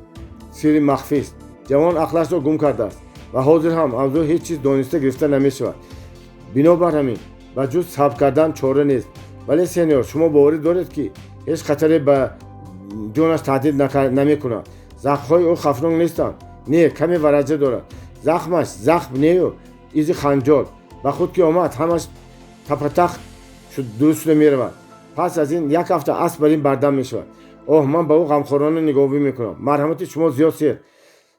сирри махфист. Ҷавон ақлашро гум кардааст ва ҳозир ҳам аз ӯ ҳеҷ чиз дониста гирифта намешавад. Бинобар ҳамин ба ҷуз сабр кардан чора нест. Вале, сеньор, шумо боварӣ доред, ки ҳеҷ хатаре ба ҷонаш таҳдид намекунад? Захмҳои ӯ хавфнок нестанд? Не, каме вараҷа дорад. Захмаш захм нею изи ханҷол. Ба худ ки омад, ҳамаш тапатах дуруст шуда меравад. Пас аз ин як ҳафта асп бар ин бардам мешавад. Оҳ, ман ба ӯ ғамхорона нигоҳубин мекунам. Марҳамати шумо зиёд, сер,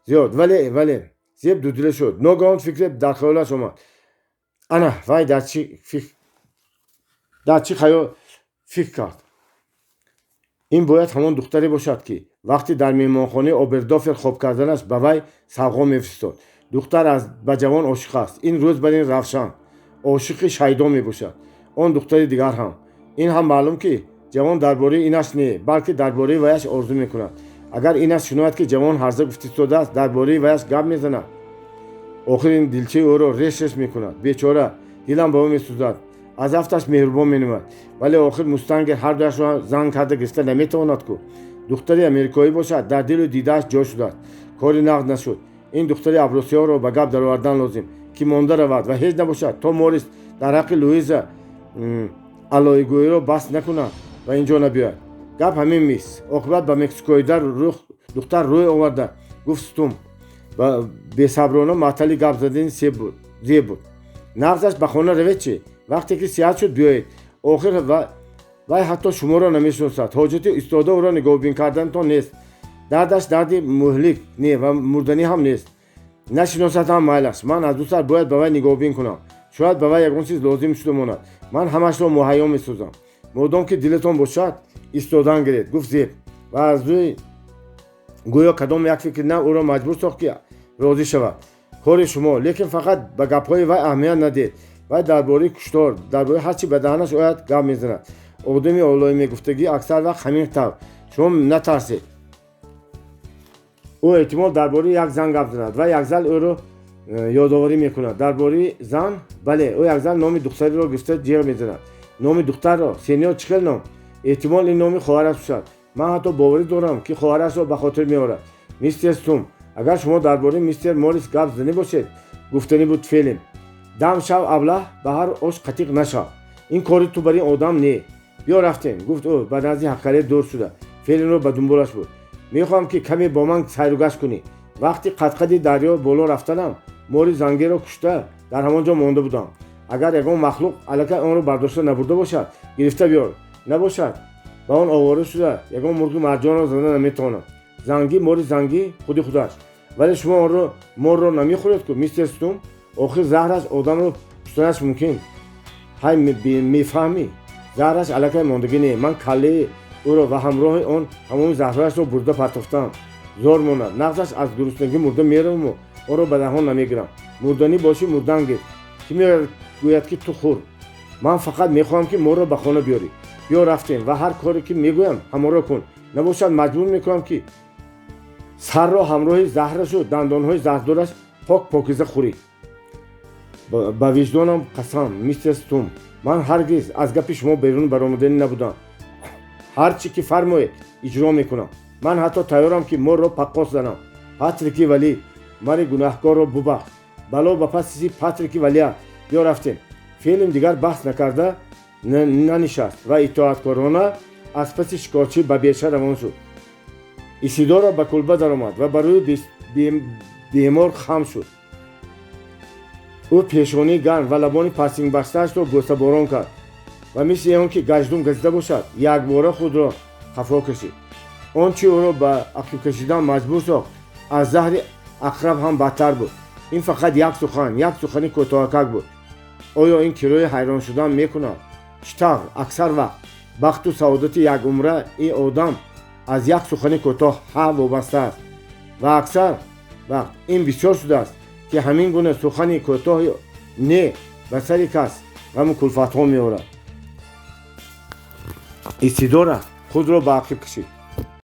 зиёд. Вале Зеб дудила шуд. Ногаҳон фикре дар хаёлаш омад. Ана вай дар чӣ хаёл фикр кард? Ин бояд ҳамон духтаре бошад, ки вақте дар меҳмонхонаи Обердофер хоб карданаш ба вай савғо мефиристод. Духтар ба ҷавон ошиқ аст, ин рӯз бар ин равшан, ошиқи шайдо мебошад. Он духтари дигар ҳам. Ин ҳам маълум, ки ҷавон дар бораи инаш не, балки дар бораи ваяш орзу мекунад. Агар инаш шунавад, ки ҷавон ҳарза гуфтистодааст, дар бораи ваяш гап мезанад, охир ин дилчаи ӯро реш реш мекунад. Бечора, дилам ба ӯ месӯзад. Аз афташ меҳрубон менамояд, вале охир мустангер ҳардуяшро зан карда гирифта наметавонад ку. Духтари америкоӣ бошад, дар дилу дидааш ҷой шудааст. Кори нағз нашуд. Ин духтари абросиёро ба гап даровардан лозим, ки монда равад ва ҳеҷ набошад, то Морис дар ҳаққи Луиза алоигӯиро бас накунад ва инҷо набиёяд. Гап ҳамин, мисс. Оқибат ба мексикоидар духтар рӯй оварда, гуфт Стум ва бесаброна маътали гап задани Зеб буд. Нағзаш, ба хона равед чӣ? Вақте ки сиҳат шуд, биёед. Охир вай ҳатто шуморо намешиносад. Ҳоҷати истода ӯро нигоҳубин карданатон нест. Дардаш дарди муҳлик не ва мурданӣ ҳам нест. Нашиносад ҳам майлаш. Ман аз ду сар бояд ба вай нигоҳубин кунам. Шояд ба вай ягон чиз лозим шуда монад. Ман ҳамашро муҳайё месозам. Модом ки дилатон бошад, истодан гиред, гуфт Зеб ва аз рӯи гӯё кадом як фикри нав ӯро маҷбур сохт, ки розӣ шавад. Кори шумо, лекин фақат ба гапҳои вай аҳамият надиҳед. Вай дар бораи куштор, дар бораи ҳар чи ба даҳанаш ояд, гап мезанад. Одами олоӣ мегуфтагӣ аксар вақт ҳамин тавр. Шумо натарсед, ӯ эҳтимол дар бораи як зан гап занад ва якзал ӯро ёдоварӣ мекунад. Дар бораи зан? Бале, ӯ якзал номи духтареро гирифта ҷеғ мезанад. Номи духтарро, сеньор? Чӣ хел ном? Эҳтимол ин номи хоҳараш бошад. Ман ҳатто боварӣ дорам, ки хоҳарашро ба хотир меорад. Мистер Стум, агар шумо дар бораи мистер Морис гап занӣ бошед, гуфтанӣ буд Фелим. Дам шав, аблаҳ, ба ҳар ош қатиқ нашав. Ин кори ту бар ин одам не. Биё, рафтем, гуфт ӯ ба назди ҳаққале дур шуда. Фелинро ба дунболаш буд. Мехоҳам, ки каме бо ман сайругашт кунӣ. Вақти қадқади дарё боло рафтанам, мори зангеро кушта дар ҳамон ҷо монда будам. Агар ягон махлуқ аллакай онро бардошта набурда бошад, гирифта биёр. Набошад, ба он овора шуда ягон мурғи марҷонро зада наметавонам. Зангӣ, мори зангӣ, худи худаш. Вале шумо онро, морро, намехӯред ку, мистер Стум? Охир заҳраш одамро куштанаш мумкин. Ҳай, мефаҳмӣ, заҳраш аллакай мондагӣ не. Ман каллаи ӯро ва ҳамроҳи он тамоми заҳрҳояшро бурда партофтаам. Зор монад, нағзаш, аз гуруснагӣ мурда мераваму онро ба даҳон намегирам. Мурданӣ бошӣ, мурдан гир. Ки мегӯяд, ки ту хӯр? Ман фақат мехоҳам, ки моро ба хона биёрӣ. Биё, рафтем, ва ҳар коре ки мегӯям, ҳамонро кун. Набошад, маҷбур мекунам, ки сарро ҳамроҳи заҳрашу дандонҳои заҳрдораш пок покиза хӯрӣ. Ба виҷдонам қасам, мистер Стум, ман ҳаргиз аз гапи шумо берун баромаданӣ набудам. Ҳар чӣ ки фармоед, иҷро мекунам. Ман ҳатто тайёрам, ки морро паққос занам. Патрики валӣ, мари гунаҳкорро бубахш. Бало ба паси Патрики валиаҳд. Биё, рафтем. Фелим дигар баҳс накарда нанишаст ва итоаткорона аз паси шикорчӣ ба беша равон шуд. Исидора ба кулба даромад ва ба рӯи бемор хам шуд. Ӯ пешонии гарм ва лабони парсингбастаашро бӯсаборон кард ва мисли он ки гаҷдум газида бошад, якбора худро хафо кашид. Он чи ӯро ба ақибкашидан маҷбур сохт, аз заҳри ақраб ҳам бадтар буд. Ин фақат як сухан, як сухани кӯтоҳакак буд. Оё ин кирои ҳайрон шудан мекунад? Чӣ тавр аксар вақт бахту саодати якумра ин одам аз як сухани кӯтоҳ ҳа вобаста аст. Ва аксар вақт ин бисёр шудааст, ки ҳамин гуна сухани кӯтоҳи не ба сари кас ғаму кулфатҳо меорад. Исидора худро ба ақиб кашид.